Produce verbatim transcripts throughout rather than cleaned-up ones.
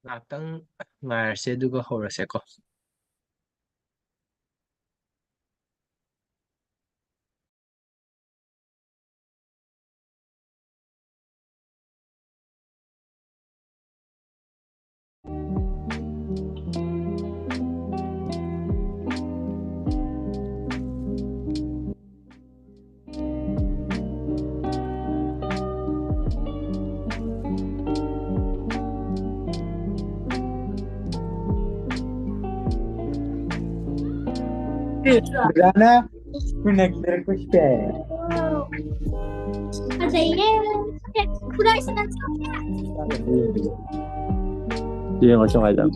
ꯉꯥꯏꯍꯥꯛꯇꯪ ꯉꯥꯏꯔꯁꯦ, ꯑꯗꯨꯒ ꯍꯧꯔꯁꯦꯀꯣ꯫ Brana, connected ko siya. Hindi, masya nga lang.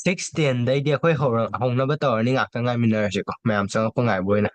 Six ten ꯗꯩꯗꯤ ꯑꯩꯈꯣꯏ ꯍꯧꯔ-, ꯍꯧꯅꯕ ꯇꯧꯔꯅꯤ꯫ ꯉꯥꯛꯇꯪ ꯉꯥꯏꯃꯤꯟꯅꯔꯁꯤꯀꯣ, ꯃꯌꯥꯝ ꯆꯪꯉꯛꯄ ꯉꯥꯏꯕ ꯑꯣꯏꯅ꯫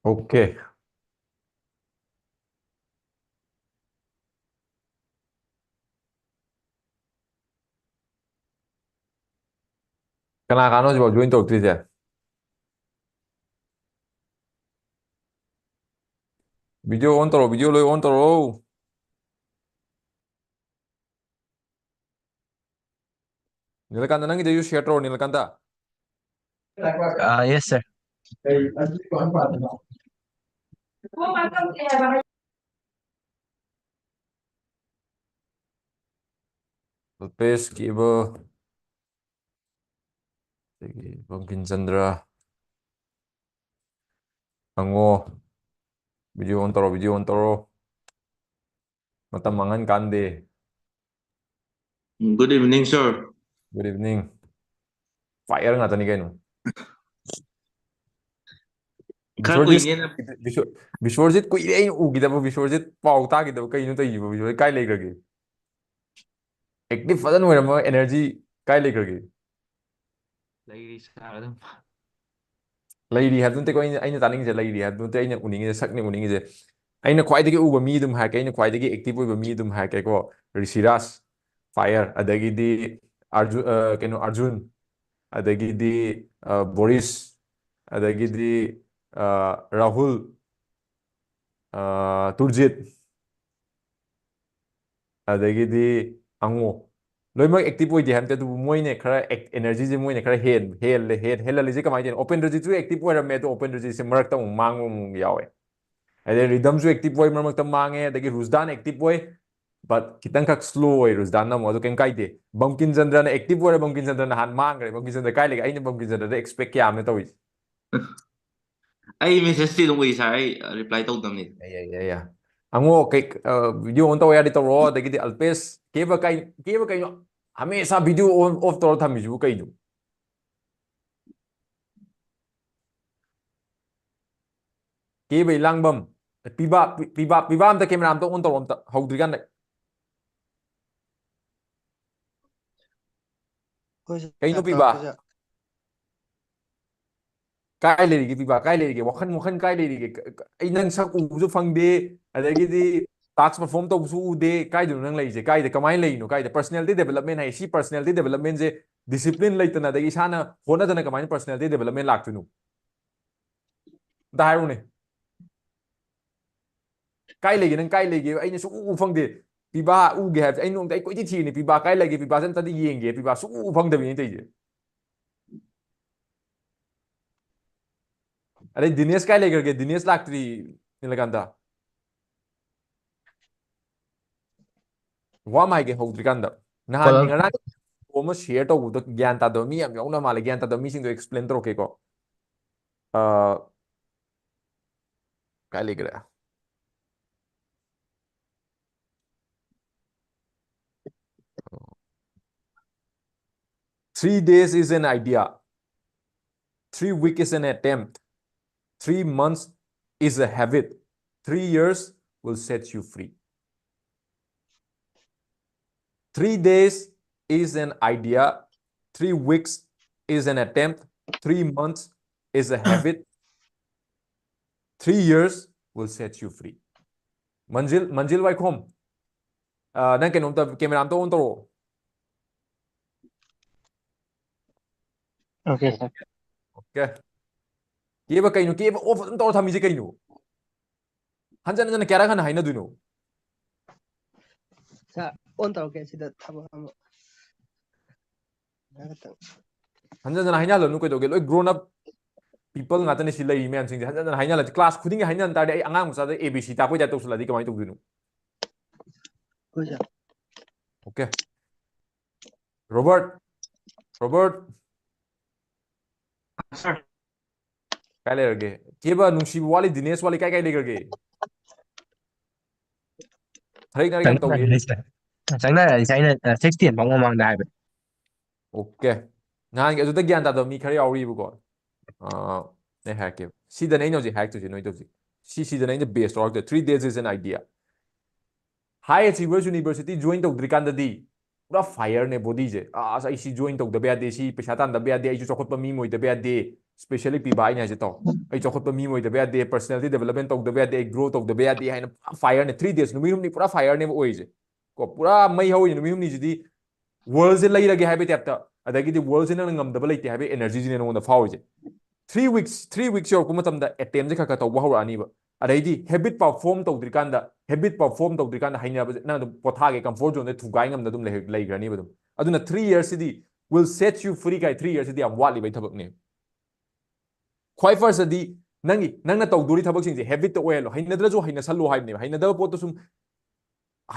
Okay. ꯀꯅꯥ ꯀꯅꯥꯅꯣ ꯍꯧꯖꯤꯛꯐꯥꯎ join ꯇꯧꯔꯛꯇ꯭ꯔꯤꯁꯦ? Video on ꯇꯧꯔꯣ, video ꯂꯣꯏ on ꯇꯧꯔꯣ꯫ ꯅꯤꯂꯀꯥꯟꯇ, ꯅꯪꯒꯤꯗꯩꯁꯨ share ꯇꯧꯔꯣ, ꯅꯤꯂꯀꯥꯟꯇ꯫ Uh, yes, sir. ꯔꯨꯄꯦꯁ ꯀꯦꯕ, ꯑꯗꯒꯤ ꯕꯪꯀꯤꯝ ꯆꯟꯗ꯭ꯔ, ꯍꯪꯉꯣ꯫ Video on ꯇꯧꯔꯣ, video on ꯇꯧꯔꯣ꯫ ꯃꯇꯝ ꯃꯥꯡꯍꯟ ꯀꯥꯟꯗꯦ꯫ Good evening, sir. Good evening. Fire ꯉꯥꯛꯇꯅꯤ ꯀꯩꯅꯣ꯫ ꯈꯔ ꯕꯤꯁ꯭ꯋꯔꯖꯤꯠ, ꯀꯨꯏꯅꯦꯅ ꯕꯤꯁ꯭ꯋ-, ꯕꯤꯁ꯭ꯋꯔꯖꯤꯠ ꯀꯨꯏꯔꯦ ꯑꯩꯅ ꯎꯈꯤꯗꯕ꯫ ꯕꯤꯁ꯭ꯋꯔꯖꯤꯠ ꯄꯥꯎ ꯇꯥꯈꯤꯗꯕ꯫ ꯀꯩꯅꯣ ꯇꯧꯔꯤꯁꯤꯕꯣ? ꯕꯤꯁ꯭ꯋꯔꯖꯤꯠ ꯀꯥꯏ ꯂꯩꯈ꯭ꯔꯒꯦ? Active ꯐꯖꯅ ꯑꯣꯏꯔꯝꯃꯒ energy ꯀꯥꯏ ꯂꯩꯈ꯭ꯔꯒꯦ? ꯂꯩꯔꯤ ꯁꯥꯔ ꯑꯗꯨꯝ꯫ ꯂꯩꯔꯤ ꯍꯥꯏꯕꯗꯨ ꯅꯠꯇꯦꯀꯣ ꯑꯩꯅ, ꯑꯩꯅ ꯇꯥꯅꯤꯡꯉꯤꯁꯦ, ꯂꯩꯔꯤ ꯍꯥꯏꯕꯗꯨ ꯅꯠꯇꯦ ꯑꯩꯅ ꯎꯅꯤꯡꯉꯤꯁꯦ, ꯁꯛꯅꯤ ꯎꯅꯤꯡꯉꯤꯁꯦ꯫ ꯑꯩꯅ ꯈ꯭ꯋꯥꯏꯗꯒꯤ ꯎꯕ ꯃꯤ ꯑꯗꯨꯝ ꯍꯥꯏꯔꯛꯀꯦ, ꯑꯩꯅ ꯈ꯭ꯋꯥꯏꯗꯒꯤ active ꯑꯣꯏꯕ ꯃꯤ ꯑꯗꯨꯝ ꯍꯥꯏꯔꯛꯀꯦꯀꯣ꯫ ꯔꯤꯁꯤꯔꯥꯖ, fire, ꯑꯗꯒꯤꯗꯤ ꯑꯥꯔꯖꯨ-, ꯑ, ꯀꯩꯅꯣ, ꯑꯥꯔꯖꯨꯟ, ꯑꯗꯒꯤꯗꯤ, ꯑ, ꯕꯣꯔꯤꯁ, ꯑꯗꯒꯤꯗꯤ, ꯑ, ꯔꯥꯍꯨꯜ, ꯑ, ꯇꯨꯔꯖꯤꯠ, ꯑꯗꯒꯤꯗꯤ ꯑꯉꯣ꯫ ꯂꯣꯏꯅꯃꯛ active ꯑꯣꯏꯗꯦ ꯍꯥꯏꯕ ꯅꯠꯇꯦ, ꯑꯗꯨꯕꯨ ꯃꯣꯏꯅ ꯈꯔ act-, energy ꯁꯦ ꯃꯣꯏꯅ ꯈꯔ ꯍꯦꯟ-, ꯍꯦꯜꯂꯦ, ꯍꯦꯟ-, ꯍꯦꯜꯍꯜꯂꯤꯁꯦ ꯀꯃꯥꯏꯅ ꯇꯧꯔꯤꯅꯣ? ꯑꯣꯄꯦꯟꯗ꯭ꯔꯖꯤꯠꯁꯨ active ꯑꯣꯏꯔꯝꯃꯦ, ꯑꯗꯣ ꯑꯣꯄꯦꯟꯗ꯭ꯔꯖꯤꯠꯁꯦ ꯃꯔꯛꯇ ꯑꯃꯨꯛ ꯃꯥꯡꯕ ꯑꯃꯨꯛ ꯌꯥꯎꯋꯦ꯫ ꯑꯗꯩ ꯔꯤꯗꯝꯁꯨ active ꯑꯣꯏ, ꯃꯔꯛ ꯃꯔꯛꯇ ꯃꯥꯡꯉꯦ, ꯑꯗꯒꯤ ꯔꯨꯖꯗꯥꯟ active ꯑꯣꯏ, but ꯈꯤꯇꯪꯈꯛ slow ꯑꯣꯏ ꯔꯨꯖꯗꯥꯟꯅ ꯑꯃꯨꯛ, ꯑꯗꯨ ꯀꯩꯝ ꯀꯥꯏꯗꯦ꯫ ꯕꯪꯀꯤꯝ ꯆꯟꯗ꯭ꯔꯅ active ꯑꯣꯏꯔꯦ, ꯕꯪꯀꯤꯝ ꯆꯟꯗ꯭ꯔ ꯅꯍꯥꯟ ꯃꯥꯡꯈ꯭ꯔꯦ꯫ ꯕꯪꯀꯤꯝ ꯆꯟꯗ꯭ꯔ ꯀꯥꯏ ꯂꯩꯒꯦ? ꯑꯩꯅ ꯕꯪꯀꯤꯝ ꯆꯟꯗ꯭ꯔꯗ expect ꯀꯌꯥ ꯑꯃ ꯇꯧꯔꯤꯁꯦ꯫ ꯑꯩ message ꯇꯤ ꯑꯗꯨꯝ ꯎꯏ ꯁꯥꯔ, ꯑꯩ reply ꯇꯧꯗꯕꯅꯤ꯫ ꯌꯥ, ꯌꯥ, ꯌꯥ, ꯌꯥ꯫ ꯑꯉꯣ, ꯀꯩ, ꯑ, video on ꯇꯧꯕ ꯌꯥꯔꯗꯤ ꯇꯧꯔꯣ꯫ ꯑꯗꯒꯤꯗꯤ ꯑꯜꯄꯦꯁ, ꯀꯦꯕ ꯀꯩ-, ꯀꯦꯕ ꯀꯩꯅꯣ? ꯍꯃꯦꯁꯥ video on, off ꯇꯧꯔ ꯊꯝꯃꯤꯁꯤꯕꯨ ꯀꯩꯅꯣ? ꯀꯦꯕꯩ ꯂꯥꯡꯕꯝ, ꯄꯤꯕꯥ, ꯄꯤ-, ꯄꯤꯕꯥ, ꯄꯤꯕꯥ ꯑꯝꯇ camera ꯑꯝꯇ on ꯇꯧꯔꯣ ꯑꯝꯇ, ꯍꯧꯗ꯭ꯔꯤꯀꯥꯟꯗ꯫ ꯍꯣꯏ ꯁꯥꯔ, ꯀꯩꯅꯣ ꯄꯤꯕꯥ? ꯇꯧꯔꯛꯀꯦ ꯁꯥꯔ꯫ ꯀꯥꯏ ꯂꯩꯔꯤꯒꯦ ꯄꯤꯕꯥ? ꯀꯥꯏ ꯂꯩꯔꯤꯒꯦ? ꯋꯥꯈꯜ ꯋꯥꯈꯜ ꯀꯥꯏ ꯂꯩꯔꯤꯒꯦ? ꯀ- ꯀ- ꯑꯩ ꯅꯪ ꯁꯛ ꯎꯕꯁꯨ ꯐꯪꯗꯦ, ꯑꯗꯒꯤꯗꯤ ꯇꯥꯛꯁ ꯄꯔꯐꯣꯔꯝ ꯇꯧꯕꯁꯨ ꯎꯗꯦ꯫ ꯀꯥꯏꯗꯅꯣ ꯅꯪ ꯂꯩꯔꯤꯁꯦ? ꯀꯥꯏꯗ, ꯀꯃꯥꯏꯅ ꯂꯩꯔꯤꯅꯣ? ꯀꯥꯏꯗ? ꯄꯔꯁꯅꯦꯂꯤꯇꯤ ꯗꯦꯕꯂꯞꯃꯦꯟ ꯍꯥꯏ꯫ ꯁꯤ ꯄꯔꯁꯅꯦꯂꯤꯇꯤ ꯗꯦꯕꯂꯞꯃꯦꯟꯁꯦ ꯗꯤꯁꯤꯄ꯭ꯂꯤꯟ ꯂꯩꯇꯅ, ꯑꯗꯒꯤ ꯏꯁꯥꯅ ꯍꯣꯠꯅꯗꯅ ꯀꯃꯥꯏꯅ ꯄꯔꯁꯅꯦꯂꯤꯇꯤ ꯗꯦꯕꯂꯞꯃꯦꯟ ꯂꯥꯛꯇꯣꯏꯅꯣ? ꯑꯝꯇ ꯍꯥꯏꯔꯨꯅꯦ꯫ ꯀꯥꯏ ꯂꯩꯒꯦ? ꯅꯪ ꯀꯥꯏ ꯂꯩꯒꯦ? ꯑꯩꯅ ꯁꯨꯛꯎ ꯎ ꯐꯪꯗꯦ꯫ ꯄꯤꯕꯥ ꯎꯒꯦ ꯍꯥꯏꯕꯁꯦ ꯑꯩ ꯅꯣꯡꯃꯗ ꯑꯩ ꯀꯣꯏꯊꯤ ꯊꯤꯔꯤꯅꯤ, ꯄꯤꯕꯥ ꯀꯥꯏ ꯂꯩꯒꯦ? ꯄꯤꯕꯥꯁꯦ ꯑꯝꯇꯗꯤ ꯌꯦꯡꯒꯦ꯫ ꯄꯤꯕꯥ ꯁꯨꯛꯎ ꯎ ꯐꯪꯗꯕꯤꯅꯤ ꯇꯧꯔꯤꯁꯦ꯫ ꯑꯗꯩ ꯗꯤꯅꯦꯁ ꯀꯥꯏ ꯂꯩꯈ꯭ꯔꯒꯦ? ꯗꯤꯅꯦꯁ ꯂꯥꯛꯇ꯭ꯔꯤ꯫ ꯅꯤꯂꯀꯥꯟꯇ, ꯋꯥ ꯑꯃ ꯍꯥꯏꯒꯦ ꯍꯧꯗ꯭ꯔꯤꯀꯥꯟꯗ, ꯅꯍꯥꯟꯒꯤ, ꯀꯣꯂꯝ- ꯉꯔꯥꯡ ꯑꯃ ꯁꯤꯌꯔ ꯇꯧꯕꯗꯣ ꯒ꯭ꯌꯥꯟ ꯇꯥꯗꯕ ꯃꯤ ꯌꯥꯝ ꯌꯥꯎꯅ ꯃꯥꯜꯂꯦ꯫ ꯒ꯭ꯌꯥꯟ ꯇꯥꯗꯕ ꯃꯤꯁꯤꯡꯗꯣ ꯑꯦꯛꯁꯄ꯭ꯂꯦꯟ ꯇꯧꯔꯛꯀꯦꯀꯣ꯫ ꯑ, ꯀꯥꯏ ꯂꯩꯈ꯭ꯔꯦ? Three days is an idea. Three week is an attempt. Three months is a habit. Three years will set you free. Three days is an idea. Three weeks is an attempt. Three months is a habit. Three years will set you free. ꯃꯟꯖꯤꯜ, ꯃꯟꯖꯤꯜ ꯋꯥꯏꯈꯣꯝ, ꯑ, ꯅꯪ ꯀꯩꯅꯣꯝꯇ, camera ꯑꯝꯇ ꯑꯣꯟ ꯇꯧꯔꯛꯑꯣ꯫ Okay, sir. Okay. ꯀꯦꯕ ꯀꯩꯅꯣ? ꯀꯦꯕ of ꯑꯗꯨꯝ ꯇꯧꯔ ꯊꯝꯃꯤꯁꯦ ꯀꯩꯅꯣ? ꯍꯟꯖꯟ ꯍꯟꯖꯟꯅ ꯀꯌꯥꯔꯛ ꯍꯟꯅ ꯍꯥꯏꯅꯗꯣꯏꯅꯣ? ꯁꯥꯔ, ꯑꯣꯟ ꯇꯧꯔꯛꯀꯦ ꯁꯤꯗ ꯊꯕꯛ ꯑꯃ꯫ ꯉꯥꯏꯍꯥꯛꯇꯪ꯫ ꯍꯟꯖꯟ ꯍꯟꯖꯟꯅ ꯍꯥꯏꯅꯍꯜꯂꯅꯨ, ꯀꯩꯗꯧꯒꯦ? ꯂꯣꯏ grown up people ꯉꯥꯛꯇꯅꯦ ꯁꯤ ꯂꯩꯔꯤ ꯃꯌꯥꯝꯁꯤꯡꯁꯦ꯫ ꯍꯟꯖꯟ ꯍꯟꯖꯟꯅ ꯍꯥꯏꯅꯍꯜꯂ, ꯀ꯭ꯂꯥꯁ ꯈꯨꯗꯤꯡꯒꯤ ꯍꯥꯏꯅꯍꯟ ꯇꯥꯔꯗꯤ ꯑꯩ ꯑꯉꯥꯡ ꯃꯆꯥꯗ A B C ꯇꯥꯛꯄꯩ ꯇꯥꯏꯞ ꯇꯧꯁꯜꯂꯛꯑꯗꯤ ꯀꯃꯥꯏꯅ ꯇꯧꯗꯣꯏꯅꯣ? ꯍꯣꯏ, ꯁꯥꯔ꯫ Okay. Robert, Robert, Sir. ꯀꯥꯏ ꯂꯩꯔꯒꯦ? ꯀꯦꯕ ꯅꯨꯡꯁꯤꯕ ꯋꯥꯠꯂꯤ, ꯗꯤꯅꯦꯁ ꯋꯥꯠꯂꯤ, ꯀꯥꯏ ꯀꯥꯏ ꯂꯩꯈ꯭ꯔꯒꯦ? ꯊꯔꯦꯛ ꯅꯔꯦꯛ ꯌꯥꯝ ꯇꯧꯏ꯫ ꯆꯪꯅꯔꯅꯤ, sir. ꯆꯪꯅꯔꯅꯤ, sir. ꯑꯩꯅ, ꯑ, sixteen ꯐꯥꯎ ꯃꯃꯥꯡꯗ ꯍꯥꯏꯕ꯫ Okay. ꯅꯍꯥꯟꯒꯤ ꯑꯗꯨꯗ ꯒ꯭ꯌꯥꯟ ꯇꯥꯗꯕ ꯃꯤ ꯈꯔ ꯌꯥꯎꯔꯤꯕꯀꯣ꯫ ꯑꯥ, ꯑꯩ ꯍꯥꯏꯔꯛꯀꯦ꯫ ꯁꯤꯗꯅꯦ ꯑꯩꯅ ꯍꯧꯖꯤꯛ ꯍꯥꯏꯔꯛꯇꯣꯏꯁꯦ ꯅꯣꯏꯗ ꯍꯧꯖꯤꯛ꯫ ꯁꯤ, ꯁꯤꯗꯅꯦ ꯑꯩꯅ base ꯇꯧꯔꯛꯇꯣꯏ꯫ Three days is an idea. High Achievers University join ꯇꯧꯗ꯭ꯔꯤꯀꯥꯟꯗꯗꯤ ꯄꯨꯔꯥ fireꯅꯦ bodyꯁꯦ꯫ "ꯑꯁ, ꯑꯩ ꯁꯤ join ꯇꯧꯗꯕ ꯌꯥꯗꯦ, ꯁꯤ ꯄꯩꯁꯥ ꯇꯥꯟꯗꯕ ꯌꯥꯗꯦ, ꯑꯩꯁꯨ ꯆꯥꯎꯈꯠꯄ ꯃꯤ ꯑꯃ ꯑꯣꯏꯗꯕ ꯌꯥꯗꯦ, Specially ꯄꯤꯕ ꯑꯩꯅ ꯍꯥꯏꯁꯦ ꯇꯧ꯫ ꯑꯩ ꯆꯥꯎꯈꯠꯄ ꯃꯤ ꯑꯣꯏꯗꯕ ꯌꯥꯗꯦ, personality development ꯇꯧꯗꯕ ꯌꯥꯗꯦ, ꯑꯩ grow ꯇꯧꯗꯕ ꯌꯥꯗꯦ ꯍꯥꯏꯅ ꯐꯥꯏꯌꯔꯅꯦ꯫ ꯊ꯭ꯔꯤ ꯗꯦꯖ, ꯅꯨꯃꯤꯠ ꯍꯨꯝꯅꯤ ꯄꯨꯔꯥ ꯐꯥꯏꯌꯔꯅꯦꯕ ꯑꯣꯏꯔꯤꯁꯦ꯫ ꯀꯣ, ꯄꯨꯔꯥ ꯃꯩ ꯍꯧꯔꯤ ꯅꯨꯃꯤꯠ ꯍꯨꯝꯅꯤꯁꯤꯗꯤ꯫ ꯋꯥꯔꯜꯁꯦ ꯂꯩꯔꯒꯦ ꯍꯥꯏꯕꯒꯤ ꯇꯥꯏꯞꯇ, ꯑꯗꯒꯤꯗꯤ ꯋꯥꯔꯜꯁꯦ ꯅꯪꯅ ꯉꯝꯗꯕ ꯂꯩꯇꯦ ꯍꯥꯏꯕꯒꯤ ꯑꯦꯅꯔꯖꯤꯁꯤꯅꯦ ꯅꯉꯣꯟꯗ ꯐꯥꯎꯔꯤꯁꯦ꯫ ꯊ꯭ꯔꯤ ꯋꯤꯛꯁ ꯊ꯭ꯔꯤ ꯋꯤꯛꯁ ꯌꯧꯔꯛꯄ ꯃꯇꯝꯗ ꯑꯦꯇꯦꯝꯁꯦ ꯈꯔ ꯈꯔ ꯇꯧꯕ ꯍꯧꯔꯛꯑꯅꯤꯕ꯫ ꯑꯗꯩꯗꯤ ꯍꯦꯕꯤꯠ ꯄꯥꯎ ꯐꯣꯔꯝ ꯇꯧꯗ꯭ꯔꯤꯀꯥꯟꯗ, ꯍꯦꯕꯤꯠ ꯄꯥꯎ ꯐꯣꯔꯝ ꯇꯧꯗ꯭ꯔꯤꯀꯥꯟꯗ ꯍꯩꯅꯕꯁꯦ ꯅꯪ ꯑꯗꯨꯝ ꯄꯣꯊꯥꯒꯦ, ꯀꯝꯐꯣꯔꯠ ꯖꯣꯟꯗ ꯊꯨꯒꯥꯏ ꯉꯝꯗ ꯑꯗꯨꯝ ꯂꯩ-, ꯂꯩꯈ꯭ꯔꯅꯤꯕ ꯑꯗꯨꯝ꯫ ꯑꯗꯨꯅ ꯊ꯭ꯔꯤ ꯌꯔꯁꯁꯤꯗꯤ will set you free ꯀꯥꯏ, ꯊ꯭ꯔꯤ ꯌꯔꯁꯁꯤꯗꯤ ꯌꯥꯝ ꯋꯥꯠꯂꯤꯕꯩ ꯊꯕꯛꯅꯦ꯫ ꯈ꯭ꯋꯥꯏ ꯐꯥꯔꯁꯇꯗꯤ ꯅꯪꯒꯤ, ꯅꯪꯅ ꯇꯧꯗꯣꯔꯤ ꯊꯕꯛꯁꯤꯡꯁꯦ ꯍꯦꯕꯤꯠꯇ ꯑꯣꯏꯍꯜꯂꯣ꯫ ꯍꯩꯅꯗ꯭ꯔꯁꯨ ꯍꯩꯅꯁꯜꯂꯣ ꯍꯥꯏꯕꯅꯦꯕ꯫ ꯍꯩꯅꯗꯕ ꯄꯣꯠꯇꯣ ꯁꯨꯝ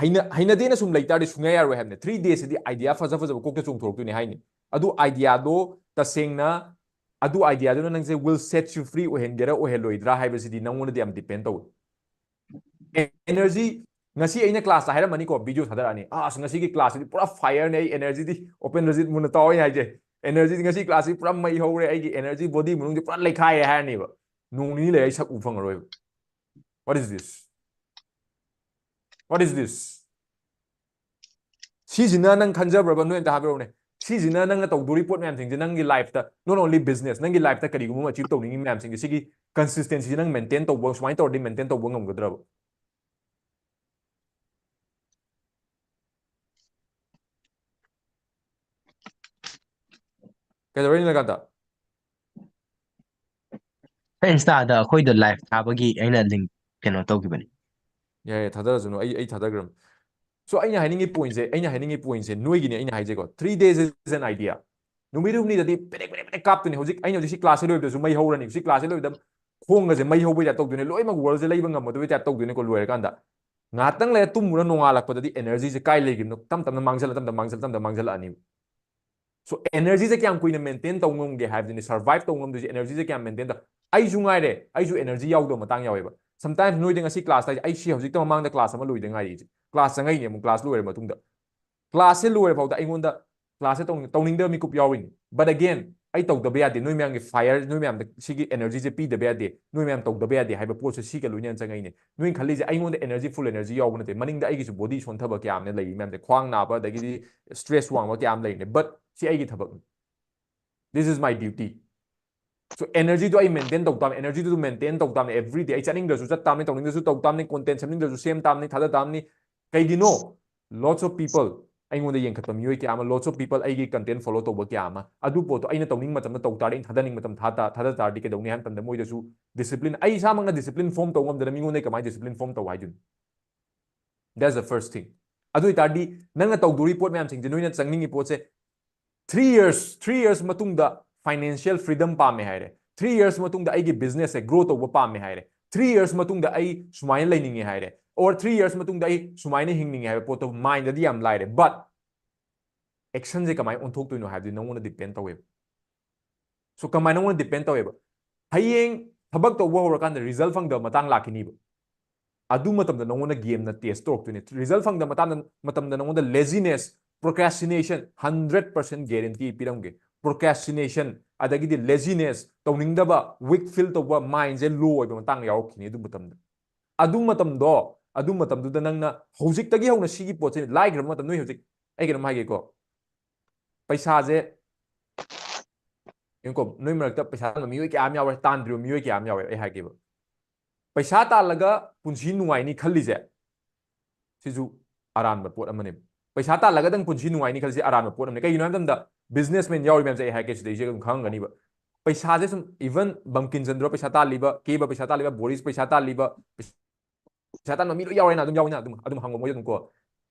ꯍꯩꯅ-, ꯍꯩꯅꯗꯦꯅ ꯁꯨꯝ ꯂꯩꯇꯥꯔꯗꯤ ꯁꯨꯡꯌꯥ ꯌꯥꯔꯣꯏ ꯍꯥꯏꯕꯅꯦ꯫ ꯊ꯭ꯔꯤ ꯗꯦꯖꯁꯤꯗꯤ ꯑꯥꯏꯗꯤꯌꯥ ꯐꯖ ꯐꯖꯕ ꯀꯣꯛꯇ ꯆꯣꯡꯊꯣꯔꯛꯇꯣꯏꯅꯦ ꯍꯥꯏꯅꯤ꯫ ꯑꯗꯨ ꯑꯥꯏꯗꯤꯌꯥꯗꯣ ꯇꯁꯦꯡꯅ, ꯑꯗꯨ ꯑꯥꯏꯗꯤꯌꯥꯗꯨꯅ ꯅꯪꯁꯦ will set you free ꯑꯣꯏꯍꯟꯒꯦꯔꯥ ꯑꯣꯏꯍꯜꯂꯣꯏꯗ꯭ꯔꯥ ꯍꯥꯏꯕꯁꯤꯗꯤ ꯅꯪꯉꯣꯟꯗꯗꯤ ꯌꯥꯝ ꯗꯤꯄꯦꯟ ꯇꯧꯋꯤ꯫ ꯑꯦꯅꯔꯖꯤ, ꯉꯁꯤ ꯑꯩꯅ ꯀ꯭ꯂꯥꯁꯇ ꯍꯥꯏꯔꯝꯃꯅꯤꯀꯣ, ꯚꯤꯗꯤꯑꯣ ꯊꯥꯗꯔꯛꯑꯅꯤ, "ꯑꯁ, ꯉꯁꯤꯒꯤ ꯀ꯭ꯂꯥꯁꯁꯤꯗꯤ ꯄꯨꯔꯥ ꯐꯥꯏꯌꯔꯅꯦ, ꯑꯩ ꯑꯦꯅꯔꯖꯤꯗꯤ", ꯑꯣꯄꯦꯟ ꯔꯖꯤꯠ ꯃꯨꯟꯅ ꯇꯥꯎ ꯑꯩꯅ ꯍꯥꯏꯁꯦ, "ꯑꯦꯅꯔꯖꯤꯗꯤ ꯉꯁꯤ ꯀ꯭ꯂꯥꯁꯁꯤ ꯄꯨꯔꯥ ꯃꯩ ꯍꯧꯔꯦ, ꯑꯩꯒꯤ ꯑꯦꯅꯔꯖꯤ ꯕꯣꯗꯤ ꯃꯅꯨꯡꯁꯦ ꯄꯨꯔꯥ ꯂꯩꯈꯥꯏꯔꯦ" ꯍꯥꯏꯔꯅꯦꯕ꯫ ꯅꯣꯡ ꯅꯤꯅꯤ ꯂꯩꯔ ꯑꯩ ꯁꯛ ꯎ ꯐꯪꯉꯔꯣꯏꯕ꯫ What is this? What is this? ꯁꯤꯁꯤꯅ ꯅꯪ ꯈꯟꯖꯕ꯭ꯔꯕ? ꯅꯣꯏ ꯑꯝꯇ ꯍꯥꯏꯕꯤꯔꯛꯎꯅꯦ꯫ ꯁꯤꯁꯤꯅ ꯅꯪꯅ ꯇꯧꯗꯣꯔꯤ ꯄꯣꯠ ꯃꯌꯥꯝꯁꯤꯡꯁꯦ, ꯅꯪꯒꯤ ꯂꯥꯏꯐꯇ, not only business, ꯅꯪꯒꯤ ꯂꯥꯏꯐꯇ ꯀꯔꯤꯒꯨꯝꯕ ꯑꯃ ꯑꯆꯤꯞ ꯇꯧꯅꯤꯡꯉꯤ ꯃꯌꯥꯝꯁꯤꯡꯁꯦ, ꯁꯤꯒꯤ ꯀꯟꯁꯤꯁꯇꯦꯟꯁꯤꯁꯦ ꯅꯪ ꯃꯦꯟꯇꯦꯟ ꯇꯧꯕ, ꯁꯨꯃꯥꯏꯅ ꯇꯧꯔꯗꯤ ꯃꯦꯟꯇꯦꯟ ꯇꯧꯕ ꯉꯝꯒꯗ꯭ꯔꯕ? ꯀꯩꯗꯧꯔꯦ ꯅꯤꯂꯀꯥꯟꯇ? ꯏꯟꯁꯇꯥꯗ ꯑꯩꯈꯣꯏꯗꯣ ꯂꯥꯏꯚ ꯊꯥꯕꯒꯤ ꯑꯩꯅ ꯂꯤꯡ ꯀꯩꯅꯣ ꯇꯧꯈꯤꯕꯅꯤ꯫ ꯌꯥꯏ, ꯌꯥꯏ, ꯊꯥꯗꯔꯁꯅꯨ, ꯑꯩ, ꯑꯩ ꯊꯥꯗꯈ꯭ꯔꯕꯅꯤ꯫ ꯁꯣ, ꯑꯩꯅ ꯍꯥꯏꯅꯤꯡꯉꯤ ꯄꯣꯏꯟꯁꯦ, ꯑꯩꯅ ꯍꯥꯏꯅꯤꯡꯉꯤ ꯄꯣꯏꯟꯁꯦ ꯅꯣꯏꯒꯤꯅꯤ ꯑꯩꯅ ꯍꯥꯏꯁꯦꯀꯣ꯫ Three days is an idea. ꯅꯨꯃꯤꯠ ꯍꯨꯝꯅꯤꯗꯗꯤ ꯄꯦꯔꯦꯛ ꯄꯦꯔꯦꯛ ꯄꯦꯔꯦꯛ ꯀꯥꯞꯇꯣꯏꯅꯦ꯫ ꯍꯧꯖꯤꯛ ꯑꯩꯅ ꯍꯧꯖꯤꯛ ꯁꯤ ꯀ꯭ꯂꯥꯁꯁꯦ ꯂꯣꯏꯕꯗꯁꯨ ꯃꯩ ꯍꯧꯔꯅꯤ꯫ ꯁꯤ ꯀ꯭ꯂꯥꯁꯁꯦ ꯂꯣꯏꯕꯗ ꯈꯣꯡꯒꯁꯦ ꯃꯩ ꯍꯧꯕꯩ ꯇꯥꯏꯞ ꯇꯧꯗꯣꯏꯅꯦ꯫ ꯂꯣꯏꯅꯃꯛ ꯋꯥꯔꯜꯁꯦ ꯂꯩꯕ ꯉꯝꯃꯗꯣꯏꯕꯩ ꯇꯥꯏꯞ ꯇꯧꯗꯣꯏꯅꯦꯀꯣ ꯂꯣꯏꯔꯀꯥꯟꯗ꯫ ꯉꯥꯏꯍꯥꯛꯇꯪ ꯂꯩꯔ ꯇꯨꯝꯃꯨꯔ ꯅꯣꯡꯉꯥꯜꯂꯛꯄꯗꯗꯤ ꯑꯦꯅꯔꯖꯤꯁꯦ ꯀꯥꯏ ꯂꯩꯈꯤꯕꯅꯣ ꯇꯞ ꯇꯞꯅ ꯃꯥꯡꯁꯤꯜꯂ, ꯇꯞ ꯇꯞꯅ ꯃꯥꯡꯁꯤꯜꯂ, ꯇꯞ ꯇꯞꯅ ꯃꯥꯡꯁꯤꯜꯂꯛꯑꯅꯤꯕ꯫ ꯁꯣ, ꯑꯦꯅꯔꯖꯤꯁꯦ ꯀꯌꯥꯝ ꯀꯨꯏꯅ ꯃꯦꯟꯇꯦꯟ ꯇꯧ ꯉꯝꯒꯦ ꯍꯥꯏꯕꯗꯨꯅꯤ, ꯁꯔꯚꯥꯏꯚ ꯇꯧ ꯉꯝꯗꯣꯏꯁꯦ ꯑꯦꯅꯔꯖꯤꯁꯦ ꯀꯌꯥꯝ ꯃꯦꯟꯇꯦꯟ ꯇꯧ꯫ ꯑꯩꯁꯨ ꯉꯥꯏꯔꯦ, ꯑꯩꯁꯨ ꯑꯦꯅꯔꯖꯤ ꯌꯥꯎꯗꯕ ꯃꯇꯥꯡ ꯌꯥꯎꯋꯦꯕ꯫ Sometimes ꯅꯣꯏꯗ ꯉꯁꯤ ꯀ꯭ꯂꯥꯁ ꯇꯥꯏꯁꯦ, ꯑꯩ ꯁꯤ ꯍꯧꯖꯤꯛꯇ ꯃꯃꯥꯡꯗ ꯀ꯭ꯂꯥꯁ ꯑꯃ ꯂꯣꯏꯗ ꯉꯥꯏꯔꯤ꯫ ꯀ꯭ꯂꯥꯁ ꯆꯪꯉꯛꯏꯅꯦ ꯑꯃꯨꯛ, ꯀ꯭ꯂꯥꯁ ꯂꯣꯏꯔ ꯃꯇꯨꯡꯗ꯫ ꯀ꯭ꯂꯥꯁꯁꯦ ꯂꯣꯏꯔ ꯐꯥꯎꯗ ꯑꯩꯉꯣꯟꯗ ꯀ꯭ꯂꯥꯁꯁꯦ ꯇꯧꯅꯤꯡ-, ꯇꯧꯅꯤꯡꯗꯕ ꯃꯤꯀꯨꯞ ꯌꯥꯎꯔꯤꯅꯤ꯫ But again, ꯑꯩ ꯇꯧꯗꯕ ꯌꯥꯗꯦ, ꯅꯣꯏ ꯃꯌꯥꯝꯒꯤ ꯐꯥꯏꯌꯔ, ꯅꯣꯏ ꯃꯌꯥꯝꯗ ꯁꯤꯒꯤ ꯑꯦꯅꯔꯖꯤꯁꯦ ꯄꯤꯗꯕ ꯌꯥꯗꯦ, ꯅꯣꯏ ꯃꯌꯥꯝ ꯇꯧꯗꯕ ꯌꯥꯗꯦ ꯍꯥꯏꯕ ꯄꯣꯠꯁꯦ ꯁꯤꯒ ꯂꯣꯏꯅꯅ ꯆꯪꯉꯛꯏꯅꯦ꯫ ꯅꯣꯏꯅ ꯈꯜꯂꯤꯁꯦ ꯑꯩꯉꯣꯟꯗ ꯑꯦꯅꯔꯖꯤ, ꯐꯨꯜ ꯑꯦꯅꯔꯖꯤ ꯌꯥꯎꯕ ꯅꯠꯇꯦ, ꯃꯅꯤꯡꯗ ꯑꯩꯒꯤꯁꯨ ꯕꯣꯗꯤ ꯁꯣꯟꯊꯕ ꯀꯌꯥ ꯑꯃ ꯂꯩꯔꯤ ꯃꯌꯥꯝꯁꯦ, ꯈ꯭ꯋꯥꯡ ꯅꯥꯕ, ꯑꯗꯒꯤꯗꯤ ꯁ꯭ꯇ꯭ꯔꯦꯁ ꯋꯥꯡꯕ ꯀꯌꯥ ꯑꯃ ꯂꯩꯔꯤꯅꯦ꯫ But ꯁꯤ ꯑꯩꯒꯤ ꯊꯕꯛꯅꯤ꯫ This is my duty. So energy ꯗꯣ ꯑꯩ maintain ꯇꯧ ꯇꯥꯕꯅꯤ, energy ꯗꯨ maintain ꯇꯧ ꯇꯥꯕꯅꯤ, everyday ꯑꯩ ꯆꯠꯅꯤꯡꯗ꯭ꯔꯁꯨ ꯆꯠ ꯇꯥꯕꯅꯤ, ꯇꯧꯅꯤꯡꯗ꯭ꯔꯁꯨ ꯇꯧ ꯇꯥꯕꯅꯤ, content ꯁꯦꯝꯅꯤꯡꯗ꯭ꯔꯁꯨ ꯁꯦꯝ ꯇꯥꯕꯅꯤ, ꯊꯥꯗ ꯇꯥꯕꯅꯤ꯫ ꯀꯩꯒꯤꯅꯣ? Lots of people, ꯑꯩꯉꯣꯟꯗ ꯌꯦꯡꯈꯠꯄ ꯃꯤꯑꯣꯏ ꯀꯌꯥ ꯑꯃ, lots of people ꯑꯩꯒꯤ content follow ꯇꯧꯕ ꯀꯌꯥ ꯑꯃ, ꯑꯗꯨ ꯄꯣꯠꯇꯣ ꯑꯩꯅ ꯇꯧꯅꯤꯡꯕ ꯃꯇꯝꯗ ꯇꯧ ꯇꯥꯔꯗꯤ, ꯑꯩꯅ ꯊꯥꯗꯅꯤꯡꯕ ꯃꯇꯝꯗ ꯊꯥ ꯇꯥ-, ꯊꯥꯗ ꯇꯥꯔꯗꯤ ꯀꯩꯗꯧꯅꯤ ꯍꯥꯏꯕ ꯃꯇꯝꯗ ꯃꯣꯏꯗꯁꯨ discipline, ꯑꯩ ꯏꯁꯥꯃꯛꯅ discipline form ꯇꯧ ꯉꯝꯗꯅ ꯃꯤꯉꯣꯟꯗ ꯀꯃꯥꯏꯅ discipline form ꯇꯧ ꯍꯥꯏꯗꯣꯏꯅꯣ? That's the first thing. ꯑꯗꯨ ꯑꯣꯏꯇꯥꯔꯗꯤ ꯅꯪꯅ ꯇꯧꯗꯣꯔꯤ ꯄꯣꯠ ꯃꯌꯥꯝꯁꯤꯡꯁꯦ, ꯅꯣꯏꯅ ꯆꯪꯅꯤꯡꯉꯤ ꯄꯣꯠꯁꯦ, three years, three years ꯃꯇꯨꯡꯗ financial freedom ꯄꯥꯝꯃꯦ ꯍꯥꯏꯔꯦ, three years ꯃꯇꯨꯡꯗ ꯑꯩꯒꯤ business ꯁꯦ grow ꯇꯧꯕ ꯄꯥꯝꯃꯦ ꯍꯥꯏꯔꯦ, three years ꯃꯇꯨꯡꯗ ꯑꯩ ꯁꯨꯃꯥꯏꯅ ꯂꯩꯅꯤꯡꯉꯦ ꯍꯥꯏꯔꯦ, or three years ꯃꯇꯨꯡꯗ ꯑꯩ ꯁꯨꯃꯥꯏꯅ ꯍꯤꯡꯅꯤꯡꯉꯦ ꯍꯥꯏꯕ ꯄꯣꯠꯇꯣ mind ꯗꯗꯤ ꯌꯥꯝ ꯂꯥꯏꯔꯦ, but action ꯁꯦ ꯀꯃꯥꯏꯅ ꯑꯣꯟꯊꯣꯛꯇꯣꯏꯅꯣ ꯍꯥꯏꯕꯗꯤ ꯅꯪꯉꯣꯟꯗ depend ꯇꯧꯋꯦꯕ꯫ So ꯀꯃꯥꯏꯅ ꯅꯪꯉꯣꯟꯗ depend ꯇꯧꯋꯦꯕ? ꯍꯌꯦꯡ ꯊꯕꯛ ꯇꯧꯕ ꯍꯧꯔꯀꯥꯟꯗ result ꯐꯪꯗꯕ ꯃꯇꯥꯡ ꯂꯥꯛꯈꯤꯅꯤꯕ꯫ ꯑꯗꯨ ꯃꯇꯝꯗ ꯅꯪꯉꯣꯟꯗ game ꯅ test ꯇꯧꯔꯛꯇꯣꯏꯅꯦ꯫ Result ꯐꯪꯗꯕ ꯃꯇꯝꯗ, ꯃꯇꯝꯗ ꯅꯪꯉꯣꯟꯗ laziness, procrastination, hundred percent guarantee ꯄꯤꯔꯝꯒꯦ꯫ Procrastination, ꯑꯗꯒꯤꯗꯤ laziness, ꯇꯧꯅꯤꯡꯗꯕ, weak feel ꯇꯧꯕ, mind ꯁꯦ low ꯑꯣꯏꯕ ꯃꯇꯥꯡ ꯌꯥꯎꯔꯛꯈꯤꯅꯤ ꯑꯗꯨ ꯃꯇꯝꯗ꯫ ꯑꯗꯨ ꯃꯇꯝꯗꯣ, ꯑꯗꯨ ꯃꯇꯝꯗꯨꯗ ꯅꯪꯅ ꯍꯧꯖꯤꯛꯇꯒꯤ ꯍꯧꯅ ꯁꯤꯒꯤ ꯄꯣꯠꯁꯦ, ꯂꯥꯏꯈ꯭ꯔꯕ ꯃꯇꯝ, ꯅꯣꯏ ꯍꯧꯖꯤꯛ, ꯑꯩ ꯀꯩꯅꯣꯝ ꯍꯥꯏꯒꯦꯀꯣ, ꯄꯩꯁꯥꯁꯦ, ꯌꯦꯡꯉꯨꯀꯣ, ꯅꯣꯏ ꯃꯔꯛꯇ ꯄꯩꯁꯥ ꯇꯥꯟꯕ ꯃꯤꯑꯣꯏ ꯀꯌꯥ ꯑꯃ ꯌꯥꯎꯔꯦ, ꯇꯥꯟꯗ꯭ꯔꯤꯕ ꯃꯤꯑꯣꯏ ꯀꯌꯥ ꯑꯃ ꯌꯥꯎꯔꯦ꯫ ꯑꯩ ꯍꯥꯏꯒꯦꯕ, ꯄꯩꯁꯥ ꯇꯥꯜꯂꯒ ꯄꯨꯟꯁꯤ ꯅꯨꯡꯉꯥꯏꯅꯤ ꯈꯜꯂꯤꯁꯦ, ꯁꯤꯁꯨ ꯑꯔꯥꯟꯕ ꯄꯣꯠ ꯑꯃꯅꯦꯕ꯫ ꯄꯩꯁꯥ ꯇꯥꯜꯂꯒꯗꯪ ꯄꯨꯟꯁꯤ ꯅꯨꯡꯉꯥꯏꯅꯤ ꯈꯜꯂꯤꯁꯦ ꯑꯔꯥꯟꯕ ꯄꯣꯠ ꯑꯃꯅꯦ꯫ ꯀꯩꯒꯤꯅꯣ ꯍꯥꯏꯕ ꯃꯇꯝꯗ, businessman ꯌꯥꯎꯔꯤ ꯃꯌꯥꯝꯁꯦ ꯑꯩ ꯍꯥꯏꯔꯛꯀꯦ, ꯁꯤꯗꯩꯁꯦ ꯑꯗꯨꯝ ꯈꯪꯉꯝꯒꯅꯤꯕ꯫ ꯄꯩꯁꯥꯁꯦ ꯁꯨꯝ, even ꯕꯪꯀꯤꯝ ꯆꯟꯗ꯭ꯔ ꯄꯩꯁꯥ ꯇꯥꯜꯂꯤꯕ, ꯀꯦꯕ ꯄꯩꯁꯥ ꯇꯥꯜꯂꯤꯕ, ꯕꯣꯔꯤꯁ ꯄꯩꯁꯥ ꯇꯥꯜꯂꯤꯕ, ꯄꯩꯁꯥ ꯇꯥꯟꯕ ꯃꯤ ꯂꯣꯏ ꯌꯥꯎꯔꯦꯅ, ꯑꯗꯨꯝ ꯌꯥꯎꯏꯅ, ꯑꯗꯨꯝ, ꯑꯗꯨꯝ ꯍꯪꯉꯣ ꯃꯣꯏꯗ ꯑꯗꯨꯝ ꯀꯣ꯫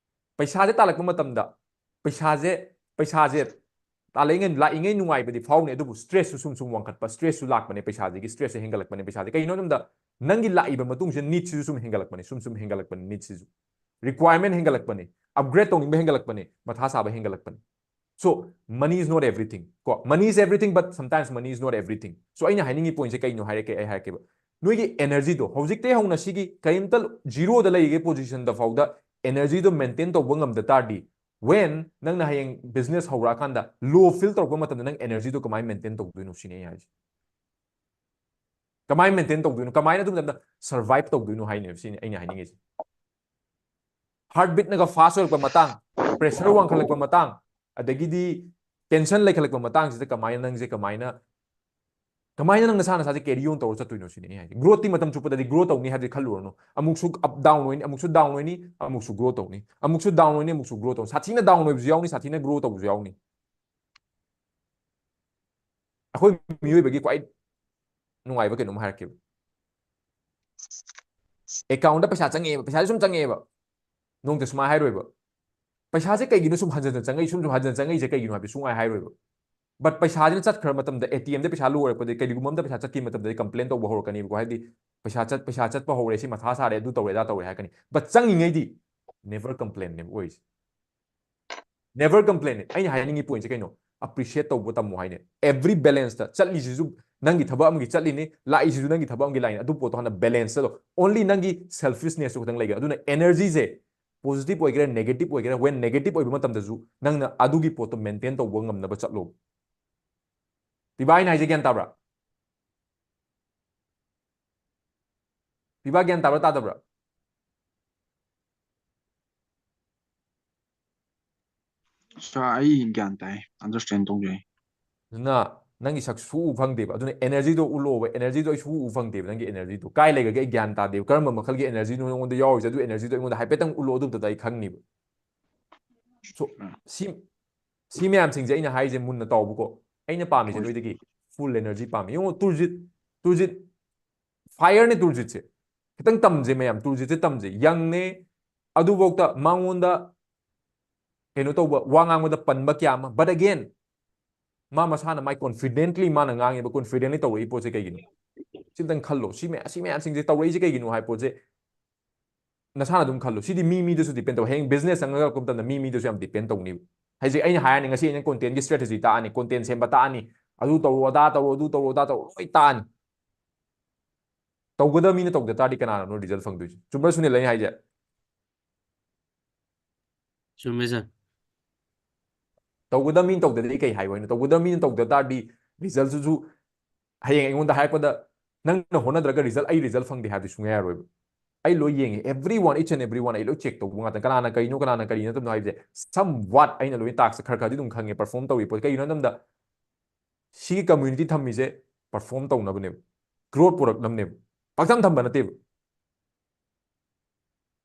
ꯄꯩꯁꯥꯁꯦ ꯇꯥꯜꯂꯛꯄ ꯃꯇꯝꯗ, ꯄꯩꯁꯥꯁꯦ, ꯄꯩꯁꯥꯁꯦ ꯇꯥꯜꯂꯛꯏꯉꯩ, ꯂꯥꯛꯏꯉꯩ ꯅꯨꯡꯉꯥꯏꯕꯗꯤ ꯐꯥꯎꯅꯤ, ꯑꯗꯨꯕꯨ stress ꯁꯨ ꯁꯨꯝ ꯁꯨꯝ ꯋꯥꯡꯈꯠꯄ, stress ꯁꯨ ꯂꯥꯛꯄꯅꯦ, ꯄꯩꯁꯥꯁꯤꯒꯤ stress ꯁꯦ ꯍꯦꯟꯒꯠꯂꯛꯄꯅꯦ꯫ ꯄꯩꯁꯥꯁꯦ ꯀꯩꯒꯤꯅꯣ ꯍꯥꯏꯕ ꯃꯇꯝꯗ, ꯅꯪꯒꯤ ꯂꯥꯛꯏꯕ ꯃꯇꯨꯡꯁꯤꯗ need ꯁꯤꯁꯨ ꯁꯨꯝ ꯍꯦꯟꯒꯠꯂꯛꯄꯅꯦ, ꯁꯨꯝ ꯁꯨꯝ ꯍꯦꯟꯒꯠꯂꯛꯄꯅꯦ need ꯁꯤꯁꯨ꯫ Requirement ꯍꯦꯟꯒꯠꯂꯛꯄꯅꯦ, upgrade ꯇꯧꯅꯤꯡꯕ ꯍꯦꯟꯒꯠꯂꯛꯄꯅꯦ, ꯃꯊꯥ ꯁꯥꯕ ꯍꯦꯟꯒꯠꯂꯛꯄꯅꯦ꯫ So money is not everything ꯀꯣ, money is everything, but sometimes money is not everything. So ꯑꯩꯅ ꯍꯥꯏꯅꯤꯡꯉꯤ point ꯁꯦ ꯀꯩꯅꯣ ꯍꯥꯏꯔꯛꯀꯦ, ꯑꯩ ꯍꯥꯏꯔꯛꯀꯦꯕ꯫ ꯅꯣꯏꯒꯤ energy ꯗꯣ ꯍꯧꯖꯤꯛꯇꯩ ꯍꯧꯅ ꯁꯤꯒꯤ ꯀꯔꯤꯝꯇ zero ꯗ ꯂꯩꯔꯤꯉꯩ position ꯗ ꯐꯥꯎꯗ energy ꯗꯣ maintain ꯇꯧꯕ ꯉꯝꯗ ꯇꯥꯔꯗꯤ, when ꯅꯪꯅ ꯍꯌꯦꯡ business ꯍꯧꯔꯛꯑꯀꯥꯟꯗ low feel ꯇꯧꯔꯛꯄ ꯃꯇꯝꯗ ꯅꯪ energy ꯗꯣ ꯀꯃꯥꯏꯅ maintain ꯇꯧꯗꯣꯏꯅꯣ ꯁꯤꯅꯤ ꯑꯩ ꯍꯥꯏꯁꯦ꯫ ꯀꯃꯥꯏꯅ maintain ꯇꯧꯗꯣꯏꯅꯣ, ꯀꯃꯥꯏꯅ ꯑꯗꯨ ꯃꯇꯝꯗ survive ꯇꯧꯗꯣꯏꯅꯣ ꯍꯥꯏꯅꯦꯕ, ꯁꯤꯅꯤ ꯑꯩꯅ ꯍꯥꯏꯅꯤꯡꯉꯤꯁꯦ꯫ Heartbeat ꯅꯒ fast ꯑꯣꯏꯔꯛꯄ ꯃꯇꯥꯡ, pressure ꯋꯥꯡꯈꯠꯂꯛꯄ ꯃꯇꯥꯡ, ꯑꯗꯒꯤꯗꯤ tension ꯂꯩꯈꯠꯂꯛꯄ ꯃꯇꯥꯡꯁꯤꯗ ꯀꯃꯥꯏꯅ ꯅꯪꯁꯦ ꯀꯃꯥꯏꯅ ꯀꯃꯥꯏꯅ ꯅꯪ ꯅꯁꯥ ꯅꯁꯥꯁꯦ carry on ꯇꯧꯔ ꯆꯠꯇꯣꯏꯅꯣ ꯁꯤꯅꯤ ꯑꯩ ꯍꯥꯏꯁꯦ꯫ Growthꯇꯤ ꯃꯇꯝ ꯆꯨꯞꯄꯗꯗꯤ grow ꯇꯧꯅꯤ ꯍꯥꯏꯕꯗꯤ ꯈꯜꯂꯨꯔꯅꯨ꯫ ꯑꯃꯨꯛꯁꯨ up down ꯑꯣꯏꯅꯤ, ꯑꯃꯨꯛꯁꯨ down ꯑꯣꯏꯅꯤ, ꯑꯃꯨꯛꯁꯨ grow ꯇꯧꯅꯤ, ꯑꯃꯨꯛꯁꯨ down ꯑꯣꯏꯅꯤ, ꯑꯃꯨꯛꯁꯨ grow ꯇꯧꯅꯤ꯫ ꯁꯥꯊꯤꯅ down ꯑꯣꯏꯕꯁꯨ ꯌꯥꯎꯅꯤ, ꯁꯥꯊꯤꯅ grow ꯇꯧꯕꯁꯨ ꯌꯥꯎꯅꯤ꯫ ꯑꯩꯈꯣꯏ ꯃꯤꯑꯣꯏꯕꯒꯤ ꯈ꯭ꯋꯥꯏ ꯅꯨꯡꯉꯥꯏꯕ ꯀꯩꯅꯣꯝ ꯍꯥꯏꯔꯛꯀꯦꯕ꯫ Accountꯇ ꯄꯩꯁꯥ ꯆꯪꯉꯛꯑꯦꯕ, ꯄꯩꯁꯥꯁꯦ ꯁꯨꯝ ꯆꯪꯉꯛꯑꯦꯕ, ꯅꯣꯡꯇ ꯁꯨꯃꯥꯏꯅ ꯍꯥꯏꯔꯣꯏꯕ, "ꯄꯩꯁꯥꯁꯦ ꯀꯩꯒꯤꯅꯣ ꯁꯨꯝ ꯍꯟꯖꯟ ꯍꯟꯖꯟ ꯆꯪꯉꯛꯏ, ꯁꯨꯝ ꯁꯨꯝ ꯍꯟꯖꯟ ꯆꯪꯉꯛꯏꯁꯦ ꯀꯩꯒꯤꯅꯣ?" ꯍꯥꯏꯕꯗꯤ ꯁꯨꯡꯍꯥꯏ ꯍꯥꯏꯔꯣꯏꯕ꯫ But ꯄꯩꯁꯥꯁꯤꯅ ꯆꯠꯈ꯭ꯔ ꯃꯇꯝꯗ, ATMꯗ ꯄꯩꯁꯥ ꯂꯣꯏꯔꯛꯄꯗꯒꯤ, ꯀꯔꯤꯒꯨꯝꯕ ꯑꯝꯗ ꯄꯩꯁꯥ ꯆꯠꯈꯤꯕ ꯃꯇꯝꯗ complain ꯇꯧꯕ ꯍꯧꯔꯛꯀꯅꯤꯕꯀꯣ꯫ ꯍꯥꯏꯗꯤ, "ꯄꯩꯁꯥ ꯆꯠ-, ꯄꯩꯁꯥ ꯆꯠꯄ ꯍꯧꯔꯦ, ꯁꯤ ꯃꯊꯥ ꯁꯥꯔꯦ, ꯑꯗꯨ ꯇꯧꯔꯦ, ꯑꯗꯥ ꯇꯧꯔꯦ" ꯍꯥꯏꯔꯛꯀꯅꯤ꯫ But ꯆꯪꯉꯤꯉꯩꯗꯤ never complainꯅꯦꯕ ꯑꯣꯏꯔꯤꯁꯦ꯫ Never complain꯫ ꯑꯩꯅ ꯍꯥꯏꯅꯤꯡꯉꯤ pointꯁꯦ ꯀꯩꯅꯣ? Appreciate ꯇꯧꯕ ꯇꯝꯃꯣ ꯍꯥꯏꯅꯦ꯫ Every balanceꯇ ꯆꯠꯂꯤꯁꯤꯁꯨ ꯅꯪꯒꯤ ꯊꯕꯛ ꯑꯃꯒꯤ ꯆꯠꯂꯤꯅꯤ, ꯂꯥꯛꯏꯁꯤꯁꯨ ꯅꯪꯒꯤ ꯊꯕꯛ ꯑꯃꯒꯤ ꯂꯥꯛꯏꯅꯤ꯫ ꯑꯗꯨ ꯄꯣꯠꯇꯣ ꯍꯥꯟꯅ balance ꯆꯠꯂꯣ꯫ Only ꯅꯪꯒꯤ selfishnessꯇꯣ ꯈꯛꯇꯪ ꯂꯩꯒꯦ꯫ ꯑꯗꯨꯅ energyꯁꯦ positive ꯑꯣꯏꯒꯦꯔꯥ negative ꯑꯣꯏꯒꯦꯔꯥ, when negative ꯑꯣꯏꯕ ꯃꯇꯝꯗꯁꯨ ꯅꯪꯅ ꯑꯗꯨꯒꯤ ꯄꯣꯠꯇꯣ maintain ꯇꯧꯕ ꯉꯝꯅꯕ ꯆꯠꯂꯣ꯫ ꯄꯤꯕꯥ, ꯑꯩꯅ ꯍꯥꯏꯁꯦ ꯒ꯭ꯌꯥꯟ ꯇꯥꯕ꯭ꯔꯥ? ꯄꯤꯕꯥ, ꯒ꯭ꯌꯥꯟ ꯇꯥꯕ꯭ꯔꯥ ꯇꯥꯗꯕ꯭ꯔꯥ? ꯁꯥꯔ, ꯑꯩ ꯒ꯭ꯌꯥꯟ ꯇꯥꯏ, understand ꯇꯧꯖꯩ꯫ ꯑꯗꯨꯅ ꯅꯪꯒꯤ ꯁꯛ ꯁꯨ ꯎ ꯐꯪꯗꯦꯕ꯫ ꯑꯗꯨꯅ energyꯗꯣ ꯎꯠꯂꯛꯑꯣꯕ꯫ Energyꯗꯣ ꯑꯩ ꯁꯨ ꯎ ꯐꯪꯗꯦꯕ, ꯅꯪꯒꯤ energyꯗꯣ ꯀꯥꯏ ꯂꯩꯈ꯭ꯔꯒꯦ ꯑꯩ ꯒ꯭ꯌꯥꯟ ꯇꯥꯗꯦꯕ꯫ ꯀꯔꯝꯕ ꯃꯈꯜꯒꯤ energyꯅꯣ ꯅꯉꯣꯟꯗ ꯌꯥꯎꯔꯤꯁꯦ? ꯑꯗꯨ energyꯗꯣ ꯑꯩꯉꯣꯟꯗ ꯍꯥꯏꯐꯦꯠꯇꯪ ꯎꯠꯂꯛꯑꯣ, ꯑꯗꯨ ꯑꯝꯇꯗ ꯑꯩ ꯈꯪꯅꯤꯕ꯫ So, ꯎꯝ꯫ ꯁꯤ, ꯁꯤ ꯃꯌꯥꯝꯁꯤꯡꯁꯦ ꯑꯩꯅ ꯍꯥꯏꯁꯦ ꯃꯨꯟꯅ ꯇꯥꯎꯕꯀꯣ꯫ ꯑꯩꯅ ꯄꯥꯝꯃꯤꯁꯦ ꯍꯣꯏ꯫ ꯅꯣꯏꯗꯒꯤ full energy ꯄꯥꯝꯃꯤ꯫ ꯌꯦꯡꯉꯣ, ꯇꯨꯔꯖꯤꯠ, ꯇꯨꯔꯖꯤꯠ, fireꯅꯦ ꯇꯨꯔꯖꯤꯠꯁꯦ꯫ ꯈꯤꯇꯪ ꯇꯝꯁꯦ ꯃꯌꯥꯝ, ꯇꯨꯔꯖꯤꯠꯁꯦ ꯇꯝꯁꯦ꯫ Youngꯅꯦ, ꯑꯗꯨꯐꯥꯎꯗ ꯃꯉꯣꯟꯗ ꯀꯩꯅꯣ ꯇꯧꯕ, ꯋꯥ ꯉꯥꯡꯕꯗ ꯄꯟꯕ ꯀꯌꯥ ꯑꯃ꯫ But again, ꯃꯥ ꯃꯁꯥꯅ ꯃꯥꯏ confidently ꯃꯥꯅ ꯉꯥꯡꯉꯦꯕ, confidently ꯇꯧꯔꯛꯏ ꯄꯣꯠꯁꯦ ꯀꯩꯒꯤꯅꯣ? ꯁꯤꯝꯇꯪ ꯈꯜꯂꯣ꯫ ꯁꯤ ꯃꯌꯥꯝ, ꯁꯤ ꯃꯌꯥꯝꯁꯤꯡꯁꯦ ꯇꯧꯔꯛꯏꯁꯦ ꯀꯩꯒꯤꯅꯣ ꯍꯥꯏ ꯄꯣꯠꯁꯦ ꯅꯁꯥꯅ ꯑꯗꯨꯝ ꯈꯜꯂꯣ꯫ ꯁꯤꯗꯤ ꯃꯤ ꯃꯤꯗꯁꯨ depend ꯇꯧꯋꯦ꯫ ꯍꯌꯦꯡ business ꯆꯪꯉꯛꯄ ꯃꯇꯝꯗ ꯃꯤ ꯃꯤꯗꯁꯨ ꯌꯥꯝ depend ꯇꯧꯅꯤꯕ꯫ ꯍꯧꯖꯤꯛ ꯑꯩꯅ ꯍꯥꯏꯔꯅꯤ, ꯉꯁꯤ ꯑꯩꯅ contentꯒꯤ strategy ꯇꯥꯛꯑꯅꯤ, content ꯁꯦꯝꯕ ꯇꯥꯛꯑꯅꯤ, ꯑꯗꯨ ꯇꯧꯔꯣ, ꯑꯗꯥ ꯇꯧꯔꯣ, ꯑꯗꯨ ꯇꯧꯔꯣ, ꯑꯗꯥ ꯇꯧꯔꯣ, ꯂꯣꯏ ꯇꯥꯛꯑꯅꯤ꯫ ꯇꯧꯒꯗꯕ ꯃꯤꯅ ꯇꯧꯗ ꯇꯥꯔꯗꯤ ꯀꯅꯥꯅꯅꯣ result ꯐꯪꯗꯣꯏꯁꯦ? ꯆꯨꯝꯕ꯭ꯔꯥ ꯁꯨꯅꯤꯜ ꯑꯩꯅ ꯍꯥꯏꯁꯦ? ꯆꯨꯝꯃꯦ ꯁꯥꯔ꯫ ꯇꯧꯒꯗꯕ ꯃꯤꯅ ꯇꯧꯗꯗꯤ ꯀꯩ ꯍꯥꯏꯌꯨ ꯍꯥꯏꯅꯣ? ꯇꯧꯒꯗꯕ ꯃꯤꯅ ꯇꯧꯗ ꯇꯥꯔꯗꯤ resultꯁꯤꯁꯨ ꯍꯌꯦꯡ ꯑꯩꯉꯣꯟꯗ ꯍꯥꯏꯔꯛꯄꯗ ꯅꯪꯅ ꯍꯣꯠꯅꯗ꯭ꯔꯒ result, ꯑꯩ result ꯐꯪꯗꯦ ꯍꯥꯏꯕꯗꯤ ꯁꯨꯡꯌꯥ ꯌꯥꯔꯣꯏꯕ꯫ ꯑꯩ ꯂꯣꯏ ꯌꯦꯡꯉꯦ, everyone, each and everyone ꯑꯩ ꯂꯣꯏ check ꯇꯧꯕ ꯉꯥꯛꯇꯅꯤ꯫ ꯀꯅꯥꯅ ꯀꯔꯤꯅꯣ, ꯀꯅꯥꯅ ꯀꯔꯤ ꯅꯠꯇꯕꯅꯣ ꯍꯥꯏꯕꯁꯦ somewhat ꯑꯩꯅ ꯂꯣꯏ task ꯈꯔ ꯈꯔꯗꯤ ꯑꯗꯨꯝ ꯈꯪꯉꯦ, perform ꯇꯧꯔꯤ ꯄꯣꯠ꯫ ꯀꯩꯒꯤꯅꯣ ꯍꯥꯏꯕ ꯃꯇꯝꯗ ꯁꯤꯒꯤ community ꯊꯝꯃꯤꯁꯦ perform ꯇꯧꯅꯕꯅꯦꯕ, growth ꯄꯨꯔꯛꯅꯕꯅꯦꯕ, ꯄꯥꯛꯊꯝ ꯊꯝꯕ ꯅꯠꯇꯦꯕ꯫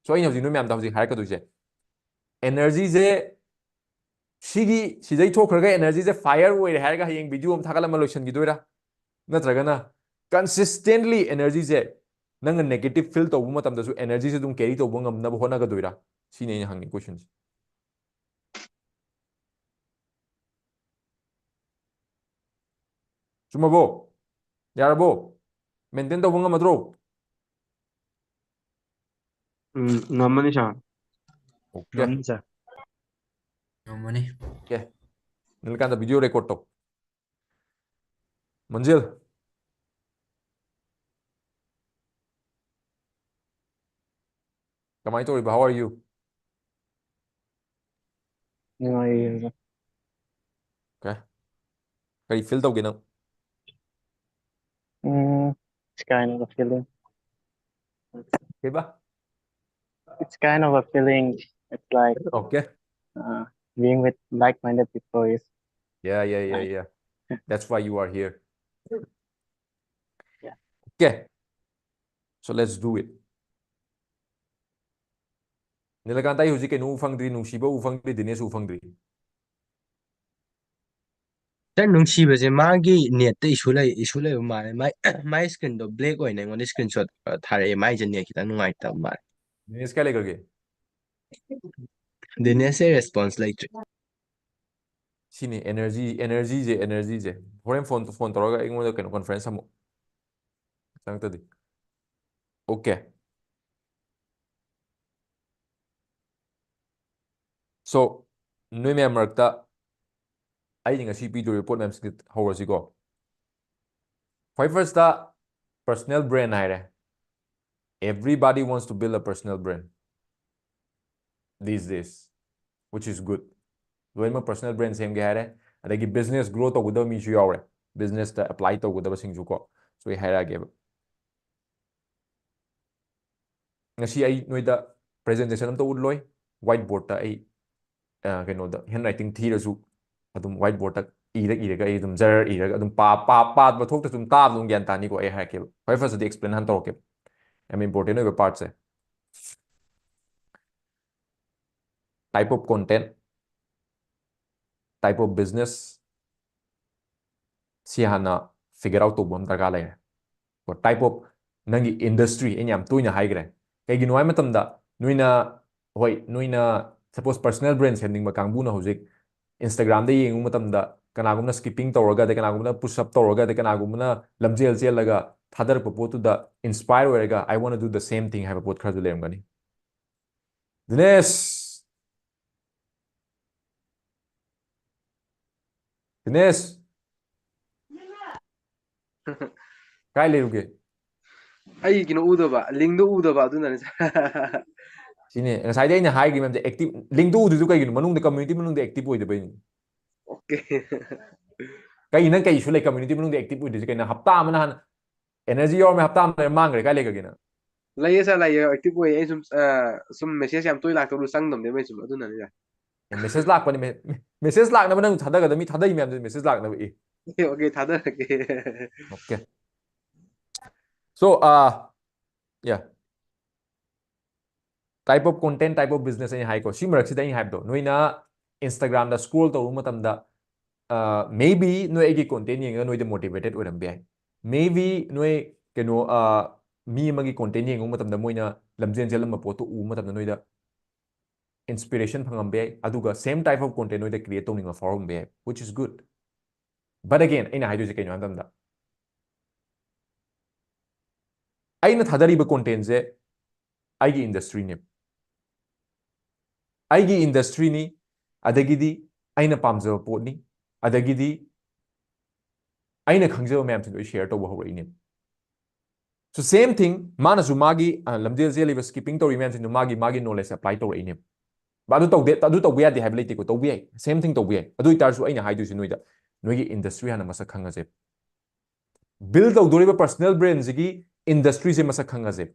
So ꯑꯩꯅ ꯍꯧꯖꯤꯛ ꯅꯣꯏ ꯃꯌꯥꯝꯗ ꯍꯧꯖꯤꯛ ꯍꯥꯏꯔꯛꯀꯗꯣꯏꯁꯦ, energy ꯁꯦ ꯁꯤꯒꯤ ꯁꯤꯗꯩ ꯊꯣꯛꯈ꯭ꯔꯒ energy ꯁꯦ fire ꯑꯣꯏꯔꯦ ꯍꯥꯏꯔꯒ ꯍꯌꯦꯡ video ꯑꯃ ꯊꯥꯒꯠꯂꯝꯃ ꯂꯣꯏꯁꯤꯟꯈꯤꯗꯣꯏꯔꯥ? ꯅꯠꯇ꯭ꯔꯒꯅ consistently energy ꯁꯦ ꯅꯪꯅ negative feel ꯇꯧꯕ ꯃꯇꯝꯗꯁꯨ energy ꯁꯦ ꯑꯗꯨꯝ carry ꯇꯧꯕ ꯉꯝꯅꯕ ꯍꯣꯠꯅꯒꯗꯣꯏꯔꯥ? ꯁꯤꯅꯤ ꯑꯩꯅ ꯍꯪꯉꯤ question ꯁꯦ꯫ ꯆꯨꯝꯃꯕꯣ? ꯌꯥꯔꯕꯣ? Maintain ꯇꯧꯕ ꯉꯝꯃꯗ꯭ꯔꯣ? ꯎꯝ, ꯉꯝꯃꯅꯤ ꯁꯥꯔ꯫ Okay. ꯉꯝꯅꯤ ꯁꯥꯔ꯫ ꯉꯝꯃꯅꯤ꯫ ꯅꯤꯜꯀꯥꯟꯇ, video record ꯇꯧ꯫ ꯃꯟꯖꯤꯜ, ꯀꯃꯥꯏꯅ ꯇꯧꯔꯤꯕ? How are you? ꯅꯨꯡꯉꯥꯏꯔꯤꯌꯦ꯫ Okay. ꯀꯔꯤ feel ꯇꯧꯒꯦ ꯅꯪ? Mm, it's kind of a feeling. ꯀꯩꯕ? It's kind of a feeling. It's like Okay. uh, being with like-minded people is Yeah, yeah, yeah, Right. yeah. That's why you are here. Yeah. Okay. So let's do it. Nilakanta, ꯑꯩ ꯍꯧꯖꯤꯛ ꯀꯩꯅꯣ ꯎ ꯐꯪꯗ꯭ꯔꯤ, ꯅꯨꯡꯁꯤꯕ ꯎ ꯐꯪꯗ꯭ꯔꯤ, ꯗꯤꯅꯦꯁ ꯎ ꯐꯪꯗ꯭ꯔꯤ꯫ ꯁꯥꯔ, ꯅꯨꯡꯁꯤꯕꯁꯦ ꯃꯥꯒꯤ net ꯇ issue ꯂꯩ, issue ꯂꯩꯕ ꯃꯥꯜꯂꯦ꯫ ꯃꯥꯏ, ꯃꯥꯏ screen ꯗꯣ black ꯑꯣꯏꯅ ꯑꯩꯉꯣꯟꯗ screenshot ꯊꯥꯔꯛꯑꯦ꯫ ꯃꯥꯏꯁꯦ net ꯈꯤꯇꯪ ꯅꯨꯡꯉꯥꯏꯇꯕ ꯃꯥꯜꯂꯦ꯫ ꯗꯤꯅꯦꯁ ꯀꯥꯏ ꯂꯩꯈ꯭ꯔꯒꯦ? ꯗꯤꯅꯦꯁꯁꯦ response ꯂꯩꯇ꯭ꯔꯤ꯫ ꯁꯤꯅꯤ energy, energy ꯁꯦ, energy ꯁꯦ꯫ ꯍꯣꯔꯦꯟ phone, phone ꯇꯧꯔꯒ ꯑꯩꯉꯣꯟꯗ ꯀꯩꯅꯣ conference ꯊꯝꯃꯣ꯫ ꯆꯪꯉꯛꯇꯗꯤ꯫ Okay. So, ꯅꯣꯏ ꯃꯌꯥꯝ ꯃꯔꯛꯇ ꯑꯩꯅ ꯉꯁꯤ ꯄꯤꯗꯣꯔꯤꯕ ꯄꯣꯠ ꯃꯌꯥꯝꯁꯤꯡꯁꯦ ꯍꯧꯔꯁꯤꯀꯣ꯫ ꯈ꯭ꯋꯥꯏ first ꯇ personal brand ꯍꯥꯏꯔꯦ꯫ Everybody wants to build a personal brand these days, which is good. ꯂꯣꯏꯅꯃꯛ personal brand ꯁꯦꯝꯒꯦ ꯍꯥꯏꯔꯦ꯫ ꯑꯗꯒꯤ business grow ꯇꯧꯒꯗꯕ ꯃꯤꯁꯨ ꯌꯥꯎꯔꯦ, business ꯇ apply ꯇꯧꯒꯗꯕꯁꯤꯡꯁꯨꯀꯣ꯫ So ꯑꯩ ꯍꯥꯏꯔꯛꯑꯒꯦꯕ꯫ ꯉꯁꯤ ꯑꯩ ꯅꯣꯏꯗ presentation ꯑꯝꯇ ꯎꯠꯂꯣꯏ, white board ꯇ ꯑꯩ, ꯑ, ꯀꯩꯅꯣꯗ handwriting ꯊꯤꯔꯁꯨ ꯑꯗꯨꯝ white board ꯇ ꯏꯔ ꯏꯔꯒ ꯑꯩ ꯑꯗꯨꯝ ꯖꯔ ꯏꯔꯒ ꯑꯗꯨꯝ ꯄꯥ ꯄꯥ ꯄꯥꯕ ꯊꯣꯛꯇ ꯑꯗꯨꯝ ꯇꯥꯕ ꯑꯗꯨꯝ ꯒ꯭ꯌꯥꯟ ꯇꯥꯅꯤꯀꯣ꯫ ꯑꯩ ꯍꯥꯏꯔꯛꯀꯦꯕ, ꯈ꯭ꯋꯥꯏ ꯐꯥꯔꯁꯇꯗꯤ ꯑꯦꯛꯁꯄ꯭ꯂꯦꯟ ꯍꯥꯟꯅ ꯇꯧꯔꯛꯀꯦꯕ꯫ ꯌꯥꯝ ꯏꯝꯄꯣꯔꯇꯦꯟ ꯑꯣꯏꯕ ꯄꯥꯔꯠꯁꯦ꯫ Type of content, type of business, ꯁꯤ ꯍꯥꯟꯅ ꯐꯤꯒꯔ ꯑꯥꯎꯠ ꯇꯧꯕ ꯑꯃ ꯗꯔꯀꯥꯔ ꯂꯩꯔꯦ꯫ Type of, ꯅꯪꯒꯤ ꯏꯟꯗꯁꯇ꯭ꯔꯤ ꯑꯩꯅ ꯌꯥꯝ ꯇꯣꯏꯅ ꯍꯥꯏꯈ꯭ꯔꯦ꯫ ꯀꯩꯒꯤꯅꯣ ꯍꯥꯏꯕ ꯃꯇꯝꯗ, ꯅꯣꯏꯅ, ꯍꯣꯏ, ꯅꯣꯏꯅ ꯁꯄꯣꯁ ꯄꯔꯁꯅꯦꯜ ꯕ꯭ꯔꯦꯟ ꯁꯦꯝꯅꯤꯡꯕ ꯀꯥꯡꯕꯨꯅ ꯍꯧꯖꯤꯛ ꯏꯟꯁꯇꯥꯒ꯭ꯔꯥꯝꯗ ꯌꯦꯡꯕ ꯃꯇꯝꯗ ꯀꯅꯥꯒꯨꯝꯕꯅ ꯁ꯭ꯀꯤꯞꯄꯤꯡ ꯇꯧꯔꯒ, ꯑꯗꯩ ꯀꯅꯥꯒꯨꯝꯕꯅ ꯄꯨꯁ ꯑꯞ ꯇꯧꯔꯒ, ꯑꯗꯩ ꯀꯅꯥꯒꯨꯝꯕꯅ ꯂꯝꯖꯦꯜ ꯆꯦꯜꯂꯒ ꯊꯥꯗꯔꯛꯄ ꯄꯣꯠꯇꯨꯗ ꯏꯟꯁꯄꯥꯌꯔ ꯑꯣꯏꯔꯒ "I wanna do the same thing" ꯍꯥꯏꯕ ꯄꯣꯠ ꯈꯔꯁꯨ ꯂꯩꯔꯝꯒꯅꯤ꯫ ꯗꯤꯅꯦꯁ! ꯗꯤꯅꯦꯁ! ꯀꯥꯏ ꯂꯩꯔꯨꯒꯦ? ꯑꯩ ꯀꯩꯅꯣ ꯎꯗꯕ, ꯂꯤꯡꯗꯣ ꯎꯗꯕ, ꯑꯗꯨꯅꯅꯦ꯫ ꯁꯤꯅꯦ ꯉꯁꯥꯏꯗꯩ ꯑꯩꯅ ꯍꯥꯏꯈ꯭ꯔꯤ ꯃꯌꯥꯝꯁꯦ, ꯑꯦꯛꯇꯤꯚ, ꯂꯤꯡꯗꯣ ꯎꯗ꯭ꯔꯤꯗꯨ ꯀꯩꯒꯤꯅꯣ? ꯃꯅꯨꯡꯗ, ꯀꯝꯃ꯭ꯌꯨꯅꯤꯇꯤ ꯃꯅꯨꯡꯗ ꯑꯦꯛꯇꯤꯚ ꯑꯣꯏꯗꯕꯩꯅꯤ꯫ ꯑꯣꯀꯦ꯫ ꯀꯩ, ꯅꯪ ꯀꯩ ꯏꯁꯨ ꯂꯩ ꯀꯝꯃ꯭ꯌꯨꯅꯤꯇꯤ ꯃꯅꯨꯡꯗ ꯑꯦꯛꯇꯤꯚ ꯑꯣꯏꯗ꯭ꯔꯤꯁꯦ ꯀꯩꯅꯣ? ꯍꯞꯇꯥ ꯑꯃꯅ ꯍꯥꯟꯅ ꯑꯦꯅꯔꯖꯤ ꯌꯥꯎꯔꯝꯃꯦ, ꯍꯞꯇꯥ ꯑꯃ ꯂꯩꯔ ꯃꯥꯡꯈ꯭ꯔꯦ, ꯀꯥꯏ ꯂꯩꯈ꯭ꯔꯒꯦ ꯅꯪ? ꯂꯩꯌꯦ ꯁꯥꯔ, ꯂꯩꯌꯦ, ꯑꯦꯛꯇꯤꯚ ꯑꯣꯏꯌꯦ꯫ ꯑꯩ ꯁꯨꯝ, ꯑ, ꯁꯨꯝ ꯃꯦꯁꯦꯖ ꯌꯥꯝ ꯇꯣꯏ ꯂꯥꯛꯇꯧꯔꯨ ꯆꯪꯗꯕꯅꯦꯕ ꯑꯩ ꯁꯨꯝ, ꯑꯗꯨꯅꯅꯦ ꯁꯥꯔ꯫ ꯑꯦ, ꯃꯦꯁꯦꯖ ꯂꯥꯛꯄꯅꯤ, ꯃꯦ-, ꯃꯦ-, ꯃꯦꯁꯦꯖ ꯂꯥꯛꯅꯕ ꯅꯪ ꯊꯥꯗꯒꯗꯕ, ꯃꯤ ꯊꯥꯗꯔꯤ ꯃꯌꯥꯝꯗꯨ ꯃꯦꯁꯦꯖ ꯂꯥꯛꯅꯕ, ꯑꯦ꯫ ꯑꯣꯀꯦ, ꯑꯣꯀꯦ, ꯊꯥꯗꯔꯛꯀꯦ꯫ Okay. So, uh, yeah. Type of content, type of business ꯑꯩꯅ ꯍꯥꯏꯀꯣ꯫ ꯁꯤ ꯃꯔꯛꯁꯤꯗ ꯑꯩꯅ ꯍꯥꯏꯕꯗꯣ, ꯅꯣꯏꯅ ꯏꯟꯁꯇꯥꯒ꯭ꯔꯥꯝꯗ ꯁ꯭ꯀ꯭ꯔꯣꯜ ꯇꯧꯕ ꯃꯇꯝꯗ, ꯑ, maybe ꯅꯣꯏ ꯑꯩꯒꯤ ꯀꯣꯟꯇꯦꯟ ꯌꯦꯡꯉꯒ ꯅꯣꯏꯗ ꯃꯣꯇꯤꯚꯦꯇꯦꯠ ꯑꯣꯏꯔꯝꯕ ꯌꯥꯏ꯫ Maybe ꯅꯣꯏ ꯀꯩꯅꯣ, ꯑ, ꯃꯤ ꯑꯃꯒꯤ ꯀꯣꯟꯇꯦꯟ ꯌꯦꯡꯕ ꯃꯇꯝꯗ ꯃꯣꯏꯅ ꯂꯝꯖꯦꯜ ꯆꯦꯜꯂꯝꯕ ꯄꯣꯠꯇꯣ ꯎꯕ ꯃꯇꯝꯗ ꯅꯣꯏꯗ ꯏꯟꯁꯄꯤꯔꯦꯁꯟ ꯐꯪꯉꯝꯕ ꯌꯥꯏ, ꯑꯗꯨꯒ same type of content ꯅꯣꯏꯗ ꯀ꯭ꯔꯤꯌꯦꯠ ꯇꯧꯅꯤꯡꯕ ꯐꯥꯎꯔꯝꯕ ꯌꯥꯏ, which is good. But again, ꯑꯩꯅ ꯍꯥꯏꯗꯣꯏꯁꯦ ꯀꯩꯅꯣ ꯍꯥꯏꯕ ꯃꯇꯝꯗ, ꯑꯩꯅ ꯊꯥꯗꯔꯤꯕ ꯀꯣꯟꯇꯦꯟꯁꯦ ꯑꯩꯒꯤ ꯏꯟꯗꯁꯇ꯭ꯔꯤꯅꯦ, ꯑꯩꯒꯤ ꯏꯟꯗꯁꯇ꯭ꯔꯤꯅꯤ, ꯑꯗꯒꯤꯗꯤ ꯑꯩꯅ ꯄꯥꯝꯖꯕ ꯄꯣꯠꯅꯤ, ꯑꯗꯒꯤꯗꯤ ꯑꯩꯅ ꯈꯪꯖꯕ ꯃꯌꯥꯝꯁꯤꯡꯗꯣ ꯑꯩ ꯁꯤꯌꯔ ꯇꯧꯕ ꯍꯧꯔꯛꯏꯅꯦ꯫ So same thing, ꯃꯥꯅꯁꯨ ꯃꯥꯒꯤ, ꯑ, ꯂꯝꯖꯦꯜ ꯆꯦꯜꯂꯤꯕ, ꯁ꯭ꯀꯤꯞꯄꯤꯡ ꯇꯧꯔꯤ ꯃꯌꯥꯝꯁꯤꯡꯗꯣ ꯃꯥꯒꯤ, ꯃꯥꯒꯤ ꯅꯣꯂꯦꯖ ꯑꯦꯄ꯭ꯂꯥꯏ ꯇꯧꯔꯛꯏꯅꯦ꯫ ꯕ, ꯑꯗꯨ ꯇꯧꯗꯦ, ꯑꯗꯨ ꯇꯧꯕ ꯌꯥꯗꯦ ꯍꯥꯏꯕ ꯂꯩꯇꯦꯀꯣ, ꯇꯧꯕ ꯌꯥꯏ, ꯁꯦꯝ ꯊꯤꯡ ꯇꯧꯕ ꯌꯥꯏ꯫ ꯑꯗꯨ ꯑꯣꯏꯇꯥꯔꯁꯨ ꯑꯩꯅ ꯍꯥꯏꯗꯣꯏꯁꯦ ꯅꯣꯏꯗ, ꯅꯣꯏꯒꯤ ꯏꯟꯗꯁꯇ꯭ꯔꯤ ꯍꯥꯟꯅ ꯃꯁꯛ ꯈꯪꯉꯁꯦ꯫ ꯕꯤꯜ ꯇꯧꯗꯣꯔꯤꯕ ꯄꯔꯁꯅꯦꯜ ꯕ꯭ꯔꯦꯟꯁꯤꯒꯤ ꯏꯟꯗꯁꯇ꯭ꯔꯤꯁꯦ ꯃꯁꯛ ꯈꯪꯉꯁꯦ꯫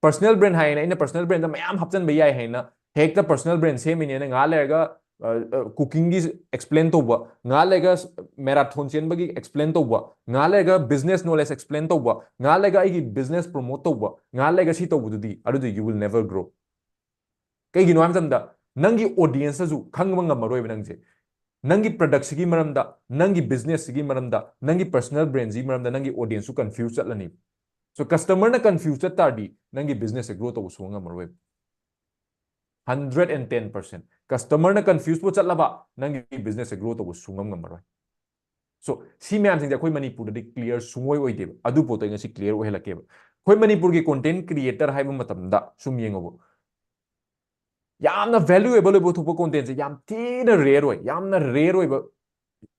ꯄꯔꯁꯅꯦꯜ ꯕ꯭ꯔꯦꯟ ꯍꯥꯏꯅ ꯑꯩꯅ ꯄꯔꯁꯅꯦꯜ ꯕ꯭ꯔꯦꯟꯗ ꯃꯌꯥꯝ ꯍꯥꯞꯆꯤꯟꯕ ꯌꯥꯏ ꯍꯥꯏꯅ, ꯍꯦꯛꯇ ꯄꯔꯁꯅꯦꯜ ꯕ꯭ꯔꯦꯟ ꯁꯦꯝꯃꯤꯅꯦꯅ ꯉꯥꯏꯍꯥꯛ ꯂꯩꯔꯒ ꯀꯨꯀꯤꯡꯒꯤ ꯑꯦꯛꯁꯄ꯭ꯂꯦꯟ ꯇꯧꯕ, ꯉꯥꯏꯍꯥꯛ ꯂꯩꯔꯒ ꯃꯦꯔꯥꯊꯣꯟ ꯆꯦꯟꯕꯒꯤ ꯑꯦꯛꯁꯄ꯭ꯂꯦꯟ ꯇꯧꯕ, ꯉꯥꯏꯍꯥꯛ ꯂꯩꯔꯒ ꯕꯤꯖꯤꯅꯦꯁ ꯅꯣꯂꯦꯖ ꯑꯦꯛꯁꯄ꯭ꯂꯦꯟ ꯇꯧꯕ, ꯉꯥꯏꯍꯥꯛ ꯂꯩꯔꯒ ꯑꯩꯒꯤ ꯕꯤꯖꯤꯅꯦꯁ ꯄ꯭ꯔꯣꯃꯣꯠ ꯇꯧꯕ, ꯉꯥꯏꯍꯥꯛ ꯂꯩꯔꯒ ꯁꯤ ꯇꯧꯕꯗꯨꯗꯤ, ꯑꯗꯨꯗꯤ you will never grow. ꯀꯩꯒꯤꯅꯣ ꯍꯥꯏꯕ ꯃꯇꯝꯗ ꯅꯪꯒꯤ ꯑꯣꯗꯤꯌꯦꯟꯁꯇꯁꯨ ꯈꯪꯕ ꯉꯝꯃꯔꯣꯏꯕ ꯅꯪꯁꯦ. ꯅꯪꯒꯤ ꯄ꯭ꯔꯗꯛꯁꯤꯒꯤ ꯃꯔꯝꯗ, ꯅꯪꯒꯤ ꯕꯤꯖꯤꯅꯦꯁꯁꯤꯒꯤ ꯃꯔꯝꯗ, ꯅꯪꯒꯤ ꯄꯔꯁꯣꯅꯦꯜ ꯕ꯭ꯔꯦꯟꯁꯤꯒꯤ ꯃꯔꯝꯗ ꯅꯪꯒꯤ ꯑꯣꯗꯤꯌꯦꯟꯁꯁꯨ ꯀꯟꯐ꯭ꯌꯨꯁ ꯆꯠꯂꯅꯤ. ꯁꯣ ꯀꯁꯇꯃꯔꯅ ꯀꯟꯐ꯭ꯌꯨꯁ ꯆꯠ ꯇꯥꯔꯗꯤ ꯅꯪꯒꯤ ꯕꯤꯖꯤꯅꯦꯁꯁꯦ ꯒ꯭ꯔꯣ ꯇꯧꯕ ꯁꯨꯡꯉꯝ ꯉꯝꯃꯔꯣꯏꯕ. Hundred and ten percent. ꯀꯁꯇꯃꯔꯅ ꯀꯟꯐ꯭ꯌꯨꯁꯄꯨ ꯆꯠꯂꯕ ꯅꯪꯒꯤ ꯕꯤꯖꯤꯅꯦꯁꯁꯦ ꯒ꯭ꯔꯣ ꯇꯧꯕ ꯁꯨꯡꯉꯝ ꯉꯝꯃꯔꯣꯏ. ꯁꯣ ꯁꯤ ꯃꯌꯥꯝꯁꯤꯡꯁꯦ ꯑꯩꯈꯣꯏ ꯃꯅꯤꯄꯨꯔꯗꯗꯤ ꯀ꯭ꯂꯤꯌꯥꯔ ꯁꯨꯡꯑꯣꯏ ꯑꯣꯏꯗꯦꯕ. ꯑꯗꯨ ꯄꯣꯠꯇꯣ ꯑꯩ ꯉꯁꯤ ꯀ꯭ꯂꯤꯌꯥꯔ ꯑꯣꯏꯍꯜꯂꯛꯀꯦꯕ. ꯑꯩꯈꯣꯏ ꯃꯅꯤꯄꯨꯔꯒꯤ ꯀꯣꯟꯇꯦꯟ ꯀ꯭ꯔꯤꯌꯦꯇꯔ ꯍꯥꯏꯕ ꯃꯇꯝꯗ ꯁꯨꯝ ꯌꯦꯡꯉꯣꯕ, ꯌꯥꯝꯅ ꯚꯦꯂꯨꯑꯦꯕꯜ ꯑꯣꯏꯕ ꯊꯣꯛꯄ ꯀꯣꯟꯇꯦꯟꯁꯦ ꯌꯥꯝ ꯊꯤꯅ ꯔꯦꯌꯔ ꯑꯣꯏ. ꯌꯥꯝꯅ ꯔꯦꯌꯔ ꯑꯣꯏꯕ,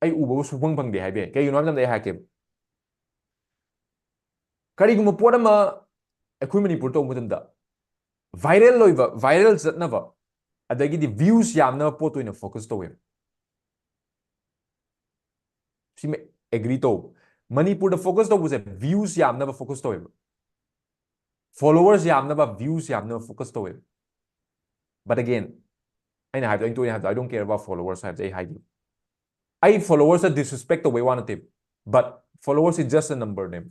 ꯑꯩ ꯎꯕꯕꯨ ꯁꯨꯡꯐꯪ ꯐꯪꯗꯦ ꯍꯥꯏꯕ ꯌꯥꯏ. ꯀꯩꯒꯤꯅꯣ ꯍꯥꯏꯕ ꯃꯇꯝꯗ ꯑꯩ ꯍꯥꯏꯔꯛꯀꯦꯕ. ꯀꯔꯤꯒꯨꯝꯕ ꯄꯣꯠ ꯑꯃ ꯑꯩꯈꯣꯏ ꯃꯅꯤꯄꯨꯔ ꯇꯧꯕ ꯃꯇꯝꯗ ꯚꯥꯏꯔꯦꯜ ꯑꯣꯏꯕ, ꯚꯥꯏꯔꯦꯜ ꯆꯠꯅꯕ, ꯑꯗꯒꯤꯗꯤ ꯚ꯭ꯌꯨꯁ ꯌꯥꯝꯅꯕ ꯄꯣꯠꯇ ꯑꯣꯏꯅ ꯐꯣꯀꯁ ꯇꯧꯋꯦꯕ. ꯁꯤꯃ ꯑꯦꯒ꯭ꯔꯤ ꯇꯧ. ꯃꯅꯤꯄꯨꯔꯗ ꯐꯣꯀꯁ ꯇꯧꯕꯁꯦ ꯚ꯭ꯌꯨꯁ ꯌꯥꯝꯅꯕ ꯐꯣꯀꯁ ꯇꯧꯋꯦꯕ, ꯐꯣꯂꯣꯋꯔꯁ ꯌꯥꯝꯅꯕ, ꯚ꯭ꯌꯨꯁ ꯌꯥꯝꯅꯕ ꯐꯣꯀꯁ ꯇꯧꯋꯦꯕ. But again, ꯑꯩꯅ ꯍꯥꯏꯕꯗꯣ, ꯑꯩꯅ ꯇꯣꯏꯅ ꯍꯥꯏꯕꯗꯣ, I don't care about followers ꯍꯥꯏꯕꯁꯦ ꯑꯩ ꯍꯥꯏꯗꯦ. ꯑꯩ ꯐꯣꯂꯣꯋꯔꯁꯇ ꯗꯤꯁꯔꯤꯁꯄꯦꯛ ꯇꯧꯕꯩ ꯋꯥ ꯅꯠꯇꯦ, but followers is just a number ꯅꯦ.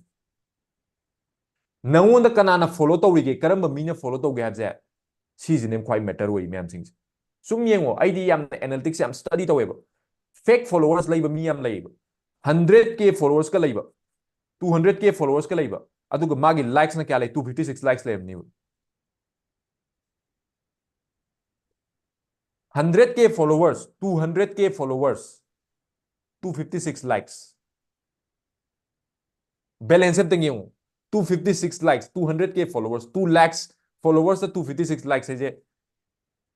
ꯅꯪꯉꯣꯟꯗ ꯀꯅꯥꯅ ꯐꯣꯂꯣ ꯇꯧꯔꯤꯒꯦ, ꯀꯔꯝꯕ ꯃꯤꯅ ꯐꯣꯂꯣ ꯇꯧꯒꯦ ꯍꯥꯏꯕꯁꯦ, ꯁꯤꯁꯤꯅꯦ ꯈ꯭ꯋꯥꯏ ꯃꯦꯇꯔ ꯑꯣꯏꯔꯤ ꯃꯌꯥꯝꯁꯤꯡꯁꯦ. ꯁꯨꯝ ꯌꯦꯡꯉꯣ, ꯑꯩꯗꯤ ꯌꯥꯝꯅ ꯑꯦꯅꯥꯂꯤꯇꯤꯛꯁ ꯌꯥꯝ ꯁ꯭ꯇꯗꯤ ꯇꯧꯋꯦꯕ. ꯐꯦꯛ ꯐꯣꯂꯣꯋꯔꯁ ꯂꯩꯕ ꯃꯤ ꯌꯥꯝ ꯂꯩꯌꯦꯕ. ꯍꯟꯗ꯭ꯔꯦꯠ ꯀꯦ ꯐꯣꯂꯣꯋꯔꯁꯀ ꯂꯩꯕ, ꯇꯨ ꯍꯟꯗ꯭ꯔꯦꯠ ꯀꯦ ꯐꯣꯂꯣꯋꯔꯁꯀ ꯂꯩꯕ, ꯑꯗꯨꯒ ꯃꯥꯒꯤ ꯂꯥꯏꯛꯁꯅ ꯀꯌꯥ ꯂꯩ? ꯇꯨ ꯐꯤꯐꯇꯤ ꯁꯤꯛꯁ ꯂꯥꯏꯛꯁ ꯂꯩꯔꯝꯅꯦꯕ. Hundred K followers, two hundred K followers, two fifty six likes. Balance ꯑꯝꯇꯪ ꯌꯦꯡꯉꯨ. Two fifty six likes, two hundred K followers, two likes ꯐꯣꯂꯣꯋꯔꯁꯇ ꯇꯨ ꯐꯤꯐꯇꯤ ꯁꯤꯛꯁ ꯂꯥꯏꯛꯁ ꯍꯥꯏꯁꯦ,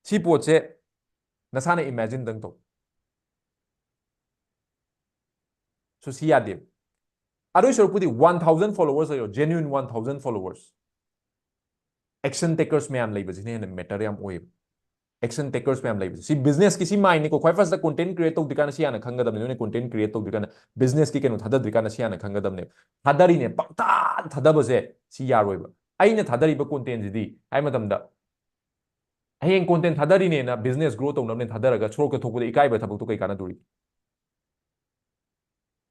ꯁꯤ ꯄꯣꯠꯁꯦ ꯅꯁꯥꯅ ꯏꯃꯦꯖꯤꯟ ꯇꯪ ꯇꯧ. ꯁꯣ ꯁꯤ ꯌꯥꯗꯦꯕ. ꯑꯗꯨꯏ ꯁꯔꯨꯛꯄꯨꯗꯤ ꯋꯥꯟ ꯊꯥꯎꯖꯟ ꯐꯣꯂꯣꯋꯔꯁ ꯂꯩꯔꯣ, ꯖꯦꯅ꯭ꯌꯨꯏꯟ ꯋꯥꯟ ꯊꯥꯎꯖꯟ ꯐꯣꯂꯣꯋꯔꯁ. ꯑꯦꯛꯁꯟ ꯇꯦꯀꯔꯁ ꯃꯌꯥꯝ ꯂꯩꯕꯁꯤꯅ ꯍꯦꯟꯅ ꯃꯦꯇꯔ ꯌꯥꯝ ꯑꯣꯏꯌꯦꯕ. ꯑꯦꯛꯁꯟ ꯇꯦꯀꯔꯁ ꯃꯌꯥꯝ ꯂꯩꯕꯁꯦ, ꯁꯤ ꯕꯤꯖꯤꯅꯦꯁꯀꯤ ꯁꯤ ꯃꯥꯏꯟꯅꯤꯀꯣ. ꯈ꯭ꯋꯥꯏ ꯐꯥꯔꯁꯇ ꯀꯣꯟꯇꯦꯟ ꯀ꯭ꯔꯤꯌꯦꯠ ꯇꯧꯗ꯭ꯔꯤꯀꯥꯟꯗ ꯁꯤ ꯍꯥꯟꯅ ꯈꯪꯒꯗꯕꯅꯤ. ꯅꯣꯏꯅ ꯀꯣꯟꯇꯦꯟ ꯀ꯭ꯔꯤꯌꯦꯠ ꯇꯧꯗ꯭ꯔꯤꯀꯥꯟꯗ, ꯕꯤꯖꯤꯅꯦꯁꯀꯤ ꯀꯩꯅꯣ ꯊꯥꯗꯗ꯭ꯔꯤꯀꯥꯟꯗ ꯁꯤ ꯍꯥꯟꯅ ꯈꯪꯒꯗꯕꯅꯦꯕ. ꯊꯥꯗꯔꯤꯅꯦ, ꯄꯪꯊꯥ ꯊꯥꯗꯕꯁꯦ ꯁꯤ ꯌꯥꯔꯣꯏꯕ. ꯑꯩꯅ ꯊꯥꯗꯔꯤꯕ ꯀꯣꯟꯇꯦꯟꯁꯤꯗꯤ ꯍꯥꯏ ꯃꯇꯝꯗ ꯍꯌꯦꯡ content ꯊꯥꯗꯔꯤꯅꯦꯅ business grow ꯇꯧꯅꯕꯅꯦ ꯊꯥꯗꯔꯒ ꯁꯣꯔꯣꯛꯇ ꯊꯣꯛꯄꯗ ꯏꯀꯥꯏꯕ ꯊꯕꯛꯇꯣ ꯀꯩ ꯀꯥꯟꯅꯗꯣꯔꯤ?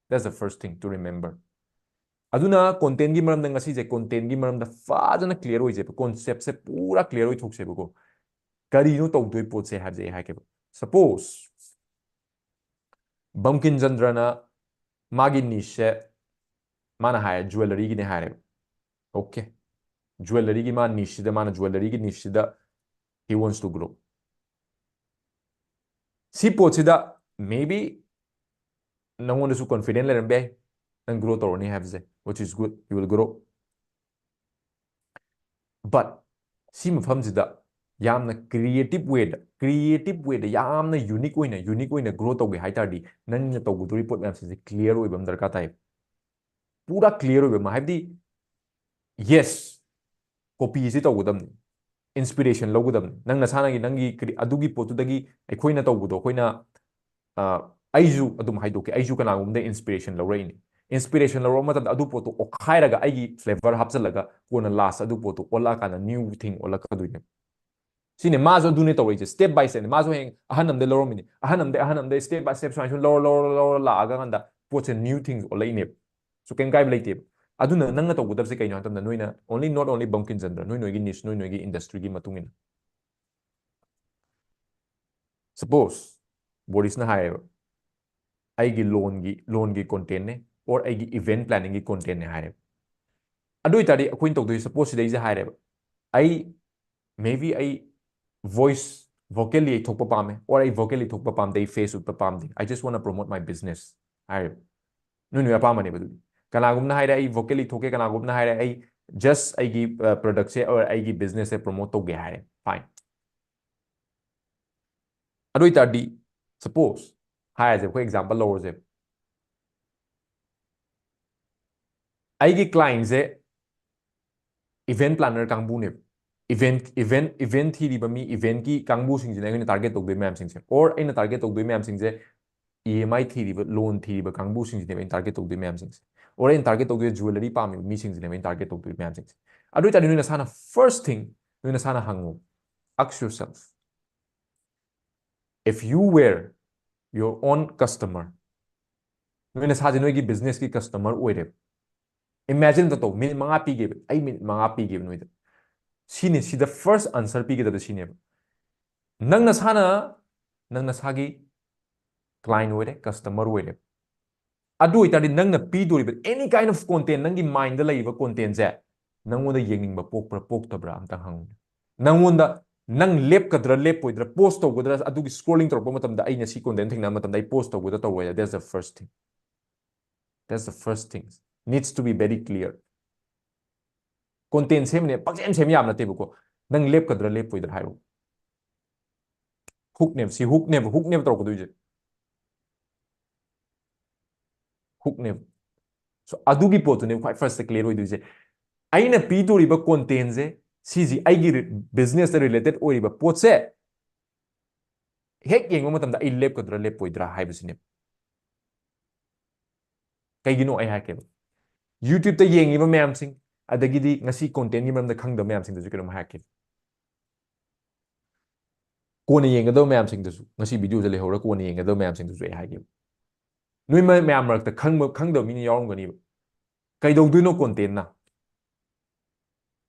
That's the first thing to remember. ꯑꯗꯨꯅ content ꯀꯤ ꯃꯔꯝꯗ ꯉꯁꯤꯁꯦ content ꯀꯤ ꯃꯔꯝꯗ ꯐꯖꯅ clear ꯑꯣꯏꯁꯦꯕ, concept ꯁꯦ ꯄꯨꯔꯥ clear ꯑꯣꯏꯊꯣꯛꯁꯦꯕꯀꯣ꯫ ꯀꯔꯤꯅꯣ ꯇꯧꯗꯣꯏ ꯄꯣꯠꯁꯦ ꯍꯥꯏꯕꯁꯦ ꯑꯩ ꯍꯥꯏꯒꯦꯕ꯫ Suppose ꯕꯪꯀꯤꯝ ꯆꯟꯗ꯭ꯔꯅ ꯃꯥꯒꯤ niche ꯁꯦ ꯃꯥꯅ ꯍꯥꯏꯔꯦ jewellery ꯒꯤꯅꯦ ꯍꯥꯏꯔꯦꯕ꯫ Okay, jewellery ꯒꯤ ꯃꯥ niche ꯁꯤꯗ, ꯃꯥꯅ jewellery ꯒꯤ niche ꯁꯤꯗ he wants to grow. ꯁꯤ ꯄꯣꯠꯁꯤꯗ maybe ꯅꯪꯉꯣꯟꯗꯁꯨ confident ꯂꯩꯔꯝꯕ ꯌꯥꯏ, ꯅꯪ grow ꯇꯧꯔꯅꯤ ꯍꯥꯏꯕꯁꯦ, which is good, you will grow. But ꯁꯤ ꯃꯐꯝꯁꯤꯗ ꯌꯥꯝꯅ creative way ꯗ, creative way ꯗ ꯌꯥꯝꯅ unique ꯑꯣꯏꯅ, unique ꯑꯣꯏꯅ grow ꯇꯧꯒꯦ ꯍꯥꯏ ꯇꯥꯔꯗꯤ ꯅꯪꯅ ꯇꯧꯒꯗꯧꯔꯤ ꯄꯣꯠ ꯃꯌꯥꯝꯁꯤꯡꯁꯦ clear ꯑꯣꯏꯕ ꯑꯃ ꯗꯔꯀꯥꯔ ꯇꯥꯏ꯫ ꯄꯨꯔꯥ clear ꯑꯣꯏꯕ ꯑꯃ, ꯍꯥꯏꯕꯗꯤ yes, copy ꯁꯤ ꯇꯧꯒꯗꯕꯅꯤ, inspiration ꯂꯧꯒꯗꯕꯅꯤ꯫ ꯅꯪ ꯅꯁꯥꯅꯒꯤ ꯅꯪꯒꯤ cre-, ꯑꯗꯨꯒꯤ ꯄꯣꯠꯇꯨꯗꯒꯤ ꯑꯩꯈꯣꯏꯅ ꯇꯧꯕꯗꯣ, ꯑꯩꯈꯣꯏꯅ, ꯑ, ꯑꯩꯁꯨ ꯑꯗꯨꯝ ꯍꯥꯏꯗꯣꯛꯀꯦ, ꯑꯩꯁꯨ ꯀꯅꯥꯒꯨꯝꯕꯗ inspiration ꯂꯧꯔꯛꯏꯅꯤ꯫ Inspiration ꯂꯧꯔꯛꯄ ꯃꯇꯝꯗ ꯑꯗꯨ ꯄꯣꯠꯇꯣ ꯑꯣꯠꯈꯥꯏꯔꯒ ꯑꯩꯒꯤ flavor ꯍꯥꯞꯆꯤꯜꯂꯒ ꯀꯣꯟꯅ last ꯑꯗꯨ ꯄꯣꯠꯇꯣ ꯑꯣꯜꯂꯛꯑꯀꯥꯟꯗ new thing ꯑꯣꯜꯂꯛꯀꯗꯣꯏꯅꯦ꯫ ꯁꯤꯅꯦ ꯃꯥꯁꯨ ꯑꯗꯨꯅꯦ ꯇꯧꯔꯛꯏꯁꯦ, step by step ꯅꯦ꯫ ꯃꯥꯁꯨ ꯍꯌꯦꯡ ꯑꯍꯟ ꯑꯝꯗꯩ ꯂꯧꯔꯝꯃꯤꯅꯤ, ꯑꯍꯟ ꯑꯝꯗꯩ, ꯑꯍꯟ ꯑꯝꯗꯩ step by step ꯁꯨꯃꯥꯏꯅ ꯁꯨꯝ ꯂꯧꯔ, ꯂꯧꯔ, ꯂꯧꯔ, ꯂꯧꯔ ꯂꯥꯛꯑꯀꯥꯟꯗ ꯄꯣꯠꯁꯦ new things ꯑꯣꯜꯂꯛꯏꯅꯦꯕ꯫ So ꯀꯩꯝ ꯀꯥꯏꯕ ꯂꯩꯇꯦꯕ꯫ ꯑꯗꯨꯅ ꯅꯪꯅ ꯇꯧꯒꯗꯕꯁꯦ ꯀꯩꯅꯣ ꯍꯥꯏ ꯃꯇꯝꯗ ꯅꯣꯏꯅ only, not only Bangkim Chandra, ꯅꯣꯏ ꯅꯣꯏꯒꯤ niche, ꯅꯣꯏ ꯅꯣꯏꯒꯤ industry ꯒꯤ ꯃꯇꯨꯡ ꯏꯟꯅ꯫ Suppose ꯕꯣꯔꯤꯁꯅ ꯍꯥꯏꯔꯦꯕ, "ꯑꯩꯒꯤ ꯂꯣꯟꯒꯤ, ꯂꯣꯟꯒꯤ content ꯅꯦ, or ꯑꯩꯒꯤ event planning ꯒꯤ content ꯅꯦ" ꯍꯥꯏꯔꯦꯕ꯫ ꯑꯗꯨ ꯑꯣꯏꯇꯥꯔꯗꯤ ꯑꯩꯈꯣꯏꯅ ꯇꯧꯗꯣꯏꯁꯦ, suppose ꯁꯤꯗꯩꯁꯦ ꯍꯥꯏꯔꯦꯕ, "ꯑꯩ, maybe ꯑꯩ voice, vocally ꯑꯩ ꯊꯣꯛꯄ ꯄꯥꯝꯃꯦ, or ꯑꯩ vocally ꯊꯣꯛꯄ ꯄꯥꯝꯗꯦ, ꯑꯩ face ꯎꯠꯄ ꯄꯥꯝꯗꯦ, I just wanna promote my business" ꯍꯥꯏꯔꯦꯕ꯫ ꯅꯣꯏ ꯅꯣꯏ ꯑꯄꯥꯝꯕꯅꯦꯕ ꯑꯗꯨꯗꯤ꯫ ꯀꯅꯥꯒꯨꯝꯕꯅ ꯍꯥꯏꯔꯦ, "ꯑꯩ vocally ꯊꯣꯛꯀꯦ"꯫ ꯀꯅꯥꯒꯨꯝꯕꯅ ꯍꯥꯏꯔꯦ, "ꯑꯩ just ꯑꯩꯒꯤ, ꯑ, product ꯁꯦ or ꯑꯩꯒꯤ business ꯁꯦ promote ꯇꯧꯒꯦ" ꯍꯥꯏꯔꯦ꯫ Fine. ꯑꯗꯨ ꯑꯣꯏꯇꯥꯔꯗꯤ, suppose ꯍꯥꯏꯔꯁꯦ, ꯑꯩꯈꯣꯏ example ꯂꯧꯔꯁꯦ, ꯑꯩꯒꯤ client ꯁꯦ event planner ꯀꯥꯡꯕꯨꯅꯦꯕ꯫ Event, event, event ꯊꯤꯔꯤꯕ ꯃꯤ, event ꯀꯤ ꯀꯥꯡꯕꯨꯁꯤꯡꯁꯤꯅ ꯑꯩꯅ target ꯇꯧꯗꯣꯏ ꯃꯌꯥꯝꯁꯤꯡꯁꯦ, or ꯑꯩꯅ target ꯇꯧꯗꯣꯏ ꯃꯌꯥꯝꯁꯤꯡꯁꯦ, EMI ꯊꯤꯔꯤꯕ, loan ꯊꯤꯔꯤꯕ ꯀꯥꯡꯕꯨꯁꯤꯡꯁꯤꯅꯦꯕ ꯑꯩꯅ target ꯇꯧꯗꯣꯏ ꯃꯌꯥꯝꯁꯤꯡꯁꯦ, or ꯑꯩꯅ target ꯇꯧꯗꯣꯏ jewellery ꯄꯥꯝꯃꯤꯕ ꯃꯤꯁꯤꯡꯁꯤꯅꯦꯕ ꯑꯩꯅ target ꯇꯧꯗꯣꯏ ꯃꯌꯥꯝꯁꯤꯡꯁꯦ꯫ ꯑꯗꯨ ꯑꯣꯏꯇꯥꯔꯗꯤ ꯅꯣꯏ ꯅꯁꯥꯅ first thing ꯅꯣꯏ ꯅꯁꯥꯅ ꯍꯪꯉꯨ, Ask yourself, if you were your own customer, ꯅꯣꯏ ꯅꯁꯥꯁꯦ ꯅꯣꯏꯒꯤ businessꯀꯤ customer ꯑꯣꯏꯔꯦꯕ. Imagine ꯑꯝꯇ ꯇꯧ, ꯃꯤꯅꯤꯠ ꯃꯉꯥ ꯄꯤꯒꯦꯕ, ꯑꯩ ꯃꯤꯅꯤꯠ ꯃꯉꯥ ꯄꯤꯒꯦꯕ ꯅꯣꯏꯗ. ꯁꯤꯅꯤ, ꯁꯤꯗ first answer ꯄꯤꯒꯗꯕ ꯁꯤꯅꯦꯕ. ꯅꯪ ꯅꯁꯥꯅ, ꯅꯪ ꯅꯁꯥꯒꯤ client ꯑꯣꯏꯔꯦ, customer ꯑꯣꯏꯔꯦ. ꯑꯗꯨ ꯑꯣꯏꯇꯥꯔꯗꯤ ꯅꯪꯅ ꯄꯤꯗꯣꯔꯤꯕ any kind of content, ꯅꯪꯒꯤ mindꯗ ꯂꯩꯔꯤꯕ contentꯁꯦ ꯅꯪꯉꯣꯟꯗ ꯌꯦꯡꯅꯤꯡꯕ ꯄꯣꯛꯄ꯭ꯔꯥ ꯄꯣꯛꯇꯕ꯭ꯔꯥ ꯑꯝꯇ ꯍꯪꯉꯨ. ꯅꯪꯉꯣꯟꯗ, ꯅꯪ ꯂꯦꯞꯀꯗ꯭ꯔꯥ ꯂꯦꯞꯄꯣꯏꯗ꯭ꯔꯥ, post ꯇꯧꯒꯗ꯭ꯔꯥ, ꯑꯗꯨꯒꯤ scrolling ꯇꯧꯔꯛꯄ ꯃꯇꯝꯗ ꯑꯩ ꯉꯁꯤ content ꯊꯦꯡꯅꯕ ꯃꯇꯝꯗ ꯑꯩ post ꯇꯧꯒꯗ꯭ꯔꯥ ꯇꯧꯔꯣꯏꯗ꯭ꯔꯥ? That's the first thing. That's the first thing. Needs to be very clear. Content ꯁꯦꯝꯕꯅꯦ, ꯄꯪꯁꯦꯝ ꯁꯦꯝ ꯌꯥꯕ ꯅꯠꯇꯦꯕꯀꯣ. ꯅꯪ ꯂꯦꯞꯀꯗ꯭ꯔꯥ ꯂꯦꯞꯄꯣꯏꯗ꯭ꯔꯥ ꯍꯥꯏꯔꯣ. Hookꯅꯦꯕ, ꯁꯤ hookꯅꯦꯕ, hookꯅꯦꯕ ꯇꯧꯔꯛꯀꯗꯣꯏꯁꯦ. Hookꯅꯦꯕ. So, ꯑꯗꯨꯒꯤ ꯄꯣꯠꯇꯨꯅꯦꯕ ꯈ꯭ꯋꯥꯏ firstꯇ clear ꯑꯣꯏꯗꯣꯏꯁꯦ. ꯑꯩꯅ ꯄꯤꯗꯣꯔꯤꯕ contentꯁꯦ, ꯁꯤꯁꯤ ꯑꯩꯒꯤ ꯔꯤ-, businessꯇ related ꯑꯣꯏꯔꯤꯕ ꯄꯣꯠꯁꯦ ꯍꯦꯛ ꯌꯦꯡꯕ ꯃꯇꯝꯗ ꯑꯩ ꯂꯦꯞꯀꯗ꯭ꯔꯥ ꯂꯦꯞꯄꯣꯏꯗ꯭ꯔꯥ ꯍꯥꯏꯕꯁꯤꯅꯦꯕ. ꯀꯩꯒꯤꯅꯣ ꯑꯩ ꯍꯥꯏꯔꯛꯀꯦꯕ. YouTubeꯇ ꯌꯦꯡꯉꯤꯕ ꯃꯌꯥꯝꯁꯤꯡ, ꯑꯗꯒꯤꯗꯤ ꯉꯁꯤ contentꯀꯤ ꯃꯔꯝꯗ ꯈꯪꯗꯕ ꯃꯌꯥꯝꯁꯤꯡꯗꯁꯨ ꯀꯩꯅꯣꯝ ꯍꯥꯏꯔꯛꯀꯦꯕ. ꯀꯣꯟꯅ ꯌꯦꯡꯒꯗꯕ ꯃꯌꯥꯝꯁꯤꯡꯗꯁꯨ, ꯉꯁꯤ videoꯁꯦ ꯂꯩꯍꯧꯔ ꯀꯣꯟꯅ ꯌꯦꯡꯒꯗꯕ ꯃꯌꯥꯝꯁꯤꯡꯗꯁꯨ ꯑꯩ ꯍꯥꯏꯒꯦꯕ. ꯅꯣꯏ ꯃ-, ꯃꯌꯥꯝ ꯃꯔꯛꯇ ꯈꯪꯕ, ꯈꯪꯗꯕ ꯃꯤꯅ ꯌꯥꯎꯔꯝꯒꯅꯤꯕ. ꯀꯩꯗꯧꯗꯣꯏꯅꯣ contentꯅ?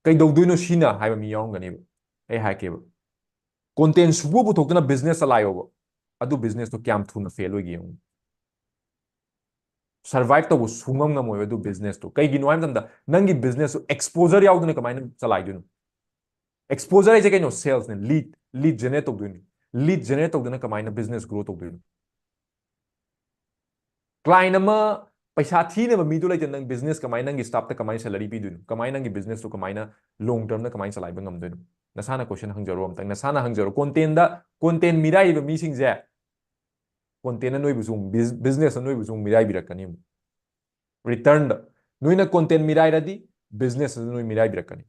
ꯀꯩꯗꯧꯗꯣꯏꯅꯣ ꯁꯤꯅ ꯍꯥꯏꯕ ꯃꯤ ꯌꯥꯎꯔꯝꯒꯅꯤꯕ꯫ ꯑꯩ ꯍꯥꯏꯔꯛꯀꯦꯕ꯫ Content ꯁꯨꯡꯄꯨ ꯄꯨꯊꯣꯛꯇꯅ business ꯆꯂꯥꯏꯌꯣꯕ꯫ ꯑꯗꯨ businessꯇꯣ ꯀꯌꯥꯝ ꯊꯨꯅ fail ꯑꯣꯏꯒꯦ ꯌꯦꯡꯉꯨ꯫ Survive ꯇꯧꯕ ꯁꯨꯡꯉꯝ ꯉꯝꯃꯣꯏꯕ ꯑꯗꯨ businessꯇꯣ꯫ ꯀꯩꯒꯤꯅꯣ ꯍꯥꯏꯕ ꯃꯇꯝꯗ ꯅꯪꯒꯤ businessꯇꯣ exposure ꯌꯥꯎꯗꯅ ꯀꯃꯥꯏꯅ ꯆꯂꯥꯏꯗꯣꯏꯅꯣ? Exposure ꯍꯥꯏꯁꯦ ꯀꯩꯅꯣ? Salesꯅꯦ, lead, lead generate ꯇꯧꯗꯣꯏꯅꯤ꯫ Lead generate ꯇꯧꯗꯅ ꯀꯃꯥꯏꯅ business grow ꯇꯧꯗꯣꯏꯅꯣ? Client ꯑꯃ ꯄꯩꯁꯥ ꯊꯤꯅꯕ ꯃꯤꯗꯨ ꯂꯩꯇꯅ ꯅꯪ business ꯀꯃꯥꯏꯅ, ꯅꯪꯒꯤ staffꯇ ꯀꯃꯥꯏꯅ salary ꯄꯤꯗꯣꯏꯅꯣ? ꯀꯃꯥꯏꯅ ꯅꯪꯒꯤ businessꯇꯨ ꯀꯃꯥꯏꯅ long termꯗ ꯀꯃꯥꯏꯅ ꯆꯂꯥꯏꯕ ꯉꯝꯗꯣꯏꯅꯣ? ꯅꯁꯥꯅ question ꯍꯪꯖꯔꯣ ꯑꯝꯇꯪ, ꯅꯁꯥꯅ ꯍꯪꯖꯔꯣ꯫ Contentꯗ, content ꯃꯤꯔꯥꯏꯔꯤꯕ ꯃꯤꯁꯤꯡꯁꯦ contentꯅ ꯅꯣꯏꯕꯨꯁꯨ ꯑꯃꯨꯛ bus-, businessꯅ ꯅꯣꯏꯕꯨꯁꯨ ꯑꯃꯨꯛ ꯃꯤꯔꯥꯏꯕꯤꯔꯛꯀꯅꯤ ꯑꯃꯨꯛ꯫ Returnꯗ ꯅꯣꯏꯅ content ꯃꯤꯔꯥꯏꯔꯗꯤ businessꯅ ꯅꯣꯏ ꯃꯤꯔꯥꯏꯕꯤꯔꯛꯀꯅꯤ꯫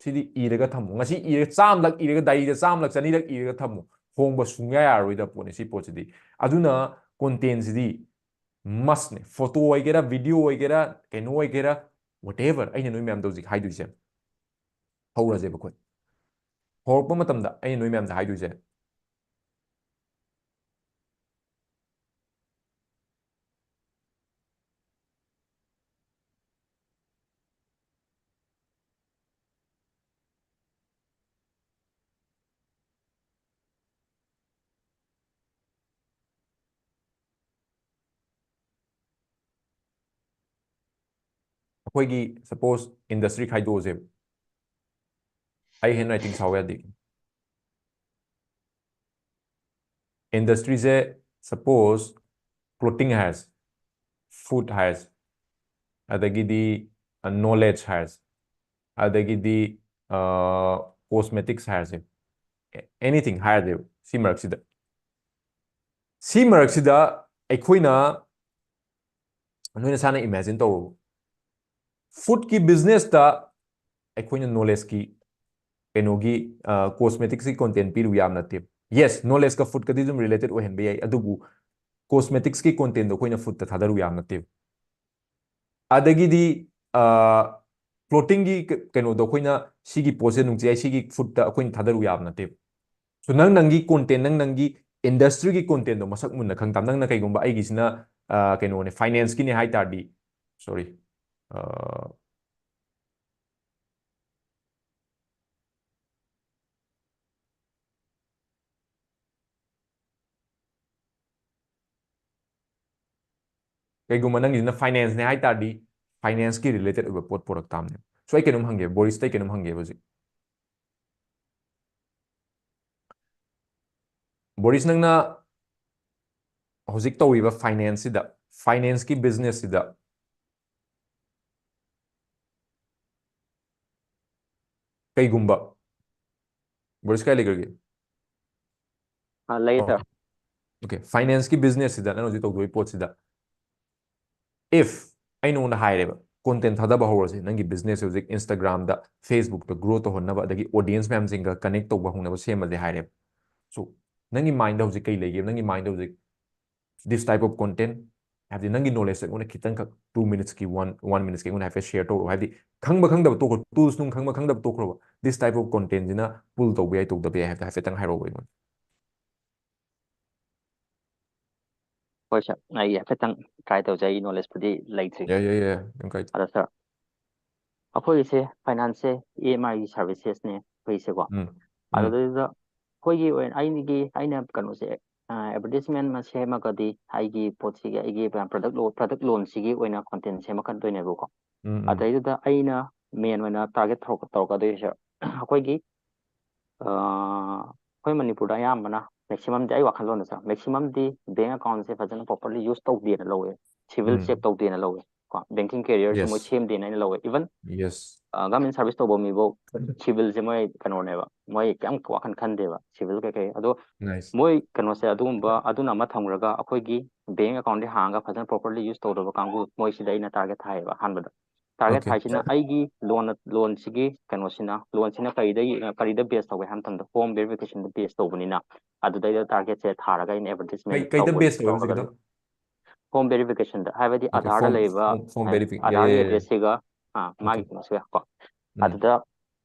ꯁꯤꯗꯤ ꯏꯔꯒ ꯊꯝꯃꯨ꯫ ꯉꯁꯤ ꯏꯔꯒ ꯆꯥꯝꯂꯛ ꯏꯔꯒ, diaryꯗ ꯆꯥꯝꯂꯛ, ꯆꯅꯤꯔꯛ ꯏꯔꯒ ꯊꯝꯃꯨ꯫ ꯍꯣꯡꯕ ꯁꯨꯡꯌꯥ ꯌꯥꯔꯔꯣꯏꯗꯕ ꯄꯣꯠꯅꯤ ꯁꯤ ꯄꯣꯠꯁꯤꯗꯤ꯫ ꯑꯗꯨꯅ contentꯁꯤꯗꯤ mustꯅꯦ꯫ Photo ꯑꯣꯏꯒꯦꯔꯥ, video ꯑꯣꯏꯒꯦꯔꯥ, ꯀꯩꯅꯣ ꯑꯣꯏꯒꯦꯔꯥ, whatever ꯑꯩꯅ ꯅꯣꯏ ꯃꯌꯥꯝꯗ ꯍꯧꯖꯤꯛ ꯍꯥꯏꯗꯣꯏꯁꯦ꯫ ꯍꯧꯔꯁꯦꯕ ꯑꯩꯈꯣꯏ꯫ ꯍꯧꯔꯛꯄ ꯃꯇꯝꯗ ꯑꯩꯅ ꯅꯣꯏ ꯃꯌꯥꯝꯗ ꯍꯥꯏꯗꯣꯏꯁꯦ, ꯑꯩꯈꯣꯏꯒꯤ ꯁꯄꯣꯁ ꯏꯟꯗꯁꯇ꯭ꯔꯤ ꯈꯥꯏꯗꯣꯛꯑꯁꯦꯕ꯫ ꯑꯩ ꯍꯦꯟ ꯔꯥꯏꯇꯤꯡ ꯁꯥꯎ ꯌꯥꯗꯦ꯫ ꯏꯟꯗꯁꯇ꯭ꯔꯤꯁꯦ ꯁꯄꯣꯁ ꯀ꯭ꯂꯣꯇꯤꯡ ꯍꯥꯏꯔꯁꯦ, ꯐꯨꯗ ꯍꯥꯏꯔꯁꯦ, ꯑꯗꯒꯤꯗꯤ ꯅꯣꯂꯦꯖ ꯍꯥꯏꯔꯁꯦ, ꯑꯗꯒꯤꯗꯤ ꯀꯣꯁꯃꯦꯇꯤꯛꯁ ꯍꯥꯏꯔꯁꯦ, ꯑꯦꯅꯤꯊꯤꯡ ꯍꯥꯏꯔꯁꯦꯕ ꯁꯤ ꯃꯔꯛꯁꯤꯗ꯫ ꯁꯤ ꯃꯔꯛꯁꯤꯗ ꯑꯩꯈꯣꯏꯅ, ꯅꯣꯏ ꯅꯁꯥꯅ ꯏꯃꯦꯖꯤꯟ ꯇꯧꯔꯣ, ꯐꯨꯗꯀꯤ ꯕꯤꯖꯤꯅꯦꯁꯇ ꯑꯩꯈꯣꯏꯅ ꯅꯣꯂꯦꯖꯀꯤ, ꯀꯩꯅꯣꯒꯤ, ꯀꯣꯁꯃꯦꯇꯤꯛꯁꯀꯤ ꯀꯣꯟꯇꯦꯟ ꯄꯤꯔꯨ ꯌꯥꯕ ꯅꯠꯇꯦ꯫ ꯌꯦꯁ, ꯅꯣꯂꯦꯖꯀ ꯐꯨꯗꯀꯗꯤ ꯑꯗꯨꯝ ꯔꯤꯂꯦꯇꯦꯠ ꯑꯣꯏꯍꯟꯕ ꯌꯥꯏ, ꯑꯗꯨꯕꯨ ꯀꯣꯁꯃꯦꯇꯤꯛꯁꯀꯤ ꯀꯣꯟꯇꯦꯟꯗꯣ ꯑꯩꯈꯣꯏꯅ ꯐꯨꯗꯇ ꯊꯥꯗꯔꯨ ꯌꯥꯕ ꯅꯠꯇꯦꯕ꯫ ꯑꯗꯒꯤꯗꯤ ꯀ꯭ꯂꯣꯇꯤꯡꯒꯤ ꯀꯩꯅꯣꯗꯣ ꯑꯩꯈꯣꯏꯅ ꯁꯤꯒꯤ ꯄꯣꯠꯁꯦ ꯅꯨꯡꯆꯤꯌꯥꯏ ꯁꯤꯒꯤ ꯐꯨꯗꯇ ꯑꯩꯈꯣꯏꯅ ꯊꯥꯗꯔꯨ ꯌꯥꯕ ꯅꯠꯇꯦꯕ꯫ ꯁꯣ ꯅꯪ ꯅꯪꯒꯤ ꯀꯣꯟꯇꯦꯟ, ꯅꯪ ꯅꯪꯒꯤ ꯏꯟꯗꯁꯇ꯭ꯔꯤꯒꯤ ꯀꯣꯟꯇꯦꯟꯗꯣ ꯃꯁꯛ ꯃꯨꯟꯅ ꯈꯪ ꯇꯥꯕ꯫ ꯅꯪꯅ ꯀꯩꯒꯨꯝꯕ ꯑꯩꯒꯤꯁꯤꯅ ꯀꯩꯅꯣꯅꯦ, ꯐꯥꯏꯅꯥꯟꯁꯀꯤꯅꯦ ꯍꯥꯏ ꯇꯥꯔꯗꯤ, ꯁꯣꯔꯤ, ꯀꯩꯒꯨꯝꯕ ꯅꯪꯒꯤꯁꯤꯅ ꯐꯥꯏꯅꯥꯟꯁꯅꯦ ꯍꯥꯏ ꯇꯥꯔꯗꯤ, ꯐꯥꯏꯅꯥꯟꯁꯀꯤ ꯔꯤꯂꯦꯇꯦꯠ ꯑꯣꯏꯕ ꯄꯣꯠ ꯄꯨꯔꯛ ꯇꯥꯕꯅꯦ꯫ ꯁꯣ ꯑꯩ ꯀꯩꯅꯣꯝ ꯍꯪꯒꯦ, ꯕꯣꯔꯤꯁꯇꯩ ꯀꯩꯅꯣꯝ ꯍꯪꯒꯦꯕ ꯍꯧꯖꯤꯛ꯫ ꯕꯣꯔꯤꯁ, ꯅꯪꯅ ꯍꯧꯖꯤꯛ ꯇꯧꯔꯤꯕ ꯐꯥꯏꯅꯥꯟꯁꯁꯤꯗ, ꯐꯥꯏꯅꯥꯟꯁꯀꯤ ꯕꯤꯖꯤꯅꯦꯁꯁꯤꯗ ꯀꯩꯒꯨꯝꯕ, ꯕꯣꯔꯤꯁ ꯀꯥꯏ ꯂꯩꯈ꯭ꯔꯒꯦ? ꯑꯥ, ꯂꯩꯌꯦ, ꯁꯥꯔ꯫ ꯑꯣꯀꯦ, ꯐꯥꯏꯅꯥꯟꯁꯀꯤ ꯕꯤꯖꯤꯅꯦꯁꯁꯤꯗ ꯅꯪ ꯍꯧꯖꯤꯛ ꯇꯧꯗꯣꯔꯤꯕ ꯄꯣꯠꯁꯤꯗ, ꯏꯐ ꯑꯩ ꯅꯉꯣꯟꯗ ꯍꯥꯏꯔꯦꯕ, ꯀꯣꯟꯇꯦꯟ ꯊꯥꯗꯕ ꯍꯧꯔꯁꯦ, ꯅꯪꯒꯤ ꯕꯤꯖꯤꯅꯦꯁꯁꯦ ꯍꯧꯖꯤꯛ ꯏꯟꯁꯇꯥꯒ꯭ꯔꯥꯝꯗ, ꯐꯦꯁꯕꯨꯛꯇ ꯒ꯭ꯔꯣ ꯇꯧꯍꯟꯅꯕ, ꯑꯗꯒꯤ ꯑꯣꯗꯤꯌꯦꯟꯁ ꯃꯌꯥꯝꯁꯤꯡꯒ ꯀꯅꯦꯛ ꯇꯧꯕ ꯍꯧꯅꯕ ꯁꯦꯝꯃꯁꯦ ꯍꯥꯏꯔꯦꯕ꯫ ꯁꯣ ꯅꯪꯒꯤ ꯃꯥꯏꯟꯗ ꯍꯧꯖꯤꯛ ꯀꯩ ꯂꯩꯒꯦ? ꯅꯪꯒꯤ ꯃꯥꯏꯟꯗ ꯍꯧꯖꯤꯛ this type of content, ꯍꯥꯏꯕꯗꯤ ꯅꯪꯒꯤ ꯅꯣꯂꯦꯖꯁꯦ ꯑꯩꯉꯣꯟꯗ ꯈꯤꯇꯪꯈꯛ, ꯇꯨ ꯃꯤꯅꯤꯠꯁꯀꯤ, ꯋꯥꯟ, ꯋꯥꯟ ꯃꯤꯅꯤꯠꯁꯀꯤ ꯑꯩꯉꯣꯟꯗ ꯍꯥꯏꯐꯦꯠ ꯁꯤꯌꯔ ꯇꯧꯔꯛꯑꯣ꯫ ꯍꯥꯏꯕꯗꯤ ꯈꯪꯕ ꯈꯪꯗꯕ ꯇꯣꯛꯈ꯭ꯔꯣ, tools ꯅꯨꯡ ꯈꯪꯕ ꯈꯪꯗꯕ ꯇꯣꯛꯈ꯭ꯔꯣꯕ, this type of content ꯁꯤꯅ pull ꯇꯧꯕ ꯌꯥꯏ, ꯇꯧꯗꯕ ꯌꯥꯏ ꯍꯥꯏꯕꯗꯣ ꯍꯥꯏꯐꯦꯠꯇꯪ ꯍꯥꯏꯔꯛꯑꯣꯕ ꯑꯩꯉꯣꯟꯗ꯫ ꯍꯣꯏ ꯁꯥꯔ, ꯑꯩ ꯍꯥꯏꯐꯦꯠꯇꯪ try ꯇꯧꯖꯩ, ꯑꯩ knowledge ꯄꯨꯗꯤ ꯂꯩꯇ꯭ꯔꯤ꯫ ꯌꯥꯏ ꯌꯥꯏ ꯌꯥꯏ, ꯌꯥꯝ ꯀꯥꯏꯗꯦ꯫ ꯑꯗꯣ ꯁꯥꯔ, ꯑꯩꯈꯣꯏꯒꯤꯁꯦ finance ꯁꯦ EMI ꯒꯤ services ꯅꯦ ꯑꯩꯈꯣꯏꯒꯤꯁꯦꯀꯣ꯫ ꯎꯝ ꯎꯝ ꯑꯗꯨꯗꯩꯗꯨꯗ ꯑꯩꯈꯣꯏꯒꯤ ꯑꯣꯏꯅ ꯑꯩꯒꯤ ꯑꯩꯅ ꯀꯩꯅꯣꯁꯦ, advertisement ꯑꯃ ꯁꯦꯝꯃꯒꯗꯤ ꯑꯩꯒꯤ ꯄꯣꯠꯁꯤꯒꯤ, ꯑꯩꯒꯤ product ꯂꯣꯟ, product ꯂꯣꯟꯁꯤꯒꯤ ꯑꯣꯏꯅ content ꯁꯦꯝꯃꯛꯀꯗꯣꯏꯅꯦꯕꯀꯣ꯫ ꯎꯝ ꯎꯝ ꯑꯗꯩꯗꯨꯗ ꯑꯩꯅ main ꯑꯣꯏꯅ target ꯇꯧꯔꯛ- ꯇꯧꯔꯛꯀꯗꯣꯏꯁꯦ ꯑꯩꯈꯣꯏꯒꯤ ꯑꯩꯈꯣꯏ ꯃꯅꯤꯄꯨꯔꯗ ꯑꯌꯥꯝꯕꯅ maximum ꯗꯤ, ꯑꯩ ꯋꯥꯈꯜꯂꯣꯟꯗ ꯁꯥꯔ, maximum ꯗꯤ bank account ꯁꯦ ꯐꯖꯅ properly use ꯇꯧꯗꯦꯅ ꯂꯧꯋꯦ, civil ꯎꯝ check ꯇꯧꯗꯦꯅ ꯂꯧꯋꯦ ꯀꯣ, banking career ꯁꯦ ꯃꯣꯏ Yes. ꯁꯦꯝꯗꯦꯅ ꯑꯩꯅ ꯂꯧꯋꯦ꯫ Even Yes. government service ꯇꯧꯕ ꯃꯤꯐꯧ civil ꯁꯦ ꯃꯣꯏ ꯀꯩꯅꯣꯅꯦꯕ, ꯃꯣꯏ ꯀꯌꯥꯝ ꯋꯥꯈꯜ ꯈꯟꯗꯦꯕ civil ꯀꯩꯀꯩ꯫ ꯑꯗꯣ Nice. ꯃꯣꯏ ꯀꯩꯅꯣꯁꯦ, ꯑꯗꯨꯒꯨꯝꯕ ꯑꯗꯨꯅ ꯑꯃ ꯊꯝꯈ꯭ꯔꯒ, ꯑꯩꯈꯣꯏꯒꯤ bank account ꯗꯤ ꯍꯥꯡꯉꯒ ꯐꯖꯅ properly use ꯇꯧꯗꯕ ꯀꯥꯡꯕꯨ, ꯃꯣꯏꯁꯤꯗ ꯑꯩꯅ target ꯊꯥꯏꯌꯦꯕ ꯑꯍꯥꯟꯕꯗ꯫ Target Okay. ꯊꯥꯏꯁꯤꯅ ꯑꯩꯒꯤ ꯂꯣꯟ, ꯂꯣꯟꯁꯤꯒꯤ ꯀꯩꯅꯣꯁꯤꯅ, ꯂꯣꯟꯁꯤꯅ ꯀꯔꯤꯗ ꯌꯦꯡ-, ꯀꯔꯤꯗ base ꯇꯧꯒꯦ ꯍꯥꯏꯕ ꯃꯇꯝꯗ home verification ꯗ base ꯇꯧꯕꯅꯤꯅ, ꯑꯗꯨꯗꯩꯗ target ꯁꯦ ꯊꯥꯔꯒ ꯑꯩꯅ advertisement ꯀꯩ ꯀꯩꯗ ꯇꯧꯕ base ꯇꯧꯋꯦꯕ ꯇꯧꯔꯒ ꯍꯧꯖꯤꯛꯀꯤꯗꯣ? ꯑꯗꯨꯝ home verification ꯗ, ꯍꯥꯏꯕꯗꯤ Okay, ꯑꯙꯥꯔꯗ phone ꯂꯩꯕ, phone phone ꯍꯥꯏ- verifi- yeah, ꯑꯙꯥꯔꯒꯤ yeah, yeah, address yeah. ꯁꯤꯒ, ꯑꯥ, ꯃꯥꯒꯤ Okay. ꯀꯩꯅꯣꯁꯤꯒ ꯀꯣ, ꯎꯝ ꯑꯗꯨꯗ,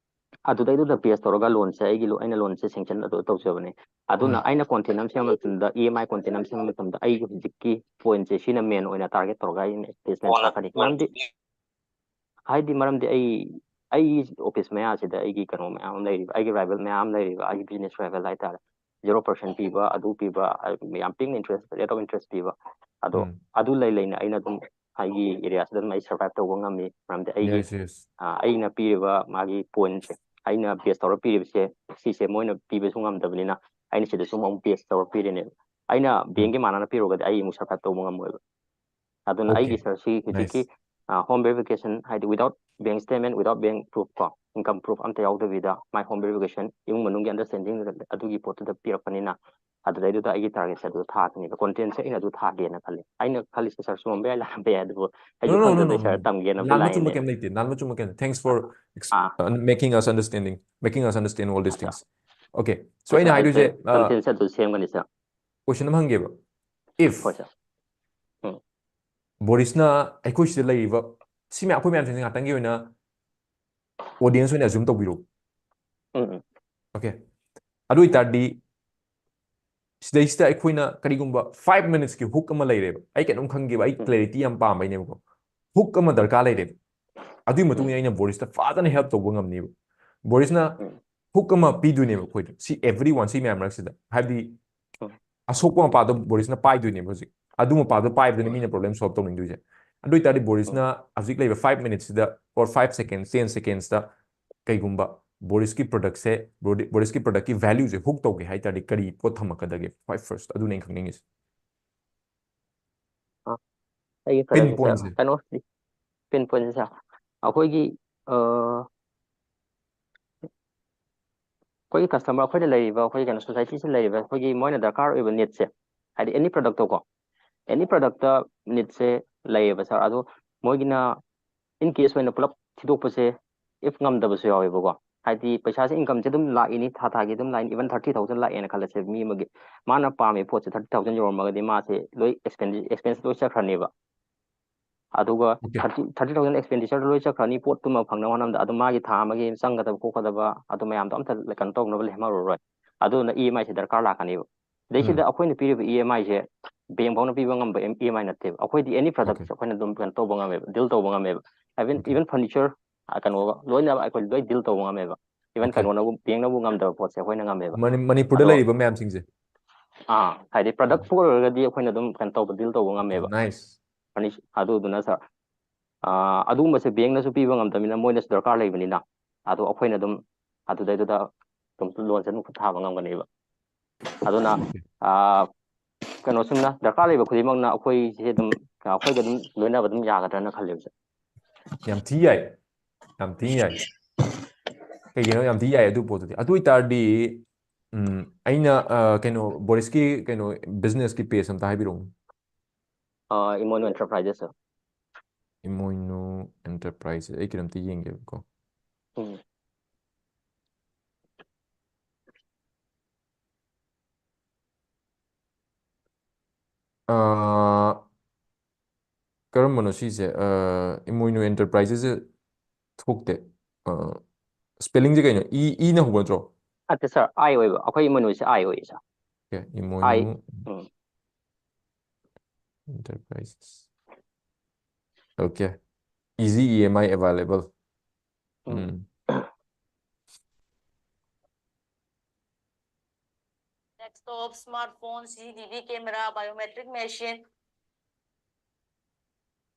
ꯑꯗꯨꯗꯩꯗꯨꯗ base ꯇꯧꯔꯒ ꯂꯣꯟꯁꯦ, ꯑꯩꯒꯤ ꯂꯣ-, ꯑꯩꯅ ꯂꯣꯟꯁꯦ sanction ꯑꯗꯨ ꯇꯧꯖꯕꯅꯦ꯫ ꯑꯗꯨꯅ ꯎꯝ ꯑꯩꯅ content ꯑꯃ ꯁꯦꯝꯕ ꯃꯇꯝꯗ, EMI content ꯑꯃ ꯁꯦꯝꯕ ꯃꯇꯝꯗ, ꯑꯩꯒꯤ ꯍꯧꯖꯤꯛꯀꯤ point ꯁꯦ ꯁꯤꯅ main ꯑꯣꯏꯅ target ꯇꯧꯔꯒ ꯑꯩꯅ advertisement ꯂꯥꯛꯀꯅꯤ꯫ ꯃꯔꯝꯗꯤ, ꯍꯥꯏꯗꯤ ꯃꯔꯝꯗꯤ ꯑꯩ, ꯑꯩꯒꯤ office ꯃꯌꯥꯁꯤꯗ ꯑꯩꯒꯤ ꯀꯩꯅꯣ ꯃꯌꯥꯝ ꯑꯃ ꯂꯩꯔꯤꯕ, ꯑꯩꯒꯤ rival ꯃꯌꯥꯝ ꯑꯃ ꯂꯩꯔꯤꯕ, ꯑꯩꯒꯤ business rival ꯍꯥꯏꯇꯥꯔꯦ꯫ Zero percent ꯄꯤꯕ, ꯑꯗꯨ ꯄꯤꯕ, ꯑ, ꯌꯥꯝ ꯄꯤꯛꯅ interest, rate of interest ꯄꯤꯕ꯫ ꯑꯗꯣ ꯎꯝ ꯑꯗꯨ ꯂꯩ ꯂꯩꯅ ꯑꯩꯅ ꯑꯗꯨꯝ ꯑꯩꯒꯤ area ꯁꯤꯗ ꯑꯗꯨꯝ ꯑꯩ survive ꯇꯧꯕ ꯉꯝꯃꯤ꯫ ꯃꯔꯝꯗꯤ ꯑꯩꯒꯤ, Yes, yes. ꯑ, ꯑꯩꯅ ꯄꯤꯔꯤꯕ ꯃꯥꯒꯤ point ꯁꯦ, ꯑꯩꯅ base ꯇꯧꯔ ꯄꯤꯔꯤꯕꯁꯦ, ꯁꯤꯁꯦ ꯃꯣꯏꯅ ꯄꯤꯕꯁꯨ ꯉꯝꯗꯕꯅꯤꯅ, ꯑꯩꯅ ꯁꯤꯗꯁꯨ ꯑꯃꯨꯛ base ꯇꯧꯔ ꯄꯤꯔꯤꯅꯦꯕ꯫ ꯑꯩꯅ ꯎꯝ bank ꯀꯤ ꯃꯥꯟꯅꯅ ꯄꯤꯔꯨꯔꯒꯗꯤ ꯑꯩ ꯑꯃꯨꯛ survive ꯇꯧꯕ ꯉꯝꯃꯣꯏꯕ꯫ ꯑꯗꯨꯅ ꯑꯩꯒꯤ Okay. ꯁꯥꯔ ꯁꯤ ꯍꯧꯖꯤꯛꯀꯤ, Nice. ꯑ, home verification, ꯍꯥꯏꯗꯤ without bank statement, without bank proof ꯀꯣ, income proof ꯑꯝꯇ ꯌꯥꯎꯗꯕꯤꯗ my home verification, ꯏꯃꯨꯡ ꯃꯅꯨꯡꯒꯤ understanding ꯑꯗꯨꯒꯤ ꯄꯣꯠꯇꯨꯗ ꯄꯤꯔꯛꯄꯅꯤꯅ, ꯑꯗꯨꯗꯩꯗꯨꯗ ꯑꯩꯒꯤ target ꯁꯦ ꯑꯗꯨ ꯊꯥꯗꯣꯏꯅꯦꯕ, content ꯁꯦ ꯑꯩꯅ ꯑꯗꯨ ꯊꯥꯒꯦꯅ ꯈꯜꯂꯤ꯫ ꯑꯩꯅ ꯈꯜꯂꯤꯁꯦ ꯁꯥꯔ ꯆꯨꯝꯃꯝꯕ ꯌꯥꯏ, ꯂꯥꯜꯂꯝꯕ ꯌꯥꯏ, ꯑꯗꯨꯕꯨ ꯑꯩꯁꯨ No, no, no, no, ꯈꯪꯗꯕꯩ no. ꯁꯥꯔ ꯇꯝꯒꯦꯅ ꯂꯥꯟꯕ ꯆꯨꯝꯕ ꯂꯥꯛꯏꯅꯦ꯫ ꯀꯩꯝ ꯂꯩꯇꯦ, ꯂꯥꯟꯕ ꯆꯨꯝꯕ ꯀꯩꯝ ꯂꯩꯇꯦ. Thanks for ah ex- uh, making us understanding, making us understand all these things. Okay, so ꯑꯩꯅ ꯍꯥꯏꯗꯣꯏꯁꯦ, uh, content ꯁꯦ ꯑꯗꯨ ꯁꯦꯝꯒꯅꯤ ꯁꯥꯔ꯫ Question ꯑꯃ ꯍꯪꯒꯦꯕ. If ꯍꯣꯏ ꯁꯥꯔ꯫ ꯎꯝ꯫ ꯕꯣꯔꯤꯁꯅ ꯑꯩꯈꯣꯏ ꯁꯤꯗ ꯂꯩꯔꯤꯕ ꯁꯤ ꯃꯌꯥꯝ, ꯑꯩꯈꯣꯏ ꯃꯌꯥꯝꯁꯤꯡꯁꯦ ꯉꯥꯛꯇꯪꯒꯤ ꯑꯣꯏꯅ Audience ꯑꯣꯏꯅ assume ꯇꯧꯕꯤꯔꯣ. ꯎꯝ ꯎꯝ Okay. ꯑꯗꯨ ꯑꯣꯏꯇꯥꯔꯗꯤ ꯁꯤꯗꯩꯁꯤꯗ ꯑꯩꯈꯣꯏꯅ ꯀꯔꯤꯒꯨꯝꯕ five minutes ꯀꯤ hook ꯑꯃ ꯂꯩꯔꯦꯕ, ꯑꯩ ꯀꯩꯅꯣꯝ ꯈꯪꯒꯦꯕ, ꯑꯩ ꯎꯝ. clarity ꯌꯥꯝ ꯄꯥꯝꯕꯩꯅꯦꯕꯀꯣ. Hook ꯑꯃ ꯗꯔꯀꯥꯔ ꯂꯩꯔꯦꯕ, ꯑꯗꯨꯒꯤ ꯃꯇꯨꯡ ꯎꯝ. ꯏꯟꯅ ꯑꯩꯅ ꯕꯣꯔꯤꯁꯇ ꯐꯖꯅ help ꯇꯧꯕ ꯉꯝꯅꯤꯕ. ꯕꯣꯔꯤꯁꯅ ꯎꯝ. hook ꯑꯃ ꯄꯤꯗꯣꯏꯅꯦꯕ ꯑꯩꯈꯣꯏꯗ, ꯁꯤ everyone, ꯁꯤ ꯃꯌꯥꯝ ꯃꯔꯛꯁꯤꯗ, ꯍꯥꯏꯕꯗꯤ ꯎꯝ. ꯑꯁꯣꯛꯄ ꯃꯄꯥꯗꯣ ꯕꯣꯔꯤꯁꯅ ꯄꯥꯏꯗꯣꯏꯅꯦꯕ ꯍꯧꯖꯤꯛ, ꯑꯗꯨ ꯃꯄꯥꯗꯣ ꯄꯥꯏꯕꯗꯨꯅ ꯎꯝ. ꯃꯤꯅ problem solve ꯇꯧꯅꯤꯡꯗꯣꯏꯁꯦ. ꯑꯗꯨ ꯑꯣꯏꯇꯥꯔꯗꯤ ꯕꯣꯔꯤꯁꯅ ꯍꯧꯖꯤꯛ ꯂꯩꯕ five minutes ꯁꯤꯗ, or five seconds, ten seconds ꯇ ꯀꯩꯒꯨꯝꯕ ꯕꯣꯔꯤꯁꯀꯤ product ꯁꯦ, ꯕꯣꯔꯤ-, ꯕꯣꯔꯤꯁꯀꯤ product ꯀꯤ value ꯁꯦ hook ꯇꯧꯒꯦ ꯍꯥꯏ ꯇꯥꯔꯗꯤ ꯀꯔꯤ ꯄꯣꯠ ꯊꯝꯃꯛꯀꯗꯒꯦ? ꯈ꯭ꯋꯥꯏ first ꯑꯗꯨꯅꯦ ꯑꯩꯅ ꯈꯪꯅꯤꯡꯉꯤꯁꯦ. ꯑꯩꯒꯤ Pain ꯈꯔꯁꯦ point ꯁꯦ. Kainos pain point ꯁꯦ ꯑꯩꯈꯣꯏꯒꯤ ꯑ, ꯑꯩꯈꯣꯏꯒꯤ customer, ꯑꯩꯈꯣꯏꯅ ꯂꯩꯔꯤꯕ, ꯑꯩꯈꯣꯏ ꯀꯩꯅꯣ, society ꯁꯤ ꯂꯩꯔꯤꯕ ꯑꯩꯈꯣꯏꯒꯤ ꯃꯣꯏꯅ ꯗꯔꯀꯥꯔ ꯑꯣꯏꯕ need ꯁꯦ, ꯍꯥꯏꯗꯤ any product ꯇꯣꯀꯣ, any product ꯇ need ꯁꯦ ꯂꯩꯌꯦꯕ sir. ꯑꯗꯣ ꯃꯣꯏꯒꯤꯅ in case ꯑꯣꯏꯅ ꯄꯨꯂꯞ ꯊꯤꯗꯣꯛꯄꯁꯦ if ꯉꯝꯗꯕꯁꯨ ꯌꯥꯎꯋꯦꯕꯀꯣ. ꯍꯥꯏꯗꯤ ꯄꯩꯁꯥꯁꯦ, income ꯁꯦ ꯑꯗꯨꯝ ꯂꯥꯛꯏꯅꯤ, ꯊꯥ ꯊꯥꯒꯤ ꯑꯗꯨꯝ ꯂꯥꯛꯏꯅꯤ, even thirty thousand ꯂꯥꯛꯑꯦꯅ ꯈꯜꯂꯁꯦ ꯃꯤ ꯑꯃꯒꯤ, ꯃꯥꯅ ꯄꯥꯝꯃꯤ ꯄꯣꯠꯁꯦ thirty thousand ꯌꯧꯔꯝꯃꯒꯗꯤ ꯃꯥꯁꯦ ꯂꯣꯏ expense, expense ꯂꯣꯏ ꯆꯠꯈ꯭ꯔꯅꯦꯕ. ꯑꯗꯨꯒ Okay. thirty, thirty thousand expenditure ꯂꯣꯏ ꯆꯠꯈ꯭ꯔꯅꯤ, ꯄꯣꯠꯇꯨꯃ ꯐꯪꯅꯕ ꯍꯣꯠꯅꯕꯗ ꯑꯗꯨ ꯃꯥꯒꯤ ꯊꯥ ꯑꯃꯒꯤ ꯆꯪꯒꯗꯕ ꯈꯣꯠꯀꯗꯕ ꯑꯗꯨ ꯃꯌꯥꯝꯗꯣ ꯑꯝꯇ ꯀꯩꯅꯣ ꯇꯧꯅꯕ ꯂꯩꯍꯧꯔꯔꯣꯏ. ꯑꯗꯨꯅ EMI ꯁꯦ ꯗꯔꯀꯥꯔ ꯂꯥꯛꯀꯅꯦꯕ. ꯁꯤꯗꯩꯁꯤꯗ ꯎꯝ. ꯑꯩꯈꯣꯏꯅ ꯄꯤꯔꯤꯕ EMI ꯁꯦ bank ꯐꯥꯎꯅ ꯄꯤꯕ ꯉꯝꯕ EMI ꯅꯠꯇꯦꯕ. ꯑꯩꯈꯣꯏꯗꯤ any product Okay. ꯁꯦ ꯑꯩꯈꯣꯏꯅ ꯑꯗꯨꯝ ꯀꯩꯅꯣ ꯇꯧꯕ ꯉꯝꯃꯦꯕ, deal ꯇꯧꯕ ꯉꯝꯃꯦꯕ. Even, Okay. even furniture, ꯑ, ꯀꯩꯅꯣꯒ ꯂꯣꯏꯅ ꯑꯩꯈꯣꯏ ꯂꯣꯏ deal ꯇꯧꯕ ꯉꯝꯃꯦꯕ. Even Okay. ꯀꯩꯅꯣꯅꯕꯨ, bank ꯅꯕꯨ ꯉꯝꯗꯕ ꯄꯣꯠꯁꯦ ꯑꯩꯈꯣꯏꯅ ꯉꯝꯃꯦꯕ. ꯃꯅꯤ-, ꯃꯅꯤꯄꯨꯔꯗ ꯑꯗꯣ ꯂꯩꯔꯤꯕ ꯃꯌꯥꯝꯁꯤꯡꯁꯦ. ꯑꯥ, ꯍꯥꯏꯗꯤ product ꯄꯨ ꯑꯣꯏꯔꯒꯗꯤ ꯑꯩꯈꯣꯏꯅ ꯑꯗꯨꯝ ꯀꯩꯅꯣ ꯇꯧꯕ, deal ꯇꯧꯕ ꯉꯝꯃꯦꯕ. Nice. Furnish-, ꯑꯗꯨꯗꯨꯅ sir, ꯑꯥ, ꯑꯗꯨꯒꯨꯝꯕꯁꯦ bank ꯅꯁꯨ ꯄꯤꯕ ꯉꯝꯗꯕꯅꯤꯅ ꯃꯣꯏꯅꯁꯨ ꯗꯔꯀꯥꯔ ꯂꯩꯕꯅꯤꯅ, ꯑꯗꯣ ꯑꯩꯈꯣꯏꯅ ꯑꯗꯨꯝ ꯑꯗꯨꯗꯩꯗꯨꯗ ꯑꯗꯨꯝ loan ꯁꯦ ꯑꯗꯨꯝ ꯈꯨꯠ ꯊꯥꯕ ꯉꯝꯒꯅꯦꯕ. ꯑꯗꯨꯅ, ꯑꯥ, ꯀꯩꯅꯣꯁꯤꯡꯅ ꯗꯔꯀꯥꯔ ꯂꯩꯕ ꯈꯨꯗꯤꯡꯃꯛꯅ ꯑꯩꯈꯣꯏꯁꯦ ꯑꯗꯨꯝ, ꯑꯩꯈꯣꯏꯒ ꯑꯗꯨꯝ ꯂꯣꯏꯅꯕ ꯑꯗꯨꯝ ꯌꯥꯒꯗ꯭ꯔꯅ ꯈꯜꯂꯦꯕ sir. ꯌꯥꯝ ꯊꯤ ꯌꯥꯏ, ꯌꯥꯝ ꯊꯤ ꯌꯥꯏ. ꯀꯩꯒꯤꯅꯣ ꯌꯥꯝ ꯊꯤ ꯌꯥꯏ ꯑꯗꯨ ꯄꯣꯠꯇꯨꯗꯤ. ꯑꯗꯨ ꯑꯣꯏꯇꯥꯔꯗꯤ, ꯎꯝ, ꯑꯩꯅ, ꯑ, ꯀꯩꯅꯣ, ꯕꯣꯔꯤꯁꯀꯤ ꯀꯩꯅꯣ, business ꯀꯤ page ꯑꯝꯇ ꯍꯥꯏꯕꯤꯔꯛꯎ. ꯑꯥ, ꯏꯃꯣꯏꯅꯨ Enterprises sir. ꯏꯃꯣꯏꯅꯨ Enterprises, ꯑꯩ ꯀꯩꯅꯣꯝꯇ ꯌꯦꯡꯒꯦꯕꯀꯣ. ꯎꯝ. ꯑꯥ, ꯀꯔꯝꯕꯅꯣ ꯁꯤꯁꯦ? ꯑꯥ, ꯏꯃꯣꯏꯅꯨ Enterprises ꯁꯦ ꯊꯣꯛꯇꯦ꯫ ꯁ꯭ꯄꯦꯂꯤꯡꯁꯦ ꯀꯩꯅꯣ? ꯏ ꯏꯅ ꯍꯧꯕ ꯅꯠꯇ꯭ꯔꯣ? ꯅꯠꯇꯦ ꯁꯥꯔ, ꯑꯥꯏ ꯑꯣꯏꯕ, ꯑꯩꯈꯣꯏ ꯏꯃꯣꯏꯅꯨꯁꯦ ꯑꯥꯏ ꯑꯣꯏꯌꯦ sir. Okay, Emoinu um. Enterprises. Okay. Easy E M I available. Um. Um. Desktop, smartphone, C C T V camera, biometric machine.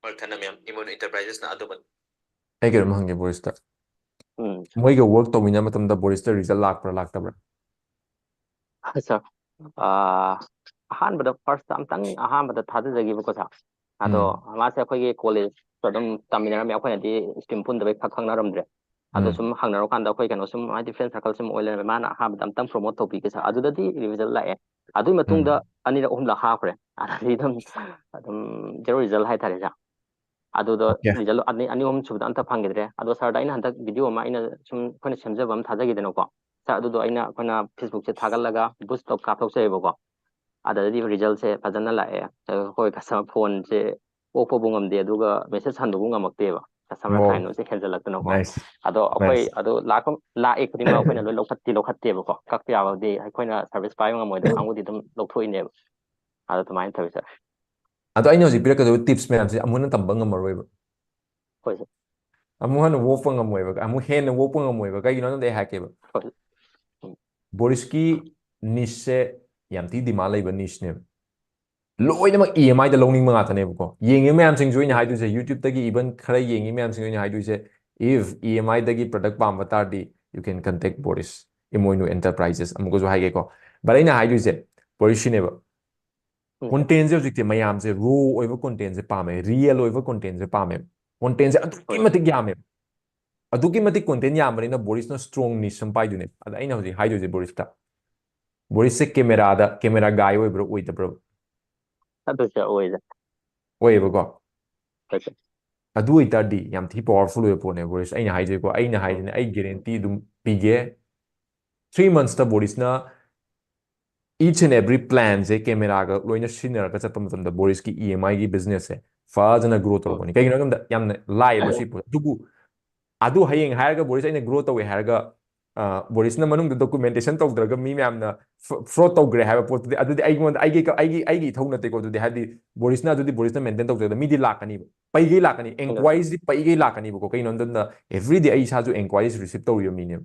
ꯃꯔꯛ ꯊꯠꯅ ꯃꯌꯥꯝ ꯏꯃꯣꯏꯅꯨ Enterprises ꯅ ꯑꯗꯨꯃꯛ ꯑꯩ ꯀꯩꯅꯣꯝ ꯍꯪꯒꯦ ꯕꯣꯔꯤꯁꯇ꯫ ꯎꯝ. ꯃꯣꯏꯒ ꯋꯔꯛ ꯇꯧꯃꯤꯟꯅꯕ ꯃꯇꯝꯗ ꯕꯣꯔꯤꯁꯇ ꯔꯤꯖꯜ ꯂꯥꯛꯄ꯭ꯔꯥ ꯂꯥꯛꯇꯕ꯭ꯔꯥ? ꯁꯥꯔ, ꯑꯥ, ꯑꯍꯥꯟꯕꯗ ꯐꯥꯔꯁꯇ ꯑꯝꯇꯪ ꯑꯍꯥꯟꯕꯗ ꯊꯥꯖꯖꯈꯤꯕꯀꯣ ꯁꯥꯔ꯫ ꯑꯗꯣ ꯎꯝ. ꯃꯥꯁꯦ ꯑꯩꯈꯣꯏꯒꯤ ꯀꯣꯂꯦꯖꯇ ꯑꯗꯨꯝ ꯇꯝꯃꯤꯟꯅꯔꯝꯃꯦ, ꯑꯩꯈꯣꯏꯅꯗꯤ ꯁ꯭ꯇ꯭ꯔꯤꯝ ꯄꯨꯟꯗꯕꯩ ꯈꯛ ꯈꯪꯅꯔꯝꯗ꯭ꯔꯦ꯫ ꯑꯗꯣ ꯎꯝ. ꯁꯨꯝ ꯍꯪꯅꯔꯀꯥꯟꯗ ꯑꯩꯈꯣꯏ ꯀꯩꯅꯣ ꯁꯨꯝ ꯍꯥꯏꯗꯤ ꯐ꯭ꯔꯦꯟ ꯁꯥꯔꯀꯜ ꯁꯨꯝ ꯑꯣꯏ ꯂꯩꯔꯝꯃꯦ, ꯃꯥꯅ ꯑꯍꯥꯟꯕꯗ ꯑꯝꯇꯪ ꯄ꯭ꯔꯣꯃꯣꯠ ꯇꯧꯕꯤꯒꯦ ꯁꯥꯔ, ꯑꯗꯨꯗꯗꯤ ꯔꯤꯖꯜ ꯂꯥꯛꯑꯦ꯫ ꯑꯗꯨꯒꯤ ꯃꯇꯨꯡꯗ ꯎꯝ. ꯑꯅꯤꯔꯛ ꯑꯍꯨꯝꯂꯛ ꯍꯥꯞꯈ꯭ꯔꯦ, ꯑꯗꯨꯗꯤ ꯑꯗꯨꯝ ꯑꯗꯨꯝ ꯖꯦꯔꯣ ꯔꯤꯖꯜ ꯍꯥꯏꯇꯥꯔꯦ ꯁꯥꯔ꯫ ꯑꯗꯨꯗ ꯑꯣꯀꯦ. ꯔꯤꯖꯜ ꯑꯅꯤ ꯑꯅꯤ ꯑꯍꯨꯝ ꯁꯨꯕꯗ ꯑꯝꯇ ꯐꯪꯈꯤꯗ꯭ꯔꯦ꯫ ꯑꯗꯣ ꯁꯥꯔꯗ ꯑꯩꯅ ꯍꯟꯗꯛ ꯚꯤꯗꯤꯑꯣ ꯑꯃ ꯑꯩꯅ ꯁꯨꯝ ꯑꯩꯈꯣꯏꯅ ꯁꯦꯝꯖꯕ ꯑꯃ ꯊꯥꯖꯈꯤꯗꯅꯀꯣ ꯁꯥꯔ, ꯑꯗꯨꯗꯣ ꯑꯩꯅ ꯑꯩꯈꯣꯏꯅ ꯐꯦꯁꯕꯨꯛꯁꯦ ꯊꯥꯒꯠꯂꯒ ꯕꯨꯁ ꯇꯧ ꯀꯥꯞꯊꯣꯛꯆꯩꯕꯀꯣ꯫ ꯑꯗꯨꯗꯗꯤ ꯔꯤꯖꯜꯁꯦ ꯐꯖꯅ ꯂꯥꯛꯑꯦ꯫ ꯑꯗꯣ ꯑꯩꯈꯣꯏ ꯀꯁꯇꯃꯔ ꯐꯣꯟꯁꯦ ꯑꯣꯛꯄꯕꯨ ꯉꯝꯗꯦ, ꯑꯗꯨꯒ ꯃꯦꯁꯦꯖ ꯍꯟꯕꯕꯨ ꯉꯝꯃꯛꯇꯦꯕ, ꯀꯁꯇꯃꯔ Wow. ꯀꯥꯏꯅꯣꯁꯦ ꯍꯦꯟꯖꯜꯂꯛꯇꯅꯀꯣ꯫ Nice. ꯑꯗꯣ ꯑꯩꯈꯣꯏ Nice. ꯑꯗꯣ ꯂꯥꯛꯄ ꯂꯥꯛꯑꯦ ꯈꯨꯗꯤꯡꯃꯛ ꯑꯩꯈꯣꯏꯅ ꯂꯣꯏ ꯂꯧꯈꯠꯇꯤ ꯂꯧꯈꯠꯇꯦꯕꯀꯣ, ꯀꯛꯄ ꯌꯥꯕꯗꯤ ꯑꯩꯈꯣꯏꯅ ꯁꯥꯔꯚꯤꯁ ꯄꯥꯏꯕ ꯉꯝꯃꯣꯏꯗꯕ ꯀꯥꯡꯕꯨꯗꯤ ꯑꯗꯨꯝ ꯂꯧꯊꯣꯛꯏꯅꯦꯕ꯫ ꯑꯗꯣ ꯑꯗꯨꯃꯥꯏꯅ ꯇꯧꯋꯤ ꯁꯥꯔ꯫ ꯑꯗꯣ ꯑꯩꯅ ꯍꯧꯖꯤꯛ ꯄꯤꯔꯛꯀꯗꯕ ꯇꯤꯞꯁ ꯃꯌꯥꯝꯁꯦ ꯑꯃꯨꯛ ꯍꯟꯅ ꯇꯝꯕ ꯉꯝꯃꯔꯣꯏꯕ꯫ ꯍꯣꯏ ꯁꯥꯔ꯫ ꯑꯃꯨꯛ ꯍꯟꯅ ꯑꯣꯛꯄ ꯉꯝꯃꯣꯏꯕ, ꯑꯃꯨꯛ ꯍꯦꯟꯅ ꯑꯣꯛꯄ ꯉꯝꯃꯣꯏꯕ꯫ ꯀꯩꯒꯤꯅꯣ ꯍꯥꯏꯕꯗ ꯑꯩ ꯍꯥꯏꯔꯛꯀꯦꯕ꯫ ꯍꯣꯏ꯫ ꯎꯝ. ꯕꯣꯔꯤꯁꯀꯤ ꯅꯤꯁꯁꯦ ꯌꯥꯝ ꯊꯤ ꯗꯤꯃꯥꯟ ꯂꯩꯕ ꯅꯤꯁꯅꯦꯕ꯫ ꯂꯣꯏꯅꯃꯛ ꯏ ꯑꯦꯝ ꯑꯥꯏꯗ ꯂꯧꯅꯤꯡꯕ ꯉꯥꯛꯇꯅꯦꯕꯀꯣ꯫ ꯌꯦꯡꯉꯤ ꯃꯌꯥꯝꯁꯤꯡꯁꯨ ꯑꯩꯅ ꯍꯥꯏꯗꯣꯏꯁꯦ, YouTube-ꯇꯒꯤ even ꯈꯔ ꯌꯦꯡꯉꯤ ꯃꯌꯥꯝꯁꯤꯡꯁꯨ ꯑꯩꯅ ꯍꯥꯏꯗꯣꯏꯁꯦ, if E M I-ꯗꯒꯤ product ꯄꯥꯝꯕ ꯇꯥꯔꯗꯤ, you can contact Boris, Imoinu Enterprises꯫ ꯑꯃꯨꯛꯀꯁꯨ ꯍꯥꯏꯒꯦꯀꯣ, but ꯑꯩꯅ ꯍꯥꯏꯗꯣꯏꯁꯦ ꯕꯣꯔꯤꯁꯁꯤꯅꯦꯕ꯫ ꯎꯝ. Content-ꯁꯦ ꯍꯧꯖꯤꯛꯇꯤ ꯃꯌꯥꯝꯁꯦ raw ꯑꯣꯏꯕ content-ꯁꯦ ꯄꯥꯝꯃꯦ, real ꯑꯣꯏꯕ content-ꯁꯦ ꯄꯥꯝꯃꯦ꯫ Content-ꯁꯦ ꯑꯗꯨꯛꯀꯤ ꯍꯣꯏ꯫ ꯃꯇꯤꯛ ꯌꯥꯝꯃꯦꯕ, ꯑꯗꯨꯛꯀꯤ ꯃꯇꯤꯛ content ꯌꯥꯝꯕꯅꯤꯅ ꯕꯣꯔꯤꯁꯅ strong niche ꯑꯃ ꯄꯥꯏꯗꯣꯏꯅꯦ꯫ ꯑꯗ ꯑꯩꯅ ꯍꯧꯖꯤꯛ ꯍꯥꯏꯗꯣꯏꯁꯦ ꯕꯣꯔꯤꯁꯇ, ꯕꯣꯔꯤꯁꯁꯦ camera-ꯗ camera guy ꯑꯣꯏꯕ꯭ꯔꯥ ꯑꯣꯏꯗꯕ꯭ꯔꯥ? ꯑꯗꯨꯁꯨ ꯑꯣꯏꯗ꯫ ꯑꯣꯏꯌꯦꯕꯀꯣ꯫ ꯍꯣꯏ ꯁꯥꯔ꯫ ꯑꯗꯨ ꯑꯣꯏꯇꯥꯔꯗꯤ ꯌꯥꯝ ꯊꯤ powerful ꯑꯣꯏꯕ ꯄꯣꯠꯅꯦ ꯕꯣꯔꯤꯁ꯫ ꯑꯩꯅ ꯍꯥꯏꯖꯩꯀꯣ, ꯑꯩꯅ ꯍꯥꯏꯁꯤꯅꯦ, ꯑꯩ guarantee ꯑꯗꯨꯝ ꯄꯤꯒꯦ꯫ Three months-ꯇ ꯕꯣꯔꯤꯁꯅ each and every plan-ꯁꯦ camera-ꯒ ꯂꯣꯏꯅ ꯁꯤꯖꯤꯟꯅꯔꯒ ꯆꯠꯄ ꯃꯇꯝꯗ ꯕꯣꯔꯤꯁꯀꯤ E M I-ꯒꯤ business-ꯁꯦ ꯐꯖꯅ grow ꯇꯧꯔꯛꯄꯅꯤ꯫ ꯀꯩꯒꯤꯅꯣ ꯍꯥꯏꯕ ꯃꯇꯝꯗ ꯌꯥꯝꯅ ꯂꯥꯏꯌꯦꯕ ꯁꯤ ꯄꯣꯠ꯫ ꯑꯗꯨꯕꯨ ꯑꯗꯨ ꯍꯌꯦꯡ ꯍꯥꯏꯔꯒ ꯕꯣꯔꯤꯁ ꯑꯩꯅ ꯒ꯭ꯔꯣ ꯇꯧꯋꯦ ꯍꯥꯏꯔꯒ ꯕꯣꯔꯤꯁꯅ ꯃꯅꯨꯡꯗ ꯗꯣꯀꯨꯃꯦꯟꯇꯦꯁꯟ ꯇꯧꯗ꯭ꯔꯒ ꯃꯤ ꯃꯌꯥꯝꯅ ꯐ꯭ꯔꯣꯗ ꯇꯧꯈ꯭ꯔꯦ ꯍꯥꯏꯕ ꯄꯣꯠꯇꯨꯗꯤ, ꯑꯗꯨꯗꯤ ꯑꯩꯉꯣꯟꯗ ꯑꯩꯒꯤ ꯑꯩꯒꯤ ꯑꯩꯒꯤ ꯏꯊꯧ ꯅꯠꯇꯦꯀꯣ꯫ ꯑꯗꯨꯗꯤ ꯍꯥꯏꯗꯤ ꯕꯣꯔꯤꯁꯅ ꯑꯗꯨꯗꯤ ꯕꯣꯔꯤꯁꯅ ꯃꯦꯟꯇꯦꯟ ꯇꯧꯖꯒꯗꯕ, ꯃꯤꯗꯤ ꯂꯥꯛꯀꯅꯤꯕ, ꯄꯩꯒꯩ ꯂꯥꯛꯀꯅꯤ, ꯑꯦꯟꯀ꯭ꯋꯥꯏꯔꯤꯁꯤ ꯄꯩꯒꯩ ꯂꯥꯛꯀꯅꯤꯕꯀꯣ꯫ ꯀꯩꯅꯣ ꯍꯥꯏ ꯃꯇꯝꯗ everyday ꯑꯩ ꯏꯁꯥꯁꯨ ꯑꯦꯟꯀ꯭ꯋꯥꯏꯔꯤꯁ ꯔꯤꯁꯤꯞ ꯇꯧꯔꯤꯕ ꯃꯤꯅꯦꯕ꯫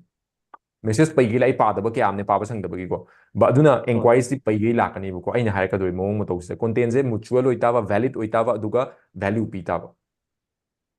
ꯃꯦꯁꯦꯖ ꯄꯩꯒꯩ ꯑꯩ ꯄꯥꯗꯕ ꯀꯌꯥ ꯑꯃꯅꯦ, ꯄꯥꯕ ꯁꯪꯗꯕꯒꯤꯀꯣ꯫ ꯕ ꯑꯗꯨꯅ ꯑꯦꯟꯀ꯭ꯋꯥꯏꯔꯤꯁꯇꯤ ꯄꯩꯒꯩ ꯂꯥꯛꯀꯅꯤꯕꯀꯣ꯫ ꯑꯩꯅ ꯍꯥꯏꯔꯛꯀꯗꯣꯏ ꯃꯑꯣꯡ ꯃꯇꯧꯁꯤꯗ ꯀꯣꯟꯇꯦꯟꯁꯦ ꯃꯨꯆꯨꯋꯦꯜ ꯑꯣꯏꯇꯥꯕ, ꯚꯦꯂꯤꯗ ꯑꯣꯏꯇꯥꯕ, ꯑꯗꯨꯒ ꯚꯦꯂ꯭ꯌꯨ ꯄꯤ ꯇꯥꯕ꯫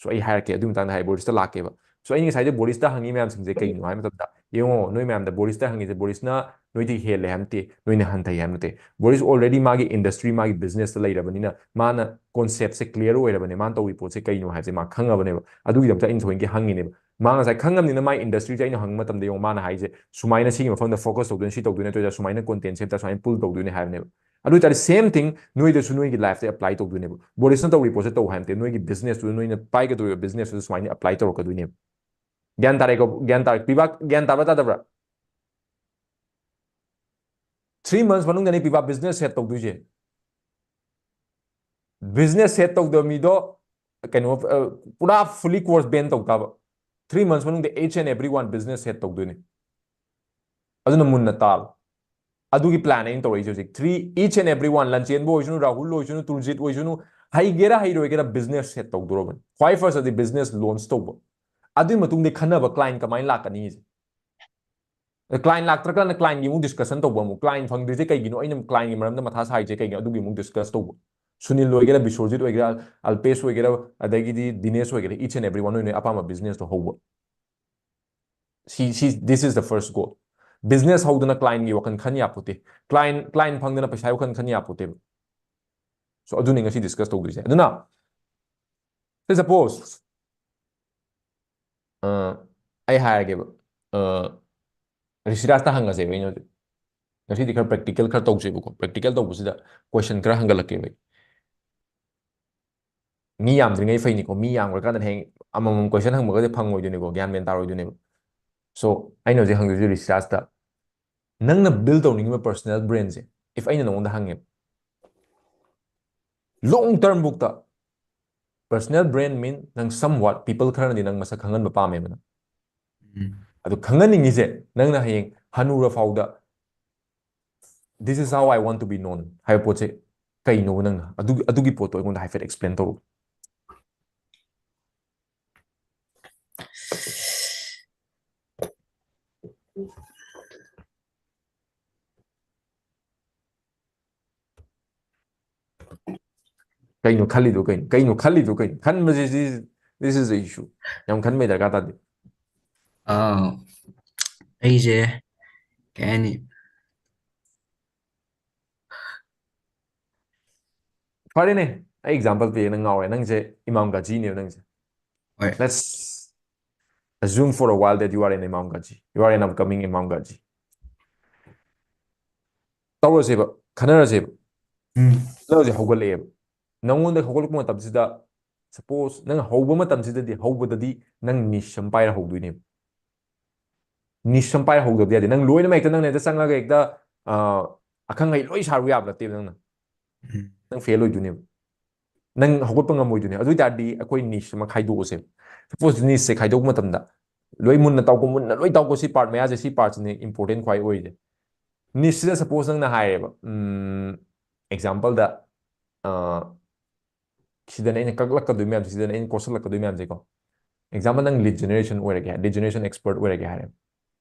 ꯁꯣ ꯑꯩ ꯍꯥꯏꯔꯛꯀꯦ ꯑꯗꯨꯒꯤ ꯃꯇꯥꯡꯗ ꯍꯥꯏ ꯕꯣꯔꯤꯁꯇ ꯂꯥꯛꯀꯦꯕ꯫ ꯁꯣ ꯑꯩꯅ ꯉꯁꯥꯏꯗ ꯕꯣꯔꯤꯁꯇ ꯍꯪꯉꯤ ꯃꯌꯥꯝꯁꯤꯡꯁꯦ ꯀꯩꯒꯤꯅꯣ ꯍꯥꯏ ꯃꯇꯝꯗ, ꯌꯦꯡꯉꯣ, ꯅꯣꯏ ꯃꯌꯥꯝꯗ ꯕꯣꯔꯤꯁꯇ ꯍꯪꯉꯤꯁꯦ, ꯕꯣꯔꯤꯁꯅ ꯅꯣꯏꯗꯤ ꯍꯦꯜꯂꯦ ꯍꯥꯏꯕ ꯅꯠꯇꯦ, ꯅꯣꯏꯅ ꯍꯟꯊꯩ ꯍꯥꯏꯕ ꯅꯠꯇꯦ꯫ ꯕꯣꯔꯤꯁ already ꯃꯥꯒꯤ ꯏꯟꯗꯁꯇ꯭ꯔꯤ, ꯃꯥꯒꯤ ꯕꯤꯖꯤꯅꯦꯁꯇ ꯂꯩꯔꯕꯅꯤꯅ ꯃꯥꯅ ꯀꯣꯟꯁꯦꯞꯁꯦ ꯀ꯭ꯂꯤꯌꯥꯔ ꯑꯣꯏꯔꯕꯅꯦ, ꯃꯥꯅ ꯇꯧꯔꯤ ꯄꯣꯠꯁꯦ ꯀꯩꯅꯣ ꯍꯥꯏꯕꯁꯦ ꯃꯥ ꯈꯪꯉꯕꯅꯦꯕ꯫ ꯑꯗꯨꯒꯤꯗꯃꯛꯇ ꯑꯩꯅ ꯊꯑꯣꯏꯒꯤ ꯍꯪꯉꯤꯅꯦꯕ꯫ ꯃꯥ ꯉꯁꯥꯏ ꯈꯪꯉꯕꯅꯤꯅ ꯃꯥꯏ ꯏꯟꯗꯁꯇ꯭ꯔꯤꯁꯦ ꯑꯩꯅ ꯍꯪꯕ ꯃꯇꯝꯗ, ꯌꯦꯡꯉꯣ, ꯃꯥꯅ ꯍꯥꯏꯁꯦ ꯁꯨꯃꯥꯏꯅ ꯁꯤꯒꯤ ꯃꯐꯝꯗ ꯐꯣꯀꯁ ꯇꯧꯗꯣꯏꯅꯤ, ꯁꯤ ꯇꯧꯗꯣꯏꯅꯤ, ꯅꯠꯇ꯭ꯔꯒ ꯁꯨꯃꯥꯏꯅ ꯀꯣꯟꯇꯦꯟ ꯁꯦꯝꯇ ꯁꯨꯃꯥꯏꯅ ꯄꯨꯜ ꯇꯧꯗꯣꯏꯅꯤ ꯍꯥꯏꯕꯅꯦꯕ꯫ ꯑꯗꯨ ꯑꯣꯏꯇꯥꯔꯗꯤ ꯁꯦꯝ ꯊꯤꯡ ꯅꯣꯏꯗꯁꯨ ꯅꯣꯏꯒꯤ ꯂꯥꯏꯐꯇ ꯑꯦꯄ꯭ꯂꯥꯏ ꯇꯧꯗꯣꯏꯅꯦꯕ꯫ ꯕꯣꯔꯤꯁꯅ ꯇꯧꯔꯤ ꯄꯣꯠꯁꯦ ꯇꯧ ꯍꯥꯏꯕ ꯅꯠꯇꯦ, ꯅꯣꯏꯒꯤ ꯕꯤꯖꯤꯅꯦꯁꯇꯨꯗ, ꯅꯣꯏꯅ ꯄꯥꯏꯒꯗꯧꯔꯤꯕ ꯕꯤꯖꯤꯅꯦꯁꯇꯨꯗ ꯁꯨꯃꯥꯏꯅ ꯑꯦꯄ꯭ꯂꯥꯏ ꯇꯧꯔꯛꯀꯗꯣꯏꯅꯦꯕ꯫ ꯒ꯭ꯌꯥꯟ ꯇꯥꯔꯦꯀꯣ? ꯒ꯭ꯌꯥꯟ ꯇꯥꯔꯦ? ꯄꯤꯕꯥꯛ ꯒ꯭ꯌꯥꯟ ꯇꯥꯕ꯭ꯔꯥ ꯇꯥꯗꯕ꯭ꯔꯥ? ꯊ꯭ꯔꯤ ꯃꯟꯁ ꯃꯅꯨꯡꯗꯅꯤ ꯄꯤꯕꯥꯛ ꯕꯤꯖꯤꯅꯦꯁ ꯁꯦꯠ ꯇꯧꯗꯣꯏꯁꯦ꯫ ꯕꯤꯖꯤꯅꯦꯁ ꯁꯦꯠ ꯇꯧꯗꯕ ꯃꯤꯗꯣ ꯀꯩꯅꯣ, ꯑ, ꯄꯨꯔꯥ ꯐꯨꯜꯂꯤ ꯀꯣꯔꯁ ꯕꯦꯟ ꯇꯧ ꯇꯥꯕ꯫ ꯊ꯭ꯔꯤ ꯃꯟꯁ ꯃꯅꯨꯡꯗ each and every one business set ꯇꯧꯗꯣꯏꯅꯦ꯫ ꯑꯗꯨꯅ ꯃꯨꯟꯅ ꯇꯥꯔꯣ꯫ ꯑꯗꯨꯒꯤ ꯄ꯭ꯂꯥꯟ ꯑꯩꯅ ꯇꯧꯔꯛꯏꯁꯦ ꯍꯧꯖꯤꯛ꯫ Three, each and every one, ꯂꯟꯆꯦꯟꯕ ꯑꯣꯏꯁꯅꯨ, ꯔꯥꯍꯨꯜ ꯑꯣꯏꯁꯅꯨ, ꯇꯨꯔꯖꯤꯠ ꯑꯣꯏꯁꯅꯨ, ꯍꯩꯒꯦꯔꯥ ꯍꯩꯔꯣꯏꯒꯦꯔꯥ ꯕꯤꯖꯤꯅꯦꯁ ꯁꯦꯠ ꯇꯧꯗꯣꯔꯕꯅꯤ꯫ ꯈ꯭ꯋꯥꯏ ꯐꯥꯔꯁꯇꯗꯤ ꯕꯤꯖꯤꯅꯦꯁ ꯂꯣꯟꯆ ꯇꯧꯕ꯫ ꯑꯗꯨꯒꯤ ꯃꯇꯨꯡꯗ ꯈꯟꯅꯕ ꯀ꯭ꯂꯥꯏꯟ ꯀꯃꯥꯏꯅ ꯂꯥꯛꯀꯅꯤ ꯁꯦ꯫ ꯀ꯭ꯂꯥꯏꯟ ꯂꯥꯛꯇ꯭ꯔꯀꯥꯟꯗ ꯀ꯭ꯂꯥꯏꯟꯒꯤ ꯑꯃꯨꯛ ꯗꯤꯁꯀꯁꯟ ꯇꯧꯕ ꯑꯃꯨꯛ꯫ ꯀ꯭ꯂꯥꯏꯟ ꯐꯪꯗ꯭ꯔꯤꯁꯦ ꯀꯩꯒꯤꯅꯣ? ꯑꯩꯅ ꯀ꯭ꯂꯥꯏꯟꯒꯤ ꯃꯔꯝꯗ ꯃꯊꯥ ꯁꯥꯏꯁꯦ ꯀꯩꯒꯤꯅꯣ? ꯑꯗꯨꯒꯤ ꯑꯃꯨꯛ ꯗꯤꯁꯀꯁ ꯇꯧꯕ꯫ ꯁꯨꯅꯤꯜ ꯑꯣꯏꯒꯦꯔꯥ, ꯕꯤꯁ꯭ꯋꯖꯤꯠ ꯑꯣꯏꯒꯦꯔꯥ, ꯑꯜꯄꯦꯁ ꯑꯣꯏꯒꯦꯔꯥ, ꯑꯗꯒꯤꯗꯤ ꯗꯤꯅꯦꯁ ꯑꯣꯏꯒꯦꯔꯥ, each and every one ꯅꯣꯏ ꯅꯣꯏ ꯑꯄꯥꯝꯕ ꯕꯤꯖꯤꯅꯦꯁꯇꯣ ꯍꯧꯕ꯫ ꯁꯤ, ꯁꯤ, this is the first goal. Business ꯍꯧꯗꯅ ꯀ꯭ꯂꯥꯏꯟꯒꯤ ꯋꯥꯈꯜ ꯈꯟ ꯌꯥꯄꯣꯠꯇꯦ꯫ ꯀ꯭ꯂꯥꯏꯟ, ꯀ꯭ꯂꯥꯏꯟ ꯐꯪꯗꯅ ꯄꯩꯁꯥꯒꯤ ꯋꯥꯈꯜ ꯈꯟ ꯌꯥꯄꯣꯠꯇꯦꯕ꯫ ꯁꯣ ꯑꯗꯨꯅꯤ ꯉꯁꯤ ꯗꯤꯁꯀꯁ ꯇꯧꯗꯣꯏꯁꯦ꯫ ꯑꯗꯨꯅ, say suppose, ꯑ, ꯑꯩ ꯍꯥꯏꯔꯒꯦꯕ, ꯑ, ꯔꯤꯁꯤꯔꯥꯖꯇ ꯍꯪꯉꯁꯦꯕ ꯑꯩꯅ ꯍꯧꯖꯤꯛ꯫ ꯉꯁꯤꯗꯤ ꯈꯔ ꯄ꯭ꯔꯦꯛꯇꯤꯀꯦꯜ ꯈꯔ ꯇꯧꯁꯦꯕꯀꯣ꯫ ꯄ꯭ꯔꯦꯛꯇꯤꯀꯦꯜ ꯇꯧꯕꯁꯤꯗ ꯀꯣꯏꯁꯟ ꯈꯔ ꯍꯪꯒꯠꯂꯛꯀꯦꯕ ꯑꯩ꯫ ꯃꯤ ꯌꯥꯝꯗ꯭ꯔꯤꯉꯩ ꯐꯩꯅꯤꯀꯣ꯫ ꯃꯤ ꯌꯥꯝꯈ꯭ꯔꯀꯥꯟꯗ ꯍꯌꯦꯡ ꯑꯃꯃꯝ ꯀꯣꯏꯁꯟ ꯍꯪꯕꯒꯗꯤ ꯐꯪꯉꯣꯏꯗꯣꯏꯅꯤꯀꯣ, ꯒ꯭ꯌꯥꯟ ꯃꯦꯟ ꯇꯥꯔꯣꯏꯗꯣꯏꯅꯦꯕ꯫ ꯁꯣ ꯑꯩꯅ ꯍꯧꯖꯤꯛ ꯍꯪꯗꯣꯏꯁꯦ ꯔꯤꯁꯤꯔꯥꯖꯇ, ꯅꯪꯅ ꯕꯤꯜ ꯇꯧꯅꯤꯡꯉꯤꯕ ꯄꯔꯁꯣꯅꯦꯜ ꯕ꯭ꯔꯦꯟꯁꯦ, ꯏꯐ ꯑꯩꯅ ꯅꯉꯣꯟꯗ ꯍꯪꯉꯦꯕ, ꯂꯣꯡ ꯇꯔꯝ ꯕꯨꯛꯇ personal brand mean ꯅꯪ somewhat people ꯈꯔꯅꯗꯤ ꯅꯪ ꯃꯁꯛ ꯈꯪꯍꯟꯕ ꯄꯥꯝꯃꯦꯕ ꯅꯪ꯫ ꯎꯝ꯫ ꯑꯗꯨ ꯈꯪꯍꯟꯅꯤꯡꯉꯤꯁꯦ ꯅꯪꯅ ꯍꯌꯦꯡ ꯍꯅꯨꯔ ꯐꯥꯎꯗ "This is how I want to be known" ꯍꯥꯏꯕ ꯄꯣꯠꯁꯦ ꯀꯩꯅꯣꯕ ꯅꯪꯅ ꯑꯗꯨꯒꯤ ꯑꯗꯨꯒꯤ ꯄꯣꯠꯇꯣ ꯑꯩꯉꯣꯟꯗ ꯍꯥꯏꯐꯦꯠ explain ꯇꯧꯔꯛꯎ꯫ ꯀꯩꯅꯣ ꯈꯜꯂꯤꯗꯣ ꯀꯩꯅꯣ? ꯀꯩꯅꯣ ꯈꯜꯂꯤꯗꯣ ꯀꯩꯅꯣ? ꯈꯟꯕꯁꯦ ꯁꯤ, this is the issue. ꯌꯥꯝ ꯈꯟꯕꯩ ꯗꯔꯀꯥꯔ ꯇꯥꯗꯦ꯫ ꯑꯥ, ꯑꯩꯁꯦ ꯀꯩ ꯍꯥꯏꯅꯤ? ꯐꯔꯦꯅꯦ, ꯑꯩ example ꯄꯤꯒꯦ, ꯅꯪ ꯉꯥꯎꯔꯦ꯫ ꯅꯪꯁꯦ ꯏꯃꯥꯝ ꯒꯥꯖꯤꯅꯦꯕ ꯅꯪꯁꯦ꯫ ꯍꯣꯏ꯫ Let's assume for a while that you are an Imam Ghazi. You are an upcoming Imam Ghazi. ꯇꯧꯔꯁꯦꯕ, ꯈꯟꯅꯔꯁꯦꯕ꯫ ꯎꯝ꯫ ꯅꯪ ꯍꯧꯖꯤꯛ ꯍꯧꯒꯠꯂꯛꯑꯦꯕ꯫ ꯅꯪꯉꯣꯟꯗ ꯍꯧꯒꯠꯂꯛꯄ ꯃꯇꯝꯁꯤꯗ, suppose ꯅꯪ ꯍꯧꯕ ꯃꯇꯝꯁꯤꯗꯗꯤ, ꯍꯧꯕꯗꯗꯤ ꯅꯪ niche ꯑꯃ ꯄꯥꯏꯔ ꯍꯧꯗꯣꯏꯅꯦꯕ꯫ Niche ꯑꯃ ꯄꯥꯏꯔ ꯍꯧꯗꯕꯗꯤ ꯌꯥꯗꯦ꯫ ꯅꯪ ꯂꯣꯏꯅꯃꯛ ꯍꯦꯛꯇ, ꯅꯪꯅ ꯍꯦꯛꯇ ꯆꯪꯉꯒ ꯍꯦꯛꯇ, ꯑ, ꯑꯈꯪ ꯑꯍꯩ ꯂꯣꯏ ꯁꯥꯔꯨ ꯌꯥꯕ ꯅꯠꯇꯦꯕ ꯅꯪꯅ꯫ ꯎꯝ꯫ ꯅꯪ fail ꯑꯣꯏꯗꯣꯏꯅꯦꯕ꯫ ꯅꯪ ꯍꯧꯒꯠꯄ ꯉꯝꯃꯣꯏꯗꯣꯏꯅꯦ꯫ ꯑꯗꯨ ꯑꯣꯏ ꯇꯥꯔꯗꯤ ꯑꯩꯈꯣꯏ niche ꯑꯃ ꯈꯥꯏꯗꯣꯛꯑꯁꯦ꯫ Suppose niche ꯁꯦ ꯈꯥꯏꯗꯣꯛꯄ ꯃꯇꯝꯗ ꯂꯣꯏ ꯃꯨꯟꯅ ꯇꯥꯎꯀꯣ, ꯃꯨꯟꯅ ꯂꯣꯏ ꯇꯥꯎꯀꯣ, ꯁꯤ part ꯃꯌꯥꯁꯦ, ꯁꯤ part ꯁꯤꯅꯦ important ꯈ꯭ꯋꯥꯏ ꯑꯣꯏꯔꯤꯁꯦ꯫ Niche ꯁꯤꯗ suppose ꯅꯪꯅ ꯍꯥꯏꯔꯦꯕ, ꯎꯝ, example ꯗ, ꯑ, ꯁꯤꯗꯅꯦ ꯑꯩꯅ ꯀꯛꯂꯛꯀꯗꯣꯏ ꯃꯌꯥꯝꯁꯦ, ꯁꯤꯗꯅꯦ ꯑꯩꯅ ꯀꯣꯠꯁꯜꯂꯛꯀꯗꯣꯏ ꯃꯌꯥꯝꯁꯦꯀꯣ꯫ Example ꯅꯪ lead generation ꯑꯣꯏꯔꯒꯦ ꯍꯥꯏ, lead generation expert ꯑꯣꯏꯔꯒꯦ ꯍꯥꯏꯔꯦ꯫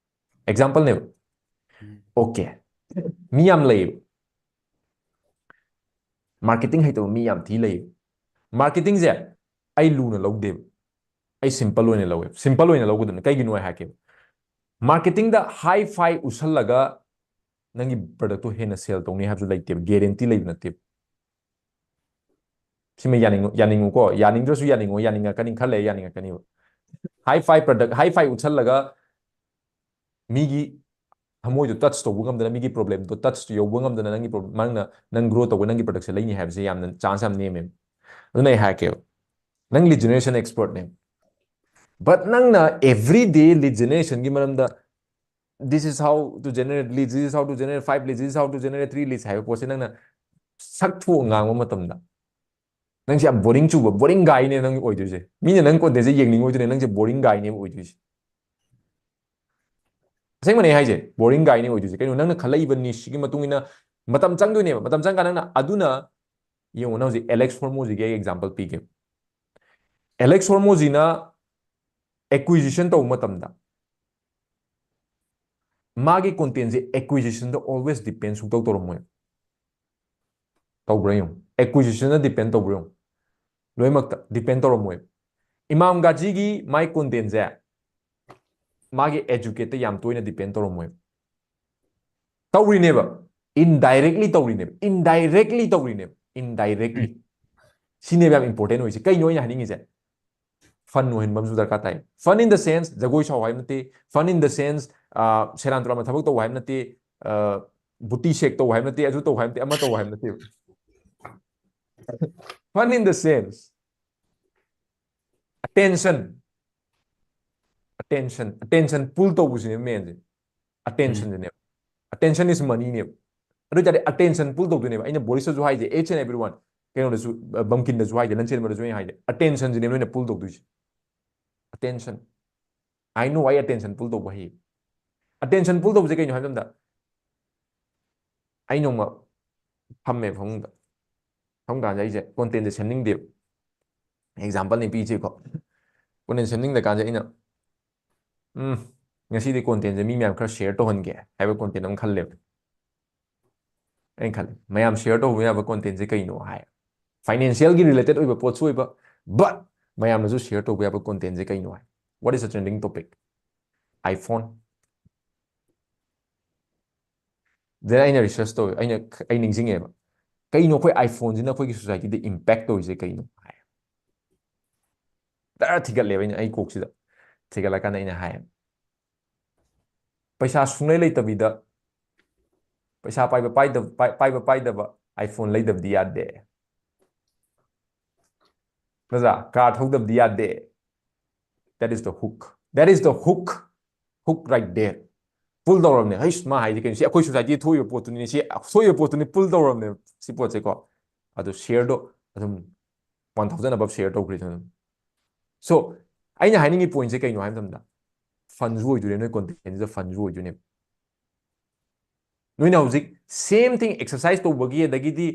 Example ꯅꯦꯕ꯫ ꯎꯝ꯫ Okay꯫ ꯃꯤ ꯌꯥꯝ ꯂꯩꯌꯦꯕ꯫ Marketing ꯍꯩꯇꯕ ꯃꯤ ꯌꯥꯝ ꯊꯤ ꯂꯩꯌꯦꯕ꯫ Marketing ꯁꯦ ꯑꯩ ꯂꯨꯅ ꯂꯧꯗꯦꯕ꯫ ꯑꯩ simple ꯑꯣꯏꯅ ꯂꯧꯋꯦꯕ꯫ Simple ꯑꯣꯏꯅ ꯂꯧꯒꯗꯕꯅꯤ꯫ ꯀꯩꯒꯤꯅꯣ ꯑꯩ ꯍꯥꯏꯔꯛꯀꯦꯕ꯫ Marketing ꯗ high-fi ꯎꯠꯁꯜꯂꯒ ꯅꯪꯒꯤ product ꯇꯣ ꯍꯦꯟꯅ sell ꯇꯧꯅꯤ ꯍꯥꯏꯕꯁꯨ ꯂꯩꯇꯦꯕ꯫ Guarantee ꯂꯩꯕ ꯅꯠꯇꯦꯕ꯫ ꯁꯤꯃ ꯌꯥꯅꯤꯡꯉꯨ-, ꯌꯥꯅꯤꯡꯉꯨꯀꯣ꯫ ꯌꯥꯅꯤꯡꯗ꯭ꯔꯁꯨ ꯌꯥꯅꯤꯡꯉꯣ, ꯌꯥꯅꯤꯡꯉꯛꯀꯅꯤ, ꯈꯔ ꯂꯩꯔ ꯌꯥꯅꯤꯡꯉꯛꯀꯅꯤꯕ꯫ High-fi product, high-fi ꯎꯠꯁꯜꯂꯒ ꯃꯤꯒꯤ ꯊꯃꯣꯏꯗꯣ touch ꯇꯧꯕ ꯉꯝꯗꯅ, ꯃꯤꯒꯤ problem ꯗꯣ touch ꯌꯧꯕ ꯉꯝꯗꯅ ꯅꯪꯒꯤ pro-, ꯅꯪꯅ, ꯅꯪ grow ꯇꯧꯕ, ꯅꯪꯒꯤ product ꯁꯦ ꯂꯩꯅꯤ ꯍꯥꯏꯕꯁꯦ ꯌꯥꯝꯅ chance ꯌꯥꯝ ꯅꯦꯝꯃꯦꯕ꯫ ꯑꯗꯨꯅ ꯑꯩ ꯍꯥꯏꯔꯛꯀꯦꯕ, ꯅꯪ lead generation expert ꯅꯦ, but ꯅꯪꯅ everyday lead generation ꯒꯤ ꯃꯔꯝꯗ "This is how to generate leads, this is how to generate five leads, this is how to generate three leads" ꯍꯥꯏꯕ ꯄꯣꯠꯁꯦ ꯅꯪꯅ ꯁꯛꯊꯣꯛꯑ ꯉꯥꯡꯕ ꯃꯇꯝꯗ, ꯅꯪꯁꯦ ꯌꯥꯝ ꯕꯣꯔꯤꯡ ꯆꯨꯕ, ꯕꯣꯔꯤꯡ ꯒꯥꯏꯅꯦ ꯅꯪ ꯑꯣꯏꯗꯣꯏꯁꯦ꯫ ꯃꯤꯅ ꯅꯪ ꯀꯣꯟꯇꯦꯟꯁꯦ ꯌꯦꯡꯅꯤꯡꯉꯣꯏꯗꯣꯏꯅꯦ, ꯅꯪꯁꯦ ꯕꯣꯔꯤꯡ ꯒꯥꯏꯅꯦꯕ ꯑꯣꯏꯗꯣꯏꯁꯦ꯫ ꯑꯁꯦꯡꯕꯅꯦ ꯍꯥꯏꯁꯦ, ꯕꯣꯔꯤꯡ ꯒꯥꯏꯅꯦ ꯑꯣꯏꯗꯣꯏꯁꯦ꯫ ꯀꯩꯅꯣ, ꯅꯪꯅ ꯈꯜꯂꯛꯏꯕ ꯅꯤꯁꯁꯤꯒꯤ ꯃꯇꯨꯡ ꯏꯟꯅ ꯃꯇꯝ ꯆꯪꯗꯣꯏꯅꯦꯕ꯫ ꯃꯇꯝ ꯆꯪꯀꯥꯟꯗ ꯅꯪꯅ, ꯑꯗꯨꯅ ꯌꯦꯡꯉꯣ, ꯅꯪ ꯍꯧꯖꯤꯛ ꯑꯦꯂꯦꯛꯁ ꯍꯣꯔꯃꯣꯖꯤꯒꯤ ꯑꯩ ꯑꯦꯛꯖꯥꯝꯄꯜ ꯄꯤꯒꯦ꯫ ꯑꯦꯂꯦꯛꯁ ꯍꯣꯔꯃꯣꯖꯤꯅ ꯑꯦꯀ꯭ꯋꯤꯖꯤꯁꯟ ꯇꯧꯕ ꯃꯇꯝꯗ ꯃꯥꯒꯤ ꯀꯣꯟꯇꯦꯟꯁꯦ ꯑꯦꯀ꯭ꯋꯤꯖꯤꯁꯟꯗ ꯑꯣꯜꯋꯦꯁ ꯗꯤꯄꯦꯟ ꯁꯨꯡꯇꯧ ꯇꯧꯔꯝꯃꯣꯏ꯫ ꯇꯧꯕ꯭ꯔꯥ ꯌꯦꯡꯉꯨ, ꯑꯦꯀ꯭ꯋꯤꯖꯤꯁꯟꯗ ꯗꯤꯄꯦꯟ ꯇꯧꯕ꯭ꯔꯥ ꯌꯦꯡꯉꯨ, ꯂꯣꯏꯅꯃꯛꯇ ꯗꯤꯄꯦꯟ ꯇꯧꯔꯝꯃꯣꯏ꯫ ꯏꯃꯥꯝ ꯒꯥꯖꯤꯒꯤ ꯃꯥꯏ ꯀꯣꯟꯇꯦꯟꯁꯦ ꯃꯥꯒꯤ ꯑꯦꯖꯨꯀꯦꯠꯇ ꯌꯥꯝ ꯇꯣꯏꯅ ꯗꯤꯄꯦꯟ ꯇꯧꯔꯝꯃꯣꯏ꯫ ꯇꯧꯔꯤꯅꯦꯕ, ꯏꯟꯗꯥꯏꯔꯦꯛꯂꯤ ꯇꯧꯔꯤꯅꯦꯕ, ꯏꯟꯗꯥꯏꯔꯦꯛꯂꯤ ꯇꯧꯔꯤꯅꯦꯕ, ꯏꯟꯗꯥꯏꯔꯦꯛꯂꯤ꯫ ꯁꯤꯅꯦꯕ ꯌꯥꯝ ꯏꯝꯄꯣꯔꯇꯦꯟ ꯑꯣꯏꯁꯦ꯫ ꯀꯩꯅꯣ ꯑꯩꯅ ꯍꯥꯏꯅꯤꯡꯉꯤꯁꯦ? ꯐꯟ ꯑꯣꯏꯍꯟꯕ ꯑꯃꯁꯨ ꯗꯔꯀꯥꯔ ꯇꯥꯏ꯫ Fun in the sense ꯖꯒꯣꯏ ꯁꯥꯎ ꯍꯥꯏꯕ ꯅꯠꯇꯦ꯫ Fun in the sense ꯁꯦꯔꯥꯟ ꯇꯨꯔꯥꯟꯕ ꯊꯕꯛ ꯇꯧ ꯍꯥꯏꯕ ꯅꯠꯇꯦ꯫ ꯕꯨꯇꯤ ꯁꯦꯛ ꯇꯧ ꯍꯥꯏꯕ ꯅꯠꯇꯦ, ꯑꯗꯨ ꯇꯧ ꯍꯥꯏꯕ ꯅꯠꯇꯦ, ꯑꯃ ꯇꯧ ꯍꯥꯏꯕ ꯅꯠꯇꯦ꯫ Fun in the sense attention, attention, attention pull ꯇꯧꯕꯁꯤꯅꯦ ꯃꯦꯟꯁꯦ꯫ Attentionꯁꯤꯅꯦꯕ꯫ Attention is moneyꯅꯦꯕ꯫ ꯑꯗꯨ ꯑꯣꯏꯇꯥꯔꯗꯤ attention pull ꯇꯧꯗꯣꯏꯅꯦꯕ꯫ ꯑꯩꯅ ꯕꯣꯔꯤꯁꯇꯁꯨ ꯍꯥꯏꯁꯦ, each and everyone, ꯀꯩꯅꯣꯗꯁꯨ, ꯕꯝꯀꯤꯟꯗꯁꯨ ꯍꯥꯏꯁꯦ, ꯂꯟꯆꯦꯟꯕꯗꯁꯨ ꯑꯩꯅ ꯍꯥꯏꯁꯦ, attentionꯁꯤꯅꯦꯕ ꯅꯣꯏꯅ pull ꯇꯧꯗꯣꯏꯁꯦ꯫ Attention. I know, ꯑꯩ attention pull ꯇꯧꯕ ꯍꯩ꯫ Attention pull ꯇꯧꯕꯁꯦ ꯀꯩꯅꯣ ꯍꯥꯏꯕ ꯃꯇꯝꯗ, ꯑꯩ ꯅꯣꯡꯃ ꯐꯝꯃꯦ ꯐꯃꯨꯡꯗ꯫ ꯐꯝ ꯀꯥꯟꯗ ꯑꯩꯁꯦ ꯀꯣꯟꯇꯦꯟꯁꯦ ꯁꯦꯝꯅꯤꯡꯗꯦꯕ꯫ ꯑꯦꯛꯖꯥꯝꯄꯜꯅꯤ ꯄꯤꯁꯦꯀꯣ꯫ ꯀꯣꯟꯇꯦꯟ ꯁꯦꯝꯅꯤꯡꯗ ꯀꯥꯟꯁꯦ ꯑꯩꯅ, "ꯎꯝ, ꯉꯁꯤꯗꯤ ꯀꯣꯟꯇꯦꯟꯁꯦ ꯃꯤ ꯃꯌꯥꯝ ꯈꯔ ꯁꯤꯌꯔ ꯇꯧꯍꯟꯒꯦ" ꯍꯥꯏꯕ ꯀꯣꯟꯇꯦꯟ ꯑꯃ ꯈꯜꯂꯦꯕ꯫ ꯑꯩꯅ ꯈꯜꯂꯦ, ꯃꯌꯥꯝ ꯁꯤꯌꯔ ꯇꯧꯕ ꯌꯥꯕ ꯀꯣꯟꯇꯦꯟꯁꯦ ꯀꯩꯅꯣ ꯍꯥꯏ꯫ ꯐꯥꯏꯅꯥꯟꯁꯤꯌꯦꯜꯒꯤ ꯔꯤꯂꯦꯇꯦꯠ ꯑꯣꯏꯕ ꯄꯣꯠꯁꯨ ꯑꯣꯏꯕ, but ꯃꯌꯥꯝꯅꯁꯨ ꯁꯤꯌꯔ ꯇꯧꯕ ꯌꯥꯕ ꯀꯣꯟꯇꯦꯟꯁꯦ ꯀꯩꯅꯣ ꯍꯥꯏ꯫ What is a trending topic? iPhone. Then ꯑꯩꯅ ꯔꯤꯁꯔꯁ ꯇꯧꯋꯦ, ꯑꯩꯅ, ꯑꯩ ꯅꯤꯡꯁꯤꯡꯉꯦꯕ, ꯀꯩꯅꯣ ꯑꯩꯈꯣꯏ iPhoneꯁꯤꯅ ꯑꯩꯈꯣꯏꯒꯤ ꯁꯣꯁꯥꯏꯇꯤꯗ ꯏꯝꯄꯦꯛ ꯇꯧꯔꯤꯁꯦ ꯀꯩꯅꯣ ꯍꯥꯏ꯫ ꯇꯔꯥ ꯊꯤꯒꯠꯂꯦꯕ ꯑꯩꯅ, ꯑꯩ ꯀꯣꯛꯁꯤꯗ ꯊꯤꯒꯠꯂꯀꯥꯟꯗ ꯑꯩꯅ ꯍꯥꯏ, ꯄꯩꯁꯥ ꯁꯨꯡꯂꯩ ꯂꯩꯇꯕꯤꯗ, ꯄꯩꯁꯥ ꯄꯥꯏꯕ ꯄꯥꯏꯗꯕ, ꯄꯥꯏ-, ꯄꯥꯏꯕ ꯄꯥꯏꯗꯕ iPhone ꯂꯩꯗꯕꯗꯤ ꯌꯥꯗꯦ꯫ ꯅꯠꯇ꯭ꯔꯥ? ꯀꯥꯔ ꯊꯧꯗꯕꯗꯤ ꯌꯥꯗꯦ꯫ That is the hook. That is the hook. Hook right there. Pull ꯇꯧꯔꯕꯅꯦ꯫ ꯍꯩꯁ, ꯃꯥ ꯍꯥꯏꯁꯦ ꯀꯩꯅꯣ? ꯁꯤ ꯑꯩꯈꯣꯏ ꯁꯣꯁꯥꯏꯇꯤꯗ ꯊꯣꯛꯏꯕ ꯄꯣꯠꯇꯨꯅꯤꯅꯦ꯫ ꯁꯤ ꯊꯣꯛꯏꯕ ꯄꯣꯠꯇꯨꯅꯤ, pull ꯇꯧꯔꯕꯅꯦ ꯁꯤ ꯄꯣꯠꯁꯦꯀꯣ꯫ ꯑꯗꯣ ꯁꯤꯌꯔꯗꯣ ꯑꯗꯨꯝ One thousand above share ꯇꯧꯈ꯭ꯔꯤꯗꯨꯅ ꯑꯗꯨꯝ. So ꯑꯩꯅ ꯍꯥꯏꯅꯤꯡꯉꯤ point ꯁꯦ ꯀꯩꯅꯣ ꯍꯥꯏꯕ ꯃꯇꯝꯗ, fun ꯁꯨ ꯑꯣꯏꯗꯣꯏꯅꯦ, ꯅꯣꯏ content ꯁꯤꯗ fun ꯁꯨ ꯑꯣꯏꯗꯣꯏꯅꯦꯕ. ꯅꯣꯏꯅ ꯍꯧꯖꯤꯛ same thing, exercise ꯇꯧꯕꯒꯤ ꯑꯗꯒꯤꯗꯤ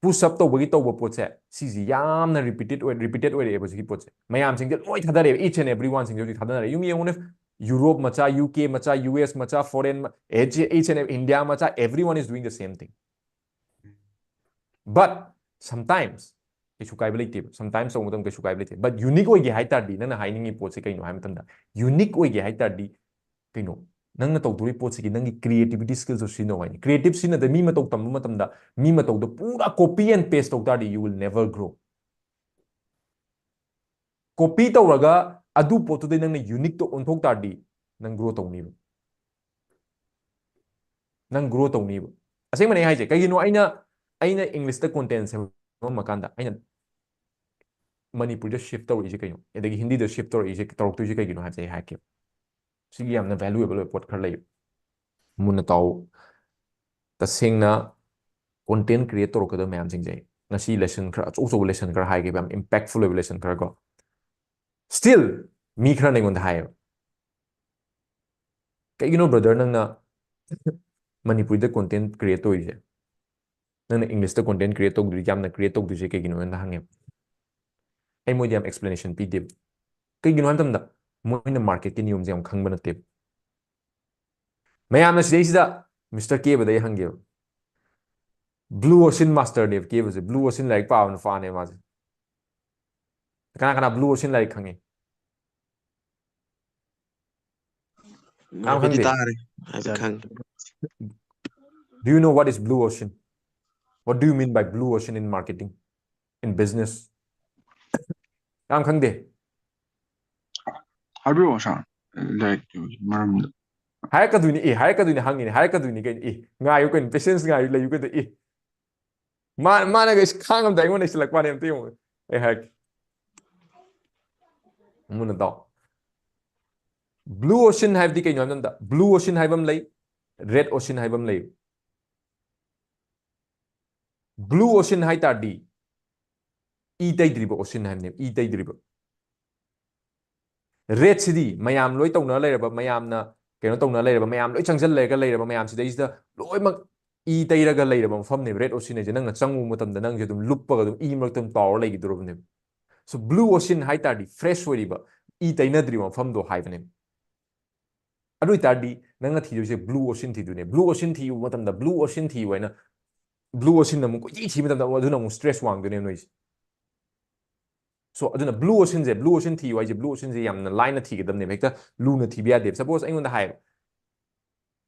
push up ꯇꯧꯕꯒꯤ ꯇꯧꯕ ꯄꯣꯠꯁꯦ, ꯁꯤꯁꯤ ꯌꯥꯝꯅ repeated ꯑꯣꯏ repeated ꯑꯣꯏꯔꯛꯑꯦꯕ ꯍꯧꯖꯤꯛꯀꯤ ꯄꯣꯠꯁꯦ. ꯃꯌꯥꯝꯁꯤꯡꯁꯦ ꯂꯣꯏ ꯊꯥꯗꯔꯛꯑꯦꯕ, each and every one ꯁꯤꯡꯁꯦ ꯍꯧꯖꯤꯛ ꯊꯥꯗꯅꯔꯦ. ꯌꯨꯝ ꯌꯦꯡꯉꯨꯅꯦ, Europe ꯃꯆꯥ, U K ꯃꯆꯥ, U S ꯃꯆꯥ, foreign ꯃ- H- each and every, India ꯃꯆꯥ, everyone is doing the same thing. But sometimes ꯀꯩꯁꯨ ꯀꯥꯏꯕ ꯂꯩꯇꯦꯕ, sometimes ꯇꯧꯕ ꯃꯇꯝꯗ ꯀꯩꯁꯨ ꯀꯥꯏꯕ ꯂꯩꯇꯦ. But unique ꯑꯣꯏꯒꯦ ꯍꯥꯏ ꯇꯥꯔꯗꯤ, ꯅꯪꯅ ꯍꯥꯏꯅꯤꯡꯉꯤ ꯄꯣꯠꯁꯦ ꯀꯩꯅꯣ ꯍꯥꯏ ꯃꯇꯝꯗ, unique ꯑꯣꯏꯒꯦ ꯍꯥꯏ ꯇꯥꯔꯗꯤ ꯀꯩꯅꯣ, ꯅꯪꯅ ꯇꯧꯗꯣꯔꯤ ꯄꯣꯠꯁꯤꯒꯤ ꯅꯪꯒꯤ creativity skills ꯇꯣ ꯁꯤꯖꯤꯟꯅꯧ ꯍꯥꯏꯅꯤ. Creative ꯁꯤꯖꯤꯟꯅꯗ ꯃꯤ ꯃꯇꯧ ꯇꯝꯕ ꯃꯇꯝꯗ, ꯃꯤ ꯃꯇꯧꯗꯣ ꯄꯨꯔꯥ copy and paste ꯇꯧ ꯇꯥꯔꯗꯤ, you will never grow. Copy ꯇꯧꯔꯒ ꯑꯗꯨ ꯄꯣꯠꯇꯨꯗꯩ ꯅꯪꯅ unique ꯇꯣ ꯑꯣꯟꯊꯣꯛ ꯇꯥꯔꯗꯤ, ꯅꯪ grow ꯇꯧꯅꯤꯕ. ꯅꯪ grow ꯇꯧꯅꯤꯕ. ꯑꯁꯦꯡꯕꯅꯦ ꯑꯩ ꯍꯥꯏꯁꯦ. ꯀꯩꯒꯤꯅꯣ ꯑꯩꯅ, ꯑꯩꯅ English ꯇ content ꯁꯦꯝꯃꯝꯃꯀꯥꯟꯗ ꯑꯩꯅ ꯃꯅꯤꯄꯨꯔꯤꯗ shift ꯇꯧꯔꯛꯏꯁꯦ ꯀꯩꯅꯣ, ꯑꯗꯒꯤ ꯍꯤꯟꯗꯤꯗ shift ꯇꯧꯔꯛꯏꯁꯦ, ꯇꯧꯔꯛꯇꯣꯏꯁꯦ ꯀꯩꯒꯤꯅꯣ ꯍꯥꯏꯕꯁꯦ ꯑꯩ ꯍꯥꯏꯔꯛꯀꯦ. ꯁꯤꯒꯤ ꯌꯥꯝꯅ valuable ꯑꯣꯏꯕ ꯄꯣꯠ ꯈꯔ ꯂꯩ꯫ ꯃꯨꯟꯅ ꯇꯥꯎ꯫ ꯇꯁꯦꯡꯅ content create ꯇꯧꯔꯛꯀꯗꯕ ꯃꯌꯥꯝꯁꯤꯡꯁꯦ, ꯉꯁꯤ lesson ꯈꯔ, ꯑꯆꯧ ꯑꯆꯧꯕ lesson ꯈꯔ ꯍꯥꯏꯒꯦꯕ, ꯌꯥꯝ impactful ꯑꯣꯏꯕ lesson ꯈꯔ ꯀꯣ. Still ꯃꯤ ꯈꯔꯅ ꯑꯩꯉꯣꯟꯗ ꯍꯥꯏꯌꯦꯕ, "ꯀꯩꯒꯤꯅꯣ brother ꯅꯪꯅ ꯃꯅꯤꯄꯨꯔꯤꯗ content create ꯇꯧꯔꯤꯁꯦ? ꯅꯪꯅ English ꯇ content create ꯇꯧꯗꯣꯏ, ꯌꯥꯝꯅ create ꯇꯧꯗꯣꯏꯁꯦ ꯀꯩꯒꯤꯅꯣ?" ꯍꯥꯏꯅ ꯍꯪꯉꯦꯕ꯫ ꯑꯩ ꯃꯣꯏꯗ ꯌꯥꯝ explanation ꯄꯤꯗꯦꯕ꯫ ꯀꯩꯒꯤꯅꯣ ꯍꯥꯏꯕ ꯃꯇꯝꯗ, ꯃꯣꯏꯅ market ꯀꯤ ꯅꯤꯌꯣꯝꯁꯦ ꯌꯥꯝ ꯈꯪꯕ ꯅꯠꯇꯦꯕ꯫ ꯃꯌꯥꯝꯅ ꯁꯤꯗꯩꯁꯤꯗ Mister ꯀꯦꯕꯗ ꯑꯩ ꯍꯪꯒꯦꯕ꯫ Blue Ocean master ꯅꯦꯕ ꯀꯦꯕꯁꯦ, Blue Ocean ꯂꯥꯏꯔꯤꯛ ꯄꯥꯕ ꯅꯨꯄꯥꯅꯦ ꯃꯥꯁꯦ꯫ ꯀꯅꯥ ꯀꯅꯥ Blue Ocean ꯂꯥꯏꯔꯤꯛ ꯈꯪꯉꯤ? ꯀꯅꯥꯝ ꯍꯥꯏꯐꯦꯠꯇꯤ ꯈꯪꯗꯦ? ꯇꯥꯔꯦ꯫ ꯍꯥꯏꯐꯦꯠ ꯈꯪꯉꯦ꯫ Do you know what is Blue Ocean? What do you mean by Blue Ocean in marketing, in business? ꯀꯅꯥꯝ ꯈꯪꯗꯦ? ꯍꯥꯏꯕꯤꯔꯛꯑꯣ ꯁꯥꯔ, ꯂꯥꯏꯔꯤꯛꯀꯤ ꯃꯔꯝꯗ꯫ ꯍꯥꯏꯔꯛꯀꯗꯣꯏꯅꯤ, ꯑꯦ, ꯍꯥꯏꯔꯛꯀꯗꯣꯏꯅꯤ, ꯍꯪꯉꯤꯅꯦ, ꯍꯥꯏꯔꯛꯀꯗꯣꯏꯅꯤ ꯀꯩꯅꯣ, ꯑꯦ, ꯉꯥꯏꯌꯨ ꯀꯩꯅꯣ, patience ꯉꯥꯏꯌꯨ, ꯂꯩꯌꯨ ꯀꯩꯅꯣ, ꯑꯦ꯫ ꯃꯥ-, ꯃꯥꯅꯒ ꯏꯁ ꯈꯥꯡꯉꯝꯗꯥꯏ ꯑꯩꯉꯣꯟꯗ ꯏꯁꯤꯜꯂꯛꯄꯅꯦ, ꯑꯝꯇ ꯌꯦꯡꯉꯨ꯫ ꯑꯩ ꯍꯥꯏꯔꯛꯀꯦ꯫ ꯃꯨꯟꯅ ꯇꯥꯎ꯫ Blue Ocean ꯍꯥꯏꯕꯗꯤ ꯀꯩꯅꯣ ꯍꯥꯏꯕ ꯃꯇꯝꯗ, Blue Ocean ꯍꯥꯏꯕ ꯑꯃ ꯂꯩ, Red Ocean ꯍꯥꯏꯕ ꯑꯃ ꯂꯩ꯫ Blue Ocean ꯍꯥꯏ ꯇꯥꯔꯗꯤ, ꯏ ꯇꯩꯗ꯭ꯔꯤꯕ ocean ꯍꯥꯏꯕꯅꯦꯕ, ꯏ ꯇꯩꯗ꯭ꯔꯤꯕ꯫ Red Sea ꯗꯤ ꯃꯌꯥꯝ ꯂꯣꯏ ꯇꯧꯅ ꯂꯩꯔꯕ, ꯃꯌꯥꯝꯅ ꯀꯩꯅꯣ ꯇꯧꯅ ꯂꯩꯔꯕ, ꯃꯌꯥꯝ ꯂꯣꯏ ꯆꯪꯁꯤꯜꯂꯒ ꯂꯩꯔꯕ ꯃꯌꯥꯝꯁꯤꯗꯩꯁꯤꯗ ꯂꯣꯏꯅꯃꯛ ꯏ ꯇꯩꯔꯒ ꯂꯩꯔꯕ ꯃꯐꯝꯅꯦꯕ Red Ocean ꯍꯥꯏꯁꯦ꯫ ꯅꯪꯅ ꯆꯪꯉꯨꯕ ꯃꯇꯝꯗ ꯅꯪꯁꯦ ꯑꯗꯨꯝ ꯂꯨꯞꯄꯒ ꯑꯗꯨꯝ ꯏ ꯃꯔꯛꯇ ꯑꯗꯨꯝ ꯇꯥꯎꯔ ꯂꯩꯈꯤꯗꯧꯔꯕꯅꯦꯕ꯫ So Blue Ocean ꯍꯥꯏ ꯇꯥꯔꯗꯤ fresh ꯑꯣꯏꯔꯤꯕ, ꯏ ꯇꯩꯅꯗ꯭ꯔꯤꯕ ꯃꯐꯝꯗꯣ ꯍꯥꯏꯕꯅꯦꯕ꯫ ꯑꯗꯨ ꯑꯣꯏꯇꯥꯔꯗꯤ ꯅꯪꯅ ꯊꯤꯗꯣꯏꯁꯦ Blue Ocean ꯊꯤꯗꯣꯏꯅꯦ꯫ Blue Ocean ꯊꯤꯕ ꯃꯇꯝꯗ Blue Ocean ꯊꯤꯌꯨ ꯍꯥꯏꯅ Blue Ocean ꯑꯃꯨꯛ ꯀꯣꯏꯊꯤ ꯊꯤꯕ ꯃꯇꯝꯗ ꯑꯗꯨꯅ ꯑꯃꯨꯛ stress ꯋꯥꯡꯗꯣꯏꯅꯦ ꯅꯣꯏꯁꯦ꯫ So ꯑꯗꯨꯅ Blue Ocean ꯁꯦ, Blue Ocean ꯊꯤꯌꯨ ꯍꯥꯏꯁꯦ, Blue Ocean ꯁꯦ ꯌꯥꯝꯅ ꯂꯥꯏꯅ ꯊꯤꯒꯗꯕꯅꯦꯕ, ꯍꯦꯛꯇ ꯂꯨꯅ ꯊꯤꯕ ꯌꯥꯗꯦꯕ꯫ Suppose ꯑꯩꯉꯣꯟꯗ ꯍꯥꯏꯌꯦꯕ,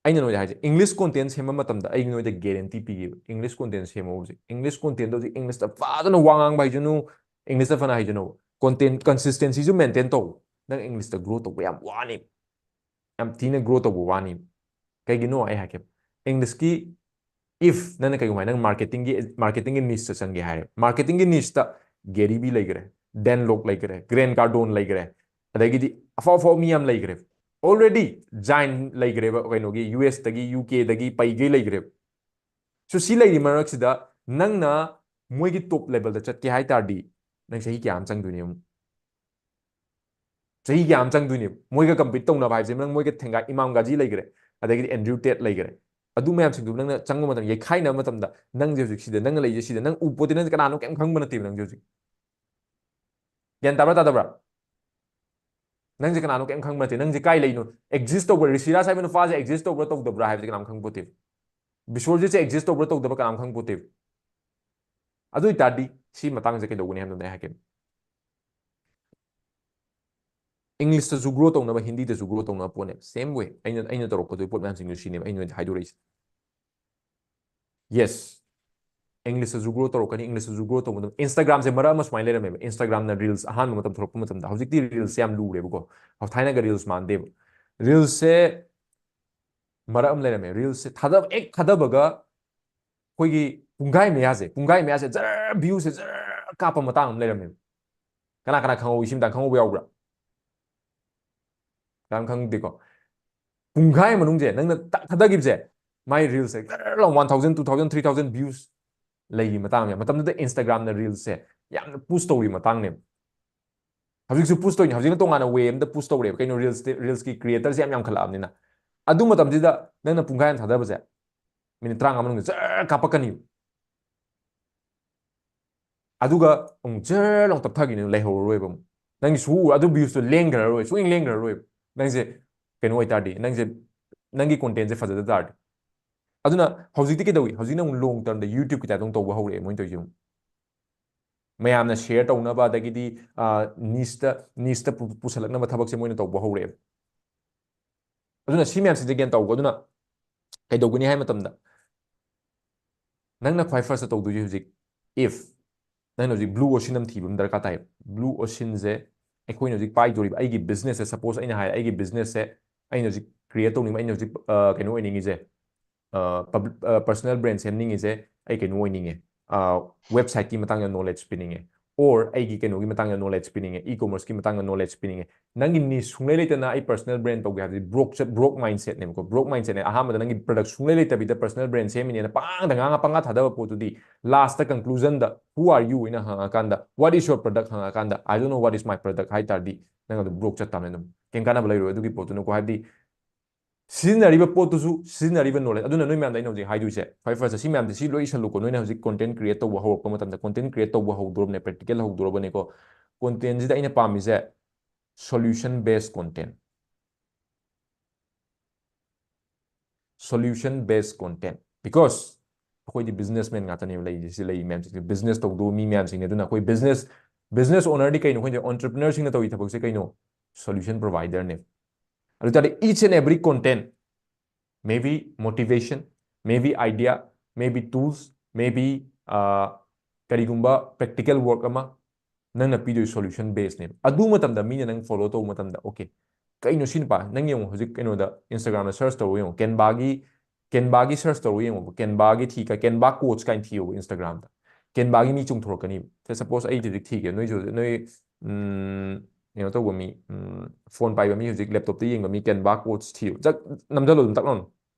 ꯑꯩꯅ ꯅꯣꯏꯗ ꯍꯥꯏꯁꯦ, English content ꯁꯦꯝꯕ ꯃꯇꯝꯗ ꯑꯩ ꯅꯣꯏꯗ guarantee ꯄꯤꯒꯦꯕ, English content ꯁꯦꯝꯃꯣ ꯍꯧꯖꯤꯛ꯫ English content ꯗꯣ ꯍꯧꯖꯤꯛ English ꯇ ꯐꯖꯅ ꯋꯥ ꯉꯥꯡꯕ ꯍꯩꯖꯅꯨ, English ꯇ ꯐꯅ ꯍꯩꯖꯅꯨ, content consistency ꯁꯨ maintain ꯇꯧ, ꯅꯪ English ꯇ grow ꯇꯧꯕ ꯌꯥꯝ ꯋꯥꯅꯤ, ꯌꯥꯝ ꯊꯤꯅ grow ꯇꯧꯕ ꯋꯥꯅꯤ꯫ ꯀꯩꯒꯤꯅꯣ ꯑꯩ ꯍꯥꯏꯒꯦ, English ꯀꯤ, if ꯅꯪꯅ ꯀꯩꯒꯨꯝꯕ ꯍꯥꯏ, ꯅꯪ marketing ꯒꯤ, marketing ꯒꯤ niche ꯇ ꯆꯪꯒꯦ ꯍꯥꯏꯔꯦ, marketing ꯒꯤ niche ꯇ Gary Vee ꯂꯩꯈ꯭ꯔꯦ, Dan Lok ꯂꯩꯈ꯭ꯔꯦ, Grant Cardone ꯂꯩꯈ꯭ꯔꯦ, ꯑꯗꯒꯤꯗꯤ ꯑꯐꯥꯎ ꯑꯐꯥꯎꯕ ꯃꯤ ꯌꯥꯝ ꯂꯩꯈ꯭ꯔꯦ꯫ Already giant ꯂꯩꯈ꯭ꯔꯦꯕ, ꯀꯩꯅꯣꯒꯤ, U S ꯇꯒꯤ, U K ꯗꯒꯤ ꯄꯩꯒꯩ ꯂꯩꯈ꯭ꯔꯦꯕ꯫ So ꯁꯤ ꯂꯩꯔꯤ ꯃꯔꯛꯁꯤꯗ ꯅꯪꯅ ꯃꯣꯏꯒꯤ top level ꯗ ꯆꯠꯀꯦ ꯍꯥꯏ ꯇꯥꯔꯗꯤ ꯅꯪ ꯆꯍꯤ ꯀꯌꯥ ꯑꯃ ꯆꯪꯗꯣꯏꯅꯦ ꯑꯃꯨꯛ? ꯆꯍꯤ ꯀꯌꯥ ꯑꯃ ꯆꯪꯗꯣꯏꯅꯦꯕ? ꯃꯣꯏꯒ compete ꯇꯧꯅꯕ ꯍꯥꯏꯕꯁꯦ, ꯅꯪ ꯃꯣꯏꯒ ꯊꯦꯡꯒꯥꯏ, ꯏꯃꯥꯝ ꯒꯥꯖꯤ ꯂꯩꯈ꯭ꯔꯦ, ꯑꯗꯒꯤꯗꯤ Andrew Tate ꯂꯩꯈ꯭ꯔꯦ, ꯑꯗꯨ ꯃꯌꯥꯝꯁꯤꯡꯗꯨ ꯅꯪꯅ ꯆꯪꯕ ꯃꯇꯝꯗ, ꯌꯩꯈꯥꯏꯅꯕ ꯃꯇꯝꯗ, ꯅꯪꯁꯦ ꯍꯧꯖꯤꯛ ꯁꯤꯗ ꯅꯪꯅ ꯂꯩꯁꯦ, ꯁꯤꯗ ꯅꯪ ꯎ ꯄꯣꯠꯇꯦ, ꯅꯪꯁꯦ ꯀꯅꯥꯅꯣ ꯀꯩꯝ ꯈꯪꯕ ꯅꯠꯇꯦꯕ ꯅꯪꯁꯦ ꯍꯧꯖꯤꯛ꯫ ꯒ꯭ꯌꯥꯟ ꯇꯥꯕ꯭ꯔꯥ ꯇꯥꯗꯕ꯭ꯔꯥ? ꯅꯪꯁꯦ ꯀꯅꯥꯅꯣ ꯀꯩꯝ ꯈꯪꯕ ꯅꯠꯇꯦ꯫ ꯅꯪꯁꯦ ꯀꯥꯏ ꯂꯩꯅꯣ? Exist ꯇꯧꯕ꯭ꯔꯥ? ꯔꯤꯁꯤꯔꯥꯖ ꯍꯥꯏꯕ ꯅꯨꯄꯥꯁꯦ exist ꯇꯧꯕ꯭ꯔꯥ ꯇꯧꯗꯕ꯭ꯔꯥ ꯍꯥꯏꯕꯁꯦ ꯀꯅꯥꯝ ꯈꯪꯕ ꯄꯣꯠꯇꯦꯕ꯫ ꯕꯤꯁ꯭ꯋꯖꯤꯠꯁꯦ exist ꯇꯧꯕ꯭ꯔꯥ ꯇꯧꯗꯕ꯭ꯔꯥ ꯀꯅꯥꯝ ꯈꯪꯕ ꯄꯣꯠꯇꯦꯕ꯫ ꯑꯗꯨ ꯑꯣꯏꯇꯥꯔꯗꯤ ꯁꯤ ꯃꯇꯥꯡꯁꯦ ꯀꯩꯗꯧꯒꯅꯤ ꯍꯥꯏꯕꯗꯨꯅꯦ ꯑꯩ ꯍꯥꯏꯒꯦ꯫ English ꯇꯁꯨ grow ꯇꯧꯅꯕ, ꯍꯤꯟꯗꯤꯗꯁꯨ grow ꯇꯧꯅꯕ ꯄꯣꯠꯅꯦꯕ꯫ Same way ꯑꯩꯅ, ꯑꯩꯅ ꯇꯧꯔꯛꯄꯗꯨꯒꯤ ꯄꯣꯠ ꯃꯌꯥꯝꯁꯤꯡꯗꯨ ꯁꯤꯅꯦꯕ ꯑꯩꯅ ꯅꯣꯏꯗ ꯍꯥꯏꯗꯣꯔꯛꯏꯁꯦ꯫ Yes, English ꯇꯁꯨ grow ꯇꯧꯔꯛꯀꯅꯤ, English ꯇꯁꯨ grow ꯇꯧꯕ ꯑꯗꯨꯝ꯫ Instagram ꯁꯦ ꯃꯔꯛ ꯑꯃ ꯁꯨꯃꯥꯏꯅ ꯂꯩꯔꯝꯃꯦꯕ, Instagram ꯅ reels ꯑꯍꯥꯟꯕ ꯃꯇꯝ ꯊꯣꯛꯂꯛꯄ ꯃꯇꯝꯗ꯫ ꯍꯧꯖꯤꯛꯇꯤ reels ꯁꯦ ꯌꯥꯝ ꯂꯨꯔꯦꯕꯀꯣ, ꯊꯥꯏꯅꯒ reels ꯃꯥꯟꯗꯦꯕ꯫ Reels ꯁꯦ ꯃꯔꯛ ꯑꯃ ꯂꯩꯔꯝꯃꯦ, reels ꯁꯦ ꯊꯥꯗꯕ, ꯍꯦꯛ ꯊꯥꯗꯕꯒ ꯑꯩꯈꯣꯏꯒꯤ ꯄꯨꯡꯈꯥꯏ ꯃꯌꯥꯁꯦ, ꯄꯨꯡꯈꯥꯏ ꯃꯌꯥꯁꯦ ꯖꯔ view ꯁꯦ ꯖꯔ ꯀꯥꯞꯄ ꯃꯇꯥꯡ ꯑꯃ ꯂꯩꯔꯝꯃꯦꯕ꯫ ꯀꯅꯥ ꯀꯅꯥ ꯈꯪꯍꯧꯏ? ꯁꯤ ꯃꯇꯥꯡ ꯈꯪꯍꯧꯕ ꯌꯥꯎꯕ꯭ꯔꯥ? ꯀꯅꯥꯝ ꯈꯪꯗꯦꯀꯣ? ꯄꯨꯡꯈꯥꯏ ꯃꯅꯨꯡꯁꯦ ꯅꯪꯅ ꯇꯛ ꯊꯥꯗꯈꯤꯕꯁꯦ, ꯃꯥꯏ reels ꯁꯦ ꯖꯔ ꯂꯥꯎ one thousand, two thousand, three thousand views ꯂꯩꯈꯤ ꯃꯇꯥꯡ ꯑꯃ ꯌꯥꯎ-, ꯃꯇꯝꯗꯨꯗ Instagram ꯅ reels ꯁꯦ ꯌꯥꯝꯅ ꯄꯨꯁ ꯇꯧꯔꯤ ꯃꯇꯥꯡꯅꯦꯕ꯫ ꯍꯧꯖꯤꯛꯁꯨ ꯄꯨꯁ ꯇꯧꯔꯤꯅꯤ꯫ ꯍꯧꯖꯤꯛꯅ ꯇꯣꯉꯥꯟꯅ ꯋꯦ ꯑꯃꯗ ꯄꯨꯁ ꯇꯧꯔꯦꯕ꯫ ꯀꯩꯅꯣ, ꯔꯤꯜꯁ, ꯔꯤꯜꯁꯀꯤ ꯀ꯭ꯔꯤꯌꯦꯇꯔꯁꯦ ꯌꯥꯝ ꯌꯥꯝꯈꯠꯂꯛꯑꯕꯅꯤꯅ꯫ ꯑꯗꯨ ꯃꯇꯝꯁꯤꯗ ꯅꯪꯅ ꯄꯨꯡꯈꯥꯏ ꯑꯃ ꯊꯥꯗꯕꯁꯦ, ꯃꯤꯅꯤꯠ ꯇꯔꯥꯃꯉꯥ ꯃꯅꯨꯡꯗ ꯖꯔ ꯀꯥꯞꯄꯛꯀꯅꯤꯕ꯫ ꯑꯗꯨꯒ ꯑꯃꯨꯛ ꯖꯔ ꯂꯥꯎ ꯇꯞꯊꯈꯤꯅꯤ, ꯂꯩꯍꯧꯔꯔꯣꯏꯕ ꯑꯃꯨꯛ꯫ ꯅꯪꯒꯤ ꯁꯨ ꯑꯗꯨ ꯚ꯭ꯌꯨꯁꯇꯣ ꯂꯦꯡꯈ꯭ꯔꯔꯣꯏ, ꯁꯨꯡꯂꯦꯡ ꯂꯦꯡꯈ꯭ꯔꯔꯣꯏꯕ꯫ ꯅꯪꯁꯦ ꯀꯩꯅꯣ ꯑꯣꯏꯇꯥꯔꯗꯤ, ꯅꯪꯁꯦ, ꯅꯪꯒꯤ ꯀꯣꯟꯇꯦꯟꯁꯦ ꯐꯖꯗ ꯇꯥꯔꯗꯤ꯫ ꯑꯗꯨꯅ ꯍꯧꯖꯤꯛꯇꯤ ꯀꯩꯗꯧꯏ? ꯍꯧꯖꯤꯛꯅ ꯑꯃꯨꯛ ꯂꯣꯡ ꯇꯔꯝꯗ ꯌꯨꯇ꯭ꯌꯨꯕꯀꯤ ꯇꯥꯏꯞꯇ ꯑꯃꯨꯛ ꯇꯧꯕ ꯍꯧꯔꯛꯑꯦ ꯃꯣꯏꯅ ꯇꯧꯔꯤꯁꯦ ꯑꯃꯨꯛ꯫ ꯃꯌꯥꯝꯅ ꯁꯤꯌꯔ ꯇꯧꯅꯕ, ꯑꯗꯒꯤꯗꯤ, ꯑ, ꯅꯤꯁꯇ, ꯅꯤꯁꯇ ꯄꯨ-, ꯄꯨꯁꯜꯂꯛꯅꯕ ꯊꯕꯛꯁꯦ ꯃꯣꯏꯅ ꯇꯧꯕ ꯍꯧꯔꯛꯑꯦꯕ꯫ ꯑꯗꯨꯅ ꯁꯤ ꯃꯌꯥꯝꯁꯤꯗꯤ ꯒ꯭ꯌꯥꯟ ꯇꯧꯀꯣ꯫ ꯑꯗꯨꯅ ꯀꯩꯗꯧꯒꯅꯤ ꯍꯥꯏ ꯃꯇꯝꯗ, ꯅꯪꯅ ꯈ꯭ꯋꯥꯏ ꯐꯥꯔꯁꯇ ꯇꯧꯗꯣꯏꯁꯦ ꯍꯧꯖꯤꯛ, if ꯅꯪꯅ ꯍꯧꯖꯤꯛ ꯕ꯭ꯂꯨ ꯑꯣꯁꯤꯟ ꯑꯃ ꯊꯤꯕ ꯑꯃ ꯗꯔꯀꯥꯔ ꯇꯥꯏ꯫ ꯕ꯭ꯂꯨ ꯑꯣꯁꯤꯟꯁꯦ ꯑꯩꯈꯣꯏꯅ ꯍꯧꯖꯤꯛ ꯄꯥꯏꯗꯣꯔꯤꯕ ꯑꯩꯒꯤ ꯕꯤꯖꯤꯅꯦꯁꯁꯦ, ꯁꯄꯣꯁ ꯑꯩꯅ ꯍꯥꯏ, ꯑꯩꯒꯤ ꯕꯤꯖꯤꯅꯦꯁꯁꯦ ꯑꯩꯅ ꯍꯧꯖꯤꯛ ꯀ꯭ꯔꯤꯌꯦꯠ ꯇꯧꯅꯤꯡꯕ, ꯑꯩꯅ ꯍꯧꯖꯤꯛ, ꯑ, ꯀꯩꯅꯣ ꯑꯣꯏꯅꯤꯡꯉꯤꯁꯦ, ꯄꯔꯁꯅꯦꯜ ꯕ꯭ꯔꯦꯟ ꯁꯦꯝꯅꯤꯡꯉꯤꯁꯦ, ꯑꯩ ꯀꯩꯅꯣ ꯑꯣꯏꯅꯤꯡꯉꯦ, ꯋꯦꯕꯁꯥꯏꯠꯀꯤ ꯃꯇꯥꯡꯗ ꯅꯣꯂꯦꯖ ꯄꯤꯅꯤꯡꯉꯦ, ꯑꯣꯔ ꯑꯩꯒꯤ ꯀꯩꯅꯣꯒꯤ ꯃꯇꯥꯡꯗ ꯅꯣꯂꯦꯖ ꯄꯤꯅꯤꯡꯉꯦ, ꯏ ꯀꯣꯃꯔꯁꯀꯤ ꯃꯇꯥꯡꯗ ꯅꯣꯂꯦꯖ ꯄꯤꯅꯤꯡꯉꯦ꯫ ꯅꯪꯒꯤ ꯅꯤꯁ ꯁꯨꯡꯂꯩ ꯂꯩꯇꯅ ꯑꯩ ꯄꯔꯁꯅꯦꯜ ꯕ꯭ꯔꯦꯟ ꯇꯧꯒꯦ ꯍꯥꯏꯕꯗꯤ ꯕ꯭ꯔꯣꯛ ꯆꯠ-, ꯕ꯭ꯔꯣꯛ ꯃꯥꯏꯟꯁꯦꯠꯅꯦꯕꯀꯣ꯫ ꯕ꯭ꯔꯣꯛ ꯃꯥꯏꯟꯁꯦꯠꯅꯦ꯫ ꯑꯍꯥꯟꯕꯗ ꯅꯪꯒꯤ ꯄ꯭ꯔꯗꯛ ꯁꯨꯡꯂꯩ ꯂꯩꯇꯕꯤꯗ ꯄꯔꯁꯅꯦꯜ ꯕ꯭ꯔꯦꯟ ꯁꯦꯝꯃꯤꯅꯦꯅ ꯄꯉꯥꯡꯗ ꯉꯥꯡꯉ ꯄꯉꯥ ꯊꯥꯗꯕ ꯄꯣꯠꯇꯨꯗꯤ, ꯂꯥꯁꯇ ꯀꯟꯀ꯭ꯂꯨꯖꯟꯗ "Who are you?" ꯍꯥꯏꯅ ꯍꯪꯉꯀꯥꯟꯗ, "What is your product?" ꯍꯪꯉꯀꯥꯟꯗ, "I don't know what is my product" ꯍꯥꯏ ꯇꯥꯔꯗꯤ, ꯅꯪ ꯑꯗꯨꯝ ꯕ꯭ꯔꯣꯛ ꯆꯠ ꯇꯥꯕꯅꯤ ꯑꯗꯨꯝ꯫ ꯀꯩꯝ ꯀꯥꯟꯅꯕ ꯂꯩꯔꯣꯏ ꯑꯗꯨꯒꯤ ꯄꯣꯠꯇꯨꯅꯀꯣ꯫ ꯍꯥꯏꯕꯗꯤ ꯁꯤꯖꯤꯟꯅꯔꯤꯕ ꯄꯣꯠꯇꯨꯁꯨ ꯁꯤꯖꯤꯟꯅꯔꯤꯕ ꯅꯣꯂꯦꯖ꯫ ꯑꯗꯨꯅ ꯅꯣꯏ ꯃꯌꯥꯝꯗ ꯑꯩꯅ ꯍꯧꯖꯤꯛ ꯍꯥꯏꯗꯣꯏꯁꯦ, ꯈ꯭ꯋꯥꯏ ꯐꯥꯔꯁꯇ ꯁꯤ ꯃꯌꯥꯝꯁꯦ ꯁꯤ ꯂꯣꯏ ꯏꯁꯜꯂꯨꯀꯣ꯫ ꯅꯣꯏꯅ ꯍꯧꯖꯤꯛ ꯀꯣꯟꯇꯦꯟ ꯀ꯭ꯔꯤꯌꯦꯠ ꯇꯧꯕ ꯍꯧꯔꯛꯄ ꯃꯇꯝꯗ, ꯀꯣꯟꯇꯦꯟ ꯀ꯭ꯔꯤꯌꯦꯠ ꯇꯧꯕ ꯍꯧꯗꯣꯔꯕꯅꯦ, ꯄ꯭ꯔꯦꯛꯇꯤꯀꯦꯜ ꯍꯧꯗꯣꯔꯕꯅꯦꯀꯣ꯫ ꯀꯣꯟꯇꯦꯟꯁꯤꯗ ꯑꯩꯅ ꯄꯥꯝꯃꯤꯁꯦ solution based content꯫ Solution based content, because ꯑꯩꯈꯣꯏꯗꯤ ꯕꯤꯖꯤꯅꯦꯁꯃꯦꯟ ꯉꯥꯛꯇꯅꯦꯕ ꯂꯩꯔꯤꯁꯦ, ꯁꯤ ꯂꯩꯔꯤ ꯃꯌꯥꯝꯁꯤꯡꯁꯦ ꯕꯤꯖꯤꯅꯦꯁ ꯇꯧꯗꯧꯕ ꯃꯤ ꯃꯌꯥꯝꯁꯤꯡꯅꯦ꯫ ꯑꯗꯨꯅ ꯑꯩꯈꯣꯏ ꯕꯤꯖꯤꯅꯦꯁ, ꯕꯤꯖꯤꯅꯦꯁ ꯑꯣꯅꯔꯗꯤ ꯀꯩꯅꯣ? ꯑꯩꯈꯣꯏꯅ ꯑꯣꯟꯇꯔꯄ꯭ꯔꯤꯅꯔꯁꯤꯡꯅ ꯇꯧꯔꯤ ꯊꯕꯛꯁꯦ ꯀꯩꯅꯣ? ꯁꯣꯂꯨꯁꯟ ꯄ꯭ꯔꯣꯚꯥꯏꯗꯔꯅꯦꯕ꯫ ꯑꯗꯨ ꯇꯥꯔꯗꯤ each and every content, maybe motivation, maybe idea, maybe tools, maybe, ꯑ, ꯀꯔꯤꯒꯨꯝꯕ ꯄ꯭ꯔꯦꯛꯇꯤꯀꯦꯜ ꯋꯥꯔꯛ ꯑꯃ, ꯅꯪꯅ ꯄꯤꯗꯣꯏ ꯁꯣꯂꯨꯁꯟ ꯕꯦꯁꯅꯦꯕ꯫ ꯑꯗꯨ ꯃꯇꯝꯗ ꯃꯤꯅ ꯅꯪ ꯐꯣꯂꯣ ꯇꯧꯕ ꯃꯇꯝꯗ, "ꯑꯣꯀꯦ, ꯀꯩꯅꯣ ꯁꯤ ꯅꯨꯄꯥ?" ꯅꯪ ꯌꯦꯡꯉꯣ, ꯍꯧꯖꯤꯛ ꯀꯩꯅꯣꯗ ꯏꯟꯁꯇꯥꯒ꯭ꯔꯥꯝꯗ ꯁꯔꯆ ꯇꯧꯔꯒ ꯌꯦꯡꯉꯣ, ꯀꯦꯟꯚꯥꯒꯤ, ꯀꯦꯟꯚꯥꯒꯤ ꯁꯔꯆ ꯇꯧꯔꯒ ꯌꯦꯡꯉꯣꯕ, ꯀꯦꯟꯚꯥꯒꯤ ꯊꯤ, ꯀꯦꯟꯚꯥ ꯀꯣꯆ ꯀꯥꯏꯅ ꯊꯤꯌꯣꯕ ꯏꯟꯁꯇꯥꯒ꯭ꯔꯥꯝꯗ꯫ ꯀꯦꯟꯚꯥꯒꯤ ꯃꯤ ꯆꯣꯡꯊꯣꯔꯛꯀꯅꯤꯕ꯫ ꯁꯦ, ꯁꯄꯣꯁ ꯑꯩ ꯍꯧꯖꯤꯛ ꯊꯤꯒꯦ, ꯅꯣꯏꯁꯨ ꯍꯧꯖꯤꯛ, ꯅꯣꯏ, ꯎꯝ, ꯀꯩꯅꯣ ꯇꯧꯕ ꯃꯤ, ꯎꯝ, ꯐꯣꯟ ꯄꯥꯏꯕ ꯃꯤ, ꯍꯧꯖꯤꯛ ꯂꯦꯞꯇꯣꯞꯇ ꯌꯦꯡꯕ ꯃꯤ, ꯀꯦꯟꯚꯥ ꯀꯣꯆ ꯊꯤꯌꯨ꯫ ꯆꯠ-, ꯅꯝꯖꯜꯂꯣ ꯑꯗꯨꯝ ꯇꯛ ꯂꯥꯎꯅ꯫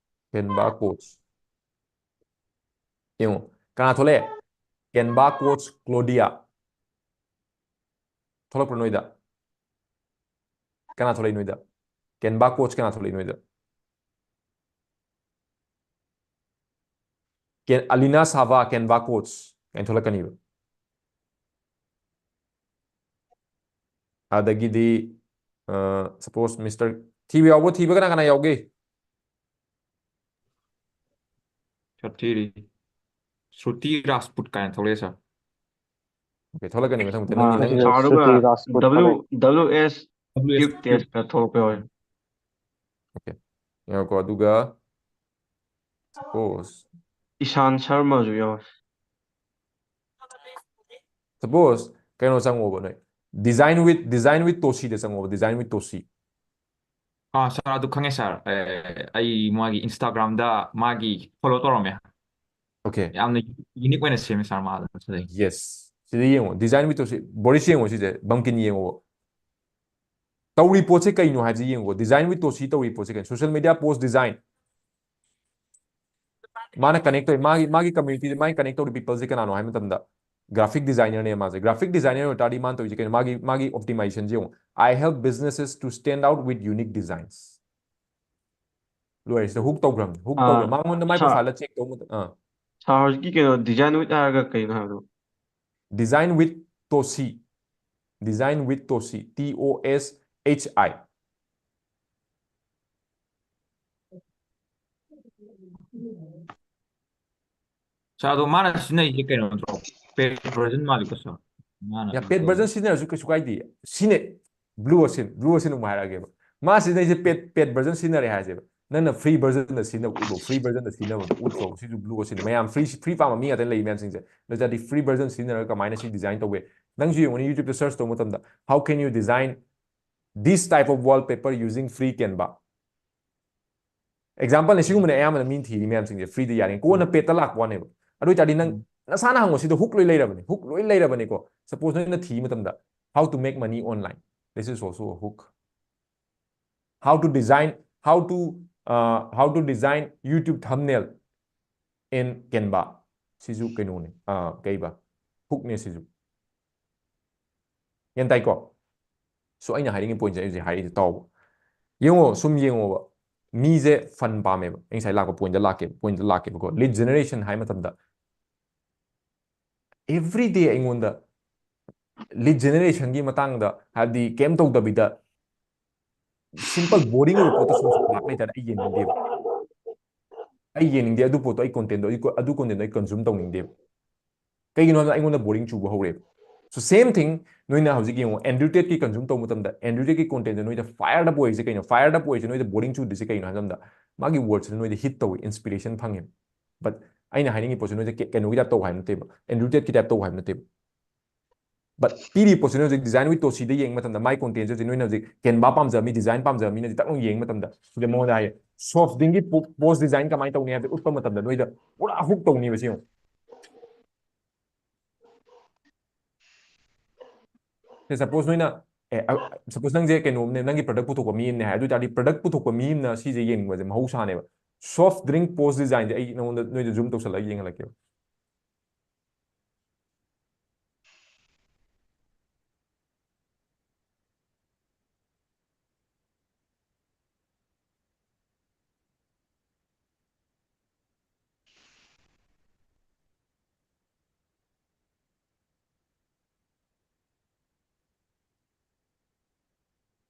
ꯀꯦꯟꯚꯥ ꯀꯣꯆ꯫ ꯌꯦꯡꯉꯣ, ꯀꯅꯥ ꯊꯣꯛꯂꯛꯑꯦ? ꯀꯦꯟꯚꯥ ꯀꯣꯆ ꯀ꯭ꯂꯣꯗꯤꯌꯥ꯫ ꯊꯣꯛꯂꯛꯄ꯭ꯔꯥ ꯅꯣꯏꯗ? ꯀꯅꯥ ꯊꯣꯛꯂꯛꯏ ꯅꯣꯏꯗ? Canva coach ꯀꯅꯥ ꯊꯣꯛꯂꯛꯏ ꯅꯣꯏꯗ? Can, Alina Sava, Canva coach ꯀꯥꯏꯅ ꯊꯣꯛꯂꯛꯀꯅꯤꯕ꯫ ꯑꯗꯒꯤꯗꯤ, ꯑ, suppose Mister ꯊꯤꯕ ꯌꯥꯎꯕ, ꯊꯤꯕ ꯀꯅꯥ ꯀꯅꯥ ꯌꯥꯎꯒꯦ? ꯁꯥꯔ ꯊꯤꯔꯤ꯫ ꯁ꯭ꯔꯨꯇꯤ ꯔꯥꯖꯄꯨꯠ ꯀꯥꯏꯅ ꯊꯣꯛꯂꯛꯑꯦ ꯁꯥꯔ꯫ Okay, ꯊꯣꯛꯂꯛꯀꯅꯤ ꯃꯊꯪ ꯃꯊꯪ꯫ ꯑꯥ, ꯅꯪꯒꯤ, ꯅꯪꯒꯤ, ꯁꯥꯔ, ꯑꯗꯨꯒ ꯁ꯭ꯔꯨꯇꯤ ꯔꯥꯖꯄꯨꯠ W ꯊꯣꯛꯂꯛꯑꯦ꯫ W S W S test ꯈꯔ ꯊꯣꯛꯂꯛꯄ ꯌꯥꯎꯋꯦ꯫ ꯉꯥꯏꯈꯣꯀꯣ, ꯑꯗꯨꯒ suppose ꯏꯁꯥꯟ ꯁꯔꯃꯁꯨ ꯌꯥꯎꯋꯦ꯫ suppose ꯀꯩꯅꯣ ꯆꯪꯉꯣꯕ ꯅꯣꯏ, Design with, Design with Toshi the ꯆꯪꯉꯣꯕ, Design with Toshi꯫ ꯑꯥ ꯁꯥꯔ, ꯑꯗꯨ ꯈꯪꯉꯦ ꯁꯥꯔ꯫ ꯑꯦ, ꯑꯩ ꯃꯥꯒꯤ Instagram ꯗ ꯃꯥꯒꯤ ꯐꯣꯂꯣ ꯇꯧꯔꯝꯃꯦ꯫ Okay, ꯌꯥꯝꯅ ꯌꯨꯅꯤꯛ ꯑꯣꯏꯅ ꯁꯦꯝꯃꯦ ꯁꯥꯔ ꯃꯥꯗꯣ ꯁꯤꯗꯩ꯫ yes, ꯁꯤꯗ ꯌꯦꯡꯉꯣ, Design with Toshi, ꯕꯣꯔꯤꯁ ꯌꯦꯡꯉꯣ ꯁꯤꯁꯦ, ꯕꯝꯀꯤꯟ ꯌꯦꯡꯉꯣ꯫ ꯇꯧꯔꯤ ꯄꯣꯠꯁꯦ ꯀꯩꯅꯣ ꯍꯥꯏꯕꯁꯦ ꯌꯦꯡꯉꯣ, Design with Toshi ꯇꯧꯔꯤ ꯄꯣꯠꯁꯦ ꯀꯩꯅꯣ? Social media post design꯫ ꯃꯥꯅ connect ꯇꯧꯋꯤ, ꯃꯥꯒꯤ, ꯃꯥꯒꯤ community ꯗ ꯃꯥꯒꯤ connect ꯇꯧꯔꯤ people ꯁꯦ ꯀꯅꯥꯅꯣ ꯍꯥꯏꯕ ꯃꯇꯝꯗ graphic designer ꯅꯦ ꯃꯥꯁꯦ꯫ Graphic designer ꯑꯣꯏ ꯇꯥꯔꯗꯤ ꯃꯥꯅ ꯇꯧꯔꯤꯁꯦ ꯀꯩꯅꯣ? ꯃꯥꯒꯤ, ꯃꯥꯒꯤ optimization ꯁꯦ ꯌꯦꯡꯉꯣ, "I help businesses to stand out with unique designs"꯫ ꯂꯣꯏꯔꯦ, ꯁꯤꯗ hook ꯇꯧꯈ꯭ꯔꯕꯅꯤ꯫ Hook ꯑꯥ, ꯇꯧꯈ꯭ꯔꯦ꯫ ꯃꯉꯣꯟꯗ ꯃꯥꯏ ꯁꯥꯔ꯫ profile ꯗ check ꯇꯧꯕ ꯃꯇꯝ, ꯑꯥ꯫ ꯁꯥꯔ, ꯍꯧꯖꯤꯛꯀꯤ ꯀꯩꯅꯣ Design with ꯍꯥꯏꯔꯒ ꯀꯩꯅꯣ ꯍꯥꯏꯕꯗꯣ? Design with Toshi꯫ Design with Toshi, T O S H I꯫ ꯁꯥꯔ, ꯑꯗꯣ ꯃꯥꯅ ꯁꯤꯖꯤꯟꯅꯩꯁꯦ ꯀꯩꯅꯣ ꯅꯠꯇ꯭ꯔꯣ? Paid version ꯃꯥꯜꯂꯤꯀꯣ ꯁꯥꯔ꯫ ꯃꯥꯅ ꯌꯥ, paid version ꯁꯤꯖꯤꯟꯅꯔꯁꯨ ꯀꯩꯁꯨ ꯀꯥꯏꯗꯦ꯫ ꯁꯤꯅꯦ, Blue Ocean, Blue Ocean ꯑꯃꯨꯛ ꯍꯥꯏꯔꯛꯑꯒꯦꯕ꯫ ꯃꯥ ꯁꯤꯖꯤꯟꯅꯩꯁꯦ paid, paid version ꯁꯤꯖꯤꯟꯅꯔꯦ ꯍꯥꯏꯁꯦꯕ꯫ ꯅꯪꯅ free version ꯗ ꯁꯤꯖꯤꯟꯅꯕ ꯎꯠꯂꯣ, free version ꯗ ꯁꯤꯖꯤꯟꯅꯕꯗꯣ ꯎꯠꯈ꯭ꯔꯣ꯫ ꯁꯤꯁꯨ Blue Ocean ꯅꯤ꯫ ꯃꯌꯥꯝ free, free ꯄꯥꯝꯕ ꯃꯤ ꯉꯥꯛꯇ ꯂꯩ ꯃꯌꯥꯝꯁꯤꯡꯁꯦ꯫ ꯅꯠꯇ꯭ꯔꯗꯤ free version ꯁꯤꯖꯤꯟꯅꯔꯒ ꯀꯃꯥꯏꯅ ꯁꯤ design ꯇꯧꯒꯦ? ꯅꯪꯁꯨ ꯌꯦꯡꯉꯨꯅꯦ, YouTube ꯇ search ꯇꯧꯕ ꯃꯇꯝꯗ, "How can you design this type of wallpaper using free Canva?" Example ꯅꯦ, ꯁꯤꯒꯨꯝꯕꯅꯦ ꯑꯌꯥꯝꯕꯅ ꯃꯤꯅ ꯊꯤꯔꯤ ꯃꯌꯥꯝꯁꯤꯡꯁꯦ, free ꯗ ꯌꯥꯔꯤ꯫ ꯀꯣꯟꯅ paid ꯇ ꯂꯥꯛꯄ ꯋꯥꯅꯦꯕ꯫ ꯑꯗꯨ ꯑꯣꯏꯇꯥꯔꯗꯤ ꯅꯪ ꯅꯁꯥꯅ ꯍꯪꯉꯣ, ꯁꯤꯗ hook ꯂꯣꯏ ꯂꯩꯔꯕꯅꯤ, hook ꯂꯣꯏ ꯂꯩꯔꯕꯅꯤꯀꯣ꯫ Suppose ꯅꯣꯏꯅ ꯊꯤꯕ ꯃꯇꯝꯗ, "How to make money online?" This is also a hook. How to design, how to, uh, how to design YouTube thumbnail in Canva. ꯁꯤꯁꯨ ꯀꯩꯅꯣꯅꯦ, ꯑ, ꯀꯩꯕ? Hook ꯅꯦ ꯁꯤꯁꯨ꯫ ꯒ꯭ꯌꯥꯟ ꯇꯥꯏꯀꯣ? So ꯑꯩꯅ ꯍꯥꯏꯅꯤꯡꯉꯤ ꯄꯣꯏꯟꯁꯦ ꯑꯩ ꯍꯧꯖꯤꯛ ꯍꯥꯏꯔꯛꯏꯁꯦ ꯇꯥꯎꯕ꯫ ꯌꯦꯡꯉꯣ, ꯁꯨꯝ ꯌꯦꯡꯉꯣꯕ꯫ ꯃꯤꯁꯦ ꯐꯟ ꯄꯥꯝꯃꯦꯕ꯫ ꯑꯩ ꯉꯁꯥꯏ ꯂꯥꯛꯄ ꯄꯣꯏꯟꯗ ꯂꯥꯛꯀꯦ, ꯄꯣꯏꯟꯗ ꯂꯥꯛꯀꯦꯕꯀꯣ꯫ ꯂꯤꯗ ꯖꯦꯅꯦꯔꯦꯁꯟ ꯍꯥꯏ ꯃꯇꯝꯗ ꯑꯦꯚ꯭ꯔꯤ ꯗꯦ ꯑꯩꯉꯣꯟꯗ ꯂꯤꯗ ꯖꯦꯅꯦꯔꯦꯁꯟꯒꯤ ꯃꯇꯥꯡꯗ, ꯍꯥꯏꯕꯗꯤ ꯀꯩꯝ ꯇꯧꯗꯕꯤꯗ ꯁꯤꯝꯄꯜ ꯕꯣꯔꯤꯡ ꯑꯣꯏꯕ ꯄꯣꯠꯇ ꯁꯨꯝ ꯁꯨꯝ ꯂꯥꯛ ꯂꯩꯇꯥꯔꯗꯤ ꯑꯩ ꯌꯦꯡꯅꯤꯡꯗꯦꯕ꯫ ꯑꯩ ꯌꯦꯡꯅꯤꯡꯗꯦ ꯑꯗꯨ ꯄꯣꯠꯇꯣ, ꯑꯩ ꯀꯣꯟꯇꯦꯟꯗꯣ, ꯑꯩ ꯀꯣ-, ꯑꯗꯨ ꯀꯣꯟꯇꯦꯟꯗꯣ ꯑꯩ ꯀꯟꯖꯨꯝ ꯇꯧꯅꯤꯡꯗꯦꯕ꯫ ꯀꯩꯒꯤꯅꯣ ꯍꯥꯏꯕꯗ ꯑꯩꯉꯣꯟꯗ ꯕꯣꯔꯤꯡ ꯆꯨꯕ ꯍꯧꯔꯦꯕ꯫ So same thing, ꯅꯣꯏꯅ ꯍꯧꯖꯤꯛ ꯌꯦꯡꯉꯣ, ꯑꯦꯟꯗ꯭ꯔꯨ ꯇꯦꯠꯀꯤ ꯀꯟꯖꯨꯝ ꯇꯧꯕ ꯃꯇꯝꯗ ꯑꯦꯟꯗ꯭ꯔꯨ ꯇꯦꯠꯀꯤ ꯀꯣꯟꯇꯦꯟꯁꯦ ꯅꯣꯏꯗ ꯐꯥꯌꯔꯗ ꯑꯣꯏꯔꯤꯁꯦ ꯀꯩꯅꯣ? ꯐꯥꯌꯔꯗ ꯑꯣꯏꯔꯤꯁꯦ ꯅꯣꯏꯗ ꯕꯣꯔꯤꯡ ꯆꯨꯗ꯭ꯔꯤꯁꯦ ꯀꯩꯅꯣ ꯍꯥꯏꯕ ꯃꯇꯝꯗ ꯃꯥꯒꯤ ꯋꯥꯔꯗꯁꯤꯅ ꯅꯣꯏꯗ ꯍꯤꯠ ꯇꯧꯋꯤ, ꯏꯟꯁꯄꯤꯔꯦꯁꯟ ꯐꯪꯉꯦꯕ꯫ ꯕꯠ ꯑꯩꯅ ꯍꯥꯏꯅꯤꯡꯉꯤ ꯄꯣꯠꯁꯦ ꯅꯣꯏꯗ ꯀꯦ-, ꯀꯩꯅꯣꯒꯤ ꯇꯥꯏꯞ ꯇꯧ ꯍꯥꯏꯕ ꯅꯠꯇꯦꯕ, ꯑꯦꯟꯗ꯭ꯔꯨ ꯇꯦꯠꯀꯤ ꯇꯥꯏꯞ ꯇꯧ ꯍꯥꯏꯕ ꯅꯠꯇꯦꯕ꯫ ꯕꯠ ꯄꯤꯔꯤꯕ ꯄꯣꯠꯁꯤꯅ ꯍꯧꯖꯤꯛ ꯗꯤꯖꯥꯏꯟ ꯋꯤꯠ ꯇꯣꯁꯤꯗ ꯌꯦꯡꯕ ꯃꯇꯝꯗ ꯃꯥꯏ ꯀꯣꯟꯇꯦꯟꯁꯦ ꯍꯧꯖꯤꯛ ꯅꯣꯏꯅ ꯍꯧꯖꯤꯛ ꯀꯦꯟꯚꯥ ꯄꯥꯝꯖꯕ ꯃꯤ, ꯗꯤꯖꯥꯏꯟ ꯄꯥꯝꯖꯕ ꯃꯤꯅ ꯍꯧꯖꯤꯛ ꯇꯛ ꯂꯥꯎꯅ ꯌꯦꯡꯕ ꯃꯇꯝꯗ ꯁꯤꯗ ꯃꯉꯣꯟꯗ ꯍꯥꯏꯌꯦ, ꯁꯣꯐ ꯗ꯭ꯔꯤꯡꯒꯤ ꯄꯣ-, ꯄꯣꯁ ꯗꯤꯖꯥꯏꯟ ꯀꯃꯥꯏꯅ ꯇꯧꯅꯤ ꯍꯥꯏꯕꯗꯨ ꯎꯠꯄ ꯃꯇꯝꯗ ꯅꯣꯏꯗ ꯄꯨꯔꯥ ꯍꯨꯛ ꯇꯧꯅꯤꯕ ꯁꯤ ꯌꯦꯡꯉꯨ꯫ ꯁꯦ ꯁꯄꯣꯁ ꯅꯣꯏꯅ, ꯑꯦ, ꯁꯄꯣꯁ ꯅꯪꯁꯦ ꯀꯩꯅꯣꯝꯅꯦ, ꯅꯪꯒꯤ ꯄ꯭ꯔꯗꯛ ꯄꯨꯊꯣꯛꯄ ꯃꯤ ꯑꯃꯅꯦ ꯍꯥꯏ, ꯑꯗꯨ ꯑꯣꯏ ꯇꯥꯔꯗꯤ ꯄ꯭ꯔꯗꯛ ꯄꯨꯊꯣꯛꯄ ꯃꯤ ꯑꯃꯅ ꯁꯤꯁꯦ ꯌꯦꯡꯅꯤꯡꯕꯁꯦ ꯃꯍꯧꯁꯥꯅꯦꯕ꯫ ꯁꯣꯐ ꯗ꯭ꯔꯤꯡ ꯄꯣꯁ ꯗꯤꯖꯥꯏꯟꯁꯦ ꯑꯩ ꯅꯉꯣꯟꯗ, ꯅꯣꯏꯗ ꯖꯨꯝ ꯇꯧꯁꯜꯂꯒ ꯌꯦꯡꯍꯜꯂꯛꯀꯦꯕ꯫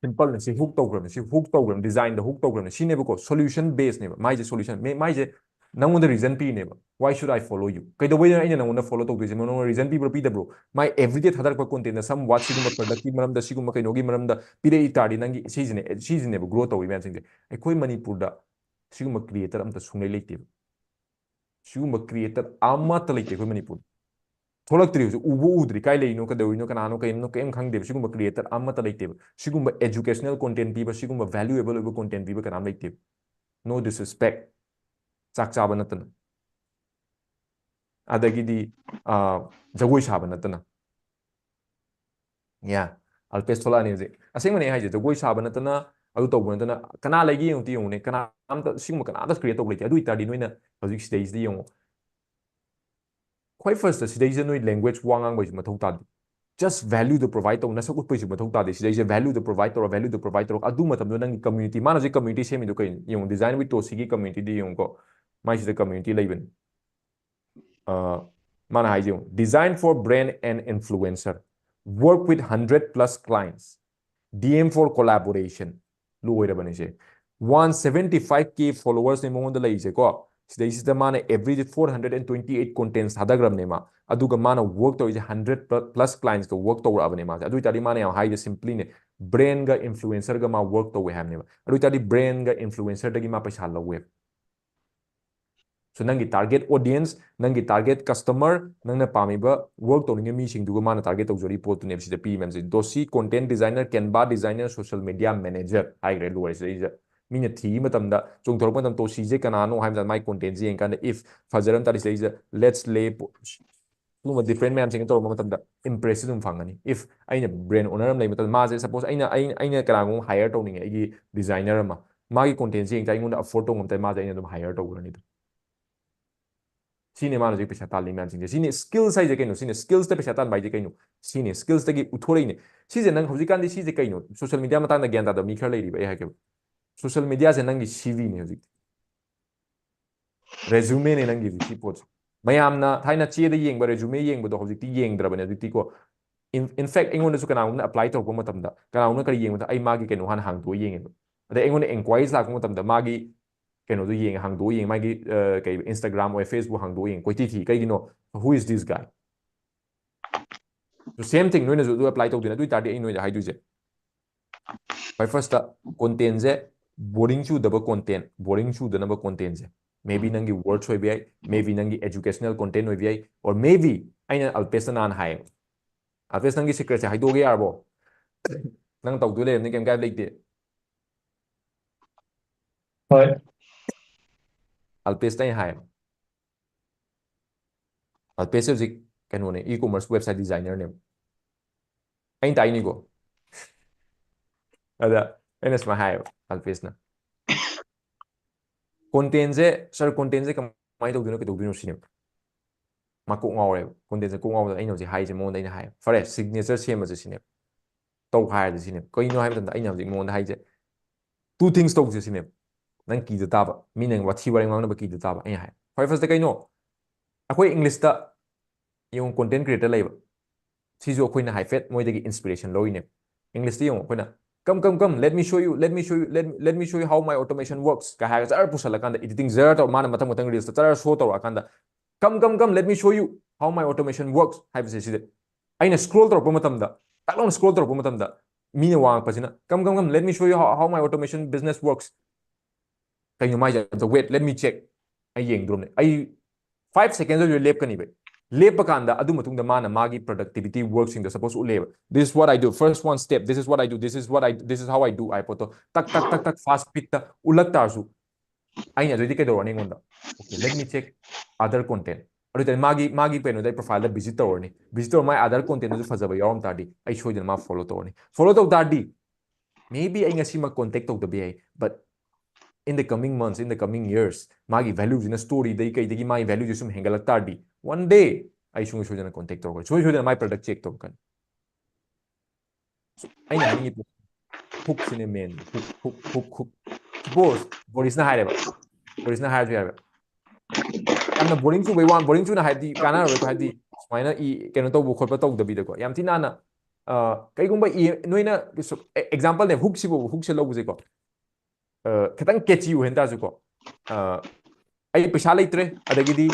ꯁꯤꯝꯄꯜꯅꯦ, ꯁꯤ ꯍꯨꯛ ꯇꯧꯈ꯭ꯔꯕꯅꯦ, ꯁꯤ ꯍꯨꯛ ꯇꯧꯈ꯭ꯔꯕꯅꯦ, ꯗꯤꯖꯥꯏꯟꯗ ꯍꯨꯛ ꯇꯧꯈ꯭ꯔꯕꯅꯦ꯫ ꯁꯤꯅꯦꯕꯀꯣ ꯁꯣꯂꯨꯁꯟ ꯕꯦꯁꯅꯦꯕ꯫ ꯃꯥꯏꯁꯦ ꯁꯣꯂꯨꯁꯟ, ꯃꯥꯏꯁꯦ ꯅꯪꯉꯣꯟꯗ ꯔꯤꯖꯟ ꯄꯤꯔꯤꯅꯦꯕ, "Why should I follow you?" ꯀꯩꯗꯧꯕꯩꯅꯣ ꯑꯩꯅ ꯅꯪꯉꯣꯟꯗ ꯐꯣꯂꯣ ꯇꯧꯗꯣꯏꯁꯦ? ꯅꯉꯣꯟꯗ ꯔꯤꯖꯟ ꯄꯤꯕ꯭ꯔꯥ ꯄꯤꯗꯕ꯭ꯔꯣ? ꯃꯥꯏ ꯑꯦꯚ꯭ꯔꯤꯗꯦ ꯊꯥꯗꯔꯛꯄ ꯀꯣꯟꯇꯦꯟꯗ ꯁꯝ ꯋꯥꯠ ꯁꯤꯒꯨꯝꯕ ꯄ꯭ꯔꯗꯛꯀꯤ ꯃꯔꯝꯗ, ꯁꯤꯒꯨꯝꯕ ꯀꯩꯅꯣꯒꯤ ꯃꯔꯝꯗ ꯄꯤꯔꯛꯏ ꯇꯥꯔꯗꯤ ꯅꯪꯒꯤ ꯁꯤꯁꯤꯅꯦ, ꯁꯤꯁꯤꯅꯦꯕ ꯒ꯭ꯔꯣ ꯇꯧꯔꯤ ꯃꯌꯥꯝꯁꯤꯡꯁꯦ꯫ ꯑꯩꯈꯣꯏ ꯃꯅꯤꯄꯨꯔꯗ ꯁꯤꯒꯨꯝꯕ ꯀ꯭ꯔꯤꯌꯦꯇꯔ ꯑꯝꯇ ꯁꯨꯡꯂꯩ ꯂꯩꯇꯦꯕ꯫ ꯁꯤꯒꯨꯝꯕ ꯀ꯭ꯔꯤꯌꯦꯇꯔ ꯑꯃꯠꯇ ꯂꯩꯇꯦ ꯑꯩꯈꯣꯏ ꯃꯅꯤꯄꯨꯔꯗ꯫ ꯊꯣꯛꯂꯛꯇ꯭ꯔꯤ ꯍꯧꯖꯤꯛ, ꯎꯕꯨ ꯎꯗ꯭ꯔꯤ, ꯀꯥꯏ ꯂꯩꯔꯤꯅꯣ, ꯀꯩꯗꯧꯔꯤꯅꯣ, ꯀꯅꯥꯅꯣ, ꯀꯩꯅꯣ, ꯀꯩꯝ ꯈꯪꯗꯦꯕ꯫ ꯁꯤꯒꯨꯝꯕ ꯀ꯭ꯔꯤꯌꯦꯇꯔ ꯑꯃꯠꯇ ꯂꯩꯇꯦꯕ꯫ ꯁꯤꯒꯨꯝꯕ ꯑꯦꯖꯨꯀꯦꯁꯅꯦꯜ ꯀꯣꯟꯇꯦꯟ ꯄꯤꯕ, ꯁꯤꯒꯨꯝꯕ ꯚꯦꯂꯨꯑꯦꯕꯜ ꯑꯣꯏꯕ ꯀꯣꯟꯇꯦꯟ ꯄꯤꯕ ꯀꯅꯥꯝ ꯂꯩꯇꯦꯕ꯫ No disrespect, ꯆꯥꯛ ꯆꯥꯕ ꯅꯠꯇꯅ꯫ ꯑꯗꯒꯤꯗꯤ, ꯑꯥ, ꯖꯒꯣꯏ ꯁꯥꯕ ꯅꯠꯇꯅ꯫ ꯌꯥ, ꯑꯜꯄꯦꯁ ꯊꯣꯛꯂꯛꯑꯅꯤ ꯍꯧꯖꯤꯛ꯫ ꯑꯁꯦꯡꯕꯅꯦ ꯑꯩ ꯍꯥꯏꯁꯦ, ꯖꯒꯣꯏ ꯁꯥꯕ ꯅꯠꯇꯅ, ꯑꯗꯨ ꯇꯧꯕ ꯅꯠꯇꯅ ꯀꯅꯥ ꯂꯩꯒꯦ ꯌꯦꯡꯉꯨ, ꯌꯦꯡꯉꯨꯅꯦ, ꯀꯅꯥꯝꯇ, ꯁꯤꯒꯨꯝꯕ ꯀꯅꯥꯝꯇ ꯀ꯭ꯔꯤꯌꯦꯠ ꯇꯧꯕ ꯂꯩꯇꯦ꯫ ꯑꯗꯨ ꯑꯣꯏꯇꯥꯔꯗꯤ ꯅꯣꯏꯅ ꯍꯧꯖꯤꯛ ꯁꯤꯗꯩꯁꯤꯗ ꯌꯦꯡꯉꯣ, ꯈ꯭ꯋꯥꯏ ꯐꯥꯔꯁꯇ ꯁꯤꯗꯩꯁꯤꯗ ꯅꯣꯏ ꯂꯦꯡꯒ꯭ꯋꯦꯖ ꯋꯥ ꯉꯥꯡꯕꯩꯁꯨ ꯃꯊꯧ ꯇꯥꯗꯦ꯫ Just value ꯗꯣ provide ꯇꯧ, ꯅꯁꯛ ꯎꯠꯄꯩꯁꯨ ꯃꯊꯧ ꯇꯥꯗꯦ꯫ ꯁꯤꯗꯩꯁꯤꯗ value ꯗꯣ provide ꯇꯧꯔꯣ, value ꯗꯣ provide ꯇꯧꯔꯣ꯫ ꯑꯗꯨ ꯃꯇꯝꯗꯣ ꯅꯪꯒꯤ community, ꯃꯥꯅ ꯍꯧꯖꯤꯛ community ꯁꯦꯝꯃꯤꯗꯣ ꯀꯩꯅꯣ ꯌꯦꯡꯉꯣ, Design with Toshi ꯒꯤ community ꯗ ꯌꯦꯡꯉꯨꯀꯣ, ꯃꯥꯏꯁꯤꯗ community ꯂꯩꯕꯅꯤ꯫ ꯑ, ꯃꯥꯅ ꯍꯥꯏꯁꯦ ꯌꯦꯡꯉꯣ, "Design for brand and influencer, work with hundred plus clients, D M for collaboration." ꯂꯣꯏꯔꯕꯅꯤꯁꯦ꯫ One seventy five K followers ꯅꯦ ꯃꯉꯣꯟꯗ ꯂꯩꯔꯤꯁꯦꯀꯣ꯫ ꯁꯤꯗꯩꯁꯤꯗ ꯃꯥꯅ every four hundred and twenty eight contents ꯊꯥꯗꯈ꯭ꯔꯕꯅꯦ ꯃꯥ꯫ ꯑꯗꯨꯒ ꯃꯥꯅ work ꯇꯧꯔꯤꯁꯦ hundred plus clients ꯀ work ꯇꯧꯔꯛꯑꯕꯅꯦ ꯃꯥꯁꯦ꯫ ꯑꯗꯨ ꯑꯣꯏꯇꯥꯔꯗꯤ ꯃꯥꯅ ꯌꯥꯝ ꯍꯥꯏꯁꯦ simply ꯅꯦ, brand ꯒ influencer ꯒ ꯃꯥ work ꯇꯧꯋꯦ ꯍꯥꯏꯕꯅꯦꯕ꯫ ꯑꯗꯨ ꯑꯣꯏꯇꯥꯔꯗꯤ brand ꯒ influencer ꯗꯒꯤ ꯃꯥ ꯄꯩꯁꯥ ꯂꯧꯋꯦꯕ꯫ So ꯅꯪꯒꯤ target audience, ꯅꯪꯒꯤ target customer, ꯅꯪꯅ ꯄꯥꯝꯃꯤꯕ work ꯇꯧꯅꯤꯡꯉꯤꯕ ꯃꯤꯁꯤꯡꯗꯨꯒ ꯃꯥꯅ target ꯇꯧꯖꯔꯤ ꯄꯣꯠꯇꯨꯅꯦꯕ ꯁꯤꯗ ꯄꯤꯔꯤ ꯃꯌꯥꯝꯁꯦ꯫ Toshi content designer, Canva designer, social media manager ꯍꯥꯏꯈ꯭ꯔꯦ, ꯂꯣꯏꯔꯦ ꯁꯤꯗꯩꯁꯤꯗ꯫ ꯃꯤꯅ ꯊꯤꯕ ꯃꯇꯝꯗ, ꯆꯣꯡꯊꯣꯔꯛꯄ ꯃꯇꯝꯗ Toshi ꯁꯦ ꯀꯅꯥꯅꯣ ꯍꯥꯏꯕ ꯃꯇꯝꯗ ꯃꯥꯏ content ꯁꯦ ꯌꯦꯡꯀꯥꯟꯗ if ꯐꯖꯔꯝ ꯇꯥꯔꯗꯤ ꯁꯤꯗꯩꯁꯤꯗ let's lay ꯁꯤꯒꯨꯝꯕ different ꯃꯌꯥꯝꯁꯤꯡ ꯇꯧꯔꯛꯄ ꯃꯇꯝꯗ impression ꯑꯗꯨꯝ ꯐꯪꯒꯅꯤ꯫ If ꯑꯩꯅ brand owner ꯑꯃ ꯂꯩꯕ ꯃꯇꯝꯗ ꯃꯥꯁꯦ suppose ꯑꯩꯅ, ꯑꯩ, ꯑꯩꯅ ꯀꯅꯥꯒꯨꯝꯕ hire ꯇꯧꯅꯤꯡꯉꯦ, ꯑꯩꯒꯤ designer ꯑꯃ, ꯃꯥꯒꯤ content ꯁꯦ ꯌꯦꯡ ꯇꯥꯔꯗꯤ ꯑꯩꯉꯣꯟꯗ afford ꯇꯧꯕ ꯉꯝ ꯇꯥꯔꯗꯤ ꯃꯥꯁꯦ ꯑꯩꯅ ꯑꯗꯨꯝ hire ꯇꯧꯈ꯭ꯔꯅꯤ ꯑꯗꯨꯝ꯫ ꯁꯤꯅꯤ ꯃꯥꯅ ꯍꯧꯖꯤꯛ ꯄꯩꯁꯥ ꯇꯥꯜꯂꯤ ꯃꯌꯥꯝꯁꯤꯡꯁꯦ꯫ ꯁꯤꯅꯤ skills ꯍꯥꯏꯁꯦ ꯀꯩꯅꯣ? ꯁꯤꯅꯤ skills ꯇ ꯄꯩꯁꯥ ꯇꯥꯟꯕ ꯍꯥꯏꯁꯦ ꯀꯩꯅꯣ? ꯁꯤꯅꯤ skills ꯇꯒꯤ ꯎꯠꯊꯣꯔꯛꯏꯅꯦ꯫ ꯁꯤꯁꯦ ꯅꯪ ꯍꯧꯖꯤꯛꯀꯥꯟꯗꯤ ꯁꯤꯁꯦ ꯀꯩꯅꯣ? Social media ꯃꯇꯥꯡꯗ ꯒ꯭ꯌꯥꯟ ꯇꯥꯗꯕ ꯃꯤ ꯈꯔ ꯂꯩꯔꯤꯕ, ꯑꯩ ꯍꯥꯏꯒꯦꯕ꯫ Social media ꯁꯦ ꯅꯪꯒꯤ C V ꯅꯤ ꯍꯧꯖꯤꯛꯇꯤ꯫ Resume ꯅꯦ ꯅꯪꯒꯤ ꯍꯧꯖꯤꯛꯀꯤ ꯄꯣꯠꯁꯦ꯫ ꯃꯌꯥꯝꯅ ꯊꯥꯏꯅ ꯆꯦꯗ ꯌꯦꯡꯕ resume ꯌꯦꯡꯕꯗꯣ ꯍꯧꯖꯤꯛꯇꯤ ꯌꯦꯡꯗ꯭ꯔꯕꯅꯦ꯫ ꯍꯧꯖꯤꯛꯇꯤꯀꯣ, in, in fact ꯑꯩꯉꯣꯟꯗꯁꯨ ꯀꯅꯥꯒꯨꯝꯕꯅ apply ꯇꯧꯔꯛꯄ ꯃꯇꯝꯗ, ꯀꯅꯥꯒꯨꯝꯕꯅ ꯀꯔꯤ ꯌꯦꯡꯕꯗ, ꯑꯩ ꯃꯥꯒꯤ ꯀꯩꯅꯣ ꯍꯥꯟꯅ ꯍꯥꯡꯗꯣꯛꯑ ꯌꯦꯡꯉꯦꯕ꯫ ꯑꯗꯩ ꯑꯩꯉꯣꯟꯗ inquiries ꯂꯥꯛꯄ ꯃꯇꯝꯗ ꯃꯥꯒꯤ ꯀꯩꯅꯣꯗꯣ ꯌꯦꯡꯉꯦ, ꯍꯥꯡꯗꯣꯛꯑ ꯌꯦꯡꯉꯦ, ꯃꯥꯒꯤ, ꯑ, ꯀꯩ, Instagram ꯑꯣꯏ, Facebook ꯍꯥꯡꯗꯣꯛꯑ ꯌꯦꯡꯉꯦ, ꯀꯣꯏꯊꯤ ꯊꯤ꯫ ꯀꯩꯒꯤꯅꯣ? Who is this guy? So same thing ꯅꯣꯏꯅꯁꯨ ꯑꯗꯨ apply ꯇꯧꯗꯣꯏꯅꯦ꯫ ꯑꯗꯨ ꯑꯣꯏꯇꯥꯔꯗꯤ ꯑꯩ ꯅꯣꯏꯗ ꯍꯥꯏꯗꯣꯏꯁꯦ, ꯈ꯭ꯋꯥꯏ first ꯇ content ꯁꯦ boring ꯆꯨꯗꯕ content, boring ꯆꯨꯗꯅꯕ content ꯁꯦ, maybe ꯅꯪꯒꯤ words ꯑꯣꯏꯕ ꯌꯥꯏ, maybe ꯅꯪꯒꯤ educational content ꯑꯣꯏꯕ ꯌꯥꯏ, or maybe ꯑꯩꯅ ꯑꯜꯄꯦꯁꯇ ꯅꯍꯥꯟ ꯍꯥꯏꯌꯦꯕ, "ꯑꯜꯄꯦꯁ, ꯅꯪꯒꯤ secret ꯁꯦ ꯍꯥꯏꯗꯣꯛꯑꯒꯦ ꯌꯥꯔꯕꯣ? ꯅꯪ ꯇꯧꯗꯣꯏ ꯂꯩꯔꯕꯅꯤ, ꯀꯩꯝ ꯀꯥꯏꯕ ꯂꯩꯇꯦ"꯫ ꯍꯣꯏ꯫ ꯑꯜꯄꯦꯁꯇ ꯑꯩꯅ ꯍꯥꯏꯌꯦꯕ, ꯑꯜꯄꯦꯁꯁꯦ ꯍꯧꯖꯤꯛ ꯀꯩꯅꯣꯅꯦ, e-commerce website designer ꯅꯦꯕ꯫ ꯑꯩꯅ ꯇꯥꯛꯏꯅꯤꯀꯣ꯫ ꯑꯗ ꯑꯩꯅ ꯁꯨꯃꯥꯏꯅ ꯍꯥꯏꯌꯦꯕ ꯑꯜꯄꯦꯁꯅ, "Content ꯁꯦ, sir, content ꯁꯦ ꯀꯃꯥꯏꯅ ꯇꯧꯗꯣꯏꯅꯣ, ꯀꯩꯗꯧꯗꯣꯏꯅꯣ?" ꯁꯤꯅꯦꯕ꯫ ꯃꯥ ꯀꯣꯛ ꯉꯥꯎꯔꯦꯕ꯫ Content ꯁꯦ ꯀꯣꯛ ꯉꯥꯎꯕꯗ ꯑꯩꯅ ꯍꯧꯖꯤꯛ ꯍꯥꯏꯔꯤꯁꯦ ꯃꯉꯣꯟꯗ, ꯑꯩꯅ ꯍꯥꯏ, "ꯐꯔꯦ, signature ꯁꯦꯝꯃꯁꯦ" ꯁꯤꯅꯦꯕ꯫ "ꯇꯧ" ꯍꯥꯏꯔꯁꯦ ꯁꯤꯅꯦꯕ꯫ ꯀꯩꯅꯣ ꯍꯥꯏꯕ ꯃꯇꯝꯗ ꯑꯩꯅ ꯍꯧꯖꯤꯛ ꯃꯉꯣꯟꯗ ꯍꯥꯏꯁꯦ, "Two things ꯇꯧꯁꯦ" ꯁꯤꯅꯦꯕ꯫ "ꯅꯪ ꯀꯤꯗ ꯇꯥꯕ, ꯃꯤ ꯅꯪ ꯋꯥꯊꯤ ꯋꯥꯔꯦꯡ ꯉꯥꯡꯅꯕ ꯀꯤꯗ ꯇꯥꯕ?" ꯑꯩꯅ ꯍꯥꯏ, ꯈ꯭ꯋꯥꯏ first ꯀꯩꯅꯣ, ꯑꯩꯈꯣꯏ English ꯇ ꯌꯦꯡꯉꯨ, content creator ꯂꯩꯕ, ꯁꯤꯁꯨ ꯑꯩꯈꯣꯏꯅ ꯍꯥꯏꯐꯦꯠ ꯃꯣꯏꯗꯒꯤ inspiration ꯂꯧꯔꯤꯅꯦꯕ꯫ English ꯇ ꯌꯦꯡꯉꯨ, ꯑꯩꯈꯣꯏꯅ "Come, come, come, let me show you, let me show you, let, let me show you how my automation works" ꯀ ꯍꯥꯏꯔꯒ ꯆꯔ ꯄꯨꯁꯜꯂꯀꯥꯟꯗ, editing ꯖꯔ ꯇꯧꯔ, ꯃꯥꯅ ꯃꯊꯪ ꯃꯊꯪ reel ꯇ ꯆꯔ show ꯇꯧꯔꯛꯑꯀꯥꯟꯗ, "Come, come, come, let me show you how my automation works" ꯍꯥꯏꯕꯁꯦ ꯁꯤꯗ ꯑꯩꯅ scroll ꯇꯧꯔꯛꯄ ꯃꯇꯝꯗ, ꯇꯛ ꯂꯥꯎꯅ scroll ꯇꯧꯔꯛꯄ ꯃꯇꯝꯗ, ꯃꯤꯅ ꯋꯥ ꯉꯥꯡꯉꯛꯄꯁꯤꯅ, "Come, come, come, let me show you how, how my automation business works." ꯀꯩꯅꯣ ꯃꯥꯏꯁꯦ? ꯑꯝꯇ wait, let me check. ꯑꯩ ꯌꯦꯡꯗ꯭ꯔꯣꯕꯅꯦ꯫ ꯑꯩ five seconds ꯑꯣꯏꯁꯨ ꯂꯦꯞꯀꯅꯤꯕ꯫ ꯂꯦꯞꯄ ꯀꯥꯟꯗ ꯑꯗꯨ ꯃꯇꯨꯡꯗ ꯃꯥꯅ ꯃꯥꯒꯤ productivity work ꯁꯤꯡꯗꯣ suppose ꯎꯠꯂꯦꯕ꯫ "This is what I do, first one step, this is what I do, this is what I, this is how I do" ꯍꯥꯏ ꯄꯣꯠꯇꯣ ꯇꯛ ꯇꯛ ꯇꯛ ꯇꯛ fast speed ꯇ ꯎꯠꯂꯛ ꯇꯥꯔꯁꯨ, ꯑꯩꯅ ꯑꯗꯨꯏꯗꯤ ꯀꯩꯗꯧꯔꯅꯤ ꯑꯩꯉꯣꯟꯗ? "Okay, let me check other content." ꯑꯗꯨ ꯑꯣꯏꯇꯥꯔꯗꯤ ꯃꯥꯒꯤ, ꯃꯥꯒꯤ ꯀꯩꯅꯣꯗ ꯑꯩ profile ꯗ visit ꯇꯧꯔꯅꯤ꯫ Visit ꯇꯧꯔ ꯃꯥꯒꯤ other content ꯗꯨꯁꯨ ꯐꯖꯕ ꯌꯥꯎꯔꯝ ꯇꯥꯔꯗꯤ ꯑꯩ ꯁꯣꯏꯗꯅ ꯃꯥ follow ꯇꯧꯔꯅꯤ꯫ Follow ꯇꯧ ꯇꯥꯔꯗꯤ maybe ꯑꯩ ꯉꯁꯤꯃꯛ contact ꯇꯧꯗꯕ ꯌꯥꯏ, but in the coming months, in the coming years, ꯃꯥꯒꯤ value ꯁꯤꯅ story ꯗꯒꯤ ꯀꯩꯗꯒꯤ ꯃꯥꯒꯤ value ꯁꯤ ꯁꯨꯝ ꯍꯦꯟꯒꯠꯂꯛ ꯇꯥꯔꯗꯤ, one day ꯑꯩ ꯁꯨꯡꯁꯣꯏ ꯁꯣꯏꯗꯅ contact ꯇꯧꯔꯛꯀꯅꯤ꯫ ꯁꯨꯡꯁꯣꯏ ꯁꯣꯏꯗꯅ ꯃꯥꯒꯤ product check ꯇꯧꯔꯛꯀꯅꯤ꯫ ꯑꯩꯅ ꯍꯥꯏꯅꯤꯡꯉꯤ ꯄꯣꯠ, hook ꯁꯤꯅꯦ main꯫ Hook, hook, hook, hook꯫ Suppose ꯕꯣꯔꯤꯁꯅ ꯍꯥꯏꯔꯦꯕ, ꯕꯣꯔꯤꯁꯅ ꯍꯥꯏꯔꯁꯨ ꯌꯥꯏꯕ, ꯌꯥꯝꯅ boring ꯆꯨꯕꯩ ꯋꯥ, boring ꯆꯨꯅ ꯍꯥꯏꯕꯗꯤ ꯀꯥꯟꯅꯔꯣꯏꯀꯣ, ꯍꯥꯏꯕꯗꯤ ꯁꯨꯃꯥꯏꯅ ꯏ-, ꯀꯩꯅꯣ ꯇꯧꯕ ꯈꯣꯠꯄ ꯇꯧꯗꯕꯤꯗꯀꯣ, ꯌꯥꯝ ꯊꯤ ꯅꯥꯟꯅ, ꯑ, ꯀꯩꯒꯨꯝꯕ ꯏ-, ꯅꯣꯏꯅ ꯁꯨ-, ꯑꯦ-, example ꯅꯦ, hook ꯁꯤꯕꯨ, hook ꯁꯦ ꯂꯧꯕꯁꯦꯀꯣ, ꯑ, ꯈꯤꯇꯪ catchy ꯑꯣꯏꯍꯟ ꯇꯥꯔꯁꯨꯀꯣ, ꯑ, "ꯑꯩ ꯄꯩꯁꯥ ꯂꯩꯇ꯭ꯔꯦ, ꯑꯗꯒꯤꯗꯤ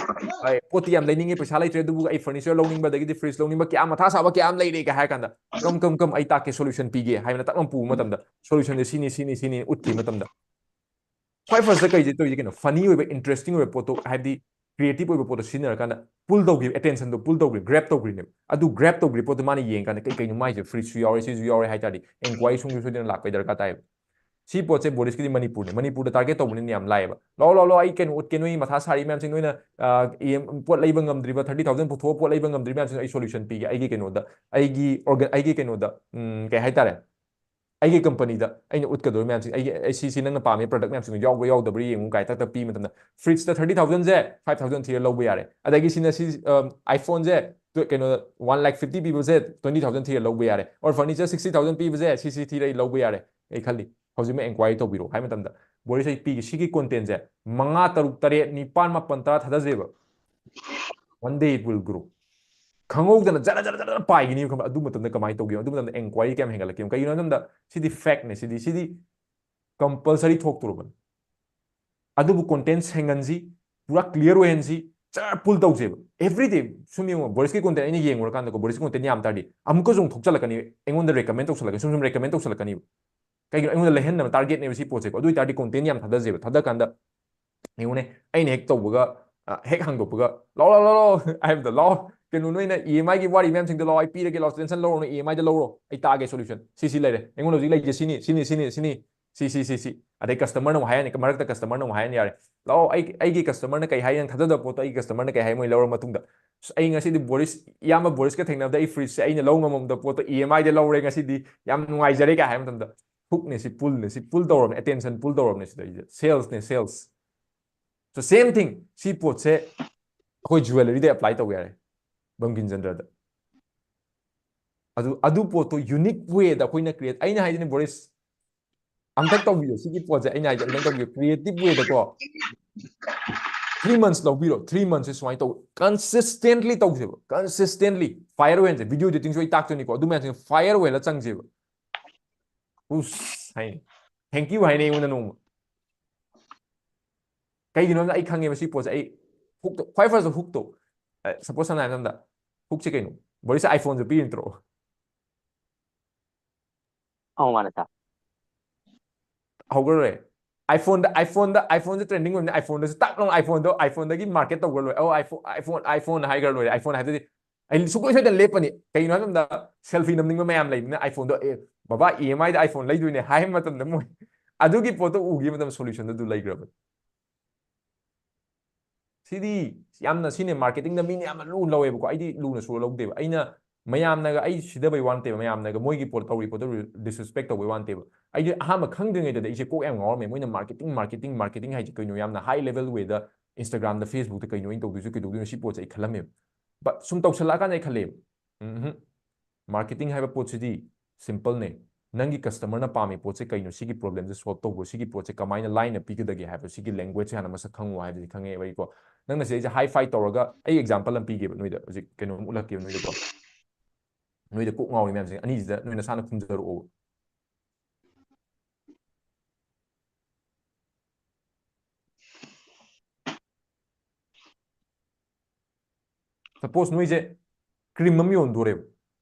ꯑꯩ ꯄꯣꯠꯇꯤ ꯌꯥꯝ ꯂꯩꯅꯤꯡꯉꯤ, ꯄꯩꯁꯥ ꯂꯩꯇ꯭ꯔꯦ, ꯑꯗꯨꯕꯨ ꯑꯩ furniture ꯂꯧꯅꯤꯡꯕ, ꯑꯗꯒꯤꯗꯤ fridge ꯂꯧꯅꯤꯡꯕ, ꯀꯌꯥ ꯃꯊꯥ ꯁꯥꯕ ꯀꯌꯥ ꯑꯃ ꯂꯩꯔꯦ" ꯀ ꯍꯥꯏꯔ ꯀꯥꯟꯗ, "Come, come, come, ꯑꯩ ꯇꯥꯛꯀꯦ, solution ꯄꯤꯒꯦ" ꯍꯥꯏꯅ ꯇꯛ ꯂꯥꯎꯅ ꯄꯨꯕ ꯃꯇꯝꯗ, solution ꯁꯦ ꯁꯤꯅꯤ, ꯁꯤꯅꯤ, ꯁꯤꯅꯤ ꯎꯠꯈꯤꯕ ꯃꯇꯝꯗ, ꯈ꯭ꯋꯥꯏ first ꯀꯩꯁꯦ ꯇꯧꯔꯤꯁꯦ ꯀꯩꯅꯣ? Funny ꯑꯣꯏꯕ, interesting ꯑꯣꯏꯕ ꯄꯣꯠꯇꯣ, ꯍꯥꯏꯕꯗꯤ creative ꯑꯣꯏꯕ ꯄꯣꯠꯇꯣ ꯁꯤꯖꯤꯟꯅꯔꯀꯥꯟꯗ pull ꯇꯧꯈꯤꯕ, attention ꯗꯣ pull ꯇꯧꯈ꯭ꯔꯤ, grab ꯇꯧꯈ꯭ꯔꯤꯅꯦꯕ꯫ ꯑꯗꯨ grab ꯇꯧꯈ꯭ꯔꯤ ꯄꯣꯠꯇꯣ ꯃꯥꯅ ꯌꯦꯡꯀꯥꯟꯗ, "ꯀꯩ, ꯀꯩꯅꯣ ꯃꯥꯏꯁꯦ? Fridge ꯁꯨ ꯌꯥꯎꯔꯦ, ꯁꯤꯁꯨ ꯌꯥꯎꯔꯦ" ꯍꯥꯏ ꯇꯥꯔꯗꯤ, inquiry ꯁꯨꯡꯁꯣꯏ ꯁꯣꯏꯗꯅ ꯂꯥꯛꯄꯩ ꯗꯔꯀꯥꯔ ꯇꯥꯏꯌꯦꯕ꯫ ꯁꯤ ꯄꯣꯠꯁꯦ ꯕꯣꯔꯤꯁꯀꯤꯗꯤ ꯃꯅꯤꯄꯨꯔꯅꯦ, ꯃꯅꯤꯄꯨꯔꯗ target ꯇꯧꯕꯅꯤꯅ ꯌꯥꯝ ꯂꯥꯏꯌꯦꯕ꯫ "ꯂꯥꯛꯑꯣ, ꯂꯥꯛꯑꯣ, ꯂꯥꯛꯑꯣ, ꯑꯩ ꯀꯩꯅꯣ ꯎꯠꯀꯦ, ꯅꯣꯏ ꯃꯊꯥ ꯁꯥꯔꯤ ꯃꯌꯥꯝꯁꯦ, ꯅꯣꯏꯅ, ꯑ, ꯏ-, ꯄꯣꯠ ꯂꯩꯕ ꯉꯝꯗ꯭ꯔꯤꯕ, thirty thousand ꯄꯨꯊꯣꯛꯑ ꯄꯣꯠ ꯂꯩꯕ ꯉꯝꯗ꯭ꯔꯤꯕ ꯃꯌꯥꯝꯁꯤꯡꯗꯣ ꯑꯩ solution ꯄꯤꯒꯦ, ꯑꯩꯒꯤ ꯀꯩꯅꯣꯗ, ꯑꯩꯒꯤ organ-, ꯑꯩꯒꯤ ꯀꯩꯅꯣꯗ, ꯎꯝ, ꯀꯩ ꯍꯥꯏꯇꯥꯔꯦ, ꯑꯩꯒꯤ ꯀꯝꯄꯅꯤꯗ ꯑꯩꯅ ꯎꯠꯀꯗꯧꯔꯤꯕ ꯃꯌꯥꯝꯁꯤꯡ, ꯑꯩꯒꯤ ꯑꯩ ꯁꯤ ꯁꯤ ꯅꯪꯅ ꯄꯥꯝꯃꯤ ꯄ꯭ꯔꯗꯛ ꯃꯌꯥꯝꯁꯤꯡꯗꯣ ꯌꯥꯎꯕ꯭ꯔꯥ ꯌꯥꯎꯗꯕ꯭ꯔꯥ ꯌꯦꯡꯉꯨ ꯀꯥꯏ ꯇꯛ ꯇꯛ ꯄꯤꯕ ꯃꯇꯝꯗ, ꯐ꯭ꯔꯤꯖꯇ ꯊꯥꯔꯇꯤ ꯊꯥꯎꯖꯟꯁꯦ ꯐꯥꯏꯚ ꯊꯥꯎꯖꯟ ꯊꯤꯔ ꯂꯧꯕ ꯌꯥꯔꯦ꯫ ꯑꯗꯒꯤ ꯁꯤꯅ ꯁꯤ ꯑꯥꯏꯐꯣꯟꯁꯦ ꯀꯩꯅꯣ ꯋꯥꯟ ꯂꯥꯛ ꯐꯤꯐꯇꯤ ꯄꯤꯕꯁꯦ ꯇ꯭ꯋꯦꯟꯇꯤ ꯊꯥꯎꯖꯟ ꯊꯤꯔ ꯂꯧꯕ ꯌꯥꯔꯦ, ꯑꯣꯔ ꯐꯔꯅꯤꯆꯔ ꯁꯤꯛꯁꯇꯤ ꯊꯥꯎꯖꯟ ꯄꯤꯕꯁꯦ ꯁꯤ ꯁꯤ ꯊꯤꯔ ꯑꯩ ꯂꯧꯕ ꯌꯥꯔꯦ꯫ ꯑꯩ ꯈꯜꯂꯤ ꯍꯧꯖꯤꯛꯃꯛ ꯑꯦꯟꯀ꯭ꯋꯥꯏꯔꯤ ꯇꯧꯕꯤꯔꯣ ꯍꯥꯏ ꯃꯇꯝꯗ, ꯕꯣꯔꯤꯁ ꯑꯩ ꯄꯤꯒꯦ ꯁꯤꯒꯤ ꯀꯣꯟꯇꯦꯟꯁꯦ ꯃꯉꯥ, ꯇꯔꯨꯛ, ꯇꯔꯦꯠ, ꯅꯤꯄꯥꯟ, ꯃꯥꯄꯟ, ꯇꯔꯥ ꯊꯥꯗꯖꯦꯕ꯫ One day it will grow. ꯈꯪꯍꯧꯗꯅ ꯖꯔ ꯖꯔ ꯖꯔ ꯖꯔ ꯄꯥꯏꯒꯅꯤ ꯈꯪꯕ꯭ꯔꯥ? ꯑꯗꯨ ꯃꯇꯝꯗ ꯀꯃꯥꯏꯅ ꯇꯧꯒꯦ? ꯑꯗꯨ ꯃꯇꯝꯗ ꯑꯦꯟꯀ꯭ꯋꯥꯏꯔꯤ ꯀꯌꯥꯝ ꯍꯦꯟꯒꯠꯂꯛꯀꯦ? ꯀꯩꯒꯤꯅꯣ ꯍꯥꯏ ꯃꯇꯝꯗ ꯁꯤꯗꯤ ꯐꯦꯛꯅꯦ, ꯁꯤꯗꯤ ꯁꯤꯗꯤ ꯀꯝꯄꯜꯁꯔꯤ ꯊꯣꯛꯇꯣꯔꯕꯅꯤ꯫ ꯑꯗꯨꯕꯨ ꯀꯣꯟꯇꯦꯟ ꯁꯦꯡꯍꯟꯁꯤ, ꯄꯨꯔꯥ ꯀ꯭ꯂꯤꯌꯥꯔ ꯑꯣꯏꯍꯟꯁꯤ, ꯖꯔ ꯄꯨꯜ ꯇꯧꯁꯦꯕ꯫ ꯑꯦꯚ꯭ꯔꯤꯗꯦ ꯁꯨꯝ ꯌꯦꯡꯉꯣ, ꯕꯣꯔꯤꯁꯀꯤ ꯀꯣꯟꯇꯦꯟ ꯑꯩꯅ ꯌꯦꯡꯉꯨꯔꯀꯥꯟꯗꯀꯣ, ꯕꯣꯔꯤꯁꯀꯤ ꯀꯣꯟꯇꯦꯟ ꯌꯥꯝ ꯇꯥꯔꯗꯤ ꯑꯃꯨꯛꯀꯁꯨ ꯑꯃꯨꯛ ꯊꯣꯛꯆꯜꯂꯛꯀꯅꯤ, ꯑꯩꯉꯣꯟꯗ ꯔꯦꯀꯃꯦꯟ ꯇꯧꯁꯜꯂꯛꯀꯅꯤ, ꯁꯨꯝ ꯁꯨꯝ ꯔꯦꯀꯃꯦꯟ ꯇꯧꯁꯜꯂꯛꯀꯅꯤꯕ꯫ ꯀꯩꯒꯤꯅꯣ? ꯑꯩꯉꯣꯟꯗ ꯂꯩꯍꯟꯅꯕ ꯇꯥꯔꯒꯦꯠꯅꯦꯕ ꯁꯤ ꯄꯣꯠꯁꯦꯀꯣ꯫ ꯑꯗꯨ ꯑꯣꯏꯇꯥꯔꯗꯤ ꯀꯣꯟꯇꯦꯟ ꯌꯥꯝ ꯊꯥꯗꯖꯦꯕ꯫ ꯊꯥꯗꯀꯥꯟꯗ ꯌꯦꯡꯉꯨꯅꯦ, ꯑꯩꯅ ꯍꯦꯛ ꯇꯧꯕꯒ, ꯑ, ꯍꯦꯛ ꯍꯥꯡꯗꯣꯛꯄꯒ, "ꯂꯥꯎ, ꯂꯥꯎ, ꯂꯥꯎ, ꯂꯥꯎ, ꯍꯥꯏꯕꯗꯣ, ꯂꯥꯎ, ꯀꯩꯅꯣ, ꯅꯣꯏꯅ ꯏ ꯑꯦꯝ ꯑꯥꯏꯒꯤ ꯋꯥꯔꯤ ꯃꯌꯥꯝꯁꯤꯡꯗꯣ ꯂꯥꯎ, ꯑꯩ ꯄꯤꯔꯒꯦ, ꯂꯥꯎ, ꯇꯦꯟꯁꯟ ꯂꯧꯔꯨꯅꯨ, ꯏ ꯑꯦꯝ ꯑꯥꯏꯗ ꯂꯧꯔꯣ, ꯑꯩ ꯇꯥꯛꯑꯒꯦ ꯁꯣꯂꯨꯁꯟ, ꯁꯤ, ꯁꯤ ꯂꯩꯔꯦ, ꯑꯩꯉꯣꯟꯗ ꯍꯧꯖꯤꯛ ꯂꯩꯔꯤꯁꯦ ꯁꯤꯅꯤ, ꯁꯤꯅꯤ, ꯁꯤꯅꯤ, ꯁꯤꯅꯤ, ꯁꯤ, ꯁꯤ, ꯁꯤ, ꯁꯤ"꯫ ꯑꯗꯩ ꯀꯁꯇꯃꯔꯅ ꯑꯃꯨꯛ ꯍꯥꯏꯔꯅꯤ, ꯃꯔꯛꯇ ꯀꯁꯇꯃꯔꯅ ꯑꯃꯨꯛ ꯍꯥꯏꯔꯅꯤ, "ꯌꯥꯔꯦ, ꯂꯥꯎ, ꯑꯩ, ꯑꯩꯒꯤ ꯀꯁꯇꯃꯔꯅ ꯀꯩ ꯍꯥꯏ, ꯅꯪ ꯊꯥꯖꯗꯕ ꯄꯣꯠꯇꯣ ꯑꯩꯒꯤ ꯀꯁꯇꯃꯔꯅ ꯀꯩ ꯍꯥꯏ", ꯃꯣꯏ ꯂꯧꯔ ꯃꯇꯨꯡꯗ, "ꯑꯁ, ꯑꯩ ꯉꯁꯤꯗꯤ ꯕꯣꯔꯤꯁ, ꯏꯌꯥꯝꯕ ꯕꯣꯔꯤꯁꯀ ꯊꯦꯡꯅꯕꯗ ꯑꯩ ꯐ꯭ꯔꯤꯖꯁꯦ ꯑꯩꯅ ꯂꯧ ꯉꯝꯃꯝꯗꯕ ꯄꯣꯠꯇꯣ ꯏ ꯑꯦꯝ ꯑꯥꯏꯗ ꯂꯧꯔꯦ, ꯉꯁꯤꯗꯤ ꯌꯥꯝ ꯅꯨꯡꯉꯥꯏꯖꯔꯦ" ꯀꯥꯏ ꯍꯥꯏꯕ ꯃꯇꯝꯗ, ꯍꯨꯛꯅꯦ ꯁꯤ, ꯄꯨꯜꯅꯦ ꯁꯤ, ꯄꯨꯜ ꯇꯧꯔꯕꯅꯦ, ꯑꯦꯇꯦꯟꯁꯟ ꯄꯨꯜ ꯇꯧꯔꯕꯅꯦ ꯁꯤꯗꯩꯁꯤꯗ, ꯁꯦꯜꯁꯅꯦ, ꯁꯦꯜꯁ꯫ So same thing, ꯁꯤ ꯄꯣꯠꯁꯦ ꯑꯩꯈꯣꯏ ꯖꯨꯋꯦꯂꯔꯤꯗ ꯑꯦꯄ꯭ꯂꯥꯏ ꯇꯧꯕ ꯌꯥꯔꯦ, ꯕꯪꯀꯤꯝ ꯆꯟꯗ꯭ꯔꯗ꯫ ꯑꯗꯨ, ꯑꯗꯨ ꯄꯣꯠꯇꯣ ꯌꯨꯅꯤꯛ ꯋꯦꯗ ꯑꯩꯈꯣꯏꯅ ꯀ꯭ꯔꯤꯌꯦꯠ, ꯑꯩꯅ ꯍꯥꯏꯗꯤꯅꯦ ꯕꯣꯔꯤꯁ, ꯑꯝꯇꯪ ꯇꯧꯕꯤꯌꯣ ꯁꯤꯒꯤ ꯄꯣꯠꯁꯦ, ꯑꯩꯅ ꯍꯥꯏꯗꯤ ꯑꯝꯇꯪ ꯇꯧꯕꯤꯌꯣ, ꯀ꯭ꯔꯤꯌꯦꯇꯤꯞ ꯋꯦꯗꯀꯣ꯫ ꯊ꯭ꯔꯤ ꯃꯟꯊꯁ ꯂꯧꯕꯤꯔꯣ, ꯊ꯭ꯔꯤ ꯃꯟꯊꯁꯁꯦ ꯁꯨꯃꯥꯏꯅ ꯇꯧ, ꯀꯟꯁꯤꯁꯇꯦꯟꯠꯂꯤ ꯇꯧꯁꯦꯕ, ꯀꯟꯁꯤꯁꯇꯦꯟꯠꯂꯤ꯫ ꯐꯥꯏꯌꯔ ꯑꯣꯏꯍꯟꯁꯦ, ꯚꯤꯗꯤꯑꯣ ꯏꯗꯤꯇꯤꯡꯁꯨ ꯑꯩ ꯇꯥꯛꯇꯣꯏꯅꯤꯀꯣ, ꯑꯗꯨ ꯃꯌꯥꯝꯁꯤꯡ ꯐꯥꯏꯌꯔ ꯑꯣꯏꯍꯜꯂ ꯆꯪꯁꯦꯕ꯫ ꯎꯁ ꯍꯥꯏꯅꯤ, ꯊꯦꯡꯀ꯭ꯌꯨ ꯍꯥꯏꯅꯤ ꯑꯩꯉꯣꯟꯗ ꯅꯣꯡꯃ꯫ ꯀꯩꯒꯤꯅꯣ ꯍꯥꯏꯕꯗ ꯑꯩ ꯈꯪꯉꯦꯕ ꯁꯤ ꯄꯣꯠꯁꯦ꯫ ꯑꯩ ꯍꯨꯛꯇꯣ, ꯈ꯭ꯋꯥꯏ ꯐꯥꯔꯁꯇ ꯍꯨꯛꯇꯣ, ꯁꯄꯣꯁ ꯁꯝꯅ ꯍꯥꯏꯔꯕꯗ, ꯍꯨꯛꯁꯦ ꯀꯩꯅꯣ? ꯕꯣꯔꯤꯁ, ꯑꯥꯏꯐꯣꯟꯁꯦ ꯄꯤꯔꯤꯅ ꯇꯧꯔꯛꯑꯣ꯫ ꯑꯧ, ꯃꯥꯅꯦ, ꯁꯥꯔ꯫ ꯍꯧꯈ꯭ꯔ ꯂꯣꯏꯔꯦ꯫ ꯑꯥꯏꯐꯣꯟꯗ, ꯑꯥꯏꯐꯣꯟꯗ, ꯑꯥꯏꯐꯣꯟꯁꯦ ꯇ꯭ꯔꯦꯟꯗꯤꯡ ꯑꯣꯏꯕꯅꯤ, ꯑꯥꯏꯐꯣꯟꯗꯁꯨ ꯇꯥꯛ ꯂꯥꯎꯅ ꯑꯥꯏꯐꯣꯟꯗꯣ, ꯑꯥꯏꯐꯣꯟꯗꯒꯤ ꯃꯥꯔꯀꯦꯠ ꯇꯧꯈ꯭ꯔ ꯂꯣꯏꯔꯦ꯫ ꯑꯧ, ꯑꯥꯏꯐꯣꯟ, ꯑꯥꯏꯐꯣꯟ, ꯑꯥꯏꯐꯣꯟ ꯍꯥꯏꯈ꯭ꯔ ꯂꯣꯏꯔꯦ꯫ ꯑꯥꯏꯐꯣꯟ ꯍꯥꯏꯗꯨꯗꯤ ꯑꯩ ꯁꯨꯡꯁꯣꯏ ꯁꯣꯏꯗꯅ ꯂꯦꯞꯄꯅꯤ꯫ ꯀꯩꯒꯤꯅꯣ ꯍꯥꯏꯕ ꯃꯇꯝꯗ, ꯁꯦꯜꯐꯤ ꯅꯝꯅꯤꯡꯕ ꯃꯌꯥꯝ ꯂꯩꯕꯅꯤꯅ, ꯑꯥꯏꯐꯣꯟꯗꯣ, "ꯑꯦ, ꯕꯕꯥ, ꯏ ꯑꯦꯝ ꯑꯥꯏꯗ ꯑꯥꯏꯐꯣꯟ ꯂꯩꯗꯣꯏꯅꯦ" ꯍꯥꯏꯕ ꯃꯇꯝꯗ, ꯃꯣꯏ ꯑꯗꯨꯒꯤ ꯄꯣꯠꯇꯣ ꯎꯈꯤꯕ ꯃꯇꯝꯗ ꯁꯣꯂꯨꯁꯟꯗꯨ ꯑꯗꯨ ꯂꯩꯈ꯭ꯔꯕꯅꯤ꯫ ꯁꯤꯗꯤ ꯌꯥꯝꯅ, ꯁꯤꯅꯦ ꯃꯥꯔꯀꯦꯇꯤꯡꯗ ꯃꯤꯅ ꯌꯥꯝꯅ ꯂꯨꯅ ꯂꯧꯋꯦꯕꯀꯣ꯫ ꯑꯩꯗꯤ ꯂꯨꯅꯁꯨ ꯂꯧꯗꯦꯕ꯫ ꯑꯩꯅ ꯃꯌꯥꯝꯅꯒ ꯑꯩ ꯁꯤꯗꯕꯩ ꯋꯥ ꯅꯠꯇꯦꯕ, ꯃꯌꯥꯝꯅꯒ ꯃꯣꯏꯒꯤ ꯄꯣꯠ ꯇꯧꯔꯤ ꯄꯣꯠꯇꯣ disrespect ꯇꯧꯕꯩ ꯋꯥ ꯅꯠꯇꯦꯕ꯫ ꯑꯩꯗꯤ ꯑꯍꯥꯟꯕ ꯈꯪꯗ꯭ꯔꯤꯉꯩꯗꯗꯤ ꯑꯩꯁꯦ ꯀꯣꯛ ꯌꯥꯝ ꯉꯥꯎꯔꯝꯃꯦ, ꯃꯣꯏꯅ marketing marketing marketing ꯍꯥꯏꯁꯦ ꯀꯩꯅꯣ, ꯌꯥꯝꯅ high level way ꯗ Instagram ꯗ, Facebook ꯇ ꯀꯩꯅꯣ ꯑꯩꯅ ꯇꯧꯗꯣꯏꯁꯦ, ꯀꯩꯗꯧꯗꯣꯏꯅꯣ ꯁꯤ ꯄꯣꯠꯁꯦ ꯑꯩ ꯈꯜꯂꯝꯃꯦꯕ꯫ But ꯁꯨꯝ ꯇꯧꯁꯜꯂꯛꯑꯀꯥꯟꯗ ꯑꯩ ꯈꯜꯂꯦꯕ, ꯎꯝ, marketing ꯍꯥꯏꯕ ꯄꯣꯠꯁꯤꯗꯤ simple ꯅꯦ꯫ ꯅꯪꯒꯤ customer ꯅ ꯄꯥꯝꯃꯤ ꯄꯣꯠꯁꯦ ꯀꯩꯅꯣ, ꯁꯤꯒꯤ problem ꯁꯦ solve ꯇꯧꯕ, ꯁꯤꯒꯤ ꯄꯣꯠꯁꯦ ꯀꯃꯥꯏꯅ ꯂꯥꯏꯅ ꯄꯤꯒꯗꯒꯦ ꯍꯥꯏꯕ, ꯁꯤꯒꯤ language ꯁꯦ ꯍꯥꯟꯅ ꯃꯁꯛ ꯈꯪꯉꯨ ꯍꯥꯏꯕꯁꯤ ꯈꯪꯉꯦꯕ ꯑꯩꯀꯣ꯫ ꯅꯪꯅ ꯁꯤꯗꯩꯁꯦ high five ꯇꯧꯔꯒ, ꯑꯩ example ꯑꯃ ꯄꯤꯒꯦꯕ ꯅꯣꯏꯗ, ꯍꯧꯖꯤꯛ ꯀꯩꯅꯣꯝ ꯎꯠꯂꯛꯀꯦꯕ ꯅꯣꯏꯗꯀꯣ꯫ ꯅꯣꯏꯗ ꯀꯣꯛ ꯉꯥꯎꯔꯤ ꯃꯌꯥꯝꯁꯦ ꯑꯅꯤꯁꯤꯗ ꯅꯣꯏ ꯅꯁꯥꯅ ꯈꯨꯝꯖꯔꯛꯑꯣꯕ꯫ Suppose ꯅꯣꯏꯁꯦ cream ꯑꯃ ꯌꯣꯟꯗꯣꯔꯦꯕ,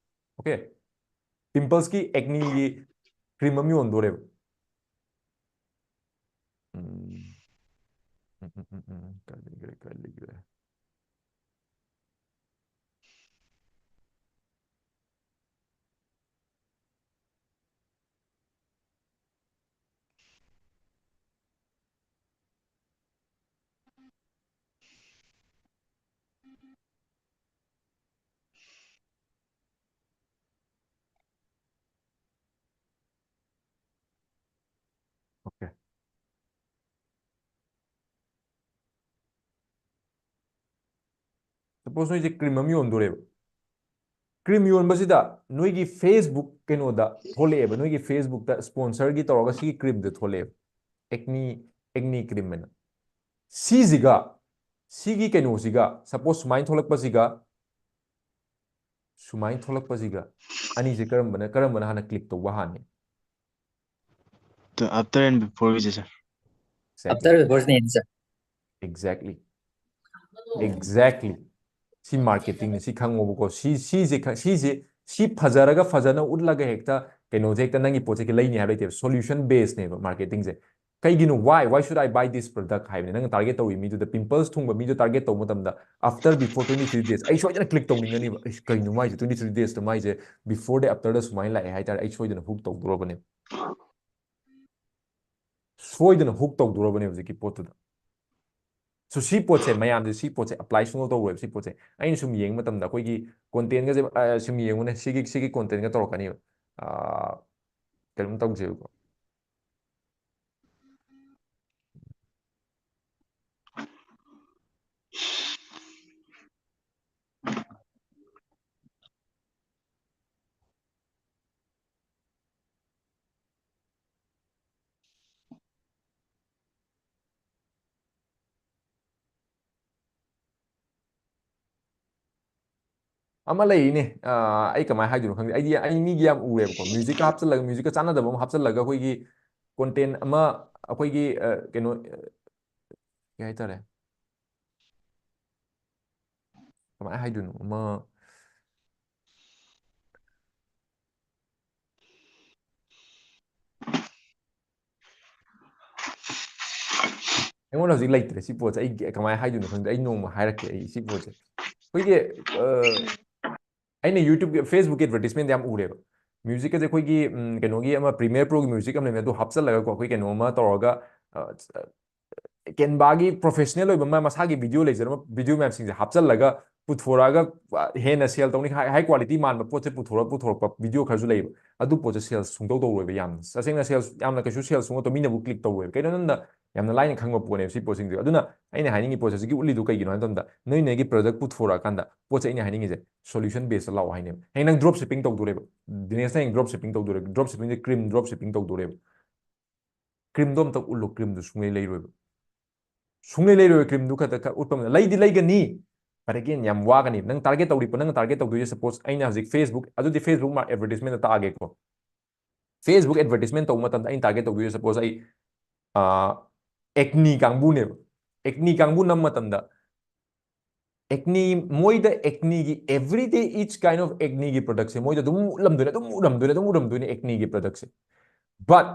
okay? Pimples ꯀꯤ, acne ꯒꯤ cream ꯑꯃ ꯌꯣꯟꯗꯣꯔꯦꯕ꯫ ꯎꯝ꯫ ꯎꯝ, ꯎꯝ, ꯎꯝ, ꯎꯝ꯫ ꯀꯥꯏ ꯂꯩꯈ꯭ꯔꯦ, ꯀꯥꯏ ꯂꯩꯈ꯭ꯔꯦ? Okay. Suppose ꯅꯣꯏꯁꯦ cream ꯑꯃ ꯌꯣꯟꯗꯣꯔꯦꯕ꯫ Cream ꯌꯣꯟꯕꯁꯤꯗ ꯅꯣꯏꯒꯤ Facebook ꯀꯩꯅꯣꯗ ꯊꯣꯛꯂꯛꯑꯦꯕ, ꯅꯣꯏꯒꯤ Facebook ꯇ sponsor ꯒꯤ ꯇꯧꯔꯒ ꯁꯤꯒꯤ cream ꯗꯣ ꯊꯣꯛꯂꯛꯑꯦꯕ, acne, acne cream ꯍꯥꯏꯅ꯫ ꯁꯤꯁꯤꯒ ꯁꯤꯒꯤ ꯀꯩꯅꯣꯁꯤꯒ, suppose ꯁꯨꯃꯥꯏꯅ ꯊꯣꯛꯂꯛꯄꯁꯤꯒ, ꯁꯨꯃꯥꯏꯅ ꯊꯣꯛꯂꯛꯄꯁꯤꯒ, ꯑꯅꯤꯁꯦ ꯀꯔꯝꯕꯅ, ꯀꯔꯝꯕꯅ ꯍꯥꯟꯅ click ꯇꯧꯕ ꯍꯥꯟꯅꯤ? ꯑꯗꯣ after and before ꯒꯤꯁꯦ, sir? Exactly. After before ꯁꯤꯅ ꯍꯦꯟꯅ ꯆꯠ Exactly. Exactly. ꯁꯤ marketing ꯅꯤ, ꯁꯤ ꯈꯪꯉꯣꯕꯀꯣ꯫ ꯁꯤ, ꯁꯤꯁꯦ ꯈ-, ꯁꯤꯁꯦ, ꯁꯤ ꯐꯖꯔꯒ ꯐꯖꯅ ꯎꯠꯂꯒ ꯍꯦꯛꯇ ꯀꯩꯅꯣꯁꯦ ꯍꯦꯛꯇ ꯅꯪꯒꯤ ꯄꯣꯠꯁꯦ ꯍꯦꯛꯇ ꯂꯩꯅꯤ ꯍꯥꯏꯕ ꯂꯩꯇꯦꯕ꯫ Solution base ꯅꯦꯕ marketing ꯁꯦ꯫ ꯀꯩꯒꯤꯅꯣ? Why? Why should I buy this product? ꯍꯥꯏꯕꯅꯤ꯫ ꯅꯪꯅ target ꯇꯧꯔꯤ ꯃꯤꯗꯨꯗ, pimples ꯊꯨꯡꯕ ꯃꯤꯗꯨ target ꯇꯧꯕ ꯃꯇꯝꯗ, after before twenty three days ꯑꯩ ꯁꯣꯏꯗꯅ click ꯇꯧꯅꯤꯡꯒꯅꯤꯕ꯫ "ꯑꯩꯁ, ꯀꯩꯅꯣ ꯃꯥꯏꯁꯦ, twenty three days ꯇ ꯃꯥꯏꯁꯦ before day after ꯗ ꯁꯨꯃꯥꯏꯅ ꯂꯥꯛꯑꯦ" ꯍꯥꯏꯇꯥꯔꯦ, ꯑꯩ ꯁꯣꯏꯗꯅ hook ꯇꯧꯗꯣꯔꯕꯅꯦꯕ꯫ ꯁꯣꯏꯗꯅ hook ꯇꯧꯗꯣꯔꯕꯅꯦ ꯍꯧꯖꯤꯛꯀꯤ ꯄꯣꯠꯇꯨꯗ꯫ ꯁꯣ ꯁꯤ ꯄꯣꯠꯁꯦ, ꯃꯌꯥꯝꯁꯦ ꯁꯤ ꯄꯣꯠꯁꯦ ꯑꯦꯄ꯭ꯂꯥꯏ ꯁꯨꯡꯇꯧ ꯇꯧꯔꯣꯏꯕ꯫ ꯁꯤ ꯄꯣꯠꯁꯦ ꯑꯩꯅ ꯁꯨꯝ ꯌꯦꯡꯕ ꯃꯇꯝꯗ ꯑꯩꯈꯣꯏꯒꯤ ꯀꯣꯟꯇꯦꯟꯒꯁꯦ, ꯑ, ꯁꯨꯝ ꯌꯦꯡꯉꯨꯅꯦ, ꯁꯤꯒꯤ, ꯁꯤꯒꯤ ꯀꯣꯟꯇꯦꯟꯒ ꯇꯧꯔꯛꯀꯅꯤꯕ꯫ ꯑ, ꯀꯩꯅꯣꯝ ꯇꯧꯁꯦꯕꯀꯣ꯫ ꯑꯃ ꯂꯩꯔꯤꯅꯦ, ꯑ, ꯑꯩ ꯀꯃꯥꯏꯅ ꯍꯥꯏꯗꯣꯏꯅꯣ ꯈꯪꯗꯦ꯫ ꯑꯩꯗꯤ, ꯑꯩ ꯃꯤꯒꯤ ꯌꯥꯝ ꯎꯔꯦꯕꯀꯣ, ꯃ꯭ꯌꯨꯖꯤꯛꯀ ꯍꯥꯞꯆꯜꯂꯒ, ꯃ꯭ꯌꯨꯖꯤꯛꯀ ꯆꯥꯟꯅꯗꯕ ꯑꯃ ꯍꯥꯞꯆꯜꯂꯒ, ꯑꯩꯈꯣꯏꯒꯤ ꯀꯣꯟꯇꯦꯟ ꯑꯃ, ꯑꯩꯈꯣꯏꯒꯤ, ꯑ, ꯀꯩꯅꯣ, ꯑ, ꯀꯩ ꯍꯥꯏꯇꯥꯔꯦ, ꯀꯃꯥꯏꯅ ꯍꯥꯏꯗꯣꯏꯅꯣ ꯑꯃ, ꯑꯩꯉꯣꯟꯗ ꯍꯧꯖꯤꯛ ꯂꯩꯇ꯭ꯔꯦ ꯁꯤ ꯄꯣꯠꯁꯦ꯫ ꯑꯩ ꯀꯃꯥꯏꯅ ꯍꯥꯏꯗꯣꯏꯅꯣ ꯈꯪꯗꯦ꯫ ꯑꯩ ꯅꯣꯡꯃ ꯍꯥꯏꯔꯛꯀꯦ ꯑꯩ ꯁꯤ ꯄꯣꯠꯁꯦ꯫ ꯑꯩꯈꯣꯏꯒꯤ, ꯑ, ꯑꯩꯅ YouTube, Facebook advertisement ꯌꯥꯝ ꯎꯔꯦꯕ꯫ ꯃ꯭ꯌꯨꯖꯤꯛꯀꯁꯦ ꯑꯩꯈꯣꯏꯒꯤ, ꯎꯝ, ꯀꯩꯅꯣꯒꯤ ꯑꯃ Premiere Proꯒꯤ ꯃ꯭ꯌꯨꯖꯤꯛ ꯑꯃ ꯂꯩꯕꯅꯦ, ꯑꯗꯨ ꯍꯥꯞꯆꯜꯂꯒꯀꯣ, ꯑꯩꯈꯣꯏ ꯀꯩꯅꯣ ꯑꯃ ꯇꯧꯔꯒ, ꯑ, ꯑ, Canvaꯒꯤ professional ꯑꯣꯏꯕ ꯃꯥ ꯃꯁꯥꯒꯤ video ꯂꯩꯖꯔꯝꯕ video ꯃꯌꯥꯝꯁꯤꯡꯁꯦ ꯍꯥꯞꯆꯜꯂꯒ ꯄꯨꯊꯣꯔꯛꯑꯒ, ꯑ, ꯍꯦꯟꯅ sale ꯇꯧꯅꯤ, high, high quality ꯃꯥꯟꯕ ꯄꯣꯠꯁꯦ ꯄꯨꯊꯣꯔꯛ, ꯄꯨꯊꯣꯔꯛꯄ video ꯈꯔꯁꯨ ꯂꯩꯌꯦꯕ꯫ ꯑꯗꯨ ꯄꯣꯠꯁꯦ sales ꯁꯨꯡꯇꯧ ꯇꯧꯔꯣꯏꯕ ꯌꯥꯝꯅ꯫ ꯇꯁꯦꯡꯅ sales ꯌꯥꯝꯅ ꯀꯩꯁꯨ sales ꯁꯨꯡꯇꯧ ꯇꯧ-, ꯃꯤꯅꯕꯨ click ꯇꯧꯔꯣꯏꯕ꯫ ꯀꯩꯅꯣ ꯅꯪꯅ ꯌꯥꯝꯅ ꯂꯥꯏꯅ ꯈꯪꯕ ꯄꯣꯠꯅꯦꯕ ꯁꯤ ꯄꯣꯠꯁꯤꯡꯁꯦ꯫ ꯑꯗꯨꯅ ꯑꯩꯅ ꯍꯥꯏꯅꯤꯡꯉꯤ ꯄꯣꯠꯁꯦ ꯍꯧꯖꯤꯛꯀꯤ ꯎꯠꯂꯤꯗꯨ ꯀꯩꯒꯤꯅꯣ ꯍꯥꯏꯕ ꯃꯇꯝꯗ, ꯅꯣꯏ ꯅꯣꯏꯒꯤ product ꯄꯨꯊꯣꯔꯛꯑꯀꯥꯟꯗ ꯄꯣꯠꯁꯦ ꯑꯩꯅ ꯍꯥꯏꯅꯤꯡꯉꯤꯁꯦ solution baseꯇ ꯂꯥꯛꯑꯣ ꯍꯥꯏꯅꯦꯕ꯫ ꯍꯌꯦꯡ ꯅꯪ drop shipping ꯇꯧꯗꯣꯔꯦꯕ꯫ ꯗꯤꯅꯦꯁꯅ ꯍꯌꯦꯡ drop shipping ꯇꯧꯗꯣꯔꯦꯕ꯫ Drop shippingꯁꯦ cream drop shipping ꯇꯧꯗꯣꯔꯦꯕ꯫ Creamꯗꯣ ꯑꯝꯇ ꯎꯠꯂꯣ, creamꯗꯨ ꯁꯨꯡꯂꯩ ꯂꯩꯔꯣꯏꯕ꯫ ꯁꯨꯡꯂꯩ ꯂꯩꯔꯣꯏ creamꯗꯨ ꯈꯛꯇ ꯈꯛ ꯎꯠꯄ ꯉꯝꯗ-, ꯂꯩꯗꯤ ꯂꯩꯒꯅꯤ, but again ꯌꯥꯝ ꯋꯥꯒꯅꯤ꯫ ꯅꯪ target ꯇꯧꯔꯤꯕ, ꯅꯪꯅ target ꯇꯧꯗꯣꯏꯁꯦ, suppose ꯑꯩꯅ ꯍꯧꯖꯤꯛ Facebook, ꯑꯗꯨꯗꯤ Facebook ꯃꯥ advertisementꯇ ꯇꯥꯛꯑꯒꯦꯀꯣ꯫ Facebook advertisement ꯇꯧꯕ ꯃꯇꯝꯗ ꯑꯩꯅ target ꯇꯧꯗꯣꯏꯁꯦ, suppose ꯑꯩ, ꯑ, acne ꯀꯥꯡꯕꯨꯅꯦꯕ꯫ Acne ꯀꯥꯡꯕꯨ ꯅꯝꯕ ꯃꯇꯝꯗ acne, ꯃꯣꯏꯗ acneꯒꯤ everyday each kind of acneꯒꯤ productꯁꯦ ꯃꯣꯏꯗ ꯑꯗꯨꯝ ꯎꯠꯂꯝꯗꯣꯏꯅꯦ, ꯑꯗꯨꯝ ꯎꯠꯂꯝꯗꯣꯏꯅꯦ, ꯑꯗꯨꯝ ꯎꯠꯂꯝꯗꯣꯏꯅꯦ acneꯒꯤ productꯁꯦ꯫ But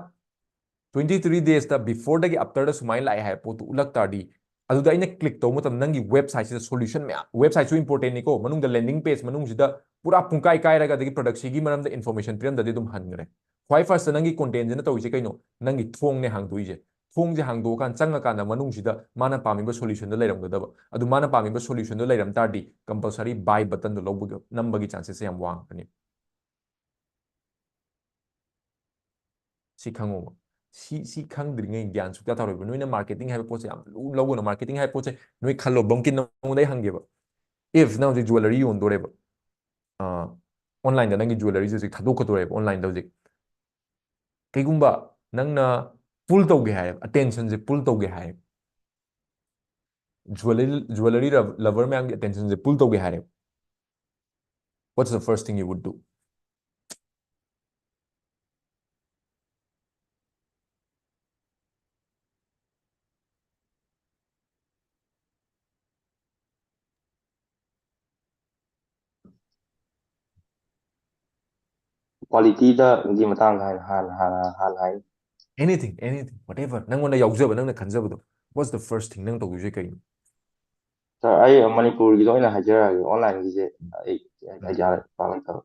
twenty three daysꯇ beforeꯗꯒꯤ afterꯗ ꯁꯨꯃꯥꯏꯅ ꯂꯥꯛꯑꯦ ꯍꯥꯏꯕ ꯄꯣꯠꯇꯨ ꯎꯠꯂꯛ ꯇꯥꯔꯗꯤ, ꯑꯗꯨꯗ ꯑꯩꯅ click ꯇꯧꯕ ꯃꯇꯝꯗ ꯅꯪꯒꯤ websiteꯁꯤꯗ solution ꯃꯌꯥꯝ, websiteꯁꯨ importantꯅꯤꯀꯣ, ꯃꯅꯨꯡꯗ landing page ꯃꯅꯨꯡꯁꯤꯗ ꯄꯨꯔꯥ ꯄꯨꯡꯀꯥꯏ ꯀꯥꯏꯔꯒ ꯑꯗꯒꯤ productꯁꯤꯒꯤ ꯃꯔꯝꯗ information ꯄꯤꯔꯝꯗꯗꯤ ꯑꯗꯨꯝ ꯍꯟꯈ꯭ꯔꯦ꯫ ꯈ꯭ꯋꯥꯏ firstꯇ ꯅꯪꯒꯤ contentꯁꯤꯅ ꯇꯧꯔꯤꯁꯦ ꯀꯩꯅꯣ? ꯅꯪꯒꯤ ꯊꯣꯡꯅꯦ ꯍꯥꯡꯗꯣꯛꯏꯁꯦ꯫ ꯊꯣꯡꯁꯦ ꯍꯥꯡꯗꯣꯛꯑꯀꯥꯟꯗ, ꯆꯪꯉꯀꯥꯟꯗ ꯃꯅꯨꯡꯁꯤꯗ ꯃꯥꯅ ꯄꯥꯝꯃꯤꯕ solution ꯗꯣ ꯂꯩꯔꯝꯒꯗꯕ꯫ ꯑꯗꯨ ꯃꯥꯅ ꯄꯥꯝꯃꯤꯕ solution ꯗꯣ ꯂꯩꯔꯝ ꯇꯥꯔꯗꯤ, compulsory buy button ꯗꯣ ꯂꯧꯕꯒꯤ, ꯅꯝꯕꯒꯤ chances ꯁꯦ ꯌꯥꯝ ꯋꯥꯡꯉꯛꯀꯅꯤ꯫ ꯁꯤ ꯈꯪꯉꯣꯕ꯫ ꯁꯤ, ꯁꯤ ꯈꯪꯗ꯭ꯔꯤꯉꯩ ꯒ꯭ꯌꯥꯟ ꯁꯨꯛꯇ ꯇꯥꯔꯣꯏꯕ꯫ ꯅꯣꯏꯅ marketing ꯍꯥꯏꯕ ꯄꯣꯠꯁꯦ ꯌꯥꯝ ꯂꯨ ꯂꯧꯒꯅꯨ꯫ Marketing ꯍꯥꯏꯕ ꯄꯣꯠꯁꯦ ꯅꯣꯏ ꯈꯜꯂꯣ꯫ ꯕꯝꯀꯤꯟ, ꯅꯉꯣꯟꯗ ꯑꯩ ꯍꯪꯒꯦꯕ, if ꯅꯪ ꯍꯧꯖꯤꯛ jewellery ꯌꯣꯟꯗꯣꯔꯦꯕ, ꯑ, online ꯗ ꯅꯪꯒꯤ jewellery ꯁꯦ ꯍꯧꯖꯤꯛ ꯊꯥꯗꯣꯛꯀꯗꯣꯔꯦꯕ, online ꯗ ꯍꯧꯖꯤꯛ꯫ ꯀꯩꯒꯨꯝꯕ ꯅꯪꯅ pull ꯇꯧꯒꯦ ꯍꯥꯏꯔꯦꯕ, attention ꯁꯦ pull ꯇꯧꯒꯦ ꯍꯥꯏꯔꯦꯕ, jewellery, jewellery lover ꯃꯌꯥꯝꯒꯤ attention ꯁꯦ pull ꯇꯧꯒꯦ ꯍꯥꯏꯔꯦꯕ, what's the first thing you would do? Quality ꯗ ꯒꯤ ꯃꯇꯥꯡꯗ ꯍꯥꯟꯅ ꯍꯥꯟꯅ ꯍꯥꯟꯅ ꯍꯥꯟꯅ ꯍꯥꯏ꯫ Anything, anything, whatever. ꯅꯪꯉꯣꯟꯗ ꯌꯥꯎꯖꯕ, ꯅꯪꯅ ꯈꯟꯖꯕꯗꯣ, what's the first thing ꯅꯪ ꯇꯧꯗꯣꯏꯁꯦ ꯀꯩꯅꯣ? Sir, ꯑꯩ ꯃꯅꯤꯄꯨꯔꯒꯤꯗ ꯑꯣꯏꯅ ꯍꯥꯏꯖꯔꯛꯑꯒꯦ, online ꯒꯤꯁꯦ ꯑꯩ idea ꯄꯥꯛ ꯂꯩꯇꯕ꯫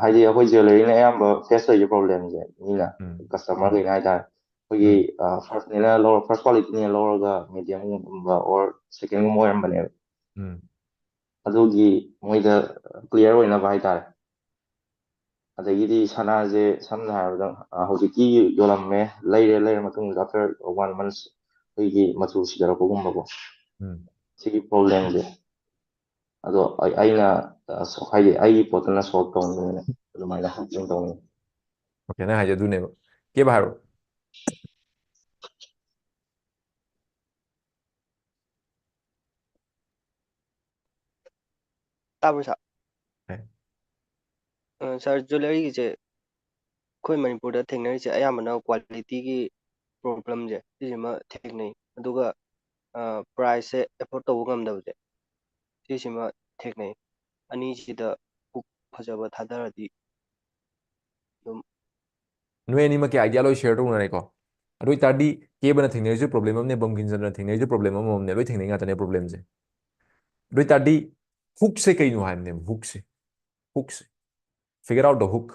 ꯍꯥꯏꯗꯤ ꯑꯩꯈꯣꯏ jewellery ꯅ ꯑꯌꯥꯝꯕ face ꯇꯧꯔꯤꯁꯦ problem ꯁꯦ, ꯃꯤꯅ, ꯎꯝ. customer ꯈꯩꯅ ꯍꯥꯏꯇꯥꯔꯦ, ꯑꯩꯈꯣꯏꯒꯤ, ꯎꯝ. ꯑ, first ꯅꯦꯅ ꯂꯧꯔ, first quality ꯅꯦꯅ ꯂꯧꯔꯒ medium ꯒꯨꯝꯕ or second ꯒꯨꯝꯕ ꯑꯣꯏꯔꯝꯕꯅꯦꯕ꯫ ꯎꯝ. ꯑꯗꯨꯒꯤ ꯃꯣꯏꯗ clear ꯑꯣꯏꯅꯕ ꯍꯥꯏꯇꯥꯔꯦ꯫ ꯑꯗꯒꯤꯗꯤ ꯁꯅꯥꯁꯦ ꯁꯝꯅ ꯍꯥꯏꯔꯕꯗ, ꯑ, ꯍꯧꯖꯤꯛꯀꯤ ꯌꯣꯜꯂꯝꯃꯦ, ꯂꯩꯔꯦ, ꯂꯩꯔ ꯃꯇꯨꯡꯗ after one months ꯑꯩꯈꯣꯏꯒꯤ ꯃꯆꯨ ꯁꯤꯊꯔꯛꯄꯒꯨꯝꯕꯀꯣ꯫ ꯎꯝ. ꯁꯤꯒꯤ problem ꯁꯦ꯫ ꯑꯗꯣ ꯑꯩ-, ꯑꯩꯅ, ꯑ, ꯁꯣ-, ꯍꯥꯏꯗꯤ ꯑꯩꯒꯤ ꯄꯣꯠꯇꯨꯅ solve ꯇꯧꯅꯤꯡꯕꯅꯦ, ꯑꯗꯨꯃꯥꯏꯅ helping ꯇꯧꯅꯤꯡꯉꯤ꯫ Okay, ꯅꯪ ꯍꯥꯏꯁꯦ ꯑꯗꯨꯅꯦꯕ꯫ ꯀꯦꯕ ꯍꯥꯏꯔꯣ꯫ ꯇꯥꯕ꯭ꯔꯣ, sir? ꯇꯥꯏ꯫ ꯑ, sir, jewellery ꯒꯤꯁꯦ ꯑꯩꯈꯣꯏ ꯃꯅꯤꯄꯨꯔꯗ ꯊꯦꯡꯅꯔꯤꯁꯦ ꯑꯌꯥꯝꯕꯅ quality ꯒꯤ problem ꯁꯦ ꯁꯤꯁꯤꯃ ꯊꯦꯡꯅꯩ꯫ ꯑꯗꯨꯒ, ꯑ, price ꯁꯦ afford ꯇꯧꯕ ꯉꯝꯗꯕꯁꯦ, ꯁꯤꯁꯤꯃ ꯊꯦꯡꯅꯩ꯫ ꯑꯅꯤꯁꯤꯗ hook ꯐꯖꯕ ꯊꯥꯗꯔꯗꯤ ꯑꯗꯨꯝ ꯅꯣꯏ ꯑꯅꯤꯃꯛꯀꯤ idea ꯂꯣꯏ share ꯇꯧꯅꯔꯦꯀꯣ꯫ ꯑꯗꯨ ꯑꯣꯏꯇꯥꯔꯗꯤ ꯀꯦꯕꯅ ꯊꯦꯡꯅꯔꯤꯁꯨ problem ꯑꯃꯅꯦ, ꯕꯝꯀꯤꯟ ꯆꯟꯗ꯭ꯔꯅ ꯊꯦꯡꯅꯔꯤꯁꯨ problem ꯑꯃꯃꯝꯅꯦ, ꯂꯣꯏ ꯊꯦꯡꯅꯩ ꯉꯥꯛꯇꯅꯦ problem ꯁꯦ꯫ ꯑꯗꯨ ꯑꯣꯏꯇꯥꯔꯗꯤ hook ꯁꯦ ꯀꯩꯅꯣ ꯍꯥꯏꯕꯅꯦꯕ, hook say. Hook say. Figure out the hook.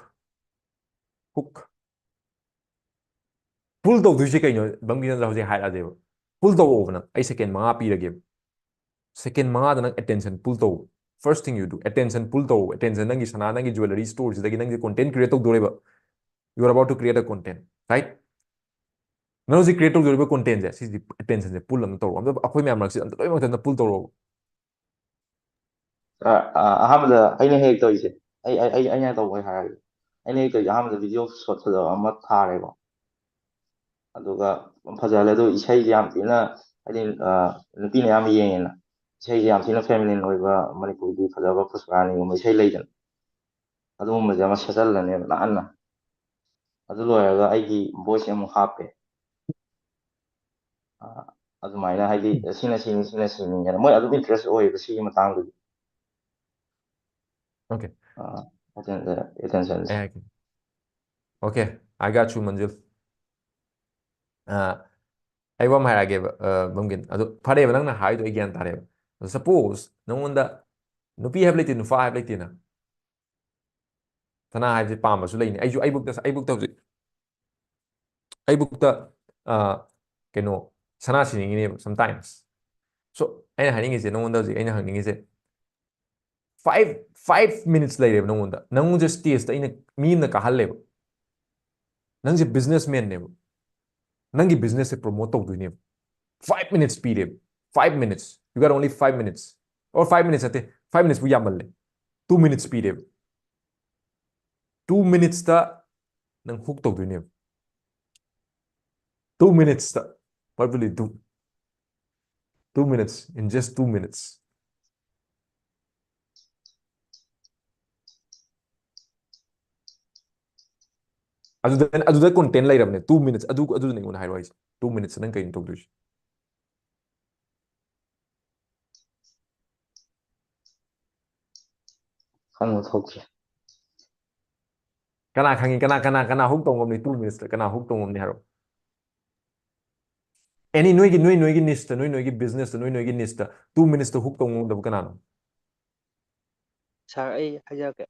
Hook. Pull ꯇꯧꯗꯣꯏꯁꯦ ꯀꯩꯅꯣ? ꯕꯝꯒꯤꯅ ꯍꯧꯖꯤꯛ ꯍꯥꯏꯔꯛꯑꯁꯦꯕ, pull ꯇꯧꯑꯣꯕ ꯅꯪ, ꯑꯩ second ꯃꯉꯥ ꯄꯤꯔꯒꯦꯕ꯫ Second ꯃꯉꯥꯗ ꯅꯪ attention pull ꯇꯧ꯫ First thing you do, attention pull ꯇꯧ꯫ Attention, ꯅꯪꯒꯤ ꯁꯅꯥ, ꯅꯪꯒꯤ jewellery storeꯁꯤꯗꯒꯤ ꯅꯪꯁꯦ content create ꯇꯧꯗꯣꯔꯦꯕ꯫ You are about to create a content, right? ꯅꯪ ꯍꯧꯖꯤꯛ create ꯇꯧꯗꯣꯔꯤꯕ contentꯁꯦ, ꯁꯤꯗꯤ attentionꯁꯦ pull ꯑꯃ ꯇꯧꯔꯣ꯫ ꯑꯝꯇ ꯑꯩꯈꯣꯏ ꯃꯌꯥꯝ ꯃꯔꯛꯁꯤꯗ ꯑꯝꯇ ꯂꯣꯏꯅꯃꯛꯇ ꯑꯝꯇ pull ꯇꯧꯔꯣ꯫ ꯑ, ꯑ, ꯑꯍꯥꯟꯕꯗ ꯑꯩꯅ ꯍꯦꯛ ꯇꯧꯔꯤꯁꯦ, ꯑꯩ ꯑꯩ ꯑꯩ- ꯑꯩꯅ ꯇꯧꯕ ꯑꯩ ꯍꯥꯏꯔꯒꯦ꯫ ꯑꯩꯅ ꯍꯦꯛ ꯇꯧꯔꯤꯁꯦ, ꯑꯍꯥꯟꯕꯗ video shot ꯐꯖꯕ ꯑꯃ ꯊꯥꯔꯦꯀꯣ꯫ ꯑꯗꯨꯒ ꯐꯖꯍꯜꯂꯦ꯫ ꯑꯗꯨ ꯏꯁꯩꯁꯦ ꯌꯥꯝ ꯊꯤꯅ, ꯍꯥꯏꯗꯤ, ꯑ, ꯅꯨꯄꯤꯅ ꯑꯌꯥꯝꯕ ꯌꯦꯡꯉꯦꯅ, ꯏꯁꯩꯁꯦ ꯌꯥꯝ ꯊꯤꯅ feminine ꯑꯣꯏꯕ, ꯃꯅꯤꯄꯨꯔꯒꯤ ꯐꯖꯕ ꯄꯨꯁꯄꯔꯥꯅꯤꯒꯨꯝꯕ ꯏꯁꯩ ꯂꯩꯗꯅ, ꯑꯗꯨꯒꯨꯝꯕꯁꯦ ꯑꯃ ꯁꯦꯠꯆꯜꯂꯅꯦꯕ ꯅꯥꯟꯅ꯫ ꯑꯗꯨ ꯂꯣꯏꯔꯒ ꯑꯩꯒꯤ voice ꯑꯃꯨꯛ ꯍꯥꯞꯄꯦ꯫ ꯑ, ꯑꯗꯨꯃꯥꯏꯅ, ꯍꯥꯏꯗꯤ, ꯁꯤꯅ ꯁꯤꯅꯤ, ꯁꯤꯅ ꯁꯤꯅꯤ ꯍꯥꯏꯅ ꯃꯣꯏ ꯑꯗꯨꯝ interest ꯑꯣꯏꯌꯦꯕ ꯁꯤꯒꯤ ꯃꯇꯥꯡꯗꯗꯤ꯫ Okay. ꯑ, attention, attention. Okay, I got you, ꯃꯟꯖꯨꯜ꯫ ꯑ, ꯑꯩ ꯋꯥ ꯑꯃ ꯍꯥꯏꯔꯛꯑꯒꯦꯕ, ꯑ, ꯕꯝꯒꯤꯟ꯫ ꯑꯗꯨ ꯐꯔꯦꯕ, ꯅꯪꯅ ꯍꯥꯏꯗꯣ ꯑꯩ ꯒ꯭ꯌꯥꯟ ꯇꯥꯔꯦꯕ꯫ Suppose ꯅꯉꯣꯟꯗ ꯅꯨꯄꯤ ꯍꯥꯏꯕ ꯂꯩꯇꯦ, ꯅꯨꯄꯥ ꯍꯥꯏꯕ ꯂꯩꯇꯦꯅ꯫ ꯁꯅꯥ ꯍꯥꯏꯕꯁꯦ ꯄꯥꯝꯕꯁꯨ ꯂꯩꯅꯤ꯫ ꯑꯩꯁꯨ, ꯑꯩꯕꯨꯛꯇ, ꯑꯩꯕꯨꯛꯇ ꯍꯧꯖꯤꯛ, ꯑꯩꯕꯨꯛꯇ, ꯑ, ꯀꯩꯅꯣ, ꯁꯅꯥ ꯁꯤꯅꯤꯡꯉꯤꯅꯦꯕ sometimes꯫ So, ꯑꯩꯅ ꯍꯥꯏꯅꯤꯡꯉꯤꯁꯦ, ꯅꯉꯣꯟꯗ ꯍꯧꯖꯤꯛ ꯑꯩꯅ ꯍꯪꯅꯤꯡꯉꯤꯁꯦ, five, five minutes ꯂꯩꯔꯦꯕ ꯅꯉꯣꯟꯗ꯫ ꯅꯉꯣꯟꯁꯦ stageꯇ ꯑꯩꯅ ꯃꯤ ꯑꯃꯅ ꯀꯥꯍꯜꯂꯦꯕ꯫ ꯅꯪꯁꯦ businessmanꯅꯦꯕ꯫ ꯅꯪꯒꯤ businessꯁꯦ promote ꯇꯧꯗꯣꯏꯅꯦꯕ꯫ Five minutes ꯄꯤꯔꯦꯕ꯫ Five minutes. You got only five minutes. Or five minutes ꯅꯠꯇꯦ, five minutesꯄꯨ ꯌꯥꯝꯃꯜꯂꯦ꯫ Two minutes ꯄꯤꯔꯦꯕ꯫ Two minutesꯇ ꯅꯪ hook ꯇꯧꯗꯣꯏꯅꯦꯕ꯫ Two minutesꯇ. What will you do? Two minutes. In just two minutes. ꯑꯗꯨꯗ, ꯑꯗꯨꯗ content ꯂꯩꯔꯕꯅꯦ, two minutes꯫ ꯑꯗꯨ, ꯑꯗꯨꯗꯨꯅꯦ ꯑꯩꯉꯣꯟꯗ ꯍꯥꯏꯔꯣ ꯍꯥꯏꯁꯦ, two minutesꯇ ꯅꯪ ꯀꯩꯅꯣ ꯇꯧꯗꯣꯏꯁꯦ? ꯈꯪꯕ ꯊꯣꯛꯇ꯭ꯔꯦ꯫ ꯀꯅꯥ ꯈꯪꯉꯤ? ꯀꯅꯥ, ꯀꯅꯥ, ꯀꯅꯥ hook ꯇꯧ ꯉꯝꯅꯤ? Two minutesꯇ ꯀꯅꯥ hook ꯇꯧ ꯉꯝꯅꯤ ꯍꯥꯏꯔꯣ? Any, ꯅꯣꯏꯒꯤ, ꯅꯣꯏ ꯅꯣꯏꯒꯤ nicheꯇ, ꯅꯣꯏ ꯅꯣꯏꯒꯤ businessꯇ, ꯅꯣꯏ ꯅꯣꯏꯒꯤ nicheꯇ two minutesꯇ hook ꯇꯧ ꯉꯝꯗꯕ ꯀꯅꯥꯅꯣ? Sir, ꯑꯩ ꯍꯥꯏꯖꯔꯛꯀꯦ꯫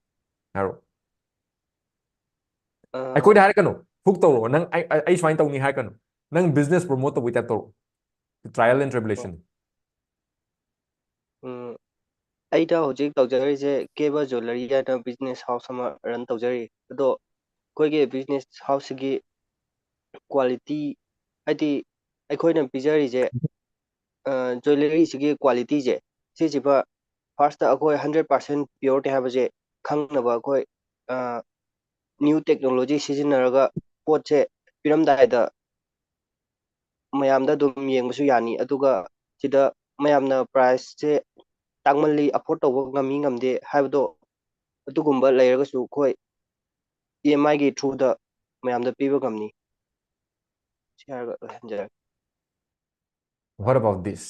ꯍꯥꯏꯔꯣ꯫ ꯑ, ꯑꯩꯈꯣꯏꯗ ꯍꯥꯏꯔꯛꯀꯅꯨ꯫ ꯍꯨꯛ ꯇꯧꯔꯛꯑꯣ ꯅꯪ꯫ ꯑꯩ ꯑꯩ ꯁꯨꯃꯥꯏꯅ ꯇꯧꯅꯤ ꯍꯥꯏꯔꯛꯀꯅꯨ꯫ ꯅꯪ business promote ꯇꯧꯕꯩ type ꯇꯧꯔꯛꯑꯣ꯫ Trial and tribulation꯫ ꯎꯝ, ꯑꯩꯗ ꯍꯧꯖꯤꯛ ꯇꯧꯖꯔꯤꯁꯦ ꯀꯦꯕ ꯖ꯭ꯋꯦꯂꯔꯤ ꯍꯥꯏꯅ business house ꯑꯃ run ꯇꯧꯖꯔꯤ꯫ ꯑꯗꯣ ꯑꯩꯈꯣꯏꯒꯤ business house ꯁꯤꯒꯤ quality, ꯍꯥꯏꯗꯤ ꯑꯩꯈꯣꯏꯅ ꯄꯤꯖꯔꯤꯁꯦ ꯖ꯭ꯋꯦꯂꯔꯤꯁꯤꯒꯤ quality ꯁꯦ, ꯁꯤꯁꯤꯃ first ꯑꯩꯈꯣꯏ hundred percent purity ꯍꯥꯏꯕꯁꯦ ꯈꯪꯅꯕ ꯑꯩꯈꯣꯏ new technology ꯁꯤꯖꯤꯟꯅꯔꯒ ꯄꯣꯠꯁꯦ ꯄꯤꯔꯝꯗꯥꯏꯗ ꯃꯌꯥꯝꯗ ꯑꯗꯨꯝ ꯌꯦꯡꯕꯁꯨ ꯌꯥꯅꯤ꯫ ꯑꯗꯨꯒ ꯁꯤꯗ ꯃꯌꯥꯝꯅ price ꯁꯦ ꯇꯥꯡꯃꯜꯂꯤ, afford ꯇꯧꯕ ꯉꯝꯃꯤ ꯉꯝꯗꯦ ꯍꯥꯏꯕꯗꯣ, ꯑꯗꯨꯒꯨꯝꯕ ꯂꯩꯔꯒꯁꯨ ꯑꯩꯈꯣꯏ E M I ꯒꯤ through ꯗ ꯃꯌꯥꯝꯗ ꯄꯤꯕ ꯉꯝꯅꯤ꯫ ꯁꯤ ꯍꯥꯏꯔꯒ ꯂꯣꯏꯁꯤꯟꯖꯔꯒꯦ꯫ What about this?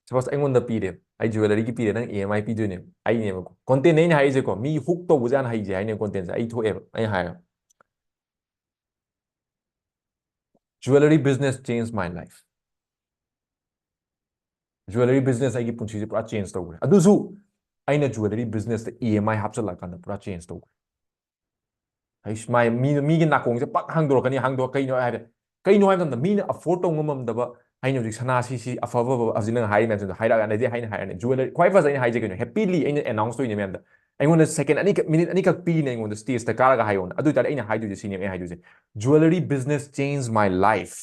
Suppose ꯑꯩꯉꯣꯟꯗ ꯄꯤꯔꯦ, ꯑꯩ ꯖ꯭ꯋꯦꯂꯔꯤꯒꯤ ꯄꯤꯔꯦ, ꯅꯪ E M I ꯄꯤꯗꯣꯏꯅꯦ, ꯑꯩꯅꯦꯕꯀꯣ꯫ Content ꯅꯦ ꯑꯩꯅ ꯍꯥꯏꯔꯤꯁꯦꯀꯣ, ꯃꯤ ꯍꯨꯛ ꯇꯧꯕꯁꯦ ꯌꯥꯝ ꯍꯩꯁꯦ ꯍꯥꯏꯅꯦ꯫ Content ꯁꯦ ꯑꯩ ꯊꯣꯛꯑꯦꯕ, ꯑꯩ ꯍꯥꯏꯔꯦ, "Jewellery business changed my life." Jewellery business ꯑꯩꯒꯤ ꯄꯨꯟꯁꯤꯁꯦ ꯄꯨꯔꯥ change ꯇꯧꯈ꯭ꯔꯦ꯫ ꯑꯗꯨꯁꯨ ꯑꯩꯅ jewellery business ꯇ E M I ꯍꯥꯞꯆꯤꯜꯂꯀꯥꯟꯗ ꯄꯨꯔꯥ change ꯇꯧꯈ꯭ꯔꯦ꯫ ꯍꯩꯁ, ꯃꯥꯏ ꯃꯤ, ꯃꯤꯒꯤ ꯅꯥꯀꯣꯡꯁꯦ ꯄꯛ ꯍꯥꯡꯗꯣꯔꯛꯀꯅꯤ, ꯍꯥꯡꯗꯣꯛ-, ꯀꯩꯅꯣ ꯍꯥꯏꯔꯦ, ꯀꯩꯅꯣ ꯍꯥꯏꯕ ꯃꯇꯝꯗ ꯃꯤꯅ afford ꯇꯧ ꯉꯝꯃꯝꯗꯕ, ꯑꯩꯅ ꯍꯧꯖꯤꯛ ꯁꯅꯥ ꯁꯤ, ꯁꯤ ꯑꯐ ꯑꯐꯕ ꯍꯧꯖꯤꯛ ꯅꯪ ꯍꯥꯏꯔꯤ ꯃꯌꯥꯝꯁꯤꯡꯗꯣ ꯍꯥꯏꯔꯛꯑꯀꯥꯟꯗꯗꯤ ꯑꯩꯅ ꯍꯥꯏꯔꯅꯤ꯫ Jewellery ꯈ꯭ꯋꯥꯏ ꯐꯖ ꯑꯩꯅ ꯍꯥꯏꯖꯦ ꯀꯩꯅꯣ, happily ꯑꯩꯅ announce ꯇꯧꯔꯤꯅꯦ ꯃꯌꯥꯝꯗ꯫ ꯑꯩꯉꯣꯟꯗ second ꯑꯅꯤꯈꯛ, minute ꯑꯅꯤꯈꯛ ꯄꯤꯅꯦ ꯑꯩꯉꯣꯟꯗ, stage ꯇ ꯀꯥꯔꯒ ꯍꯥꯏꯌꯣꯅ꯫ ꯑꯗꯨ ꯑꯣꯏꯇꯥꯔꯗꯤ ꯑꯩꯅ ꯍꯥꯏꯗꯣꯏꯁꯦ ꯁꯤꯅꯦꯕ ꯑꯩ ꯍꯥꯏꯗꯣꯏꯁꯦ, "Jewellery business changed my life."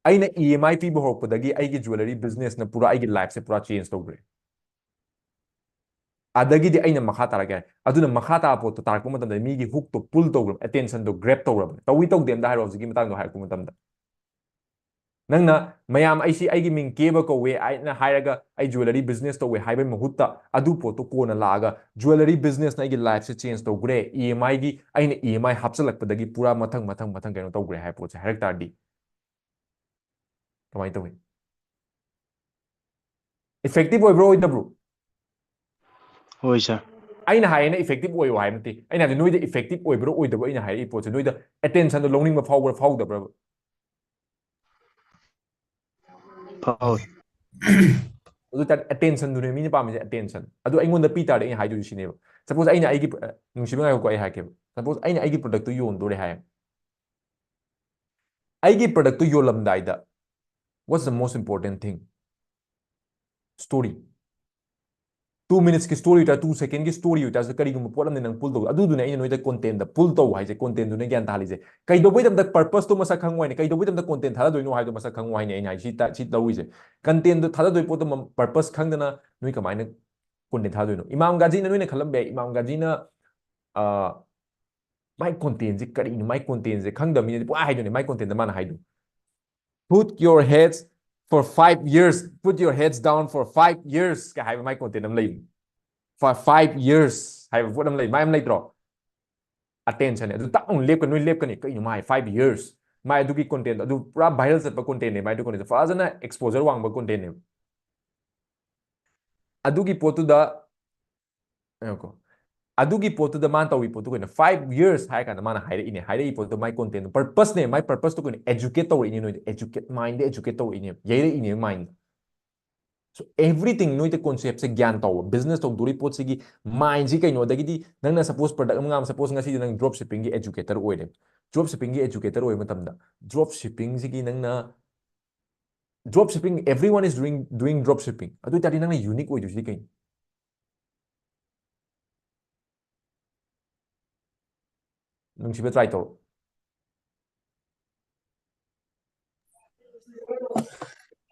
ꯑꯩꯅ E M I ꯄꯤꯕ ꯍꯧꯔꯛꯄꯗꯒꯤ ꯑꯩꯒꯤ jewellery business ꯅ ꯄꯨꯔꯥ ꯑꯩꯒꯤ life ꯁꯦ ꯄꯨꯔꯥ change ꯇꯧꯈ꯭ꯔꯦ꯫ ꯑꯗꯒꯤꯗꯤ ꯑꯩꯅ ꯃꯈꯥ ꯇꯥꯔꯛꯀꯦ ꯍꯥꯏ꯫ ꯑꯗꯨꯅ ꯃꯈꯥ ꯇꯥꯕ ꯄꯣꯠꯇꯣ ꯇꯥꯔꯛꯄ ꯃꯇꯝꯗ ꯃꯤꯒꯤ ꯍꯨꯛꯇꯣ pull ꯇꯧꯈ꯭ꯔꯕ, attention ꯗꯣ grab ꯇꯧꯈ꯭ꯔꯕꯅꯦ꯫ ꯇꯧꯏ ꯇꯧꯗꯦ ꯑꯝꯇ ꯍꯥꯏꯔꯣ ꯍꯧꯖꯤꯛꯀꯤ ꯃꯇꯥꯡꯗꯣ ꯍꯥꯏꯔꯛꯄ ꯃꯇꯝꯗ꯫ ꯅꯪꯅ ꯃꯌꯥꯝ ꯑꯩꯁꯤ ꯑꯩꯒꯤ ꯃꯤꯡ ꯀꯦꯕ ꯀꯧꯋꯦ ꯍꯥꯏꯅ ꯍꯥꯏꯔꯒ ꯑꯩ jewellery business ꯇꯧꯋꯦ ꯍꯥꯏꯕꯒꯤ ꯃꯍꯨꯠꯇ ꯑꯗꯨ ꯄꯣꯠꯇꯣ ꯀꯣꯟꯅ ꯂꯥꯛꯑꯒ jewellery business ꯅ ꯑꯩꯒꯤ life ꯁꯦ change ꯇꯧꯈ꯭ꯔꯦ, E M I ꯒꯤ ꯑꯩꯅ E M I ꯍꯥꯞꯆꯤꯜꯂꯛꯄꯗꯒꯤ ꯄꯨꯔꯥ ꯃꯊꯪ ꯃꯊꯪ ꯃꯊꯪ ꯀꯩꯅꯣ ꯇꯧꯈ꯭ꯔꯦ ꯍꯥꯏꯕ ꯄꯣꯠꯁꯦ ꯍꯥꯏꯔꯛ ꯇꯥꯔꯗꯤ ꯀꯃꯥꯏꯅ ꯇꯧꯏ? Effective ꯑꯣꯏꯕ꯭ꯔꯣ ꯑꯣꯏꯗꯕ꯭ꯔꯣ? ꯍꯣꯏ sir꯫ ꯑꯩꯅ ꯍꯥꯏꯌꯦꯅ effective ꯑꯣꯏꯌꯣ ꯍꯥꯏꯕ ꯅꯠꯇꯦ꯫ ꯑꯩꯅ ꯍꯥꯏꯗꯤ ꯅꯣꯏꯗ effective ꯑꯣꯏꯕ꯭ꯔꯣ ꯑꯣꯏꯗꯕ꯭ꯔꯣ ꯑꯩꯅ ꯍꯥꯏꯔꯛꯏ ꯄꯣꯠꯁꯦ ꯅꯣꯏꯗ attention ꯗꯣ ꯂꯧꯅꯤꯡꯕ ꯐꯥꯎꯕ꯭ꯔꯥ ꯐꯥꯎꯗꯕ꯭ꯔꯕ? ꯐꯥꯎꯏ꯫ ꯑꯗꯨ ꯑꯣꯏꯇꯥꯔꯗꯤ attention ꯗꯨꯅꯦ ꯃꯤꯅ ꯄꯥꯝꯃꯤꯁꯦ, attention꯫ ꯑꯗꯨ ꯑꯩꯉꯣꯟꯗ ꯄꯤ ꯇꯥꯔꯗꯤ ꯑꯩꯅ ꯍꯥꯏꯗꯣꯏꯁꯦ ꯁꯤꯅꯦꯕ꯫ Suppose ꯑꯩꯅ ꯑꯩꯒꯤ, ꯅꯨꯡꯁꯤꯕ, ꯉꯥꯏꯈꯣꯀꯣ, ꯑꯩ ꯍꯥꯏꯔꯛꯀꯦꯕ꯫ Suppose ꯑꯩꯅ ꯑꯩꯒꯤ product ꯇꯨ ꯌꯣꯟꯗꯣꯔꯦ ꯍꯥꯏ꯫ ꯑꯩꯒꯤ product ꯇꯨ ꯌꯣꯜꯂꯝꯗꯥꯏꯗ, what's the most important thing? Story꯫ Two minutes ꯀꯤ story ꯑꯣꯏꯇꯥꯔꯁꯨ, two second ꯀꯤ story ꯑꯣꯏꯇꯥꯔꯁꯨ, ꯀꯔꯤꯒꯨꯝꯕ ꯄꯣꯠ ꯑꯃꯗꯤ ꯅꯪ pull ꯇꯧ꯫ ꯑꯗꯨꯗꯨꯅꯦ ꯑꯩꯅ ꯅꯣꯏꯗ content ꯗ pull ꯇꯧ ꯍꯥꯏꯁꯦ, content ꯗꯨꯅ ꯒ꯭ꯌꯥꯟ ꯇꯥꯍꯜꯂꯤꯁꯦ꯫ ꯀꯩꯗꯧꯕꯩꯗꯃꯛꯇ purpose ꯇꯣ ꯃꯁꯛ ꯈꯪꯉꯨ ꯍꯥꯏꯅ, ꯀꯩꯗꯧꯕꯩꯗꯃꯛꯇ content ꯊꯥꯗꯗꯣꯏꯅꯣ ꯍꯥꯏꯗꯣ ꯃꯁꯛ ꯈꯪꯉꯨ ꯍꯥꯏꯅ ꯑꯩꯅ ꯍꯥꯏ-, ꯁꯤ ꯇ-, ꯁꯤ ꯂꯧꯔꯤꯁꯦ꯫ Content ꯗꯣ ꯊꯥꯗꯗꯣꯏ ꯄꯣꯠꯇꯣ ꯃ-, purpose ꯈꯪꯗꯅ ꯅꯣꯏ ꯀꯃꯥꯏꯅ content ꯊꯥꯗꯣꯏꯅꯣ? ꯏꯃꯥꯝ ꯒꯥꯖꯤꯅ, ꯅꯣꯏꯅ ꯈꯜꯂꯝꯕ ꯌꯥꯏ, ꯏꯃꯥꯝ ꯒꯥꯖꯤꯅ, ꯑ, ꯃꯥꯏ content ꯁꯦ ꯀꯔꯤꯅꯣ? ꯃꯥꯏ content ꯁꯦ ꯈꯪꯗꯕ ꯃꯤꯅꯗꯤ ꯄꯨꯡꯍꯥꯏ ꯍꯥꯏꯗꯣꯏꯅꯦ, ꯃꯥꯏ content ꯗ ꯃꯥꯅ ꯍꯥꯏꯗꯣ꯫ "Put your heads for five years, put your heads down for five years" ꯀ ꯍꯥꯏꯕ ꯃꯥꯏ content ꯑꯃ ꯂꯩꯕꯅꯤ꯫ For five years ꯍꯥꯏꯕ ꯄꯣꯠ ꯑꯃ ꯂꯩ, ꯃꯥꯏ ꯑꯃ ꯂꯩꯇ꯭ꯔꯣ? Attention ꯅꯦ꯫ ꯑꯗꯨ ꯇꯛ ꯑꯃꯨꯛ ꯂꯦꯞꯀ-, ꯅꯣꯏ ꯂꯦꯞꯀꯅꯤ, "ꯀꯩꯅꯣ ꯃꯥꯏ five years?" ꯃꯥꯏ ꯑꯗꯨꯒꯤ content ꯑꯗꯨ ꯄꯨꯔꯥ viral ꯆꯠꯄ content ꯅꯦ, ꯃꯥꯏ ꯑꯗꯨ content ꯗꯣ ꯐꯖꯅ exposure ꯋꯥꯡꯕ content ꯅꯦꯕ꯫ ꯑꯗꯨꯒꯤ ꯄꯣꯠꯇꯨꯗ, ꯉꯥꯏꯈꯣ꯫ ꯑꯗꯨꯒꯤ ꯄꯣꯠꯇꯨꯗ ꯃꯥꯅ ꯇꯧꯔꯤ ꯄꯣꯠꯇꯨ ꯀꯩꯅꯣ? Five years ꯍꯥꯏꯔ ꯀꯥꯟꯗ ꯃꯥꯅ ꯍꯥꯏꯔꯛꯏꯅꯦ꯫ ꯍꯥꯏꯔꯛꯏ ꯄꯣꯠꯇꯨ ꯃꯥꯏ content ꯗꯣ purpose ꯅꯦ꯫ ꯃꯥꯏ purpose ꯇꯣ ꯀꯩꯅꯣ? Educate ꯇꯧꯔꯛꯏꯅꯦ ꯅꯣꯏꯗ꯫ Educate, mind ꯗ educate ꯇꯧꯔꯛꯏꯅꯦ꯫ ꯌꯩꯔꯛꯏꯅꯦ mind ꯗ꯫ So everything ꯅꯣꯏꯗ concept ꯁꯦ ꯒ꯭ꯌꯥꯟ ꯇꯧꯕ꯫ Business ꯇꯧꯗꯣꯔꯤ ꯄꯣꯠꯁꯤꯒꯤ mind ꯁꯤ ꯀꯩꯅꯣ? ꯑꯗꯒꯤꯗꯤ ꯅꯪꯅ suppose product ꯑꯃ ꯉꯥꯡ-, suppose ꯉꯁꯤꯗꯤ ꯅꯪ drop shipping ꯒꯤ educator ꯑꯣꯏꯔꯦ꯫ Drop shipping ꯒꯤ educator ꯑꯣꯏꯕ ꯃꯇꯝꯗ drop shipping ꯁꯤꯒꯤ ꯅꯪꯅ drop shipping, everyone is doing, doing drop shipping꯫ ꯑꯗꯨ ꯑꯣꯏꯇꯥꯔꯗꯤ ꯅꯪꯅ unique ꯑꯣꯏꯗꯣꯏꯁꯤꯗꯤ ꯀꯩꯅꯣ? ꯅꯨꯡꯁꯤꯕ, try ꯇꯧꯔꯣ꯫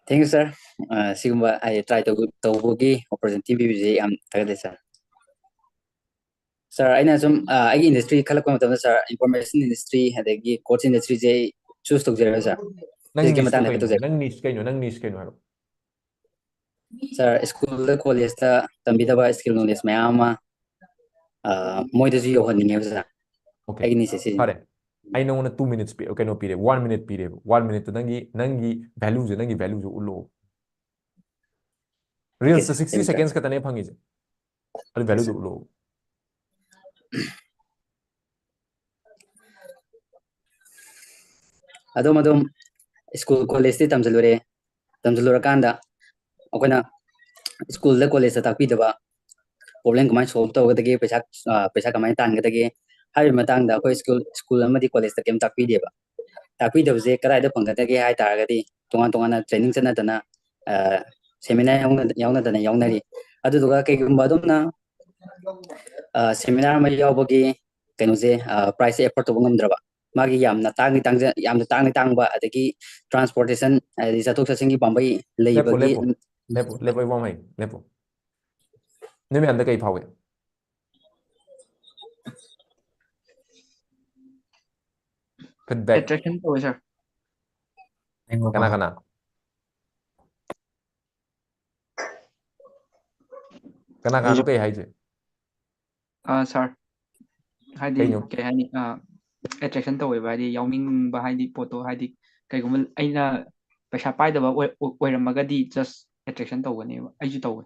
Thank you, sir꯫ ꯑ, ꯁꯤꯒꯨꯝꯕ ꯍꯥꯏꯗꯤ try ꯇꯧꯕ-, ꯇꯧꯕꯒꯤ opportunity ꯄꯤꯕꯁꯦ ꯌꯥꯝ ꯊꯥꯒꯠꯂꯦ, sir꯫ Sir, ꯑꯩꯅ ꯁꯨꯝ, ꯑ, ꯑꯩꯒꯤ industry ꯈꯜꯂꯛꯄ ꯃꯇꯝꯗ, sir, information industry ꯑꯗꯒꯤ course industry ꯁꯦ ꯑꯩ choose ꯇꯧꯖꯔꯦ, sir꯫ ꯅꯪ ꯁꯤꯒꯤ niche ꯇꯨ ꯃꯇꯥꯡꯗ ꯍꯥꯏꯐꯦꯠ ꯀꯩꯅꯣ? ꯇꯧꯖꯔꯛꯀꯦ꯫ ꯅꯪ niche ꯀꯩꯅꯣ? ꯅꯪ niche ꯀꯩꯅꯣ ꯍꯥꯏꯔꯣ꯫ Sir, school ꯗ, college ꯇ ꯇꯝꯕꯤꯗꯕ skill knowledge ꯃꯌꯥꯝ ꯑꯃ, ꯑ, ꯃꯣꯏꯗꯁꯨ ꯌꯧꯍꯟꯅꯤꯡꯉꯦꯕ, sir꯫ Okay꯫ ꯑꯩꯒꯤ niche ꯁꯦ ꯁꯤꯅꯤ꯫ ꯐꯔꯦ꯫ ꯑꯩ ꯅꯉꯣꯟꯗ two minutes ꯄꯤ-, ꯀꯩꯅꯣ ꯄꯤꯔꯦ, one minute ꯄꯤꯔꯦꯕ꯫ One minute ꯇ ꯅꯪꯒꯤ, ꯅꯪꯒꯤ value ꯁꯦ, ꯅꯪꯒꯤ value ꯁꯦ ꯎꯠꯂꯛꯑꯣ꯫ Okay, Reels ꯇ sir, sixty thank you, sir꯫ Seconds ꯈꯛꯇꯅꯦ ꯐꯪꯉꯤꯁꯦ꯫ ꯑꯗꯨ value ꯗꯨ ꯎꯠꯂꯛꯑꯣ꯫ ꯑꯗꯨꯝ ꯑꯗꯨꯝ school, college ꯇꯤ ꯇꯝꯁꯤꯜꯂꯨꯔꯦ꯫ ꯇꯝꯁꯤꯜꯂꯨꯔꯀꯥꯟꯗ ꯑꯩꯈꯣꯏꯅ ꯁ꯭ꯀꯨꯜꯗ ꯀꯣꯂꯦꯖꯇ ꯇꯥꯛꯄꯤꯗꯕ, ꯄ꯭ꯔꯣꯕ꯭ꯂꯦꯝ ꯀꯃꯥꯏꯅ ꯁꯣꯜꯕ ꯇꯧꯒꯗꯒꯦ, ꯄꯩꯁꯥ ꯄꯩꯁꯥ ꯀꯃꯥꯏꯅ ꯇꯥꯟꯒꯗꯒꯦ ꯍꯥꯏꯕꯒꯤ ꯃꯇꯥꯡꯗ ꯑꯩꯈꯣꯏ ꯁ꯭ꯀꯨꯜ ꯁ꯭ꯀꯨꯜ ꯑꯃꯗꯤ ꯀꯣꯂꯦꯖꯇ ꯀꯩꯝ ꯇꯥꯛꯄꯤꯗꯦꯕ꯫ ꯇꯥꯛꯄꯤꯗꯕꯁꯦ ꯀꯗꯥꯏꯗ ꯐꯪꯒꯗꯒꯦ ꯍꯥꯏ ꯇꯥꯔꯒꯗꯤ, ꯇꯣꯉꯥꯟ ꯇꯣꯉꯥꯟꯅ ꯇ꯭ꯔꯦꯅꯤꯡ ꯆꯠꯅꯗꯅ, ꯁꯦꯃꯤꯅꯥꯔ ꯌꯥꯎꯅꯗꯅ ꯌꯥꯎꯅꯔꯤ꯫ ꯑꯗꯨꯗꯨꯒ ꯀꯩꯒꯨꯝꯕ ꯑꯗꯣꯝꯅ ꯁꯦꯃꯤꯅꯥꯔ ꯑꯃ ꯌꯥꯎꯕꯒꯤ ꯀꯩꯅꯣꯁꯦ, ꯄ꯭ꯔꯥꯏꯁꯁꯦ ꯑꯦꯐꯣꯔꯠ ꯇꯧꯕ ꯉꯝꯗ꯭ꯔꯕ, ꯃꯥꯒꯤ ꯌꯥꯝꯅ ꯇꯥꯡꯗꯤ ꯇꯥꯡꯖ ꯌꯥꯝꯅ ꯇꯥꯡꯗꯤ ꯇꯥꯡꯕ, ꯑꯗꯒꯤ ꯇ꯭ꯔꯥꯟꯁꯄꯣꯔꯇꯦꯁꯟ, ꯍꯥꯏꯗꯤ ꯆꯠꯊꯣꯛ ꯆꯠꯁꯤꯟꯒꯤ ꯄꯥꯝꯕꯩ ꯂꯦꯞꯄꯣ ꯂꯩꯕꯒꯤ ꯂꯦꯞꯄꯣ ꯂꯦꯞꯄꯣ ꯂꯦꯞꯄꯣ ꯏꯕꯣꯝ ꯍꯩ ꯂꯦꯞꯄꯣ꯫ ꯅꯣꯏ ꯃꯌꯥꯝꯗ ꯀꯩ ꯐꯥꯎꯏ? Feedback. Attraction ꯇꯧꯋꯦ ꯁꯥꯔ꯫ ꯀꯅꯥ ꯀꯅꯥ? ꯀꯅꯥ ꯀꯅꯥꯅꯣ ꯀꯩ ꯍꯥꯏꯁꯦ? ꯑꯥ ꯁꯥꯔ, ꯍꯥꯏꯗꯤ ꯀꯩꯅꯣ? ꯀꯩ ꯍꯥꯏꯅꯤ, ꯑꯦꯇ꯭ꯔꯦꯛꯁꯟ ꯇꯧꯋꯦꯕ, ꯍꯥꯏꯗꯤ ꯌꯥꯎꯅꯤꯡꯕ, ꯍꯥꯏꯗꯤ ꯄꯣꯠꯇꯣ, ꯍꯥꯏꯗꯤ ꯀꯩꯒꯨꯝꯕ ꯑꯩꯅ ꯄꯩꯁꯥ ꯄꯥꯏꯗꯕ ꯑꯣꯏ- ꯑꯣꯏꯔꯝꯃꯒꯗꯤ ꯖꯁ ꯑꯦꯇ꯭ꯔꯦꯛꯁꯟ ꯇꯧꯒꯅꯦꯕ, ꯑꯩꯁꯨ ꯇꯧꯋꯦ꯫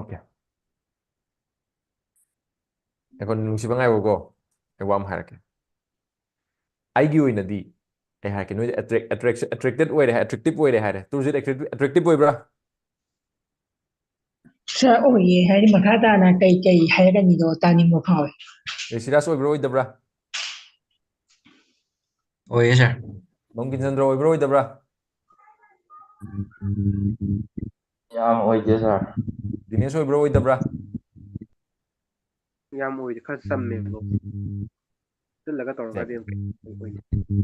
Okay. ꯑꯩꯈꯣꯏ ꯅꯨꯡꯁꯤꯕ ꯉꯥꯏꯈꯣꯀꯣ, ꯑꯩ ꯋꯥ ꯑꯃ ꯍꯥꯏꯔꯛꯀꯦ꯫ ꯑꯩꯒꯤ ꯑꯣꯏꯅꯗꯤ ꯑꯩ ꯍꯥꯏꯔꯛꯀꯦ, ꯅꯣꯏꯗꯤ attract attraction attracted ꯑꯣꯏꯔꯦ ꯍꯥꯏ, attractive ꯑꯣꯏꯔꯦ ꯍꯥꯏꯔꯦ꯫ ꯇꯨꯔꯨꯁꯤꯠ attractive attractive ꯑꯣꯏꯕ꯭ꯔꯥ? ꯁꯥꯔ, ꯑꯣꯏꯌꯦ꯫ ꯍꯥꯏꯗꯤ ꯃꯈꯥ ꯇꯥꯅ ꯀꯩ ꯀꯩ ꯍꯥꯏꯔꯛꯀꯅꯤꯗꯣ ꯇꯥꯅꯤꯡꯕ ꯐꯥꯎꯋꯦ꯫ ꯔꯤꯁꯤꯔꯥꯖ ꯑꯣꯏꯕ꯭ꯔꯥ ꯑꯣꯏꯗꯕ꯭ꯔꯥ? ꯑꯣꯏꯌꯦ ꯁꯥꯔ꯫ ꯕꯪꯀꯤꯝ ꯆꯟꯗ꯭ꯔ ꯑꯣꯏꯕ꯭ꯔꯥ ꯑꯣꯏꯗꯕ꯭ꯔꯥ? ꯌꯥꯝ ꯑꯣꯏꯗꯦ ꯁꯥꯔ꯫ ꯗꯤꯅꯦꯁ ꯑꯣꯏꯕ꯭ꯔꯥ ꯑꯣꯏꯗꯕ꯭ꯔꯥ? ꯌꯥꯝ ꯑꯣꯏꯗꯦ, ꯈꯔ ꯆꯝꯃꯦ ꯕ꯭ꯔꯣ꯫ ꯆꯤꯜꯂꯒ ꯇꯧꯔꯒꯗꯤ ꯑꯃꯨꯛ ꯑꯣꯏꯅꯤ꯫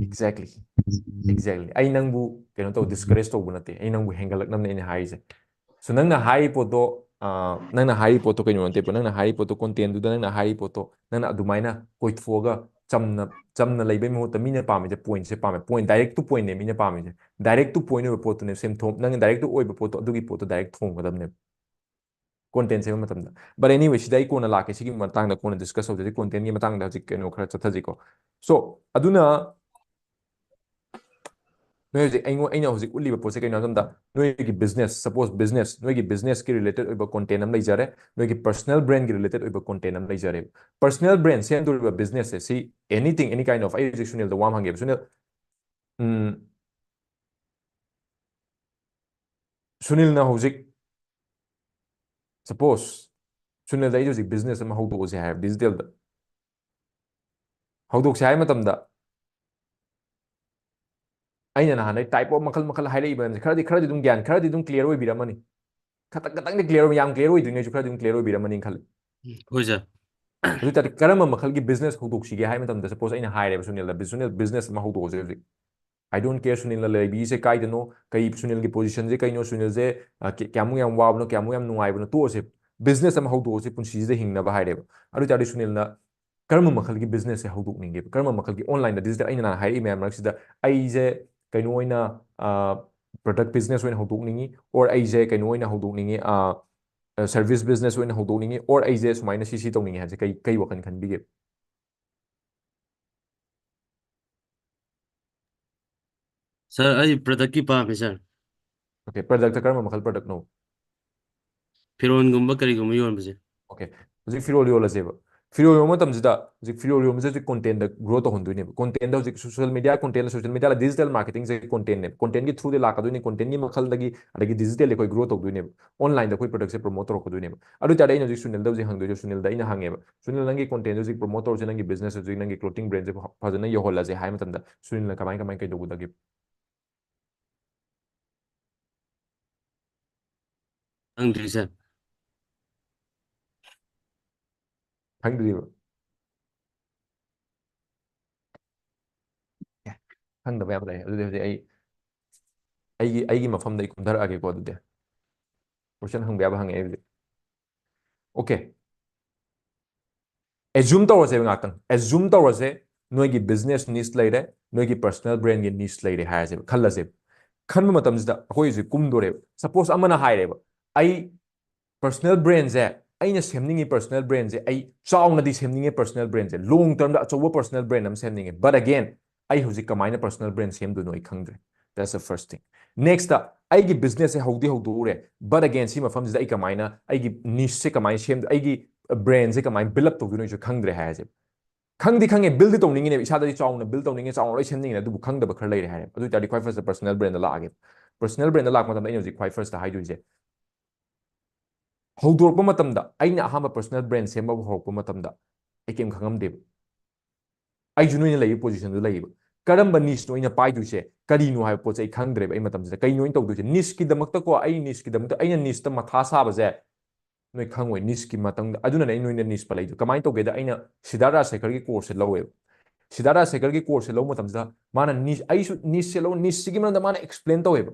Exactly. Exactly. ꯑꯩ ꯅꯪꯕꯨ ꯀꯩꯅꯣ ꯇꯧ, discourage ꯇꯧꯕ ꯅꯠꯇꯦ, ꯑꯩ ꯅꯪꯕꯨ ꯍꯦꯟꯒꯠꯂꯛꯅꯕꯅꯦ ꯑꯩꯅ ꯍꯥꯏꯔꯤꯁꯦ꯫ So ꯅꯪꯅ ꯍꯥꯏꯔꯤ ꯄꯣꯠꯇꯣ, ꯑ, ꯅꯪꯅ ꯍꯥꯏꯔꯤ ꯄꯣꯠꯇꯣ ꯀꯩꯅꯣ ꯅꯠꯇꯦꯕ, ꯅꯪꯅ ꯍꯥꯏꯔꯤ ꯄꯣꯠꯇꯣ, content ꯗꯨꯗ ꯅꯪꯅ ꯍꯥꯏꯔꯤ ꯄꯣꯠꯇꯣ ꯅꯪꯅ ꯑꯗꯨꯃꯥꯏꯅ ꯀꯣꯏꯊꯣꯛꯑꯒ ꯆꯝꯅ ꯆꯝꯅ ꯂꯩꯕꯩ ꯃꯍꯨꯠꯇ ꯃꯤꯅ ꯄꯥꯝꯃꯤꯁꯦ point ꯁꯦ ꯄꯥꯝꯃꯦ, point, direct to point ꯅꯦ ꯃꯤꯅ ꯄꯥꯝꯃꯤꯁꯦ꯫ Direct to point ꯑꯣꯏꯕ ꯄꯣꯠꯇꯨꯅꯦ ꯁꯦꯝꯊꯣꯛ, ꯅꯪ direct to ꯑꯣꯏꯕ ꯄꯣꯠꯇꯣ, ꯑꯗꯨꯒꯤ ꯄꯣꯠꯇꯣ direct ꯊꯣꯡꯒꯗꯕꯅꯦꯕ꯫ Content ꯁꯦꯝꯕ ꯃꯇꯝꯗ꯫ But anyway, ꯁꯤꯗ ꯑꯩ ꯀꯣꯟꯅ ꯂꯥꯛꯀꯦ, ꯁꯤꯒꯤ ꯃꯇꯥꯡꯗ ꯀꯣꯟꯅ discuss ꯇꯧꯖꯦ, content ꯒꯤ ꯃꯇꯥꯡꯗ ꯍꯧꯖꯤꯛ ꯀꯩꯅꯣ ꯈꯔ ꯆꯠꯊꯁꯤꯀꯣ꯫ So ꯑꯗꯨꯅ ꯅꯣꯏ ꯍꯧꯖꯤꯛ ꯑꯩꯉꯣꯟ-, ꯑꯩꯅ ꯍꯧꯖꯤꯛ ꯎꯠꯂꯤꯕ ꯄꯣꯠꯁꯦ ꯀꯩꯅꯣ ꯍꯥꯏꯕ ꯃꯇꯝꯗ, ꯅꯣꯏꯒꯤ business, suppose business, ꯅꯣꯏꯒꯤ business ꯀꯤ related ꯑꯣꯏꯕ content ꯑꯃ ꯂꯩꯖꯔꯦ, ꯅꯣꯏꯒꯤ personal brand ꯀꯤ related ꯑꯣꯏꯕ content ꯑꯃ ꯂꯩꯖꯔꯦꯕ꯫ Personal brand ꯁꯦꯝꯗꯣꯔꯤꯕ business ꯁꯦ, ꯁꯤ anything, any kind of, ꯑꯩ ꯍꯧꯖꯤꯛ ꯁꯨꯅꯤꯜꯗ ꯋꯥ ꯑꯃ ꯍꯪꯒꯦꯕ, ꯁꯨꯅꯤꯜ, ꯎꯝ, ꯁꯨꯅꯤꯜꯅ ꯍꯧꯖꯤꯛ, ꯁꯄꯣꯁ, ꯁꯨꯅꯤꯜꯗ ꯑꯩ ꯍꯧꯖꯤꯛ ꯕꯤꯖꯤꯅꯦꯁ ꯑꯃ ꯍꯧꯗꯣꯛꯑꯁꯦ ꯍꯥꯏꯔꯦ ꯗꯤꯖꯤꯇꯦꯜꯗ꯫ ꯍꯧꯗꯣꯛꯁꯦ ꯍꯥꯏꯕ ꯃꯇꯝꯗ ꯑꯩꯅ ꯅꯍꯥꯟꯗꯩ ꯇꯥꯏꯞ ꯑꯣꯐ ꯃꯈꯜ ꯃꯈꯜ ꯍꯥꯏꯔꯛꯏꯕ ꯃꯌꯥꯝꯁꯦ ꯈꯔꯗꯤ, ꯈꯔꯗꯤ ꯑꯗꯨꯝ ꯒ꯭ꯌꯥꯟ, ꯈꯔꯗꯤ ꯑꯗꯨꯝ ꯀ꯭ꯂꯤꯌꯥꯔ ꯑꯣꯏꯕꯤꯔꯝꯃꯅꯤ꯫ ꯈꯇꯪ, ꯈꯇꯪꯗꯤ ꯀ꯭ꯂꯤꯌꯥꯔ ꯑꯣꯏ-, ꯌꯥꯝ ꯀ꯭ꯂꯤꯌꯥꯔ ꯑꯣꯏꯗ꯭ꯔꯤꯉꯩꯁꯨ ꯈꯔꯗꯤ ꯑꯗꯨꯝ ꯀ꯭ꯂꯤꯌꯥꯔ ꯑꯣꯏꯕꯤꯔꯝꯃꯅꯤ ꯈꯜꯂꯤ꯫ ꯎꯝ, ꯍꯣꯏ, ꯁꯥꯔ꯫ ꯑꯗꯨ ꯑꯣꯏ ꯇꯥꯔꯗꯤ ꯀꯔꯝꯕ ꯃꯈꯜꯒꯤ ꯕꯤꯖꯤꯅꯦꯁ ꯍꯧꯗꯣꯛꯁꯤꯒꯦ ꯍꯥꯏꯕ ꯃꯇꯝꯗ, ꯁꯄꯣꯁ, ꯑꯩꯅ ꯍꯥꯏꯔꯦꯕ ꯁꯨꯅꯤꯜꯗ, "ꯕꯤ-, ꯁꯨꯅꯤꯜ, ꯕꯤꯖꯤꯅꯦꯁ ꯑꯃ ꯍꯧꯗꯣꯛꯑꯁꯦ ꯍꯧꯖꯤꯛ꯫ I don't care ꯁꯨꯅꯤꯜꯅ ꯂꯩꯕꯤꯁꯦ ꯀꯥꯏꯗꯅꯣ, ꯀꯩ ꯁꯨꯅꯤꯜꯒꯤ ꯄꯣꯖꯤꯁꯟꯁꯦ ꯀꯩꯅꯣ, ꯁꯨꯅꯤꯜꯁꯦ, ꯑ, ꯀ-, ꯀꯌꯥꯃꯨꯛ ꯌꯥꯝ ꯋꯥꯕꯅꯣ, ꯀꯌꯥꯃꯨꯛ ꯌꯥꯝ ꯅꯨꯡꯉꯥꯏꯕꯅꯣ, ꯇꯣꯛꯑꯁꯦ꯫ ꯕꯤꯖꯤꯅꯦꯁ ꯑꯃ ꯍꯧꯗꯣꯛꯑꯁꯦ ꯄꯨꯟꯁꯤꯁꯤꯗ ꯍꯤꯡꯅꯕ" ꯍꯥꯏꯔꯦꯕ꯫ ꯑꯗꯨ ꯑꯣꯏ ꯇꯥꯔꯗꯤ ꯁꯨꯅꯤꯜꯅ ꯀꯔꯝꯕ ꯃꯈꯜꯒꯤ ꯕꯤꯖꯤꯅꯦꯁꯁꯦ ꯍꯧꯗꯣꯛꯅꯤꯡꯒꯦꯕ? ꯀꯔꯝꯕ ꯃꯈꯜꯒꯤ ꯑꯣꯟꯂꯥꯏꯟꯗ ꯗꯤꯖꯤꯇꯦꯜ, ꯑꯩꯅ ꯅꯍꯥꯟ ꯍꯥꯏꯔꯛꯏ ꯃꯌꯥꯝ ꯃꯔꯛꯁꯤꯗ, ꯑꯩꯁꯦ ꯀꯩꯅꯣ ꯑꯣꯏꯅ, ꯑ, ꯄ꯭ꯔꯗꯛ ꯕꯤꯖꯤꯅꯦꯁ ꯑꯣꯏꯅ ꯍꯧꯗꯣꯛꯅꯤꯡꯉꯤ, or ꯑꯩꯁꯦ ꯀꯩꯅꯣ ꯑꯣꯏꯅ ꯍꯧꯗꯣꯛꯅꯤꯡꯉꯤ, ꯑ, ꯑ, ꯁꯔꯚꯤꯁ ꯕꯤꯖꯤꯅꯦꯁ ꯑꯣꯏꯅ ꯍꯧꯗꯣꯛꯅꯤꯡꯉꯤ, or ꯑꯩꯁꯦ ꯁꯨꯃꯥꯏꯅ ꯁꯤ, ꯁꯤ ꯇꯧꯅꯤꯡꯉꯤ ꯍꯥꯏꯕꯁꯦ ꯀꯩ, ꯀꯩ ꯋꯥꯈꯜ ꯈꯟꯕꯤꯒꯦ? ꯁꯥꯔ, ꯑꯩ ꯄ꯭ꯔꯗꯛꯀꯤ ꯄꯥꯝꯃꯦ, ꯁꯥꯔ꯫ ꯑꯣꯀꯦ, ꯄ꯭ꯔꯗꯛꯇ ꯀꯔꯝꯕ ꯃꯈꯜ ꯄ꯭ꯔꯗꯛꯅꯣ? ꯐꯤꯔꯣꯟꯒꯨꯝꯕ ꯀꯔꯤꯒꯨꯝꯕ ꯌꯣꯟꯕꯁꯦ꯫ ꯑꯣꯀꯦ, ꯍꯧꯖꯤꯛ ꯐꯤꯔꯣꯜ ꯌꯣꯜꯂꯁꯦꯕ꯫ ꯐꯤꯔꯣꯜ ꯌꯣꯟꯕ ꯃꯇꯝꯁꯤꯗ ꯍꯧꯖꯤꯛ ꯐꯤꯔꯣꯜ ꯌꯣꯟꯕꯁꯦ ꯍꯧꯖꯤꯛ ꯀꯣꯟꯇꯦꯟꯗ ꯒ꯭ꯔꯣ ꯇꯧꯍꯟꯗꯣꯏꯅꯦꯕ꯫ ꯀꯣꯟꯇꯦꯟꯗ ꯍꯧꯖꯤꯛ ꯁꯣꯁꯤꯌꯦꯜ ꯃꯤꯗꯤꯌꯥ ꯀꯣꯟꯇꯦꯟ, ꯁꯣꯁꯤꯌꯦꯜ ꯃꯤꯗꯤꯌꯥꯗ ꯗꯤꯖꯤꯇꯦꯜ ꯃꯥꯔꯀꯦꯇꯤꯡꯁꯦ ꯀꯣꯟꯇꯦꯟꯅꯦꯕ꯫ ꯀꯣꯟꯇꯦꯟꯒꯤ ꯊ꯭ꯔꯨꯗꯤ ꯂꯥꯛꯀꯗꯣꯏꯅꯤ, ꯀꯣꯟꯇꯦꯟꯒꯤ ꯃꯈꯜꯗꯒꯤ, ꯑꯗꯒꯤ ꯗꯤꯖꯤꯇꯦꯜꯗꯤ ꯑꯩꯈꯣꯏ ꯒ꯭ꯔꯣ ꯇꯧꯗꯣꯏꯅꯦꯕ꯫ ꯑꯣꯟꯂꯥꯏꯟꯗ ꯑꯩꯈꯣꯏ ꯄ꯭ꯔꯗꯛꯁꯦ ꯄ꯭ꯔꯣꯃꯣꯠ ꯇꯧꯔꯛꯀꯗꯣꯏꯅꯦꯕ꯫ ꯑꯗꯨ ꯑꯣꯏ ꯇꯥꯔꯗꯤ ꯑꯩꯅ ꯍꯧꯖꯤꯛ ꯁꯨꯅꯤꯜꯗ ꯍꯧꯖꯤꯛ ꯍꯪꯗꯣꯏꯁꯦ, ꯁꯨꯅꯤꯜꯗ ꯑꯩꯅ ꯍꯪꯉꯦꯕ, "ꯁꯨꯅꯤꯜ, ꯅꯪꯒꯤ ꯀꯣꯟꯇꯦꯟꯁꯦ ꯍꯧꯖꯤꯛ ꯄ꯭ꯔꯣꯃꯣꯠ ꯇꯧꯔꯁꯦ, ꯅꯪꯒꯤ ꯕꯤꯖꯤꯅꯦꯁ ꯍꯧꯖꯤꯛ, ꯅꯪꯒꯤ ꯀ꯭ꯂꯣꯊꯤꯡ ꯕ꯭ꯔꯦꯟꯁꯦ ꯐ-, ꯐꯖꯅ ꯌꯧꯍꯜꯂꯁꯦ" ꯍꯥꯏꯕ ꯃꯇꯝꯗ ꯁꯨꯅꯤꯜꯅ ꯀꯃꯥꯏ, ꯀꯃꯥꯏ ꯀꯩꯗꯧꯒꯗꯒꯦ? ꯈꯪꯗ꯭ꯔꯤ, ꯁꯥꯔ꯫ ꯈꯪꯗ꯭ꯔꯤꯕ? ꯑꯦ, ꯈꯪꯗꯕ ꯌꯥꯝ ꯂꯩ꯫ ꯑꯗꯨꯗꯤ ꯍꯧꯖꯤꯛ ꯑꯩ, ꯑꯩꯒꯤ, ꯑꯩꯒꯤ ꯃꯐꯝꯗ ꯑꯩ ꯀꯨꯝꯊꯔꯛꯑꯒꯦꯀꯣ꯫ ꯑꯗꯨꯗꯤ ꯀꯣꯏꯁꯟ ꯍꯪꯕ ꯌꯥꯕ ꯍꯪꯉꯛꯑꯦ ꯍꯧꯖꯤꯛ꯫ ꯑꯣꯀꯦ꯫ ꯑꯦꯖꯨꯝ ꯇꯧꯔꯁꯦꯕ ꯉꯥꯛꯇꯪ꯫ ꯑꯦꯖꯨꯝ ꯇꯧꯔꯁꯦ, ꯅꯣꯏꯒꯤ ꯕꯤꯖꯤꯅꯦꯁ ꯅꯤꯁ ꯂꯩꯔꯦ, ꯅꯣꯏꯒꯤ ꯄꯔꯁꯣꯅꯦꯜ ꯕ꯭ꯔꯦꯟꯒꯤ ꯅꯤꯁ ꯂꯩꯔꯦ ꯍꯥꯏꯔꯁꯦꯕ, ꯈꯜꯂꯁꯦꯕ꯫ ꯈꯟꯕ ꯃꯇꯝꯁꯤꯗ ꯑꯩꯈꯣꯏ ꯍꯧꯖꯤꯛ ꯀꯨꯝꯗꯣꯔꯦꯕ꯫ ꯁꯄꯣꯁ ꯑꯃꯅ ꯍꯥꯏꯔꯦꯕ, "ꯑꯩ ꯄꯔꯁꯣꯅꯦꯜ ꯕ꯭ꯔꯦꯟꯁꯦ, ꯑꯩꯅ ꯁꯦꯝꯅꯤꯡꯉꯤ ꯄꯔꯁꯣꯅꯦꯜ ꯕ꯭ꯔꯦꯟꯁꯦ, ꯑꯩ ꯆꯥꯎꯅꯗꯤ ꯁꯦꯝꯅꯤꯡꯉꯦ ꯄꯔꯁꯣꯅꯦꯜ ꯕ꯭ꯔꯦꯟꯁꯦ, ꯂꯣꯡ ꯇꯔꯝꯗ ꯑꯆꯧꯕ ꯄꯔꯁꯣꯅꯦꯜ ꯕ꯭ꯔꯦꯟ ꯑꯃ ꯁꯦꯝꯅꯤꯡꯉꯦ, but again, ꯑꯩ ꯍꯧꯖꯤꯛ ꯀꯃꯥꯏꯅ ꯄꯔꯁꯣꯅꯦꯜ ꯕ꯭ꯔꯦꯟ ꯁꯦꯝꯗꯣꯏꯅꯣ ꯑꯩ ꯈꯪꯗ꯭ꯔꯦ꯫ That's the first thing. Next, ꯑꯩꯒꯤ ꯕꯤꯖꯤꯅꯦꯁꯁꯦ ꯍꯧꯗꯤ ꯍꯧꯗꯣꯛꯎꯔꯦ, but again, ꯁꯤ ꯃꯐꯝꯁꯤꯗ ꯑꯩ ꯀꯃꯥꯏꯅ, ꯑꯩꯒꯤ ꯅꯤꯁꯁꯦ ꯀꯃꯥꯏꯅ ꯁꯦꯝꯗꯣꯏ, ꯑꯩꯒꯤ ꯕ꯭ꯔꯦꯟꯁꯦ ꯀꯃꯥꯏꯅ ꯕꯤꯜ ꯑꯞ ꯇꯧꯗꯣꯏꯅꯣ ꯑꯩꯁꯨ ꯈꯪꯗ꯭ꯔꯦ" ꯍꯥꯏꯔꯁꯦꯕ꯫ ꯈꯪꯗꯤ ꯈꯪꯉꯦ, build ꯇꯧꯅꯤꯡꯉꯤꯅꯦꯕ, ꯏꯁꯥꯗꯗꯤ ꯆꯥꯎꯅ build ꯇꯧꯅꯤꯡꯉꯦ, ꯆꯥꯎꯅ ꯂꯣꯏ ꯁꯦꯝꯅꯤꯡꯉꯤꯅꯦ, ꯑꯗꯨꯕꯨ ꯈꯪꯗꯕ ꯈꯔ ꯂꯩꯔꯦ ꯍꯥꯏꯔꯦ꯫ ꯑꯗꯨ ꯑꯣꯏꯇꯥꯔꯗꯤ ꯈ꯭ꯋꯥꯏ first personal brandꯗ ꯂꯥꯛꯑꯒꯦ꯫ Personal brandꯗ ꯂꯥꯛꯄ ꯃꯇꯝꯗ ꯑꯩꯅ ꯍꯧꯖꯤꯛ ꯈ꯭ꯋꯥꯏ firstꯇ ꯍꯥꯏꯗꯣꯏꯁꯦ, ꯍꯧꯗꯣꯔꯛꯄ ꯃꯇꯝꯗ, ꯑꯩꯅ ꯑꯍꯥꯟꯕ personal brand ꯁꯦꯝꯕ ꯍꯧꯔꯛꯄ ꯃꯇꯝꯗ ꯑꯩ ꯀꯩꯝ ꯈꯪꯉꯝꯗꯦꯕ꯫ ꯑꯩꯁꯨ ꯅꯣꯏꯅ ꯂꯩꯔꯤꯕ positionꯗꯨ ꯂꯩꯌꯦꯕ꯫ ꯀꯔꯝꯕ nicheꯅꯣ ꯑꯩꯅ ꯄꯥꯏꯗꯣꯏꯁꯦ, ꯀꯔꯤꯅꯣ ꯍꯥꯏꯕ ꯄꯣꯠꯁꯦ ꯑꯩ ꯈꯪꯗ꯭ꯔꯦꯕ꯫ ꯑꯩ ꯃꯇꯝꯁꯤꯗ ꯀꯩꯅꯣ ꯑꯩꯅ ꯇꯧꯗꯣꯏꯁꯦ? Nicheꯀꯤꯗꯃꯛꯇꯀꯣ, ꯑꯩ nicheꯀꯤꯗꯃꯛꯇ, ꯑꯩꯅ nicheꯇ ꯃꯊꯥ ꯁꯥꯕꯁꯦ ꯅꯣꯏ ꯈꯪꯉꯣꯏ꯫ Nicheꯀꯤ ꯃꯇꯥꯡꯗ, ꯑꯗꯨꯅꯅꯦ ꯑꯩ ꯅꯣꯏꯅ niche ꯄꯜꯂꯛꯏꯗꯣ꯫ ꯀꯃꯥꯏꯅ ꯇꯧꯒꯦꯗ, ꯑꯩꯅ ꯁꯤꯗꯥꯔꯠ ꯔꯥꯖꯁꯦꯈꯔꯒꯤ courseꯁꯦ ꯂꯧꯋꯦꯕ꯫ ꯁꯤꯗꯥꯔꯠ ꯔꯥꯖꯁꯦꯈꯔꯒꯤ courseꯁꯦ ꯂꯧꯕ ꯃꯇꯝꯁꯤꯗ ꯃꯥꯅ niche, ꯑꯩꯁꯨ nicheꯁꯦ ꯂꯧ, nicheꯁꯤꯒꯤ ꯃꯔꯝꯗ ꯃꯥꯅ explain ꯇꯧꯋꯦꯕ꯫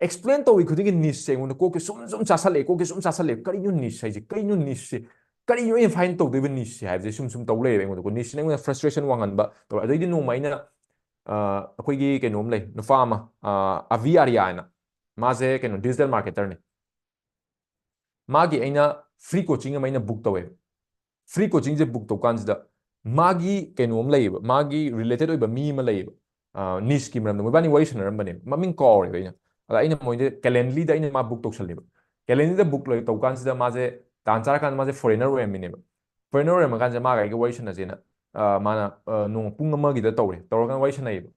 Explain ꯇꯧꯔꯤ ꯈꯨꯗꯤꯡꯒꯤ nicheꯁꯦ ꯑꯩꯉꯣꯟꯗ ꯀꯣꯛꯁꯦ ꯁꯨꯝ ꯁꯨꯝ ꯆꯥꯁꯜꯂꯛꯑꯦ, ꯀꯣꯛꯁꯦ ꯁꯨꯝ ꯆꯥꯁꯜꯂꯛꯑꯦ꯫ ꯀꯔꯤꯅꯣ niche ꯍꯥꯏꯁꯦ? ꯀꯩꯅꯣ nicheꯁꯦ? ꯀꯔꯤꯅꯣ ꯑꯩꯅ find ꯇꯧꯗꯣꯏꯕ nicheꯁꯦ ꯍꯥꯏꯕꯁꯦ ꯁꯨꯝ ꯁꯨꯝ ꯇꯧ ꯂꯩꯔꯦꯕ ꯑꯩꯉꯣꯟꯗꯀꯣ꯫ Nicheꯁꯤꯅ ꯑꯩꯉꯣꯟꯗ frustration ꯋꯥꯡꯍꯟꯕ ꯇꯧꯔꯦ꯫ ꯑꯗꯩꯗꯤ ꯅꯣꯡꯃ ꯑꯩꯅ, ꯑ, ꯑꯩꯈꯣꯏꯒꯤ ꯀꯩꯅꯣꯝ ꯂꯩ, ꯅꯨꯄꯥ ꯑꯃ, ꯑ, ꯑꯚꯤ ꯑꯥꯔꯤꯌꯥ ꯍꯥꯏꯅ, ꯃꯥꯁꯦ ꯀꯩꯅꯣ digital marketerꯅꯤ꯫ ꯃꯥꯒꯤ ꯑꯩꯅ free coaching ꯑꯃ ꯑꯩꯅ book ꯇꯧꯋꯦ꯫ Free coachingꯁꯦ book ꯇꯧ ꯀꯥꯟꯁꯤꯗ ꯃꯥꯒꯤ ꯀꯩꯅꯣ ꯑꯃ ꯂꯩꯌꯦꯕ, ꯃꯥꯒꯤ related ꯑꯣꯏꯕ ꯃꯤ ꯑꯃ ꯂꯩꯌꯦꯕ, ꯑ, nicheꯀꯤ ꯃꯔꯝꯗ ꯃꯣꯏꯕꯥꯅꯤ ꯋꯥꯔꯤ ꯁꯥꯟꯅꯔꯝꯕꯅꯦꯕ, ꯃꯃꯤꯡ ꯀꯥꯎꯔꯦꯕ ꯑꯩꯅ꯫ ꯑꯗ ꯑꯩꯅ ꯃꯣꯏꯗ Calendlyꯗ ꯑꯩꯅ ꯃꯥ book ꯇꯧꯁꯜꯂꯦꯕ꯫ Calendlyꯗ book ꯂꯣꯏ-, ꯇꯧ ꯀꯥꯟꯁꯤꯗ ꯃꯥꯁꯦ ꯇꯥꯟ ꯆꯥꯔꯀꯥꯟꯗ ꯃꯥꯁꯦ foreigner ꯑꯣꯏꯔꯝꯃꯤꯅꯦꯕ꯫ Foreigner ꯑꯣꯏꯔꯝꯃ ꯀꯥꯟꯁꯤꯗ ꯃꯥꯒ ꯑꯩꯒ ꯋꯥꯔꯤ ꯁꯥꯟꯅꯁꯦꯅ, ꯑ, ꯃꯥꯅ, ꯑ, ꯅꯣꯡꯃ ꯄꯨꯡ ꯑꯃꯒꯤꯗ ꯇꯧꯔꯦ, ꯇꯧꯔꯀꯥꯟꯗ ꯋꯥꯔꯤ ꯁꯥꯟꯅꯩꯌꯦꯕ꯫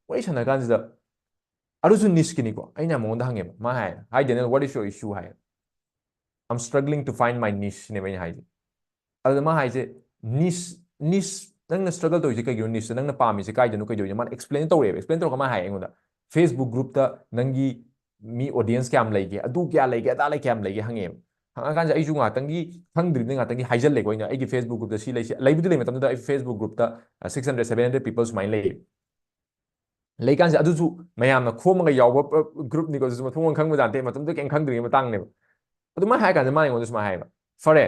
ꯋꯥꯔꯤ ꯁꯥꯟꯅ ꯀꯥꯟꯁꯤꯗ ꯑꯗꯨꯁꯨ nicheꯀꯤꯅꯤꯀꯣ꯫ ꯑꯩꯅ ꯃꯉꯣꯟꯗ ꯍꯪꯉꯦꯕ, ꯃꯥ ꯍꯥꯏ, "Hi Daniel, what is your issue?" High. "I'm struggling to find my niche" ꯁꯤꯅꯦꯕ ꯑꯩꯅ ꯍꯥꯏꯁꯦ꯫ ꯑꯗꯨꯗ ꯃꯥ ꯍꯥꯏꯁꯦ, "Niche, niche, ꯅꯪꯅ struggle ꯇꯧꯔꯤꯁꯦ ꯀꯩꯒꯤꯅꯣ? Nicheꯇ ꯅꯪꯅ ꯄꯥꯝꯃꯤꯁꯦ ꯀꯥꯏꯗꯅꯣ, ꯀꯩꯗꯧꯔꯤꯅꯣ?" ꯃꯥꯅ explain ꯇꯧꯔꯛꯑꯦꯕ꯫ Explain ꯇꯧꯔꯒ ꯃꯥ ꯍꯥꯏ ꯑꯩꯉꯣꯟꯗ, "Facebook groupꯇ ꯅꯪꯒꯤ ꯃꯤ audience ꯀꯌꯥꯝ ꯂꯩꯒꯦ, ꯑꯗꯨ ꯀꯌꯥ ꯂꯩꯒꯦ, ꯑꯗꯥ ꯂꯩ ꯀꯌꯥꯝ ꯂꯩꯒꯦ?" ꯍꯪꯉꯦꯕ꯫ ꯍꯪꯉꯀꯥꯟꯁꯤꯗ ꯑꯩꯁꯨ ꯉꯥꯛꯇꯪꯒꯤ ꯈꯪꯗ꯭ꯔꯤꯕꯅꯤ, ꯉꯥꯛꯇꯪꯒꯤ ꯍꯥꯏꯖꯜꯂꯦꯀꯣ ꯑꯩꯅ, "ꯑꯩꯒꯤ Facebook groupꯇ ꯁꯤ ꯂꯩ, ꯁꯤ", ꯂꯩꯕꯨꯗꯤ ꯂꯩ ꯃꯇꯝꯗꯨꯗ ꯑꯩ Facebook groupꯇ, ꯑ, six hundred, seven hundred people ꯁꯨꯃꯥꯏꯅ ꯂꯩꯌꯦ꯫ ꯂꯩꯀꯥꯟꯁꯦ ꯑꯗꯨꯁꯨ ꯃꯌꯥꯝꯅ ꯈꯣꯝꯃꯒ ꯌꯥꯎꯕ, ꯑ, groupꯅꯤꯀꯣ, ꯑꯗꯨꯁꯨ ꯃꯊꯣꯡ ꯃꯔꯝ ꯈꯪꯕꯖꯥꯠ ꯅꯠꯇꯦ, ꯃꯇꯝꯗꯨꯗ ꯀꯩꯝ ꯈꯪꯗ꯭ꯔꯤꯉꯩ ꯃꯇꯥꯡꯅꯦꯕ꯫ ꯑꯗꯨꯃꯥꯏꯅ ꯍꯥꯏ ꯀꯥꯟꯗ ꯃꯥꯅ ꯑꯩꯉꯣꯟꯗ ꯁꯨꯃꯥꯏꯅ ꯍꯥꯏꯕ, "ꯐꯔꯦ,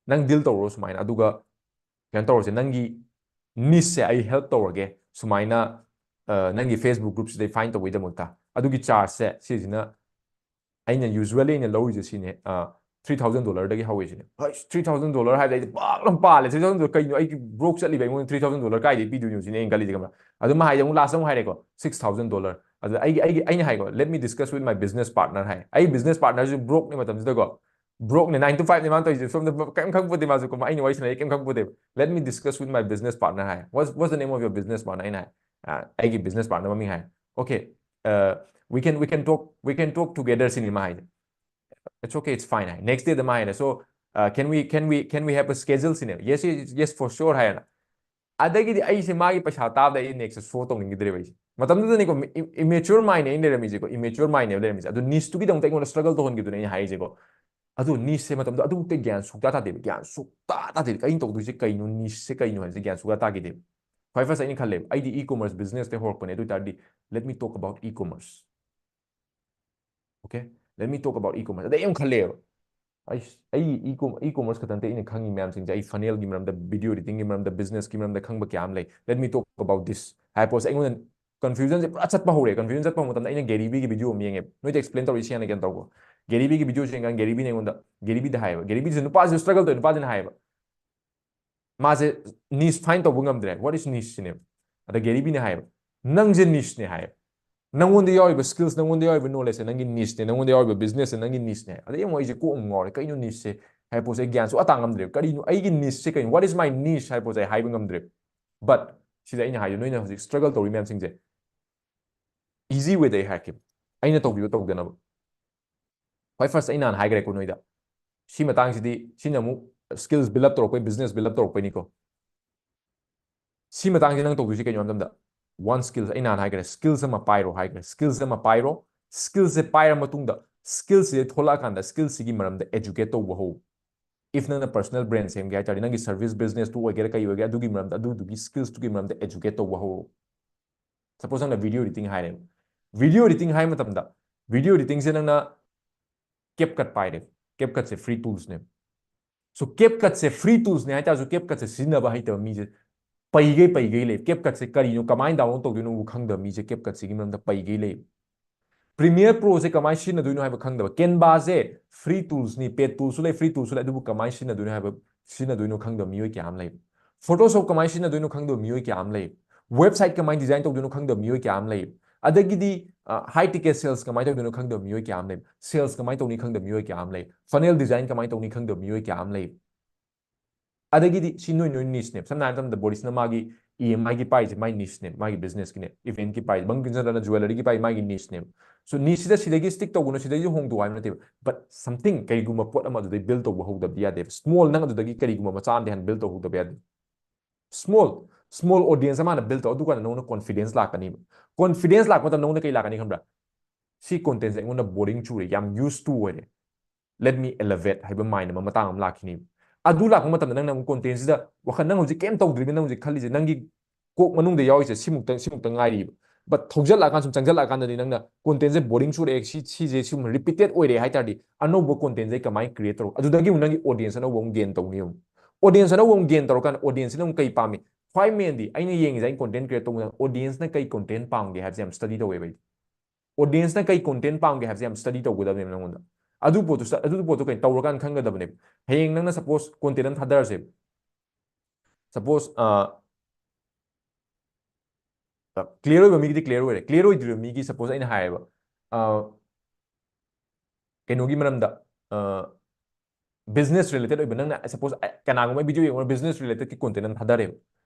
ꯅꯪ deal ꯇꯧꯔꯣ ꯁꯨꯃꯥꯏꯅ, ꯑꯗꯨꯒ ꯀꯩꯅꯣ ꯇꯧꯔꯁꯦ, ꯅꯪꯒꯤ nicheꯁꯦ ꯑꯩ help ꯇꯧꯔꯒꯦ, ꯁꯨꯃꯥꯏꯅ, ꯑ, ꯅꯪꯒꯤ Facebook groupꯁꯤꯗꯩ find ꯇꯧꯕꯩꯗꯃꯛꯇ꯫ ꯑꯗꯨꯒꯤ chargeꯁꯦ ꯁꯤꯁꯤꯅ ꯑꯩꯅ usually ꯑꯩꯅ ꯂꯧꯔꯤꯁꯦ ꯁꯤꯅꯦ, ꯑ, three thousand dollarꯗꯒꯤ ꯍꯧꯋꯦ ꯁꯤꯅꯦ꯫ ꯍꯩꯁ, three thousand dollar ꯍꯥꯏꯕꯗ ꯑꯩꯗꯤ ꯄꯥꯛ ꯂꯥꯎ ꯄꯥꯜꯂꯦ꯫ Three thousand dollar ꯀꯩꯅꯣ? ꯑꯩꯒꯤ broke ꯆꯠꯂꯤꯕ, ꯑꯩꯉꯣꯟꯗ three thousand dollar ꯀꯥꯏꯗꯩ ꯄꯤꯗꯣꯏꯅꯣ ꯁꯤꯅꯦ ꯑꯩꯅ ꯈꯜꯂꯤꯁꯦ, ꯈꯪꯕ꯭ꯔꯥ? ꯑꯗꯨ ꯃꯥ ꯍꯥꯏꯁꯦ ꯑꯃꯨꯛ last ꯑꯃꯨꯛ ꯍꯥꯏꯔꯦꯀꯣ, six thousand dollar꯫ ꯑꯗꯨꯗ ꯑꯩꯒꯤ, ꯑꯩꯒꯤ, ꯑꯩꯅ ꯍꯥꯏꯀꯣ, "Let me discuss with my business partner" ꯍꯥꯏ꯫ ꯑꯩ business partnerꯁꯨ brokeꯅꯦ ꯃꯇꯝꯁꯤꯗꯀꯣ꯫ broke ꯅꯦ, nine to five ꯅꯦ ꯃꯥꯅ ꯇꯧꯔꯤꯁꯦ, ꯁꯣꯝꯗ ꯀꯩꯝ ꯈꯪꯄꯣꯠꯇꯦ ꯃꯥꯁꯨ꯫ ꯀꯃꯥꯏ ꯑꯩꯅ ꯋꯥꯔꯤ ꯁꯥꯟꯅꯩ ꯀꯩꯝ ꯈꯪꯄꯣꯠꯇꯦꯕ꯫ Let me discuss with my business partner high. What's, what's the name of your business partner? ꯑꯩꯅ ꯍꯥꯏ, "ꯑ, ꯑꯩꯒꯤ business partner ꯃꯃꯤꯡ ꯍꯥꯏ꯫ Okay, uh, we can, we can talk, we can talk together" ꯁꯤꯅꯤ ꯃꯥ ꯍꯥꯏꯁꯦ꯫ "It's okay, it's fine" high. Next day ꯗ ꯃꯥ ꯍꯥꯏꯅ, "So, uh, can we, can we, can we have a schedule?" ꯁꯤꯅꯦꯕ꯫ "Yes, yes, yes, for sure" ꯍꯥꯏꯔꯅ꯫ ꯑꯗꯒꯤꯗꯤ ꯑꯩꯁꯦ ꯃꯥꯒꯤ ꯄꯩꯁꯥ ꯇꯥꯕꯗ ꯑꯩ next show ꯇꯧꯅꯤꯡꯈꯤꯗ꯭ꯔꯦꯕ ꯑꯩꯁꯦ꯫ ꯃꯇꯝꯗꯨꯗꯅꯤꯀꯣ, ꯏ-, immature mind ꯅꯦ ꯑꯩꯅ ꯂꯩꯔꯝꯃꯤꯁꯦꯀꯣ, immature mind ꯅꯦꯕ ꯂꯩꯔꯝꯃꯤꯁꯦ꯫ ꯑꯗꯨ niche ꯇꯨꯒꯤꯗꯃꯛꯇ ꯑꯩꯉꯣꯟꯗ struggle ꯇꯧꯍꯟꯈꯤꯕꯗꯨꯅꯦ ꯑꯩꯅ ꯍꯥꯏꯔꯤꯁꯦꯀꯣ꯫ ꯑꯗꯨ niche ꯁꯦ ꯃꯇꯝꯗꯣ ꯑꯗꯨꯃꯛꯇ ꯒ꯭ꯌꯥꯟ ꯁꯨꯛꯇꯥ ꯇꯥꯗꯦꯕ, ꯒ꯭ꯌꯥꯟ ꯁꯨꯛꯇꯥ ꯇꯥꯗꯦꯕ꯫ ꯀꯩꯅ ꯇꯧꯗꯣꯏꯁꯦ ꯀꯩꯅꯣ, niche ꯁꯦ ꯀꯩꯅꯣ ꯍꯥꯏꯕꯁꯦ ꯒ꯭ꯌꯥꯟ ꯁꯨꯛꯇꯥ ꯇꯥꯈꯤꯗꯦꯕ꯫ ꯈ꯭ꯋꯥꯏ first ꯑꯩꯅ ꯈꯜꯂꯦꯕ, ꯑꯩꯗꯤ e-commerce business ꯇꯩ ꯍꯧꯔꯛꯄꯅꯦ, ꯑꯗꯨ ꯑꯣꯏ ꯇꯥꯔꯗꯤ let me talk about e-commerce꯫ Okay, let me talk about e-commerce꯫ ꯑꯗꯩ ꯑꯃꯨꯛ ꯈꯜꯂꯦꯕ, ꯑꯩ, ꯑꯩ e-com-, e-commerce ꯈꯛꯇ ꯅꯠꯇꯦ ꯑꯩꯅ ꯈꯪꯉꯤ ꯃꯌꯥꯝꯁꯤꯡꯁꯦ, ꯑꯩ funnel ꯒꯤ ꯃꯔꯝꯗ, video editing ꯒꯤ ꯃꯔꯝꯗ, business ꯀꯤ ꯃꯔꯝꯗ ꯈꯪꯕ ꯀꯌꯥ ꯑꯃ ꯂꯩ꯫ Let me talk about this ꯍꯥꯏ ꯄꯣꯠꯁꯦ ꯑꯩꯉꯣꯟꯗ confusion ꯁꯦ ꯄꯨꯔꯥ ꯆꯠꯄ ꯍꯧꯔꯦ꯫ Confusion ꯆꯠꯄ ꯍꯧꯕ ꯃꯇꯝꯗ ꯑꯩꯅ Gary Vee ꯒꯤ video ꯑꯃ ꯌꯦꯡꯉꯦ꯫ ꯅꯣꯏꯗ explain ꯇꯧꯔꯛꯏꯁꯤ ꯍꯥꯟꯅ ꯀꯩꯅꯣ ꯇꯧꯀꯣ꯫ Gary Vee ꯒꯤ video ꯁꯦ ꯌꯦꯡꯀꯥꯟꯗ Gary Vee ꯅ ꯑꯩꯉꯣꯟꯗ, Gary Vee ꯗ ꯍꯥꯏꯌꯦꯕ, Gary Vee ꯁꯦ ꯅꯨꯄꯥꯁꯤꯁꯨ struggle ꯇꯧꯋꯦ, ꯅꯨꯄꯥꯁꯤꯅ ꯍꯥꯏꯌꯦꯕ, ꯃꯥꯁꯦ niche find ꯇꯧꯕ ꯉꯝꯗ꯭ꯔꯦ꯫ What is niche ꯁꯤꯅꯦꯕ꯫ ꯑꯗ Gary Vee ꯅ ꯍꯥꯏꯌꯦꯕ, "ꯅꯪꯁꯦ niche ꯅꯦ" ꯍꯥꯏꯌꯦꯕ꯫ "ꯅꯪꯉꯣꯟꯗ ꯌꯥꯎꯔꯤꯕ skills, ꯅꯪꯉꯣꯟꯗ ꯌꯥꯎꯔꯤꯕ knowledge ꯁꯦ ꯅꯪꯒꯤ niche ꯅꯦ, ꯅꯪꯉꯣꯟꯗ ꯌꯥꯎꯔꯤꯕ business ꯁꯦ ꯅꯪꯒꯤ niche ꯅꯦ ꯍꯥꯏ"꯫ ꯑꯗꯩ ꯑꯃꯨꯛ ꯑꯩꯁꯦ ꯀꯣꯛ ꯑꯃꯨꯛ ꯉꯥꯎꯔꯦ, "ꯀꯩꯅꯣ niche ꯁꯦ?" ꯍꯥꯏꯕ ꯄꯣꯠꯁꯦ ꯑꯩ ꯒ꯭ꯌꯥꯟ ꯁꯨꯛꯇꯥ ꯇꯥ ꯉꯝꯗ꯭ꯔꯦꯕ꯫ ꯀꯔꯤꯅꯣ ꯑꯩꯒꯤ niche ꯁꯦ ꯀꯩꯅꯣ? What is my niche ꯍꯥꯏꯕ ꯄꯣꯠꯁꯦ ꯑꯩ ꯍꯥꯏꯕ ꯉꯝꯗ꯭ꯔꯦꯕ꯫ But ꯁꯤꯗ ꯑꯩꯅ ꯍꯥꯏꯗꯣ, ꯅꯣꯏꯅ ꯍꯧꯖꯤꯛ struggle ꯇꯧꯔꯤ ꯃꯌꯥꯝꯁꯤꯡꯁꯦ, easy way ꯗ ꯑꯩ ꯍꯥꯏꯔꯛꯀꯦ, ꯑꯩꯅ ꯇꯧꯈꯤꯕ ꯇꯧꯗꯅꯕ꯫ ꯈ꯭ꯋꯥꯏ first ꯑꯩ ꯅꯍꯥꯟ ꯍꯥꯏꯈ꯭ꯔꯦꯀꯣ ꯅꯣꯏꯗ꯫ ꯁꯤ ꯃꯇꯥꯡꯁꯤꯗꯤ, ꯁꯤꯅ ꯑꯃꯨꯛ skills build up ꯇꯧꯔꯛꯄꯩ, business build up ꯇꯧꯔꯛꯄꯩꯅꯤꯀꯣ꯫ ꯁꯤ ꯃꯇꯥꯡꯁꯤ ꯅꯪ ꯇꯧꯗꯣꯏꯁꯤ ꯀꯩꯅꯣ ꯍꯥꯏꯕ ꯃꯇꯝꯗ, one skills, ꯑꯩ ꯅꯍꯥꯟ ꯍꯥꯏꯈ꯭ꯔꯦ, skills ꯑꯃ ꯄꯥꯏꯔꯣ ꯍꯥꯏꯈ꯭ꯔꯦ꯫ Skills ꯑꯃ ꯄꯥꯏꯔꯣ꯫ Skills ꯁꯦ ꯄꯥꯏꯔ ꯃꯇꯨꯡꯗ, skills ꯁꯦ ꯊꯣꯛꯂꯛꯑꯀꯥꯟꯗ skills ꯁꯤꯒꯤ ꯃꯔꯝꯗ educate ꯇꯧꯕ ꯍꯧ꯫ If ꯅꯪꯅ personal brand ꯁꯦꯝꯒꯦ ꯍꯥꯏ ꯇꯥꯔꯗꯤ, ꯅꯪꯒꯤ service business ꯇꯨ ꯑꯣꯏꯒꯦꯔꯥ ꯀꯩ ꯑꯣꯏꯒꯦꯔꯥ, ꯑꯗꯨꯒꯤ ꯃꯔꯝꯗ, ꯑꯗꯨꯗꯨꯒꯤ skills ꯇꯨꯒꯤ ꯃꯔꯝꯗ educate ꯇꯧꯕ ꯍꯧꯔꯣ꯫ Suppose ꯅꯪꯅ video editing ꯍꯥꯏꯔꯦ꯫ Video editing ꯍꯥꯏ ꯃꯇꯝꯗ, video editing ꯁꯦ ꯅꯪꯅ CapCut ꯄꯥꯏꯔꯦ꯫ CapCut ꯁꯦ free tools ꯅꯦ꯫ So CapCut ꯁꯦ free tools ꯅꯦ ꯍꯥꯏ ꯇꯥꯔꯁꯨ, CapCut ꯁꯦ ꯁꯤꯖꯤꯟꯅꯕ ꯍꯩꯇꯕ ꯃꯤꯁꯦ ꯄꯩꯒꯩ ꯄꯩꯒꯩ ꯂꯩ꯫ CapCut ꯁꯦ ꯀꯔꯤꯅꯣ, ꯀꯃꯥꯏꯅ download ꯇꯧꯗꯣꯏꯅꯣꯕꯨ ꯈꯪꯗꯕ ꯃꯤꯁꯦ CapCut ꯁꯤꯒꯤ ꯃꯔꯝꯗ ꯄꯩꯒꯩ ꯂꯩ꯫ Premiere Pro ꯁꯦ ꯀꯃꯥꯏꯅ ꯁꯤꯖꯤꯟꯅꯗꯣꯏꯅꯣ ꯍꯥꯏꯕ ꯈꯪꯗꯕ꯫ Canva ꯁꯦ free tools ꯅꯤ, paid tools ꯁꯨ ꯂꯩ, free tools ꯁꯨ ꯂꯩ, ꯑꯗꯨꯕꯨ ꯀꯃꯥꯏꯅ ꯁꯤꯖꯤꯟꯅꯗꯣꯏꯅꯣ ꯍꯥꯏꯕ, ꯁꯤꯖꯤꯟꯅꯗꯣꯏꯅꯣ ꯈꯪꯗꯕ ꯃꯤꯑꯣꯏ ꯀꯌꯥ ꯑꯃ ꯂꯩ꯫ Photoshop ꯀꯃꯥꯏꯅ ꯁꯤꯖꯤꯟꯅꯗꯣꯏꯅꯣ ꯈꯪꯗꯕ ꯃꯤꯑꯣꯏ ꯀꯌꯥ ꯑꯃ ꯂꯩ꯫ Website ꯀꯃꯥꯏꯅ design ꯇꯧꯗꯣꯏꯅꯣ ꯈꯪꯗꯕ ꯃꯤꯑꯣꯏ ꯀꯌꯥ ꯑꯃ ꯂꯩ꯫ ꯑꯗꯒꯤꯗꯤ ꯍꯥꯏ ꯇꯤꯀꯦꯠ ꯁꯦꯜꯁ ꯀꯃꯥꯏꯅ ꯇꯧꯗꯣꯏꯅꯣ ꯈꯪꯗꯕ ꯃꯤꯑꯣꯏ ꯀꯌꯥ ꯑꯃ ꯂꯩ꯫ ꯁꯦꯜꯁ ꯀꯃꯥꯏꯅ ꯇꯧꯅꯤ ꯈꯪꯗꯕ ꯃꯤꯑꯣꯏ ꯀꯌꯥ ꯑꯃ ꯂꯩ꯫ ꯐꯅꯦꯜ ꯗꯤꯖꯥꯏꯟ ꯀꯃꯥꯏꯅ ꯇꯧꯅꯤ ꯈꯪꯗꯕ ꯃꯤꯑꯣꯏ ꯀꯌꯥ ꯑꯃ ꯂꯩ꯫ ꯑꯗꯒꯤꯗꯤ ꯁꯤ ꯅꯣꯏ ꯅꯣꯏ ꯅꯤꯁꯅꯦꯕ꯫ ꯁꯝꯅ ꯍꯥꯏꯔꯕ ꯃꯇꯝꯗ ꯕꯣꯔꯤꯁꯅ ꯃꯥꯒꯤ ꯏ ꯑꯦꯝ ꯑꯥꯏꯒꯤ ꯄꯥꯏꯁꯦ ꯃꯥꯏ ꯅꯤꯁꯅꯦꯕ, ꯃꯥꯒꯤ ꯕꯤꯖꯤꯅꯦꯁꯀꯤꯅꯦ, ꯏꯚꯦꯟꯠꯀꯤ ꯄꯥꯏꯁꯦ꯫ ꯕꯪꯀꯤꯝ ꯆꯟꯗ꯭ꯔꯅ ꯖꯨꯋꯦꯂꯔꯤꯒꯤ ꯄꯥꯏ ꯃꯥꯒꯤ ꯅꯤꯁꯅꯦꯕ꯫ ꯁꯣ ꯅꯤꯁꯁꯤꯗ ꯁꯤꯗꯒꯤ ꯁ꯭ꯇꯤꯛ ꯇꯧꯒꯅꯨ, ꯁꯤꯗꯒꯤ ꯍꯣꯡꯗꯣꯛꯑꯣ ꯍꯥꯏꯕ ꯅꯠꯇꯦꯕ꯫ ꯕꯠ ꯁꯝꯊꯤꯡ, ꯀꯔꯤꯒꯨꯝꯕ ꯄꯣꯠ ꯑꯃ ꯑꯗꯨꯗꯩ ꯕꯤꯜ ꯇꯧꯕ ꯍꯧꯗꯕꯗꯤ ꯌꯥꯗꯦꯕ꯫ ꯁ꯭ꯃꯣꯜ, ꯅꯪ ꯑꯗꯨꯗꯒꯤ ꯀꯔꯤꯒꯨꯝꯕ ꯃꯆꯥ ꯑꯃꯗꯤ ꯍꯥꯟꯅ ꯕꯤꯜ ꯇꯧꯍꯧꯗꯕ ꯌꯥꯗꯦ꯫ ꯁ꯭ꯃꯣꯜ, ꯁ꯭ꯃꯣꯜ ꯑꯣꯗꯤꯌꯦꯟꯁ ꯑꯃ ꯍꯥꯟꯅ ꯕꯤꯜ ꯇꯧ, ꯑꯗꯨꯀꯥꯟꯗ ꯅꯉꯣꯟꯗ ꯀꯣꯟꯐꯤꯗꯦꯟꯁ ꯂꯥꯛꯀꯅꯤꯕ꯫ ꯀꯣꯟꯐꯤꯗꯦꯟꯁ ꯂꯥꯛꯄ ꯃꯇꯝꯗ ꯅꯉꯣꯟꯗ ꯀꯩ ꯂꯥꯛꯀꯅꯤ ꯈꯪꯕ꯭ꯔꯥ? ꯁꯤ ꯀꯣꯟꯇꯦꯟꯁꯦ ꯑꯩꯉꯣꯟꯗ ꯕꯣꯔꯤꯡ ꯆꯨꯔꯦ, ꯌꯥꯝ ꯌꯨꯁ ꯇꯨ ꯑꯣꯏꯔꯦ, let me elevate ꯍꯥꯏꯕ ꯃꯥꯏꯟ ꯑꯃ ꯃꯇꯥꯡ ꯑꯃ ꯂꯥꯛꯈꯤꯅꯤ꯫ ꯑꯗꯨ ꯂꯥꯛꯄ ꯃꯇꯝꯗ ꯅꯪꯅ ꯑꯃꯨꯛ ꯀꯣꯟꯇꯦꯟꯁꯤꯗ ꯋꯥꯈꯜ, ꯅꯪ ꯍꯧꯖꯤꯛ ꯀꯩꯝ ꯇꯧꯗ꯭ꯔꯤꯕ, ꯅꯪ ꯍꯧꯖꯤꯛ ꯈꯜꯂꯤꯁꯦ, ꯅꯪꯒꯤ ꯀꯣꯛ ꯃꯅꯨꯡꯗ ꯌꯥꯎꯔꯤꯁꯦ ꯁꯤꯃꯨꯛꯇ, ꯁꯤꯃꯨꯛꯇ ꯉꯥꯏꯔꯤꯕ꯫ ꯕꯠ ꯊꯧꯖꯜꯂꯛꯑꯀꯥꯟꯗ, ꯁꯨꯝ ꯆꯪꯁꯤꯜꯂꯛꯑꯀꯥꯟꯗꯗꯤ ꯅꯪꯅ ꯀꯣꯟꯇꯦꯟꯁꯦ ꯕꯣꯔꯤꯡ ꯆꯨꯔꯛꯑꯦ, ꯁꯤ, ꯁꯤꯁꯦ ꯁꯨꯝ ꯔꯤꯄꯤꯇꯦꯠ ꯑꯣꯏꯔꯦ ꯍꯥꯏ ꯇꯥꯔꯗꯤ, ꯑꯅꯧꯕ ꯀꯣꯟꯇꯦꯟꯁꯦ ꯀꯃꯥꯏꯅ ꯀ꯭ꯔꯤꯌꯦꯠ ꯇꯧꯔꯛ, ꯑꯗꯨꯗꯒꯤ ꯑꯃꯨꯛ ꯅꯪꯒꯤ ꯑꯣꯗꯤꯌꯦꯟꯁ ꯑꯅꯧꯕ ꯑꯃꯨꯛ ꯒꯦꯟ ꯇꯧꯅꯤ ꯑꯃꯨꯛ꯫ ꯑꯣꯗꯤꯌꯦꯟꯁ ꯑꯅꯧꯕ ꯑꯃꯨꯛ ꯒꯦꯟ ꯇꯧꯔꯀꯥꯟꯗ ꯑꯣꯗꯤꯌꯦꯟꯁꯁꯤꯅ ꯑꯃꯨꯛ ꯀꯩ ꯄꯥꯝꯃꯤ? ꯈ꯭ꯋꯥꯏ ꯃꯦꯟꯗꯤ ꯑꯩꯅ ꯌꯦꯡꯉꯤꯁꯦ, ꯑꯩꯅ ꯀꯣꯟꯇꯦꯟ ꯀ꯭ꯔꯤꯌꯦꯠ ꯇꯧꯕꯗ ꯑꯣꯗꯤꯌꯦꯟꯁꯅ ꯀꯩ ꯀꯣꯟꯇꯦꯟ ꯄꯥꯝꯒꯦ ꯍꯥꯏꯕꯁꯦ ꯌꯥꯝ ꯁ꯭ꯇꯗꯤ ꯇꯧꯋꯦꯕ ꯑꯩꯗꯤ꯫ ꯑꯣꯗꯤꯌꯦꯟꯁꯅ ꯀꯩ ꯀꯣꯟꯇꯦꯟ ꯄꯥꯝꯒꯦ ꯍꯥꯏꯕꯁꯦ ꯌꯥꯝ ꯁ꯭ꯇꯗꯤ ꯇꯧꯒꯗꯕꯅꯦꯕ ꯅꯪꯉꯣꯟꯗ꯫ ꯑꯗꯨ ꯄꯣꯠꯇꯨ ꯁ-, ꯑꯗꯨ ꯄꯣꯠꯇꯨ ꯀꯩꯅꯣ ꯇꯧꯔꯀꯥꯟꯗ ꯈꯪꯒꯗꯕꯅꯦꯕ꯫ ꯍꯌꯦꯡ ꯅꯪꯅ ꯁꯄꯣꯁ ꯀꯣꯟꯇꯦꯟ ꯑꯃ ꯊꯥꯗꯔꯁꯦꯕ꯫ ꯁꯄꯣꯁ, ꯑ, ꯀ꯭ꯂꯤꯌꯔ ꯑꯣꯏꯕ ꯃꯤꯒꯤꯗꯤ ꯀ꯭ꯂꯤꯌꯔ ꯑꯣꯏꯔꯦ꯫ ꯀ꯭ꯂꯤꯌꯔ ꯑꯣꯏꯗ꯭ꯔꯤꯕ ꯃꯤꯒꯤ, ꯁꯄꯣꯁ ꯑꯩꯅ ꯍꯥꯏꯌꯦꯕ, ꯑ, ꯀꯩꯅꯣꯒꯤ ꯃꯔꯝꯗ, ꯑ, ꯕꯤꯖꯤꯅꯦꯁ ꯔꯤꯂꯦꯇꯦꯗ ꯑꯣꯏꯕ, ꯅꯪꯅ ꯁꯄꯣꯁ ꯀꯅꯥꯒꯨꯝꯕ ꯚꯤꯗꯤꯑꯣ ꯌꯦꯡꯉꯨꯔ ꯕꯤꯖꯤꯅꯦꯁ ꯔꯤꯂꯦꯇꯦꯗꯀꯤ ꯀꯣꯟꯇꯦꯟ ꯑꯃ ꯊꯥꯗꯔꯦꯕ,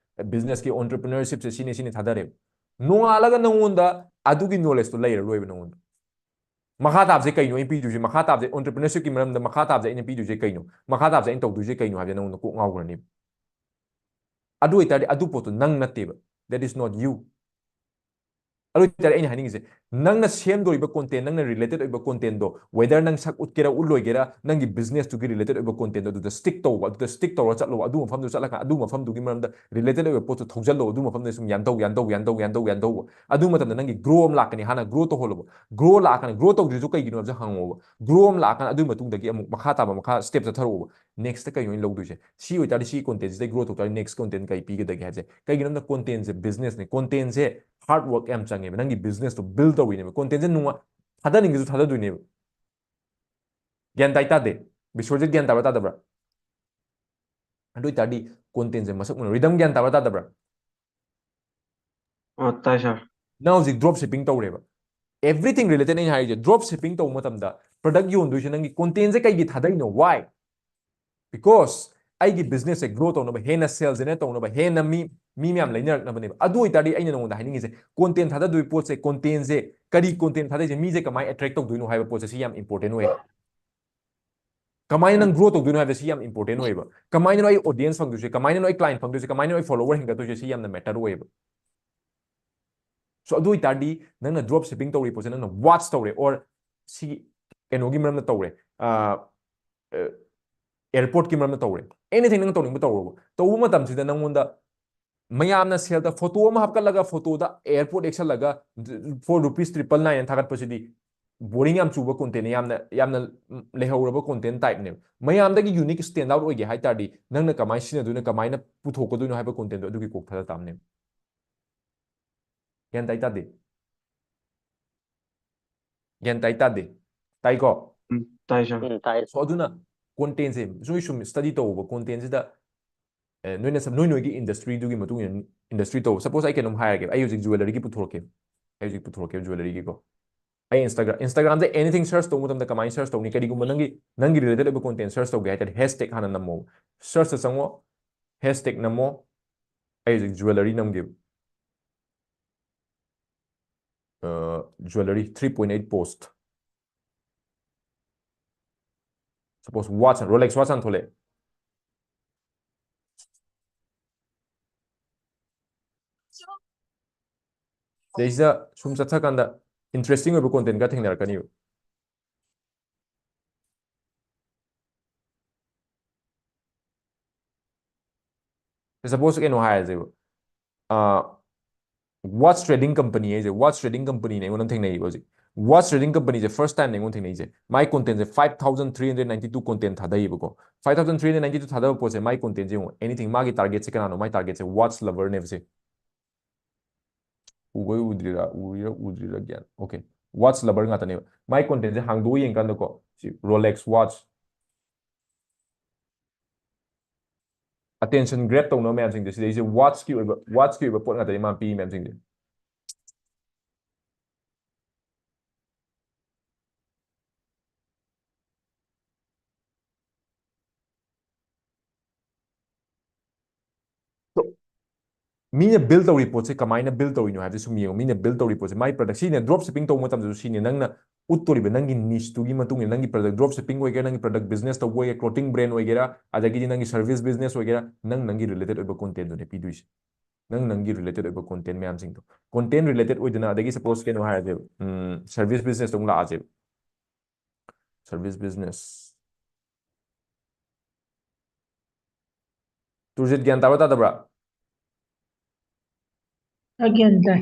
ꯕꯤꯖꯤꯅꯦꯁꯀꯤ ꯑꯣꯟꯇꯔꯄ꯭ꯔꯤꯅꯔꯁꯤꯞꯁꯦ ꯁꯤꯅꯤ ꯁꯤꯅꯤ ꯊꯥꯗꯔꯦꯕ, ꯅꯣꯡꯉꯥꯜꯂꯒ ꯅꯉꯣꯟꯗ ꯑꯗꯨꯒꯤ ꯅꯣꯂꯦꯖꯇꯣ ꯂꯩꯔꯔꯣꯏꯕ ꯅꯉꯣꯟꯗ꯫ ꯃꯈꯥ ꯇꯥꯕꯁꯦ ꯀꯩꯅꯣ ꯑꯩꯅ ꯄꯤꯗꯣꯏꯁꯦ? ꯃꯈꯥ ꯇꯥꯕꯁꯦ, ꯑꯣꯟꯇꯔꯄ꯭ꯔꯤꯅꯔꯁꯤꯞꯀꯤ ꯃꯔꯝꯗ ꯃꯈꯥ ꯇꯥꯕꯁꯦ ꯑꯩꯅ ꯄꯤꯗꯣꯏꯁꯦ ꯀꯩꯅꯣ? ꯃꯈꯥ ꯇꯥꯕꯁꯦ ꯑꯩꯅ ꯇꯧꯗꯣꯏꯁꯦ ꯀꯩꯅꯣ ꯍꯥꯏꯕꯁꯦ ꯅꯉꯣꯟꯗ ꯀꯣꯛ ꯉꯥꯎꯈ꯭ꯔꯅꯦꯕ꯫ ꯑꯗꯨ ꯑꯣꯏꯇꯥꯔꯗꯤ ꯑꯗꯨ ꯄꯣꯠꯇꯣ ꯅꯪ ꯅꯠꯇꯦꯕ, that is not you꯫ ꯑꯗꯨ ꯑꯣꯏꯇꯥꯔꯗꯤ ꯑꯩꯅ ꯍꯥꯏꯅꯤꯡꯉꯤꯁꯦ, ꯅꯪꯅ ꯁꯦꯝꯗꯣꯔꯤꯕ ꯀꯣꯟꯇꯦꯟ, ꯅꯪꯅ ꯔꯤꯂꯦꯇꯦꯗ ꯑꯣꯏꯕ ꯀꯣꯟꯇꯦꯟꯗꯣ, whether ꯅꯪ ꯁꯛ ꯎꯠꯀꯦꯔꯥ ꯎꯠꯂꯣꯏꯒꯦꯔꯥ, ꯅꯪꯒꯤ ꯕꯤꯖꯤꯅꯦꯁꯇꯨꯒꯤ ꯔꯤꯂꯦꯇꯦꯗ ꯑꯣꯏꯕ ꯀꯣꯟꯇꯦꯟꯗꯣ ꯑꯗꯨꯗ ꯁ꯭ꯇꯤꯛ ꯇꯧꯕ, ꯑꯗꯨꯗ ꯁ꯭ꯇꯤꯛ ꯇꯧꯔ ꯆꯠꯂꯣ꯫ ꯑꯗꯨ ꯃꯐꯝꯗꯨ ꯆꯠꯂꯒ ꯑꯗꯨ ꯃꯐꯝꯗꯨꯒꯤ ꯃꯔꯝꯗ ꯔꯤꯂꯦꯇꯦꯗ ꯑꯣꯏꯕ ꯄꯣꯠꯇꯨ ꯊꯧꯖꯜꯂꯣ, ꯑꯗꯨ ꯃꯐꯝꯗ ꯁꯨꯝ ꯌꯥꯟꯗꯧ, ꯌꯥꯟꯗꯧ, ꯌꯥꯟꯗꯧ, ꯌꯥꯟꯗꯧ, ꯌꯥꯟꯗꯧꯕ꯫ ꯑꯗꯨ ꯃꯇꯝꯗ ꯅꯪꯒꯤ ꯒ꯭ꯔꯣ ꯑꯃ ꯂꯥꯛꯀꯅꯤ꯫ ꯍꯥꯟꯅ ꯒ꯭ꯔꯣ ꯇꯧꯍꯜꯂꯣꯕ꯫ ꯒ꯭ꯔꯣ ꯂꯥꯛꯑꯀꯥꯟꯗ, ꯒ꯭ꯔꯣ ꯇꯧꯗ꯭ꯔꯤꯗꯨ ꯀꯩꯒꯤꯅꯣ ꯍꯥꯏꯕꯁꯦ ꯍꯪꯉꯣꯕ꯫ ꯒ꯭ꯔꯣ ꯑꯃ ꯂꯥꯛꯑꯀꯥꯟꯗ ꯑꯗꯨꯒꯤ ꯃꯇꯨꯡꯗꯒꯤ ꯑꯃꯨꯛ ꯃꯈꯥ ꯇꯥꯕ ꯃꯈꯥ ꯁ꯭ꯇꯦꯞ ꯆꯠꯊꯔꯛꯑꯣꯕ꯫ ꯅꯦꯛꯁꯇ ꯀꯩꯅꯣ ꯑꯩꯅ ꯂꯧꯗꯣꯏꯁꯦ? ꯁꯤ ꯑꯣꯏꯇꯥꯔꯗꯤ, ꯁꯤ ꯀꯣꯟꯇꯦꯟꯁꯤꯗꯩ ꯒ꯭ꯔꯣ ꯇꯧꯇꯥꯔꯗꯤ ꯅꯦꯛꯁ ꯀꯣꯟꯇꯦꯟ ꯀꯩ ꯄꯤꯒꯗꯒꯦ ꯍꯥꯏꯕꯁꯦ꯫ ꯀꯩꯒꯤꯅꯣ ꯍꯥꯏꯕꯗ ꯀꯣꯟꯇꯦꯟꯁꯦ ꯕꯤꯖꯤꯅꯦꯁꯅꯦ꯫ ꯀꯣꯟꯇꯦꯟꯁꯦ ꯍꯥꯔꯗ ꯋꯥꯔꯛ ꯌꯥꯝ ꯆꯪꯉꯦꯕ꯫ ꯅꯪꯒꯤ ꯕꯤꯖꯤꯅꯦꯁꯇꯣ ꯕꯤꯜ ꯇꯧꯔꯤꯅꯦꯕ꯫ ꯀꯣꯟꯇꯦꯟꯁꯦ ꯅꯨꯡꯉꯥꯏ, ꯊꯥꯗꯅꯤꯡꯉꯁꯨ ꯊꯥꯗꯗꯣꯏꯅꯦꯕ꯫ ꯒ꯭ꯌꯥꯟ ꯇꯥꯏ ꯇꯥꯗꯦ? ꯕꯤꯁ꯭ꯋꯖꯤꯠ ꯒ꯭ꯌꯥꯟ ꯇꯥꯕ꯭ꯔꯥ ꯇꯥꯗꯕ꯭ꯔꯥ? ꯑꯗꯨ ꯑꯣꯏꯇꯥꯔꯗꯤ ꯀꯣꯟꯇꯦꯟꯁꯦ ꯃꯁꯛ ꯃꯨꯟꯅ, ꯔꯤꯗꯝ ꯒ꯭ꯌꯥꯟ ꯇꯥꯕ꯭ꯔꯥ ꯇꯥꯗꯕ꯭ꯔꯥ? ꯑ, ꯇꯥꯏ ꯁꯥꯔ꯫ ꯅꯪ ꯍꯧꯖꯤꯛ drop shipping ꯇꯧꯔꯦꯕ꯫ Everything related ꯑꯩꯅ ꯍꯥꯏꯔꯤꯁꯦ, drop shipping ꯇꯧꯕ ꯃꯇꯝꯗ product ꯌꯣꯟꯗꯣꯏꯁꯦ ꯅꯪꯒꯤ content ꯁꯦ ꯀꯩꯒꯤ ꯊꯥꯗꯩꯅꯣ? Why? Because ꯑꯩꯒꯤ business ꯁꯦ grow ꯇꯧꯅꯕ, ꯍꯦꯟꯅ sales generate ꯇꯧꯅꯕ, ꯍꯦꯟꯅ ꯃꯤ ꯃꯤ ꯃꯌꯥꯝ ꯂꯩꯅꯔꯛꯅꯕꯅꯦꯕ꯫ ꯑꯗꯨ ꯑꯣꯏꯇꯥꯔꯗꯤ ꯑꯩꯅ ꯅꯉꯣꯟꯗ ꯍꯥꯏꯅꯤꯡꯉꯤꯁꯦ, content ꯊꯥꯗꯗꯣꯏ ꯄꯣꯠꯁꯦ, content ꯁꯦ ꯀꯔꯤ content ꯊꯥꯗꯩꯁꯦ, ꯃꯤꯁꯦ ꯀꯃꯥꯏꯅ attract ꯇꯧꯗꯣꯏꯅꯣ ꯍꯥꯏꯕ ꯄꯣꯠꯁꯦ ꯁꯤ ꯌꯥꯝ important ꯑꯣꯏꯌꯦ꯫ ꯀꯃꯥꯏꯅ ꯅꯪ grow ꯇꯧꯗꯣꯏꯅꯣ ꯍꯥꯏꯕꯁꯤ ꯌꯥꯝ important ꯑꯣꯏꯌꯦꯕ꯫ ꯀꯃꯥꯏꯅꯅꯣ ꯑꯩ audience ꯐꯪꯗꯣꯏꯁꯦ, ꯀꯃꯥꯏꯅꯅꯣ ꯑꯩ client ꯐꯪꯗꯣꯏꯁꯦ, ꯀꯃꯥꯏꯅꯅꯣ ꯑꯩ follower ꯍꯦꯟꯒꯠꯇꯣꯏꯁꯦ, ꯁꯤ ꯌꯥꯝꯅ matter ꯑꯣꯏꯌꯦꯕ꯫ So ꯑꯗꯨ ꯑꯣꯏꯇꯥꯔꯗꯤ ꯅꯪꯅ drop shipping ꯇꯧꯔꯤ ꯄꯣꯠꯁꯦ, ꯅꯪꯅ watch ꯇꯧꯔꯦ, or ꯁꯤꯒꯤ ꯀꯩꯅꯣꯒꯤ ꯃꯔꯝꯗ ꯇꯧꯔꯦ, ꯑꯦꯌꯔꯄꯣꯔꯠꯀꯤ ꯃꯔꯝꯗ ꯇꯧꯔꯦ, anything ꯅꯪ ꯇꯧꯅꯤꯡꯕ ꯇꯧꯔꯣꯕ꯫ ꯇꯧꯕ ꯃꯇꯝꯁꯤꯗ ꯅꯪꯉꯣꯟꯗ ꯃꯌꯥꯝꯅ ꯁꯦꯜꯗ ꯐꯣꯇꯣ ꯑꯃ ꯍꯥꯞꯀꯠꯂꯒ, ꯐꯣꯇꯣꯗ airport ꯌꯦꯛꯁꯜꯂꯒ, for rupees triple nine ꯊꯥꯒꯠꯄꯁꯤꯗꯤ boring ꯌꯥꯝ ꯆꯨꯕ content ꯅꯦ, ꯌꯥꯝꯅ ꯌꯥꯝꯅ ꯂꯩꯍꯧꯔꯕ content type ꯅꯦꯕ꯫ ꯃꯌꯥꯝꯗꯒꯤ unique stand out ꯑꯣꯏꯒꯦ ꯍꯥꯏ ꯇꯥꯔꯗꯤ ꯅꯪꯅ ꯀꯃꯥꯏꯅ ꯁꯤꯖꯤꯟꯅꯗꯣꯏꯅꯣ, ꯀꯃꯥꯏꯅ ꯄꯨꯊꯣꯛꯀꯗꯣꯏꯅꯣ ꯍꯥꯏꯕ content ꯗꯣ ꯑꯗꯨꯒꯤ ꯀꯣꯛ ꯊꯥꯗ ꯇꯥꯕꯅꯦꯕ꯫ ꯒ꯭ꯌꯥꯟ ꯇꯥꯏ ꯇꯥꯗꯦ? ꯒ꯭ꯌꯥꯟ ꯇꯥꯏ ꯇꯥꯗꯦ? ꯇꯥꯏꯀꯣ? ꯎꯝ, ꯇꯥꯏ ꯁꯥꯔ꯫ ꯎꯝ, ꯇꯥꯏ꯫ So ꯑꯗꯨꯅ content ꯁꯦ ꯁꯨꯝ ꯁꯨꯝ study ꯇꯧꯕ, content ꯁꯤꯗ ꯑꯦ, ꯅꯣꯏꯅ ꯁꯝ- ꯅꯣꯏ ꯅꯣꯏꯒꯤ industry ꯗꯨꯒꯤ ꯃꯇꯨꯡ ꯏꯟꯅ industry ꯇꯧ꯫ Suppose ꯑꯩ ꯀꯩꯅꯣꯝ ꯍꯥꯏꯔꯒꯦ, ꯑꯩ ꯍꯧꯖꯤꯛ jewellery ꯒꯤ ꯄꯨꯊꯣꯔꯛꯀꯦ, ꯑꯩ ꯍꯧꯖꯤꯛ ꯄꯨꯊꯣꯔꯛꯀꯦ jewellery ꯒꯤꯀꯣ꯫ ꯑꯩ Instagram Instagram ꯗ anything search ꯇꯧꯕ ꯃꯇꯝꯗ ꯀꯃꯥꯏꯅ search ꯇꯧꯅꯤ? ꯀꯔꯤꯒꯨꯝꯕ ꯅꯪꯒꯤ ꯅꯪꯒꯤ related ꯑꯣꯏꯕ content search ꯇꯧꯒꯦ ꯍꯥꯏ ꯇꯥꯔꯗꯤ hashtag ꯍꯥꯟꯅ ꯅꯝꯃꯣ, search ꯇ ꯆꯪꯉꯣ, hashtag ꯅꯝꯃꯣ꯫ ꯑꯩ ꯍꯧꯖꯤꯛ jewellery ꯅꯝꯒꯦꯕ꯫ Jewellery three point eight post, suppose watch, Rolex watch ꯍꯥꯟꯅ ꯊꯣꯛꯂꯛꯑꯦ꯫ ꯁꯤꯗꯩꯁꯤꯗ ꯁꯨꯝ ꯆꯠꯊꯔꯀꯥꯟꯗ interesting ꯑꯣꯏꯕ content ꯈꯔ ꯊꯦꯡꯅꯔꯛꯀꯅꯤꯕ꯫ Suppose ꯀꯩꯅꯣ ꯍꯥꯏꯔꯁꯦꯕ, watch trading company ꯍꯥꯏꯁꯦ, watch trading company ꯅꯦ ꯑꯩꯉꯣꯟꯗ ꯊꯦꯡꯅꯩꯕ ꯍꯧꯖꯤꯛ꯫ Watch trading company ꯁꯦ first time ꯅꯦ ꯑꯩꯉꯣꯟꯗ ꯊꯦꯡꯅꯩꯁꯦ꯫ ꯃꯥꯏ content ꯁꯦ five thousand three hundred ninety two content ꯊꯥꯗꯩꯌꯦꯕꯀꯣ꯫ Five thousand three hundred ninety two ꯊꯥꯗꯕ ꯄꯣꯠꯁꯦ, ꯃꯥꯏ content ꯁꯦ ꯌꯦꯡꯉꯣ, anything, ꯃꯥꯒꯤ target ꯁꯦ ꯀꯅꯥꯅꯣ? ꯃꯥꯏ target ꯁꯦ watch lover ꯅꯦꯕ ꯁꯦ꯫ ꯎꯕꯩ ꯎꯗ꯭ꯔꯤꯔꯥ, ꯎꯔꯤꯔꯥ ꯎꯗ꯭ꯔꯤꯔꯥ ꯒ꯭ꯌꯥꯟ, okay, watch lover ꯉꯥꯛꯇꯅꯦꯕ꯫ ꯃꯥꯏ content ꯁꯦ ꯍꯥꯡꯗꯣꯛꯑ ꯌꯦꯡꯀꯥꯟꯗꯀꯣ, ꯁꯤ Rolex watch, attention grab ꯇꯧꯅꯕ ꯃꯌꯥꯝꯁꯤꯡꯁꯦ, ꯁꯤꯗꯩꯁꯦ watch ꯀꯤ ꯑꯣꯏꯕ, watch ꯀꯤ ꯑꯣꯏꯕ ꯄꯣꯠ ꯉꯥꯛꯇꯅꯦ ꯃꯥꯅ ꯄꯤꯔꯤ ꯃꯌꯥꯝꯁꯤꯡꯁꯦ꯫ ꯃꯤꯅ build ꯇꯧꯔꯤ ꯄꯣꯠꯁꯦ ꯀꯃꯥꯏꯅ build ꯇꯧꯔꯤꯅꯣ ꯍꯥꯏꯕꯁꯦ ꯁꯨꯝ ꯌꯦꯡꯉꯣ꯫ ꯃꯤꯅ build ꯇꯧꯔꯤ ꯄꯣꯠꯁꯦ, ꯃꯥꯏ product, ꯁꯤꯅꯦ drop shipping ꯇꯧꯕ ꯃꯇꯝꯗꯁꯨ ꯁꯤꯅꯦ, ꯅꯪꯅ ꯎꯠꯇꯣꯔꯤꯕ ꯅꯪꯒꯤ niche ꯇꯨꯒꯤ ꯃꯇꯨꯡ ꯏꯟꯅ, ꯅꯪꯒꯤ product drop shipping ꯑꯣꯏꯒꯦꯔꯥ, ꯅꯪꯒꯤ product business ꯇꯧꯕ ꯑꯣꯏꯒꯦꯔꯥ, clothing brand ꯑꯣꯏꯒꯦꯔꯥ, ꯑꯗꯒꯤꯗꯤ ꯅꯪꯒꯤ service business ꯑꯣꯏꯒꯦꯔꯥ, ꯅꯪ ꯅꯪꯒꯤ related ꯑꯣꯏꯕ content ꯗꯨꯅꯦ ꯄꯤꯗꯣꯏꯁꯦ꯫ ꯅꯪ ꯅꯪꯒꯤ related ꯑꯣꯏꯕ content ꯃꯌꯥꯝꯁꯤꯡꯗꯣ, content related ꯑꯣꯏꯗꯅ, ꯑꯗꯒꯤ suppose ꯀꯩꯅꯣ ꯍꯥꯏꯔꯁꯦꯕ, service business ꯇ ꯑꯃꯨꯛ ꯂꯥꯛꯑꯁꯦꯕ꯫ Service business. ꯇꯨꯔꯖꯤꯠ, ꯒ꯭ꯌꯥꯟ ꯇꯥꯕ꯭ꯔꯥ ꯇꯥꯗꯕ꯭ꯔꯥ? ꯑꯩ ꯒ꯭ꯌꯥꯟ ꯇꯥꯏ꯫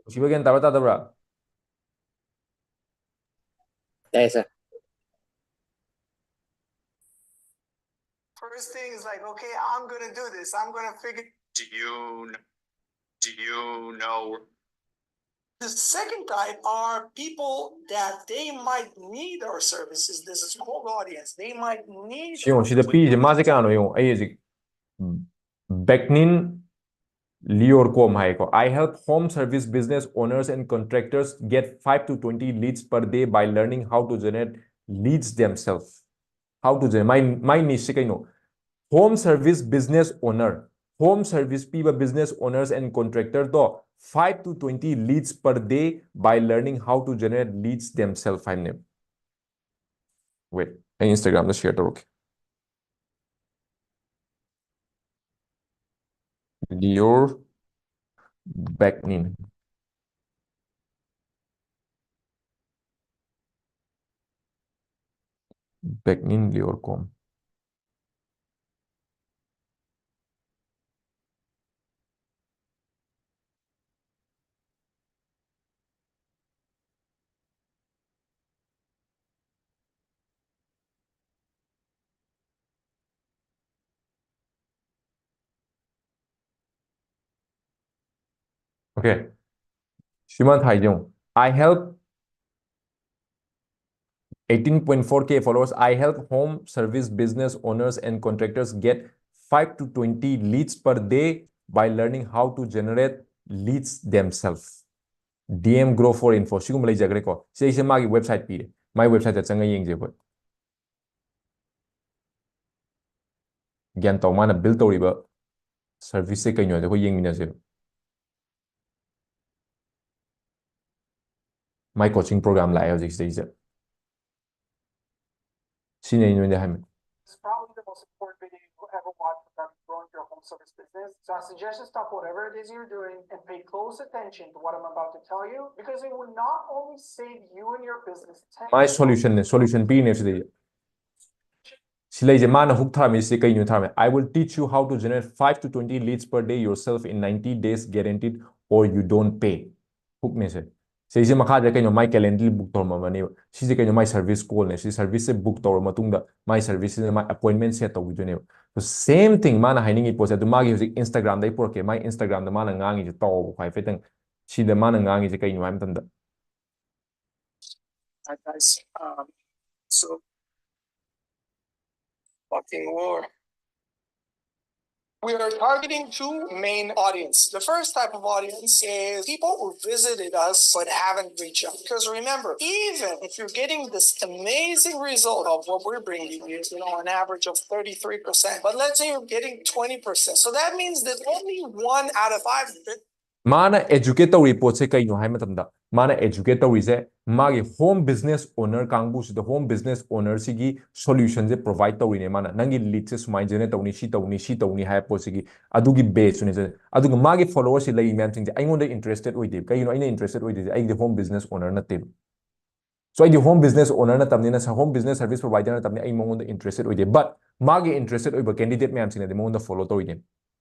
ꯅꯨꯡꯁꯤꯕ, ꯒ꯭ꯌꯥꯟ ꯇꯥꯕ꯭ꯔꯥ ꯇꯥꯗꯕ꯭ꯔꯥ? ꯇꯥꯏ, sir. First thing is like, okay, I'm gonna do this. I'm gonna figure. Do you kn- do you know? The second type are people that they might need our services. This is cold audience. They might need. ꯁꯤ ꯌꯦꯡꯉꯣ, ꯁꯤꯗ ꯄꯤꯔꯤꯁꯦ ꯃꯥꯁꯦ ꯀꯅꯥꯅꯣ ꯌꯦꯡꯉꯣ꯫ ꯑꯩ ꯍꯧꯖꯤꯛ Beknin Liorcom ꯍꯥꯏꯀꯣ꯫ I help home service business owners and contractors get five to twenty leads per day by learning how to generate leads themselves. How to generate? My, my niche ꯁꯤ ꯀꯩꯅꯣ? Home service business owner, home service ꯄꯤꯕ business owners and contractor ꯗꯣ five to twenty leads per day by learning how to generate leads themselves ꯍꯥꯏꯕꯅꯦꯕ꯫ Wait, ꯑꯩ Instagram ꯗ share ꯇꯧꯔꯛꯀꯦ꯫ Lior Beknin. Beknin Liorcom. Okay. ꯁꯤꯃꯥ ꯊꯥꯏ ꯌꯦꯡꯉꯨ꯫ I help eighteen point four K followers. I help home service business owners and contractors get five to twenty leads per day by learning how to generate leads themselves. D M Grow for info. ꯁꯤꯒꯨꯝꯕ ꯂꯩꯖꯈ꯭ꯔꯦꯀꯣ꯫ ꯁꯤ ꯑꯩꯁꯦ ꯃꯥꯒꯤ website ꯄꯤꯔꯦ꯫ ꯃꯥꯒꯤ website ꯇ ꯆꯪꯉ ꯌꯦꯡꯁꯦ ꯑꯩꯈꯣꯏ꯫ ꯒ꯭ꯌꯥꯟ ꯇꯧ, ꯃꯥꯅ build ꯇꯧꯔꯤꯕ ꯁꯔꯚꯤꯁꯁꯦ ꯀꯩꯅꯣ ꯍꯥꯏꯗꯣ ꯑꯩꯈꯣꯏ ꯌꯦꯡꯃꯤꯟꯅꯁꯦꯕ꯫ My coaching program ꯂꯥꯛꯑꯦ ꯍꯧꯖꯤꯛ ꯁꯤꯗꯩꯁꯤꯗ꯫ ꯁꯤꯅꯤ ꯑꯩ ꯅꯣꯏꯗ ꯍꯥꯏꯕ꯫ It's probably the most important video you ever watched regarding growing your home service business. So I suggest you stop whatever it is you're doing and pay close attention to what I'm about to tell you, because it will not only save you and your business ten My solution ꯅꯦ, solution ꯄꯤꯅꯦ ꯁꯤꯗꯩꯗ꯫ ꯁꯤ ꯂꯩꯁꯦ ꯃꯥꯅ hook ꯊꯥꯔꯝꯃꯤꯁꯦ ꯀꯩꯅꯣ ꯊꯥꯔꯝꯃꯦ? I will teach you how to generate five to twenty leads per day yourself in ninety days guaranteed or you don't pay. Hook ꯅꯦ ꯁꯦ꯫ ꯁꯤꯁꯦ ꯃꯈꯥꯗ ꯀꯩꯅꯣ ꯃꯥꯏ Calendly book ꯇꯧꯔꯝꯃꯅꯦꯕ꯫ ꯁꯤꯁꯦ ꯀꯩꯅꯣ ꯃꯥꯏ service call ꯅꯦ꯫ ꯁꯤ service ꯁꯦ book ꯇꯧꯔ ꯃꯇꯨꯡꯗ ꯃꯥꯏ service ꯁꯤꯗ ꯃꯥꯏ appointment set ꯇꯧꯕꯤꯗꯣꯏꯅꯦꯕ꯫ So same thing ꯃꯥꯅ ꯍꯥꯏꯅꯤꯡꯉꯤ ꯄꯣꯠꯁꯦ ꯑꯗꯨ ꯃꯥꯒꯤ ꯍꯧꯖꯤꯛ Instagram ꯗ ꯑꯩ ꯄꯨꯔꯛꯀꯦ꯫ ꯃꯥꯏ Instagram ꯗ ꯃꯥꯅ ꯉꯥꯡꯉꯤꯁꯦ ꯇꯥꯎꯕ ꯍꯥꯏꯐꯦꯠꯇꯪ꯫ ꯁꯤꯗ ꯃꯥꯅ ꯉꯥꯡꯉꯤꯁꯦ ꯀꯩꯅꯣ ꯍꯥꯏꯕ ꯃꯇꯝꯗ Hi guys. Um, so fucking war. We are targeting two main audience. The first type of audience is people who visited us but haven't reached out. Because remember, even if you're getting this amazing result of what we're bringing you, you know, an average of thirty-three percent, but let's say you're getting twenty percent. So that means that only one out of five. Mane educate ꯇꯧꯔꯤ ꯄꯣꯠꯁꯦ ꯀꯩꯅꯣ ꯍꯥꯏ ꯃꯇꯝꯗ, ꯃꯥꯅ educate ꯇꯧꯔꯤꯁꯦ ꯃꯥꯒꯤ home business owner ꯀꯥꯡꯕꯨꯁꯤꯗ, home business owner ꯁꯤꯒꯤ solution ꯁꯦ provide ꯇꯧꯔꯤꯅꯦ꯫ ꯃꯥꯅ ꯅꯪꯒꯤ lead ꯁꯦ ꯁꯨꯃꯥꯏꯅ generate ꯇꯧꯅꯤ, ꯁꯤ ꯇꯧꯅꯤ, ꯁꯤ ꯇꯧꯅꯤ ꯍꯥꯏꯕ ꯄꯣꯠꯁꯤꯒꯤ ꯑꯗꯨꯒꯤ base ꯇꯨꯅꯦ꯫ ꯑꯗꯨꯒ ꯃꯥꯒꯤ follower ꯁꯤ ꯂꯩꯔꯤ ꯃꯌꯥꯝꯁꯤꯡꯁꯦ ꯑꯩꯉꯣꯟꯗ interested ꯑꯣꯏꯗꯦꯕ꯫ ꯀꯩꯒꯤꯅꯣ ꯑꯩꯅ interested ꯑꯣꯏꯗ꯭ꯔꯤꯁꯦ? ꯑꯩꯗꯤ home business owner ꯅꯠꯇꯦꯕ꯫ So ꯑꯩꯗꯤ home business owner ꯅꯠꯇꯕꯅꯤꯅ, home business service provider ꯅꯠꯇꯕꯅꯤꯅ ꯑꯩ ꯃꯉꯣꯟꯗ interested ꯑꯣꯏꯗꯦ꯫ But ꯃꯥꯒꯤ interested ꯑꯣꯏꯕ candidate ꯃꯌꯥꯝꯁꯤꯡꯅꯗꯤ ꯃꯉꯣꯟꯗ follow ꯇꯧꯔꯤꯅꯦ꯫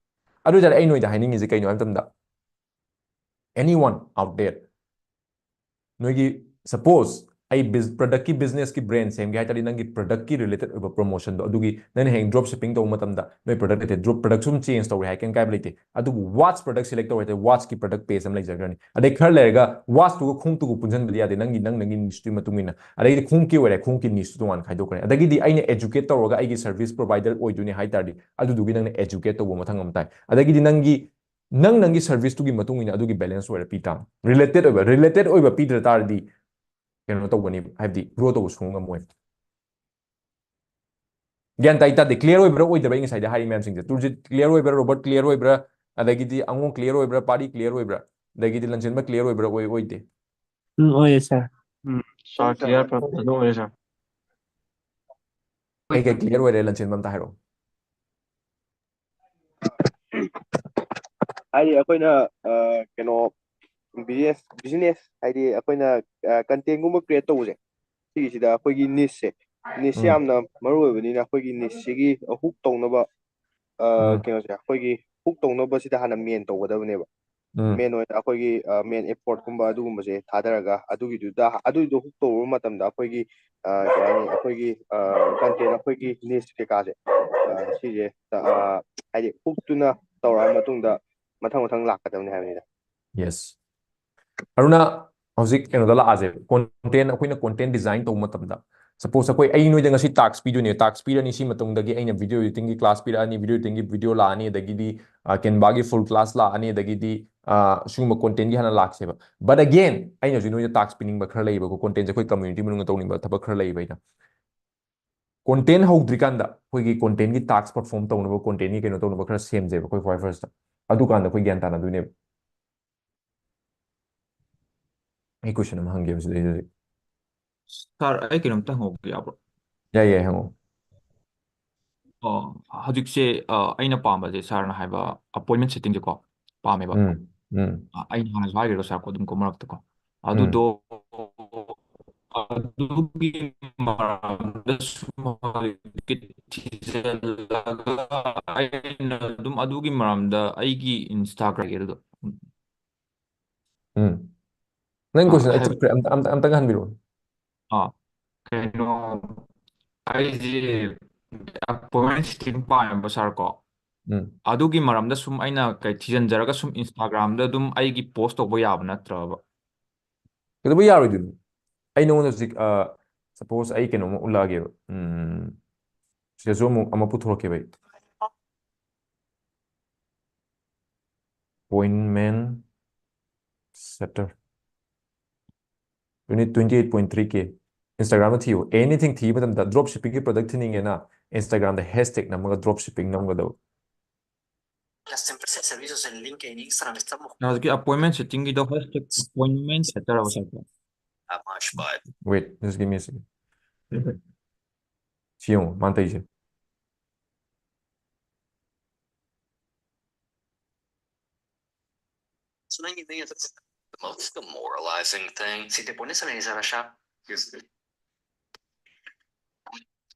ꯑꯗꯨ ꯑꯣꯏꯇꯥꯔꯗꯤ ꯑꯩ ꯅꯣꯏꯗ ꯍꯥꯏꯅꯤꯡꯉꯤꯁꯦ ꯀꯩꯅꯣ ꯍꯥꯏꯕ ꯃꯇꯝꯗ, anyone out there, ꯅꯣꯏꯒꯤ suppose ꯑꯩ product ꯀꯤ business ꯀꯤ brand ꯁꯦꯝꯒꯦ ꯍꯥꯏ ꯇꯥꯔꯗꯤ, ꯅꯪꯒꯤ product ꯀꯤ related ꯑꯣꯏꯕ promotion ꯗꯣ, ꯑꯗꯨꯒꯤ ꯅꯪꯅ ꯍꯌꯦꯡ drop shipping ꯇꯧꯕ ꯃꯇꯝꯗ ꯅꯣꯏ product ꯂꯩꯇꯦ, drop product ꯁꯨꯝ change ꯇꯧꯔꯦ ꯍꯥꯏ, ꯀꯩꯝ ꯀꯥꯏꯕ ꯂꯩꯇꯦ꯫ ꯑꯗꯨꯕꯨ watch product select ꯇꯧꯔꯦ ꯍꯥꯏ ꯇꯥꯔꯗꯤ, watch ꯀꯤ product page ꯑꯃ ꯂꯩꯖꯈ꯭ꯔꯅꯤ꯫ ꯑꯗꯩ ꯈꯔ ꯂꯩꯔꯒ watch ꯇꯨꯒ ꯈꯣꯡꯎꯞꯇꯨꯒ ꯄꯨꯟꯁꯤꯟꯕꯗꯤ ꯌꯥꯗꯦ, ꯅꯪꯒꯤ, ꯅꯪ, ꯅꯪꯒꯤ niche ꯇꯨꯒꯤ ꯃꯇꯨꯡ ꯏꯟꯅ꯫ ꯑꯗꯩꯗꯤ ꯈꯣꯡꯎꯞꯀꯤ ꯑꯣꯏꯔꯦ, ꯈꯣꯡꯎꯞꯀꯤ niche ꯇꯨ ꯇꯣꯉꯥꯟꯅ ꯈꯥꯏꯗꯣꯛꯈ꯭ꯔꯅꯤ꯫ ꯑꯗꯒꯤꯗꯤ ꯑꯩꯅ educate ꯇꯧꯔꯒ ꯑꯩꯒꯤ service provider ꯑꯣꯏꯗꯣꯏꯅꯦ ꯍꯥꯏ ꯇꯥꯔꯗꯤ, ꯑꯗꯨꯗꯨꯒꯤ ꯅꯪꯅ educate ꯇꯧꯕ ꯃꯊꯪ ꯑꯃ ꯇꯥꯏ꯫ ꯑꯗꯒꯤꯗꯤ ꯅꯪꯒꯤ, ꯅꯪ, ꯅꯪꯒꯤ service ꯇꯨꯒꯤ ꯃꯇꯨꯡ ꯏꯟꯅ ꯑꯗꯨꯒꯤ balance ꯑꯣꯏꯔ ꯄꯤ ꯇꯥꯕꯅꯤ꯫ Related ꯑꯣꯏꯕ, related ꯑꯣꯏꯕ ꯄꯤꯗ꯭ꯔ ꯇꯥꯔꯗꯤ ꯀꯩꯅꯣ ꯇꯧꯒꯅꯤ, ꯍꯥꯏꯕꯗꯤ grow ꯇꯧꯕ ꯁꯨꯡꯉꯝ ꯉꯝꯃꯣꯏ꯫ ꯒ꯭ꯌꯥꯟ ꯇꯥꯏ ꯇꯥꯗꯦ, ꯀ꯭ꯂꯤꯌꯥꯔ ꯑꯣꯏꯕ꯭ꯔꯥ ꯑꯣꯏꯗꯕ꯭ꯔꯥ? ꯑꯩ ꯉꯁꯥꯏꯗ ꯍꯥꯏꯔꯤ ꯃꯌꯥꯝꯁꯤꯡꯁꯦ, ꯇꯨꯔꯖꯤꯠ ꯀ꯭ꯂꯤꯌꯥꯔ ꯑꯣꯏꯕ꯭ꯔꯥ, ꯔꯣꯕꯔꯠ ꯀ꯭ꯂꯤꯌꯥꯔ ꯑꯣꯏꯕ꯭ꯔꯥ, ꯑꯗꯒꯤꯗꯤ ꯑꯉꯣ ꯀ꯭ꯂꯤꯌꯥꯔ ꯑꯣꯏꯕ꯭ꯔꯥ, ꯄꯥꯔꯤ ꯀ꯭ꯂꯤꯌꯥꯔ ꯑꯣꯏꯕ꯭ꯔꯥ, ꯑꯗꯒꯤꯗꯤ ꯂꯟꯆꯦꯟꯕ ꯀ꯭ꯂꯤꯌꯥꯔ ꯑꯣꯏꯕ꯭ꯔꯥ, ꯑꯣꯏ ꯑꯣꯏꯗꯦ? ꯎꯝ, ꯑꯣꯏꯌꯦ ꯁꯥꯔ꯫ ꯎꯝ, ꯁꯥꯔ, ꯀ꯭ꯂꯤꯌꯥꯔ ꯐꯖꯅ ꯑꯣꯏꯔꯦ ꯁꯥꯔ꯫ ꯀꯩ ꯀꯩ ꯀ꯭ꯂꯤꯌꯥꯔ ꯑꯣꯏꯔꯦ, ꯂꯟꯆꯦꯟꯕ ꯑꯝꯇ ꯍꯥꯏꯔꯛꯑꯣ꯫ ꯍꯥꯏꯗꯤ ꯑꯩꯈꯣꯏꯅ ꯑ, ꯀꯩꯅꯣ, ꯕꯤꯖꯤꯅꯦꯁ ꯕꯤꯖꯤꯅꯦꯁ ꯍꯥꯏꯗꯤ ꯑꯩꯈꯣꯏꯅ ꯀꯟꯇꯦꯟꯒꯨꯝꯕ ꯀ꯭ꯔꯤꯌꯦꯠ ꯇꯧꯕꯁꯦ, ꯁꯤꯒꯤꯁꯤꯗ ꯑꯩꯈꯣꯏꯒꯤ ꯅꯤꯁꯁꯦ ꯅꯤꯁꯁꯦ ꯎꯝ꯫ ꯌꯥꯝꯅ ꯃꯔꯨ ꯑꯣꯏꯕꯅꯤꯅ, ꯑꯩꯈꯣꯏꯒꯤ ꯅꯤꯁꯁꯤꯒꯤ ꯍꯨꯛ ꯇꯧꯅꯕ ꯑ, ꯎꯝ꯫ ꯀꯩꯅꯣꯁꯦ, ꯑꯩꯈꯣꯏꯒꯤ ꯍꯨꯛ ꯇꯧꯅꯕꯁꯤꯗ ꯍꯥꯟꯅ ꯃꯦꯟ ꯇꯧꯒꯗꯕꯅꯦꯕ꯫ ꯎꯝ꯫ ꯃꯦꯟ ꯑꯣꯏꯅ ꯑꯩꯈꯣꯏꯒꯤ ꯃꯦꯟ ꯑꯦꯐꯣꯔꯠꯀꯨꯝꯕ ꯑꯗꯨꯒꯨꯝꯕꯁꯦ ꯊꯥꯗꯔꯒ, ꯑꯗꯨꯒꯤꯗꯨꯗ ꯑꯗꯨꯒꯤꯗꯣ ꯍꯨꯛ ꯇꯧꯔꯨꯕ ꯃꯇꯝꯗ ꯑꯩꯈꯣꯏꯒꯤ ꯑ, ꯀꯩ ꯍꯥꯏꯅꯤ, ꯑꯩꯈꯣꯏꯒꯤ ꯀꯟꯇꯦꯟ, ꯑꯩꯈꯣꯏꯒꯤ ꯅꯤꯁ ꯀꯩꯀꯥꯁꯦ, ꯑ, ꯁꯤꯁꯦ ꯑ, ꯍꯥꯏꯗꯤ ꯍꯨꯛꯇꯨꯅ ꯇꯧꯔꯛꯑ ꯃꯇꯨꯡꯗ ꯃꯊꯪ ꯃꯊꯪ ꯂꯥꯛꯀꯗꯕꯅꯤ ꯍꯥꯏꯕꯅꯤꯗ꯫ ꯌꯦꯁ꯫ ꯑꯔꯨꯅꯥ, ꯍꯧꯖꯤꯛ ꯀꯩꯅꯣꯗ ꯂꯥꯛꯑꯁꯦ, ꯀꯣꯟꯇꯦꯟ, ꯑꯩꯈꯣꯏꯅ ꯀꯣꯟꯇꯦꯟ ꯗꯤꯖꯥꯏꯟ ꯇꯧꯕ ꯃꯇꯝꯗ, ꯁꯄꯣꯁ ꯑꯩꯈꯣꯏ, ꯑꯩ ꯅꯣꯏꯗ ꯉꯁꯤ ꯇꯥꯛꯁ ꯄꯤꯗꯣꯏꯅꯦ, ꯇꯥꯛꯁ ꯄꯤꯔꯅꯤ, ꯁꯤ ꯃꯇꯨꯡꯗꯒꯤ ꯑꯩꯅ ꯚꯤꯗꯤꯑꯣ ꯏꯗꯤꯇꯤꯡꯒꯤ ꯀ꯭ꯂꯥꯁ ꯄꯤꯔꯛꯑꯅꯤ, ꯚꯤꯗꯤꯑꯣ ꯏꯗꯤꯇꯤꯡꯒꯤ ꯚꯤꯗꯤꯑꯣ ꯂꯥꯛꯑꯅꯤ, ꯑꯗꯒꯤꯗꯤ ꯀꯦꯟꯚꯥꯒꯤ ꯐꯨꯜ ꯀ꯭ꯂꯥꯁ ꯂꯥꯛꯑꯅꯤ, ꯑꯗꯒꯤꯗꯤ ꯑ, ꯁꯤꯒꯨꯝꯕ ꯀꯣꯟꯇꯦꯟꯒꯤ ꯍꯥꯟꯅ ꯂꯥꯛꯁꯦꯕ꯫ But again, ꯑꯩꯅ ꯍꯧꯖꯤꯛ ꯅꯣꯏꯗ ꯇꯥꯛꯁ ꯄꯤꯅꯤꯡꯕ ꯈꯔ ꯂꯩꯌꯦꯕꯀꯣ, ꯀꯣꯟꯇꯦꯟꯁꯦ ꯑꯩꯈꯣꯏ ꯀꯝꯃ꯭ꯌꯨꯅꯤꯇꯤ ꯃꯅꯨꯡꯗ ꯇꯧꯅꯤꯡꯕ ꯊꯕꯛ ꯈꯔ ꯂꯩꯌꯦꯕ꯫ ꯑꯩꯅ ꯀꯣꯟꯇꯦꯟ ꯍꯧꯗ꯭ꯔꯤꯀꯥꯟꯗ ꯑꯩꯈꯣꯏꯒꯤ ꯀꯣꯟꯇꯦꯟꯒꯤ ꯇꯥꯛꯁ ꯄꯔꯐꯣꯝ ꯇꯧꯅꯕ, ꯀꯣꯟꯇꯦꯟꯒꯤ ꯀꯩꯅꯣ ꯇꯧꯅꯕ ꯈꯔ ꯁꯦꯝꯁꯦꯕ ꯑꯩꯈꯣꯏ ꯈ꯭ꯋꯥꯏ ꯐꯥꯔꯁꯇ꯫ ꯑꯗꯨꯀꯥꯟꯗ ꯑꯩꯈꯣꯏ ꯒ꯭ꯌꯥꯟ ꯇꯥꯅꯗꯣꯏꯅꯦꯕ꯫ ꯑꯩ ꯀꯣꯏꯁꯟ ꯑꯃ ꯍꯪꯒꯦꯕ ꯁꯤꯗꯩꯗꯗꯤ꯫ ꯁꯥꯔ, ꯑꯩ ꯀꯩꯅꯣꯝꯇ ꯍꯪꯍꯧꯕ ꯌꯥꯕ꯭ꯔꯣ? ꯌꯥꯏ, ꯌꯥꯏ, ꯍꯪꯉꯣ꯫ ꯑꯣ, ꯍꯧꯖꯤꯛꯁꯦ, ꯑ, ꯑꯩꯅ ꯄꯥꯝꯕꯁꯦ ꯁꯥꯔꯅ ꯍꯥꯏꯕ ꯑꯄꯣꯏꯟꯃꯦꯟ ꯁꯦꯠꯇꯤꯡꯁꯦꯀꯣ, ꯄꯥꯝꯃꯦꯕ꯫ ꯎꯝ, ꯎꯝ꯫ ꯑ, ꯑꯩꯅ ꯍꯥꯟꯅꯁꯨ ꯍꯥꯏꯈ꯭ꯔꯦꯀꯣ ꯁꯥꯔ ꯀꯣ, ꯑꯗꯨꯝ ꯀꯣ ꯃꯔꯛꯇꯀꯣ꯫ ꯎꯝ꯫ ꯑꯗꯨꯗꯣ ꯑꯗꯨꯒꯤ ꯃꯔꯝꯗ ꯁꯨꯝ ꯍꯧꯖꯤꯛꯀꯤ ꯊꯤꯖꯤꯜꯂꯒ ꯑꯩꯅ ꯑꯗꯨꯝ ꯑꯗꯨꯒꯤ ꯃꯔꯝꯗ ꯑꯩꯒꯤ Instagram ꯑꯗꯨꯗꯣ꯫ ꯎꯝ꯫ ꯅꯪ ꯑ, ꯀꯣꯏꯁꯟ ꯑꯩ ꯍꯥꯏꯕ- ꯆꯠꯈ꯭ꯔꯦ, ꯑꯝꯇ, ꯑꯝꯇ, ꯑꯝꯇꯪ ꯍꯟꯕꯤꯔꯛꯑꯣ꯫ ꯑꯥ, ꯀꯩꯅꯣ, ꯑꯩꯁꯦ ꯑꯄꯣꯏꯟꯃꯦꯟ ꯁꯦꯠꯇꯤꯡ ꯄꯥꯝꯃꯦꯕ ꯁꯥꯔ ꯀꯣ꯫ ꯎꯝ꯫ ꯑꯗꯨꯒꯤ ꯃꯔꯝꯗ ꯁꯨꯝ ꯑꯩꯅ ꯀꯩ ꯊꯤꯖꯤꯟꯖꯔꯒ ꯁꯨꯝ Instagram-ꯗ ꯑꯗꯨꯝ ꯑꯩꯒꯤ ꯄꯣꯁ ꯇꯧꯕ ꯌꯥꯕ ꯅꯠꯇ꯭ꯔꯕ? ꯀꯩꯗꯧꯕꯩ ꯌꯥꯔꯣꯏꯗꯣꯏꯅꯣ? ꯑꯩ ꯅꯉꯣꯟꯗ ꯍꯧꯖꯤꯛ, ꯑ, ꯁꯄꯣꯁ ꯑꯩ ꯀꯩꯅꯣꯝꯃ ꯎꯠꯂꯛꯑꯒꯦꯕ꯫ ꯎꯝ, ꯁꯤꯗꯁꯨ ꯑꯃꯨꯛ ꯑꯃ ꯄꯨꯊꯣꯔꯛꯀꯦꯕ ꯑꯩ꯫ Appointment setter꯫ Unit twenty eight point three K꯫ Instagram-ꯗ ꯊꯤꯌꯨ꯫ Anything ꯊꯤꯕ ꯃꯇꯝꯗ drop shipping-ꯒꯤ product ꯊꯤꯅꯤꯡꯉꯦꯅ, Instagram ꯗ hashtag ꯅꯝꯃꯒ drop shipping ꯅꯝꯒꯗꯕ꯫ Las empresas de servicios en LinkedIn, Instagram estamos. ꯍꯧꯖꯤꯛꯀꯤ appointment setting ꯒꯤꯗꯣ hashtag appointment setter ꯍꯥꯏꯕ ꯁꯥꯏꯠꯇꯣ꯫ Amash vibe. Wait, just give me a second. ꯁꯤ ꯌꯦꯡꯉꯣ ꯃꯥꯅ ꯇꯧꯔꯤꯁꯦ꯫ So then you think it's the most demoralizing thing. Si te pones a analizar allá,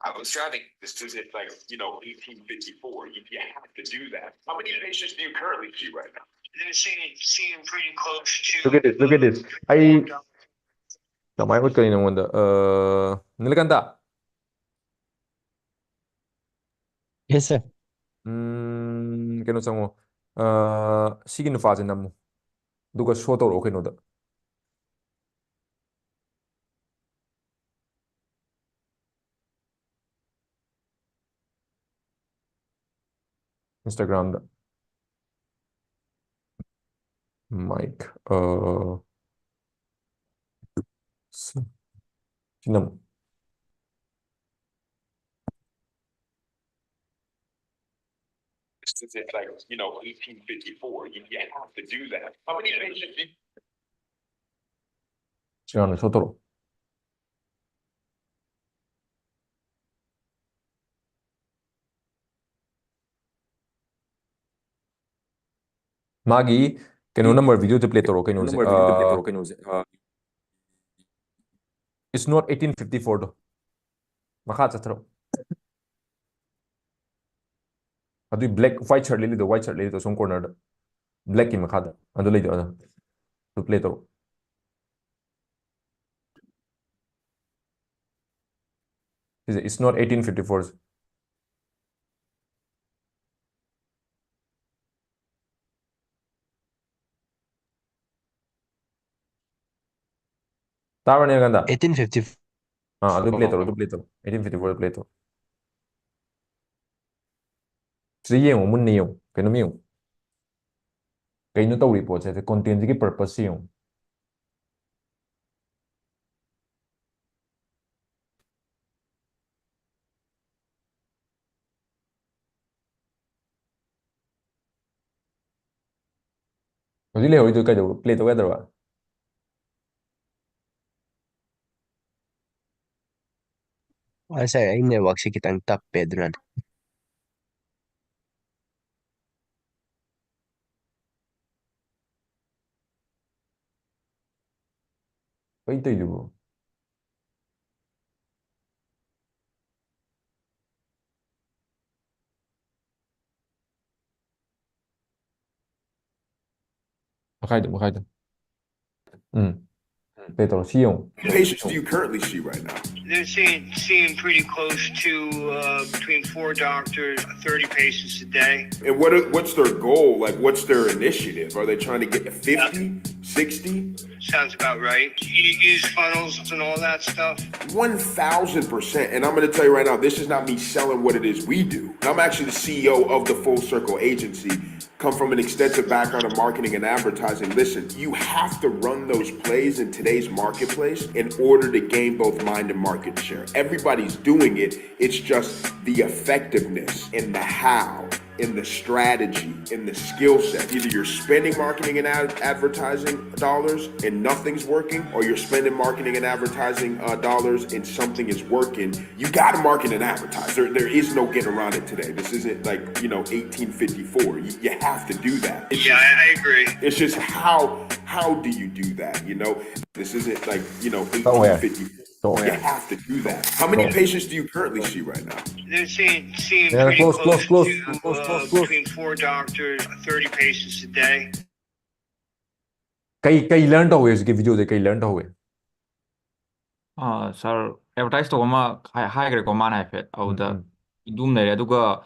I was driving this Tuesday, it's like, you know, eighteen fifty-four. You, you have to do that. How many patients do you currently see right now? They're seeing, seeing pretty close to. Look at this, look at this. ꯑꯩ ꯀꯃꯥꯏꯅ ꯎꯠꯀꯅꯤ ꯅꯉꯣꯟꯗ? ꯑ, Nilakanta? Yes, sir. ꯎꯝ, ꯀꯩꯅꯣ ꯆꯪꯉꯣ꯫ ꯑ, ꯁꯤꯒꯤ ꯅꯨꯄꯥꯁꯦ ꯅꯝꯃꯨ꯫ ꯑꯗꯨꯒ show ꯇꯧꯔꯛꯑꯣ ꯀꯩꯅꯣꯗ꯫ Instagram ꯗ꯫ Mike, ꯑ, ꯁꯤ, ꯁꯤ ꯅꯝꯃꯨ꯫ It's, it's like, you know, eighteen fifty-four. You, you have to do that. How many patients do you Instagram the show ꯇꯧꯔꯛꯑꯣ꯫ ꯃꯥꯒꯤ ꯀꯩꯅꯣ number video ꯁꯦ play ꯇꯧꯔꯣ ꯀꯩꯅꯣꯁꯦ꯫ Number video ꯁꯦ play ꯑ, ꯇꯧꯔꯣ ꯀꯩꯅꯣꯁꯦ꯫ ꯑ, It's not eighteen fifty-four ꯗꯣ꯫ ꯃꯈꯥ ꯆꯠꯊꯔꯛꯑꯣ꯫ ꯑꯗꯨꯏ black, white shirt ꯂꯤꯠꯂꯤꯗꯣ, white shirt ꯂꯤꯠꯂꯤꯗꯣ ꯁꯣꯝ corner ꯗ꯫ Black ꯀꯤ ꯃꯈꯥꯗ꯫ ꯑꯗꯨ ꯂꯩꯗꯣ, ꯑꯗꯣ꯫ ꯑꯗꯨ play ꯇꯧꯔꯣ꯫ ꯁꯤꯁꯦ, it's not eighteen fifty-four ꯁꯦ꯫ ꯇꯥꯕ꯭ꯔꯥ, ꯅꯤꯂꯀꯥꯟꯇ? Eighteen fifty-four. ꯑꯥ, ꯑꯗꯨ play ꯇꯧꯔꯣ, ꯑꯗꯨ play ꯇꯧꯔꯣ꯫ Eighteen fifty-four play ꯇꯧꯔꯣ꯫ ꯁꯤꯗ ꯌꯦꯡꯉꯣ, ꯃꯨꯟꯅ ꯌꯦꯡꯉꯣ꯫ ꯀꯩꯅꯣꯝ ꯌꯦꯡꯉꯣ꯫ ꯀꯩꯅꯣ ꯇꯧꯔꯤ ꯄꯣꯠꯁꯦ? Content ꯁꯤꯒꯤ purpose ꯁꯦ ꯌꯦꯡꯉꯣ꯫ ꯍꯧꯖꯤꯛ ꯂꯩꯍꯧꯔꯤꯗꯨ ꯀꯩꯗꯧꯕ? Play ꯇꯧ ꯌꯥꯗ꯭ꯔꯕ? ꯉꯁꯥꯏ ꯑꯩ network ꯁꯤ ꯈꯤꯇꯪ ꯇꯞꯄꯦ ꯑꯗꯨꯅꯅꯦ꯫ ꯀꯩ ꯇꯧꯔꯤꯗꯨꯕꯣ? ꯃꯈꯥꯏꯗꯣ, ꯃꯈꯥꯏꯗꯣ꯫ ꯎꯝ꯫ Play ꯇꯧꯔꯣ, ꯁꯤ ꯌꯦꯡꯉꯣ꯫ Patients do you currently see right now? They're seeing seeing pretty close to uh, between four doctors, thirty patients a day. And what are, what's their goal? Like, what's their initiative? Are they trying to get to fifty, sixty? Sounds about right. You use funnels and all that stuff. One thousand percent. And I'm going to tell you right now, this is not me selling what it is we do. I'm actually the C E O of the Full Circle Agency. Come from an extensive background in marketing and advertising. Listen, you have to run those plays in today's marketplace in order to gain both mind and market share. Everybody's doing it. It's just the effectiveness and the how and the strategy and the skill set. Either you're spending marketing and ad- advertising dollars and nothing's working, or you're spending marketing and advertising uh, dollars and something is working. You got to market and advertise. There, there is no getting around it today. This isn't like, you know, eighteen fifty-four. You, you have to do that. It's, Yeah, I, I agree. it's just how how do you do that? You know, this isn't like, you know, Don't worry. eighteen fifty-four. Don't You worry. have to do that. How many Don't. patients do you currently see right now? They're seeing seeing Yeah, pretty close, close, close, close, to close, uh, close, close. between four doctors, thirty patients a day. ꯀꯩ ꯀꯩ learn ꯇꯧꯍꯧꯋꯦ ꯍꯧꯖꯤꯛꯀꯤ video ꯗ? ꯀꯩ learn ꯇꯧꯍꯧꯋꯦ? ꯑꯥ, ꯁꯥꯔ, advertise ꯇꯧꯕ ꯑꯃ ꯍꯥꯏ- ꯍꯥꯏꯈ꯭ꯔꯦꯀꯣ, ꯃꯥꯅ ꯍꯥꯏꯐꯦꯠ꯫ ꯎꯝ, ꯑꯗꯨꯗ ꯎꯝ. ꯑꯗꯨꯝ ꯂꯩꯔꯦ꯫ ꯑꯗꯨꯒ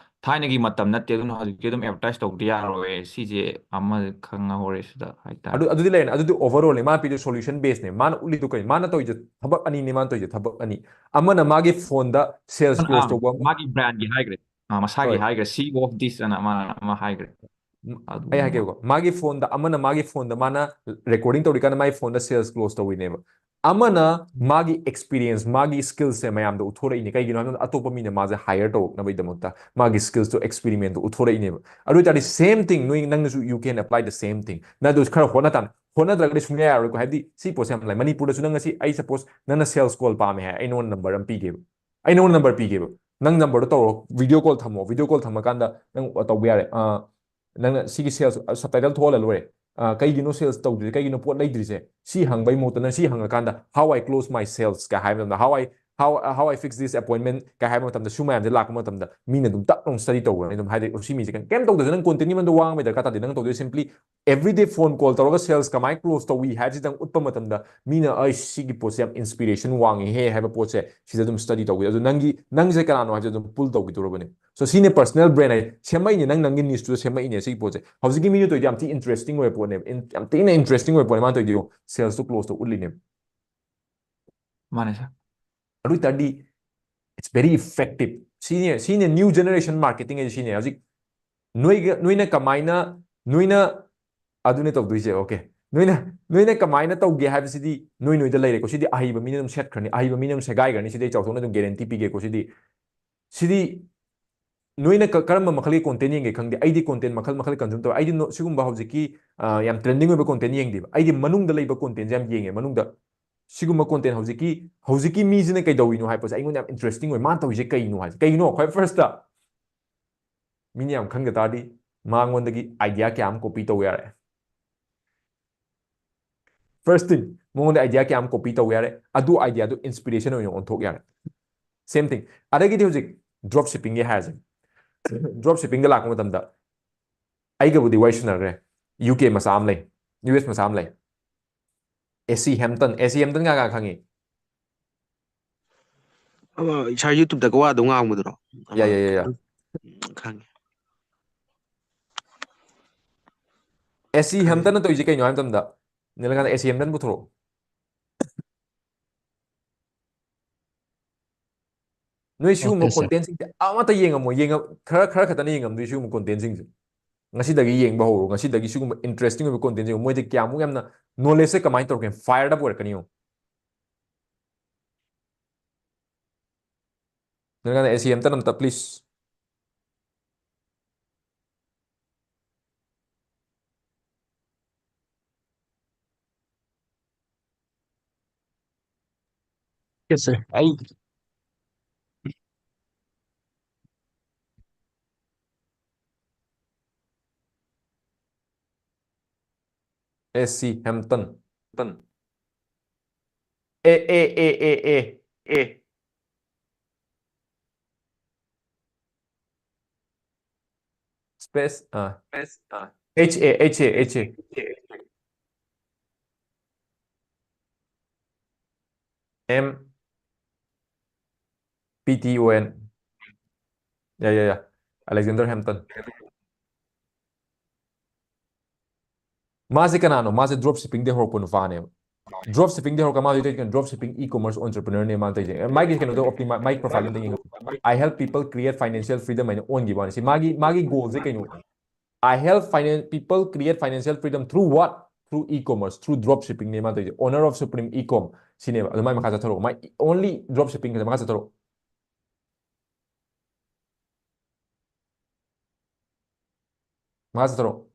ꯊꯥꯏꯅꯒꯤ ꯃꯇꯝ ꯅꯠꯇꯦ, ꯑꯗꯨꯅ ꯍꯧꯖꯤꯛꯇꯤ ꯑꯗꯨꯝ ꯑꯦꯗꯚꯔꯇꯥꯏꯁ ꯇꯧꯕꯗꯤ ꯌꯥꯔꯣꯏ꯫ ꯁꯤꯁꯦ ꯑꯃ ꯈꯪꯍꯧꯔꯦ ꯁꯤꯗ ꯍꯥꯏꯇꯥꯔꯦ꯫ ꯑꯗꯨ ꯑꯗꯨꯗꯤ ꯂꯩꯔꯦ꯫ ꯑꯗꯨꯗꯤ overall ꯅꯦ ꯃꯥꯅ ꯄꯤꯗꯣꯏ solution base ꯅꯦ꯫ ꯃꯥꯅ ꯎꯠꯂꯤꯗꯨ ꯀꯩꯅꯣ? ꯃꯥꯅ ꯇꯧꯔꯤꯁꯦ ꯊꯕꯛ ꯑꯅꯤꯅꯦ꯫ ꯃꯥꯅ ꯇꯧꯔꯤꯁꯦ ꯊꯕꯛ ꯑꯅꯤ꯫ ꯑꯃꯅ ꯃꯥꯒꯤ ꯐꯣꯟꯗ sales ꯑꯥ, close ꯇꯧꯕ ꯑꯃ꯫ ꯃꯥꯒꯤ ꯕ꯭ꯔꯥꯟꯒꯤ ꯍꯥꯏꯈ꯭ꯔꯦ꯫ ꯑꯥ, ꯃꯁꯥꯒꯤ ꯍꯣꯏ꯫ ꯍꯥꯏꯈ꯭ꯔꯦ, C E O of this ꯑꯅ ꯃꯥꯅ ꯑꯃ ꯍꯥꯏꯈ꯭ꯔꯦ꯫ ꯎꯝ, ꯑꯗꯨ ꯑꯩ ꯑꯃ꯫ ꯍꯥꯏꯒꯦꯕꯀꯣ, ꯃꯥꯒꯤ ꯐꯣꯟꯗ ꯑꯃꯅ ꯃꯥꯒꯤ ꯐꯣꯟꯗ ꯃꯥꯅ recording ꯇꯧꯔꯤꯀꯥꯟꯗ ꯃꯥꯒꯤ ꯐꯣꯟꯗ sales close ꯇꯧꯔꯤꯅꯦꯕ꯫ ꯑꯃꯅ ꯃꯥꯒꯤ experience, ꯃꯥꯒꯤ skills ꯁꯦ ꯃꯌꯥꯝꯗ ꯎꯠꯊꯣꯔꯛꯏꯅꯦ꯫ ꯀꯩꯒꯤꯅꯣ ꯍꯥꯏꯕ ꯃꯇꯝꯗ ꯑꯇꯣꯞꯄ ꯃꯤꯅ ꯃꯥꯁꯦ hire ꯇꯧꯔꯛꯅꯕꯒꯤꯗꯃꯛꯇ ꯃꯥꯒꯤ skills ꯇꯣ, experiment ꯇꯣ ꯎꯠꯊꯣꯔꯛꯏꯅꯦꯕ꯫ ꯑꯗꯨ ꯑꯣꯏ ꯇꯥꯔꯗꯤ same thing ꯅꯣꯏ, ꯅꯪꯅꯁꯨ you can apply the same thing꯫ ꯅꯪ ꯑꯗꯨ ꯈꯔ ꯍꯣꯠꯅ ꯇꯥꯅꯤ꯫ ꯍꯣꯠꯅꯗ꯭ꯔꯒꯗꯤ ꯁꯨꯡꯌꯥ ꯌꯥꯔꯣꯏꯀꯣ꯫ ꯍꯥꯏꯕꯗꯤ ꯁꯤ ꯄꯣꯠꯁꯦ ꯌꯥꯝ ꯂꯥꯏ꯫ ꯃꯅꯤꯄꯨꯔꯗꯁꯨ ꯅꯪ ꯉꯁꯤ ꯑꯩ suppose ꯅꯪꯅ sales call ꯄꯥꯝꯃꯦ ꯍꯥꯏ, ꯑꯩ ꯅꯉꯣꯟꯗ number ꯑꯃ ꯄꯤꯒꯦꯕ꯫ ꯑꯩ ꯅꯉꯣꯟꯗ number ꯄꯤꯒꯦꯕ꯫ ꯅꯪ number ꯗꯣ ꯇꯧꯔꯣ, video call ꯊꯝꯃꯣ꯫ Video call ꯊꯝꯃꯀꯥꯟꯗ ꯅꯪ ꯇꯧꯕ ꯌꯥꯔꯦ꯫ ꯑ, ꯅꯪꯅ ꯁꯤꯒꯤ sales subtitle ꯊꯣꯛꯍꯜꯂ ꯂꯣꯏꯔꯦ꯫ ꯑ, "ꯀꯩꯒꯤꯅꯣ sales ꯇꯧꯗ꯭ꯔꯤꯁꯦ? ꯀꯩꯒꯤꯅꯣ ꯄꯣꯠ ꯂꯩꯗ꯭ꯔꯤꯁꯦ?" ꯁꯤ ꯍꯪꯕꯩ ꯃꯍꯨꯠꯇ ꯅꯪ ꯁꯤ ꯍꯪꯉꯀꯥꯟꯗ "How I close my sales" ꯀ ꯍꯥꯏꯕ ꯃꯇꯝꯗ, "How I, how, how I fix this appointment" ꯀ ꯍꯥꯏꯕ ꯃꯇꯝꯗ, ꯁꯨ ꯃꯌꯥꯝꯁꯦ ꯂꯥꯛꯄ ꯃꯇꯝꯗ ꯃꯤꯅ ꯑꯗꯨꯝ ꯇꯞ ꯂꯥꯎꯅ study ꯇꯧꯈ꯭ꯔꯅꯤ꯫ ꯑꯗꯨꯝ ꯍꯥꯏꯗꯤ ꯁꯤ ꯃꯤꯁꯦ ꯀꯩꯝ, ꯀꯩꯝ ꯇꯧꯗ꯭ꯔꯁꯨ ꯅꯪ content ꯒꯤ ꯃꯔꯝꯗ ꯋꯥ ꯉꯥꯡꯕꯩ ꯗꯔꯀꯥꯔ ꯇꯥꯗꯦ꯫ ꯅꯪ ꯇꯧꯗꯣꯏ simply everyday phone call ꯇꯧꯔꯒ sales ꯀꯃꯥꯏꯅ close ꯇꯧꯏ ꯍꯥꯏꯕꯁꯤꯗꯪ ꯎꯠꯄ ꯃꯇꯝꯗ ꯃꯤꯅ "ꯑꯩ ꯁꯤꯒꯤ ꯄꯣꯠꯁꯦ ꯌꯥꯝ inspiration ꯋꯥꯡꯉꯤꯍꯦ" ꯍꯥꯏꯕ ꯄꯣꯠꯁꯦ ꯁꯤꯗ ꯑꯗꯨꯝ study ꯇꯧꯕꯤꯌꯨ꯫ ꯑꯗꯨ ꯅꯪꯒꯤ, ꯅꯪꯁꯦ ꯀꯅꯥꯅꯣ ꯍꯥꯏꯕꯁꯦ ꯑꯗꯨꯝ pull ꯇꯧꯈꯤꯗꯧꯔꯕꯅꯦ꯫ So ꯁꯤꯅꯦ personal brand ꯍꯥꯏ, ꯁꯦꯝꯃꯛꯏꯅꯦ, ꯅꯪ ꯅꯪꯒꯤ niche ꯇꯨꯗ ꯁꯦꯝꯃꯛꯏꯅꯦ ꯁꯤꯒꯤ ꯄꯣꯠꯁꯦ꯫ ꯍꯧꯖꯤꯛꯀꯤ ꯃꯤꯗꯨ ꯇꯧꯔꯤꯗꯣ ꯌꯥꯝ ꯊꯤ interesting ꯑꯣꯏꯕ ꯄꯣꯠꯅꯦꯕ, ꯏꯟ-, ꯌꯥꯝ ꯊꯤꯅ interesting ꯑꯣꯏꯕ ꯄꯣꯠꯅꯦ ꯃꯥꯅ ꯇꯧꯔꯤꯗꯣ꯫ Sales ꯇꯣ close ꯇꯧ ꯎꯠꯂꯤꯅꯦꯕ꯫ ꯃꯥꯅꯦ sir꯫ ꯑꯗꯨ ꯑꯣꯏ ꯇꯥꯔꯗꯤ it's very effective꯫ ꯁꯤꯅꯦ, ꯁꯤꯅꯦ new generation marketing ꯍꯥꯏꯁꯦ ꯁꯤꯅꯦ꯫ ꯍꯧꯖꯤꯛ ꯅꯣꯏꯒ, ꯅꯣꯏꯅ ꯀꯃꯥꯏꯅ, ꯅꯣꯏꯅ ꯑꯗꯨꯅꯦ ꯇꯧꯗꯣꯏꯁꯦ꯫ Okay, ꯅꯣꯏꯅ, ꯅꯣꯏꯅ ꯀꯃꯥꯏꯅ ꯇꯧꯒꯦ ꯍꯥꯏꯕꯁꯤꯗꯤ ꯅꯣꯏ ꯅꯣꯏꯗ ꯂꯩꯔꯦꯀꯣ꯫ ꯁꯤꯗꯤ ꯑꯍꯩꯕ ꯃꯤꯅ ꯑꯗꯨꯝ ꯁꯦꯠꯈ꯭ꯔꯅꯤ, ꯑꯍꯩꯕ ꯃꯤꯅ ꯑꯗꯨꯝ ꯁꯦꯒꯥꯏꯈ꯭ꯔꯅꯤ꯫ ꯁꯤꯗꯤ ꯑꯩ ꯆꯥꯎꯊꯣꯛꯅ ꯑꯗꯨꯝ guarantee ꯄꯤꯒꯦꯀꯣ꯫ ꯁꯤꯗꯤ, ꯁꯤꯗꯤ ꯅꯣꯏꯅ ꯀ-, ꯀꯔꯝꯕ ꯃꯈꯜꯒꯤ content ꯌꯦꯡꯒꯦ ꯈꯪꯗꯦ꯫ ꯑꯩꯗꯤ content ꯃꯈꯜ ꯃꯈꯜ consume ꯇꯧꯋꯦ꯫ ꯑꯩꯗꯤ ꯅꯣ-, ꯁꯤꯒꯨꯝꯕ ꯍꯧꯖꯤꯛꯀꯤ, ꯑ, ꯌꯥꯝ trending ꯑꯣꯏꯕ content ꯌꯦꯡꯗꯦꯕ꯫ ꯑꯩꯗꯤ ꯃꯅꯨꯡꯗ ꯂꯩꯕ content ꯁꯦ ꯌꯥꯝ ꯌꯦꯡꯉꯦ꯫ ꯃꯅꯨꯡꯗ ꯁꯤꯒꯨꯝꯕ content ꯍꯧꯖꯤꯛꯀꯤ, ꯍꯧꯖꯤꯛꯀꯤ ꯃꯤꯁꯤꯅ ꯀꯩꯗꯧꯔꯤꯅꯣ ꯍꯥꯏꯕꯁꯦ ꯑꯩꯉꯣꯟꯗ ꯌꯥꯝ interesting ꯑꯣꯏ꯫ ꯃꯥꯅ ꯇꯧꯔꯤꯁꯦ ꯀꯩꯅꯣ ꯍꯥꯏꯁꯦ? ꯀꯩꯒꯤꯅꯣ? ꯈ꯭ꯋꯥꯏ first ꯇ ꯃꯤꯅ ꯌꯥꯝ ꯈꯪꯗ ꯇꯥꯔꯗꯤ ꯃꯉꯣꯟꯗꯒꯤ idea ꯀꯌꯥ ꯑꯃ copy ꯇꯧ ꯌꯥꯔꯦ꯫ First thing, ꯃꯉꯣꯟꯗ idea ꯀꯌꯥ ꯑꯃ copy ꯇꯧ ꯌꯥꯔꯦ, ꯑꯗꯨ idea ꯗꯨ inspiration ꯑꯣꯏꯅ ꯑꯣꯟꯊꯣꯛ ꯌꯥꯔꯦ꯫ Same thing꯫ ꯑꯗꯒꯤꯗꯤ ꯍꯧꯖꯤꯛ drop shipping ꯒꯤ ꯍꯥꯏꯔꯁꯦ꯫ Drop shipping ꯗ ꯂꯥꯛꯄ ꯃꯇꯝꯗ ꯑꯩꯒꯕꯨꯗꯤ ꯋꯥꯔꯤ ꯁꯥꯟꯅꯈ꯭ꯔꯦ꯫ U K ꯃꯆꯥ ꯑꯃ ꯂꯩ, U S ꯃꯆꯥ ꯑꯃ ꯂꯩ, A C Hampton꯫ A C Hampton ꯀꯅꯥ ꯀꯅꯥ ꯈꯪꯉꯤ? ꯑꯃ ꯏꯁꯥ YouTube ꯗꯒ ꯋꯥ ꯑꯗꯨꯝ ꯉꯥꯡꯕꯗꯨꯔꯣ? ꯌꯥ, ꯌꯥ, ꯌꯥ, ꯌꯥ꯫ ꯎꯝ, ꯈꯪꯉꯦ꯫ A C Hampton ꯅ ꯇꯧꯔꯤꯁꯦ ꯀꯩꯅꯣ ꯍꯥꯏꯕ ꯃꯇꯝꯗ, ꯅꯤꯂꯀꯥꯟꯇ, A C Hampton ꯄꯨꯊꯣꯔꯛꯑꯣ꯫ ꯅꯣꯏ ꯁꯤꯒꯨꯝꯕ Okay, sir. Content ꯁꯤꯡꯁꯦ ꯑꯃꯠꯇ ꯌꯦꯡꯉꯝꯃꯣ, ꯌꯦꯡꯉ-, ꯈꯔ, ꯈꯔ ꯈꯛꯇꯅ ꯌꯦꯡꯉꯝꯗꯣꯏ ꯁꯤꯒꯨꯝꯕ content ꯁꯤꯡꯁꯦ꯫ ꯉꯁꯤꯗꯒꯤ ꯌꯦꯡꯕ ꯍꯧꯔꯣ, ꯉꯁꯤꯗꯒꯤ ꯁꯤꯒꯨꯝꯕ interesting ꯑꯣꯏꯕ content ꯁꯤꯡ, ꯃꯣꯏꯗ ꯀꯌꯥꯃꯨꯛ ꯌꯥꯝꯅ knowledge ꯁꯦ ꯀꯃꯥꯏꯅ ꯇꯧꯔꯛꯀꯦ, fire up ꯑꯣꯏꯔꯛꯀꯅꯤ ꯌꯦꯡꯉꯣ꯫ ꯅꯪꯅ ꯑꯦ ꯁꯤ ꯑꯝꯇ ꯑꯝꯇ please. Yes, sir. ꯑꯩ ꯑꯦ ꯁꯤ ꯍꯦꯝꯇꯟ꯫ ꯇꯟ꯫ ꯑꯦ, ꯑꯦ, ꯑꯦ, ꯑꯦ, ꯑꯦ, ꯑꯦ꯫ Space, ah. Space, ah. H A, H A, H A. M P T O N. ꯌꯥ, ꯌꯥ, ꯌꯥ꯫ Alexander Hampton꯫ ꯃꯥꯁꯦ ꯀꯅꯥꯅꯣ? ꯃꯥꯁꯦ drop shipping ꯗꯩ ꯍꯧꯔꯛꯄ ꯅꯨꯄꯥꯅꯦꯕ꯫ Drop shipping ꯗꯩ ꯍꯧꯔꯒ ꯃꯥꯁꯦ ꯀꯩꯅꯣ, drop shipping e-commerce entrepreneur ꯅꯦ ꯃꯥꯅ ꯇꯧꯔꯤꯁꯦ꯫ ꯃꯥꯒꯤ ꯀꯩꯅꯣꯗꯣ optimi-, ꯃꯥꯒꯤ profile ꯑꯝꯇ ꯌꯦꯡꯉꯨ꯫ "I help people create financial freedom" ꯍꯥꯏꯅ ꯑꯣꯟꯈꯤꯕ ꯋꯥꯅꯤ꯫ ꯁꯤ ꯃꯥꯒꯤ, ꯃꯥꯒꯤ goal ꯁꯦ ꯀꯩꯅꯣ? "I help finan-, people create financial freedom through what? Through e-commerce, through drop shipping" ꯅꯦ ꯃꯥꯅ ꯇꯧꯔꯤꯁꯦ꯫ "Owner of Supreme E-com" ꯁꯤꯅꯦꯕ꯫ ꯑꯗꯨ ꯃꯥꯏ ꯃꯈꯥ ꯆꯠꯊꯔꯛꯑꯣ꯫ ꯃꯥꯏ only drop shipping ꯈꯛꯇ ꯃꯈꯥ ꯆꯠꯊꯔꯛꯑꯣ꯫ ꯃꯈꯥ ꯆꯠꯊꯔꯛꯑꯣ꯫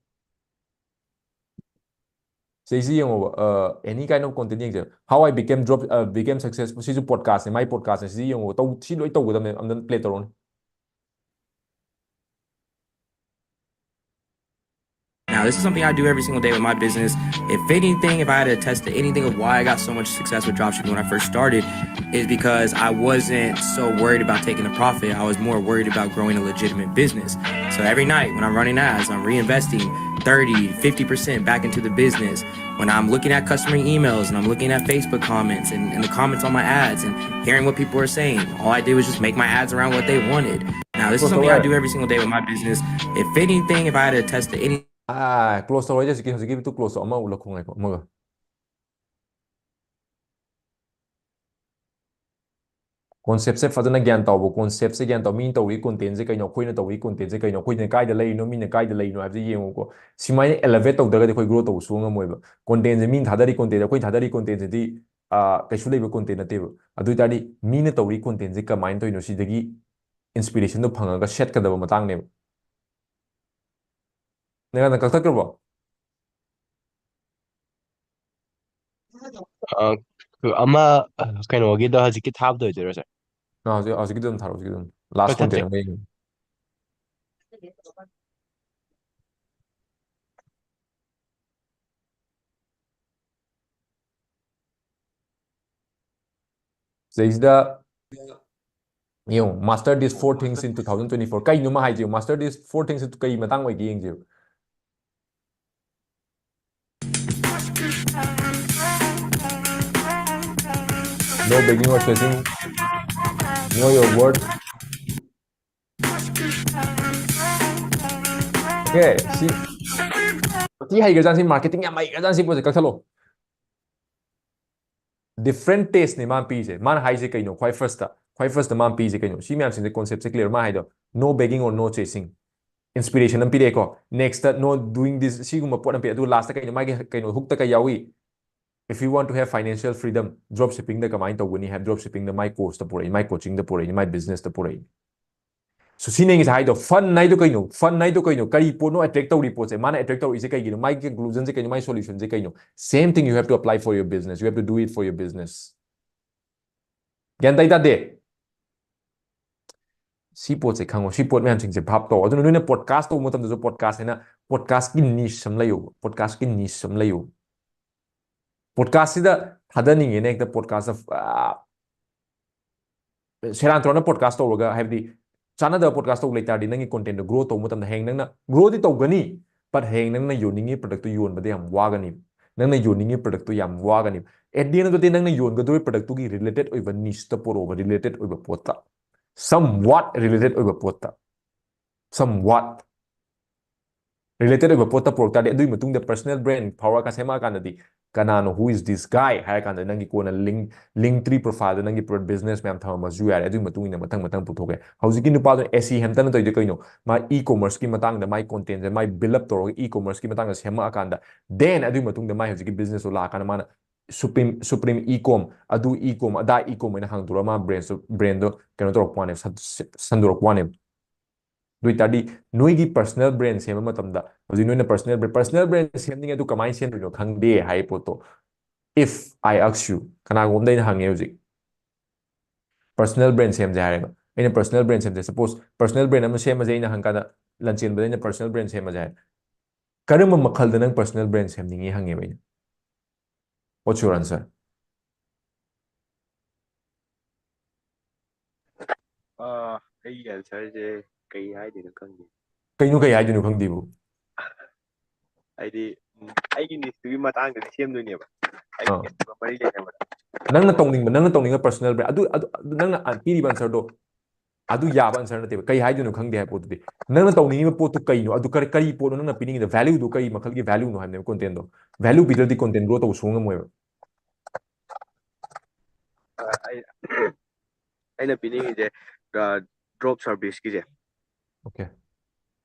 ꯁꯤꯁꯤ ꯌꯦꯡꯉꯣꯕ, ꯑ, any kind of content ꯌꯦꯡꯁꯦ꯫ How I became drop, ꯑ, became successful꯫ ꯁꯤꯁꯨ podcast ꯅꯦ, ꯃꯥꯏ podcast ꯅꯦ꯫ ꯁꯤꯁꯤ ꯌꯦꯡꯉꯣꯕ꯫ ꯇꯧ-, ꯁꯤ ꯂꯣꯏ ꯇꯧꯒꯗꯕꯅꯦ꯫ ꯑꯝꯇ play ꯇꯧꯔꯣꯅꯦ꯫ Now, this is something I do every single day with my business. If anything, if I had to attest to anything of why I got so much success with dropshipping when I first started, is because I wasn't so worried about taking a profit. I was more worried about growing a legitimate business. So every night when I'm running ads, I'm reinvesting thirty, fifty percent back into the business. When I'm looking at customer emails and I'm looking at Facebook comments and, and the comments on my ads and hearing what people are saying, all I did was just make my ads around what they wanted. Now, this is something I do every single day with my business. If anything, if I had to attest to any ah, close ꯇꯧꯔꯣꯏꯗ꯫ ꯍꯧꯖꯤꯛꯀꯤ, ꯍꯧꯖꯤꯛꯀꯤꯗꯨ close ꯇꯧ꯫ ꯑꯃ ꯎꯠꯂꯛꯈꯣ, ꯉꯥꯏꯈꯣ, ꯑꯃꯒ꯫ Concept ꯁꯦ ꯐꯖꯅ ꯒ꯭ꯌꯥꯟ ꯇꯥꯎꯕ, concept ꯁꯦ ꯒ꯭ꯌꯥꯟ ꯇꯥꯎ꯫ ꯃꯤꯅ ꯇꯧꯔꯤ content ꯁꯦ ꯀꯩꯅꯣ, ꯑꯩꯈꯣꯏꯅ ꯇꯧꯔꯤ content ꯁꯦ ꯀꯩꯅꯣ, ꯑꯩꯈꯣꯏꯅ ꯀꯥꯏꯗ ꯂꯩꯔꯤꯅꯣ, ꯃꯤꯅ ꯀꯥꯏꯗ ꯂꯩꯔꯤꯅꯣ ꯍꯥꯏꯕꯁꯦ ꯌꯦꯡꯉꯨꯀꯣ꯫ ꯁꯨꯃꯥꯏꯅ elevate ꯇꯧꯗ꯭ꯔꯒꯗꯤ ꯑꯩꯈꯣꯏ grow ꯇꯧꯕ ꯁꯨꯡꯉꯝ ꯉꯝꯃꯣꯏꯕ꯫ Content ꯁꯦ ꯃꯤꯅ ꯊꯥꯗꯔꯤ content, ꯑꯩꯈꯣꯏꯅ ꯊꯥꯗꯔꯤ content ꯁꯤꯗꯤ ꯑ, ꯀꯩꯁꯨ ꯂꯩꯕ content ꯅꯠꯇꯦꯕ꯫ ꯑꯗꯨ ꯑꯣꯏ ꯇꯥꯔꯗꯤ ꯃꯤꯅ ꯇꯧꯔꯤ content ꯁꯦ ꯀꯃꯥꯏꯅ ꯇꯧꯔꯤꯅꯣ, ꯁꯤꯗꯒꯤ inspiration ꯗꯣ ꯐꯪꯉꯒ ꯁꯦꯠꯀꯗꯕ ꯃꯇꯥꯡꯅꯦꯕ꯫ ꯅꯪ ꯀꯛꯊꯠꯈ꯭ꯔꯕꯣ? ꯑ, ꯑꯃ, ꯑ, ꯀꯩꯅꯣꯒꯤꯗꯣ ꯍꯧꯖꯤꯛꯀꯤ ꯊꯥꯕꯗꯣ ꯑꯣꯏꯗꯣꯏꯔꯣ, ꯁꯥꯔ? ꯑ, ꯍꯧꯖꯤꯛ, ꯍꯧꯖꯤꯛꯀꯤꯗꯣ ꯑꯗꯨꯝ ꯊꯥꯔꯛꯑꯣ, ꯍꯧꯖꯤꯛꯀꯤꯗꯣ ꯑꯗꯨꯝ꯫ Last content ꯑꯃ ꯌꯦꯡꯒꯦ꯫ ꯁꯤꯗꯩꯁꯤꯗ ꯌꯦꯡꯉꯨ, "Master these four things in two thousand twenty-four"꯫ ꯀꯩꯅꯣ ꯃꯥ ꯍꯥꯏꯁꯦ? "Master these four things" ꯀꯩ ꯃꯇꯥꯡ ꯑꯣꯏꯒꯦ ꯌꯦꯡꯁꯦꯕ꯫ "No begging or chasing, know your worth." Okay, ꯁꯤ ꯊꯤ ꯍꯩꯈ꯭ꯔꯖꯥꯠꯅꯤ, ꯁꯤ marketing ꯌꯥꯝ ꯍꯩꯈ꯭ꯔꯖꯥꯠꯅꯤ, ꯁꯤ ꯄꯣꯠꯁꯦ ꯀꯛꯊꯠꯂꯣ꯫ Different taste ꯅꯦ ꯃꯥꯅ ꯄꯤꯔꯤꯁꯦ꯫ ꯃꯥꯅ ꯍꯥꯏꯁꯦ ꯀꯩꯅꯣ? ꯈ꯭ꯋꯥꯏ first, ꯈ꯭ꯋꯥꯏ first ꯃꯥꯅ ꯄꯤꯔꯤꯁꯦ ꯀꯩꯅꯣ? ꯁꯤ ꯃꯌꯥꯝꯁꯤꯡꯁꯦ concept ꯁꯦ clear꯫ ꯃꯥ ꯍꯥꯏꯗꯣ "No begging or no chasing", inspiration ꯑꯃ ꯄꯤꯔꯛꯑꯦꯀꯣ꯫ Next, "No doing this", ꯁꯤꯒꯨꯝꯕ ꯄꯣꯠ ꯑꯃ ꯄꯤꯔꯛꯑꯦ꯫ ꯑꯗꯨꯒ last ꯀꯩꯅꯣ? ꯃꯥꯒꯤ ꯀꯩꯅꯣ hook ꯇ ꯀꯩ ꯌꯥꯎꯏ? "If you want to have financial freedom", drop shipping ꯗ ꯀꯃꯥꯏꯅ ꯇꯧꯒꯅꯤ ꯍꯥꯏꯕ, drop shipping ꯗ ꯃꯥꯏ course ꯇ ꯄꯨꯔꯛꯏ, ꯃꯥꯏ coaching ꯗ ꯄꯨꯔꯛꯏ, ꯃꯥꯏ business ꯇ ꯄꯨꯔꯛꯏ꯫ So ꯁꯤꯅꯦ ꯉꯁꯥꯏ ꯍꯥꯏꯗꯣ, fun ꯍꯥꯏꯗꯣ ꯀꯩꯅꯣ? Fun ꯍꯥꯏꯗꯣ ꯀꯩꯅꯣ? ꯀꯔꯤ ꯄꯣꯠꯅꯣ attract ꯇꯧꯔꯤ ꯄꯣꯠꯁꯦ? ꯃꯥꯅ attract ꯇꯧꯔꯛꯏꯁꯦ ꯀꯩꯒꯤꯅꯣ? ꯃꯥꯒꯤ conclusion ꯁꯦ ꯀꯩꯅꯣ? ꯃꯥꯒꯤ solution ꯁꯦ ꯀꯩꯅꯣ? Same thing you have to apply for your business, you have to do it for your business꯫ ꯒ꯭ꯌꯥꯟ ꯇꯥꯏ ꯇꯥꯗꯦ? ꯁꯤ ꯄꯣꯠꯁꯦ ꯈꯪꯉꯣ, ꯁꯤ ꯄꯣꯠ ꯃꯌꯥꯝꯁꯤꯡꯁꯦ ꯚꯥꯞ ꯇꯧ꯫ ꯑꯗꯨꯅ ꯅꯣꯏꯅ podcast ꯇꯧꯕ ꯃꯇꯝꯗꯁꯨ podcast ꯍꯥꯏꯅ podcast ꯀꯤ niche ꯑꯃ ꯂꯩꯌꯣꯕ, podcast ꯀꯤ niche ꯑꯃ ꯂꯩꯌꯣꯕ꯫ Podcast ꯁꯤꯗ ꯊꯥꯗꯅꯤꯡꯉꯦꯅ ꯍꯦꯛꯇ podcast ꯇ, ꯑꯥ, ꯁꯦꯔꯥꯟ ꯇꯨꯔꯥꯟꯅ podcast ꯇꯧꯔꯒ, ꯍꯥꯏꯕꯗꯤ ꯆꯥꯟꯅꯗꯕ podcast ꯇꯧꯕ ꯂꯩ ꯇꯥꯔꯗꯤ, ꯅꯪꯒꯤ content ꯗꯣ grow ꯇꯧꯕ ꯃꯇꯝꯗ ꯍꯌꯦꯡ ꯅꯪꯅ grow ꯗꯤ ꯇꯧꯒꯅꯤ, but ꯍꯌꯦꯡ ꯅꯪꯅ ꯌꯣꯟꯅꯤꯡꯉꯤ product ꯇꯨ ꯌꯣꯟꯕꯗ ꯌꯥꯝ ꯋꯥꯒꯅꯤ, ꯅꯪꯅ ꯌꯣꯟꯅꯤꯡꯉꯤ product ꯇꯨ ꯌꯥꯝ ꯋꯥꯒꯅꯤ꯫ At the end of the day, ꯅꯪꯅ ꯌꯣꯟꯒꯗꯧꯔꯤꯕ product ꯇꯨꯒꯤ related ꯑꯣꯏꯕ niche ꯇ ꯄꯨꯔꯛꯑꯣꯕ, related ꯑꯣꯏꯕ ꯄꯣꯠꯇ, somewhat related ꯑꯣꯏꯕ ꯄꯣꯠꯇ, somewhat related ꯑꯣꯏꯕ ꯄꯣꯠꯇ ꯄꯨꯔꯛ ꯇꯥꯔꯗꯤ, ꯑꯗꯨꯒꯤ ꯃꯇꯨꯡꯗ personal brand ꯐꯥꯎꯔꯛꯑꯒ ꯁꯦꯝꯃꯛꯑꯀꯥꯟꯗꯗꯤ, "ꯀꯅꯥꯅꯣ, who is this guy?" ꯍꯥꯏꯔ ꯀꯥꯟꯗ ꯅꯪꯒꯤ ꯀꯣꯟꯅ link, link tree profile ꯗ ꯅꯪꯒꯤ pro-, business ꯃꯌꯥꯝ ꯊꯝꯃꯝꯃꯁꯨ ꯌꯥꯔꯦ꯫ ꯑꯗꯨꯒꯤ ꯃꯇꯨꯡ ꯏꯟꯅ ꯃꯊꯪ ꯃꯊꯪ ꯄꯨꯊꯣꯛꯀꯦ꯫ ꯍꯧꯖꯤꯛꯀꯤ ꯅꯨꯄꯥꯗꯨꯅ, ꯑꯦ ꯁꯤ ꯍꯦꯝꯇꯟꯅ ꯇꯧꯔꯤꯗꯣ ꯀꯩꯅꯣ? ꯃꯥ e-commerce ꯀꯤ ꯃꯇꯥꯡꯗ ꯃꯥꯏ content ꯁꯦ ꯃꯥꯏ build up ꯇꯧꯔꯒ e-commerce ꯀꯤ ꯃꯇꯥꯡꯗ ꯁꯦꯝꯃꯛꯑꯀꯥꯟꯗ, then ꯑꯗꯨꯒꯤ ꯃꯇꯨꯡꯗ ꯃꯥꯏ ꯍꯧꯖꯤꯛꯀꯤ business ꯇꯣ ꯂꯥꯛꯑꯀꯥꯟꯗ ꯃꯥꯅ Supreme Supreme E-com, ꯑꯗꯨ E-com, ꯑꯗꯥ E-com ꯍꯥꯏꯅ ꯍꯥꯡꯗꯣꯔꯒ ꯃꯥ branch branch ꯗꯣ ꯀꯩꯅꯣ ꯇꯧꯔꯛꯄ ꯋꯥꯅꯦꯕ, ꯁꯟꯗꯣꯔꯛꯄ ꯋꯥꯅꯦꯕ꯫ ꯑꯗꯨ ꯑꯣꯏꯇꯥꯔꯗꯤ ꯅꯣꯏꯒꯤ personal brand ꯁꯦꯝꯕ ꯃꯇꯝꯗ, ꯍꯧꯖꯤꯛ ꯅꯣꯏꯅ personal brand personal brand ꯁꯦꯝꯅꯤꯡꯉꯦ, ꯑꯗꯨ ꯀꯃꯥꯏꯅ ꯁꯦꯝꯗꯣꯏꯅꯣ ꯈꯪꯗꯦ ꯍꯥꯏ ꯄꯣꯠꯇꯣ, if I ask you, ꯀꯅꯥꯒꯨꯝꯕꯗ ꯑꯩꯅ ꯍꯪꯉꯦ ꯍꯧꯖꯤꯛ, personal brand ꯁꯦꯝꯁꯦ ꯍꯥꯏꯔꯦꯕ꯫ ꯑꯩꯅ personal brand ꯁꯦꯝꯁꯦ, suppose personal brand ꯑꯃ ꯁꯦꯝꯃꯁꯦ ꯑꯩꯅ ꯍꯪꯀꯥꯟꯗ, ꯂꯟꯆꯦꯟꯕꯗ ꯑꯩꯅ personal brand ꯁꯦꯝꯃꯁꯦ ꯍꯥꯏꯔꯦ, ꯀꯔꯝꯕ ꯃꯈꯜꯗ ꯅꯪ personal brand ꯁꯦꯝꯅꯤꯡꯉꯤ ꯍꯪꯉꯦꯕ ꯑꯩꯅ꯫ What's your answer? ꯑꯥ, ꯑꯩꯒꯤ answer ꯁꯦ ꯀꯩ ꯍꯥꯏꯗꯣꯏꯅꯣ ꯈꯪꯗꯦ꯫ ꯀꯩꯅꯣ ꯀꯩ ꯍꯥꯏꯗꯣꯏꯅꯣ ꯈꯪꯗꯦꯕꯨ? ꯍꯥꯏꯗꯤ, ꯎꯝ, ꯑꯩꯒꯤ niche ꯇꯨꯒꯤ ꯃꯇꯥꯡꯗꯗꯤ ꯁꯦꯝꯗꯣꯏꯅꯦꯕ꯫ ꯑꯩꯒꯤ ꯑꯥ꯫ niche ꯇꯨꯒ ꯃꯔꯤ ꯂꯩꯅꯕꯗ꯫ ꯅꯪꯅ ꯇꯧꯅꯤꯡꯕ, ꯅꯪꯅ ꯇꯧꯅꯤꯡꯕ personal brand ꯑꯗꯨ, ꯑꯗꯨ, ꯑꯗꯨ ꯅꯪꯅ ꯄꯤꯔꯤꯕ answer ꯗꯣ ꯑꯗꯨ ꯌꯥꯕ answer ꯅꯠꯇꯦꯕ꯫ ꯀꯩ ꯍꯥꯏꯗꯣꯏꯅꯣ ꯈꯪꯗꯦ ꯍꯥꯏꯕ ꯄꯣꯠꯇꯨꯗꯤ꯫ ꯅꯪꯅ ꯇꯧꯅꯤꯡꯉꯤꯕ ꯄꯣꯠꯇꯨ ꯀꯩꯅꯣ? ꯑꯗꯨ ꯀꯔꯤ, ꯀꯔꯤ ꯄꯣꯠꯅꯣ ꯅꯪꯅ ꯄꯤꯅꯤꯡꯉꯤꯗꯣ? Value ꯗꯨ ꯀꯔꯤ ꯃꯈꯜꯒꯤ value ꯅꯣ ꯍꯥꯏꯕꯅꯦꯕ content ꯗꯣ꯫ Value ꯄꯤꯗ꯭ꯔꯗꯤ content grow ꯇꯧꯕ ꯁꯨꯡꯉꯝ ꯉꯝꯃꯣꯏꯕ꯫ ꯑ, ꯑꯩ, ꯑꯩꯅ ꯄꯤꯅꯤꯡꯉꯤꯁꯦ, ꯑ, drop service ꯀꯤꯁꯦ꯫ Okay.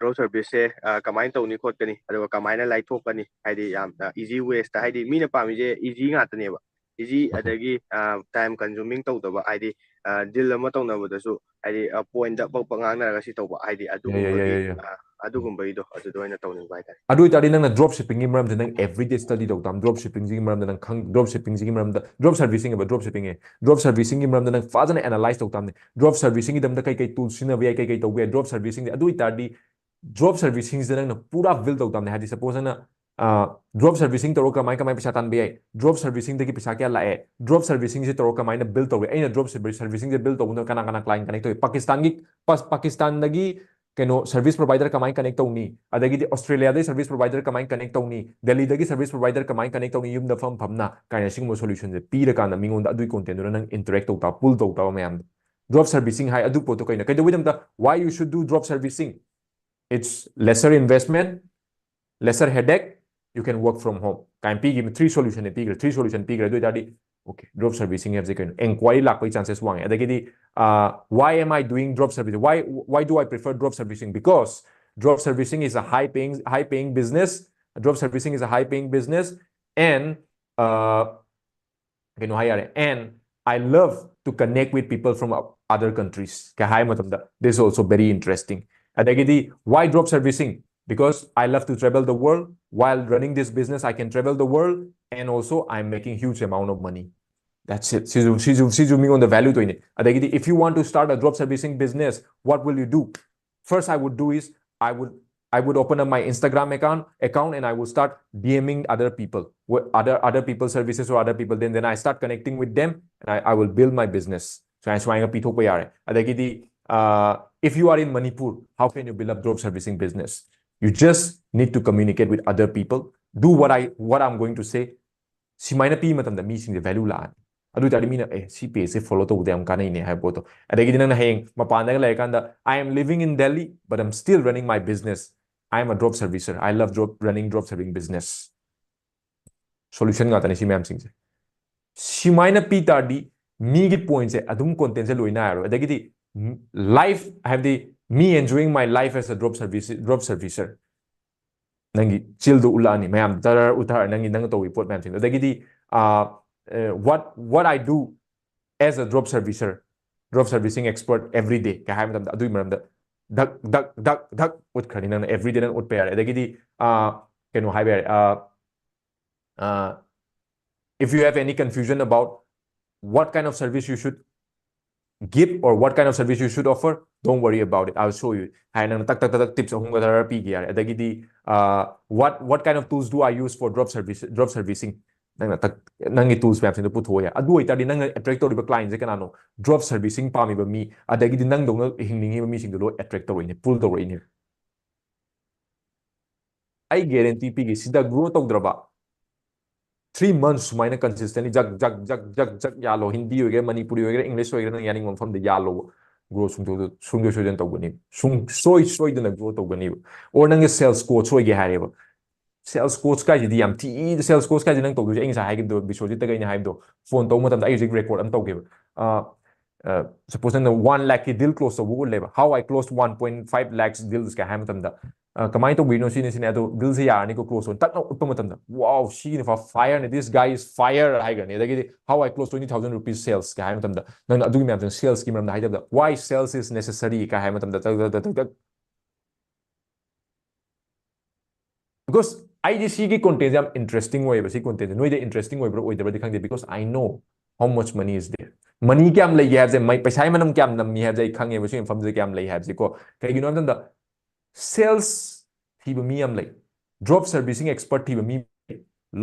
Drop service ꯁꯦ, ꯑ, ꯀꯃꯥꯏꯅ ꯇꯧꯅꯤ ꯈꯣꯠꯀꯅꯤ, ꯑꯗꯨꯒ ꯀꯃꯥꯏꯅ ꯂꯥꯏꯊꯣꯛꯀꯅꯤ, ꯍꯥꯏꯗꯤ ꯌꯥꯝꯅ easy ways ꯇ, ꯍꯥꯏꯗꯤ ꯃꯤꯅ ꯄꯥꯝꯃꯤꯁꯦ easy ꯉꯥꯛꯇꯅꯦꯕ, easy, Okay. ꯑꯗꯒꯤ, ꯑ, time consuming ꯇꯧꯗꯕ, ꯍꯥꯏꯗꯤ, ꯑ, deal ꯑꯃ ꯇꯧꯅꯕꯗꯁꯨ, ꯍꯥꯏꯗꯤ, ꯑ, point ꯗ ꯄꯛ ꯄꯛ ꯉꯥꯡꯅꯔꯒ ꯁꯤ ꯇꯧꯕ, ꯍꯥꯏꯗꯤ ꯌꯥꯏ, ꯌꯥꯏ, ꯌꯥꯏ, ꯑꯗꯨꯒꯨꯝꯕꯒꯤ, ꯌꯥꯏ, ꯌꯥꯏ꯫ ꯑ, ꯑꯗꯨꯒꯨꯝꯕꯒꯤꯗꯣ ꯑꯗꯨꯗ ꯑꯣꯏꯅ ꯇꯧꯅꯤꯡꯕ ꯍꯥꯏꯇꯥꯔꯦ꯫ ꯑꯗꯨ ꯑꯣꯏꯇꯥꯔꯗꯤ ꯅꯪꯅ drop shipping ꯒꯤ ꯃꯔꯝꯗ ꯅꯪ everyday study ꯇꯧ ꯇꯥꯕꯅꯤ꯫ Drop shipping ꯁꯤꯒꯤ ꯃꯔꯝꯗ ꯅꯪ ꯈꯪ, drop shipping ꯁꯤꯒꯤ ꯃꯔꯝꯗ, drop servicing ꯍꯥꯏꯕ, drop shipping ꯌꯦ, drop servicing ꯒꯤ ꯃꯔꯝꯗ ꯅꯪ ꯐꯖꯅ analyze ꯇꯧ ꯇꯥꯕꯅꯤ꯫ Drop servicing ꯒꯤꯗꯃꯛꯇ ꯀꯩ ꯀꯩ tools ꯁꯤꯖꯤꯟꯅꯕ ꯌꯥꯏ, ꯀꯩ ꯀꯩ ꯇꯧꯕ ꯌꯥꯏ drop servicing ꯁꯦ꯫ ꯑꯗꯨ ꯑꯣꯏꯇꯥꯔꯗꯤ drop servicing ꯁꯤꯗ ꯅꯪꯅ ꯄꯨꯔꯥ build ꯇꯧ ꯇꯥꯕꯅꯤ꯫ ꯍꯥꯏꯗꯤ suppose ꯅꯪꯅ, ꯑ, drop servicing ꯇꯧꯔꯒ ꯀꯃꯥꯏ ꯀꯃꯥꯏ ꯄꯩꯁꯥ ꯇꯥꯟꯕ ꯌꯥꯏ, drop servicing ꯗꯒꯤ ꯄꯩꯁꯥ ꯀꯌꯥ ꯂꯥꯛꯑꯦ, drop servicing ꯁꯦ ꯇꯧꯔꯒ ꯀꯃꯥꯏꯅ build ꯇꯧꯋꯦ, ꯑꯩꯅ drop servicing ꯁꯦ build ꯇꯧꯕꯗ ꯀꯅꯥ ꯀꯅꯥ client connect ꯇꯧꯏ, ꯄꯥꯀꯤꯁꯇꯥꯟꯒꯤ, ꯄꯥ-, ꯄꯥꯀꯤꯁꯇꯥꯟꯗꯒꯤ ꯀꯩꯅꯣ service provider ꯀꯃꯥꯏꯅ connect ꯇꯧꯅꯤ, ꯑꯗꯒꯤꯗꯤ ꯑꯣꯁꯇ꯭ꯔꯦꯂꯤꯌꯥꯗꯒꯤ service provider ꯀꯃꯥꯏꯅ connect ꯇꯧꯅꯤ, ꯗꯦꯜꯂꯤꯗꯒꯤ service provider ꯀꯃꯥꯏꯅ connect ꯇꯧꯅꯤ, ꯌꯨꯝꯗ ꯐꯝ ꯐꯝꯅ ꯀꯥꯏꯅ ꯁꯤꯒꯨꯝꯕ solution ꯁꯦ ꯄꯤꯔꯀꯥꯟꯗ ꯃꯤꯉꯣꯟꯗ ꯑꯗꯨꯒꯤ content ꯗꯨꯅ ꯅꯪ interact ꯇꯧ ꯇꯥꯕ, pull ꯇꯧ ꯇꯥꯕ ꯃꯌꯥꯝꯗꯣ꯫ Drop servicing ꯍꯥꯏ ꯑꯗꯨ ꯄꯣꯠꯇꯣ ꯀꯩꯅꯣ? ꯀꯩꯗꯧꯕꯩꯗꯃꯛꯇ why you should do drop servicing? It's lesser investment, lesser headache, you can work from home ꯀꯥꯏꯅ ꯄꯤꯈꯤꯕ three solution ꯅꯦ ꯄꯤꯈ꯭ꯔꯦ, three solution ꯄꯤꯈ꯭ꯔꯦ꯫ ꯑꯗꯨ ꯑꯣꯏꯇꯥꯔꯗꯤ, okay, drop servicing ꯍꯥꯏꯕꯁꯦ ꯀꯩꯅꯣ? Enquiry ꯂꯥꯛꯄꯒꯤ chances ꯋꯥꯡꯉꯦ꯫ ꯑꯗꯒꯤꯗꯤ, uh, why am I doing drop servicing? Why, why do I prefer drop servicing? Because drop servicing is a high paying, high paying business. Drop servicing is a high paying business, and, uh, ꯀꯩꯅꯣ ꯍꯥꯏ ꯌꯥꯔꯦ, and I love to connect with people from other countries ꯀꯩ ꯍꯥꯏ ꯃꯇꯝꯗ, this is also very interesting. ꯑꯗꯒꯤꯗꯤ why drop servicing? Because I love to travel the world. While running this business, I can travel the world, and also I'm making huge amount of money. That's it. ꯁꯤꯁꯨ ꯁꯤꯁꯨ ꯁꯤꯁꯨ ꯃꯤꯉꯣꯟꯗ value ꯇꯧꯏꯅꯦ. ꯑꯗꯒꯤꯗꯤ if you want to start a drop servicing business, what will you do? First I would do is I would I would open up my Instagram account account and I would start DMing other people, other other people services or other people. Then then I start connecting with them and I, I will build my business. ꯁꯨꯃꯥꯏꯅ ꯁꯨꯃꯥꯏꯅ ꯄꯤꯊꯣꯛꯄ ꯌꯥꯔꯦ. ꯑꯗꯒꯤꯗꯤ uh, if you are in Manipur, how can you build up drop servicing business? You just need to communicate with other people. Do what I what I'm going to say. ꯁꯨꯃꯥꯏꯅ ꯄꯤꯕ ꯃꯇꯝꯗ ꯃꯤꯁꯤꯡꯁꯦ value ꯂꯥꯛꯑꯅꯤ. ꯑꯗꯨ ꯑꯣꯏꯇꯥꯔꯗꯤ ꯃꯤꯅ ꯑꯦ ꯁꯤ page ꯁꯦ follow ꯇꯧꯕꯗ ꯌꯥꯝ ꯀꯥꯟꯅꯩꯅꯦ ꯍꯥꯏꯕ ꯄꯣꯠꯇꯣ. ꯑꯗꯒꯤꯗꯤ ꯅꯪꯅ ꯍꯌꯦꯡ ꯃꯄꯥꯟꯗꯒ ꯂꯩꯔꯀꯥꯟꯗ I am living in Delhi but I'm still running my business. I am a drop servicer. I love drop running drop serving business. Solution ꯉꯥꯛꯇꯅꯤ ꯁꯤ ꯃꯌꯥꯝꯁꯤꯡꯁꯦ. ꯁꯨꯃꯥꯏꯅ ꯄꯤ ꯇꯥꯔꯗꯤ ꯃꯤꯒꯤ point ꯁꯦ ꯑꯗꯨꯝ content ꯁꯦ ꯂꯣꯏ ꯅꯥꯏꯔꯔꯣꯏ. ꯑꯗꯒꯤꯗꯤ life ꯍꯥꯏꯕꯗꯤ me enjoying my life as a drop service drop servicer. ꯅꯪꯒꯤ chill ꯗꯣ ꯎꯠꯂꯛꯑꯅꯤ ꯃꯌꯥꯝ ꯇꯔ ꯎꯠꯊꯔ ꯅꯪꯒꯤ ꯅꯪ ꯇꯧꯕꯒꯤ ꯄꯣꯠ ꯃꯌꯥꯝꯁꯤꯡꯗꯣ. ꯑꯗꯒꯤꯗꯤ uh, uh, what what I do as a drop servicer, drop servicing expert every day ꯀꯩ ꯍꯥꯏꯕ ꯃꯇꯝꯗ ꯑꯗꯨꯒꯤ ꯃꯔꯝꯗ ꯙꯛ ꯙꯛ ꯙꯛ ꯙꯛ ꯎꯠꯈ꯭ꯔꯅꯤ. ꯅꯪꯅ every day ꯅꯪ ꯎꯠꯄ ꯌꯥꯔꯦ. ꯑꯗꯒꯤꯗꯤ uh, ꯀꯩꯅꯣ ꯍꯥꯏꯕ ꯌꯥꯔꯦ. Uh, uh, if you have any confusion about what kind of service you should give or what kind of service you should offer, don't worry about it, I'll show you. ꯍꯥꯏ ꯅꯪꯅ ꯇꯛ ꯇꯛ ꯇꯛ ꯇꯛ tips ꯑꯍꯨꯝꯒ ꯈꯔ ꯄꯤꯒꯦ ꯌꯥꯔꯦ. ꯑꯗꯒꯤꯗꯤ uh, what what kind of tools do I use for drop service drop servicing? ꯅꯪꯅ ꯇꯛ ꯅꯪꯒꯤ tools ꯃꯌꯥꯝꯁꯤꯡꯗꯣ ꯄꯨꯊꯣꯛꯑꯣ ꯌꯥꯏ. ꯑꯗꯨ ꯑꯣꯏꯇꯥꯔꯗꯤ ꯅꯪꯅ attract ꯇꯧꯔꯤꯕ client ꯁꯦ ꯀꯅꯥꯅꯣ? Drop servicing ꯄꯥꯝꯃꯤꯕ ꯃꯤ, ꯑꯗꯒꯤꯗꯤ ꯅꯪꯗꯧꯅ ꯍꯤꯡꯅꯤꯡꯉꯤꯕ ꯃꯤꯁꯤꯡꯗꯣ ꯂꯣꯏ attract ꯇꯧꯔꯛꯏꯅꯦ, pull ꯇꯧꯔꯛꯏꯅꯦ. ꯑꯩ guarantee ꯄꯤꯒꯦ, ꯁꯤꯗ grow ꯇꯧꯗ꯭ꯔꯕ three months ꯁꯨꯃꯥꯏꯅ consistently ꯖꯛ ꯖꯛ ꯖꯛ ꯖꯛ ꯖꯛ ꯌꯥꯜꯂꯣ. ꯍꯤꯟꯗꯤ ꯑꯣꯏꯒꯦꯔꯥ, ꯃꯅꯤꯄꯨꯔꯤ ꯑꯣꯏꯒꯦꯔꯥ, ꯏꯪꯂꯤꯁ ꯑꯣꯏꯒꯦꯔꯥ, ꯅꯪ ꯌꯥꯅꯤꯡꯕ ꯃꯐꯝꯗ ꯌꯥꯜꯂꯣꯕ. Grow ꯁꯨꯡꯁꯣꯏ ꯁꯨꯡꯁꯣꯏ ꯁꯣꯏꯗꯅ ꯇꯧꯒꯅꯤ. ꯁꯨꯡꯁꯣꯏ ꯁꯣꯏꯗꯅ grow ꯇꯧꯒꯅꯤꯕ. Or ꯅꯪꯒꯤ sales coach ꯑꯣꯏꯒꯦ ꯍꯥꯏꯔꯦꯕ. Sales coach ꯀꯥꯏꯁꯤꯗꯤ ꯌꯥꯝ ꯊꯤ, sales coach ꯀꯥꯏꯁꯤ ꯅꯪ ꯇꯧꯗꯣꯏꯁꯦ ꯑꯩ ꯉꯁꯥꯏ ꯍꯥꯏꯈꯤꯕꯗꯣ, ꯕꯤꯁ꯭ꯋꯖꯤꯠꯇꯒ ꯑꯩꯅ ꯍꯥꯏꯕꯗꯣ, phone ꯇꯧꯕ ꯃꯇꯝꯗ ꯑꯩ ꯍꯧꯖꯤꯛ record ꯑꯃ ꯇꯧꯒꯦꯕ. ꯑ, ꯑ, suppose ꯅꯪꯅ one lakh ꯀꯤ deal close ꯇꯧꯕ ꯎꯠꯂꯦꯕ, how I closed one point five lakhs deals ꯀꯥꯏ ꯍꯥꯏ ꯃꯇꯝꯗ, ꯑ, ꯀꯃꯥꯏꯅ ꯇꯧꯕꯤꯅꯣ ꯁꯤꯅꯤ ꯁꯤꯅꯤ ꯑꯗꯣ ꯕꯤꯜꯁꯦ ꯌꯥꯔꯅꯤꯀꯣ, ꯀ꯭ꯂꯣꯖ ꯑꯣꯏꯅ ꯇꯛꯅ ꯎꯠꯄ ꯃꯇꯝꯗ, "Wow, ꯁꯤꯅ ꯐ-, fire ꯅꯤ, this guy is fire" ꯍꯥꯏꯈ꯭ꯔꯅꯤ꯫ ꯑꯗꯒꯤꯗꯤ "How I close twenty thousand rupees sales" ꯀ ꯍꯥꯏꯕ ꯃꯇꯝꯗ ꯅꯪꯅ ꯑꯗꯨꯒꯤ ꯃꯌꯥꯝꯗꯨꯅ ꯁꯦꯜꯁꯀꯤ ꯃꯔꯝꯗ ꯍꯥꯏꯗꯕꯗ "Why sales is necessary" ꯀ ꯍꯥꯏꯕ ꯃꯇꯝꯗ ꯇꯛ ꯇꯛ ꯇꯛ ꯇꯛ ꯇꯛ. Because ꯑꯩꯗꯤ ꯁꯤꯒꯤ ꯀꯣꯟꯇꯦꯟꯁꯦ ꯌꯥꯝ ꯏꯟꯇꯔꯦꯁꯇꯤꯡ ꯑꯣꯏꯌꯦꯕ꯫ ꯁꯤ ꯀꯣꯟꯇꯦꯟꯁꯦ ꯅꯣꯏꯗ ꯏꯟꯇꯔꯦꯁꯇꯤꯡ ꯑꯣꯏꯕ꯭ꯔꯥ ꯑꯣꯏꯗꯕ꯭ꯔꯗꯤ ꯈꯪꯗꯦ, because I know how much money is there. ꯃꯅꯤ ꯀꯌꯥꯝ ꯂꯩꯒꯦ ꯍꯥꯏꯕꯁꯦ, ꯃꯩ-, ꯄꯩꯁꯥꯒꯤ ꯃꯅꯝ ꯀꯌꯥꯝ ꯅꯝꯃꯤ ꯍꯥꯏꯕꯁꯦ ꯑꯩ ꯈꯪꯉꯦꯕ, ꯁꯤ ꯃꯐꯝꯁꯤꯗ ꯀꯌꯥꯝ ꯂꯩ ꯍꯥꯏꯕꯁꯦꯀꯣ꯫ ꯀꯩꯒꯤꯅꯣ ꯍꯥꯏꯕ ꯃꯇꯝꯗ ꯁꯦꯜꯁ ꯊꯤꯕ ꯃꯤ ꯌꯥꯝ ꯂꯩ, ꯗ꯭ꯔꯣꯞ ꯁꯔꯚꯤꯁꯤꯡ ꯑꯦꯛꯁꯄꯔꯠ ꯊꯤꯕ ꯃꯤ,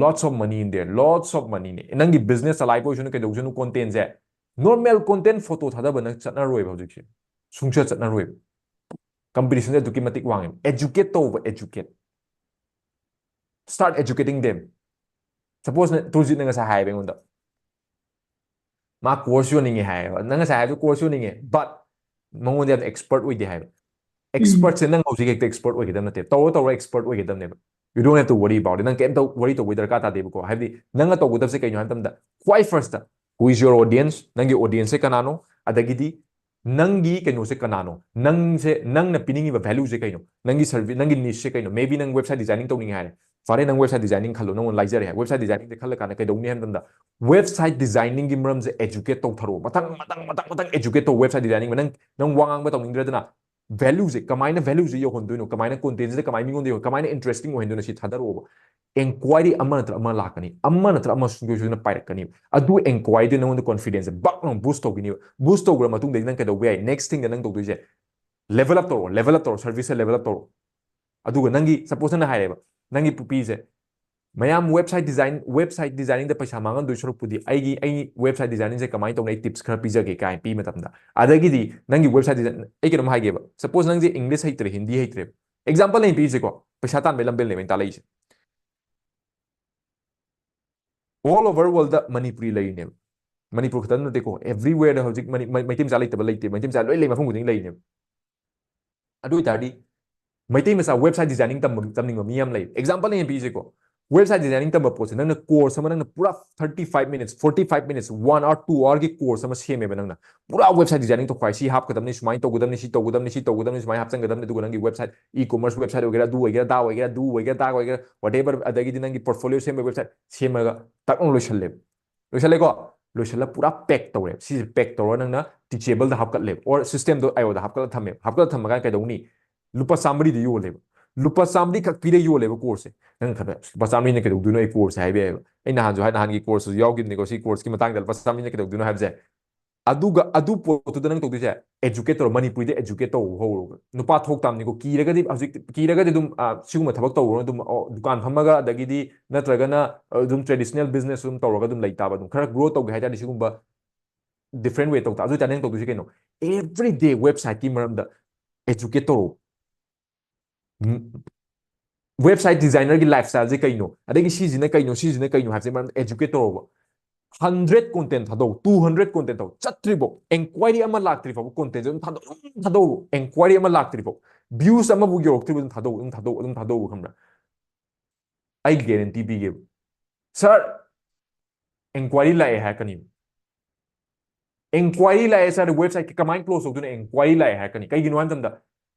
lots of money in there, lots of money ꯅꯦ꯫ ꯅꯪꯒꯤ ꯕꯤꯖꯤꯅꯦꯁ ꯑꯂꯥꯏꯕ ꯑꯣꯏꯁꯅꯨ, ꯀꯩꯗꯧꯁꯅꯨ, ꯀꯣꯟꯇꯦꯟꯁꯦ, ꯅꯣꯔꯃꯦꯜ ꯀꯣꯟꯇꯦꯟ, ꯐꯣꯇꯣ ꯊꯥꯗꯕ ꯅꯪ ꯆꯠꯅꯔꯣꯏꯕ ꯍꯧꯖꯤꯛꯁꯦ, ꯁꯨꯡꯆꯠ ꯆꯠꯅꯔꯣꯏꯕ꯫ ꯀꯝꯄꯤꯇꯤꯁꯟꯁꯦ ꯑꯗꯨꯛꯀꯤ ꯃꯇꯤꯛ ꯋꯥꯡꯉꯦ꯫ Educate ꯇꯧꯕ, educate. Start educating them. Suppose ꯅ-, ꯇꯨꯔꯖꯤꯠꯅ ꯉꯁꯥꯏ ꯍꯥꯏꯌꯦꯕ ꯑꯩꯉꯣꯟꯗ, ꯃꯥ ꯀꯣꯔꯁ ꯌꯣꯟꯅꯤꯡꯉꯦ ꯍꯥꯏꯌꯦꯕ꯫ ꯅꯪ ꯉꯁꯥꯏ ꯍꯥꯏꯕꯗꯣ ꯀꯣꯔꯁ ꯌꯣꯟꯅꯤꯡꯉꯦ, but ꯃꯉꯣꯟꯗ ꯌꯥꯝꯅ ꯑꯦꯛꯁꯄꯔꯠ ꯑꯣꯏꯗꯦ ꯍꯥꯏꯕ꯫ ꯑꯦꯛꯁꯄꯔꯠꯁꯦ ꯅꯪ ꯍꯧꯖꯤꯛ ꯍꯦꯛꯇ ꯑꯦꯛꯁꯄꯔꯠ ꯑꯣꯏꯒꯗꯕ ꯅꯠꯇꯦ, ꯇꯧꯔ ꯇꯧꯔ expert ꯑꯣꯏꯒꯗꯕꯅꯦꯕ꯫ You don't have to worry about it. ꯅꯪ ꯀꯩꯝꯇ ꯋꯥꯔꯤ ꯇꯧꯕꯩ ꯗꯔꯀꯥꯔ ꯇꯥꯗꯦꯕꯀꯣ꯫ ꯍꯥꯏꯕꯗꯤ ꯅꯪꯅ ꯇꯧꯒꯗꯕꯁꯦ ꯀꯩꯅꯣ ꯍꯥꯏꯕ ꯃꯇꯝꯗ, ꯈ꯭ꯋꯥꯏ first, who is your audience? ꯅꯪꯒꯤ ꯑꯣꯗꯤꯌꯦꯟꯁꯁꯦ ꯀꯅꯥꯅꯣ? ꯑꯗꯒꯤꯗꯤ ꯅꯪꯒꯤ ꯀꯩꯅꯣꯁꯦ ꯀꯅꯥꯅꯣ? ꯅꯪꯁꯦ, ꯅꯪꯅ ꯄꯤꯅꯤꯡꯉꯤꯕ ꯚꯦꯂꯨꯁꯦ ꯀꯩꯅꯣ? ꯅꯪꯒꯤ ꯁꯔꯚꯤ-, ꯅꯪꯒꯤ ꯅꯤꯁꯁꯦ ꯀꯩꯅꯣ? Maybe ꯅꯪ ꯋꯦꯕꯁꯥꯏꯠ ꯗꯤꯖꯥꯏꯅꯤꯡ ꯇꯧꯅꯤꯡꯉꯦ ꯍꯥꯏꯔꯦ꯫ ꯐꯔꯦ, ꯅꯪ ꯋꯦꯕꯁꯥꯏꯠ ꯗꯤꯖꯥꯏꯅꯤꯡ ꯈꯜꯂꯣ, ꯅꯪꯉꯣꯟꯗ ꯂꯥꯏꯖꯔꯦ ꯍꯥꯏ꯫ ꯋꯦꯕꯁꯥꯏꯠ ꯗꯤꯖꯥꯏꯅꯤꯡꯁꯦ ꯈꯜꯂ ꯀꯥꯟꯗ ꯀꯩꯗꯧꯅꯤ ꯍꯥꯏꯕ ꯃꯇꯝꯗ, ꯋꯦꯕꯁꯥꯏꯠ ꯗꯤꯖꯥꯏꯅꯤꯡꯒꯤ ꯃꯔꯝꯁꯦ ꯑꯦꯖꯨꯀꯦꯠ ꯇꯧꯊꯔꯛꯑꯣ꯫ ꯃꯊꯪ, ꯃꯊꯪ, ꯃꯊꯪ, ꯃꯊꯪ ꯑꯦꯖꯨꯀꯦꯠ ꯇꯧ꯫ ꯋꯦꯕꯁꯥꯏꯠ ꯗꯤꯖꯥꯏꯅꯤꯡ ꯅꯪ, ꯅꯪ ꯋꯥ ꯉꯥꯡꯕ ꯇꯧꯅꯤꯡꯗ꯭ꯔꯗꯅ, ꯚꯦꯂꯨꯁꯦ ꯀꯃꯥꯏꯅ, ꯚꯦꯂꯨꯁꯦ ꯌꯧꯍꯟꯗꯣꯏꯅꯣ? ꯀꯃꯥꯏꯅ ꯀꯣꯟꯇꯦꯟꯁꯤꯗ ꯀꯃꯥꯏꯅ ꯃꯤꯉꯣꯟꯗ ꯌꯧꯍꯟ-, ꯀꯃꯥꯏꯅ ꯏꯟꯇꯔꯦꯁꯇꯤꯡ ꯑꯣꯏꯍꯟꯗꯣꯏꯅꯣ? ꯁꯤ ꯊꯥꯗꯔꯛꯑꯣꯕ꯫ ꯏꯟꯀ꯭ꯋꯥꯏꯔꯤ ꯑꯃ ꯅꯠꯇ꯭ꯔ ꯑꯃ ꯂꯥꯛꯀꯅꯤ, ꯑꯃ ꯅꯠꯇ꯭ꯔ ꯑꯃ ꯁꯨꯡꯁꯣꯏ ꯁꯣꯏꯗꯅ ꯄꯥꯏꯔꯛꯀꯅꯤ꯫ ꯑꯗꯨ ꯏꯟꯀ꯭ꯋꯥꯏꯔꯤꯗꯨ ꯅꯉꯣꯟꯗ ꯀꯣꯟꯐꯤꯗꯦꯟꯁꯁꯦ ꯕꯛ ꯂꯥꯎꯅ ꯕꯨꯁ ꯇꯧꯈꯤꯅꯦꯕ꯫ ꯕꯨꯁ ꯇꯧꯈ꯭ꯔ ꯃꯇꯨꯡꯗꯒꯤ ꯅꯪ ꯀꯩꯗꯧꯕ ꯌꯥꯏ? ꯅꯦꯛꯁ ꯊꯤꯡꯗ ꯅꯪ ꯇꯧꯗꯣꯏꯁꯦ, ꯂꯦꯚꯦꯜ ꯑꯞ ꯇꯧꯔꯣ, ꯂꯦꯚꯦꯜ ꯑꯞ ꯇꯧꯔꯣ, ꯁꯔꯚꯤꯁꯁꯦ ꯂꯦꯚꯦꯜ ꯑꯞ ꯇꯧꯔꯣ꯫ ꯑꯗꯨꯒ ꯅꯪꯒꯤ, ꯁꯄꯣꯁ ꯅꯪꯅ ꯍꯥꯏꯔꯦꯕ, ꯅꯪꯒꯤ ꯄꯨꯄꯤꯁꯦ, "ꯃꯌꯥꯝ ꯋꯦꯕꯁꯥꯏꯠ ꯗꯤꯖꯥꯏꯟ, ꯋꯦꯕꯁꯥꯏꯠ ꯗꯤꯖꯥꯏꯅꯤꯡꯗ ꯄꯩꯁꯥ ꯃꯥꯡꯍꯟꯗꯣꯏ ꯁꯔꯨꯛꯄꯨꯗꯤ ꯑꯩꯒꯤ, ꯑꯩꯒꯤ ꯋꯦꯕꯁꯥꯏꯠ ꯗꯤꯖꯥꯏꯅꯤꯡꯁꯦ ꯀꯃꯥꯏꯅ ꯇꯧꯅꯤ? ꯑꯩ ꯇꯤꯞꯁ ꯈꯔ ꯄꯤꯖꯒꯦ" ꯀꯥꯏꯅ ꯄꯤ ꯃꯇꯝꯗ, ꯑꯗꯒꯤꯗꯤ ꯅꯪꯒꯤ ꯋꯦꯕꯁꯥꯏꯠ ꯗꯤꯖꯥꯏꯟ, ꯑꯩ ꯀꯩꯅꯣꯝ ꯍꯥꯏꯒꯦꯕ, ꯁꯄꯣꯁ ꯅꯪꯁꯦ ꯏꯪꯂꯤꯁ ꯍꯩꯇ꯭ꯔꯦ, ꯍꯤꯟꯗꯤ ꯍꯩꯇ꯭ꯔꯦꯕ, ꯑꯦꯛꯖꯥꯝꯄꯜ ꯑꯩꯅ ꯄꯤꯔꯤꯁꯦꯀꯣ, ꯄꯩꯁꯥ ꯇꯥꯟꯕꯩ ꯂꯝꯕꯦꯜꯅꯦꯕ ꯑꯩꯅ ꯇꯥꯛꯂꯛꯏꯁꯦ꯫ All over world ꯗ ꯃꯅꯤꯄꯨꯔꯤ ꯂꯩꯔꯤꯅꯦꯕ꯫ ꯃꯅꯤꯄꯨꯔ ꯈꯛꯇ ꯅꯠꯇꯦꯀꯣ, everywhere ꯗ ꯍꯧꯖꯤꯛ ꯃꯅꯤ-, ꯃꯩ-, ꯃꯩꯇꯩ ꯃꯆꯥ ꯂꯩꯇꯕ ꯂꯩꯇꯦ, ꯃꯩꯇꯩ ꯃꯆꯥ ꯂꯣꯏ ꯂꯩ, ꯃꯐꯝ ꯈꯨꯗꯤꯡ ꯂꯩꯔꯤꯅꯦꯕ꯫ ꯑꯗꯨ ꯑꯣꯏꯇꯥꯔꯗꯤ ꯃꯩꯇꯩ ꯃꯆꯥ ꯋꯦꯕꯁꯥꯏꯠ ꯗꯤꯖꯥꯏꯅꯤꯡ ꯇꯝꯕ, ꯇꯝꯅꯤꯡꯕ ꯃꯤ ꯌꯥꯝ ꯂꯩ꯫ ꯑꯦꯛꯖꯥꯝꯄꯜ ꯑꯩꯅ ꯄꯤꯔꯤꯁꯦꯀꯣ, Website designing ꯇꯝꯕ ꯄꯣꯠꯁꯦ ꯅꯪꯅ course ꯑꯃ ꯅꯪꯅ ꯄꯨꯔꯥ thirty five minutes, forty five minutes, one hour, two hour ꯒꯤ course ꯑꯃ ꯁꯦꯝꯃꯦꯕ ꯅꯪꯅ꯫ ꯄꯨꯔꯥ website designing ꯇꯧꯈꯥꯏ, ꯁꯤ ꯍꯥꯞꯀꯗꯕꯅꯤ, ꯁꯨꯃꯥꯏꯅ ꯇꯧꯒꯗꯕꯅꯤ, ꯁꯤ ꯇꯧꯒꯗꯕꯅꯤ, ꯁꯤ ꯇꯧꯒꯗꯕꯅꯤ, ꯁꯨꯃꯥꯏꯅ ꯍꯥꯞꯆꯟꯒꯗꯕꯅꯤ, ꯑꯗꯨꯒ ꯅꯪꯒꯤ website, e-commerce website ꯑꯣꯏꯒꯦꯔꯥ, ꯑꯗꯨ ꯑꯣꯏꯒꯦꯔꯥ, ꯑꯗꯥ ꯑꯣꯏꯒꯦꯔꯥ, ꯑꯗꯨ ꯑꯣꯏꯒꯦꯔꯥ, ꯑꯗꯥ ꯑꯣꯏꯒꯦꯔꯥ, whatever, ꯑꯗꯒꯤꯗꯤ ꯅꯪꯒꯤ portfolio ꯁꯦꯝꯕ website ꯁꯦꯝꯃꯒ ꯇꯛ ꯂꯥꯎꯅ ꯂꯣꯏꯁꯜꯂꯦꯕ꯫ ꯂꯣꯏꯁꯜꯂꯦꯀꯣ? ꯂꯣꯏꯁꯜꯂ ꯄꯨꯔꯥ pack ꯇꯧꯔꯦꯕ꯫ ꯁꯤꯁꯦ pack ꯇꯧꯔꯒ ꯅꯪꯅ teachable ꯗ ꯍꯥꯞꯀꯠꯂꯦꯕ, or system ꯗꯣ ꯑꯥꯏ ꯑꯣ ꯗ ꯍꯥꯞꯀꯠꯂ ꯊꯝꯃꯦꯕ꯫ ꯍꯥꯞꯀꯠꯂ ꯊꯝꯃꯀꯥꯟꯗ ꯀꯩꯗꯧꯅꯤ? ꯂꯨꯄꯥ ꯆꯥꯝꯃꯔꯤꯗ ꯌꯣꯜꯂꯦꯕ꯫ ꯂꯨꯄꯥ ꯆꯥꯝꯃꯔꯤ ꯈꯛ ꯄꯤꯔ ꯌꯣꯜꯂꯦꯕ course ꯁꯦ꯫ ꯅꯪ ꯈꯟꯕ, "ꯂꯨꯄꯥ ꯆꯥꯝꯃꯔꯤꯅ ꯀꯩꯗꯧꯗꯣꯏꯅꯣ ꯑꯩ course ꯁꯦ?" ꯍꯥꯏꯕ ꯌꯥꯏꯕ꯫ ꯑꯩ ꯅꯍꯥꯟꯁꯨ ꯍꯥꯏ, ꯅꯍꯥꯟꯒꯤ course ꯇꯨꯁꯨ ꯌꯥꯎꯈꯤꯕꯅꯤꯀꯣ, ꯁꯤ course ꯀꯤ ꯃꯇꯥꯡꯗ ꯂꯨꯄꯥ ꯆꯥꯝꯃꯔꯤꯅ ꯀꯩꯗꯧꯗꯣꯏꯅꯣ ꯍꯥꯏꯕꯁꯦ꯫ ꯑꯗꯨꯒ ꯑꯗꯨ ꯄꯣꯠꯇꯨꯗ ꯅꯪ ꯇꯧꯗꯣꯏꯁꯦ, educate ꯇꯧꯔꯣ, ꯃꯅꯤꯄꯨꯔꯤꯗ educate ꯇꯧꯕ ꯍꯧꯔꯣ꯫ ꯅꯨꯄꯥ ꯊꯣꯛ ꯇꯥꯕꯅꯤꯀꯣ, ꯀꯤꯔꯒꯗꯤ ꯍꯧꯖꯤꯛ, ꯀꯤꯔꯒꯗꯤ ꯑꯗꯨꯝ, ꯑ, ꯁꯤꯒꯨꯝꯕ ꯊꯕꯛ ꯇꯧꯔꯣ, ꯑꯗꯨꯝ, ꯑꯣ, ꯗꯨꯀꯥꯟ ꯐꯝꯃꯒ, ꯑꯗꯒꯤꯗꯤ ꯅꯠꯇ꯭ꯔꯒꯅ, ꯑ, ꯑꯗꯨꯝ traditional business ꯑꯗꯨꯝ ꯇꯧꯔꯒ ꯑꯗꯨꯝ ꯂꯩ ꯇꯥꯕ꯫ ꯑꯗꯨꯝ ꯈꯔ grow ꯇꯧꯒꯦ ꯍꯥꯏ ꯇꯥꯔꯗꯤ ꯁꯤꯒꯨꯝꯕ different way ꯇꯧ ꯇꯥ꯫ ꯑꯗꯨ ꯑꯣꯏꯇꯥꯔꯗꯤ ꯅꯪ ꯇꯧꯗꯣꯏꯁꯦ ꯀꯩꯅꯣ? Every day website ꯀꯤ ꯃꯔꯝꯗ educate ꯇꯧꯔꯣ꯫ ꯎꯝ, website designer ꯒꯤ lifestyle ꯁꯦ ꯀꯩꯅꯣ, ꯑꯗꯒꯤ ꯁꯤꯁꯤꯅ ꯀꯩꯅꯣ, ꯁꯤꯁꯤꯅ ꯀꯩꯅꯣ ꯍꯥꯏꯕꯁꯦ ꯃꯔꯝꯗ educate ꯇꯧꯔꯣꯕ꯫ Hundred content ꯊꯥꯗꯧ, two hundred content ꯊꯥꯗꯧ, ꯆꯠꯇ꯭ꯔꯤꯐꯥꯎ, enquiry ꯑꯃ ꯂꯥꯛꯇ꯭ꯔꯤ ꯐꯥꯎꯕ content ꯁꯦ ꯑꯗꯨꯝ ꯊꯥꯗꯧ, ꯑꯗꯨꯝ ꯊꯥꯗꯧ꯫ Enquiry ꯑꯃ ꯂꯥꯛꯇ꯭ꯔꯤ ꯐꯥꯎ, views ꯑꯃꯕꯨ ꯌꯧꯔꯛꯇ꯭ꯔꯤꯕ ꯑꯗꯨꯝ ꯊꯥꯗꯧ, ꯑꯗꯨꯝ ꯊꯥꯗꯧ, ꯑꯗꯨꯝ ꯊꯥꯗꯧꯕ, ꯈꯪꯕ꯭ꯔꯥ? ꯑꯩ guarantee ꯄꯤꯒꯦꯕ꯫ "Sir, enquiry ꯂꯥꯛꯑꯦ" ꯍꯥꯏꯔꯛꯀꯅꯤ꯫ "Enquiry ꯂꯥꯛꯑꯦ sir, website ꯀꯤ ꯀꯃꯥꯏꯅ close ꯇꯧꯗꯣꯏꯅꯣ? Enquiry ꯂꯥꯛꯑꯦ" ꯍꯥꯏꯔꯛꯀꯅꯤ꯫ ꯀꯩꯒꯤꯅꯣ ꯍꯥꯏ ꯃꯇꯝꯗ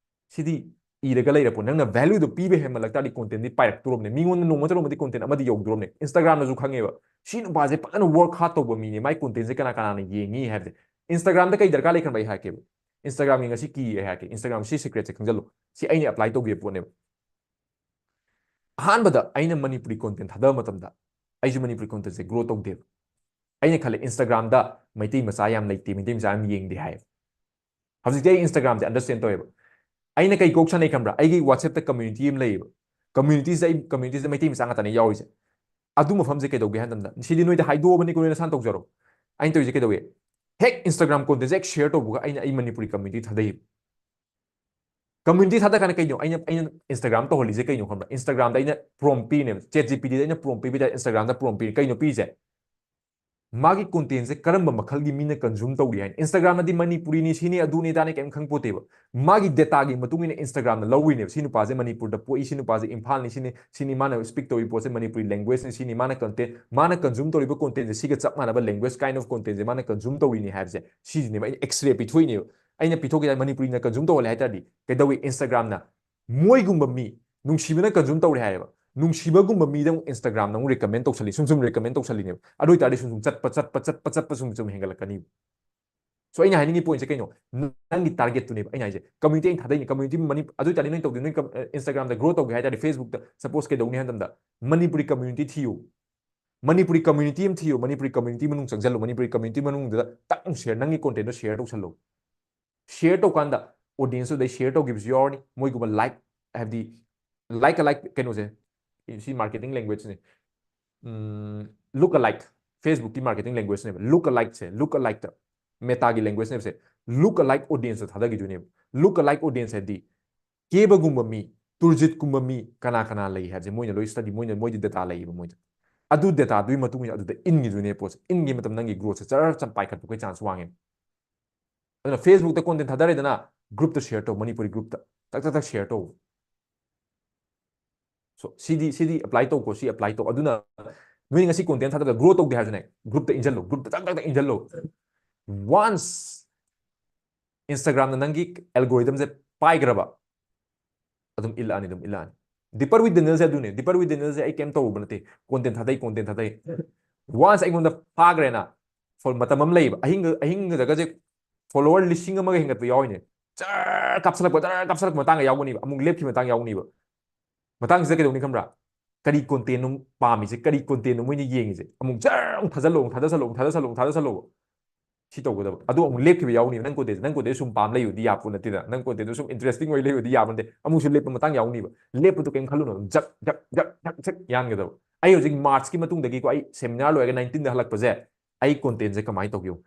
ꯁꯤꯗꯤ ꯏꯔꯒ ꯂꯩꯔ ꯄꯣꯠ꯫ ꯅꯪꯅ value ꯗꯣ ꯄꯤꯕ ꯍꯦꯟꯃꯜꯂꯛ ꯇꯥꯔꯗꯤ content ꯗꯤ ꯄꯥꯏꯔꯛꯇꯣꯔꯕꯅꯦ꯫ ꯃꯤꯉꯣꯟꯗ ꯅꯣꯡꯃ ꯅꯠꯇ꯭ꯔ ꯅꯣꯡꯃꯗꯤ content ꯑꯃꯗꯤ ꯌꯧꯗꯣꯔꯕꯅꯦ꯫ Instagram ꯅꯁꯨ ꯈꯪꯉꯦꯕ, "ꯁꯤ ꯅꯨꯄꯥꯁꯦ ꯐꯖꯅ work hard ꯇꯧꯕ ꯃꯤꯅꯦ, ꯃꯥꯏ content ꯁꯦ ꯀꯅꯥ ꯀꯅꯥꯅ ꯌꯦꯡꯉꯤ" ꯍꯥꯏꯕꯁꯦ꯫ Instagram ꯗ ꯀꯩ ꯗꯔꯀꯥꯔ ꯂꯩ ꯈꯟꯕ ꯑꯩ ꯍꯥꯏꯔꯛꯀꯦꯕ꯫ Instagram ꯒꯤ ꯉꯁꯤ key ꯑꯩ ꯍꯥꯏꯔꯛꯀꯦ꯫ Instagram ꯁꯤ secret ꯁꯦ ꯈꯪꯖꯜꯂꯨ꯫ ꯁꯤ ꯑꯩꯅ apply ꯇꯧꯈꯤꯕ ꯄꯣꯠꯅꯦꯕ꯫ ꯑꯍꯥꯟꯕꯗ ꯑꯩꯅ ꯃꯅꯤꯄꯨꯔꯤ content ꯊꯥꯗꯕ ꯃꯇꯝꯗ ꯑꯩꯁꯨ ꯃꯅꯤꯄꯨꯔꯤ content ꯁꯦ grow ꯇꯧꯗꯦꯕ꯫ ꯑꯩꯅ ꯈꯜꯂꯦ, Instagram ꯗ ꯃꯩꯇꯩ ꯃꯆꯥ ꯌꯥꯝ ꯂꯩꯇꯦ, ꯃꯩꯇꯩ ꯃꯆꯥ ꯌꯥꯝ ꯌꯦꯡꯗꯦ ꯍꯥꯏꯌꯦꯕ꯫ ꯍꯧꯖꯤꯛꯇꯤ ꯑꯩ Instagram ꯁꯦ understand ꯇꯧꯋꯦꯕ꯫ ꯑꯩꯅ ꯀꯩ ꯀꯣꯛ ꯁꯥꯟꯅꯩ ꯈꯪꯕ꯭ꯔꯥ? ꯑꯩꯒꯤ WhatsApp ꯇ community ꯑꯃ ꯂꯩꯌꯦꯕ꯫ Community ꯁꯤꯗ ꯑꯩ, community ꯁꯤꯗ ꯃꯩꯇꯩ ꯃꯆꯥ ꯉꯥꯛꯇꯅꯦ ꯌꯥꯎꯔꯤꯁꯦ꯫ ꯑꯗꯨ ꯃꯐꯝꯁꯦ ꯀꯩꯗꯧꯒꯦ ꯍꯥꯏ ꯃꯇꯝꯗ, ꯁꯤꯗꯤ ꯅꯣꯏꯗ ꯍꯥꯏꯗꯣꯛꯑꯕꯅꯤꯀꯣ, ꯅꯣꯏ ꯅꯁꯥꯅ ꯇꯧꯖꯔꯣ꯫ ꯑꯩꯅ ꯇꯧꯔꯤꯁꯦ ꯀꯩꯗꯧꯋꯦ? ꯍꯦꯛ Instagram content ꯁꯦ ꯍꯦꯛ share ꯇꯧꯕꯒ ꯑꯩꯅ ꯑꯩ ꯃꯅꯤꯄꯨꯔꯤ community ꯊꯥꯗꯩꯌꯦꯕ꯫ Community ꯊꯥꯗ ꯀꯥꯟꯗ ꯀꯩꯅꯣ ꯑꯩꯅ, ꯑꯩꯅ Instagram ꯇꯧꯍꯜꯂꯤꯁꯦ ꯀꯩꯅꯣ ꯈꯪꯕ꯭ꯔꯥ? Instagram ꯗ ꯑꯩꯅ prompt ꯄꯤꯔꯤꯅꯦꯕ, ChatGPT ꯗ ꯑꯩꯅ prompt ꯄꯤꯕ ꯇꯥꯏ, Instagram ꯗ prompt ꯄꯤꯔꯤ꯫ ꯀꯩꯅꯣ ꯄꯤꯔꯤꯁꯦ? ꯃꯥꯒꯤ ꯀꯣꯟꯇꯦꯟꯁꯦ ꯀꯔꯝꯕ ꯃꯈꯜꯒꯤ ꯃꯤꯅ ꯀꯟꯖꯨꯝ ꯇꯧꯔꯤ ꯍꯥꯏꯅ꯫ ꯏꯟꯁꯇꯥꯒ꯭ꯔꯥꯝꯅꯗꯤ ꯃꯅꯤꯄꯨꯔꯤꯅꯤ ꯁꯤꯅꯤ ꯑꯗꯨꯅꯤ ꯑꯗꯥꯅꯤ ꯀꯩꯝ ꯈꯪꯄꯣꯠꯇꯦꯕ꯫ ꯃꯥꯒꯤ ꯗꯦꯇꯥꯒꯤ ꯃꯇꯨꯡ ꯏꯟꯅ ꯏꯟꯁꯇꯥꯒ꯭ꯔꯥꯝꯅ ꯂꯧꯔꯤꯅꯦꯕ꯫ ꯁꯤ ꯅꯨꯄꯥꯁꯦ ꯃꯅꯤꯄꯨꯔꯗ ꯄꯣꯛꯏ, ꯁꯤ ꯅꯨꯄꯥꯁꯦ ꯏꯝꯐꯥꯜꯅꯤ ꯁꯤꯅꯤ, ꯁꯤꯅꯤ ꯃꯥꯅ ꯁ꯭ꯄꯤꯛ ꯇꯧꯔꯤ ꯄꯣꯠꯁꯦ ꯃꯅꯤꯄꯨꯔꯤ ꯂꯦꯡꯒ꯭ꯋꯦꯖꯅꯤ ꯁꯤꯅꯤ, ꯃꯥꯅ ꯀꯟꯇꯦꯟ ꯃꯥꯅ ꯀꯟꯖꯨꯝ ꯇꯧꯔꯤꯕ ꯀꯣꯟꯇꯦꯟꯁꯦ ꯁꯤꯒ ꯆꯞ ꯃꯥꯟꯅꯕ ꯂꯦꯡꯒ꯭ꯋꯦꯖ ꯀꯥꯏꯟ ꯑꯣꯐ ꯀꯣꯟꯇꯦꯟꯁꯦ ꯃꯥꯅ ꯀꯟꯖꯨꯝ ꯇꯧꯔꯤꯅꯤ ꯍꯥꯏꯕꯁꯦ ꯁꯤꯁꯤꯅꯦꯕ ꯑꯩꯅ ꯑꯦꯛꯁꯔꯦ ꯄꯤꯊꯣꯛꯏꯅꯦꯕ꯫ ꯑꯩꯅ ꯄꯤꯊꯣꯛꯈꯤꯗ ꯃꯅꯤꯄꯨꯔꯤꯅ ꯀꯟꯖꯨꯝ ꯇꯧꯍꯜꯂꯦ ꯍꯥꯏ ꯇꯥꯔꯗꯤ ꯀꯩꯗꯧꯏ? ꯏꯟꯁꯇꯥꯒ꯭ꯔꯥꯝꯅ ꯃꯣꯏꯒꯨꯝꯕ ꯃꯤ ꯅꯨꯡꯁꯤꯕꯅ ꯀꯟꯖꯨꯝ ꯇꯧꯔꯦ ꯍꯥꯏꯌꯦꯕ꯫ ꯅꯨꯡꯁꯤꯕꯒꯨꯝꯕ ꯃꯤꯗ ꯑꯃꯨꯛ ꯏꯟꯁꯇꯥꯒ꯭ꯔꯥꯝꯅ ꯑꯃꯨꯛ ꯔꯤꯀꯃꯦꯟ ꯇꯧꯁꯜꯂꯤ, ꯁꯨꯝ ꯁꯨꯝ ꯔꯤꯀꯃꯦꯟ ꯇꯧꯁꯜꯂꯤꯅꯦꯕ꯫ ꯑꯗꯨ ꯑꯣꯏꯇꯥꯔꯗꯤ ꯁꯨꯝ ꯁꯨꯝ ꯆꯠꯄ ꯆꯠꯄ ꯆꯠꯄ ꯆꯠꯄ ꯁꯨꯝ ꯁꯨꯝ ꯍꯦꯟꯒꯠꯂꯛꯀꯅꯤꯕ꯫ ꯁꯣ ꯑꯩꯅ ꯍꯥꯏꯅꯤꯡꯉꯤ ꯄꯣꯏꯟꯠꯁꯦ ꯀꯩꯅꯣ? ꯅꯪꯒꯤ ꯇꯥꯔꯒꯦꯠꯇꯨꯅꯦꯕ ꯑꯩꯅ ꯍꯥꯏꯁꯦ꯫ ꯀꯝꯃ꯭ꯌꯨꯅꯤꯇꯤ ꯑꯩꯅ ꯊꯥꯗꯩꯅꯤ, ꯀꯝꯃ꯭ꯌꯨꯅꯤꯇꯤ ꯃꯅꯤ ꯑꯗꯨ ꯑꯣꯏꯇꯥꯔꯗꯤ ꯅꯣꯏ ꯇꯧꯗꯣꯏ ꯅꯣꯏ ꯏꯟꯁꯇꯥꯒ꯭ꯔꯥꯝꯗ ꯒ꯭ꯔꯣ ꯇꯧꯒꯦ ꯍꯥꯏ ꯇꯥꯔꯗꯤ ꯐꯦꯁꯕꯨꯛꯇ ꯁꯄꯣꯁ ꯀꯩꯗꯧꯅꯤ ꯍꯥꯏ ꯃꯇꯝꯗ ꯃꯅꯤꯄꯨꯔꯤ ꯀꯝꯃ꯭ꯌꯨꯅꯤꯇꯤ ꯊꯤꯌꯨ꯫ ꯃꯅꯤꯄꯨꯔꯤ ꯀꯝꯃ꯭ꯌꯨꯅꯤꯇꯤ ꯑꯃ ꯊꯤꯌꯨ, ꯃꯅꯤꯄꯨꯔꯤ ꯀꯝꯃ꯭ꯌꯨꯅꯤꯇꯤ ꯃꯅꯨꯡ ꯆꯪꯁꯤꯜꯂꯨ, ꯃꯅꯤꯄꯨꯔꯤ ꯀꯝꯃ꯭ꯌꯨꯅꯤꯇꯤ ꯃꯅꯨꯡꯗꯨꯗ ꯇꯛ ꯁꯤꯌꯔ, ꯅꯪꯒꯤ ꯀꯣꯟꯇꯦꯟꯗꯣ ꯁꯤꯌꯔ ꯇꯧꯁꯜꯂꯨ꯫ ꯁꯤꯌꯔ ꯇꯧꯀꯥꯟꯗ ꯑꯣꯗꯤꯌꯦꯟꯁꯇꯨꯗꯩ ꯁꯤꯌꯔ ꯇꯧꯈꯤꯕꯁꯨ ꯌꯥꯎꯔꯅꯤ꯫ ꯃꯣꯏꯒꯨꯝꯕ ꯂꯥꯏꯛ ꯍꯥꯏꯕꯗꯤ ꯂꯥꯏꯛ ꯑ ꯂꯥꯏꯛ ꯀꯩꯅꯣꯁꯦ ꯁꯤ ꯃꯥꯔꯀꯦꯇꯤꯡ ꯂꯦꯡꯒ꯭ꯋꯦꯖꯅꯦ꯫ ꯂꯨꯛ ꯑ ꯂꯥꯏꯛ ꯐꯦꯁꯕꯨꯛꯀꯤ ꯃꯥꯔꯀꯦꯇꯤꯡ ꯂꯦꯡꯒ꯭ꯋꯦꯖꯅꯦꯕ꯫ ꯂꯨꯛ ꯑ ꯂꯥꯏꯛꯁꯦ ꯂꯨꯛ ꯑ ꯂꯥꯏꯛꯇ ꯃꯦꯇꯥꯒꯤ ꯂꯦꯡꯒ꯭ꯋꯦꯖꯅꯦꯕꯁꯦ꯫ ꯂꯨꯛ ꯑ ꯂꯥꯏꯛ ꯑꯣꯗꯤꯌꯦꯟꯁꯇ ꯊꯥꯗꯈꯤꯗꯣꯏꯅꯦꯕ꯫ ꯂꯨꯛ ꯑ ꯂꯥꯏꯛ ꯑꯣꯗꯤꯌꯦꯟꯁ ꯍꯥꯏꯗꯤ ꯀꯦꯕꯒꯨꯝꯕ ꯃꯤ, ꯇꯨꯔꯖꯤꯠꯀꯨꯝꯕ ꯃꯤ ꯀꯅꯥ ꯀꯅꯥ ꯂꯩ ꯍꯥꯏꯕꯁꯦ ꯃꯣꯏꯅ ꯂꯣꯏ ꯁ꯭ꯇꯗꯤ, ꯃꯣꯏꯅ ꯃꯣꯏꯗꯤ ꯗꯦꯇꯥ ꯂꯩꯌꯦꯕ ꯃꯣꯏꯗ꯫ ꯑꯗꯨ ꯗꯦꯇꯥꯗꯨꯒꯤ ꯃꯇꯨꯡ ꯏꯟꯅ ꯑꯗꯨꯗ ꯏꯟꯈꯤꯗꯣꯏꯅꯦ ꯄꯣꯠꯁꯦ꯫ ꯏꯟꯈꯤꯕ ꯃꯇꯝꯗ ꯅꯪꯒꯤ ꯒ꯭ꯔꯣꯠꯁꯦ ꯆꯔ ꯆꯝ ꯄꯥꯏꯈꯠꯄꯒꯤ ꯆꯥꯟꯁ ꯋꯥꯡꯉꯦꯕ꯫ ꯑꯗꯨꯅ ꯐꯦꯁꯕꯨꯛꯇ ꯀꯣꯟꯇꯦꯟ ꯊꯥꯗꯔꯦꯗꯅ, ꯒ꯭ꯔꯨꯞꯇ ꯁꯤꯌꯔ ꯇꯧ, ꯃꯅꯤꯄꯨꯔꯤ ꯒ꯭ꯔꯨꯞꯇ ꯇꯛ ꯇꯛ ꯇꯛ ꯁꯤꯌꯔ ꯇꯧ꯫ ꯁꯣ ꯁꯤꯗꯤ ꯁꯤꯗꯤ ꯑꯦꯄ꯭ꯂꯥꯏ ꯇꯧꯀꯣ, ꯁꯤ ꯑꯦꯄ꯭ꯂꯥꯏ ꯇꯧ꯫ ꯑꯗꯨꯅ ꯅꯣꯏ ꯉꯁꯤ ꯀꯣꯟꯇꯦꯟ ꯊꯥꯗꯕꯗ ꯒ꯭ꯔꯣ ꯇꯧꯗꯦ ꯍꯥꯏꯔꯁꯨꯅꯦ, ꯒ꯭ꯔꯨꯞꯇ ꯏꯟꯁꯤꯜꯂꯣ, ꯒ꯭ꯔꯨꯞꯇ ꯇꯛ ꯇꯛ ꯇꯛ ꯏꯟꯁꯤꯜꯂꯣ꯫ ꯋꯥꯟꯁ ꯏꯟꯁꯇꯥꯒ꯭ꯔꯥꯝꯅ ꯅꯪꯒꯤ ꯑꯦꯜꯒꯣꯔꯤꯗꯝꯁꯦ ꯄꯥꯏꯈ꯭ꯔꯕ, ꯑꯗꯨꯝ ꯏꯜꯂꯛꯑꯅꯤ, ꯑꯗꯨꯝ ꯏꯜꯂꯛꯑꯅꯤ꯫ ꯗꯤꯄꯔ ꯋꯤꯠ ꯗꯦꯅꯤꯌꯦꯜꯁꯦ ꯑꯗꯨꯅꯦ꯫ ꯗꯤꯄꯔ ꯋꯤꯠ ꯗꯦꯅꯤꯌꯦꯜꯁꯦ ꯑꯩ ꯀꯩꯝ ꯇꯧꯔꯨꯕ ꯅꯠꯇꯦ, ꯀꯣꯟꯇꯦꯟ ꯊꯥꯗꯩ, ꯀꯣꯟꯇꯦꯟ ꯊꯥꯗꯩ꯫ ꯋꯥꯟꯁ ꯑꯩꯉꯣꯟꯗ ꯐꯥꯈ꯭ꯔꯦꯅ, ꯐꯣ- ꯃꯇꯝ ꯑꯃ ꯂꯩꯌꯦꯕ, ꯑꯍꯤꯡ ꯑꯍꯤꯡꯗꯒꯁꯦ ꯐꯣꯂꯣꯋꯔ ꯂꯤꯁꯤꯡ ꯑꯃꯒ ꯍꯦꯟꯒꯠꯄ ꯌꯥꯎꯔꯤꯅꯦ꯫ ꯖꯔ ꯀꯥꯞꯁꯜꯂꯛꯄ, ꯖꯔ ꯀꯥꯞꯁꯜꯂꯛꯄ ꯃꯇꯥꯡꯒ ꯌꯥꯎꯒꯅꯤꯕ, ꯑꯃꯨꯛ ꯂꯦꯞꯈꯤꯕ ꯃꯇꯥꯡ ꯌꯥꯎꯒꯅꯤꯕ꯫ ꯃꯇꯥꯡꯁꯤꯗ ꯀꯩꯗꯧꯅꯤ ꯈꯪꯕ꯭ꯔꯥ? ꯀꯔꯤ ꯀꯣꯟꯇꯦꯟꯅꯣ ꯄꯥꯝꯃꯤꯁꯦ, ꯀꯔꯤ ꯀꯣꯟꯇꯦꯟꯅꯣ ꯃꯣꯏꯅ ꯌꯦꯡꯉꯤꯁꯦ? ꯑꯃꯨꯛ ꯖꯔ ꯑꯃꯨꯛ ꯊꯥꯖꯜꯂꯣ, ꯑꯃꯨꯛ ꯊꯥꯖꯜꯂꯣ, ꯑꯃꯨꯛ ꯊꯥꯖꯜꯂꯣ, ꯑꯃꯨꯛ ꯊꯥꯖꯜꯂꯣ꯫ ꯁꯤ ꯇꯧꯒꯗꯕ꯫ ꯑꯗꯨ ꯑꯃꯨꯛ ꯂꯦꯞꯈꯤꯕ ꯌꯥꯎꯅꯤꯕ꯫ ꯅꯪ ꯀꯣꯟꯇꯦꯟꯁꯦ, ꯅꯪ ꯀꯣꯟꯇꯦꯟꯁꯦ ꯁꯨꯝ ꯄꯥꯝ ꯂꯩꯌꯨꯗꯤ ꯌꯥꯄꯣꯠ ꯅꯠꯇꯦꯗꯅ꯫ ꯅꯪ ꯀꯣꯟꯇꯦꯟꯗꯣ ꯁꯨꯝ ꯏꯟꯇꯔꯦꯁꯇꯤꯡ ꯑꯣꯏ ꯂꯩꯌꯨꯗꯤ ꯌꯥꯕ ꯅꯠꯇꯦ꯫ ꯑꯃꯨꯛꯁꯨ ꯂꯦꯞꯄ ꯃꯇꯥꯡ ꯌꯥꯎꯅꯤꯕ꯫ ꯂꯦꯞꯄꯗꯨ ꯀꯩꯝ ꯈꯜꯂꯨꯅꯣ꯫ ꯖꯛ ꯖꯛ ꯖꯛ ꯖꯛ ꯖꯛ ꯌꯥꯟꯒꯗꯕ꯫ ꯑꯩ ꯍꯧꯖꯤꯛ ꯃꯥꯔꯆꯀꯤ ꯃꯇꯨꯡꯗꯒꯤꯀꯣ, ꯑꯩ ꯁꯦꯃꯤꯅꯥꯔ ꯂꯣꯏꯔꯒ ꯅꯥꯏꯟꯇꯤꯟꯗ ꯍꯜꯂꯛꯄꯁꯦ, ꯑꯩ ꯀꯣꯟꯇꯦꯟꯁꯦ ꯀꯃꯥꯏꯅ ꯇꯧꯒꯦ ꯌꯦꯡꯉꯨ꯫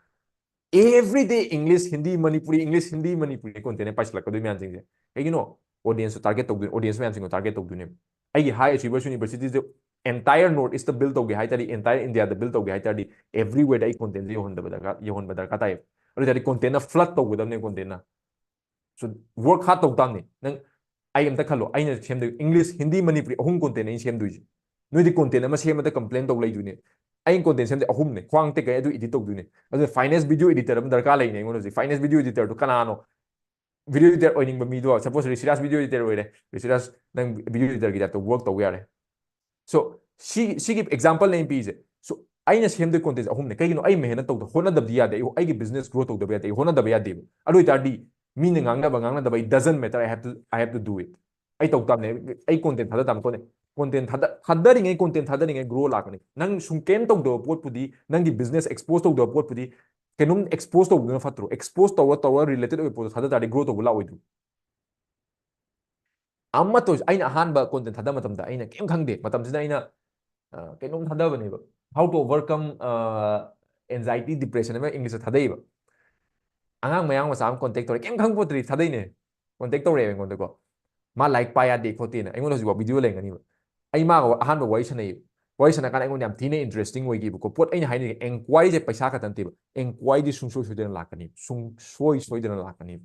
Everyday English, Hindi, Manipuri, English, Hindi, Manipuri ꯀꯣꯟꯇꯦꯟꯅꯦ ꯄꯥꯏꯁꯤꯜꯂꯛꯀꯗꯣꯏ ꯃꯌꯥꯝꯁꯤꯡꯁꯦ꯫ ꯀꯩꯒꯤꯅꯣ? ꯑꯣꯗꯤꯌꯦꯟꯁꯇꯣ ꯇꯥꯔꯒꯦꯠ ꯇꯧꯗꯣꯏꯅꯦ, ꯑꯣꯗꯤꯌꯦꯟꯁ ꯃꯌꯥꯝꯁꯤꯡꯗꯣ ꯇꯥꯔꯒꯦꯠ ꯇꯧꯗꯣꯏꯅꯦꯕ꯫ ꯑꯩꯒꯤ ꯍꯥꯏ ꯑꯦꯆꯤꯚꯔꯁ ꯌꯨꯅꯤꯚꯔꯁꯤꯇꯤꯁꯦ entire North East build ꯇꯧꯒꯦ ꯍꯥꯏ ꯇꯥꯔꯗꯤ, entire India ꯗ build ꯇꯧꯒꯦ ꯍꯥꯏ ꯇꯥꯔꯗꯤ, everywhere ꯗ ꯑꯩ content ꯁꯦ ꯌꯧꯍꯟꯗꯕ ꯗꯔꯀꯥꯔ, ꯌꯧꯍꯟꯕ ꯗꯔꯀꯥꯔ ꯇꯥꯏꯌꯦꯕ꯫ ꯑꯗꯨ ꯑꯣꯏ ꯇꯥꯔꯗꯤ content ꯅ flood ꯇꯧꯒꯗꯕꯅꯦ, content ꯅ꯫ So work hard ꯇꯧ ꯇꯥꯕꯅꯤ꯫ ꯅꯪ, ꯑꯩ ꯑꯝꯇ ꯈꯜꯂꯣ, ꯑꯩꯅ ꯁꯦꯝꯗꯣꯏ English, Hindi, Manipuri ꯑꯍꯨꯝ content ꯅꯦ ꯑꯩꯅ ꯁꯦꯝꯗꯣꯏꯁꯦ꯫ ꯅꯣꯏꯗꯤ content ꯑꯃ ꯁꯦꯝꯕꯗ complain ꯇꯧ ꯂꯩꯗꯣꯏꯅꯦ꯫ ꯑꯩꯅ content ꯁꯦꯝꯗꯣꯏ ꯑꯍꯨꯝꯅꯦ, ꯈ꯭ꯋꯥꯡ ꯇꯦꯛꯀꯩ ꯑꯗꯨ edit ꯇꯧꯗꯣꯏꯅꯦ꯫ ꯑꯗꯨꯅ finest video editor ꯑꯃ ꯗꯔꯀꯥꯔ ꯂꯩꯅꯦ ꯑꯩꯉꯣꯟꯗ ꯍꯧꯖꯤꯛ꯫ Finest video editor ꯗꯨ ꯀꯅꯥꯅꯣ? Video editor ꯑꯣꯏꯅꯤꯡꯕ ꯃꯤꯗꯣ, suppose ꯔꯤꯁꯤꯔꯥꯖ video editor ꯑꯣꯏꯔꯦ, ꯔꯤꯁꯤꯔꯥꯖ ꯅꯪ video editor ꯒꯤ type ꯇ work ꯇꯧꯕ ꯌꯥꯔꯦ꯫ So ꯁꯤ, ꯁꯤꯒꯤ example ꯅꯦ ꯑꯩꯅ ꯄꯤꯔꯤꯁꯦ꯫ So ꯑꯩꯅ ꯁꯦꯝꯗꯣꯏ content ꯑꯍꯨꯝꯅꯦ꯫ ꯀꯩꯒꯤꯅꯣ? ꯑꯩ ꯃꯦꯍꯅꯠ ꯇꯧꯗ, ꯍꯣꯠꯅꯗꯕꯗꯤ ꯌꯥꯗꯦ꯫ ꯑꯩ, ꯑꯩꯒꯤ business grow ꯇꯧꯗꯕ ꯌꯥꯗꯦ꯫ ꯑꯩ ꯍꯣꯠꯅꯗꯕ ꯌꯥꯗꯦꯕ꯫ ꯑꯗꯨ ꯑꯣꯏꯇꯥꯔꯗꯤ ꯃꯤꯅ ꯉꯥꯡꯅꯕ ꯉꯥꯡꯅꯗꯕ, it doesn't matter, I have to, I have to do it꯫ ꯑꯩ ꯇꯧ ꯇꯥꯕꯅꯦ꯫ ꯑꯩ content ꯊꯥꯗ ꯇꯥꯕꯅꯤ꯫ Content, content ꯊꯥꯗ, ꯊꯥꯗꯔꯤꯉꯩ, content ꯊꯥꯗꯔꯤꯉꯩ grow ꯂꯥꯛꯀꯅꯤ꯫ ꯅꯪ ꯁꯨꯝ ꯀꯩꯝ ꯇꯧꯗꯕ ꯄꯣꯠꯄꯨꯗꯤ, ꯅꯪꯒꯤ business expose ꯇꯧꯗꯕ ꯄꯣꯠꯄꯨꯗꯤ, ꯀꯩꯅꯣꯝ expose ꯇꯧꯕꯗꯨꯅ ꯐꯠꯇ꯭ꯔꯣ? Expose ꯇꯧꯔ ꯇꯧꯔ related ꯑꯣꯏꯕ ꯄꯣꯠꯇꯣ ꯊꯥꯗ ꯇꯥꯔꯗꯤ grow ꯇꯧꯕ ꯂꯥꯛꯑꯣꯏꯗ꯭ꯔꯣ? ꯑꯃꯠꯇ ꯑꯣꯏꯁꯨ, ꯑꯩꯅ ꯑꯍꯥꯟꯕ content ꯊꯥꯗꯕ ꯃꯇꯝꯗ ꯑꯩꯅ ꯀꯩꯝ ꯈꯪꯗꯦ꯫ ꯃꯇꯝꯁꯤꯗ ꯑꯩꯅ, ꯑ, ꯀꯩꯅꯣꯝ ꯊꯥꯗꯕꯅꯦꯕ, How to Overcome, ꯑ, Anxiety, Depression ꯑꯃ English ꯇ ꯊꯥꯗꯩꯕ꯫ ꯑꯉꯥꯡ ꯃꯌꯥꯡ ꯃꯆꯥ ꯑꯃ contact ꯇꯧꯔꯦ, ꯀꯩꯝ ꯈꯪꯄꯣꯠꯇ꯭ꯔꯤ, ꯊꯥꯗꯩꯅꯦ꯫ Contact ꯇꯧꯔꯛꯑꯦ ꯑꯩꯉꯣꯟꯗꯀꯣ꯫ ꯃꯥ ꯂꯥꯏꯔꯤꯛ ꯄꯥ ꯌꯥꯗꯦ ꯈꯣꯠꯇꯦꯅ꯫ ꯑꯩꯉꯣꯟꯗ ꯍꯧꯖꯤꯛꯐꯥꯎ video ꯂꯩꯔꯝꯒꯅꯤꯕ꯫ ꯑꯩ ꯃꯥꯒ ꯑꯍꯥꯟꯕ ꯋꯥꯔꯤ ꯁꯥꯟꯅꯩꯌꯦꯕ꯫ ꯋꯥꯔꯤ ꯁꯥꯟꯅ ꯀꯥꯟꯗ ꯑꯩꯉꯣꯟꯗ ꯌꯥꯝ ꯊꯤꯅ interesting ꯑꯣꯏꯈꯤꯕꯀꯣ꯫ ꯄꯣꯠ ꯑꯩꯅ ꯍꯥꯏꯅꯤꯡꯉꯤ, enquiry ꯁꯦ ꯄꯩꯁꯥ ꯈꯛꯇ ꯅꯠꯇꯦꯕ꯫ Enquiry ꯗꯤ ꯁꯨꯡꯁꯣꯏ ꯁꯣꯏꯗꯅ ꯂꯥꯛꯀꯅꯤ꯫ ꯁꯨꯡꯁꯣꯏ ꯁꯣꯏꯗꯅ ꯂꯥꯛꯀꯅꯤ꯫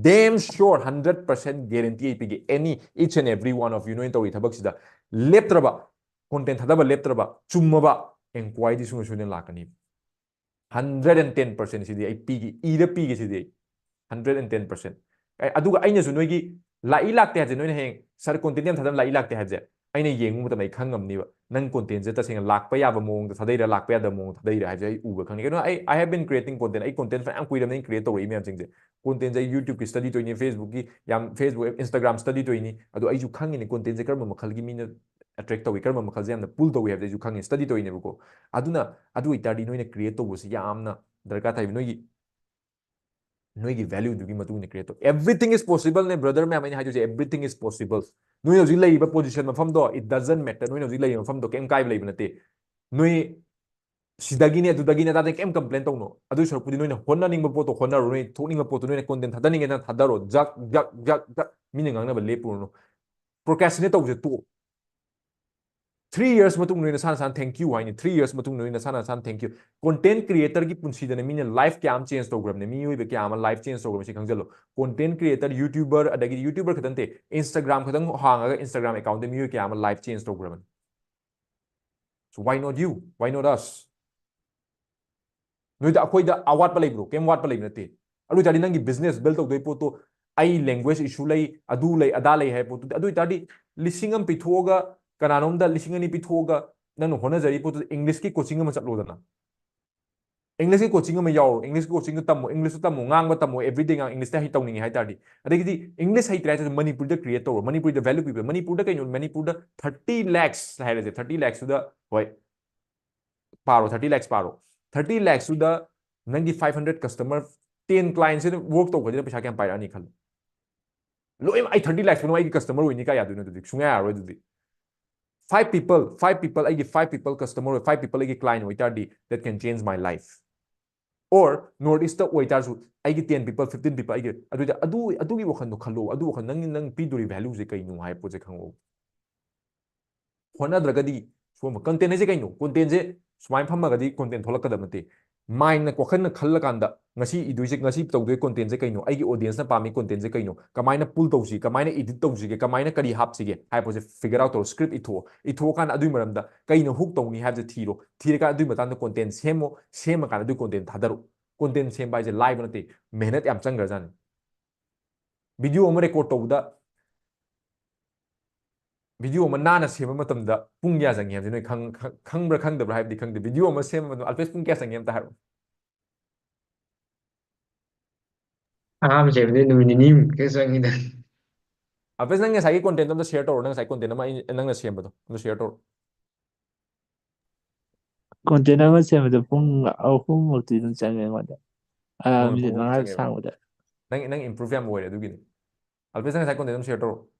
Damn sure, hundred percent guarantee ꯑꯩ ꯄꯤꯒꯦ꯫ Any, each and every one of you, ꯅꯣꯏꯅ ꯇꯧꯔꯤ ꯊꯕꯛꯁꯤꯗ ꯂꯦꯞꯇ꯭ꯔꯕ, content ꯊꯥꯗꯕ ꯂꯦꯞꯇ꯭ꯔꯕ, ꯆꯨꯝꯃꯕ enquiry ꯗꯤ ꯁꯨꯡꯁꯣꯏ ꯁꯣꯏꯗꯅ ꯂꯥꯛꯀꯅꯤ꯫ Hundred and ten percent ꯁꯤꯗꯤ ꯑꯩ ꯄꯤꯒꯦ, ꯏꯔ ꯄꯤꯒꯦ ꯁꯤꯗꯤ ꯑꯩ꯫ Hundred and ten percent꯫ ꯑꯦ, ꯑꯗꯨꯒ ꯑꯩꯅꯁꯨ ꯅꯣꯏꯒꯤ ꯂꯥꯛꯏ ꯂꯥꯛꯇꯦ ꯍꯥꯏꯕꯁꯦ, ꯅꯣꯏꯅ ꯍꯌꯦꯡ "Sir, content ꯌꯥꯝ ꯊꯥꯗꯕ ꯂꯥꯛꯏ ꯂꯥꯛꯇꯦ" ꯍꯥꯏꯕꯁꯦ ꯑꯩꯅ ꯌꯦꯡꯕ ꯃꯇꯝꯗ ꯑꯩ ꯈꯪ ꯉꯝꯅꯤꯕ꯫ ꯅꯪ content ꯁꯦ ꯇꯁꯦꯡꯅ ꯂꯥꯛꯄ ꯌꯥꯕ ꯃꯑꯣꯡꯗ ꯊꯥꯗꯩꯔꯥ, ꯂꯥꯛꯄ ꯌꯥꯗꯕ ꯃꯑꯣꯡꯗ ꯊꯥꯗꯩꯔꯥ ꯍꯥꯏꯕꯁꯦ ꯑꯩ ꯎꯕ ꯈꯪꯅꯤ꯫ ꯀꯩꯅꯣ, ꯑꯩ, I have been creating content. ꯑꯩ content ꯐꯅꯌꯥꯝ ꯀꯨꯏꯔꯕꯅꯤ ꯑꯩꯅ create ꯇꯧꯔꯛꯏ ꯃꯌꯥꯝꯁꯤꯡꯁꯦ꯫ Content ꯁꯦ ꯑꯩ YouTube ꯀꯤ study ꯇꯧꯔꯤꯅꯤ, Facebook ꯀꯤ ꯌꯥꯝ, Facebook, Instagram study ꯇꯧꯔꯤꯅꯤ꯫ ꯑꯗꯣ ꯑꯩꯁꯨ ꯈꯪꯉꯤꯅꯦ content ꯁꯦ ꯀꯔꯝꯕ ꯃꯈꯜꯒꯤ ꯃꯤꯅ attract ꯇꯧꯏ, ꯀꯔꯝꯕ ꯃꯈꯜꯁꯦ ꯌꯥꯝꯅ pull ꯇꯧꯏ ꯍꯥꯏꯕꯁꯦ ꯑꯩꯁꯨ ꯈꯪꯉꯤ, study ꯇꯧꯔꯤꯅꯦꯕꯀꯣ꯫ ꯑꯗꯨꯅ ꯑꯗꯨ ꯑꯣꯏꯇꯥꯔꯗꯤ ꯅꯣꯏꯅ create ꯇꯧꯕꯁꯤ ꯌꯥꯝꯅ ꯗꯔꯀꯥꯔ ꯇꯥꯏꯕ꯫ ꯅꯣꯏꯒꯤ, ꯅꯣꯏꯒꯤ value ꯗꯨꯒꯤ ꯃꯇꯨꯡ ꯏꯟꯅ create ꯇꯧ꯫ Everything is possible ꯅꯦ, brother ꯃꯌꯥꯝ, ꯑꯩꯅ ꯍꯥꯏꯗꯣꯏꯁꯦ, everything is possible꯫ ꯅꯣꯏ ꯍꯧꯖꯤꯛ ꯂꯩꯔꯤꯕ position ꯃꯐꯝꯗꯣ, it doesn't matter꯫ ꯅꯣꯏꯅ ꯍꯧꯖꯤꯛ ꯂꯩꯔꯤꯕ ꯃꯐꯝꯗꯣ ꯀꯩꯝ ꯀꯥꯏꯕ ꯂꯩꯕ ꯅꯠꯇꯦ꯫ ꯅꯣꯏ ꯁꯤꯗꯒꯤꯅꯦ, ꯑꯗꯨꯗꯒꯤꯅꯦ, ꯑꯗꯥꯗꯒꯤ ꯀꯩꯝ complain ꯇꯧꯅꯣ꯫ ꯑꯗꯨ ꯁꯔꯨꯛꯄꯨꯗꯤ ꯅꯣꯏꯅ ꯍꯣꯠꯅꯅꯤꯡꯕ ꯄꯣꯠꯇꯣ ꯍꯣꯠꯅꯔꯣ, ꯅꯣꯏ ꯊꯣꯛꯅꯤꯡꯕ ꯄꯣꯠꯇꯣ, ꯅꯣꯏꯅ content ꯊꯥꯗꯅꯤꯡꯉꯦꯗꯅ ꯊꯥꯗꯔꯣ, ꯖꯛ, ꯖꯛ, ꯖꯛ, ꯃꯤꯅ ꯉꯥꯡꯅꯕ ꯂꯦꯞꯄꯨꯔꯅꯨ꯫ Procrastinate ꯇꯧꯕꯁꯦ ꯇꯣꯛꯑꯣ꯫ Three years ꯃꯇꯨꯡꯗ ꯅꯣꯏ ꯅꯁꯥ ꯅꯁꯥꯅ thank you ꯍꯥꯏꯅꯤ꯫ Three years ꯃꯇꯨꯡꯗ ꯅꯣꯏ ꯅꯁꯥ ꯅꯁꯥꯅ thank you꯫ Content creator ꯒꯤ ꯄꯨꯟꯁꯤꯗꯅ ꯃꯤꯅ life ꯀꯌꯥ ꯑꯃ change ꯇꯧꯈ꯭ꯔꯕꯅꯦ, ꯃꯤꯑꯣꯏꯕ ꯀꯌꯥ ꯑꯃ life change ꯇꯧꯈ꯭ꯔꯕꯅꯦ, ꯁꯤ ꯈꯪꯖꯜꯂꯣ꯫ Content creator, YouTuber, ꯑꯗꯒꯤ YouTuber ꯈꯛꯇ ꯅꯠꯇꯦ, Instagram ꯈꯛꯇꯪ ꯍꯥꯡꯉꯒ Instagram account ꯗ ꯃꯤꯑꯣꯏ ꯀꯌꯥ ꯑꯃ life change ꯇꯧꯈ꯭ꯔꯕꯅꯤ꯫ So why not you? Why not us? ꯅꯣꯏꯗ, ꯑꯩꯈꯣꯏꯗ ꯑꯋꯥꯠꯄ ꯂꯩꯕ꯭ꯔꯣ? ꯀꯩꯝ ꯋꯥꯠꯄ ꯂꯩꯕ ꯅꯠꯇꯦ꯫ ꯑꯗꯨ ꯑꯣꯏꯇꯥꯔꯗꯤ ꯅꯪꯒꯤ business build ꯇꯧꯗꯣꯏ ꯄꯣꯠꯇꯣ, ꯑꯩ language issue ꯂꯩ, ꯑꯗꯨ ꯂꯩ, ꯑꯗꯥ ꯂꯩ ꯍꯥꯏꯕ ꯄꯣꯠꯇꯨꯗꯤ, ꯑꯗꯨ ꯑꯣꯏꯇꯥꯔꯗꯤ ꯂꯤꯁꯤꯡ ꯑꯃ ꯄꯤꯊꯣꯛꯑꯒ ꯀꯅꯥꯅꯣꯝꯗ ꯂꯤꯁꯤꯡ ꯑꯅꯤ ꯄꯤꯊꯣꯛꯑꯒ ꯅꯪꯅ ꯍꯣꯠꯅꯖꯔꯤ ꯄꯣꯠꯇꯨꯗ English ꯀꯤ coaching ꯑꯃ ꯆꯠꯂꯣꯗꯅ꯫ English ꯀꯤ coaching ꯑꯃ ꯌꯥꯎꯔꯣ, English ꯀꯤ coaching ꯗꯨ ꯇꯝꯃꯣ, English ꯇꯨ ꯇꯝꯃꯣ, ꯉꯥꯡꯕ ꯇꯝꯃꯣ, everyday ꯉꯥꯡ English ꯇ ꯍꯩ ꯇꯧꯅꯤꯡꯉꯦ ꯍꯥꯏ ꯇꯥꯔꯗꯤ꯫ ꯑꯗꯒꯤꯗꯤ English ꯍꯩꯇ꯭ꯔꯦ ꯍꯥꯏꯔꯁꯨ ꯃꯅꯤꯄꯨꯔꯤꯗ create ꯇꯧꯔꯣ꯫ ꯃꯅꯤꯄꯨꯔꯤꯗ value ꯄꯤꯕ꯫ ꯃꯅꯤꯄꯨꯔꯗ ꯀꯩꯅꯣ, ꯃꯅꯤꯄꯨꯔꯗ thirty lakhs ꯍꯥꯏꯔꯁꯦ, thirty lakhs ꯇꯨꯗ, ꯍꯣꯏ, ꯄꯥꯔꯣ, thirty lakhs ꯄꯥꯔꯣ꯫ Thirty lakhs ꯇꯨꯗ ꯅꯪꯒꯤ five hundred customer, ten clients ꯁꯤꯅ work ꯇꯧꯕꯁꯤꯅ ꯄꯩꯁꯥ ꯀꯌꯥꯝ ꯄꯥꯏꯔꯛꯑꯅꯤ ꯈꯜꯂꯣ꯫ ꯂꯣꯏ, ꯑꯩ thirty lakhs ꯄꯨꯝꯅꯃꯛ ꯑꯩꯒꯤ customer ꯑꯣꯏꯅꯤ ꯀꯥꯏ ꯌꯥꯗꯣꯏꯅꯣ ꯑꯗꯨꯗꯤ? ꯁꯨꯡꯌꯥ ꯌꯥꯔꯣꯏ ꯑꯗꯨꯗꯤ꯫ Five people, five people, ꯑꯩꯒꯤ five people customer ꯑꯣꯏ, five people ꯑꯩꯒꯤ client ꯑꯣꯏꯇꯥꯔꯗꯤ, that can change my life. Or North East ꯇ ꯑꯣꯏꯇꯥꯔꯁꯨ, ꯑꯩꯒꯤ ten people, fifteen people, ꯑꯩꯒꯤ ꯑꯗꯨꯗ, ꯑꯗꯨ, ꯑꯗꯨꯒꯤ ꯋꯥꯈꯜꯗꯣ ꯈꯜꯂꯣ꯫ ꯑꯗꯨ ꯋꯥꯈꯜ, ꯅꯪ, ꯅꯪ ꯄꯤꯗꯣꯔꯤ value ꯁꯦ ꯀꯩꯅꯣ ꯍꯥꯏꯕ ꯄꯣꯠꯁꯦ ꯈꯪꯉꯛꯑꯣ꯫ ꯍꯣꯠꯅꯗ꯭ꯔꯒꯗꯤ ꯁꯤꯒꯨꯝꯕ content ꯍꯥꯏꯁꯦ ꯀꯩꯅꯣ? Content ꯁꯦ ꯁꯨꯃꯥꯏꯅ ꯐꯝꯃꯒꯗꯤ content ꯊꯣꯛꯂꯛꯀꯗꯕ ꯅꯠꯇꯦ꯫ Mind ꯅ, ꯋꯥꯈꯜꯅ ꯈꯜꯂꯀꯥꯟꯗ, ꯉꯁꯤ ꯏꯗꯣꯏꯁꯦ, ꯉꯁꯤ ꯇꯧꯗꯣꯏ content ꯁꯦ ꯀꯩꯅꯣ? ꯑꯩꯒꯤ audience ꯅ ꯄꯥꯝꯃꯤ content ꯁꯦ ꯀꯩꯅꯣ? ꯀꯃꯥꯏꯅ pull ꯇꯧꯁꯤ? ꯀꯃꯥꯏꯅ edit ꯇꯧꯁꯤꯒꯦ? ꯀꯃꯥꯏꯅ ꯀꯔꯤ ꯍꯥꯞꯁꯤꯒꯦ? ꯍꯥꯏꯕꯁꯦ figure out ꯇꯧꯔꯣ꯫ Script ꯏꯊꯣꯛꯑꯣ꯫ ꯏꯊꯣꯛꯑꯀꯥꯟꯗ ꯑꯗꯨꯒꯤ ꯃꯔꯝꯗ ꯀꯩꯅꯣ hook ꯇꯧꯅꯤ ꯍꯥꯏꯕꯁꯦ ꯊꯤꯔꯣ꯫ ꯊꯤꯔꯀꯥꯟꯗ ꯑꯗꯨꯒꯤ ꯃꯇꯥꯡꯗ content ꯁꯦꯝꯃꯣ꯫ ꯁꯦꯝꯃꯀꯥꯟꯗ ꯑꯗꯨꯒꯤ content ꯊꯥꯗꯔꯣ꯫ Content ꯁꯦꯝꯕ ꯍꯥꯏꯁꯦ ꯂꯥꯏꯕ ꯅꯠꯇꯦ꯫ ꯃꯦꯍꯅꯠ ꯌꯥꯝ ꯆꯪꯈ꯭ꯔꯖꯥꯠꯅꯤ꯫ Video ꯑꯃ record ꯇꯧꯕꯗ, video ꯑꯃ ꯅꯥꯟꯅ ꯁꯦꯝꯕ ꯃꯇꯝꯗ ꯄꯨꯡ ꯀꯌꯥ ꯆꯪꯉꯤ ꯍꯥꯏꯕꯁꯦ ꯅꯣꯏ ꯈꯪ-, ꯈꯪ-, ꯈꯪꯕ꯭ꯔꯥ ꯈꯪꯗꯕ꯭ꯔꯥ ꯍꯥꯏꯕꯗꯤ ꯈꯪꯗꯦ꯫ Video ꯑꯃ ꯁꯦꯝꯕ ꯃꯇꯝꯗ, ꯑꯜꯄꯦꯁ, ꯄꯨꯡ ꯀꯌꯥ ꯆꯪꯉꯤ ꯑꯝꯇ ꯍꯥꯏꯔꯛꯑꯣ꯫ ꯑꯍꯥꯟꯕ ꯁꯦꯝꯕꯗꯤ ꯅꯨꯃꯤꯠ ꯅꯤꯅꯤꯃꯨꯛ ꯈꯛ ꯆꯪꯉꯤꯗ꯫ ꯑꯜꯄꯦꯁ, ꯅꯪ ꯉꯁꯥꯏꯒꯤ content ꯑꯝꯇ share ꯇꯧꯔꯣ, ꯅꯪ ꯉꯁꯥꯏ content ꯑꯃ ꯑꯩ, ꯅꯪꯅ ꯁꯦꯝꯕꯗꯣ ꯑꯝꯇ share ꯇꯧꯔꯣ꯫ Content ꯑꯃ ꯁꯦꯝꯕꯗ ꯄꯨꯡ ꯑꯍꯨꯝꯃꯨꯛꯇꯤ ꯑꯗꯨꯝ ꯆꯪꯉꯦ ꯑꯩꯉꯣꯟꯗ꯫ ꯑꯥ, ꯄꯨꯡ minute ꯑꯍꯨꯝꯃꯨꯛ ꯃꯉꯥ ꯆꯪꯉꯦꯕ? ꯁꯥꯡꯕꯗ꯫ ꯅꯪ, ꯅꯪ improve ꯌꯥꯝ ꯑꯣꯏꯔꯦ ꯑꯗꯨꯒꯤꯅꯤ꯫ ꯑꯜꯄꯦꯁ, ꯅꯪ ꯉꯁꯥꯏ content ꯑꯃ share ꯇꯧꯔꯣ꯫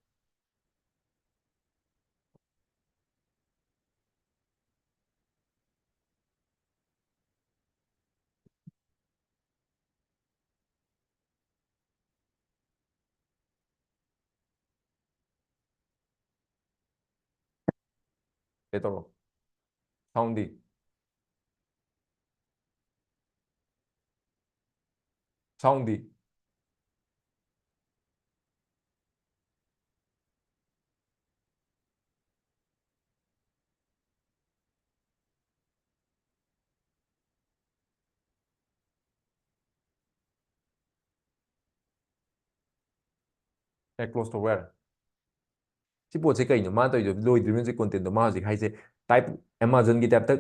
ꯀꯩ ꯇꯧꯔꯣ? Sound ꯗꯤ? Sound ꯗꯤ? ꯑꯦ, close ꯇꯧꯕ ꯌꯥꯔꯦ꯫ ꯁꯤ ꯄꯣꯠꯁꯦ ꯀꯩꯅꯣ ꯃꯥꯅ ꯇꯧꯔꯤꯗꯣ? ꯂꯣꯏꯗ꯭ꯔꯤꯕꯅꯤ ꯍꯧꯖꯤꯛ content ꯗꯣ꯫ ꯃꯥ ꯍꯧꯖꯤꯛ ꯍꯥꯏꯁꯦ type, Amazon ꯒꯤ type ꯇ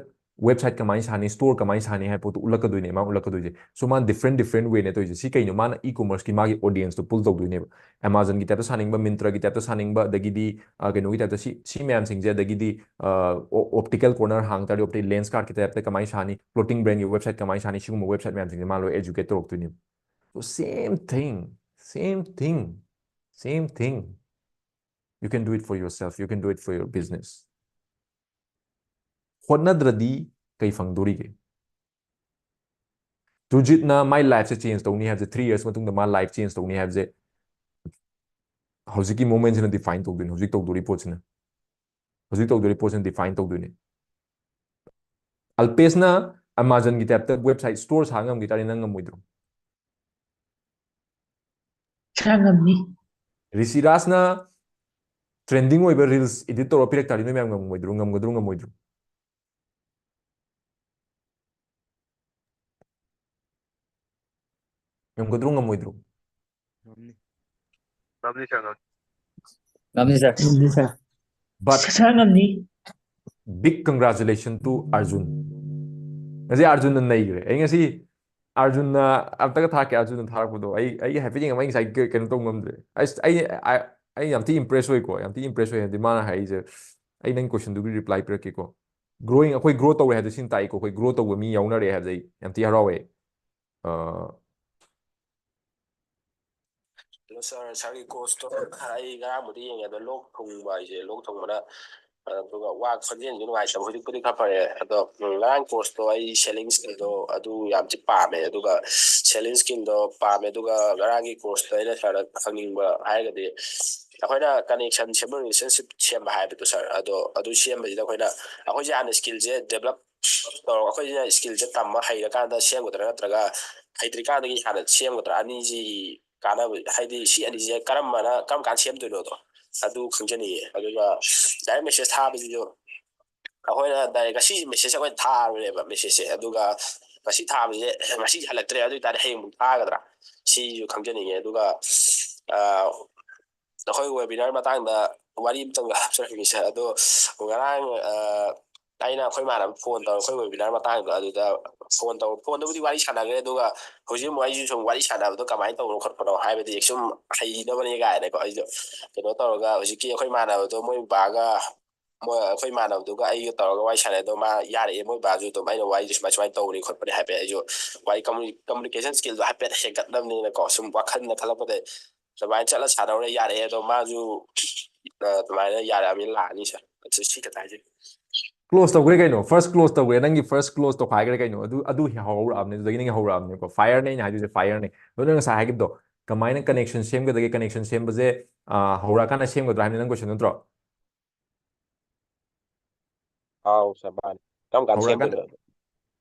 website ꯀꯃꯥꯏꯅ ꯁꯥꯅꯤ, store ꯀꯃꯥꯏꯅ ꯁꯥꯅꯤ ꯍꯥꯏꯕ ꯄꯣꯠꯇꯣ ꯎꯠꯂꯛꯀꯗꯣꯏꯅꯦ ꯃꯥ ꯎꯠꯂꯛꯀꯗꯣꯏꯁꯦ꯫ So ꯃꯥ different different way ꯅꯦ ꯇꯧꯔꯤꯁꯦ꯫ ꯁꯤ ꯀꯩꯅꯣ? ꯃꯥꯅ e-commerce ꯀꯤ ꯃꯥꯒꯤ audience ꯇꯣ pull ꯇꯧꯗꯣꯏꯅꯦꯕ꯫ Amazon ꯒꯤ type ꯇ ꯁꯥꯅꯤꯡꯕ, Myntra ꯒꯤ type ꯇ ꯁꯥꯅꯤꯡꯕ, ꯑꯗꯒꯤꯗꯤ, ꯑ, ꯀꯩꯅꯣꯒꯤ type ꯇ ꯁꯤ, ꯁꯤ ꯃꯌꯥꯝꯁꯤꯡꯁꯦ, ꯑꯗꯒꯤꯗꯤ, ꯑ, ꯑꯣ-, optical corner ꯍꯥꯡ ꯇꯥꯔꯗꯤ optical Lenskart ꯀꯤ type ꯇ ꯀꯃꯥꯏꯅ ꯁꯥꯅꯤ, clothing brand ꯒꯤ website ꯀꯃꯥꯏꯅ ꯁꯥꯅꯤ, ꯁꯤꯒꯨꯝꯕ website ꯃꯌꯥꯝꯁꯤꯡꯁꯦ ꯃꯥ ꯂꯣꯏ educate ꯇꯧꯔꯛꯇꯣꯏꯅꯦꯕ꯫ So same thing, same thing, same thing. You can do it for yourself, you can do it for your business. ꯍꯣꯠꯅꯗ꯭ꯔꯗꯤ ꯀꯩ ꯐꯪꯗꯣꯔꯤꯒꯦ? ꯁꯨꯖꯤꯠꯅ ꯃꯥꯏ life ꯁꯦ change ꯇꯧꯅꯤ ꯍꯥꯏꯕꯁꯦ, three years ꯃꯇꯨꯡꯗ ꯃꯥ life change ꯇꯧꯅꯤ ꯍꯥꯏꯕꯁꯦ ꯍꯧꯖꯤꯛꯀꯤ moment ꯁꯤꯅ define ꯇꯧꯗꯣꯏꯅꯤ, ꯍꯧꯖꯤꯛ ꯇꯧꯗꯣꯔꯤ ꯄꯣꯠꯁꯤꯅ꯫ ꯍꯧꯖꯤꯛ ꯇꯧꯗꯣꯔꯤ ꯄꯣꯠꯁꯤꯅ define ꯇꯧꯗꯣꯏꯅꯤ꯫ ꯑꯜꯄꯦꯁꯅ Amazon ꯒꯤ type ꯇ website, store ꯁꯥ ꯉꯝꯈꯤ ꯇꯥꯔꯗꯤ ꯅꯪ ꯉꯝꯃꯣꯏꯗ꯭ꯔꯣ? ꯁꯥ ꯉꯝꯅꯤ꯫ ꯔꯤꯁꯤꯔꯥꯖꯅ trending ꯑꯣꯏꯕ reels edit ꯇꯧꯔ ꯄꯤꯔꯛ ꯇꯥꯔꯗꯤ ꯅꯣꯏ ꯃꯌꯥꯝ ꯉꯝꯃꯣꯏꯗ꯭ꯔꯣ? ꯉꯝꯒꯗ꯭ꯔꯣ ꯉꯝꯃꯣꯏꯗ꯭ꯔꯣ? ꯉꯝꯒꯗ꯭ꯔꯣ ꯉꯝꯃꯣꯏꯗ꯭ꯔꯣ? ꯉꯝꯅꯤ꯫ ꯉꯝꯅꯤ sir, ꯉꯝꯅꯤ꯫ ꯉꯝꯅꯤ sir꯫ ꯉꯝꯅꯤ sir꯫ But ꯁꯥ ꯉꯝꯅꯤ꯫ big congratulation to Arjun. ꯉꯁꯤ ꯑꯥꯔꯖꯨꯟꯅ ꯅꯩꯈ꯭ꯔꯦ꯫ ꯑꯩ ꯉꯁꯤ ꯑꯥꯔꯖꯨꯟꯅ ꯑꯝꯇꯒ ꯊꯥꯔꯛꯀꯦ, ꯑꯥꯔꯖꯨꯟꯅ ꯊꯥꯔꯛꯄꯗꯣ ꯑꯩ, ꯑꯩ ꯍꯥꯏꯐꯦꯠ ꯌꯦꯡꯉꯝꯃ ꯑꯩ ꯉꯁꯥꯏ ꯀ-, ꯀꯩꯅꯣ ꯇꯧ ꯉꯝꯗ꯭ꯔꯦ꯫ ꯑꯩ, ꯑꯩ, ꯑꯩ, ꯑꯩ ꯌꯥꯝ ꯊꯤ impress ꯑꯣꯏꯀꯣ, ꯌꯥꯝ ꯊꯤ impress ꯑꯣꯏ꯫ ꯍꯥꯏꯗꯤ ꯃꯥꯅ ꯍꯥꯏꯔꯤꯁꯦ, ꯑꯩ ꯅꯪ question ꯗꯨꯒꯤ reply ꯄꯤꯔꯛꯀꯦꯀꯣ꯫ Growing, ꯑꯩꯈꯣꯏ grow ꯇꯧꯔꯦ ꯍꯥꯏꯕꯗꯣ ꯁꯤꯅ ꯇꯥꯛꯏꯀꯣ, ꯑꯩꯈꯣꯏ grow ꯇꯧꯕ ꯃꯤ ꯌꯥꯎꯅꯔꯦ ꯍꯥꯏꯕꯗ ꯑꯩ ꯌꯥꯝ ꯊꯤ ꯍꯔꯥꯎꯋꯦ꯫ ꯑ, ꯑꯗꯣ sir, sir ꯒꯤ course ꯇꯣ ꯑꯩ ꯉꯔꯥꯡꯕꯨꯗꯤ ꯌꯦꯡꯉꯦ, ꯑꯗꯣ ꯂꯣꯛ ꯊꯨꯡꯕ ꯍꯥꯏꯁꯦ, ꯂꯣꯛ ꯊꯨꯡꯕꯅ, ꯑꯗꯨꯒ ꯋꯥ ꯈꯣꯟꯖꯦꯜꯁꯨ ꯅꯨꯡꯉꯥꯏꯇꯕ, ꯍꯧꯖꯤꯛꯄꯨꯗꯤ ꯈꯔ ꯐꯔꯦ꯫ ꯑꯗꯣ, ꯎꯝ, ꯉꯔꯥꯡ course ꯇꯣ ꯑꯩ selling skill ꯗꯣ ꯑꯗꯨ ꯌꯥꯝ ꯊꯤ ꯄꯥꯝꯃꯦ, ꯑꯗꯨꯒ selling skill ꯗꯣ ꯄꯥꯝꯃꯦ꯫ ꯑꯗꯨꯒ ꯉꯔꯥꯡꯒꯤ course ꯇꯣ ꯑꯩꯅ sir ꯗ ꯍꯪꯅꯤꯡꯕ ꯍꯥꯏꯔꯒꯗꯤ, ꯑꯩꯈꯣꯏꯅ connection ꯁꯦꯝꯕ, relationship ꯁꯦꯝꯕ ꯍꯥꯏꯕꯗꯣ ꯁꯥꯔ, ꯑꯗꯣ ꯑꯗꯨ ꯁꯦꯝꯕꯁꯤꯗ ꯑꯩꯈꯣꯏꯅ, ꯑꯩꯈꯣꯏꯁꯦ ꯍꯥꯟꯅ skill ꯁꯦ develop ꯇꯧꯔꯒ, ꯑꯩꯈꯣꯏꯁꯤꯅ skill ꯁꯦ ꯇꯝꯕ ꯍꯩꯔꯀꯥꯟꯗ ꯁꯦꯝꯒꯗ꯭ꯔꯥ, ꯅꯠꯇ꯭ꯔꯒ ꯍꯩꯇ꯭ꯔꯤꯀꯥꯟꯗꯒꯤ ꯍꯥꯟꯅ ꯁꯦꯝꯒꯗ꯭ꯔꯥ? ꯑꯅꯤꯁꯤ ꯀꯥꯟꯅꯕ, ꯍꯥꯏꯗꯤ ꯁꯤ ꯑꯅꯤꯁꯦ ꯀꯔꯝꯕꯅ, ꯀꯔꯝ ꯀꯥꯟꯗ ꯁꯦꯝꯗꯣꯏꯅꯣꯗꯣ ꯑꯗꯨ ꯈꯪꯖꯅꯤꯡꯉꯦ꯫ ꯑꯗꯨꯒ direct message ꯊꯥꯕꯁꯤꯁꯨ ꯑꯩꯈꯣꯏꯅ direct ꯉꯁꯤ message ꯑꯩꯈꯣꯏꯅ ꯊꯥꯔꯨꯔꯦꯕ, message ꯁꯦ, ꯑꯗꯨꯒ ꯉꯁꯤ ꯊꯥꯕꯁꯦ ꯉꯁꯤ ꯍꯜꯂꯛꯇ꯭ꯔꯦ, ꯑꯗꯨ ꯑꯣꯏꯇꯥꯔꯗꯤ ꯍꯌꯦꯡꯃꯨꯛ ꯊꯥꯒꯗ꯭ꯔꯥ? ꯁꯤꯁꯨ ꯈꯪꯖꯅꯤꯡꯉꯦ꯫ ꯑꯗꯨꯒ ꯑ, ꯑꯩꯈꯣꯏ webinar ꯃꯇꯥꯡꯗ ꯋꯥꯔꯤ ꯑꯃꯇꯪꯒ ꯍꯥꯞꯆꯔꯛꯀꯦ ꯁꯥꯔ꯫ ꯑꯗꯣ ꯉꯔꯥꯡ, ꯑ, ꯑꯩꯅ ꯑꯩꯈꯣꯏ ꯏꯃꯥꯟꯅꯕ phone ꯇꯧꯔ, ꯑꯩꯈꯣꯏ webinar ꯃꯇꯥꯡꯗꯣ ꯑꯗꯨꯗ phone ꯇꯧ, phone ꯗꯕꯨꯗꯤ ꯋꯥꯔꯤ ꯁꯥꯟꯅꯈ꯭ꯔꯦ, ꯑꯗꯨꯒ ꯍꯧꯖꯤꯛ ꯑꯃꯨꯛ ꯑꯩꯁꯨ ꯁꯨꯝ ꯋꯥꯔꯤ ꯁꯥꯟꯅꯕꯗꯣ ꯀꯃꯥꯏꯅ ꯇꯧꯕꯅꯣ ꯈꯣꯠꯄꯅꯣ, ꯍꯥꯏꯕꯗꯤ ꯁꯨꯝ ꯍꯩꯅꯕꯅꯦ ꯀꯥꯏꯅꯀꯣ, ꯑꯩꯁꯨ ꯀꯩꯅꯣ ꯇꯧꯔꯒ ꯍꯧꯖꯤꯛꯀꯤ ꯑꯩꯈꯣꯏ ꯏꯃꯥꯟꯅꯕꯗꯣ ꯃꯣꯏ ꯕꯥꯒ, ꯃꯣꯏ, ꯑꯩꯈꯣꯏ ꯏꯃꯥꯟꯅꯕꯗꯨꯒ ꯑꯩꯒ ꯇꯧꯔꯒ ꯋꯥꯔꯤ ꯁꯥꯟꯅꯩ꯫ ꯑꯗꯣ ꯃꯥ ꯌꯥꯔꯛꯑꯦ, ꯃꯣꯏ ꯕꯥꯁꯨ ꯑꯗꯨꯝ ꯑꯩꯅ ꯋꯥꯔꯤꯁꯦ ꯁꯨꯃꯥꯏ ꯁꯨꯃꯥꯏꯅ ꯇꯧꯕꯅꯤ ꯈꯣꯠꯄꯅꯤ ꯍꯥꯏꯐꯦꯠ, ꯑꯩꯁꯨ ꯋꯥꯔꯤ commu-, communication skill ꯗꯣ ꯍꯥꯏꯐꯦꯠ ꯍꯦꯟꯒꯠꯅꯕꯅꯤꯅꯀꯣ, ꯁꯨꯝ ꯋꯥꯈꯜꯗ ꯈꯜꯂꯛꯄꯗ ꯑꯗꯨꯃꯥꯏꯅ ꯆꯠꯂ ꯁꯥꯟꯅꯧꯔꯦ, ꯌꯥꯔꯛꯑꯦ꯫ ꯑꯗꯣ ꯃꯥꯁꯨ, ꯑ, ꯑꯗꯨꯃꯥꯏꯅ ꯌꯥꯔꯛꯑꯕꯅꯤꯅ ꯂꯥꯛꯑꯅꯤ ꯁꯥꯔ꯫ ꯑꯗꯨ ꯁꯤ ꯈꯛꯇ ꯍꯥꯏꯖꯒꯦ꯫ Close ꯇꯧꯈ꯭ꯔꯦ ꯀꯩꯅꯣ, first close ꯇꯧꯈ꯭ꯔꯦ, ꯅꯪꯒꯤ first close ꯇꯧꯈꯥꯏꯈ꯭ꯔꯦ ꯀꯩꯅꯣ, ꯑꯗꯨ, ꯑꯗꯨ ꯍꯧꯔꯛꯑꯕꯅꯦ, ꯑꯗꯨꯗꯒꯤ ꯅꯪ ꯍꯧꯔꯛꯑꯕꯅꯦꯀꯣ, fire ꯅꯦ ꯑꯩꯅ ꯍꯥꯏꯗꯣꯏꯁꯦ, fire ꯅꯦ꯫ ꯑꯗꯣ ꯅꯪ ꯉꯁꯥꯏ ꯍꯥꯏꯈꯤꯕꯗꯣ ꯀꯃꯥꯏꯅ connection ꯁꯦꯝꯒꯗꯒꯦ, connection ꯁꯦꯝꯕꯁꯦ, ꯑ, ꯍꯧꯔꯛꯑꯀꯥꯟꯗ ꯁꯦꯝꯒꯗ꯭ꯔꯥ ꯍꯥꯏꯕꯅꯤ ꯅꯪ question ꯅꯠꯇ꯭ꯔꯣ? ꯑꯥꯎ ꯁꯥꯔ, ꯃꯥꯅꯤ꯫ ꯀꯔꯝ ꯀꯥꯟꯗ ꯍꯧꯔꯛꯑꯀꯥꯟꯗ ꯁꯦꯝꯗꯣꯏꯅꯣ?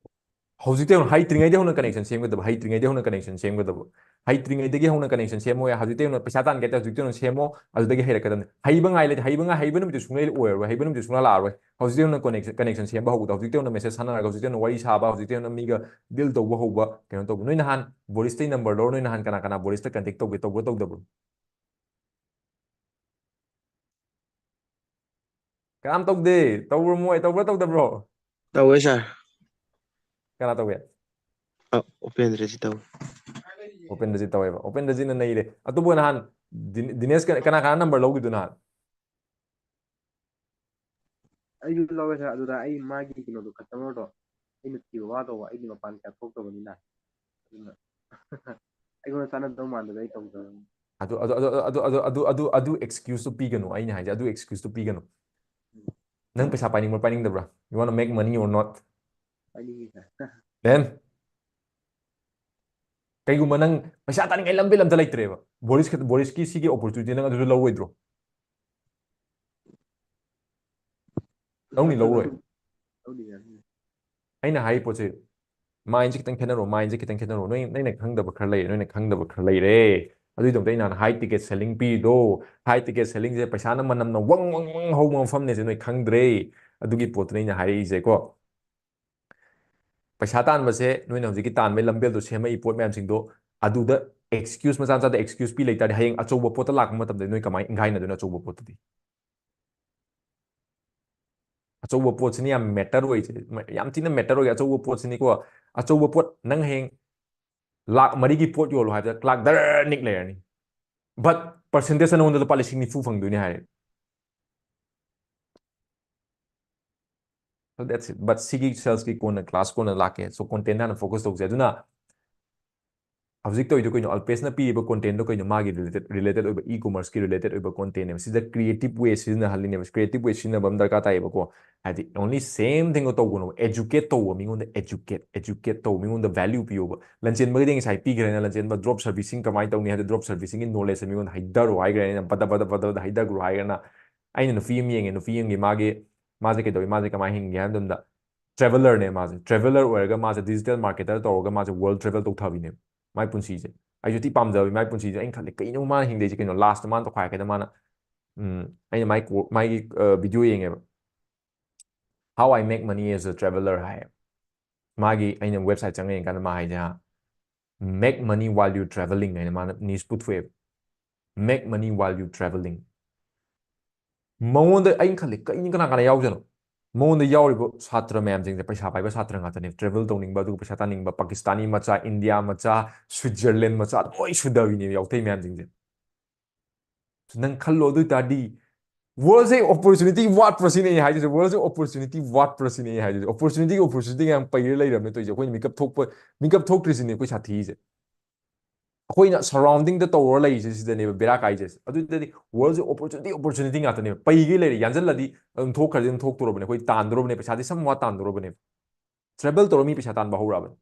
ꯍꯧꯖꯤꯛꯇꯩ ꯍꯧꯅ, ꯍꯩꯇ꯭ꯔꯤꯉꯩꯗꯩ ꯍꯧꯅ connection ꯁꯦꯝꯒꯗꯕ, ꯍꯩꯇ꯭ꯔꯤꯉꯩꯗꯩ ꯍꯧꯅ connection ꯁꯦꯝꯒꯗꯕ꯫ ꯍꯩꯇ꯭ꯔꯤꯉꯩꯗꯒꯤ ꯍꯧꯅ connection ꯁꯦꯝꯃꯣ, ꯍꯧꯖꯤꯛꯇꯩ ꯍꯧꯅ ꯄꯩꯁꯥ ꯇꯥꯟꯒꯦ ꯍꯥꯏ ꯇꯥꯔꯗꯤ ꯍꯧꯖꯤꯛꯇꯩ ꯍꯧꯅ ꯁꯦꯝꯃꯣ, ꯑꯗꯨꯗꯒꯤ ꯍꯩꯔꯛꯀꯗꯕꯅꯤ꯫ ꯍꯩꯕ ꯉꯥꯏ ꯂꯩꯇꯦ, ꯍꯩꯕ ꯉꯥꯏ, ꯍꯩꯕ ꯅꯨꯃꯤꯠꯇꯨ ꯁꯨꯡꯂꯩ ꯑꯣꯏꯔꯔꯣꯏ, ꯍꯩꯕ ꯅꯨꯃꯤꯠꯇꯨ ꯁꯨꯡꯂꯥꯛ ꯂꯥꯛꯑꯔꯣꯏ꯫ ꯍꯧꯖꯤꯛꯇꯩ ꯍꯧꯅ connection, connection ꯁꯦꯝꯕ ꯍꯧꯕꯗ, ꯍꯧꯖꯤꯛꯇꯩ ꯍꯧꯅ message ꯊꯥꯅꯔꯒ, ꯍꯧꯖꯤꯛꯇꯩ ꯍꯧꯅ ꯋꯥꯔꯤ ꯁꯥꯕ, ꯍꯧꯖꯤꯛꯇꯩ ꯍꯧꯅ ꯃꯤꯒ deal ꯇꯧꯕ ꯍꯧꯕ, ꯀꯩꯅꯣ ꯇꯧꯕ꯫ ꯅꯣꯏ ꯅꯍꯥꯟ ꯕꯣꯔꯤꯁꯇꯩ number ꯂꯧꯔ, ꯅꯣꯏ ꯅꯍꯥꯟ ꯀꯅꯥ ꯀꯅꯥ ꯕꯣꯔꯤꯁꯇ contact ꯇꯧꯒꯦ, ꯇꯧꯕ꯭ꯔꯥ ꯇꯧꯗꯕ꯭ꯔꯣ? ꯀꯅꯥꯝ ꯇꯧꯗꯦ꯫ ꯇꯧꯕ꯭ꯔꯣ ꯃꯣꯏ? ꯇꯧꯕ꯭ꯔꯥ ꯇꯧꯗꯕ꯭ꯔꯣ? ꯇꯧꯋꯦ ꯁꯥꯔ꯫ ꯀꯅꯥ ꯇꯧꯒꯦ? ꯑ, ꯎꯄꯦꯟꯗ꯭ꯔꯖꯤꯠ ꯇꯧꯋꯦ꯫ ꯎꯄꯦꯟꯗ꯭ꯔꯖꯤꯠ ꯇꯧꯋꯦꯕ꯫ ꯎꯄꯦꯟꯗ꯭ꯔꯖꯤꯠꯅ ꯅꯩꯔꯦ꯫ ꯑꯇꯣꯞꯄ ꯅꯍꯥꯟ ꯗꯤ-, ꯗꯤꯅꯦꯁ ꯀ-, ꯀꯅꯥ ꯀꯅꯥ number ꯂꯧꯈꯤꯕꯗꯣ ꯅꯍꯥꯟ? ꯑꯩꯁꯨ ꯂꯧꯋꯦ ꯁꯥꯔ꯫ ꯑꯗꯨꯗ ꯑꯩ ꯃꯥꯒꯤ ꯀꯩꯅꯣꯗꯣ, customer ꯗꯣ ꯑꯩꯅ ꯊꯤꯕ ꯋꯥꯗꯧꯕ, ꯑꯩꯗꯤ ꯃꯄꯥꯟ ꯀꯌꯥ ꯊꯣꯛꯇꯕꯅꯤꯅ꯫ ꯑꯗꯨꯅ ꯑꯩꯉꯣꯟꯗ ꯆꯥꯟꯅꯗꯧ ꯃꯥꯟꯗꯕ ꯑꯩ ꯇꯧꯗꯕꯅꯤ꯫ ꯑꯗꯨ, ꯑꯗꯨ, ꯑꯗꯨ excuse ꯇꯨ ꯄꯤꯒꯅꯨ, ꯑꯩꯅ ꯍꯥꯏꯁꯦ, ꯑꯗꯨ excuse ꯇꯨ ꯄꯤꯒꯅꯨ꯫ ꯅꯪ ꯄꯩꯁꯥ ꯄꯥꯏꯅꯤꯡꯕ꯭ꯔꯥ ꯄꯥꯏꯅꯤꯡꯗꯕ꯭ꯔꯥ? You wanna make money or not? ꯄꯥꯏꯅꯤꯡꯉꯤ sir. Then? ꯀꯩꯒꯨꯝꯕ ꯅꯪ ꯄꯩꯁꯥ ꯇꯥꯅꯤꯡꯉꯥꯏ ꯂꯝꯕꯤ ꯑꯝꯇ ꯂꯩꯇ꯭ꯔꯦꯕ, ꯕꯣꯔꯤꯁ ꯕꯣꯔꯤꯁꯀꯤ ꯁꯤꯒꯤ ꯑꯣꯄꯣꯔꯆꯨꯅꯤꯇꯤ ꯅꯪ ꯑꯗꯨꯁꯨ ꯂꯧꯔꯣꯏꯗ꯭ꯔꯣ? ꯂꯧꯅꯤ, ꯂꯧꯔꯣꯏ? ꯑꯩꯅ ꯍꯥꯏꯔꯤ ꯄꯣꯠꯁꯦ, ꯃꯥꯏꯟꯁꯦ ꯈꯤꯇꯪ ꯈꯦꯠꯅꯔꯣ, ꯃꯥꯏꯟꯁꯦ ꯈꯤꯇꯪ ꯈꯦꯠꯅꯔꯣ꯫ ꯅꯣꯏ ꯅꯣꯏꯅ ꯈꯪꯗꯕ ꯈꯔ ꯂꯩꯔꯦ, ꯅꯣꯏꯅ ꯈꯪꯗꯕ ꯈꯔ ꯂꯩꯔꯦ꯫ ꯑꯗꯨꯒꯤꯗꯃꯛꯇ ꯑꯩꯅ ꯍꯥꯏ ꯇꯤꯀꯦꯠ ꯁꯦꯂꯤꯡ ꯄꯤꯔꯤꯗꯣ, ꯍꯥꯏ ꯇꯤꯀꯦꯠ ꯁꯦꯂꯤꯡꯁꯦ ꯄꯩꯁꯥꯅ ꯃꯅꯝꯅ ꯋꯪ ꯋꯪ ꯋꯪ ꯍꯧꯕ ꯃꯐꯝꯅꯦꯁꯦ ꯅꯣꯏ ꯈꯪꯗ꯭ꯔꯦ꯫ ꯑꯗꯨꯒꯤ ꯄꯣꯠꯇꯨꯅ ꯑꯩꯅ ꯍꯥꯏꯔꯛꯏꯁꯦꯀꯣ꯫ ꯄꯩꯁꯥ ꯇꯥꯟꯕꯁꯦ ꯅꯣꯏꯅ ꯍꯧꯖꯤꯛꯀꯤ ꯇꯥꯟꯕꯒꯤ ꯂꯝꯕꯦꯜꯗꯣ ꯁꯦꯝꯃꯛꯏ ꯄꯣꯠ ꯃꯌꯥꯝꯁꯤꯡꯗꯣ, ꯑꯗꯨꯗ ꯑꯦꯛꯁꯀ꯭ꯌꯨꯁ ꯃꯆꯥ ꯃꯆꯥꯗ ꯑꯦꯛꯁꯀ꯭ꯌꯨꯁ ꯄꯤ ꯂꯩꯇꯥꯔꯗꯤ, ꯍꯌꯦꯡ ꯑꯆꯧꯕ ꯄꯣꯠꯇ ꯂꯥꯛꯄ ꯃꯇꯝꯗ ꯅꯣꯏ ꯀꯃꯥꯏꯅ ꯏꯪꯈꯥꯏꯅꯗꯣꯏꯅꯣ? ꯑꯆꯧꯕ ꯄꯣꯠꯇꯨꯗꯤ, ꯑꯆꯧꯕ ꯄꯣꯠꯁꯤꯅ ꯌꯥꯝ ꯃꯦꯇꯔ ꯑꯣꯏꯁꯦ, ꯌꯥꯝ ꯊꯤꯅ ꯃꯦꯇꯔ ꯑꯣꯏꯒꯦ꯫ ꯑꯆꯧꯕ ꯄꯣꯠꯁꯤꯅꯤꯀꯣ, ꯑꯆꯧꯕ ꯄꯣꯠ, ꯅꯪ ꯍꯌꯦꯡ ꯂꯥꯛ ꯃꯔꯤꯒꯤ ꯄꯣꯠ ꯌꯣꯜꯂꯣ ꯍꯥꯏꯕꯗ ꯂꯥꯛ ꯗꯔ ꯅꯤꯛ ꯂꯩꯔꯅꯤ, ꯕꯠ ꯄꯔꯁꯦꯟꯇꯦꯖꯇ ꯅꯉꯣꯟꯗ ꯂꯨꯄꯥ ꯂꯤꯁꯤꯡ ꯅꯤꯐꯨ ꯐꯪꯗꯣꯏꯅꯤ ꯍꯥꯏꯔꯦ꯫ So that's it. But ꯁꯤꯒꯤ ꯁꯦꯜꯁꯀꯤ ꯀꯣꯟꯅ, ꯀ꯭ꯂꯥꯁ ꯀꯣꯟꯅ ꯂꯥꯛꯀꯦ꯫ So ꯀꯣꯟꯇꯦꯟ ꯍꯥꯟꯅ ꯐꯣꯀꯁ ꯇꯧꯁꯦ꯫ ꯑꯗꯨꯅ ꯍꯧꯖꯤꯛ ꯇꯧꯔꯤꯗꯣ ꯀꯩꯅꯣ? ꯑꯜꯄꯦꯁꯅ ꯄꯤꯔꯤꯕ ꯀꯣꯟꯇꯦꯟꯗꯣ ꯀꯩꯅꯣ? ꯃꯥꯒꯤ ꯔꯤꯂꯦꯇꯦꯠ, ꯔꯤꯂꯦꯇꯦꯠ ꯑꯣꯏꯕ, ꯏ ꯀꯣꯃꯔꯁꯀꯤ ꯔꯤꯂꯦꯇꯦꯠ ꯑꯣꯏꯕ ꯀꯣꯟꯇꯦꯟꯅꯦꯕ꯫ ꯁꯤꯗ ꯀ꯭ꯔꯤꯌꯦꯇꯤꯞ ꯋꯦ ꯁꯤꯖꯤꯟꯅꯍꯜꯂꯤꯅꯦꯕ꯫ ꯀ꯭ꯔꯤꯌꯦꯇꯤꯞ ꯋꯦ ꯁꯤꯖꯤꯟꯅꯕ ꯑꯃ ꯗꯔꯀꯥꯔ ꯇꯥꯏꯌꯦꯕꯀꯣ꯫ ꯍꯥꯏꯗꯤ ꯑꯣꯟꯂꯤ ꯁꯦꯝ ꯊꯤꯡꯗꯣ ꯇꯧꯒꯅꯣꯕ꯫ ꯑꯦꯖꯨꯀꯦꯠ ꯇꯧꯕ, ꯃꯤꯉꯣꯟꯗ ꯑꯦꯖꯨꯀꯦꯠ, ꯑꯦꯖꯨꯀꯦꯠ ꯇꯧꯕ, ꯃꯤꯉꯣꯟꯗ ꯚꯦꯂ꯭ꯌꯨ ꯄꯤꯌꯣꯕ꯫ ꯂꯟꯆꯦꯟꯕꯒꯤꯗꯤ ꯉꯁꯥꯏ ꯄꯤꯈ꯭ꯔꯦꯅ, ꯂꯟꯆꯦꯟꯕ ꯗ꯭ꯔꯣꯞ ꯁꯔꯚꯤꯁꯤꯡ ꯀꯃꯥꯏꯅ ꯇꯧꯅꯤ ꯍꯥꯏꯕꯗꯣ, ꯗ꯭ꯔꯣꯞ ꯁꯔꯚꯤꯁꯤꯡꯒꯤ ꯅꯣꯂꯦꯖꯁꯦ ꯃꯤꯉꯣꯟꯗ ꯍꯩꯊꯔꯣ ꯍꯥꯏꯈ꯭ꯔꯦ ꯑꯩꯅ꯫ ꯕꯗ ꯕꯗ ꯕꯗ ꯕꯗ ꯍꯩꯊꯈ꯭ꯔꯣ ꯍꯥꯏꯈ꯭ꯔꯦꯅ꯫ ꯑꯩꯅ ꯅꯨꯄꯤ ꯑꯃ ꯌꯦꯡꯉꯦ, ꯅꯨꯄꯤ ꯑꯃꯒꯤ, ꯃꯥꯁꯦ ꯀꯩꯗꯧꯏ, ꯃꯥꯁꯦ ꯀꯃꯥꯏꯅ ꯍꯤꯡꯒꯦ ꯍꯥꯏꯕ ꯃꯇꯝꯗ, ꯇ꯭ꯔꯦꯚꯦꯂꯔꯅꯦ ꯃꯥꯁꯦ꯫ ꯇ꯭ꯔꯦꯚꯦꯂꯔ ꯑꯣꯏꯔꯒ ꯃꯥꯁꯦ ꯗꯤꯖꯤꯇꯦꯜ ꯃꯥꯔꯀꯦꯇꯔ ꯇꯧꯔꯒ ꯃꯥꯁꯦ ꯋꯥꯔꯜ ꯇ꯭ꯔꯦꯚꯦꯜ ꯇꯧꯊꯕꯤꯅꯦꯕ ꯃꯥꯏ ꯄꯨꯟꯁꯤꯁꯦ꯫ ꯑꯩꯁꯨ ꯊꯤ ꯄꯥꯝꯖꯕ ꯃꯥꯏ ꯄꯨꯟꯁꯤꯁꯦ꯫ ꯑꯩꯅ ꯈꯜꯂꯦ, ꯀꯩꯅꯣ ꯃꯥꯅ ꯍꯤꯡꯗꯣꯏꯁꯦ ꯀꯩꯅꯣ? ꯂꯥꯁꯇ ꯃꯥꯅ ꯇꯧꯈꯥꯏꯔꯛꯀꯦꯗ ꯃꯥꯅ, ꯎꯝ, ꯑꯩꯅ ꯃꯥꯏ ꯀꯣ-, ꯃꯥꯒꯤ, ꯑ, ꯚꯤꯗꯤꯑꯣ ꯌꯦꯡꯉꯦꯕ, "How I Make Money as a Traveler" ꯍꯥꯏꯌꯦꯕ꯫ ꯃꯥꯒꯤ, ꯑꯩꯅ ꯋꯦꯕꯁꯥꯏꯠ ꯆꯪꯉ ꯌꯦꯡꯀꯥꯟꯗ ꯃꯥ ꯍꯥꯏꯁꯦ, "Make money while you traveling" ꯍꯥꯏꯅ ꯃꯥꯅ ꯅꯤꯁ ꯄꯨꯊꯣꯛꯑꯦꯕ꯫ "Make money while you traveling." ꯃꯉꯣꯟꯗ ꯑꯩꯅ ꯈꯜꯂꯤ, ꯀꯩꯅꯣ, ꯀꯅꯥ ꯀꯅꯥ ꯌꯥꯎꯖꯥꯠꯅꯣ? ꯃꯉꯣꯟꯗ ꯌꯥꯎꯔꯤꯕ ꯁꯥꯇ꯭ꯔ ꯃꯌꯥꯝꯁꯤꯡꯁꯦ ꯄꯩꯁꯥ ꯄꯥꯏꯕ ꯁꯥꯇ꯭ꯔ ꯉꯥꯛꯇꯅꯦ, ꯇ꯭ꯔꯦꯚꯦꯜ ꯇꯧꯅꯤꯡꯕ, ꯑꯗꯨꯒ ꯄꯩꯁꯥ ꯇꯥꯅꯤꯡꯕ, ꯄꯥꯀꯤꯁꯇꯥꯅꯤ ꯃꯆꯥ, ꯏꯟꯗꯤꯌꯥ ꯃꯆꯥ, ꯁ꯭ꯋꯤꯠꯖꯔꯂꯦꯟ ꯃꯆꯥ, ꯂꯣꯏ ꯁꯨꯗꯕꯤꯅꯦꯕ ꯌꯥꯎꯊꯩ ꯃꯌꯥꯝꯁꯤꯡꯁꯦ꯫ ꯅꯪ ꯈꯜꯂꯣ, ꯑꯗꯨ ꯑꯣꯏ ꯇꯥꯔꯗꯤ ꯋꯥꯔꯜꯁꯦ ꯑꯣꯄꯣꯔꯆꯨꯅꯤꯇꯤ ꯋꯥꯠꯄ꯭ꯔꯥ ꯁꯤꯅꯦ ꯑꯩ ꯍꯥꯏꯗꯣꯏꯁꯦ꯫ ꯋꯥꯔꯜꯁꯦ ꯑꯣꯄꯣꯔꯆꯨꯅꯤꯇꯤ ꯋꯥꯠꯄ꯭ꯔꯥ ꯁꯤꯅꯦ ꯑꯩ ꯍꯥꯏꯗꯣꯏꯁꯦ꯫ ꯑꯣꯄꯣꯔꯆꯨꯅꯤꯇꯤ, ꯑꯣꯄꯣꯔꯆꯨꯅꯤꯇꯤ ꯌꯥꯝ ꯄꯩꯔ ꯂꯩꯔꯕꯅꯦ ꯇꯧꯔꯤꯁꯦ꯫ ꯑꯩꯈꯣꯏꯅ ꯃꯤꯀꯞ ꯊꯣꯛꯄ, ꯃꯤꯀꯞ ꯊꯣꯛꯇ꯭ꯔꯤꯁꯤꯅꯦ ꯑꯩꯈꯣꯏ ꯁꯥꯊꯤꯁꯦ꯫ ꯑꯩꯈꯣꯏꯅ ꯁꯔꯥꯎꯟꯗꯤꯡꯗ ꯇꯧꯔ ꯂꯩꯔꯤꯁꯦ ꯁꯤꯗꯅꯦꯕ ꯕꯦꯔꯥ ꯀꯥꯏꯁꯦ꯫ ꯑꯗꯨꯗꯗꯤ ꯋꯥꯔꯜꯁꯦ ꯑꯣꯄꯣꯔꯆꯨꯅꯤꯇꯤ, ꯑꯣꯄꯣꯔꯆꯨꯅꯤꯇꯤ ꯉꯥꯛꯇꯅꯦꯕ꯫ ꯄꯩꯒꯩ ꯂꯩꯔꯦ, ꯌꯥꯟꯁꯤꯜꯂꯗꯤ ꯑꯗꯨꯝ ꯊꯣꯛꯈ꯭ꯔꯗꯤ ꯑꯗꯨꯝ ꯊꯣꯛꯇꯣꯔꯕꯅꯦ꯫ ꯑꯩꯈꯣꯏ ꯇꯥꯟꯗꯣꯔꯕꯅꯦ, ꯄꯩꯁꯥꯗꯤ ꯁꯝ ꯋꯥ ꯇꯥꯟꯗꯣꯔꯕꯅꯦꯕ꯫ ꯇ꯭ꯔꯦꯚꯦꯜ ꯇꯧꯔ ꯃꯤ ꯄꯩꯁꯥ ꯇꯥꯟꯕ ꯍꯧꯔꯛꯑꯕꯅꯤ꯫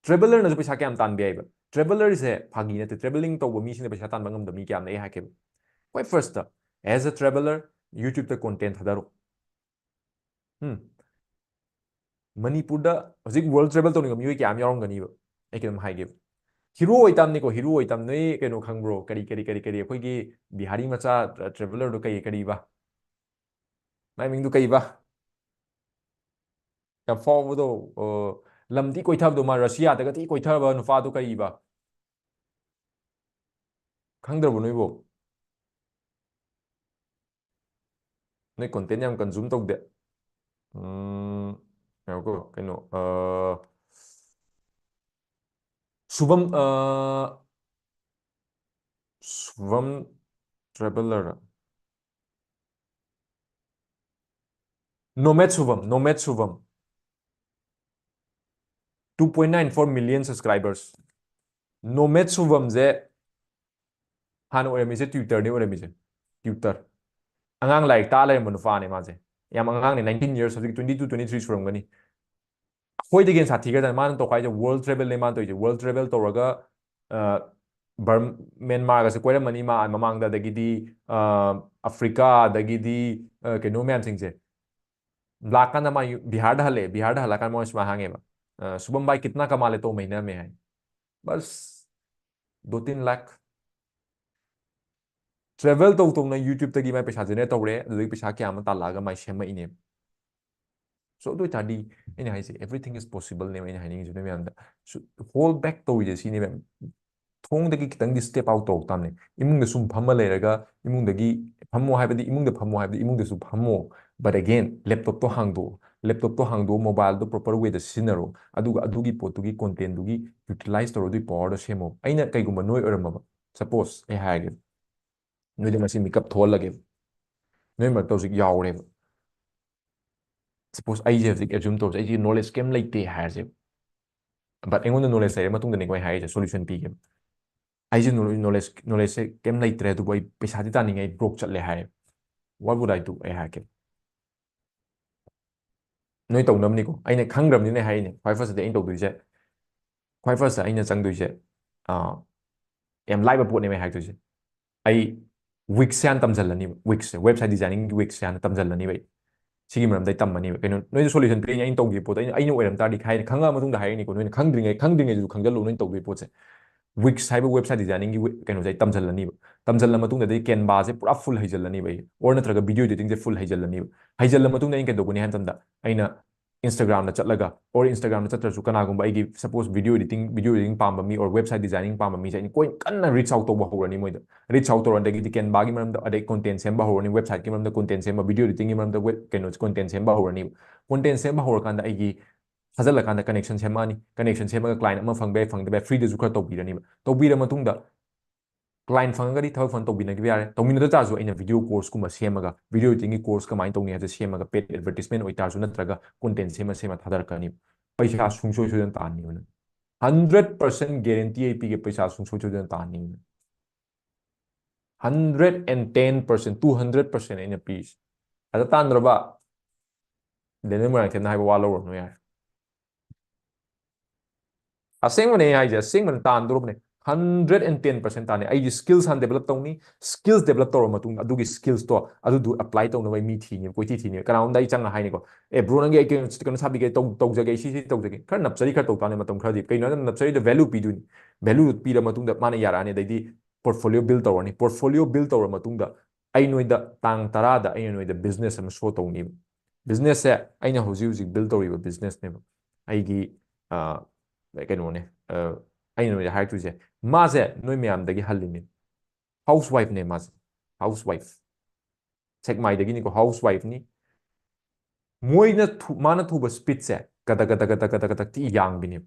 ꯇ꯭ꯔꯦꯚꯦꯂꯔꯅꯁꯨ ꯄꯩꯁꯥ ꯀꯌꯥꯝ ꯇꯥꯟꯕ ꯌꯥꯏꯕ? Travelerꯁꯦ ꯐꯥꯒꯤ ꯅꯠꯇꯦ꯫ Travelling ꯇꯧꯕ ꯃꯤꯁꯤꯡꯅ ꯄꯩꯁꯥ ꯇꯥꯟꯕ ꯉꯝꯗꯕ ꯃꯤ ꯀꯌꯥꯝ ꯂꯩ ꯍꯥꯏꯒꯦꯕ꯫ ꯈ꯭ꯋꯥꯏ firstꯇ, as a traveler, YouTubeꯇ content ꯊꯥꯗꯔꯣ꯫ ꯎꯝ꯫ ꯃꯅꯤꯄꯨꯔꯗ ꯍꯧꯖꯤꯛ world travel ꯇꯧꯅꯤꯡꯕ ꯃꯤꯑꯣꯏ ꯀꯌꯥ ꯑꯃ ꯌꯥꯎꯔꯝꯒꯅꯤꯕ꯫ ꯑꯩ ꯀꯩꯅꯣꯝ ꯍꯥꯏꯒꯦꯕ꯫ Hero ꯑꯣꯏꯇꯥꯝꯅꯤꯀꯣ, hero ꯑꯣꯏꯇꯥꯝ꯫ ꯅꯣꯏ ꯀꯩꯅꯣ ꯈꯪꯕ꯭ꯔꯣ? ꯀꯔꯤ, ꯀꯔꯤ, ꯀꯔꯤ, ꯀꯔꯤ? ꯑꯩꯈꯣꯏꯒꯤ ꯕꯤꯍꯥꯔꯤ ꯃꯆꯥ travelerꯗꯣ ꯀꯩ, ꯀꯔꯤꯕ? ꯃꯥꯏ ꯃꯤꯡꯗꯨ ꯀꯩꯕ? ꯌꯥꯝ ꯐꯥꯎꯕꯗꯣ, ꯑ, ꯂꯝꯗꯤ ꯀꯣꯏꯊꯕꯗꯣ, ꯃꯥ ꯔꯁꯤꯌꯥꯗꯒꯗꯤ ꯀꯣꯏꯊꯕ ꯅꯨꯄꯥꯗꯣ ꯀꯔꯤꯕ? ꯈꯪꯗ꯭ꯔꯕꯣ ꯅꯣꯏꯕꯣ? ꯅꯣꯏ content ꯌꯥꯝ consume ꯇꯧꯗꯦ꯫ ꯎꯝ, ꯉꯥꯏꯈꯣꯀꯣ, ꯀꯩꯅꯣ, ꯑ, ꯁꯨꯚꯝ, ꯑ, ꯁꯨꯚꯝ traveler꯫ Nomad ꯁꯨꯚꯝ, Nomad ꯁꯨꯚꯝ꯫ Two point nine four million subscribers꯫ Nomad ꯁꯨꯚꯝꯁꯦ ꯍꯥꯟꯅ ꯑꯣꯏꯔꯝꯃꯤꯁꯦ tutorꯅꯤ ꯑꯣꯏꯔꯝꯃꯤꯁꯦ꯫ Tutor꯫ ꯑꯉꯥꯡ ꯂꯥꯏꯔꯤꯛ ꯇꯥꯛꯑ ꯂꯩꯔꯝꯕ ꯅꯨꯄꯥꯅꯦ ꯃꯥꯁꯦ꯫ ꯌꯥꯝ ꯑꯉꯥꯡꯅꯦ, nineteen years, ꯍꯧꯖꯤꯛ twenty two, twenty three ꯁꯨꯔꯝꯒꯅꯤ꯫ ꯑꯩꯈꯣꯏꯗꯒꯤ ꯍꯦꯟꯅ ꯁꯥꯊꯤꯈ꯭ꯔꯖꯥꯠꯅꯤ꯫ ꯃꯥꯅ ꯇꯧꯈꯥꯏꯁꯦ world travelꯅꯦ ꯃꯥꯅ ꯇꯧꯔꯤꯁꯦ꯫ World travel ꯇꯧꯔꯒ, ꯑ, ꯕꯔꯝ-, ꯃ꯭ꯌꯥꯟꯃꯥꯔꯒꯁꯦ ꯀꯣꯏꯔꯝꯃꯅꯤ ꯃꯥ ꯃꯃꯥꯡꯗ, ꯑꯗꯒꯤꯗꯤ, ꯑ, ꯑꯐ꯭ꯔꯤꯀꯥ, ꯑꯗꯒꯤꯗꯤ, ꯑ, ꯀꯩꯅꯣ ꯃꯌꯥꯝꯁꯤꯡꯁꯦ꯫ ꯂꯥꯛꯀꯥꯟꯗ ꯃꯥ ꯌꯨ-, ꯕꯤꯍꯥꯔꯗ ꯍꯜꯂꯛꯑꯦ꯫ ꯕꯤꯍꯥꯔꯗ ꯍꯜꯂꯛꯀꯥꯟꯗ ꯃꯣꯏ ꯁꯨꯃꯥꯏꯅ ꯍꯪꯉꯦꯕ, ꯑ, "ꯁꯨꯚꯝ ꯚꯥꯏ, ꯀꯤꯠꯅꯥ ꯀꯃꯥ ꯂꯦ ꯇꯣ ꯃꯍꯤꯅꯥ ꯃꯦ?" ꯍꯥꯏ꯫ "ꯕꯁ, ꯗꯣ ꯇꯤꯟ ꯂꯥꯈ꯫" Travel ꯇꯧ ꯇꯧꯅ YouTubeꯇꯒꯤ ꯃꯥꯏ ꯄꯩꯁꯥ generate ꯇꯧꯔꯦ, ꯑꯗꯨꯗꯒꯤ ꯄꯩꯁꯥ ꯀꯌꯥ ꯑꯃ ꯇꯥꯜꯂꯛꯑꯒ ꯃꯥꯏ ꯁꯦꯝꯃꯛꯏꯅꯦ꯫ So, ꯑꯗꯨ ꯑꯣꯏꯇꯥꯔꯗꯤ ꯑꯩꯅ ꯍꯥꯏꯁꯦ, everything is possibleꯅꯦꯕ ꯑꯩꯅ ꯍꯥꯏꯅꯤꯡꯉꯤꯁꯦ ꯅꯣꯏ ꯃꯌꯥꯝꯗ꯫ ꯁꯨ-, hold back ꯇꯧꯔꯤꯁꯦ ꯁꯤꯅꯦꯕ꯫ ꯊꯣꯡꯗꯒꯤ ꯈꯤꯇꯪꯗꯤ step out ꯇꯧꯔꯛ ꯇꯥꯕꯅꯦ꯫ ꯏꯃꯨꯡꯗ ꯁꯨꯝ ꯐꯝꯃ ꯂꯩꯔꯒ, ꯏꯃꯨꯡꯗꯒꯤ ꯐꯝꯃꯣ ꯍꯥꯏꯕꯗꯤ, ꯏꯃꯨꯡꯗ ꯐꯝꯃꯣ ꯍꯥꯏꯕꯗꯤ ꯏꯃꯨꯡꯗꯁꯨ ꯐꯝꯃꯣ꯫ But again, laptopꯇꯣ ꯍꯥꯡꯗꯣꯛꯑꯣ꯫ Laptopꯇꯣ ꯍꯥꯡꯗꯣꯛꯑꯣ, mobileꯗꯣ proper wayꯗ ꯁꯤꯖꯤꯟꯅꯔꯣ꯫ ꯑꯗꯨꯒ ꯑꯗꯨꯒꯤ ꯄꯣꯠꯇꯨꯒꯤ contentꯗꯨꯒꯤ utilize ꯇꯧꯔꯣ, ꯑꯗꯨꯒꯤ powerꯗꯣ ꯁꯦꯝꯃꯣ꯫ ꯑꯩꯅ ꯀꯩꯒꯨꯝꯕ ꯅꯣꯏ ꯑꯣꯏꯔꯝꯃꯕ, suppose ꯑꯩ ꯍꯥꯏꯔꯒꯦ, ꯅꯣꯏꯗ ꯉꯁꯤ ꯃꯤꯀꯞ ꯊꯣꯛꯍꯜꯂꯒꯦꯕ꯫ ꯅꯣꯏ ꯃꯔꯛꯇ ꯍꯧꯖꯤꯛ ꯌꯥꯎꯔꯦꯕ꯫ Suppose ꯑꯩꯁꯦ ꯍꯧꯖꯤꯛ assume ꯇꯧꯔꯁꯦ, ꯑꯩꯁꯦ knowledge ꯀꯩꯝ ꯂꯩꯇꯦ ꯍꯥꯏꯔꯁꯦꯕ꯫ But ꯑꯩꯉꯣꯟꯗ knowledge ꯂꯩꯔ ꯃꯇꯨꯡꯗꯅꯤꯀꯣ ꯑꯩ ꯍꯥꯏꯔꯤꯁꯦ, solution ꯄꯤꯒꯦꯕ꯫ ꯑꯩꯁꯦ knowledge, knowledge, knowledgeꯁꯦ ꯀꯩꯝ ꯂꯩꯇ꯭ꯔꯦ, ꯑꯗꯨꯕꯨ ꯑꯩ ꯄꯩꯁꯥꯗꯤ ꯇꯥꯅꯤꯡꯉꯦ, ꯑꯩ broke ꯆꯠꯂꯦ ꯍꯥꯏꯔꯦ꯫ What would I do? ꯑꯩ ꯍꯥꯏꯔꯛꯀꯦ꯫ ꯅꯣꯏ ꯇꯧꯅꯕꯅꯤꯀꯣ꯫ ꯑꯩꯅ ꯈꯪꯈ꯭ꯔꯕꯅꯤꯅ ꯍꯥꯏꯔꯤꯅꯦ꯫ ꯈ꯭ꯋꯥꯏ firstꯇꯗꯤ ꯑꯩꯅ ꯇꯧꯗꯣꯏꯁꯦ, ꯈ꯭ꯋꯥꯏ firstꯇ ꯑꯩꯅ ꯆꯪꯗꯣꯏꯁꯦ, ꯑ, ꯌꯥꯝ ꯂꯥꯏꯕ ꯄꯣꯠꯅꯦꯕ ꯑꯩ ꯍꯥꯏꯗꯣꯏꯁꯦ꯫ ꯑꯩ Wix ꯁꯦ ꯍꯥꯟꯅ ꯇꯝꯁꯤꯜꯂꯅꯤꯕ, Wix ꯁꯦ, website designing ꯒꯤ Wix ꯁꯦ ꯍꯥꯟꯅ ꯇꯝꯁꯤꯜꯂꯅꯤꯕ ꯑꯩ꯫ ꯁꯤꯒꯤ ꯃꯔꯝꯗ ꯑꯩ ꯇꯝꯃꯅꯤꯕ꯫ ꯀꯩꯅꯣ, ꯅꯣꯏꯗ solution ꯄꯤꯔꯤꯅꯤ, ꯑꯩꯅ ꯇꯧꯈꯤꯕ ꯄꯣꯠꯇꯣ ꯑꯩꯅ, ꯑꯩꯅ ꯑꯣꯏꯔꯝ ꯇꯥꯔꯗꯤ ꯍꯥꯏꯅꯤ, ꯈꯪꯉꯛꯑ ꯃꯇꯨꯡꯗ ꯍꯥꯏꯔꯛꯏꯅꯤꯀꯣ꯫ ꯅꯣꯏꯅ ꯈꯪꯗ꯭ꯔꯤꯉꯩ, ꯈꯪꯗ꯭ꯔꯤꯉꯩꯗꯁꯨ ꯈꯪꯖꯜꯂꯨ, ꯅꯣꯏꯅ ꯇꯧꯗꯣꯏ ꯄꯣꯠꯁꯦ꯫ Wix ꯍꯥꯏꯕ website designing ꯒꯤ ꯋꯦ-, ꯀꯩꯅꯣꯁꯦ ꯑꯩ ꯇꯝꯁꯤꯜꯂꯅꯤꯕ꯫ ꯇꯝꯁꯤꯜꯂ ꯃꯇꯨꯡꯗꯗꯤ Canva ꯁꯦ ꯄꯨꯔꯥ full ꯍꯩꯖꯤꯜꯂꯅꯤꯕ ꯑꯩ, or ꯅꯠꯇ꯭ꯔꯒ video editing ꯁꯦ full ꯍꯩꯖꯤꯜꯂꯅꯤꯕ꯫ ꯍꯩꯖꯤꯜꯂ ꯃꯇꯨꯡꯗ ꯑꯩꯅ ꯀꯩꯗꯧꯒꯅꯤ ꯍꯥꯏꯕ ꯃꯇꯝꯗ, ꯑꯩꯅ Instagram ꯗ ꯆꯠꯂꯒ, or Instagram ꯗ ꯆꯠꯇ꯭ꯔꯁꯨ, ꯀꯅꯥꯒꯨꯝꯕ ꯑꯩꯒꯤ, suppose, video editing, video editing ꯄꯥꯝꯕ ꯃꯤ, or website designing ꯄꯥꯝꯕ ꯃꯤꯁꯦ ꯑꯩꯅ ꯀꯣꯏ-, ꯀꯟꯅ reach out ꯇꯧꯕ ꯍꯧꯔꯅꯤ ꯃꯣꯏꯗ꯫ Reach out ꯇꯧꯔ, ꯑꯗꯒꯤꯗꯤ Canva ꯒꯤ ꯃꯔꯝꯗ, ꯑꯗꯩ content ꯁꯦꯝꯕ ꯍꯧꯔꯅꯤ, website ꯀꯤ ꯃꯔꯝꯗ content ꯁꯦꯝꯕ, video editing ꯒꯤ ꯃꯔꯝꯗ web-, ꯀꯩꯅꯣ, content ꯁꯦꯝꯕ ꯍꯧꯔꯅꯤꯕ꯫ Content ꯁꯦꯝꯕ ꯍꯧꯔꯀꯥꯟꯗ ꯑꯩꯒꯤ ꯊꯥꯖꯤꯜꯂꯀꯥꯟꯗ connection ꯁꯦꯝꯃꯛꯑꯅꯤ꯫ Connection ꯁꯦꯝꯃꯒ client ꯑꯃ ꯐꯪꯕ ꯌꯥꯏ, ꯐꯪꯗꯕ ꯌꯥꯏ, free ꯗꯁꯨ ꯈꯔ ꯇꯧꯕꯤꯔꯅꯤꯕ꯫ ꯇꯧꯕꯤꯔ ꯃꯇꯨꯡꯗ client ꯐꯪꯉꯒꯗꯤ ꯊꯕꯛ ꯐꯖꯅ ꯇꯧꯕꯤꯅꯈꯤꯕ ꯌꯥꯔꯦ꯫ ꯇꯧꯃꯤꯟꯅꯗ ꯇꯥꯔꯁꯨ ꯑꯩꯅ video course ꯀꯨꯝꯕ ꯁꯦꯝꯃꯒ, video editing ꯒꯤ course ꯀꯃꯥꯏꯅ ꯇꯧꯅꯤ ꯍꯥꯏꯕꯗꯨ ꯁꯦꯝꯃꯒ, paid advertisement ꯑꯣꯏꯇꯥꯔꯁꯨ ꯅꯠꯇ꯭ꯔꯒ content ꯁꯦꯝꯃ ꯁꯦꯝꯃ ꯊꯥꯗꯔꯛꯀꯅꯤ꯫ ꯄꯩꯁꯥ ꯁꯨꯡꯁꯣꯏ ꯁꯣꯏꯗꯅ ꯇꯥꯟꯅꯤꯕ ꯅꯪ꯫ Hundred percent guarantee ꯑꯩ ꯄꯤꯒꯦ, ꯄꯩꯁꯥ ꯁꯨꯡꯁꯣꯏ ꯁꯣꯏꯗꯅ ꯇꯥꯟꯅꯤꯕ ꯅꯪ꯫ Hundred and ten percent, two hundred percent ꯑꯩꯅ ꯄꯤꯔꯤꯁꯦ꯫ ꯑꯗ ꯇꯥꯟꯗ꯭ꯔꯕ, ꯗꯦꯅꯤꯜ ꯃꯣꯏꯔꯥꯡꯊꯦꯝꯅ ꯍꯥꯏꯕ ꯋꯥ ꯂꯧꯔꯨꯔꯅꯨ ꯌꯥꯔꯦ꯫ ꯑꯁꯦꯡꯕꯅꯦ ꯑꯩ ꯍꯥꯏꯁꯦ, ꯑꯁꯦꯡꯕꯅꯦ, ꯇꯥꯟꯗꯣꯔꯕꯅꯦ꯫ Hundred and ten percent ꯇꯥꯟꯅꯤ꯫ ꯑꯩꯒꯤ skills ꯍꯥꯟꯅ develop ꯇꯧꯅꯤ꯫ Skills develop ꯇꯧꯔꯕ ꯃꯇꯨꯡꯗ, ꯑꯗꯨꯒꯤ skills ꯇꯣ, ꯑꯗꯨꯗꯨ apply ꯇꯧꯅꯕ ꯑꯩ ꯃꯤ ꯊꯤꯅꯦꯕ, ꯀꯣꯏꯊꯤ ꯊꯤꯅꯦꯕ꯫ ꯀꯅꯥꯒꯨꯝꯕꯗ ꯑꯩ ꯆꯪꯉ ꯍꯥꯏꯅꯤꯀꯣ, "ꯑꯦ, bro, ꯅꯪꯒꯤ ꯑꯩ ꯀꯩꯅꯣ, ꯀꯩꯅꯣ ꯁꯥꯕꯤꯒꯦ, ꯇꯧ-, ꯇꯧꯖꯒꯦ, ꯑꯩ ꯁꯤ, ꯁꯤ ꯇꯧꯖꯒꯦ"꯫ ꯈꯔ ꯅꯞꯆꯔꯤ, ꯈꯔ ꯇꯧ ꯇꯥꯅꯤ ꯃꯇꯝ ꯈꯔꯗꯤ꯫ ꯀꯩꯅꯣ ꯍꯥꯏꯕꯗ ꯅꯞꯆꯔꯤꯗꯣ value ꯄꯤꯗꯣꯏꯅꯤ꯫ Value ꯄꯤꯔ ꯃꯇꯨꯡꯗ ꯃꯥꯅ ꯌꯥꯔꯛꯑꯅꯤ, ꯑꯗꯩꯗꯤ portfolio build ꯇꯧꯔꯅꯤ꯫ Portfolio build ꯇꯧꯔ ꯃꯇꯨꯡꯗ ꯑꯩ ꯅꯣꯏꯗ ꯇꯥꯡ ꯇꯔꯥꯗ ꯑꯩꯅ ꯅꯣꯏꯗ business ꯑꯃ show ꯇꯧꯅꯤꯕ꯫ Business ꯁꯦ ꯑꯩꯅ ꯍꯧꯖꯤꯛ ꯍꯧꯖꯤꯛ build ꯇꯧꯔꯤꯕ business ꯅꯦꯕ꯫ ꯑꯩꯒꯤ, ꯑ, ꯀꯩꯅꯣꯅꯦ, ꯑ, ꯑꯩꯅ ꯅꯣꯏꯗ ꯍꯥꯏꯔꯛꯇꯣꯏꯁꯦ, ꯃꯥꯁꯦ ꯅꯣꯏ ꯃꯌꯥꯝꯗꯒꯤ ꯍꯜꯂꯤꯅꯦ꯫ Housewife ꯅꯦ ꯃꯥꯁꯦ, housewife꯫ ꯁꯦꯛꯃꯥꯏꯗꯒꯤꯅꯤꯀꯣ, housewife ꯅꯤ꯫ ꯃꯣꯏꯅ ꯊꯨ-, ꯃꯥꯅ ꯊꯨꯕ speed ꯁꯦ ꯀꯗꯛ ꯀꯗꯛ ꯀꯗꯛ ꯀꯗꯛ ꯀꯗꯛ ꯊꯤ ꯌꯥꯡꯕꯤꯅꯦꯕ꯫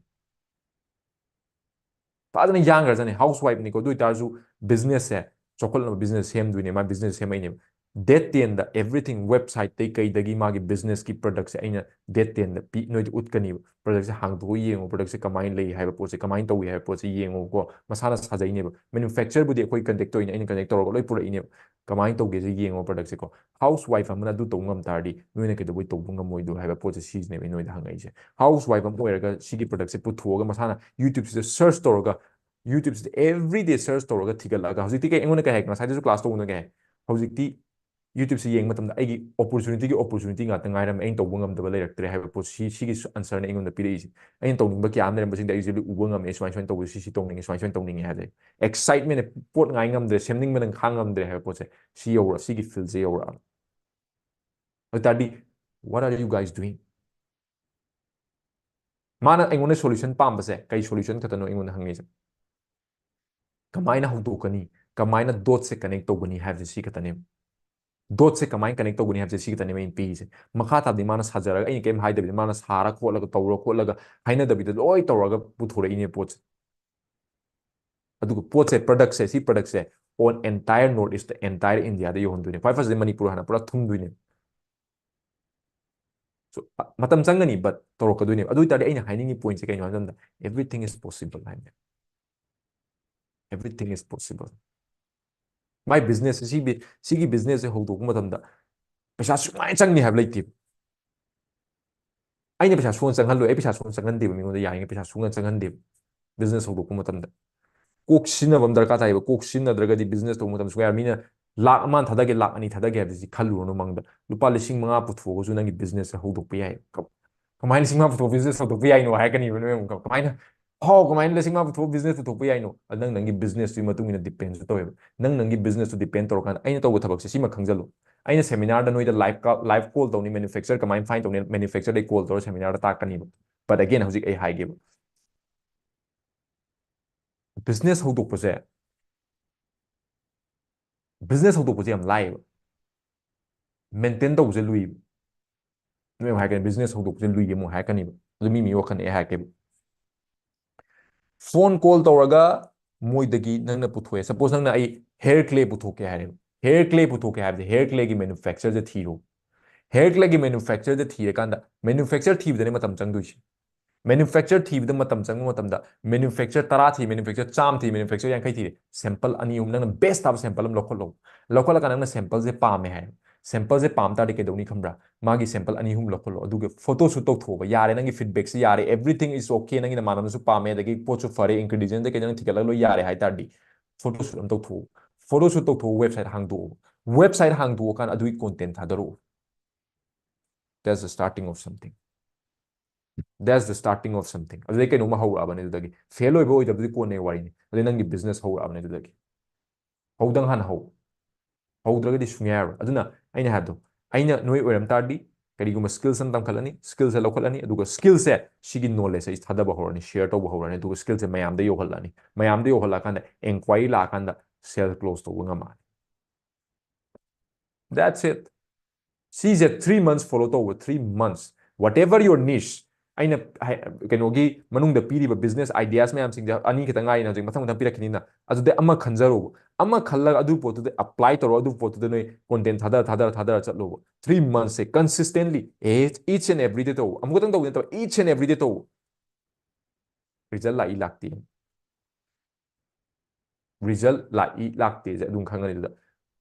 ꯐꯖꯅ ꯌꯥꯡꯈ꯭ꯔꯖꯥꯠꯅꯤ, housewife ꯅꯤꯀꯣ꯫ ꯑꯗꯨ ꯑꯣꯏꯇꯥꯔꯁꯨ business ꯁꯦ ꯆꯥꯎꯈꯠꯅꯕ business ꯁꯦꯝꯗꯣꯏꯅꯦ, ꯃꯥ business ꯁꯦꯝꯃꯛꯏꯅꯦꯕ꯫ Date ten ꯗ everything, website ꯇꯩ ꯀꯩꯗꯒꯤ ꯃꯥꯒꯤ business ꯀꯤ product ꯁꯦ ꯑꯩꯅ date ten ꯗ ꯄꯤ-, ꯅꯣꯏꯗ ꯎꯠꯀꯅꯤꯕ꯫ Product ꯁꯦ ꯍꯥꯡꯗꯣꯛꯑ ꯌꯦꯡꯉꯣ, product ꯁꯦ ꯀꯃꯥꯏꯅ ꯂꯩ ꯍꯥꯏꯕ ꯄꯣꯠꯁꯦ, ꯀꯃꯥꯏꯅ ꯇꯧꯏ ꯍꯥꯏꯕ ꯄꯣꯠꯁꯦ ꯌꯦꯡꯉꯣꯀꯣ꯫ ꯃꯁꯥꯅ ꯁꯥꯖꯩꯅꯦꯕ꯫ Manufacture ꯕꯨꯗꯤ ꯑꯩꯈꯣꯏ contact ꯇꯧꯔꯤꯅꯦ, ꯑꯩꯅ contact ꯇꯧꯔꯒ ꯂꯣꯏ ꯄꯨꯔꯛꯏꯅꯦꯕ꯫ ꯀꯃꯥꯏꯅ ꯇꯧꯒꯦꯁꯦ ꯌꯦꯡꯉꯣ product ꯁꯦꯀꯣ꯫ Housewife ꯑꯃꯅ ꯑꯗꯨ ꯇꯧꯕ ꯉꯝ ꯇꯥꯔꯗꯤ ꯅꯣꯏꯅ ꯀꯩꯗꯧꯕꯩ ꯇꯧꯕ ꯉꯝꯃꯣꯏꯗꯣ ꯍꯥꯏꯕ ꯄꯣꯠꯁꯦ, ꯁꯤꯁꯤꯅꯦꯕ ꯑꯩ ꯅꯣꯏꯗ ꯍꯪꯉꯛꯏꯁꯦ꯫ Housewife ꯑꯃ ꯑꯣꯏꯔꯒ ꯁꯤꯒꯤ product ꯁꯦ ꯄꯨꯊꯣꯛꯑꯒ ꯃꯁꯥꯅ YouTube ꯁꯤꯗ search ꯇꯧꯔꯒ YouTubeꯁꯤꯗ everyday search ꯇꯧꯔꯒ ꯊꯤꯒꯠꯂꯛꯑꯒ ꯍꯧꯖꯤꯛꯇꯤ ꯀꯩ ꯑꯩꯉꯣꯟꯗ ꯀꯩ ꯍꯥꯏ ꯉꯁꯥꯏꯗꯁꯨ class ꯇꯧꯕꯅ ꯀꯩ ꯍꯥꯏ ꯍꯧꯖꯤꯛꯇꯤ YouTubeꯁꯤ ꯌꯦꯡꯕ ꯃꯇꯝꯗ ꯑꯩꯒꯤ opportunityꯒꯤ opportunity ꯉꯥꯛꯇ ꯉꯥꯏꯔꯝꯃꯦ ꯑꯩꯅ ꯇꯧꯕ ꯉꯝꯗꯕ ꯂꯩꯔꯛꯇ꯭ꯔꯦ ꯍꯥꯏꯕ ꯄꯣꯠꯁꯤ ꯁꯤꯒꯤ answerꯅ ꯑꯩꯉꯣꯟꯗ ꯄꯤꯔꯛꯏꯁꯦ ꯑꯩꯅ ꯇꯧꯅꯤꯡꯕ ꯀꯌꯥ ꯑꯃ ꯂꯩꯔꯝꯕꯁꯤꯡꯗ ꯑꯩꯁꯦ ꯂꯣꯏ ꯎꯕ ꯉꯝꯃꯦ ꯁꯨꯃꯥꯏ ꯁꯨꯃꯥꯏꯅ ꯇꯧꯕꯁꯤ ꯁꯤ ꯇꯧꯅꯤꯡꯉꯦ ꯁꯨꯃꯥꯏ ꯁꯨꯃꯥꯏꯅ ꯇꯧꯅꯤꯡꯉꯦ ꯍꯥꯏꯕꯁꯦ excitementꯅ ꯄꯣꯠ ꯉꯥꯏ ꯉꯝꯗ꯭ꯔꯦ ꯁꯦꯝꯅꯤꯡꯕꯅ ꯈꯥꯡ ꯉꯝꯗ꯭ꯔꯦ ꯍꯥꯏꯕ ꯄꯣꯠꯁꯦ ꯁꯤ ꯌꯧꯔꯛ ꯁꯤꯒꯤ fieldꯁꯦ ꯌꯧꯔꯛꯑꯕ ꯑꯗꯨ ꯇꯥꯔꯗꯤ what are you guys doing? ꯃꯥꯅ ꯑꯩꯉꯣꯟꯗ solution ꯄꯥꯝꯕꯁꯦ ꯀꯩ solution ꯈꯛꯇꯅꯣ ꯑꯩꯉꯣꯟꯗ ꯍꯪꯉꯤꯁꯦ? ꯀꯃꯥꯏꯅ ꯍꯧꯗꯣꯛꯀꯅꯤ? ꯀꯃꯥꯏꯅ dotꯁꯦ connect ꯇꯧꯒꯅꯤ ꯍꯥꯏꯕꯁꯦ ꯁꯤ ꯈꯛꯇꯅꯦꯕ꯫ Dotꯁꯦ ꯀꯃꯥꯏꯅ connect ꯇꯧꯒꯅꯤ ꯍꯥꯏꯕꯁꯦ ꯁꯤ ꯈꯛꯇꯅꯦꯕ ꯑꯩꯅ ꯄꯤꯔꯤꯁꯦ꯫ ꯃꯈꯥ ꯇꯥꯕꯗꯤ ꯃꯥꯅ ꯁꯥꯖꯔꯒ ꯑꯩꯅ ꯀꯩꯝ ꯍꯥꯏꯗꯕꯤꯗ ꯃꯥꯅ ꯁꯥꯔ ꯈꯣꯠꯂꯒ ꯇꯧꯔ ꯈꯣꯠꯂꯒ ꯍꯥꯏꯅꯗꯕꯤꯗ ꯂꯣꯏ ꯇꯧꯔꯒ ꯄꯨꯊꯣꯔꯛꯏꯅꯦ ꯄꯣꯠꯁꯦ꯫ ꯑꯗꯨꯒ ꯄꯣꯠꯁꯦ productꯁꯦ ꯁꯤ productꯁꯦ on entire North East entire Indiaꯗ ꯌꯧꯍꯟꯗꯣꯏꯅꯦ꯫ ꯈ꯭ꯋꯥꯏ firstꯇꯗꯤ ꯃꯅꯤꯄꯨꯔ ꯍꯥꯟꯅ ꯄꯨꯔꯥ ꯊꯨꯡꯗꯣꯏꯅꯦ꯫ So, ꯃꯇꯝ ꯆꯪꯒꯅꯤ but ꯇꯧꯔꯛꯀꯗꯣꯏꯅꯦꯕ꯫ ꯑꯗꯨ ꯑꯣꯏꯇꯥꯔꯗꯤ ꯑꯩꯅ ꯍꯥꯏꯅꯤꯡꯉꯤ pointꯁꯦ ꯀꯩꯅꯣ ꯍꯥꯏꯕ ꯃꯇꯝꯗ everything is possible ꯍꯥꯏꯕꯅꯦ꯫ Everything is possible꯫ My business ꯁꯤ ꯁꯤꯒꯤ businessꯁꯦ ꯍꯧꯗꯣꯛꯄ ꯃꯇꯝꯗ ꯄꯩꯁꯥ ꯁꯨꯃꯥꯏꯅ ꯆꯪꯅꯤ ꯍꯥꯏꯕ ꯂꯩꯇꯦꯕ꯫ ꯑꯩꯅ ꯄꯩꯁꯥ ꯁꯨꯅ ꯆꯪꯍꯜꯂꯣꯏ꯫ ꯑꯩ ꯄꯩꯁꯥ ꯁꯨꯅ ꯆꯪꯍꯟꯗꯦꯕ ꯃꯤꯉꯣꯟꯗ ꯌꯥꯔꯤꯉꯩ ꯄꯩꯁꯥ ꯁꯨꯅ ꯆꯪꯍꯟꯗꯦꯕ꯫ Business ꯍꯧꯗꯣꯛꯄ ꯃꯇꯝꯗ ꯀꯣꯛ ꯁꯤꯖꯤꯟꯅꯕ ꯑꯃ ꯗꯔꯀꯥꯔ ꯇꯥꯏꯌꯦꯕ꯫ ꯀꯣꯛ ꯁꯤꯖꯤꯟꯅꯗ꯭ꯔꯒꯗꯤ business ꯇꯧꯕ ꯃꯇꯝꯗ ꯁꯨꯡꯌꯥ ꯌꯥꯔꯣꯏ꯫ ꯃꯤꯅ ꯂꯥꯛ ꯑꯃ ꯊꯥꯗꯒꯦ ꯂꯥꯛ ꯑꯅꯤ ꯊꯥꯗꯒꯦ ꯍꯥꯏꯕꯁꯤ ꯈꯜꯂꯨꯔꯅꯨ ꯃꯃꯥꯡꯗ꯫ ꯂꯨꯄꯥ ꯂꯤꯁꯤꯡ ꯃꯉꯥ ꯄꯨꯊꯣꯛꯑꯒꯁꯨ ꯅꯪꯒꯤ businessꯁꯦ ꯍꯧꯗꯣꯛꯄ ꯌꯥꯏ꯫ ꯀꯃꯥꯏꯅ ꯂꯤꯁꯤꯡ ꯃꯉꯥ ꯄꯨꯊꯣꯛꯑ business ꯍꯧꯗꯣꯛꯄ ꯌꯥꯏꯅꯣ ꯍꯥꯏꯔꯛꯀꯅꯤꯕ ꯅꯣꯏ ꯑꯃꯨꯛ꯫ ꯀꯃꯥꯏꯅ ꯍꯥꯎ ꯀꯃꯥꯏꯅ ꯂꯤꯁꯤꯡ ꯃꯉꯥ ꯄꯨꯊꯣꯛꯑ business ꯄꯨꯊꯣꯛꯄ ꯌꯥꯏꯅꯣ? ꯑꯗꯨ ꯅꯪ ꯅꯪꯒꯤ businessꯇꯨꯒꯤ ꯃꯇꯨꯡ ꯏꯟꯅ dependꯁꯨ ꯇꯧꯋꯦꯕ꯫ ꯅꯪ ꯅꯪꯒꯤ businessꯇꯨ depend ꯇꯧꯔꯀꯥꯟꯗ ꯑꯩꯅ ꯇꯧꯕ ꯊꯕꯛꯁꯦ ꯁꯤꯃ ꯈꯪꯖꯜꯂꯨ꯫ ꯑꯩꯅ seminarꯗ ꯅꯣꯏꯗ live ꯀ live call ꯇꯧꯅꯤ manufacturer ꯀꯃꯥꯏꯅ find ꯇꯧꯅꯤ manufacturerꯗꯩ call ꯇꯧꯔ seminarꯗ ꯇꯥꯛꯀꯅꯤꯕ꯫ But again ꯍꯧꯖꯤꯛ ꯑꯩ ꯍꯥꯏꯒꯦꯕ꯫ Business ꯍꯧꯗꯣꯛꯄꯁꯦ business ꯍꯧꯗꯣꯛꯄꯁꯦ ꯌꯥꯝ ꯂꯥꯏꯌꯦꯕ꯫ Maintain ꯇꯧꯕꯁꯦ ꯂꯨꯏꯕ꯫ ꯅꯣꯏ ꯑꯃꯨꯛ ꯍꯥꯏꯔꯛꯀꯅꯤ business ꯍꯧꯗꯣꯛꯄꯁꯦ ꯂꯨꯏ ꯑꯃꯨꯛ ꯍꯥꯏꯔꯛꯀꯅꯤꯕ꯫ ꯑꯗꯨ ꯃꯤ ꯃꯤ ꯋꯥꯈꯜ ꯑꯩ ꯍꯥꯏꯔꯛꯀꯦꯕ꯫ Phone call ꯇꯧꯔꯒ ꯃꯣꯏꯗꯒꯤ ꯅꯪꯅ ꯄꯨꯊꯣꯛꯑꯦ꯫ Suppose ꯅꯪꯅ ꯑꯩ hair clay ꯄꯨꯊꯣꯛꯀꯦ ꯍꯥꯏꯔꯦꯕ꯫ Hair clay ꯄꯨꯊꯣꯛꯀꯦ ꯍꯥꯏꯕꯁꯦ hair clayꯒꯤ manufacturerꯁꯦ ꯊꯤꯔꯣ꯫ Hair clayꯒꯤ manufacturerꯁꯦ ꯊꯤꯔꯀꯥꯟꯗ manufacturer ꯊꯤꯕꯗꯅꯦ ꯃꯇꯝ ꯆꯪꯗꯣꯏꯁꯦ꯫ Manufacturer ꯊꯤꯕꯗ ꯃꯇꯝ ꯆꯪꯕ ꯃꯇꯝꯗ manufacturer ꯇꯔꯥ ꯊꯤ, manufacturer ꯆꯥꯝꯃ ꯊꯤ, manufacturer ꯌꯥꯡꯈꯩ ꯊꯤꯔꯦ꯫ Sample ꯑꯅꯤ ꯑꯍꯨꯝ ꯅꯪꯅ best ꯇꯥꯕ sample ꯑꯃ ꯂꯧꯈꯠꯂꯣ꯫ ꯂꯧꯈꯠꯂꯀꯥꯟꯗ ꯅꯪꯅ sampleꯁꯦ ꯄꯥꯝꯃꯦ ꯍꯥꯏ꯫ Sample ꯁꯦ ꯄꯥꯝ ꯇꯥꯔꯗꯤ ꯀꯩꯗꯧꯅꯤ ꯈꯪꯕ꯭ꯔꯥ? ꯃꯥꯒꯤ sample ꯑꯅꯤ ꯑꯍꯨꯝ ꯂꯧꯈꯠꯂꯣ, ꯑꯗꯨꯒ photo shoot ꯇꯧꯊꯣꯛꯑꯣꯕ꯫ ꯌꯥꯔꯦ, ꯅꯪꯒꯤ feedback ꯁꯦ ꯌꯥꯔꯦ, everything is okay, ꯅꯪꯒꯤ ꯅꯃꯥꯟꯅꯕꯁꯨ ꯄꯥꯝꯃꯦ, ꯑꯗꯒꯤ ꯄꯣꯠꯁꯨ ꯐꯔꯦ, ingredient ꯗ ꯀꯩꯗꯧꯅ ꯊꯤꯒꯠꯂꯒ ꯂꯣꯏ ꯌꯥꯔꯦ ꯍꯥꯏ ꯇꯥꯔꯗꯤ, photo shoot ꯑꯃ ꯇꯧꯊꯣꯛꯑꯣ꯫ Photo shoot ꯇꯧꯊꯣꯛꯑꯣ, website ꯍꯥꯡꯗꯣꯛꯑꯣ꯫ Website ꯍꯥꯡꯗꯣꯛꯑꯀꯥꯟꯗ ꯑꯗꯨꯒꯤ content ꯊꯥꯗꯔꯛꯑꯣ꯫ That's the starting of something. That's the starting of something. ꯑꯗꯨꯗꯩ ꯀꯩꯅꯣꯝꯃ ꯍꯧꯔꯛꯑꯕꯅꯦ ꯑꯗꯨꯗꯒꯤ꯫ Fail ꯑꯣꯏꯕ ꯑꯣꯏꯗꯕꯗꯤ ꯀꯣꯟꯅꯩ ꯋꯥꯔꯤꯅꯤ꯫ ꯑꯗꯨꯗꯩ ꯅꯪꯒꯤ business ꯍꯧꯔꯛꯑꯕꯅꯦ ꯑꯗꯨꯗꯒꯤ꯫ ꯍꯧꯗꯪ ꯍꯥꯟꯅ ꯍꯧ꯫ ꯍꯧꯗ꯭ꯔꯒꯗꯤ ꯁꯨꯡꯌꯥ ꯌꯥꯔꯣꯏ꯫ ꯑꯗꯨꯅ ꯑꯩꯅ ꯍꯥꯏꯕꯗꯣ, ꯑꯩꯅ ꯅꯣꯏ ꯑꯣꯏꯔꯝ ꯇꯥꯔꯗꯤ ꯀꯔꯤꯒꯨꯝꯕ skills ꯑꯃ ꯇꯝꯈꯠꯂꯅꯤ, skills ꯁꯦ ꯂꯧꯈꯠꯂꯅꯤ, ꯑꯗꯨꯒ skills ꯁꯦ ꯁꯤꯒꯤ knowledge ꯁꯦ ꯑꯩ ꯊꯥꯗꯕ ꯍꯧꯔꯅꯤ, share ꯇꯧꯕ ꯍꯧꯔꯅꯤ, ꯑꯗꯨꯒ skills ꯁꯦ ꯃꯌꯥꯝꯗ ꯌꯧꯍꯜꯂꯛꯑꯅꯤ꯫ ꯃꯌꯥꯝꯗ ꯌꯧꯍꯜꯂꯛꯑꯀꯥꯟꯗ enquiry ꯂꯥꯛꯑꯀꯥꯟꯗ sale close ꯇꯧꯕ ꯉꯝꯃꯛꯑꯅꯤ꯫ That's it. ꯁꯤꯁꯦ three months follow ꯇꯧꯕ, three months. Whatever your niche, ꯑꯩꯅ ꯍꯥꯏ-, ꯀꯩꯅꯣꯒꯤ ꯃꯅꯨꯡꯗ ꯄꯤꯔꯤꯕ business ideas ꯃꯌꯥꯝꯁꯤꯡꯁꯦ ꯑꯅꯤ ꯈꯛꯇ ꯉꯥꯏꯔꯤꯅ, ꯍꯧꯖꯤꯛ ꯃꯊꯪ ꯃꯊꯪ ꯄꯤꯔꯛꯈꯤꯅꯤꯅ, ꯑꯗꯨꯗ ꯑꯃ ꯈꯟꯖꯔꯣꯕ, ꯑꯃ ꯈꯜꯂꯒ ꯑꯗꯨ ꯄꯣꯠꯇꯨꯗ apply ꯇꯧꯔꯣ, ꯑꯗꯨ ꯄꯣꯠꯇꯨꯗ ꯅꯣꯏ content ꯊꯥꯗꯔ ꯊꯥꯗꯔ ꯊꯥꯗꯔ ꯆꯠꯂꯣꯕ꯫ Three months say consistently, each, each and every day ꯇꯧꯕ, ꯑꯃꯨꯛꯇꯪ ꯇꯧꯕ ꯅꯠꯇꯕ, each and every day ꯇꯧꯕ꯫ Result ꯂꯥꯛꯏ ꯂꯥꯛꯇꯦ, result ꯂꯥꯛꯏ ꯂꯥꯛꯇꯦꯁꯦ ꯑꯗꯨꯝ ꯈꯪꯒꯅꯤ ꯑꯗꯨꯗ꯫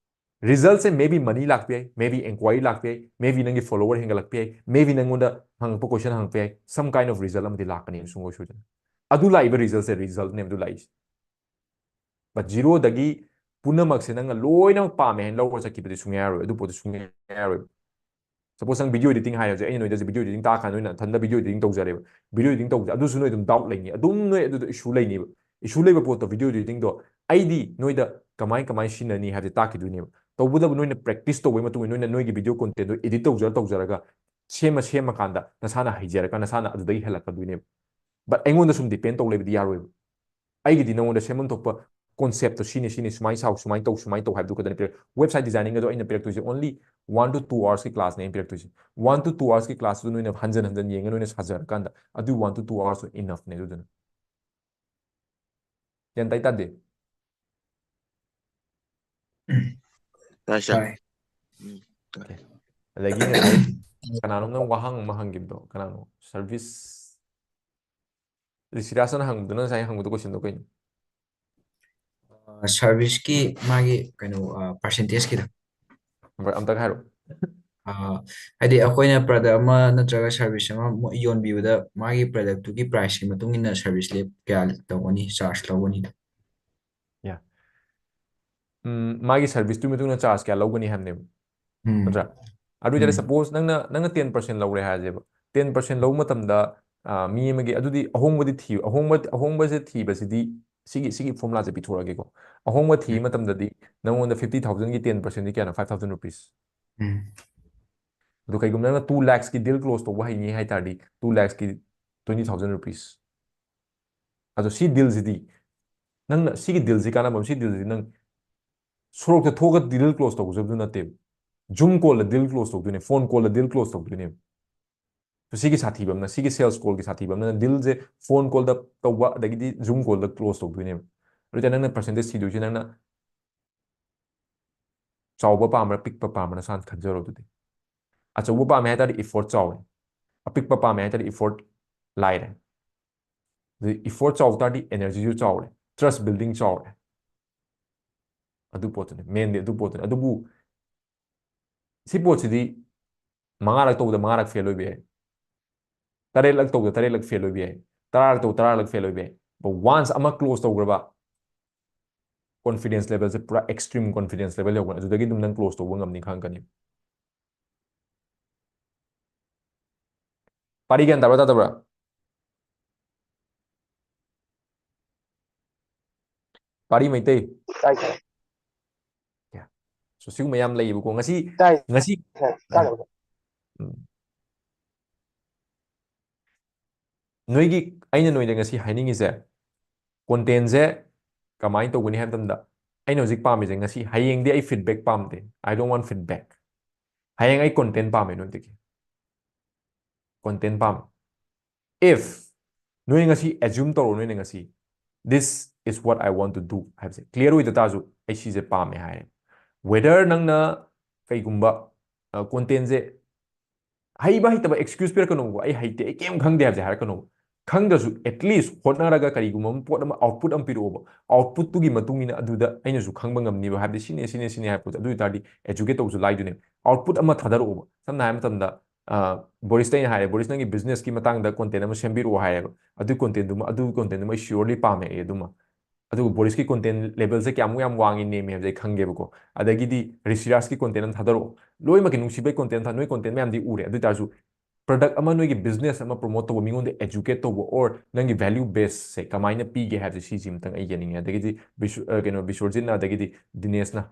Result ꯁꯦ maybe money ꯂꯥꯛꯄ ꯌꯥꯏ, maybe enquiry ꯂꯥꯛꯄ ꯌꯥꯏ, maybe ꯅꯪꯒꯤ follower ꯍꯦꯟꯒꯠꯂꯛꯄ ꯌꯥꯏ, maybe ꯅꯪꯉꯣꯟꯗ ꯍꯪꯉꯛꯄ question ꯍꯪꯉꯛꯄ ꯌꯥꯏ, some kind of result ꯑꯃꯗꯤ ꯂꯥꯛꯀꯅꯤ ꯁꯨꯡꯁꯣꯏ ꯁꯣꯏꯗꯅ꯫ ꯑꯗꯨ ꯂꯥꯛꯏꯕ result ꯁꯦ result ꯅꯦꯕ ꯑꯗꯨ ꯂꯥꯛꯏꯁꯦ꯫ But zero ꯗꯒꯤ ꯄꯨꯝꯅꯃꯛꯁꯦ ꯅꯪꯅ ꯂꯣꯏꯅꯃꯛ ꯄꯥꯝꯃꯦ ꯍꯥꯏꯅ ꯂꯧꯔ ꯆꯠꯈꯤꯕꯗꯤ ꯁꯨꯡꯌꯥ ꯌꯥꯔꯣꯏ, ꯑꯗꯨ ꯄꯣꯠꯇꯨ ꯁꯨꯡꯌꯥ ꯌꯥꯔꯣꯏ꯫ Suppose ꯅꯪ video editing ꯍꯥꯏꯔꯁꯦ, ꯑꯩꯅ ꯅꯣꯏꯗ video editing ꯇꯥꯛꯑꯀꯥꯟꯗ ꯅꯣꯏꯅ ꯅꯊꯟꯗ video editing ꯇꯧꯖꯔꯦꯕ, video editing ꯇꯧꯕꯁꯦ ꯑꯗꯨꯁꯨ ꯅꯣꯏ ꯑꯗꯨꯝ doubt ꯂꯩꯅꯤ, ꯑꯗꯨꯝ ꯅꯣꯏ ꯑꯗꯨꯗ issue ꯂꯩꯅꯤꯕ꯫ Issue ꯂꯩꯕ ꯄꯣꯠꯇꯣ video editing ꯗꯣ ꯑꯩꯗꯤ ꯅꯣꯏꯗ ꯀꯃꯥꯏ ꯀꯃꯥꯏ ꯁꯤꯖꯤꯟꯅꯅꯤ ꯍꯥꯏꯕꯁꯦ ꯇꯥꯛꯈꯤꯗꯣꯏꯅꯦꯕ꯫ ꯇꯧꯕꯇꯕꯨ ꯅꯣꯏꯅ practice ꯇꯧꯕꯒꯤ ꯃꯇꯨꯡ ꯏꯟꯅ ꯅꯣꯏꯅ ꯅꯣꯏꯒꯤ video content ꯗꯣ edit ꯇꯧꯖꯔ ꯇꯧꯖꯔꯒ ꯁꯦꯝꯃ ꯁꯦꯝꯃꯀꯥꯟꯗ ꯅꯁꯥꯅ ꯍꯩꯖꯔꯒ ꯅꯁꯥꯅ ꯑꯗꯨꯗꯒꯤ ꯍꯦꯜꯂꯛꯀꯗꯣꯏꯅꯦꯕ꯫ But ꯑꯩꯉꯣꯟꯗ ꯁꯨꯝ depend ꯇꯧ ꯂꯩꯕꯗꯤ ꯌꯥꯔꯣꯏꯕ꯫ ꯑꯩꯒꯤꯗꯤ ꯅꯉꯣꯟꯗ ꯁꯦꯝꯐꯝ ꯊꯣꯛꯄ concept ꯇꯣ ꯁꯤꯅꯤ, ꯁꯤꯅꯤ, ꯁꯨꯃꯥꯏꯅ ꯁꯥꯎ, ꯁꯨꯃꯥꯏꯅ ꯇꯧ, ꯁꯨꯃꯥꯏꯅ ꯇꯧ ꯍꯥꯏꯕꯗꯨ ꯈꯛꯇꯅꯤ ꯄꯤꯔꯛ-, website designing ꯑꯗꯣ ꯑꯩꯅ ꯄꯤꯔꯛꯇꯣꯏꯁꯦ only one to two hours ꯀꯤ class ꯅꯦ ꯑꯩꯅ ꯄꯤꯔꯛꯇꯣꯏꯁꯦ꯫ One to two hours ꯀꯤ class ꯇꯨ ꯅꯣꯏꯅ ꯍꯟꯖꯟ ꯍꯟꯖꯟ ꯌꯦꯡꯉ ꯅꯣꯏꯅ ꯁꯥꯖꯔꯀꯥꯟꯗ ꯑꯗꯨ one to two hours two enough ꯅꯦ ꯑꯗꯨꯗꯨꯅ꯫ ꯒ꯭ꯌꯥꯟ ꯇꯥꯏ ꯇꯥꯗꯦ? ꯇꯥꯏ ꯁꯥꯔ꯫ ꯇꯥꯏ꯫ ꯎꯝ꯫ Okay. ꯑꯗꯒꯤ ꯉꯁꯥꯏ ꯀꯅꯥꯅꯣꯝꯅ ꯋꯥꯍꯪ ꯑꯃ ꯍꯪꯈꯤꯕꯗꯣ, ꯀꯅꯥꯅꯣ? Service ꯔꯤꯁꯤꯔꯥꯖꯅ ꯍꯪꯕꯗꯨꯅ ꯉꯁꯥꯏ ꯍꯪꯕꯗꯣ question ꯗꯣ ꯀꯩꯅꯣ? ꯁꯥꯔꯚꯤꯁꯀꯤ ꯃꯥꯒꯤ ꯀꯩꯅꯣ, ꯑ, percentage ꯀꯤꯗꯣ꯫ ꯑꯝꯇ ꯍꯥꯏꯔꯣ꯫ ꯑꯥ, ꯍꯥꯏꯗꯤ ꯑꯩꯈꯣꯏꯅ product ꯑꯃ ꯅꯠꯇ꯭ꯔꯒ service ꯑꯃ ꯃꯣ- ꯌꯣꯟꯕꯤꯕꯗ ꯃꯥꯒꯤ product ꯇꯨꯒꯤ price ꯀꯤ ꯃꯇꯨꯡ ꯏꯟꯅ service ꯂꯦꯞ ꯀꯌꯥ ꯇꯧꯒꯅꯤ, charge ꯂꯧꯒꯅꯤ? ꯎꯝ, ꯃꯥꯒꯤ service ꯇꯨꯒꯤ ꯃꯇꯨꯡ ꯏꯟꯅ charge ꯀꯌꯥ ꯂꯧꯒꯅꯤ ꯍꯥꯏꯕꯅꯦꯕ, ꯎꯝ ꯅꯠꯇ꯭ꯔꯥ? ꯑꯗꯨ ꯑꯣꯏꯇꯥꯔꯗꯤ ꯎꯝ suppose ꯅꯪꯅ ꯅꯪꯅ ten percent ꯂꯧꯔꯦ ꯍꯥꯏꯔꯁꯦꯕ, ten percent ꯂꯧꯕ ꯃꯇꯝꯗ ꯑꯥ, ꯃꯤ ꯑꯃꯒꯤ ꯑꯗꯨꯗꯤ ꯑꯍꯣꯡꯕꯗꯤ ꯊꯤꯌꯨ ꯑꯍꯣꯡꯕ ꯑꯍꯣꯡꯕꯁꯦ ꯊꯤꯕꯁꯤꯗꯤ ꯁꯤꯒꯤ ꯁꯤꯒꯤ formula ꯁꯦ ꯄꯤꯊꯣꯔꯛꯑꯒꯦꯀꯣ꯫ ꯑꯍꯣꯡꯕ ꯊꯤꯕ ꯎꯝ ꯃꯇꯝꯗꯗꯤ ꯅꯪꯉꯣꯟꯗ fifty thousand ꯒꯤ ten percent ꯗꯤ ꯀꯌꯥꯅꯣ? Five thousand rupees꯫ ꯎꯝ ꯑꯗꯨ ꯀꯩꯒꯨꯝꯕ ꯅꯪꯅ two lakhs ꯀꯤ deal close ꯇꯧꯕ ꯍꯩꯅꯤ ꯍꯥꯏ ꯇꯥꯔꯗꯤ two lakhs ꯀꯤ twenty thousand rupees꯫ ꯑꯗꯣ ꯁꯤ deal ꯁꯤꯗꯤ ꯅꯪꯅ ꯁꯤꯒꯤ deal ꯁꯤ ꯀꯥꯟꯅꯕ ꯑꯃ, ꯁꯤ deal ꯁꯤ ꯅꯪ ꯁꯣꯔꯣꯛꯇ ꯊꯣꯛꯑꯒ deal close ꯇꯧꯖꯕꯗꯨ ꯅꯠꯇꯦꯕ꯫ Zoom call ꯗ deal close ꯇꯧꯗꯣꯏꯅꯦ, phone call ꯗ deal close ꯇꯧꯗꯣꯏꯅꯦꯕ꯫ ꯁꯤꯒꯤ ꯁꯥꯊꯤꯕ ꯑꯃꯅ, ꯁꯤꯒꯤ sales call ꯒꯤ ꯁꯥꯊꯤꯕ ꯑꯃꯅ deal ꯁꯦ phone call ꯗ ꯇꯧꯕ ꯑꯗꯒꯤꯗꯤ Zoom call ꯗ close ꯇꯧꯗꯣꯏꯅꯦꯕ꯫ ꯑꯗꯨꯗꯤ ꯅꯪꯅ percentage ꯊꯤꯗꯣꯏꯁꯦ ꯅꯪꯅ ꯆꯥꯎꯕ ꯄꯥꯝꯕ꯭ꯔꯥ ꯄꯤꯛꯄ ꯄꯥꯝꯕ꯭ꯔꯥ ꯅꯁꯥꯅ ꯈꯟꯖꯔꯣ꯫ ꯑꯗꯨꯗꯤ ꯑꯆꯧꯕ ꯄꯥꯝꯃꯦ ꯍꯥꯏ ꯇꯥꯔꯗꯤ effort ꯆꯥꯎꯋꯦ, ꯑꯄꯤꯛꯄ ꯄꯥꯝꯃꯦ ꯍꯥꯏ ꯇꯥꯔꯗꯤ effort ꯂꯥꯏꯔꯦ꯫ ꯑꯗꯨꯗꯤ effort ꯆꯥꯎ ꯇꯥꯔꯗꯤ energy ꯁꯨ ꯆꯥꯎꯔꯦ, trust building ꯆꯥꯎꯔꯦ꯫ ꯑꯗꯨ ꯄꯣꯠꯇꯨꯅꯤ, main ꯗꯤ ꯑꯗꯨ ꯄꯣꯠꯇꯨꯅꯤ꯫ ꯑꯗꯨꯕꯨ ꯁꯤ ꯄꯣꯠꯁꯤꯗꯤ ꯃꯉꯥꯔꯛ ꯇꯧꯕꯗ ꯃꯉꯥꯔꯛ fail ꯑꯣꯏꯕ ꯌꯥꯏ, ꯇꯔꯦꯠꯂꯛ ꯇꯧꯕꯗ ꯇꯔꯦꯠꯂꯛ fail ꯑꯣꯏꯕ ꯌꯥꯏ, ꯇꯔꯥꯔꯛ ꯇꯧꯕꯗ ꯇꯔꯥꯔꯛ fail ꯑꯣꯏꯕ ꯌꯥꯏ꯫ But once ꯑꯃ close ꯇꯧꯈ꯭ꯔꯕ, confidence level ꯁꯦ ꯄꯨꯔꯥ extreme confidence level ꯌꯧꯒꯅꯤ꯫ ꯑꯗꯨꯗꯒꯤ ꯑꯗꯨꯝ ꯅꯪ close ꯇꯧꯕ ꯉꯝꯅꯤ ꯈꯪꯉꯛꯀꯅꯤ꯫ ꯄꯥꯔꯤ ꯒ꯭ꯌꯥꯟ ꯇꯥꯕ꯭ꯔꯥ ꯇꯥꯗꯕ꯭ꯔꯥ? ꯄꯥꯔꯤ ꯃꯩꯇꯩ꯫ ꯇꯥꯏ ꯇꯥꯏ꯫ So ꯁꯤꯒꯨꯝꯕ ꯌꯥꯝ ꯂꯩꯌꯦꯕꯀꯣ꯫ ꯉꯁꯤ ꯇꯥꯏ ꯉꯁꯤ ꯇꯥꯏ꯫ ꯇꯥꯗꯕ꯭ꯔꯣ? ꯎꯝ꯫ ꯅꯣꯏꯒꯤ ꯑꯩꯅ ꯅꯣꯏꯗ ꯉꯁꯤ ꯍꯥꯏꯅꯤꯡꯉꯤꯁꯦ, content ꯁꯦ ꯀꯃꯥꯏꯅ ꯇꯧꯒꯅꯤ ꯍꯥꯏꯕ ꯃꯇꯝꯗ, ꯑꯩꯅ ꯍꯧꯖꯤꯛ ꯄꯥꯝꯃꯤꯁꯦ, ꯉꯁꯤ ꯍꯌꯦꯡꯗꯤ ꯑꯩ feedback ꯄꯥꯝꯗꯦ, I don't want feedback꯫ ꯍꯌꯦꯡ ꯑꯩ content ꯄꯥꯝꯃꯦ ꯅꯣꯏꯗꯒꯤ, content ꯄꯥꯝꯃꯦ꯫ If ꯅꯣꯏ ꯉꯁꯤ assume ꯇꯧꯔꯣ, ꯅꯣꯏꯅ ꯉꯁꯤ this is what I want to do ꯍꯥꯏꯕꯁꯦ clear ꯑꯣꯏꯗ ꯇꯥꯔꯁꯨ ꯑꯩ ꯁꯤꯁꯦ ꯄꯥꯝꯃꯦ ꯍꯥꯏꯔꯦ꯫ Whether ꯅꯪꯅ ꯀꯩꯒꯨꯝꯕ content ꯁꯦ ꯍꯩꯕ ꯍꯩꯇꯕ excuse ꯄꯤꯔꯛꯀꯅꯨꯀꯣ, "ꯑꯩ ꯍꯩꯇꯦ, ꯑꯩ ꯀꯩꯝ ꯈꯪꯗꯦ" ꯍꯥꯏꯕꯁꯦ ꯍꯥꯏꯔꯛꯀꯅꯨ꯫ ꯈꯪꯗ꯭ꯔꯁꯨ at least ꯍꯣꯠꯅꯔꯒ ꯀꯔꯤꯒꯨꯝꯕ ꯑꯃ ꯄꯣꯠ ꯑꯃ output ꯑꯃ ꯄꯤꯔꯛꯑꯣꯕ꯫ Outputꯇꯨꯒꯤ ꯃꯇꯨꯡ ꯏꯟꯅ ꯑꯗꯨꯗ ꯑꯩꯅꯁꯨ ꯈꯪꯕ ꯉꯝꯅꯤꯕ, ꯍꯥꯏꯕꯗꯤ ꯁꯤꯅꯦ, ꯁꯤꯅꯦ, ꯁꯤꯅꯦ ꯍꯥꯏꯕ ꯄꯣꯠꯇꯣ꯫ ꯑꯗꯨ ꯑꯣꯏꯇꯥꯔꯗꯤ educate ꯇꯧꯕꯁꯨ ꯂꯥꯏꯗꯣꯏꯅꯦ꯫ Output ꯑꯃ ꯊꯥꯗꯔꯛꯑꯣꯕ꯫ ꯁꯝꯅ ꯍꯥꯏꯔꯕ ꯃꯇꯝꯗ, ꯑ, ꯕꯣꯔꯤꯁꯇ ꯑꯩꯅ ꯍꯥꯏꯔꯦ, "ꯕꯣꯔꯤꯁ, ꯅꯪꯒꯤ businessꯀꯤ ꯃꯇꯥꯡꯗ content ꯑꯃ ꯁꯦꯝꯕꯤꯔꯛꯑꯣ" ꯍꯥꯏꯔꯦꯕ꯫ ꯑꯗꯨ contentꯗꯨꯃ, ꯑꯗꯨ contentꯗꯨꯃ ꯑꯩ surely ꯄꯥꯝꯃꯦ ꯑꯩ ꯑꯗꯨꯃ꯫ ꯑꯗꯨꯒ ꯕꯣꯔꯤꯁꯀꯤ content levelꯁꯦ ꯀꯌꯥꯃꯨꯛ ꯌꯥꯝ ꯋꯥꯡꯉꯤ ꯅꯦꯝꯃꯤ ꯍꯥꯏꯕꯁꯦ ꯑꯩ ꯈꯪꯒꯦꯕꯀꯣ꯫ ꯑꯗꯒꯤꯗꯤ ꯔꯤꯁꯤꯔꯥꯖꯀꯤ content ꯑꯃ ꯊꯥꯗꯔꯛꯑꯣ꯫ ꯂꯣꯏꯅꯃꯛꯀꯤ ꯅꯨꯡꯁꯤꯕꯩ content ꯊꯥ-, ꯅꯣꯏ content ꯃꯌꯥꯝꯗꯤ ꯎꯔꯦ꯫ ꯑꯗꯨ ꯑꯣꯏꯇꯥꯔꯁꯨ product ꯑꯃ, ꯅꯣꯏꯒꯤ business ꯑꯃ promote ꯇꯧꯕ, ꯃꯤꯉꯣꯟꯗ educate ꯇꯧꯕ, or ꯅꯪꯒꯤ value baseꯁꯦ ꯀꯃꯥꯏꯅ ꯄꯤꯒꯦ ꯍꯥꯏꯕꯁꯦ ꯁꯤꯁꯤ ꯑꯃꯇꯪ ꯑꯩ ꯌꯦꯡꯅꯤꯡꯉꯦ꯫ ꯑꯗꯒꯤꯗꯤ ꯕꯤꯁꯨ-, ꯑ, ꯀꯩꯅꯣ, ꯕꯤꯁ꯭ꯋꯔꯖꯤꯠꯅ, ꯑꯗꯒꯤꯗꯤ ꯗꯤꯅꯦꯁꯅ,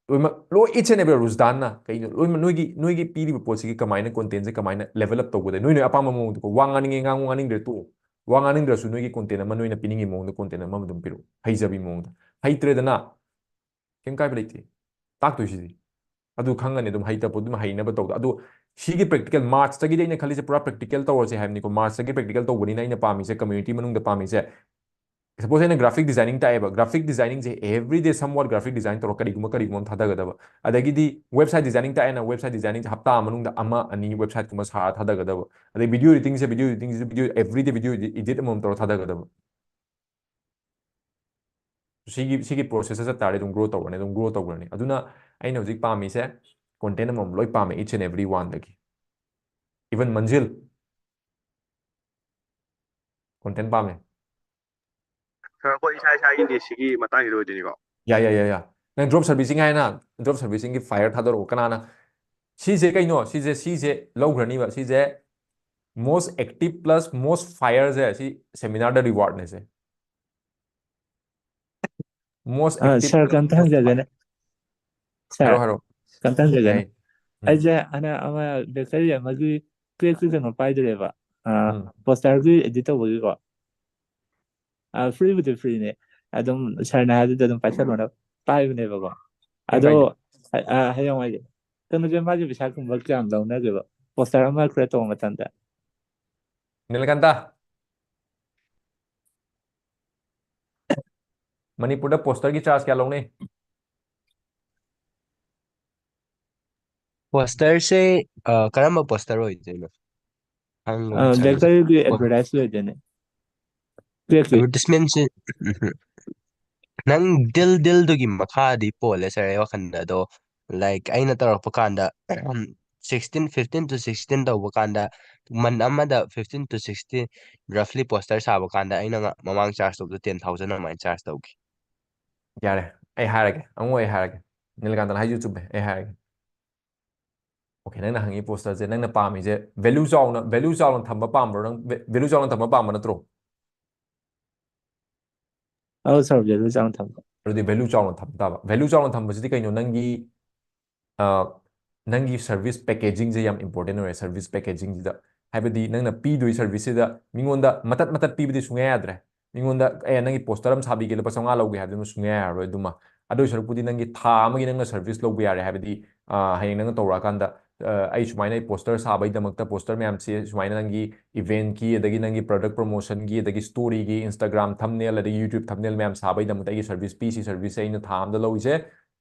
ꯂꯣꯏꯅꯃꯛ, ꯂꯣꯏ, each and every, ꯔꯨꯖꯗꯥꯟꯅ, ꯀꯩꯅꯣ, ꯂꯣꯏꯅꯃꯛ ꯅꯣꯏꯒꯤ, ꯅꯣꯏꯒꯤ ꯄꯤꯔꯤꯕ ꯄꯣꯠꯁꯤꯒꯤ ꯀꯃꯥꯏꯅ contentꯁꯦ ꯀꯃꯥꯏꯅ level up ꯇꯧꯒꯗꯦ, ꯅꯣꯏ, ꯅꯣꯏ ꯑꯄꯥꯝꯕ ꯃꯑꯣꯡꯗꯀꯣ꯫ ꯋꯥ ꯉꯥꯡꯅꯤꯡꯉꯦ ꯉꯥꯡꯉꯨ, ꯉꯥꯡꯅꯤꯡꯗ꯭ꯔꯦ ꯇꯣꯛꯑꯣ꯫ ꯋꯥ ꯉꯥꯡꯅꯤꯡꯗ꯭ꯔꯁꯨ ꯅꯣꯏꯒꯤ content ꯑꯃ, ꯅꯣꯏꯅ ꯄꯤꯅꯤꯡꯉꯤ ꯃꯑꯣꯡꯗ content ꯑꯃ ꯑꯗꯨꯝ ꯄꯤꯔꯛꯑꯣ, ꯍꯩꯖꯕꯤ ꯃꯑꯣꯡꯗ꯫ ꯍꯩꯇ꯭ꯔꯦꯗꯅ, ꯀꯩꯝ ꯀꯥꯏꯕ ꯂꯩꯇꯦ꯫ ꯇꯥꯛꯇꯣꯏꯁꯤꯗꯤ꯫ ꯑꯗꯨ ꯈꯪꯉꯅꯤ ꯑꯗꯨꯝ, ꯍꯩꯇꯕ ꯄꯣꯠꯇꯨ ꯑꯗꯨꯝ ꯍꯩꯅꯕ ꯇꯧꯗ꯫ ꯑꯗꯨ ꯁꯤꯒꯤ practical, Marchꯇꯒꯤꯗꯤ ꯑꯩꯅ ꯈꯜꯂꯤꯁꯦ ꯄꯨꯔꯥ practical ꯇꯧꯔꯁꯦ ꯍꯥꯏꯕꯅꯤꯀꯣ꯫ Marchꯇꯒꯤ practical ꯇꯧꯕꯅꯤꯅ ꯑꯩꯅ ꯄꯥꯝꯃꯤꯁꯦ, community ꯃꯅꯨꯡꯗ ꯄꯥꯝꯃꯤꯁꯦ, suppose ꯑꯩꯅ graphic designing ꯇꯥꯛꯑꯦꯕ, graphic designingꯁꯦ everyday somewhat graphic design ꯇꯧꯔ ꯀꯔꯤꯒꯨꯝꯕ, ꯀꯔꯤꯒꯨꯝꯕ ꯑꯃ ꯊꯥꯗꯒꯗꯕ꯫ ꯑꯗꯒꯤꯗꯤ website designing ꯇꯥꯛꯑꯦꯅ website designingꯁꯦ ꯍꯞꯇꯥ ꯃꯅꯨꯡꯗ ꯑꯃ, ꯑꯅꯤ websiteꯀꯨꯝꯕ ꯁꯥꯔ ꯊꯥꯗꯒꯗꯕ꯫ ꯑꯗꯩ video editingꯁꯦ, video editingꯁꯦ video, everyday video edit, edit ꯑꯃꯃꯝ ꯇꯧꯔ ꯊꯥꯗꯒꯗꯕ꯫ ꯁꯤꯒꯤ, ꯁꯤꯒꯤ processꯇ ꯆꯠ ꯇꯥꯔꯗꯤ ꯑꯗꯨꯝ grow ꯇꯧꯔꯅꯤ, ꯑꯗꯨꯝ grow ꯇꯧꯔꯅꯤ꯫ ꯑꯗꯨꯅ ꯑꯩꯅ ꯍꯧꯖꯤꯛ ꯄꯥꯝꯃꯤꯁꯦ content ꯑꯃꯃꯝ ꯂꯣꯏ ꯄꯥꯝꯃꯦ, each and every oneꯗꯒꯤ꯫ Even ꯃꯟꯖꯤꯜ content ꯄꯥꯝꯃꯦ꯫ Sir, ꯑꯩꯈꯣꯏ ꯏꯁꯥ ꯏꯁꯥꯒꯤ nicheꯁꯤꯒꯤ ꯃꯇꯥꯡꯁꯤꯗ ꯑꯣꯏꯗꯣꯏꯅꯤꯀꯣ? ꯌꯥ, ꯌꯥ, ꯌꯥ, ꯌꯥ꯫ ꯅꯪ drop servicingꯒꯤ ꯍꯥꯏꯅ, drop servicingꯒꯤ fire ꯊꯥꯗꯣꯔꯛꯑꯣ꯫ ꯀꯅꯥꯅ? ꯁꯤꯁꯦ ꯀꯩꯅꯣ? ꯁꯤꯁꯦ, ꯁꯤꯁꯦ ꯂꯧꯈ꯭ꯔꯅꯤꯕ꯫ ꯁꯤꯁꯦ most active plus most fireꯁꯦ ꯁꯤ seminarꯗ rewardꯅꯦ ꯁꯦ꯫ Most ꯑ, active sir, plus ꯀꯝꯇ most ꯍꯪꯖꯒꯦꯅꯦ꯫ fire. ꯍꯥꯏꯔꯣ, Sir, ꯍꯥꯏꯔꯣ꯫ ꯀꯝꯇ ꯍꯪꯖꯒꯦꯅꯦ꯫ ꯌꯥꯏ꯫ ꯎꯝ꯫ ꯑꯩꯁꯦ ꯍꯟꯗꯛ ꯑꯃ lecture ꯑꯃꯒꯤ ꯀ꯭ꯔꯦꯛꯀꯤ ꯀꯩꯅꯣ ꯄꯥꯏꯗꯣꯔꯦꯕ꯫ ꯑ, ꯎꯝ꯫ posterꯒꯤ edit ꯇꯧꯕꯒꯤꯀꯣ꯫ ꯑ, freeꯕꯨꯗꯤ freeꯅꯦ꯫ ꯑꯗꯨꯝ sirꯅ ꯍꯥꯏꯕꯗꯨꯗ ꯑꯗꯨꯝ ꯄꯥꯏꯁꯜꯂꯣꯅ ꯄꯥꯏꯕꯅꯦꯕꯀꯣ꯫ ꯀꯩꯝ ꯑꯗꯣ, ꯀꯥꯏꯗꯦ꯫ ꯑ, ꯑ, ꯍꯌꯦꯡꯋꯥꯏꯒꯤ ꯀꯩꯅꯣꯁꯦ, ꯃꯥꯒꯤ ꯄꯩꯁꯥꯒꯨꯝꯕ ꯀꯌꯥꯝ ꯂꯧꯅꯒꯦꯕ? Poster ꯑꯃ create ꯇꯧꯕ ꯃꯇꯝꯗ? ꯅꯤꯂꯀꯥꯟꯇ, ꯃꯅꯤꯄꯨꯔꯗ posterꯒꯤ charge ꯀꯌꯥ ꯂꯧꯅꯩ? Posterꯁꯦ, ꯑ, ꯀꯔꯝꯕ poster ꯑꯣꯏꯗꯣꯏꯅꯣ? ꯈꯪꯉꯨ ꯑ, ꯁꯥꯔ꯫ ꯕꯦꯀꯔꯤꯒꯤ ꯑꯦꯗꯚꯔꯇꯥꯏꯁ ꯑꯣꯏꯗꯣꯏꯅꯦ꯫ ꯀ꯭ꯔꯦꯛ ꯀ꯭ꯔꯦꯛ꯫ ꯑꯦꯗꯚꯔꯇꯤꯁꯃꯦꯟꯁꯦ ꯅꯪ ꯗꯤꯜ ꯗꯤꯜꯗꯨꯒꯤ ꯃꯈꯥꯗꯤ ꯄꯣꯜꯂꯦ ꯁꯥꯔ, ꯑꯩ ꯋꯥꯈꯜꯗ꯫ ꯑꯗꯣ ꯂꯥꯏꯛ ꯑꯩꯅ ꯇꯧꯔꯛꯄ ꯀꯥꯟꯗ ꯁꯤꯛꯁꯇꯤꯟ, ꯐꯤꯐꯇꯤꯟ ꯇꯨ ꯁꯤꯛꯁꯇꯤꯟ ꯇꯧꯕ ꯀꯥꯟꯗ, ꯃꯟ ꯑꯃꯗ ꯐꯤꯐꯇꯤꯟ ꯇꯨ ꯁꯤꯛꯁꯇꯤꯟ ꯔꯐꯂꯤ ꯄꯣꯁꯇꯔ ꯁꯥꯕ ꯀꯥꯟꯗ ꯑꯩꯅ ꯉ- ꯃꯃꯥꯡ ꯆꯥꯔꯖ ꯇꯧꯕꯗꯣ ꯇꯦꯟ ꯊꯥꯎꯖꯟ ꯑꯗꯨꯃꯥꯏꯅ ꯆꯥꯔꯖ ꯇꯧꯈꯤ꯫ ꯌꯥꯔꯦ, ꯑꯩ ꯍꯥꯏꯔꯒꯦ, ꯑꯃꯨꯛ ꯑꯩ ꯍꯥꯏꯔꯒꯦ꯫ ꯅꯤꯂꯀꯥꯟꯇꯅ ꯍꯥꯏꯁꯨ ꯆꯨꯝꯃꯦ, ꯑꯩ ꯍꯥꯏꯔꯒꯦ꯫ ꯑꯣꯀꯦ, ꯅꯪꯅ ꯍꯪꯉꯤ ꯄꯣꯁꯇꯔꯁꯦ, ꯅꯪꯅ ꯄꯥꯝꯃꯤꯁꯦ ꯚꯦꯂꯨ ꯆꯥꯎꯅ, ꯚꯦꯂꯨ ꯆꯥꯎꯅ ꯊꯝꯕ ꯄꯥꯝꯕ꯭ꯔꯣ? ꯅꯪ ꯚꯦꯂꯨ ꯆꯥꯎꯅ ꯊꯝꯕ ꯄꯥꯝꯕ ꯅꯠꯇ꯭ꯔꯣ? ꯑꯧ ꯁꯥꯔ, ꯚꯦꯂꯨ ꯆꯥꯎꯅ ꯊꯝꯕ꯫ ꯑꯗꯨꯗꯤ ꯚꯦꯂꯨ ꯆꯥꯎꯅ ꯊꯝꯕ ꯇꯥꯕ꯫ ꯚꯦꯂꯨ ꯆꯥꯎꯅ ꯊꯝꯕꯁꯤꯗꯤ ꯀꯩꯅꯣ? ꯅꯪꯒꯤ ꯑ, ꯅꯪꯒꯤ ꯁꯔꯚꯤꯁ ꯄꯦꯀꯦꯖꯤꯡꯁꯦ ꯌꯥꯝ ꯏꯝꯄꯣꯔꯇꯦꯟ ꯑꯣꯏꯌꯦ꯫ ꯁꯔꯚꯤꯁ ꯄꯦꯀꯦꯖꯤꯡꯁꯤꯗ, ꯍꯥꯏꯕꯗꯤ ꯅꯪꯅ ꯄꯤꯗꯣꯏ ꯁꯔꯚꯤꯁꯁꯤꯗ ꯃꯤꯉꯣꯟꯗ ꯃꯇꯠ ꯃꯇꯠ ꯄꯤꯕꯗꯤ ꯁꯨꯡꯌꯥ ꯌꯥꯗ꯭ꯔꯦ꯫ ꯃꯤꯉꯣꯟꯗ ꯑꯦ, ꯅꯪꯒꯤ ꯄꯣꯁꯇꯔ ꯑꯃ ꯁꯥꯕꯤꯒꯦ, ꯂꯨꯄꯥ ꯆꯥꯝꯃꯉꯥ ꯂꯧꯒꯦ ꯍꯥꯏꯕꯗꯨꯃ ꯁꯨꯡꯌꯥ ꯌꯥꯔꯔꯣꯏ꯫ ꯑꯗꯨꯃ ꯑꯗꯨꯒꯤ ꯁꯔꯨꯛꯄꯨꯗꯤ ꯅꯪꯒꯤ ꯊꯥ ꯑꯃꯒꯤ ꯅꯪꯅ ꯁꯔꯚꯤꯁ ꯂꯧꯕ ꯌꯥꯔꯦ꯫ ꯍꯥꯏꯕꯗꯤ ꯑ, ꯍꯌꯦꯡ ꯅꯪꯅ ꯇꯧꯔꯛꯑꯀꯥꯟꯗ ꯑ, ꯑꯩ ꯁꯨꯃꯥꯏꯅ ꯑꯩ ꯄꯣꯁꯇꯔ ꯁꯥꯕꯒꯤꯗꯃꯛꯇ ꯄꯣꯁꯇꯔ ꯃꯌꯥꯝꯁꯦ ꯁꯨꯃꯥꯏꯅ ꯅꯪꯒꯤ ꯏꯚꯦꯟꯠꯀꯤ, ꯑꯗꯒꯤ ꯅꯪꯒꯤ ꯄ꯭ꯔꯗꯛ ꯄ꯭ꯔꯣꯃꯣꯁꯟꯒꯤ, ꯑꯗꯒꯤ ꯁ꯭ꯇꯣꯔꯤꯒꯤ, ꯏꯟꯁꯇꯥꯒ꯭ꯔꯥꯝ ꯊꯝꯅꯦꯜ, ꯑꯗꯒꯤ ꯌꯨꯇ꯭ꯌꯨꯕ ꯊꯝꯅꯦꯜ ꯃꯌꯥꯝ ꯁꯥꯕꯒꯤꯗꯃꯛꯇ ꯑꯩꯒꯤ ꯁꯔꯚꯤꯁ ꯄꯤ꯫ ꯁꯤ ꯁꯔꯚꯤꯁꯁꯦ ꯑꯩꯅ ꯊꯥ ꯑꯃꯗ ꯂꯧꯔꯤꯁꯦ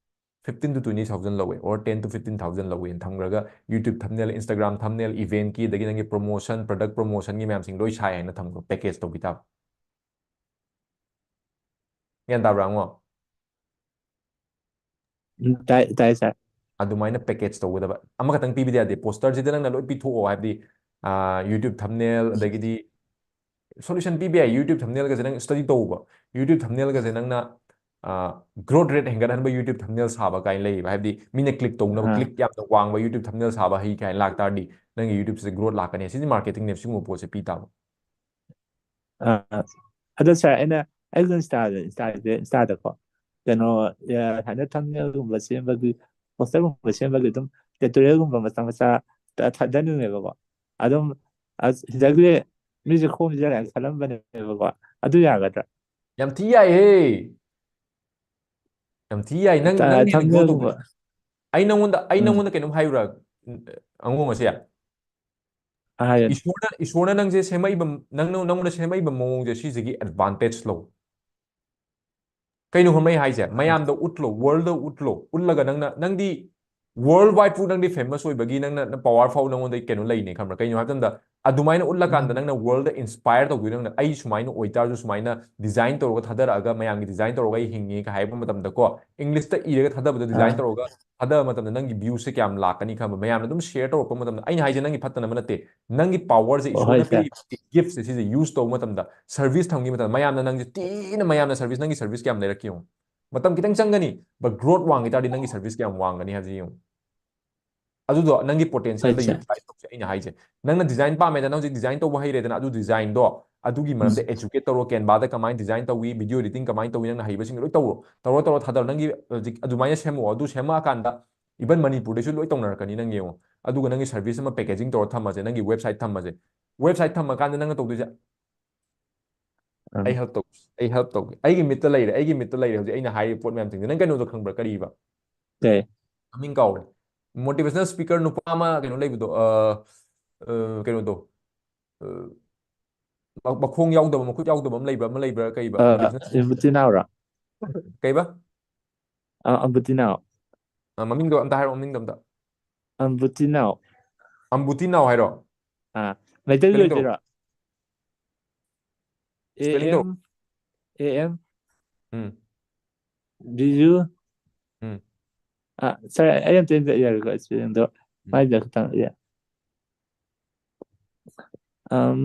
ꯐꯤꯐꯇꯤꯟ ꯇꯨ ꯇ꯭ꯋꯦꯟꯇꯤ ꯊꯥꯎꯖꯟ ꯂꯧꯋꯦ, or ten to fifteen thousand ꯂꯧꯋꯦꯅ ꯊꯝꯈ꯭ꯔꯒ, ꯌꯨꯇ꯭ꯌꯨꯕ ꯊꯝꯅꯦꯜ, ꯏꯟꯁꯇꯥꯒ꯭ꯔꯥꯝ ꯊꯝꯅꯦꯜ, ꯏꯚꯦꯟꯠꯀꯤ, ꯑꯗꯒꯤ ꯅꯪꯒꯤ ꯄ꯭ꯔꯣꯃꯣꯁꯟ, ꯄ꯭ꯔꯗꯛ ꯄ꯭ꯔꯣꯃꯣꯁꯟꯒꯤ ꯃꯌꯥꯝꯁꯤꯡ ꯂꯣꯏ ꯁꯥꯏ ꯍꯥꯏꯅ ꯊꯝꯈ꯭ꯔꯣ, ꯄꯦꯀꯦꯖ ꯇꯧꯈꯤ ꯇꯥꯕ꯫ ꯒ꯭ꯌꯥꯟ ꯇꯥꯕ꯭ꯔꯥ, ꯑꯉꯣ? ꯎꯝ, ꯇꯥꯏ ꯇꯥꯏ ꯁꯥꯔ꯫ ꯑꯗꯨꯃꯥꯏꯅ ꯄꯦꯀꯦꯖ ꯇꯧꯒꯗꯕ꯫ ꯑꯃꯈꯛꯇꯪ ꯄꯤꯕꯗꯤ ꯌꯥꯗꯦ꯫ ꯄꯣꯁꯇꯔꯁꯤꯗ ꯅꯪꯅ ꯂꯣꯏ ꯄꯤꯊꯣꯛꯑꯣ, ꯍꯥꯏꯕꯗꯤ ꯌꯨꯇ꯭ꯌꯨꯕ ꯊꯝꯅꯦꯜ, ꯑꯗꯒꯤꯗꯤ ꯁꯣꯂꯨꯁꯟ ꯄꯤꯕ ꯌꯥꯏ꯫ ꯌꯨꯇ꯭ꯌꯨꯕ ꯊꯝꯅꯦꯜꯒꯁꯦ ꯅꯪ ꯁ꯭ꯇꯗꯤ ꯇꯧꯕ, ꯌꯨꯇ꯭ꯌꯨꯕ ꯊꯝꯅꯦꯜꯒꯁꯦ ꯅꯪꯅ ꯒ꯭ꯔꯣꯠ ꯔꯦꯠ ꯍꯦꯟꯒꯠꯍꯟꯕ ꯌꯨꯇ꯭ꯌꯨꯕ ꯊꯝꯅꯦꯜ ꯁꯥꯕ ꯀꯥꯏꯅ ꯂꯩꯌꯦꯕ꯫ ꯍꯥꯏꯕꯗꯤ ꯃꯤꯅ ꯀ꯭ꯂꯤꯛ ꯇꯧꯅꯕ, ꯑꯥ꯫ ꯀ꯭ꯂꯤꯛ ꯌꯥꯝꯅ ꯋꯥꯡꯕ ꯌꯨꯇ꯭ꯌꯨꯕ ꯊꯝꯅꯦꯜ ꯁꯥꯕ ꯍꯩ ꯀꯥꯏꯅ ꯂꯥꯛꯇꯥꯔꯗꯤ ꯅꯪꯒꯤ ꯌꯨꯇ꯭ꯌꯨꯕꯁꯦ ꯒ꯭ꯔꯣꯠ ꯂꯥꯛꯀꯅꯤ꯫ ꯁꯤꯗꯤ ꯃꯥꯔꯀꯦꯇꯤꯡꯅꯦꯕ, ꯁꯤꯒꯨꯝꯕ ꯄꯣꯠꯁꯦ ꯄꯤ ꯇꯥꯕ꯫ ꯑꯥ, ꯑꯗꯣ ꯁꯥꯔ, ꯑꯩꯅ ꯑꯩꯒꯤ ꯏꯟꯁꯇꯥꯗ, ꯏꯟꯁꯇꯥꯗ, ꯏꯟꯁꯇꯥꯗꯀꯣ ꯀꯩꯅꯣ, ꯑ, ꯍꯥꯏꯅ ꯊꯝꯅꯦꯜꯒꯨꯝꯕ ꯁꯦꯝꯕꯒꯤ, ꯄꯣꯁꯇꯔꯒꯨꯝꯕ ꯁꯦꯝꯕꯒꯤ ꯑꯗꯨꯝ ꯇ꯭ꯌꯨꯇꯣꯔꯤꯌꯦꯜꯒꯨꯝꯕ ꯃꯆꯥ ꯃꯆꯥ ꯊꯥꯗꯅꯤꯡꯉꯦꯕꯀꯣ꯫ ꯑꯗꯨꯝ ꯑꯁ, ꯁꯤꯗꯒꯤ ꯃꯤꯁꯦ ꯈꯣꯝꯁꯤꯔꯥ ꯀꯥꯏꯅ ꯈꯜꯂꯝꯕꯅꯦꯕꯀꯣ꯫ ꯑꯗꯨ ꯌꯥꯒꯗ꯭ꯔꯥ? ꯌꯥꯝ ꯊꯤ ꯌꯥꯏꯍꯦ꯫ ꯌꯥꯝ ꯊꯤ ꯌꯥꯏ꯫ ꯅꯪ, ꯅꯪꯅ ꯍꯦꯟꯅ ꯒ꯭ꯔꯣ ꯇꯧꯕ꯫ ꯊꯝꯅꯦꯜꯒꯨꯝꯕ꯫ ꯑꯩ ꯅꯪꯉꯣꯟꯗ, ꯑꯩ ꯎꯝ꯫ ꯅꯪꯉꯣꯟꯗ ꯀꯩꯅꯣꯝ ꯍꯥꯏꯔꯨꯔꯥ, ꯑꯉꯣꯝ ꯑꯁꯦ? ꯍꯥꯏꯌꯨꯅꯦ꯫ ꯏꯁꯣꯔꯅ, ꯏꯁꯣꯔꯅ ꯅꯪꯁꯦ ꯁꯦꯝꯃꯛꯏꯕ, ꯅꯪꯅ, ꯅꯪꯉꯣꯟꯗ ꯁꯦꯝꯃꯛꯏꯕ ꯃꯑꯣꯡꯁꯦ, ꯁꯤꯁꯤꯒꯤ ꯑꯦꯗꯚꯥꯟꯇꯦꯖ ꯂꯧ꯫ ꯀꯩꯅꯣ ꯈꯪꯕ ꯑꯩ ꯍꯥꯏꯁꯦ? ꯃꯌꯥꯝꯗ ꯎꯠꯂꯣ, ꯋꯥꯔꯜꯗ ꯎꯠꯂꯣ꯫ ꯎꯠꯂꯒ ꯅꯪꯅ, ꯅꯪꯗꯤ World wide ꯄꯨ ꯅꯪꯗꯤ famous ꯑꯣꯏꯕꯒꯤ ꯅꯪꯅ power ꯐꯥꯎ ꯅꯪꯉꯣꯟꯗ ꯀꯩꯅꯣ ꯂꯩꯅꯦ ꯈꯪꯕ꯭ꯔꯥ? ꯀꯩꯅꯣ ꯍꯥꯏꯕ ꯃꯇꯝꯗ ꯑꯗꯨꯃꯥꯏꯅ ꯎꯠꯂꯀꯥꯟꯗ ꯅꯪꯅ world inspire ꯇꯧꯗꯣꯏ, ꯅꯪꯅ ꯑꯩ ꯁꯨꯃꯥꯏꯅ ꯑꯣꯏꯇꯥꯔꯁꯨ ꯁꯨꯃꯥꯏꯅ design ꯇꯧꯔꯒ ꯊꯥꯗꯔꯛꯑꯒ ꯃꯌꯥꯝꯒꯤ design ꯇꯧꯔꯒ ꯑꯩ ꯍꯤꯡꯉꯦ ꯀ ꯍꯥꯏꯕ ꯃꯇꯝꯗꯀꯣ, English ꯇ ꯏꯔꯒ ꯊꯥꯗꯕꯗ design ꯇꯧꯔꯒ ꯊꯥꯗꯕ ꯃꯇꯝꯗ ꯅꯪꯒꯤ views ꯁꯦ ꯀꯌꯥꯝ ꯂꯥꯛꯀꯅꯤ ꯈꯪꯕ? ꯃꯌꯥꯝꯅ ꯑꯗꯨꯝ share ꯇꯧꯔꯛꯄ ꯃꯇꯝꯗ, ꯑꯩꯅ ꯍꯥꯏꯁꯦ ꯅꯪꯒꯤ ꯐꯠꯇꯅꯕ ꯅꯠꯇꯦ, ꯅꯪꯒꯤ power ꯁꯦ ꯏꯁꯣꯔꯅ ꯄꯤꯔꯤꯕ gift ꯁꯦ ꯁꯤꯁꯦ use ꯇꯧꯕ ꯃꯇꯝꯗ, service ꯊꯝꯈꯤꯕ ꯃꯇꯝꯗ ꯃꯌꯥꯝꯅ ꯅꯪꯁꯦ ꯊꯤꯅ ꯃꯌꯥꯝꯅ service, ꯅꯪꯒꯤ service ꯀꯌꯥꯝ ꯂꯩꯔꯛꯀꯦ ꯌꯦꯡꯉꯨ꯫ ꯃꯇꯝ ꯈꯤꯇꯪ ꯆꯪꯒꯅꯤ, but growth ꯋꯥꯡꯒꯤ ꯇꯥꯔꯗꯤ ꯅꯪꯒꯤ service ꯀꯌꯥꯝ ꯋꯥꯡꯒꯅꯤ ꯍꯥꯏꯕꯁꯦ ꯌꯦꯡꯉꯨ꯫ ꯑꯗꯨꯗꯣ ꯅꯪꯒꯤ potential ꯗ utilize ꯇꯧꯁꯦ ꯑꯩꯅ ꯍꯥꯏꯁꯦ꯫ ꯅꯪꯅ design ꯄꯥꯝꯃꯦꯗꯅ, ꯍꯧꯖꯤꯛ design ꯇꯧꯕ ꯍꯩꯔꯦꯗꯅ, ꯑꯗꯨ design ꯗꯣ ꯑꯗꯨꯒꯤ ꯃꯔꯝꯗ educate ꯇꯧꯔꯣ, Canva ꯗ ꯀꯃꯥꯏꯅ design ꯇꯧꯏ, video editing ꯀꯃꯥꯏꯅ ꯇꯧꯏ, ꯅꯪꯅ ꯍꯩꯕꯁꯤꯡꯗꯣ ꯂꯣꯏ ꯇꯧꯔꯣ, ꯇꯧꯔꯣ, ꯇꯧꯔꯣ, ꯊꯥꯗꯔꯣ꯫ ꯅꯪꯒꯤ ꯍꯧꯖꯤꯛ ꯑꯗꯨꯃꯥꯏꯅ ꯁꯦꯝꯃꯛꯑꯣ, ꯑꯗꯨ ꯁꯦꯝꯃꯛꯑꯀꯥꯟꯗ even ꯃꯅꯤꯄꯨꯔꯗꯁꯨ ꯂꯣꯏ ꯇꯧꯅꯔꯛꯀꯅꯤ, ꯅꯪ ꯌꯦꯡꯉꯣ꯫ ꯑꯗꯨꯒ ꯅꯪꯒꯤ service ꯑꯃ packaging ꯇꯧꯔ ꯊꯝꯃꯁꯦ, ꯅꯪꯒꯤ website ꯊꯝꯃꯁꯦ, website ꯊꯝꯃꯀꯥꯟꯗ ꯅꯪꯅ ꯇꯧꯗꯣꯏꯁꯦ, "ꯑꯩ help ꯇꯧꯒꯦ, ꯑꯩ help ꯇꯧꯒꯦ, ꯑꯩꯒꯤ ꯃꯤꯠꯇ ꯂꯩꯔꯦ, ꯑꯩꯒꯤ ꯃꯤꯠꯇ ꯂꯩꯔꯦ ꯍꯧꯖꯤꯛ ꯑꯩꯅ ꯍꯥꯏꯔꯤꯕ ꯄꯣꯠ ꯃꯌꯥꯝꯁꯤꯡꯁꯦ"꯫ ꯅꯪ ꯀꯩꯅꯣꯗꯣ ꯈꯪꯕ꯭ꯔꯥ? ꯀꯔꯤꯕ? ꯀꯩ? ꯃꯃꯤꯡ ꯀꯥꯎꯔꯦ꯫ Motivational speaker ꯅꯨꯄꯥ ꯑꯃ ꯀꯩꯅꯣ ꯂꯩꯕꯗꯣ, ꯑ, ꯑ, ꯀꯩꯅꯣꯗꯣ, ꯑ, ꯃ-, ꯃꯈꯣꯡ ꯌꯥꯎꯗꯕ, ꯃꯈꯨꯠ ꯌꯥꯎꯗꯕ ꯑꯃ ꯂꯩꯕ꯭ꯔꯥ, ꯑꯃ ꯂꯩꯕ꯭ꯔꯥ, ꯀꯩꯕ? ꯑ, Motivational speaker. ꯑꯝꯕꯨꯇꯤꯅꯥꯎꯔꯣ? ꯀꯩꯕ? ꯑ, ꯑꯝꯕꯨꯇꯤꯅꯥꯎ꯫ ꯑ, ꯃꯃꯤꯡꯗꯣ ꯑꯝꯇ ꯍꯥꯏꯔꯛꯑꯣ, ꯃꯃꯤꯡꯗꯣ ꯑꯝꯇ꯫ ꯑꯝꯕꯨꯇꯤꯅꯥꯎ꯫ ꯑꯝꯕꯨꯇꯤꯅꯥꯎ ꯍꯥꯏꯔꯣ? ꯑꯥ, ꯃꯩꯇꯩꯒꯤ spelling ꯇꯧꯔꯣ꯫ ꯑꯣꯏꯗꯣꯏꯔꯣ? Spelling ꯇꯧꯔꯣ꯫ A M, A M, um. B U. Um. Ah, sir, ꯑꯩ ꯑꯝꯇ ꯌꯥꯔꯦꯀꯣ, spelling ꯗꯣ꯫ ꯎꯝ꯫ ꯃꯥꯏꯗ ꯈꯤꯇꯪ, yeah. ꯑꯝ,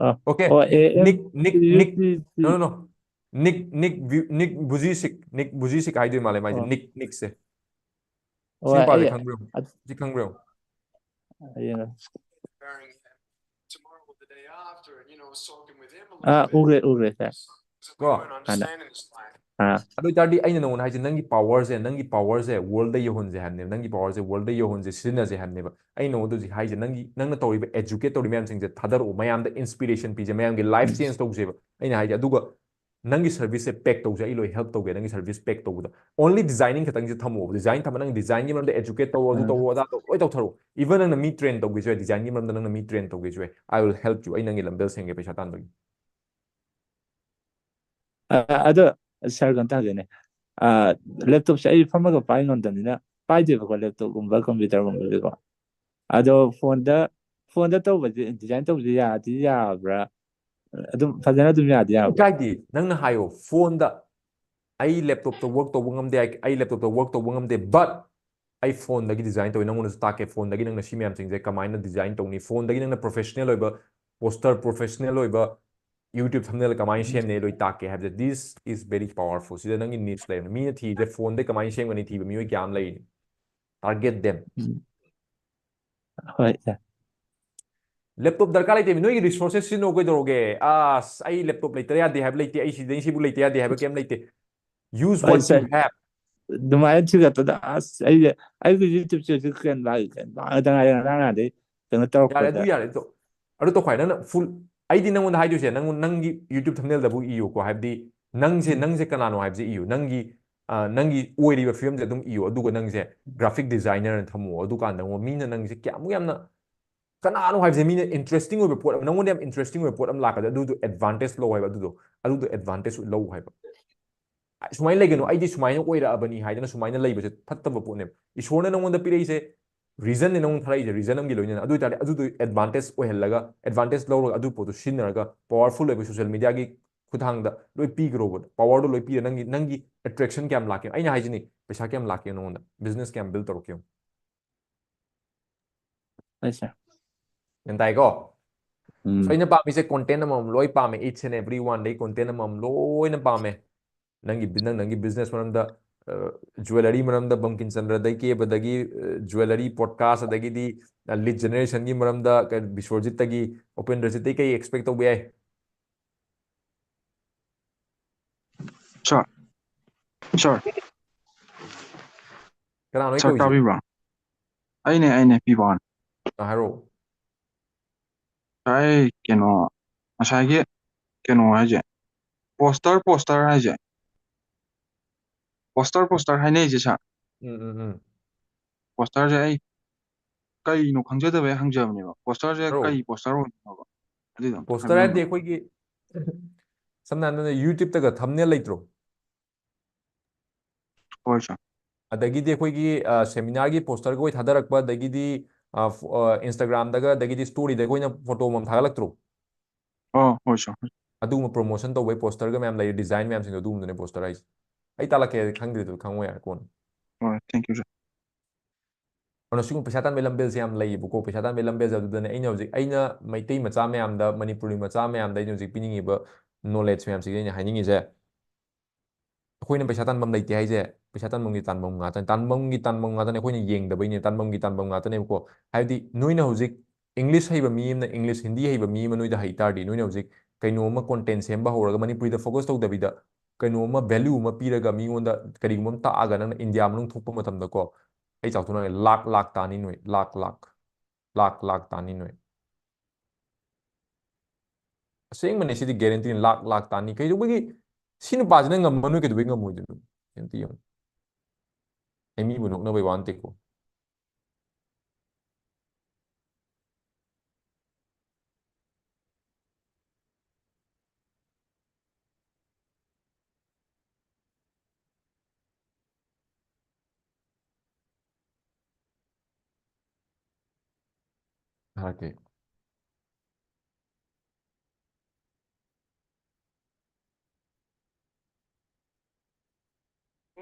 ꯑꯥ, OK. ꯑꯣ, A M, Nick, Nick, Nick. U T C. No, no, no. Nick, Nick Vu-, Nick Vujicic, Nick Vujicic ꯍꯥꯏꯗꯣꯏ ꯃꯥꯜꯂꯦ ꯃꯥꯏꯁꯦ, ꯑꯣ꯫ Nick, Nick ꯁꯦ꯫ ꯁꯤ ꯑꯣ, ꯅꯨꯄꯥꯁꯦ ꯑꯩ ꯈꯪꯕ꯭ꯔꯣ? ꯑ-, ꯁꯤ ꯈꯪꯕ꯭ꯔꯣ? ꯌꯦꯡꯉꯣ꯫ ꯑꯥ, ꯎꯈ꯭ꯔꯦ, ꯎꯈ꯭ꯔꯦ, sir꯫ ꯀꯣ? ꯍꯥꯟꯅ꯫ ꯑꯥ꯫ ꯑꯗꯨ ꯑꯣꯏꯇꯥꯔꯗꯤ ꯑꯩꯅ ꯅꯉꯣꯟꯗ ꯍꯥꯏꯁꯦ, ꯅꯪꯒꯤ power ꯁꯦ, ꯅꯪꯒꯤ power ꯁꯦ world ꯗ ꯌꯧꯍꯟꯁꯦ ꯍꯥꯏꯕꯅꯦꯕ, ꯅꯪꯒꯤ power ꯁꯦ world ꯗ ꯌꯧꯍꯟꯁꯦ, ꯁꯤꯖꯤꯟꯅꯁꯦ ꯍꯥꯏꯕꯅꯦꯕ꯫ ꯑꯩ ꯅꯉꯣꯟꯗ ꯍꯧꯖꯤꯛ ꯍꯥꯏꯁꯦ, ꯅꯪꯒꯤ, ꯅꯪꯅ ꯇꯧꯔꯤꯕ, educate ꯇꯧꯔꯤꯕ ꯃꯌꯥꯝꯁꯤꯡꯁꯦ ꯊꯥꯗꯔꯛꯑꯣ, ꯃꯌꯥꯝꯗ inspiration ꯄꯤꯁꯦ, ꯃꯌꯥꯝꯒꯤ life ꯎꯝ꯫ Change ꯇꯧꯁꯦꯕ꯫ ꯑꯩꯅ ꯍꯥꯏꯁꯦ, ꯑꯗꯨꯒ ꯅꯪꯒꯤ service ꯁꯦ pack ꯇꯧꯁꯦ, ꯑꯩ ꯂꯣꯏ help ꯇꯧꯒꯦ ꯅꯪꯒꯤ service pack ꯇꯧꯕꯗ꯫ Only designing ꯈꯛꯇꯪꯁꯦ ꯊꯝꯃꯣꯕ, design ꯊꯝꯃ ꯅꯪ design ꯒꯤ ꯃꯔꯝꯗ educate ꯇꯧꯔꯣ, ꯑꯗꯨ ꯑꯥ꯫ ꯇꯧꯔꯣ, ꯑꯗꯥ ꯇꯧꯔꯣ, ꯂꯣꯏ ꯇꯧꯊꯔꯣ꯫ Even ꯅꯪꯅ ꯃꯤ train ꯇꯧꯒꯦꯁꯨ ꯌꯥꯏ, design ꯒꯤ ꯃꯔꯝꯗ ꯅꯪꯅ ꯃꯤ train ꯇꯧꯒꯦꯁꯨ ꯌꯥꯏ, I will help you, ꯑꯩ ꯅꯪꯒꯤ ꯂꯝꯕꯦꯜ ꯁꯦꯝꯒꯦ ꯄꯩꯁꯥ ꯇꯥꯟꯕꯒꯤ꯫ ꯑ, ꯑꯗꯣ ꯁꯥꯔ, ꯀꯩꯅꯣꯝꯇ ꯍꯪꯒꯦꯅꯦ꯫ ꯂꯦꯞꯇꯣꯞꯁꯦ ꯑꯩ ꯐꯝꯃꯒ ꯄꯥꯏ ꯉꯝꯗꯕꯅꯤꯅ ꯄꯥꯏꯗꯦꯕꯀꯣ, ꯂꯦꯞꯇꯣꯞꯀꯨꯝꯕ ꯀꯝꯄ꯭ꯌꯨꯇꯔꯒꯨꯝꯕꯁꯦꯀꯣ꯫ ꯑꯗꯣ ꯐꯣꯟꯗ ꯐꯣꯟꯗ ꯇꯧꯕꯁꯦ, ꯗꯤꯖꯥꯏꯟ ꯇꯧꯕꯁꯦ ꯌꯥꯗꯤ ꯌꯥꯕ꯭ꯔꯥ? ꯑꯗꯨꯝ ꯐꯖꯅ ꯑꯗꯨꯝ ꯌꯥꯗꯤ ꯌꯥꯕ꯭ꯔꯥ? ꯀꯥꯏꯗꯦ꯫ ꯅꯪꯅ ꯍꯥꯏꯌꯣ, ꯐꯣꯟꯗ ꯑꯩ ꯂꯦꯞꯇꯣꯞꯇ ꯋꯔꯛ ꯇꯧꯕ ꯉꯝꯗꯦ, ꯑꯩ ꯂꯦꯞꯇꯣꯞꯇ ꯋꯔꯛ ꯇꯧꯕ ꯉꯝꯗꯦ, but ꯑꯩ ꯐꯣꯟꯗꯒꯤ ꯗꯤꯖꯥꯏꯟ ꯇꯧꯋꯤ, ꯅꯪꯉꯣꯟꯗꯁꯨ ꯇꯥꯛꯀꯦ, ꯐꯣꯟꯗꯒꯤ ꯅꯪꯅ ꯁꯤ ꯃꯌꯥꯝꯁꯤꯡꯁꯦ ꯀꯃꯥꯏꯅ ꯗꯤꯖꯥꯏꯟ ꯇꯧꯅꯤ, ꯐꯣꯟꯗꯒꯤ ꯅꯪꯅ ꯄ꯭ꯔꯣꯐꯦꯁꯅꯦꯜ ꯑꯣꯏꯕ ꯄꯣꯁꯇꯔ, ꯄ꯭ꯔꯣꯐꯦꯁꯅꯦꯜ ꯑꯣꯏꯕ ꯌꯨꯇ꯭ꯌꯨꯕ ꯊꯝꯅꯦꯜ ꯀꯃꯥꯏꯅ ꯁꯦꯝꯅꯤ ꯂꯣꯏ ꯇꯥꯛꯀꯦ ꯍꯥꯏꯕꯁꯦ꯫ This is very powerful. ꯁꯤꯗ ꯅꯪꯒꯤ ꯅꯤꯁ ꯂꯩꯔꯝꯃꯤ꯫ ꯃꯤꯅ ꯊꯤꯔꯤꯁꯦ ꯐꯣꯟꯗꯩ ꯀꯃꯥꯏꯅ ꯁꯦꯝꯒꯅꯤ ꯊꯤꯕ ꯃꯤꯑꯣꯏ ꯀꯌꯥ ꯑꯃ ꯂꯩꯔꯤꯅꯤ꯫ Target them. ꯎꯝ. ꯍꯣꯏ, ꯁꯥꯔ꯫ ꯂꯦꯞꯇꯣꯞ ꯗꯔꯀꯥꯔ ꯂꯩꯇꯦ, ꯅꯣꯏꯒꯤ ꯔꯤꯁꯣꯔꯁꯦꯁ ꯁꯤꯖꯤꯟꯅꯧ ꯀꯩꯗꯧꯔꯒꯦ? ꯑꯁ, ꯑꯩ ꯂꯦꯞꯇꯣꯞ ꯂꯩꯇ ꯌꯥꯗꯦ ꯍꯥꯏꯕ ꯂꯩꯇꯦ, ꯑꯩ ꯁꯤꯗꯩ ꯁꯤꯕꯨ ꯂꯩꯇ ꯌꯥꯗꯦ ꯍꯥꯏꯕ ꯀꯩꯝ ꯂꯩꯇꯦ꯫ Use ꯍꯣꯏ, what you ꯁꯥꯔ꯫ have. ꯑꯗꯨꯃꯥꯏꯅ ꯊꯤꯒꯠꯄꯗ ꯑꯁ, ꯑꯩꯁꯦ ꯑꯩꯒꯤ ꯌꯨꯇ꯭ꯌꯨꯕꯁꯦ ꯍꯧꯖꯤꯛ ꯀꯩꯅꯣ ꯂꯥꯛ-, ꯀꯩꯅꯣ ꯂꯥꯛꯇ ꯉꯥꯏꯔꯤ, ꯉꯔꯥꯡ ꯅꯍꯥꯟꯗꯩ ꯀꯩꯅꯣ ꯌꯥꯔꯦ, ꯇꯧꯔꯛꯄꯗ꯫ ꯑꯗꯨ ꯌꯥꯔꯦ꯫ ꯑꯗꯣ, ꯑꯗꯨ ꯇꯧꯈꯥꯏ, ꯅꯪꯅ ꯐꯨꯜ, ꯑꯩꯗꯤ ꯅꯪꯉꯣꯟꯗ ꯍꯥꯏꯗꯣꯏꯁꯦ, ꯅꯪ, ꯅꯪꯒꯤ ꯌꯨꯇ꯭ꯌꯨꯕ ꯊꯝꯅꯦꯜꯗꯕꯨ ꯏꯌꯨꯀꯣ, ꯍꯥꯏꯕꯗꯤ ꯅꯪꯁꯦ, ꯎꯝ. ꯅꯪꯁꯦ ꯀꯅꯥꯅꯣ ꯍꯥꯏꯕꯁꯦ ꯏꯌꯨ, ꯅꯪꯒꯤ, ꯑ, ꯅꯪꯒꯤ ꯑꯣꯏꯔꯤꯕ ꯐꯤꯕꯝꯁꯦ ꯑꯗꯨꯝ ꯏꯌꯨ, ꯑꯗꯨꯒ ꯅꯪꯁꯦ ꯒ꯭ꯔꯥꯐꯤꯛ ꯗꯤꯖꯥꯏꯅꯔꯅ ꯊꯝꯃꯣ꯫ ꯑꯗꯨꯀꯥꯟꯗ ꯑꯃꯨꯛ ꯃꯤꯅ ꯅꯪꯁꯦ ꯀꯌꯥꯃꯨꯛ ꯌꯥꯝꯅ, ꯀꯅꯥꯅꯣ ꯍꯥꯏꯕꯁꯦ ꯃꯤꯅ ꯏꯟꯇꯔꯦꯁꯇꯤꯡ ꯑꯣꯏꯕ ꯄꯣꯠ ꯑꯃ, ꯅꯪꯉꯣꯟꯗ ꯌꯥꯝ ꯏꯟꯇꯔꯦꯁꯇꯤꯡ ꯑꯣꯏꯕ ꯄꯣꯠ ꯑꯃ ꯂꯥꯛꯀꯗ, ꯑꯗꯨꯗꯣ ꯑꯦꯗꯚꯥꯟꯇꯦꯖ ꯂꯧ ꯍꯥꯏꯕ, ꯑꯗꯨꯗꯣ, ꯑꯗꯨꯗꯣ ꯑꯦꯗꯚꯥꯟꯇꯦꯖ ꯂꯧ ꯍꯥꯏꯕ꯫ ꯁꯨꯃꯥꯏꯅ ꯂꯩꯒꯅꯨ, "ꯑꯩꯗꯤ ꯁꯨꯃꯥꯏꯅ ꯑꯣꯏꯔꯛꯑꯕꯅꯤ" ꯍꯥꯏꯗꯅ ꯁꯨꯃꯥꯏꯅ ꯂꯩꯕꯁꯦ ꯐꯠꯇꯕ ꯄꯣꯠꯅꯦꯕ꯫ ꯏꯁꯣꯔꯅ ꯅꯪꯉꯣꯟꯗ ꯄꯤꯔꯛꯏꯁꯦ ꯔꯤꯖꯟꯅꯦ, ꯅꯪꯉꯣꯟꯗ ꯊꯥꯔꯛꯏꯁꯦ ꯔꯤꯖꯟ ꯑꯃꯒꯤ ꯂꯣꯏꯅꯅ꯫ ꯑꯗꯨ ꯑꯣꯏꯇꯥꯔꯗꯤ ꯑꯗꯨꯗꯣ ꯑꯦꯗꯚꯥꯟꯇꯦꯖ ꯑꯣꯏꯍꯜꯂꯒ, ꯑꯦꯗꯚꯥꯟꯇꯦꯖ ꯂꯧꯔꯒ, ꯑꯗꯨ ꯄꯣꯠꯇꯣ ꯁꯤꯖꯤꯟꯅꯔꯒ, ꯄꯋꯥꯔꯐꯨꯜ ꯑꯣꯏꯕ ꯁꯣꯁꯤꯌꯦꯜ ꯃꯤꯗꯤꯌꯥꯒꯤ ꯈꯨꯠꯊꯥꯡꯗ ꯂꯣꯏ ꯄꯤꯈ꯭ꯔꯣꯕ꯫ ꯄꯋꯥꯔꯗꯣ ꯂꯣꯏ ꯄꯤꯔ ꯅꯪꯒꯤ, ꯅꯪꯒꯤ ꯑꯦꯇ꯭ꯔꯦꯛꯁꯟ ꯀꯌꯥꯝ ꯂꯥꯛꯀꯦ? ꯑꯩꯅ ꯍꯥꯏꯁꯤꯅꯤ, ꯄꯩꯁꯥ ꯀꯌꯥꯝ ꯂꯥꯛꯀꯦ ꯅꯉꯣꯟꯗ? ꯕꯤꯖꯤꯅꯦꯁ ꯀꯌꯥꯝ ꯕꯤꯜ ꯇꯧꯔꯛꯀꯦ? ꯍꯣꯏ, ꯁꯥꯔ꯫ ꯒ꯭ꯌꯥꯟ ꯇꯥꯏꯀꯣ? ꯎꯝ. ꯑꯩꯅ ꯄꯥꯝꯃꯤꯁꯦ ꯀꯣꯟꯇꯦꯟ ꯑꯃꯃꯝ ꯂꯣꯏ ꯄꯥꯝꯃꯦ, each and every one ꯗꯩ ꯀꯣꯟꯇꯦꯟ ꯑꯃꯃꯝ ꯂꯣꯏꯅ ꯄꯥꯝꯃꯦ꯫ ꯅꯪꯒꯤ ꯕꯤ-, ꯅꯪ, ꯅꯪꯒꯤ ꯕꯤꯖꯤꯅꯦꯁ ꯃꯔꯝꯗ, ꯑ, ꯖꯨꯋꯦꯂꯔꯤ ꯃꯔꯝꯗ ꯕꯪꯀꯤꯝ ꯆꯟꯗ꯭ꯔꯗꯩ ꯀꯦꯕꯗꯒꯤ, ꯑ, ꯖꯨꯋꯦꯂꯔꯤ ꯄꯣꯗꯀꯥꯁ, ꯑꯗꯒꯤꯗꯤ, ꯑ, ꯂꯤꯗ ꯖꯦꯅꯦꯔꯦꯁꯟꯒꯤ ꯃꯔꯝꯗ ꯀ-, ꯕꯤꯁ꯭ꯋꯔꯖꯤꯠꯇꯒꯤ, ꯎꯄꯦꯟꯗ꯭ꯔꯖꯤꯠꯇꯩ ꯀꯩ ꯑꯦꯛꯁꯄꯦꯛ ꯇꯧꯕ ꯌꯥꯏ? ꯁꯥꯔ, ꯁꯥꯔ, ꯀꯅꯥꯅꯣ ꯑꯩ ꯁꯥꯔ ꯀꯧꯔꯤꯁꯦ? ꯇꯥꯕꯤꯕ꯭ꯔꯣ? ꯑꯩꯅꯦ, ꯑꯩꯅꯦ, ꯄꯤꯕꯥꯟ꯫ ꯑ, ꯍꯥꯏꯔꯛꯑꯣ꯫ ꯁꯥꯔ, ꯑꯩ ꯀꯩꯅꯣ, ꯉꯁꯥꯏꯒꯤ ꯀꯩꯅꯣ ꯍꯥꯏꯁꯦ, ꯄꯣꯁꯇꯔ, ꯄꯣꯁꯇꯔ ꯍꯥꯏꯁꯦ, ꯄꯣꯁꯇꯔ, ꯄꯣꯁꯇꯔ ꯍꯥꯏꯅꯩꯁꯦ, ꯁꯥꯔ꯫ ꯎꯝ, ꯎꯝ, ꯎꯝ꯫ ꯄꯣꯁꯇꯔꯁꯦ ꯑꯩ ꯀꯩꯅꯣ ꯈꯪꯖꯗꯕꯩ ꯍꯪꯖꯕꯅꯦꯕ꯫ ꯄꯣꯁꯇꯔꯁꯦ ꯍꯥꯏꯔꯛꯑꯣ꯫ ꯀꯩ ꯄꯣꯁꯇꯔ ꯑꯣꯏꯗꯣꯏꯅꯣꯕ? ꯑꯗꯨꯗꯣ ꯑꯝꯇ ꯄꯣꯁꯇꯔ ꯍꯥꯏꯕꯗꯤ ꯍꯥꯏꯕꯤꯔꯝꯃꯣ꯫ ꯑꯩꯈꯣꯏꯒꯤ, ꯁꯝꯅ ꯍꯥꯏꯔꯕꯗ YouTube ꯇꯒ thumbnail ꯂꯩꯇ꯭ꯔꯣ? ꯍꯣꯏ ꯁꯥꯔ꯫ ꯑꯗꯒꯤꯗꯤ ꯑꯩꯈꯣꯏꯒꯤ ꯁꯦꯃꯤꯅꯥꯔꯒꯤ ꯄꯣꯁꯇꯔꯒ ꯑꯣꯏ ꯊꯥꯗꯔꯛꯄ, ꯑꯗꯒꯤꯗꯤ ꯏꯟꯁꯇꯥꯒ꯭ꯔꯥꯝꯗꯒ ꯑꯗꯒꯤꯗꯤ ꯁ꯭ꯇꯣꯔꯤꯗꯒ ꯑꯣꯏꯅ ꯐꯣꯇꯣ ꯑꯃ ꯊꯥꯒꯠꯂꯛꯇ꯭ꯔꯣ? ꯑꯣ ꯍꯣꯏ ꯁꯥꯔ꯫ ꯑꯗꯨꯒꯨꯝꯕ ꯄ꯭ꯔꯣꯃꯣꯁꯟ ꯇꯧꯕꯩ ꯄꯣꯁꯇꯔꯒ ꯃꯌꯥꯝ ꯂꯩ, ꯗꯤꯖꯥꯏꯟ ꯃꯌꯥꯝꯁꯤꯡꯗꯣ ꯑꯗꯨꯒꯨꯝꯕꯗꯨꯅꯦ ꯄꯣꯁꯇꯔ ꯍꯥꯏꯁꯦ꯫ ꯑꯩ ꯇꯥꯛꯂꯛꯀꯦ, ꯈꯪꯗ꯭ꯔꯤꯗꯣ ꯈꯪꯉꯣꯏ ꯌꯥꯔꯦ ꯀꯣꯟꯅ꯫ ꯍꯣꯏ, thank you ꯁꯥꯔ꯫ ꯑꯗꯨꯅ ꯁꯤꯒꯨꯝꯕ ꯄꯩꯁꯥ ꯇꯥꯟꯕꯩ ꯂꯝꯕꯦꯜꯁꯦ ꯌꯥꯝ ꯂꯩꯌꯦꯕꯀꯣ꯫ ꯄꯩꯁꯥ ꯇꯥꯟꯕꯩ ꯂꯝꯕꯦꯜꯁꯦ ꯑꯗꯨꯗꯅꯦ ꯑꯩꯅ ꯍꯧꯖꯤꯛ, ꯑꯩꯅ ꯃꯩꯇꯩ ꯃꯆꯥ ꯃꯌꯥꯝꯗ, ꯃꯅꯤꯄꯨꯔꯤ ꯃꯆꯥ ꯃꯌꯥꯝꯗ ꯑꯩꯅ ꯍꯧꯖꯤꯛ ꯄꯤꯅꯤꯡꯉꯤꯕ ꯅꯣꯂꯦꯖ ꯃꯌꯥꯝꯁꯤꯗꯤ ꯑꯩꯅ ꯍꯥꯏꯅꯤꯡꯉꯤꯁꯦ, ꯑꯩꯈꯣꯏꯅ ꯄꯩꯁꯥ ꯇꯥꯟꯐꯝ ꯂꯩꯇꯦ ꯍꯥꯏꯁꯦ, ꯄꯩꯁꯥ ꯇꯥꯟꯐꯝꯒꯤ ꯇꯥꯟꯐꯝ ꯉꯥꯛꯇꯅꯦ, ꯇꯥꯟꯐꯝꯒꯤ ꯇꯥꯟꯐꯝ ꯉꯥꯛꯇꯅꯦ, ꯑꯩꯈꯣꯏꯅ ꯌꯦꯡꯗꯕꯩꯅꯦ, ꯇꯥꯟꯐꯝꯒꯤ ꯇꯥꯟꯐꯝ ꯉꯥꯛꯇꯅꯦꯕꯀꯣ꯫ ꯍꯥꯏꯕꯗꯤ ꯅꯣꯏꯅ ꯍꯧꯖꯤꯛ ꯏꯪꯂꯤꯁ ꯍꯩꯕ ꯃꯤ ꯑꯃꯅ ꯏꯪꯂꯤꯁ, ꯍꯤꯟꯗꯤ ꯍꯩꯕ ꯃꯤ ꯑꯃ ꯅꯣꯏꯗ ꯍꯩ ꯇꯥꯔꯗꯤ, ꯅꯣꯏꯅ ꯍꯧꯖꯤꯛ ꯀꯩꯅꯣꯝꯃ ꯀꯣꯟꯇꯦꯟ ꯁꯦꯝꯕ ꯍꯧꯔꯒ ꯃꯅꯤꯄꯨꯔꯤꯗ ꯐꯣꯀꯁ ꯇꯧꯗꯕꯤꯗ ꯀꯩꯅꯣꯝꯃ ꯚꯦꯂ꯭ꯌꯨ ꯑꯃ ꯄꯤꯔꯒ ꯃꯤꯉꯣꯟꯗ ꯀꯔꯤꯒꯨꯝꯕ ꯑꯃ ꯇꯥꯛꯑꯒ ꯅꯪꯅ ꯏꯟꯗꯤꯌꯥ ꯃꯅꯨꯡ ꯊꯣꯛꯄ ꯃꯇꯝꯗꯀꯣ, ꯑꯩ ꯆꯥꯎꯊꯣꯛꯅ ꯍꯥꯏꯒꯦ, ꯂꯥꯛ ꯂꯥꯛ ꯇꯥꯅꯤ ꯅꯣꯏ, ꯂꯥꯛ ꯂꯥꯛ, ꯂꯥꯛ ꯂꯥꯛ ꯇꯥꯅꯤ ꯅꯣꯏ꯫ ꯑꯁꯦꯡꯕꯅꯦ, ꯁꯤꯗꯤ ꯒꯦꯔꯦꯟꯇꯤꯅꯤ, ꯂꯥꯛ ꯂꯥꯛ ꯇꯥꯅꯤ꯫ ꯀꯩꯗꯧꯕꯒꯤ ꯁꯤ ꯅꯨꯄꯥꯁꯤꯅ ꯉꯝꯃ ꯅꯣꯏ ꯀꯩꯗꯧꯕꯒꯤ ꯉꯝꯃꯣꯏꯗꯣꯏꯅꯣ? ꯑꯝꯇ ꯌꯦꯡꯉꯨ꯫ ꯑꯩ ꯃꯤꯕꯨ ꯅꯣꯛꯅꯕꯩ ꯋꯥ ꯅꯠꯇꯦꯀꯣ꯫ ꯊꯥꯔꯛꯀꯦ꯫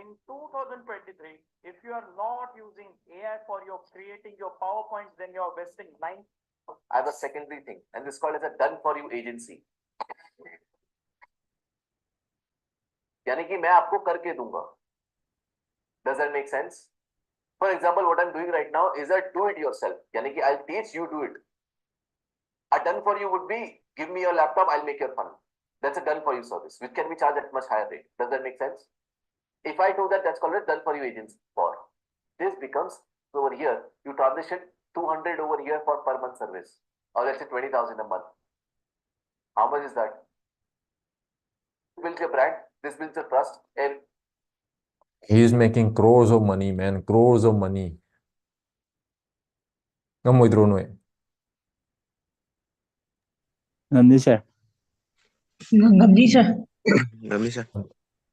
In two thousand twenty-three, if you are not using A I for your creating your PowerPoints, then you are wasting nine. I have a secondary thing, and this called as a done for you agency. यानी कि मैं आपको करके दूंगा। Does that make sense? For example, what I'm doing right now is a do it yourself. यानी कि I'll teach you do it. A done for you would be give me your laptop, I'll make your fund. That's a done for you service, which can be charged at much higher rate. Does that make sense? If I do that, that's called a done for you agency. For this becomes over here, you transition two hundred over here for per month service, or let's say twenty thousand a month. How much is that? Builds your brand, this builds your trust, and He is making crores of money, man, crores of money. ꯉꯝꯃꯣꯏꯗ꯭ꯔꯣ ꯅꯣꯏ? ꯉꯝꯅꯤ ꯁꯥꯔ꯫ ꯉꯝꯅꯤ, ꯁꯥꯔ꯫ ꯉꯝꯅꯤ, ꯁꯥꯔ꯫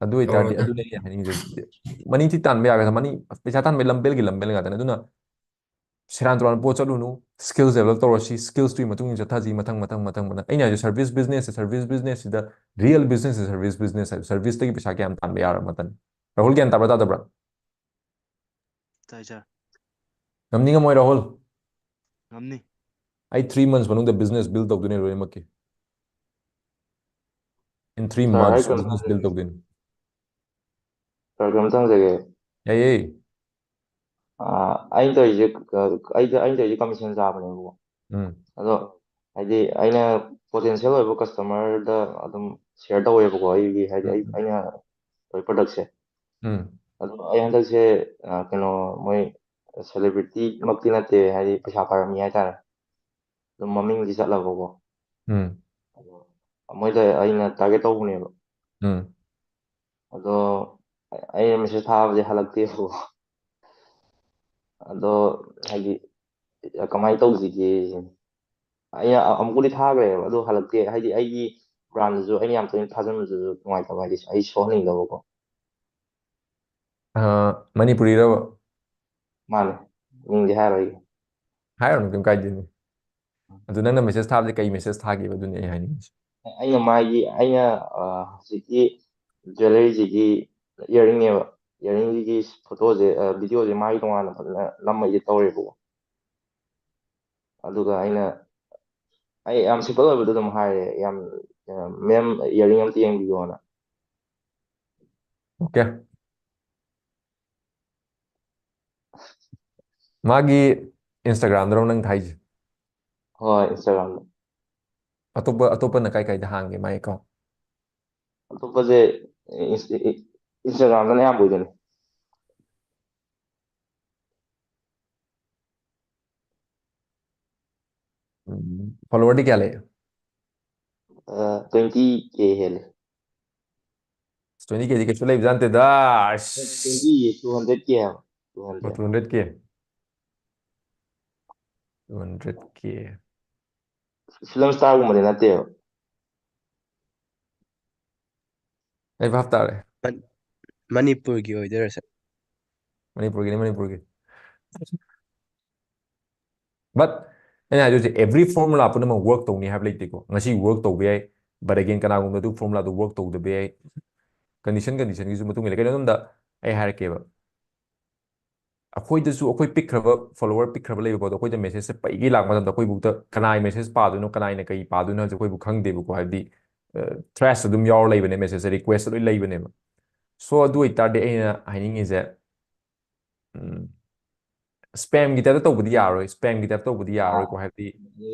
ꯑꯗꯨ ꯑꯣꯏꯇꯥꯔꯗꯤ ꯑꯗꯨꯅꯦ ꯑꯩꯅ ꯍꯥꯏꯅꯤꯡꯉꯤꯁꯦ꯫ Money ꯊꯤ ꯇꯥꯟꯕ ꯌꯥꯒꯗ꯭ꯔꯥ? ꯃꯅꯤ, ꯄꯩꯁꯥ ꯇꯥꯟꯕꯩ ꯂꯝꯕꯦꯜꯒꯤ ꯂꯝꯕꯦꯜ ꯉꯥꯛꯇꯅꯦ꯫ ꯑꯗꯨꯅ ꯁꯦꯔꯥꯟ ꯇꯨꯔꯥꯟ ꯄꯣꯠ ꯆꯠꯂꯨꯅꯨ꯫ Skills develop ꯇꯧꯔꯁꯤ, skills ꯇꯨꯒꯤ ꯃꯇꯨꯡ ꯏꯟꯅ ꯆꯠꯊꯁꯤ, ꯃꯊꯪ ꯃꯊꯪ ꯃꯊꯪ ꯃꯊꯪ꯫ ꯑꯩꯅ ꯍꯥꯏꯁꯦ, service business, service business ꯁꯤꯗ, real business ꯁꯦ service business ꯍꯥꯏꯕ, service ꯇꯒꯤ ꯄꯩꯁꯥ ꯀꯌꯥꯝ ꯇꯥꯟꯕ ꯌꯥꯔ ꯃꯇꯝ꯫ ꯔꯥꯍꯨꯜ, ꯒ꯭ꯌꯥꯟ ꯇꯥꯕ꯭ꯔꯥ ꯇꯥꯗꯕ꯭ꯔꯥ? ꯇꯥꯏ, ꯁꯥꯔ꯫ ꯉꯝꯅꯤ ꯉꯝꯃꯣꯏ, ꯔꯥꯍꯨꯜ? ꯉꯝꯅꯤ꯫ ꯑꯩ three months ꯃꯅꯨꯡꯗ business build ꯇꯧꯗꯣꯏꯅꯦ ꯂꯣꯏꯅꯃꯛꯀꯤ꯫ In three Sir, ꯑꯩ months ꯀꯩꯅꯣꯝ business build ꯇꯧꯗꯣꯏꯅꯦ꯫ Sir, ꯀꯩꯅꯣꯝꯇ ꯍꯪꯖꯒꯦ꯫ ꯌꯥꯏꯌꯦ꯫ ꯑꯥ, ꯑꯩꯅ ꯇꯧꯔꯤꯁꯦ, ꯑ, ꯑꯩꯗ-, ꯑꯩꯅ ꯇꯧꯔꯤꯁꯦ commission ꯆꯥꯕꯅꯦꯕꯀꯣ꯫ ꯎꯝ꯫ ꯑꯗꯣ ꯍꯥꯏꯗꯤ ꯑꯩꯅ potential ꯑꯣꯏꯕ customer ꯗ ꯑꯗꯨꯝ share ꯇꯧꯋꯦꯕꯀꯣ, ꯑꯩꯒꯤ ꯍꯥꯏꯗꯤ ꯎꯝ, ꯑꯩ, ꯎꯝ꯫ ꯑꯩꯅ ꯇꯧꯔꯤ product ꯁꯦ꯫ ꯎꯝ꯫ ꯑꯗꯣ ꯑꯩ ꯍꯟꯗꯛꯁꯦ, ꯑ, ꯀꯩꯅꯣ, ꯃꯣꯏ celebrity ꯃꯛꯇꯤ ꯅꯠꯇꯦ, ꯍꯥꯏꯗꯤ ꯄꯩꯁꯥ ꯄꯥꯏꯕ ꯃꯤ ꯍꯥꯏꯇꯥꯔꯦ꯫ ꯑꯗꯨꯝ ꯃꯃꯤꯡꯗꯤ ꯆꯠꯂꯕꯀꯣ꯫ ꯎꯝ꯫ ꯑꯗꯣ ꯃꯣꯏꯗ ꯑꯩꯅ target ꯇꯧꯕꯅꯦꯕ꯫ ꯎꯝ꯫ ꯑꯗꯣ ꯑꯩꯅ message ꯊꯥꯕꯁꯦ ꯍꯜꯂꯛꯇꯦꯕꯀꯣ꯫ ꯑꯗꯣ ꯍꯥꯏꯗꯤ ꯀꯃꯥꯏꯅ ꯇꯧꯁꯤꯒꯦ ꯁꯤꯅꯤ꯫ ꯑꯩꯅ ꯑ-, ꯑꯃꯨꯛꯄꯨꯗꯤ ꯊꯥꯈ꯭ꯔꯦꯕ, ꯑꯗꯨ ꯍꯜꯂꯛꯇꯦ꯫ ꯍꯥꯏꯗꯤ ꯑꯩꯒꯤ brand ꯗꯨꯁꯨ ꯑꯩꯅ ꯌꯥꯝ ꯇꯣꯏꯅ ꯊꯥꯖꯟꯕꯗꯨꯁꯨ ꯅꯨꯡꯉꯥꯏꯇꯕ, ꯍꯥꯏꯗꯤ ꯑꯩ ꯁꯣꯛꯍꯟꯅꯤꯡꯗꯕꯀꯣ꯫ ꯑ, ꯃꯅꯤꯄꯨꯔꯤꯔꯕ? ꯃꯥꯅꯦ, ꯃꯤꯡꯗꯤ ꯍꯥꯏꯔꯣꯏꯒꯦ꯫ ꯍꯥꯏꯔꯨꯅꯨ, ꯀꯩꯝ ꯀꯥꯏꯗꯦꯅꯦ꯫ ꯑꯗꯨ ꯅꯪꯅ message ꯊꯥꯕꯁꯦ ꯀꯩ message ꯊꯥꯒꯦꯕ? ꯑꯗꯨꯅꯦ ꯑꯩ ꯍꯥꯏꯅꯤꯡꯉꯤꯁꯦ꯫ ꯑꯩꯅ ꯃꯥꯒꯤ, ꯑꯩꯅ, ꯑ, ꯍꯧꯖꯤꯛꯀꯤ jewellery ꯁꯤꯒꯤ earring ꯅꯦꯕ, earring ꯁꯤꯒꯤ photo ꯁꯦ, ꯑ, video ꯁꯦ ꯃꯥꯒꯤ ꯇꯣꯉꯥꯟꯅ ꯐꯖꯅ ꯅꯝꯃ edit ꯇꯧꯔꯦꯕꯀꯣ꯫ ꯑꯗꯨꯒ ꯑꯩꯅ, ꯑꯩ ꯌꯥꯝ simple ꯑꯣꯏꯕꯗꯣ ꯑꯗꯨꯝ ꯍꯥꯏꯔꯦ, ꯌꯥꯝ, ꯑ, "Ma'am, earring ꯑꯝꯇ ꯌꯦꯡꯕꯤꯌꯣꯅ"꯫ Okay꯫ ꯃꯥꯒꯤ Instagram ꯗꯔꯣ ꯅꯪ ꯊꯥꯏꯁꯦ? ꯍꯣꯏ, Instagram ꯗ꯫ ꯑꯇꯣꯞꯄ, ꯑꯇꯣꯞꯄꯅ ꯀꯥꯏ ꯀꯥꯏꯗ ꯍꯥꯡꯒꯦ ꯃꯥꯏ account? ꯑꯇꯣꯞꯄꯁꯦ ꯏꯟꯁ-, ꯏ-, Instagram ꯗꯅ ꯑꯌꯥꯝꯕ ꯑꯣꯏꯗꯣꯏꯅꯦ꯫ ꯎꯝ, follower ꯗꯤ ꯀꯌꯥ ꯂꯩ? ꯑ, twenty K ꯍꯦꯜꯂꯦ꯫ Twenty K ꯗꯤ ꯀꯩꯁꯨ ꯂꯩꯕꯖꯥꯠ ꯅꯠꯇꯦꯗ꯫ ꯑꯁ, Twenty K, two hundred K ꯍꯥꯏꯕ꯫ Two hundred꯫ Two hundred K꯫ Two hundred K꯫ Film star ꯒꯨꯝꯕꯗꯤ ꯅꯠꯇꯦꯕ꯫ ꯑꯩ ꯚꯥꯞ ꯇꯥꯔꯦ꯫ ꯃꯅꯤꯄꯨꯔꯒꯤ ꯑꯣꯏꯗꯣꯏꯔꯁꯦ? ꯃꯅꯤꯄꯨꯔꯒꯤꯅꯤ, ꯃꯅꯤꯄꯨꯔꯒꯤ꯫ But ꯑꯩꯅ ꯍꯥꯏꯗꯣꯏꯁꯦ, every formula ꯄꯨꯝꯅꯃꯛ work ꯇꯧꯅꯤ ꯍꯥꯏꯕ ꯂꯩꯇꯦꯀꯣ꯫ ꯉꯁꯤ work ꯇꯧꯕ ꯌꯥꯏ, but again ꯀꯅꯥꯒꯨꯝꯕ ꯑꯗꯨ formula ꯗꯨ work ꯇꯧꯗꯕ ꯌꯥꯏ꯫ Condition, condition ꯒꯤꯁꯨ ꯃꯇꯨꯡ ꯏꯜꯂꯦ꯫ ꯀꯩꯅꯣꯝꯗ ꯑꯩ ꯍꯥꯏꯔꯛꯀꯦꯕ, ꯑꯩꯈꯣꯏꯗꯁꯨ, ꯑꯩꯈꯣꯏ ꯄꯤꯛꯈ꯭ꯔꯕ, follower ꯄꯤꯛꯈ꯭ꯔꯕ ꯂꯩꯕ ꯐꯥꯎꯗ ꯑꯩꯈꯣꯏꯗ message ꯁꯦ ꯄꯩꯒꯩ ꯂꯥꯛꯄ ꯃꯇꯝꯗ ꯑꯩꯈꯣꯏꯕꯨꯛꯇ ꯀꯅꯥꯏ message ꯄꯥꯗꯣꯏꯅꯣ, ꯀꯅꯥꯏꯅ ꯀꯩ ꯄꯥꯗꯣꯏꯅꯣ ꯍꯥꯏꯕꯁꯦ ꯑꯩꯈꯣꯏꯕꯨ ꯈꯪꯗꯦꯕꯀꯣ꯫ ꯍꯥꯏꯕꯗꯤ trash ꯑꯗꯨꯝ ꯌꯥꯎꯔ ꯂꯩꯕꯅꯦ, message request ꯂꯣꯏ ꯂꯩꯕꯅꯦꯕ꯫ So ꯑꯗꯨ ꯑꯣꯏꯇꯥꯔꯗꯤ ꯑꯩꯅ ꯍꯥꯏꯅꯤꯡꯉꯤꯁꯦ, spam ꯒꯤ type ꯇ ꯇꯧꯕꯗꯤ ꯌꯥꯔꯣꯏ, spam ꯒꯤ type ꯇ ꯇꯧꯕꯗꯤ ꯌꯥꯔꯣꯏꯀꯣ꯫ ꯍꯥꯏꯕꯗꯤ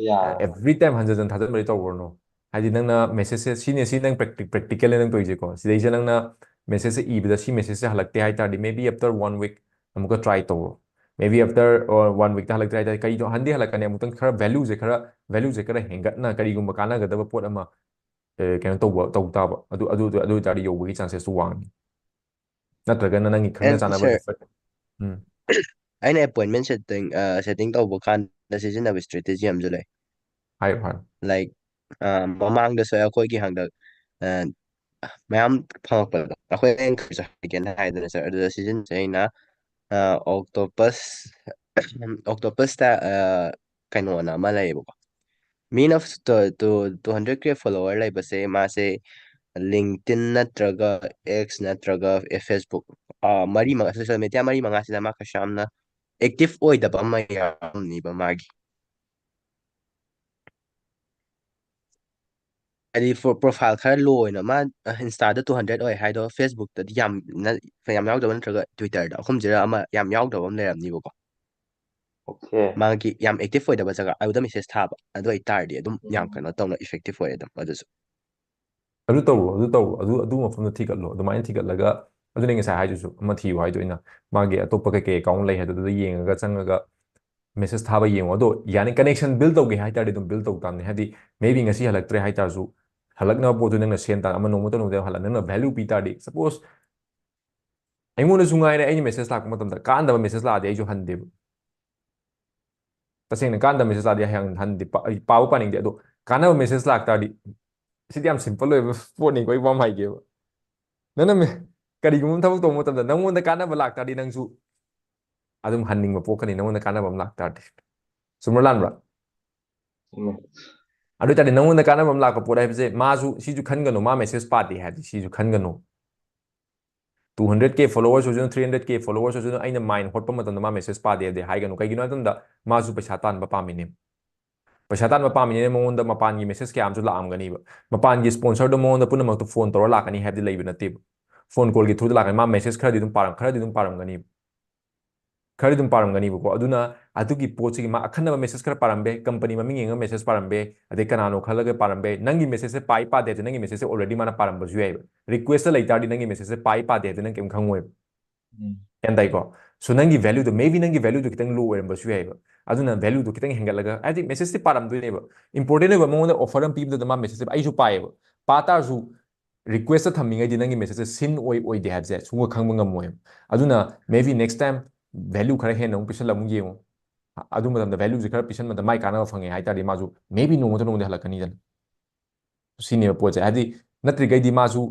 every time ꯍꯟꯖꯟ ꯍꯟꯖꯟ ꯊꯥꯖꯟꯕꯗꯤ ꯇꯧꯔꯨꯔꯅꯨ꯫ ꯍꯥꯏꯗꯤ ꯅꯪꯅ message ꯁꯦ, ꯁꯤꯅꯦ, ꯁꯤ ꯅꯪ practi-, practical ꯅꯦ ꯅꯪ ꯇꯧꯔꯤꯁꯦꯀꯣ꯫ ꯁꯤꯗꯩꯁꯤꯗ ꯅꯪꯅ message ꯁꯦ ꯏꯕꯗ ꯁꯤ message ꯁꯦ ꯍꯜꯂꯛꯇꯦ ꯍꯥꯏ ꯇꯥꯔꯗꯤ, maybe after one week ꯑꯃꯨꯛꯀ try ꯇꯧꯔꯣ꯫ Maybe after one week ꯇ ꯍꯜꯂꯛꯇ꯭ꯔꯦ ꯍꯥꯏ ꯇꯥꯔꯗꯤ, ꯀꯔꯤꯅꯣ, ꯍꯟꯗꯤ ꯍꯜꯂꯛꯀꯅꯤ, ꯑꯃꯨꯛꯇꯪ ꯈꯔ value ꯁꯦ, ꯈꯔ value ꯁꯦ ꯈꯔ ꯍꯦꯟꯒꯠꯅ ꯀꯔꯤꯒꯨꯝꯕ ꯀꯥꯟꯅꯒꯗꯕ ꯄꯣꯠ ꯑꯃ, ꯑ, ꯀꯩꯅꯣ ꯇꯧꯕ, ꯇꯧ ꯇꯥꯕ꯫ ꯑꯗꯨ, ꯑꯗꯨ, ꯑꯗꯨ ꯑꯣꯏꯇꯥꯔꯗꯤ ꯌꯧꯕꯒꯤ chances ꯇꯨ ꯋꯥꯡꯉꯤ꯫ ꯅꯠꯇ꯭ꯔꯒꯅ ꯅꯪꯒꯤ ꯈꯪꯅ And ꯆꯥꯟꯅꯕ sir, refer-, ꯎꯝ, ꯑꯩꯅ appointment setting, ꯑ, setting ꯇꯧꯕ ꯀꯥꯟꯗ ꯁꯤꯖꯤꯟꯅꯕ strategy ꯑꯃꯁꯨ ꯂꯩ꯫ ꯍꯥꯏꯌꯨ, ꯍꯥꯏꯌꯨ꯫ Like, ꯑ, ꯃꯃꯥꯡꯗꯁꯨ ꯑꯩꯈꯣꯏꯒꯤ ꯍꯟꯗꯛ, ꯑ, ꯃꯌꯥꯝ ꯐꯪꯉꯛꯄꯗꯣ, ꯑꯩꯈꯣꯏ ꯑꯩꯅ ꯈꯔꯁꯨ ꯍꯥꯏꯒꯦꯅ ꯍꯥꯏꯗꯅ, sir, ꯑꯗꯨꯗ ꯁꯤꯖꯤꯟꯅꯁꯦ ꯑꯩꯅ, ꯑ, Octopus, Octopus ꯇ, ꯑ, ꯀꯩꯅꯣꯅ ꯑꯃ ꯂꯩꯌꯦꯕꯀꯣ꯫ ꯃꯤꯅ two, two, two hundred K follower ꯂꯩꯕꯁꯦ, ꯃꯥꯁꯦ LinkedIn ꯅꯠꯇ꯭ꯔꯒ X ꯅꯠꯇ꯭ꯔꯒ, ꯑꯦ, Facebook, ꯑ, ꯃꯔꯤ ꯃꯉꯥ, social media ꯃꯔꯤ ꯃꯉꯥꯁꯤꯗ ꯃꯥ ꯀꯩꯁꯨ ꯌꯥꯝꯅ active ꯑꯣꯏꯗꯕ ꯑꯃ ꯌꯥꯎꯔꯝꯅꯤꯕ ꯃꯥꯒꯤ꯫ ꯍꯥꯏꯗꯤ, ꯐꯣ-, profile ꯈꯔ low ꯑꯣꯏꯅ, ꯃꯥ, ꯑ, Insta ꯗ two hundred ꯑꯣꯏ ꯍꯥꯏꯗꯣ, Facebook ꯇꯗꯤ ꯌꯥꯝ ꯅ-, ꯌꯥꯝ ꯌꯥꯎꯗꯕ, ꯅꯠꯇ꯭ꯔꯒ Twitter ꯗ, ꯑꯍꯨꯝꯁꯤꯗ ꯑꯃ ꯌꯥꯝ ꯌꯥꯎꯗꯕ ꯑꯃ ꯂꯩꯔꯝꯅꯤꯕꯀꯣ꯫ Okay. ꯃꯥꯒꯤ ꯌꯥꯝ active ꯑꯣꯏꯗꯕ ꯖꯒꯥ ꯑꯗꯨꯗ message ꯊꯥꯕ, ꯑꯗꯨ ꯑꯣꯏꯇꯥꯔꯗꯤ ꯑꯗꯨꯝ ꯌꯥꯝ ꯀꯩꯅꯣ ꯇꯧꯅ effective ꯑꯣꯏ ꯑꯗꯨꯝ ꯑꯗꯨꯁꯨ꯫ ꯑꯗꯨ ꯇꯧꯔꯣ, ꯑꯗꯨ ꯇꯧꯔꯣ, ꯑꯗꯨ, ꯑꯗꯨ ꯃꯐꯝꯗꯣ ꯊꯤꯒꯠꯂꯣ꯫ ꯑꯗꯨꯃꯥꯏꯅ ꯊꯤꯒꯠꯂꯒ, ꯑꯗꯨꯅꯦ ꯉꯁꯥꯏ ꯍꯥꯏꯗꯨꯁꯨ, ꯑꯃ ꯊꯤꯌꯨ ꯍꯥꯏꯗꯣ ꯑꯩꯅ, ꯃꯥꯒꯤ ꯑꯇꯣꯞꯄ ꯀꯩꯀꯩ account ꯂꯩ ꯍꯥꯏꯗꯣ ꯑꯗꯨꯗ ꯌꯦꯡꯉꯒ ꯆꯪꯉꯒ message ꯊꯥꯕ ꯌꯦꯡꯉꯣ꯫ ꯑꯗꯣ ꯌꯥꯅꯤ, connection build ꯇꯧꯒꯦ ꯍꯥꯏ ꯇꯥꯔꯗꯤ ꯑꯗꯨꯝ build ꯇꯧ ꯇꯥꯕꯅꯤ꯫ ꯍꯥꯏꯗꯤ maybe ꯉꯁꯤ ꯍꯜꯂꯛꯇ꯭ꯔꯦ ꯍꯥꯏ ꯇꯥꯔꯁꯨ, ꯍꯜꯂꯛꯅꯕ ꯄꯣꯠꯇꯨ ꯅꯪꯅ ꯁꯦꯝ ꯇꯥꯔ, ꯑꯃ ꯅꯣꯡꯃꯇ ꯅꯣꯡꯃꯗ ꯍꯜꯂꯛ-, ꯅꯪꯅ value ꯄꯤ ꯇꯥꯔꯗꯤ, suppose ꯑꯩꯉꯣꯟꯗꯁꯨ ꯉꯥꯏꯔꯦ, ꯑꯩꯅ message ꯂꯥꯛꯄ ꯃꯇꯝꯗ ꯀꯥꯟꯅꯗꯕ message ꯂꯥꯛꯑꯗꯤ ꯑꯩꯁꯨ ꯍꯟꯗꯦꯕ꯫ ꯇꯁꯦꯡꯅ ꯀꯥꯟꯅꯗꯕ message ꯂꯥꯛꯑꯗꯤ ꯑꯩ ꯍꯟ-, ꯍꯟꯗꯦ, ꯄꯥ-, ꯑꯩ ꯄꯥꯕ ꯄꯥꯅꯤꯡꯗꯦ꯫ ꯑꯗꯣ ꯀꯥꯟꯅꯕ message ꯂꯥꯛꯇꯥꯔꯗꯤ, ꯁꯤꯗꯤ ꯌꯥꯝ simple ꯑꯣꯏꯕ ꯄꯣꯠꯅꯤꯀꯣ, ꯑꯩ ꯋꯥ ꯑꯃ ꯍꯥꯏꯒꯦꯕ꯫ ꯅꯪꯅ ꯃꯦ- ꯀꯔꯤꯒꯨꯝꯕ ꯊꯕꯛ ꯇꯧꯕ ꯃꯇꯝꯗ ꯅꯪꯉꯣꯟꯗ ꯀꯥꯟꯅꯕ ꯂꯥꯛꯇꯥꯔꯗꯤ ꯅꯪꯁꯨ ꯑꯗꯨꯝ ꯍꯟꯅꯤꯡꯕ ꯄꯣꯛꯀꯅꯤ, ꯅꯪꯉꯣꯟꯗ ꯀꯥꯟꯅꯕ ꯑꯃ ꯂꯥꯛꯇꯥꯔꯗꯤ꯫ ꯆꯨꯝꯕ꯭ꯔꯥ ꯂꯥꯟꯕ꯭ꯔꯥ? ꯎꯝ꯫ ꯑꯗꯨ ꯑꯣꯏꯇꯥꯔꯗꯤ ꯅꯪꯉꯣꯟꯗ ꯀꯥꯟꯅꯕ ꯑꯃ ꯂꯥꯛꯄ ꯄꯣꯠ ꯍꯥꯏꯕꯁꯦ ꯃꯥꯁꯨ ꯁꯤꯁꯨ ꯈꯟꯒꯅꯨ, ꯃꯥ ꯃꯦꯁꯦꯖ ꯄꯥꯗꯦ ꯍꯥꯏꯕꯗꯤ ꯁꯤꯁꯨ ꯈꯟꯒꯅꯨ꯫ Two hundred K followers ꯑꯣꯏꯁꯅꯨ, three hundred K followers ꯑꯣꯏꯁꯅꯨ, ꯑꯩꯅ ꯃꯥꯏꯟ ꯍꯣꯠꯄ ꯃꯇꯝꯗ ꯃꯥ ꯃꯦꯁꯦꯖ ꯄꯥꯗꯦ ꯍꯥꯏꯗꯤ ꯍꯥꯏꯒꯅꯨ꯫ ꯀꯩꯒꯤꯅꯣ ꯍꯥꯏꯕ ꯃꯇꯝꯗ ꯃꯥꯁꯨ ꯄꯩꯁꯥ ꯇꯥꯟꯕ ꯄꯥꯝꯃꯤꯅꯦ꯫ ꯄꯩꯁꯥ ꯇꯥꯟꯕ ꯄꯥꯝꯃꯤꯅꯦ, ꯃꯉꯣꯟꯗ ꯃꯄꯥꯟꯒꯤ ꯃꯦꯁꯦꯖ ꯀꯌꯥ ꯑꯃꯁꯨ ꯂꯥꯛꯑꯝꯒꯅꯤꯕ꯫ ꯃꯄꯥꯟꯒꯤ ꯁ꯭ꯄꯣꯟꯁꯔꯗꯣ ꯃꯉꯣꯟꯗ ꯄꯨꯝꯅꯃꯛꯇꯣ ꯐꯣꯟ ꯇꯧꯔ ꯂꯥꯛꯀꯅꯤ ꯍꯥꯏꯕꯗꯤ ꯂꯩꯕ ꯅꯠꯇꯦꯕ꯫ ꯐꯣꯟ ꯀꯣꯜꯒꯤ ꯊ꯭ꯔꯨꯗ ꯂꯥꯛꯀꯅꯤ, ꯃꯥ ꯃꯦꯁꯦꯖ ꯈꯔꯗꯤ ꯑꯗꯨꯝ ꯄꯥꯔꯝ ꯈꯔꯗꯤ ꯑꯗꯨꯝ ꯄꯥꯔꯝꯒꯅꯤꯕ꯫ ꯈꯔꯗꯤ ꯑꯗꯨꯝ ꯄꯥꯔꯝꯒꯅꯤꯕꯀꯣ꯫ ꯑꯗꯨꯅ ꯑꯗꯨꯒꯤ ꯄꯣꯠꯁꯤꯒꯤ ꯃꯥ ꯑꯈꯟꯅꯕ ꯃꯦꯁꯦꯖ ꯈꯔ ꯄꯥꯔꯝꯕ ꯌꯥꯏ, ꯀꯝꯄꯅꯤ ꯃꯃꯤꯡ ꯌꯦꯡꯉꯒ ꯃꯦꯁꯦꯖ ꯄꯥꯔꯝꯕ ꯌꯥꯏ, ꯑꯗꯩ ꯀꯅꯥꯅꯣ ꯈꯜꯂꯒ ꯄꯥꯔꯝꯕ ꯌꯥꯏ꯫ ꯅꯪꯒꯤ ꯃꯦꯁꯦꯖꯁꯦ ꯄꯥꯏ ꯄꯥꯗꯦ ꯍꯥꯏꯕꯁꯦ ꯅꯪꯒꯤ ꯃꯦꯁꯦꯖꯁꯦ ꯑꯣꯜꯔꯦꯗꯤ ꯃꯥꯅ ꯄꯥꯔꯝꯕꯁꯨ ꯌꯥꯏꯕ꯫ ꯔꯤꯀ꯭ꯋꯦꯁꯇ ꯂꯩ ꯇꯥꯔꯗꯤ ꯅꯪꯒꯤ ꯃꯦꯁꯦꯖꯁꯦ ꯄꯥꯏ ꯄꯥꯗꯦ ꯍꯥꯏꯕꯗꯤ ꯅꯪ ꯀꯩꯝ ꯈꯪꯉꯣꯏꯕ꯫ ꯎꯝ꯫ ꯒ꯭ꯌꯥꯟ ꯇꯥꯏꯀꯣ? So ꯅꯪꯒꯤ ꯚꯦꯂ꯭ꯌꯨꯗꯣ, maybe ꯅꯪꯒꯤ ꯚꯦꯂ꯭ꯌꯨꯗꯣ ꯈꯤꯇꯪ ꯂꯣ ꯑꯣꯏꯔꯝꯕꯁꯨ ꯌꯥꯏꯕ꯫ ꯑꯗꯨꯅ ꯚꯦꯂ꯭ꯌꯨꯗꯣ ꯈꯤꯇꯪ ꯍꯦꯟꯒꯠꯂꯒ, ꯍꯥꯏꯗꯤ ꯃꯦꯁꯦꯖꯇꯤ ꯄꯥꯔꯝꯗꯣꯏꯅꯦꯕ, ꯏꯝꯄꯣꯔꯇꯦꯟ ꯑꯣꯏꯕ ꯃꯉꯣꯟꯗ ꯑꯣꯐꯔ ꯑꯃ ꯄꯤꯕꯗꯨꯗ ꯃꯥ ꯃꯦꯁꯦꯖꯁꯦ ꯑꯩꯁꯨ ꯄꯥꯏꯌꯦꯕ, ꯄꯥ ꯇꯥꯔꯁꯨ ꯔꯤꯀ꯭ꯋꯦꯁꯇ ꯊꯝꯃꯤꯉꯩꯗꯤ ꯅꯪꯒꯤ ꯃꯦꯁꯦꯖꯁꯦ ꯁꯤꯟ ꯑꯣꯏ ꯑꯣꯏꯗꯦ ꯍꯥꯏꯕꯁꯦ ꯁꯨꯡꯈꯪ ꯈꯪꯕ ꯉꯝꯃꯣꯏꯕ꯫ ꯑꯗꯨꯅ maybe next time ꯚꯦꯂ꯭ꯌꯨ ꯈꯔ ꯍꯦꯟꯅ ꯑꯃꯨꯛ ꯄꯤꯁꯜꯂ ꯑꯃꯨꯛ ꯌꯦꯡꯉꯨ꯫ ꯑꯗꯨ ꯃꯇꯝꯗ ꯚꯦꯂ꯭ꯌꯨꯁꯦ ꯈꯔ ꯄꯤꯁꯟꯕꯗ ꯃꯥꯏ ꯀꯥꯟꯅꯕ ꯐꯪꯉꯦ ꯍꯥꯏ ꯇꯥꯔꯗꯤ ꯃꯥꯁꯨ maybe ꯅꯣꯡꯃ ꯅꯠꯇ꯭ꯔ ꯅꯣꯡꯃꯗꯤ ꯍꯜꯂꯛꯀꯅꯤꯗꯅ꯫ ꯁꯤꯅꯦꯕ ꯄꯣꯠꯁꯦ꯫ ꯍꯥꯏꯗꯤ ꯅꯠꯇ꯭ꯔꯤꯈꯩꯗꯤ ꯃꯥꯁꯨ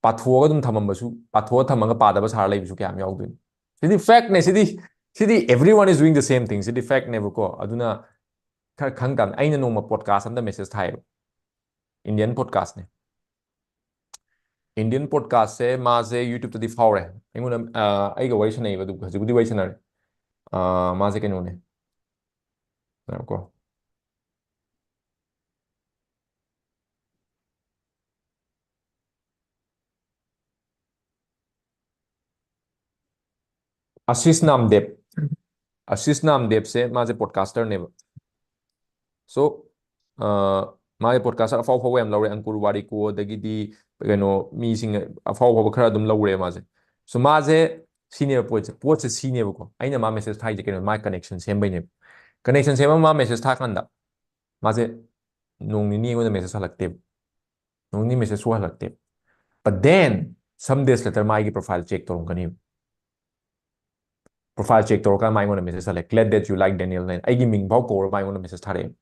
ꯄꯥꯊꯣꯛꯑꯒ ꯑꯗꯨꯝ ꯊꯝꯃꯝꯕꯁꯨ, ꯄꯥꯊꯣꯛꯑ ꯊꯝꯃꯒ ꯄꯥꯗꯕ ꯁꯥꯔ ꯂꯩꯕꯁꯨ ꯀꯌꯥꯝ ꯌꯥꯎꯗꯣꯏꯅꯣ꯫ ꯁꯤꯗꯤ ꯐꯦꯛꯅꯦ꯫ ꯁꯤꯗꯤ, ꯁꯤꯗꯤ everyone is doing the same thing꯫ ꯁꯤꯗꯤ ꯐꯦꯛꯅꯦꯕꯀꯣ꯫ ꯑꯗꯨꯅ ꯈꯔ ꯈꯪ ꯇꯥꯕꯅꯤ꯫ ꯑꯩꯅ ꯅꯣꯡꯃ ꯄꯣꯗꯀꯥꯁ ꯑꯝꯗ ꯃꯦꯁꯦꯖ ꯊꯥꯏꯌꯦꯕ, ꯏꯟꯗꯤꯌꯟ ꯄꯣꯗꯀꯥꯁꯅꯦ꯫ ꯏꯟꯗꯤꯌꯟ ꯄꯣꯗꯀꯥꯁꯁꯦ ꯃꯥꯁꯦ ꯌꯨꯇ꯭ꯌꯨꯕꯇꯗꯤ ꯐꯥꯎꯔꯦ꯫ ꯑꯩꯉꯣꯟꯗ, ꯑ, ꯑꯩꯒ ꯋꯥꯔꯤ ꯁꯥꯟꯅꯩꯕ, ꯑꯗꯨ ꯍꯧꯖꯤꯛꯄꯨꯗꯤ ꯋꯥꯔꯤ ꯁꯥꯟꯅꯔꯦ꯫ ꯑ, ꯃꯥꯁꯦ ꯀꯩꯅꯣꯅꯦ꯫ ꯉꯥꯏꯈꯣꯀꯣ꯫ ꯑꯁꯤꯁ ꯅꯥꯝꯗꯦꯕ꯫ ꯑꯁꯤꯁ ꯅꯥꯝꯗꯦꯕꯁꯦ ꯃꯥꯁꯦ ꯄꯣꯗꯀꯥꯁꯇꯔꯅꯦꯕ꯫ So, ꯑ, ꯃꯥꯒꯤ ꯄꯣꯗꯀꯥꯁꯇꯔ ꯑꯐꯥꯎ ꯑꯐꯥꯎꯕ ꯌꯥꯝ ꯂꯧꯔꯦ, ꯑꯪꯀꯨꯔ ꯋꯥꯔꯤꯀꯣ, ꯑꯗꯒꯤꯗꯤ ꯀꯩꯅꯣ ꯃꯤꯁꯤꯡ ꯑꯐꯥꯎ ꯑꯐꯥꯎꯕ ꯈꯔ ꯑꯗꯨꯝ ꯂꯧꯔꯦ ꯃꯥꯁꯦ꯫ So ꯃꯥꯁꯦ ꯁꯤꯅꯦꯕ ꯄꯣꯠꯁꯦ, ꯄꯣꯠꯁꯦ ꯁꯤꯅꯦꯕꯀꯣ꯫ ꯑꯩꯅ ꯃꯥ ꯃꯦꯁꯦꯖ ꯊꯥꯏꯁꯦ ꯀꯩꯅꯣ, ꯃꯥ ꯀꯅꯦꯛꯁꯟ ꯁꯦꯝꯕꯩꯅꯦꯕ꯫ ꯀꯅꯦꯛꯁꯟ ꯁꯦꯝꯃ ꯃꯥ ꯃꯦꯁꯦꯖ ꯊꯥꯀꯥꯟꯗ ꯃꯥꯁꯦ ꯅꯣꯡ ꯅꯤꯅꯤ ꯑꯩꯉꯣꯟꯗ ꯃꯦꯁꯦꯖ ꯍꯜꯂꯛꯇꯦꯕ꯫ ꯅꯣꯡ ꯅꯤꯅꯤ ꯃꯦꯁꯦꯖ ꯁꯨꯡꯍꯜꯂꯛꯇꯦ꯫ But then, some days later, ꯃꯥ ꯑꯩꯒꯤ ꯄ꯭ꯔꯣꯐꯥꯏꯜ ꯆꯦꯛ ꯇꯧꯔꯝꯒꯅꯤ꯫ ꯄ꯭ꯔꯣꯐꯥꯏꯜ ꯆꯦꯛ ꯇꯧꯔꯀꯥꯟꯗ ꯃꯥ ꯑꯩꯉꯣꯟꯗ ꯃꯦꯁꯦꯖ ꯍꯜꯂꯛꯑꯦ, "Glad that you like Daniel" ꯍꯥꯏꯅ꯫ ꯑꯩꯒꯤ ꯃꯤꯡ ꯐꯥꯎ ꯀꯧꯔ ꯃꯥ ꯑꯩꯉꯣꯟꯗ ꯃꯦꯁꯦꯖ ꯊꯥꯔꯛꯑꯦ꯫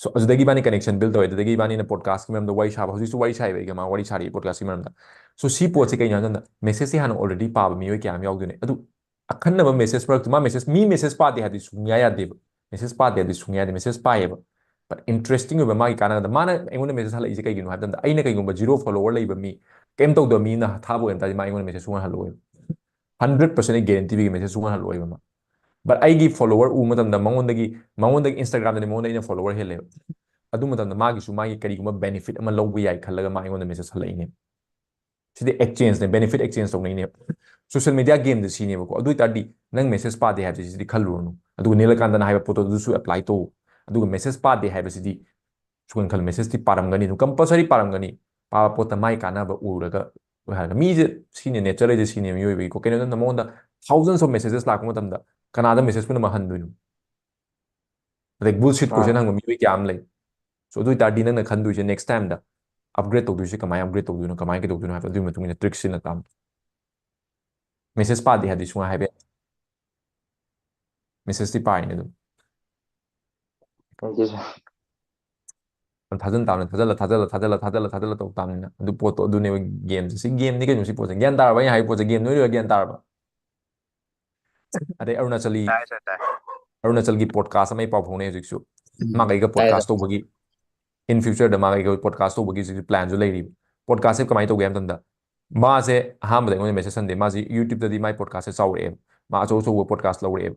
So ꯑꯗꯨꯗꯒꯤ ꯏꯕꯥꯅꯤ connection build ꯇꯧꯋꯦ, ꯑꯗꯨꯗꯒꯤ ꯏꯕꯥꯅꯤꯅ ꯄꯣꯗꯀꯥꯁꯀꯤ ꯃꯔꯝꯗ ꯋꯥꯔꯤ ꯁꯥꯕ, ꯍꯧꯖꯤꯛꯁꯨ ꯋꯥꯔꯤ ꯁꯥꯏꯕ ꯑꯩꯒ ꯃꯥ ꯋꯥꯔꯤ ꯁꯥꯔꯤ ꯄꯣꯗꯀꯥꯁꯀꯤ ꯃꯔꯝꯗ꯫ So ꯁꯤ ꯄꯣꯠꯁꯦ ꯀꯩꯅꯣ ꯍꯥꯏ ꯃꯇꯝꯗ ꯃꯦꯁꯦꯖꯁꯦ ꯍꯥꯟꯅ already ꯄꯥꯕ ꯃꯤꯑꯣꯏ ꯀꯌꯥ ꯑꯃ ꯌꯥꯎꯗꯣꯏꯅꯦ꯫ ꯑꯗꯨ ꯑꯈꯟꯅꯕ ꯃꯦꯁꯦꯖ ꯃꯔꯛꯇ ꯃꯥ ꯃꯦꯁꯦꯖ, ꯃꯤ ꯃꯦꯁꯦꯖ ꯄꯥꯗꯦ ꯍꯥꯏꯕꯗꯤ ꯁꯨꯡꯌꯥ ꯌꯥꯗꯦꯕ꯫ ꯃꯦꯁꯦꯖ ꯄꯥꯗꯦ ꯍꯥꯏꯕꯗꯤ ꯁꯨꯡꯌꯥ ꯌꯥꯗꯦ, ꯃꯦꯁꯦꯖ ꯄꯥꯏꯌꯦꯕ꯫ But interesting ꯑꯣꯏꯕ ꯃꯥꯒꯤ ꯀꯥꯟꯅꯒꯗꯕ, ꯃꯥꯅ ꯑꯩꯉꯣꯟꯗ ꯃꯦꯁꯦꯖ ꯍꯜꯂꯛꯏꯁꯦ ꯀꯩꯒꯤꯅꯣ ꯍꯥꯏꯕ ꯃꯇꯝꯗ ꯑꯩꯅ ꯀꯩꯒꯨꯝꯕ zero follower ꯂꯩꯕ ꯃꯤ, ꯀꯩꯝ ꯇꯧꯗꯕ ꯃꯤꯅ ꯊꯥꯕ ꯑꯣꯏꯔꯝ ꯇꯥꯔꯗꯤ ꯃꯥ ꯑꯩꯉꯣꯟꯗ ꯃꯦꯁꯦꯖ ꯁꯨꯡꯍꯜ ꯍꯜꯂꯛꯑꯣꯏꯕ꯫ Hundred percent ꯑꯩ guarantee ꯄꯤꯒꯦ, ꯃꯦꯁꯦꯖ ꯁꯨꯡꯍꯜ ꯍꯜꯂꯛꯑꯣꯏꯕ ꯃꯥ꯫ But ꯑꯩꯒꯤ follower ꯎꯕ ꯃꯇꯝꯗ ꯃꯉꯣꯟꯗꯒꯤ, ꯃꯉꯣꯟꯗꯒꯤ Instagram ꯗꯗꯤ ꯃꯉꯣꯟꯗ ꯑꯩꯅ follower ꯍꯦꯜꯂꯦꯕ꯫ ꯑꯗꯨ ꯃꯇꯝꯗ ꯃꯥꯒꯤꯁꯨ ꯃꯥꯒꯤ ꯀꯔꯤꯒꯨꯝꯕ benefit ꯑꯃ ꯂꯧꯕ ꯌꯥꯏ ꯈꯜꯂꯒ ꯃꯥ ꯑꯩꯉꯣꯟꯗ ꯃꯦꯁꯦꯖ ꯍꯜꯂꯛꯏꯅꯦ꯫ ꯁꯤꯗꯤ exchange ꯅꯦ, benefit exchange ꯇꯧꯅꯩꯅꯦꯕ꯫ Social media game ꯁꯦ ꯁꯤꯅꯦꯕꯀꯣ꯫ ꯑꯗꯨ ꯑꯣꯏꯇꯥꯔꯗꯤ ꯅꯪ ꯃꯦꯁꯦꯖ ꯄꯥꯗꯦ ꯍꯥꯏꯕꯁꯤꯗꯤ ꯈꯜꯂꯨꯔꯅꯨ꯫ ꯑꯗꯨꯒ ꯅꯤꯂꯀꯥꯟꯇꯅ ꯍꯥꯏꯕ ꯄꯣꯠꯇꯣ ꯑꯗꯨꯁꯨ apply ꯇꯧ꯫ ꯑꯗꯨꯒ ꯃꯦꯁꯦꯖ ꯄꯥꯗꯦ ꯍꯥꯏꯕꯁꯤꯗꯤ ꯁꯨꯒꯟ ꯈꯜ, ꯃꯦꯁꯦꯖꯇꯤ ꯄꯥꯔꯝꯒꯅꯤ, ꯑꯗꯨꯝ compulsory ꯄꯥꯔꯝꯒꯅꯤ꯫ ꯄꯥꯕ ꯄꯣꯠꯇ ꯃꯥꯏ ꯀꯥꯟꯅꯕ ꯎꯔꯒ ꯍꯥꯏꯔꯒ ꯃꯤꯁꯦ ꯁꯤꯅꯦ, nature ꯍꯥꯏꯁꯦ ꯁꯤꯅꯦ ꯃꯤꯑꯣꯏꯕꯒꯤꯀꯣ꯫ ꯀꯩꯅꯣ ꯍꯥꯏ ꯃꯇꯝꯗ ꯃꯉꯣꯟꯗ thousands of messages ꯂꯥꯛꯄ ꯃꯇꯝꯗ ꯀꯅꯥꯗ ꯃꯦꯁꯦꯖ ꯄꯨꯝꯅꯃꯛ ꯍꯟꯗꯣꯏꯅꯣ? ꯑꯗꯩ bullshit question ꯍꯪꯕ ꯃꯤꯑꯣꯏ ꯀꯌꯥ ꯑꯃ ꯂꯩ꯫ So ꯑꯗꯨ ꯑꯣꯏꯇꯥꯔꯗꯤ ꯅꯪꯅ ꯈꯟꯗꯣꯏꯁꯦ next time ꯗ upgrade ꯇꯧꯗꯣꯏꯁꯦ ꯀꯃꯥꯏꯅ upgrade ꯇꯧꯗꯣꯏꯅꯣ, ꯀꯃꯥꯏꯅ ꯀꯩꯗꯧꯗꯣꯏꯅꯣ ꯍꯥꯏꯕꯗꯣ ꯑꯗꯨꯒꯤ ꯃꯇꯨꯡ ꯏꯟꯅ trick ꯁꯤꯖꯤꯟꯅ ꯇꯥꯕꯅꯤ꯫ ꯃꯦꯁꯦꯖ ꯄꯥꯗꯦ ꯍꯥꯏꯕꯗꯤ ꯁꯨꯡꯍꯥꯏ ꯍꯥꯏꯕ ꯌꯥꯗꯦ꯫ ꯃꯦꯁꯦꯖꯇꯤ ꯄꯥꯏꯅꯦ ꯑꯗꯨꯝ꯫ Thank you, sir. ꯊꯥꯖꯟ ꯇꯥꯕꯅꯤ, ꯊꯥꯖꯜꯂ ꯊꯥꯖꯜꯂ ꯊꯥꯖꯜꯂ ꯊꯥꯖꯜꯂ ꯊꯥꯖꯜꯂ ꯇꯧ ꯇꯥꯕꯅꯤꯅ꯫ ꯑꯗꯨ ꯄꯣꯠꯇꯣ ꯑꯗꯨꯅꯦꯕ game ꯁꯦ꯫ ꯁꯤ game ꯅꯤ ꯀꯩꯅꯣ, ꯁꯤ ꯄꯣꯠꯁꯦ꯫ ꯒ꯭ꯌꯥꯟ ꯇꯥꯔꯕ ꯑꯩꯅ ꯍꯥꯏꯕ ꯄꯣꯠꯁꯦ? Game ꯅꯣꯏ ꯂꯣꯏ ꯒ꯭ꯌꯥꯟ ꯇꯥꯔꯕ? ꯑꯗꯩ ꯑꯔꯨꯅꯥꯆꯂꯤ, ꯇꯥꯏ, sir, ꯇꯥꯏ. ꯑꯔꯨꯅꯥꯆꯜꯒꯤ ꯄꯣꯗꯀꯥꯁ ꯑꯃ ꯑꯩ ꯄꯥꯎ ꯐꯥꯎꯅꯩ ꯍꯧꯖꯤꯛꯁꯨ꯫ ꯎꯝ. ꯃꯥꯒ ꯑꯩꯒ ꯇꯥꯏ, ꯄꯣꯗꯀꯥꯁ ꯇꯥꯏ. ꯇꯧꯕꯒꯤ, in future ꯗ ꯃꯥꯒ ꯑꯩꯒ ꯄꯣꯗꯀꯥꯁ ꯇꯧꯕꯒꯤ ꯍꯧꯖꯤꯛ plan ꯁꯨ ꯂꯩꯔꯤꯕ꯫ ꯄꯣꯗꯀꯥꯁꯁꯦ ꯀꯃꯥꯏꯅ ꯇꯧꯒꯦ ꯍꯥꯏꯕ ꯃꯇꯝꯗ, ꯃꯥꯁꯦ ꯑꯍꯥꯟꯕꯗ ꯑꯩꯉꯣꯟꯗ ꯃꯦꯁꯦꯖ ꯍꯟꯗꯦ꯫ ꯃꯥꯁꯦ YouTube ꯇꯗꯤ ꯃꯥꯏ ꯄꯣꯗꯀꯥꯁꯁꯦ ꯆꯥꯎꯔꯛꯑꯦꯕ, ꯃꯥ ꯑꯆꯧ ꯑꯆꯧꯕ ꯄꯣꯗꯀꯥꯁ ꯂꯧꯔꯛꯑꯦꯕ꯫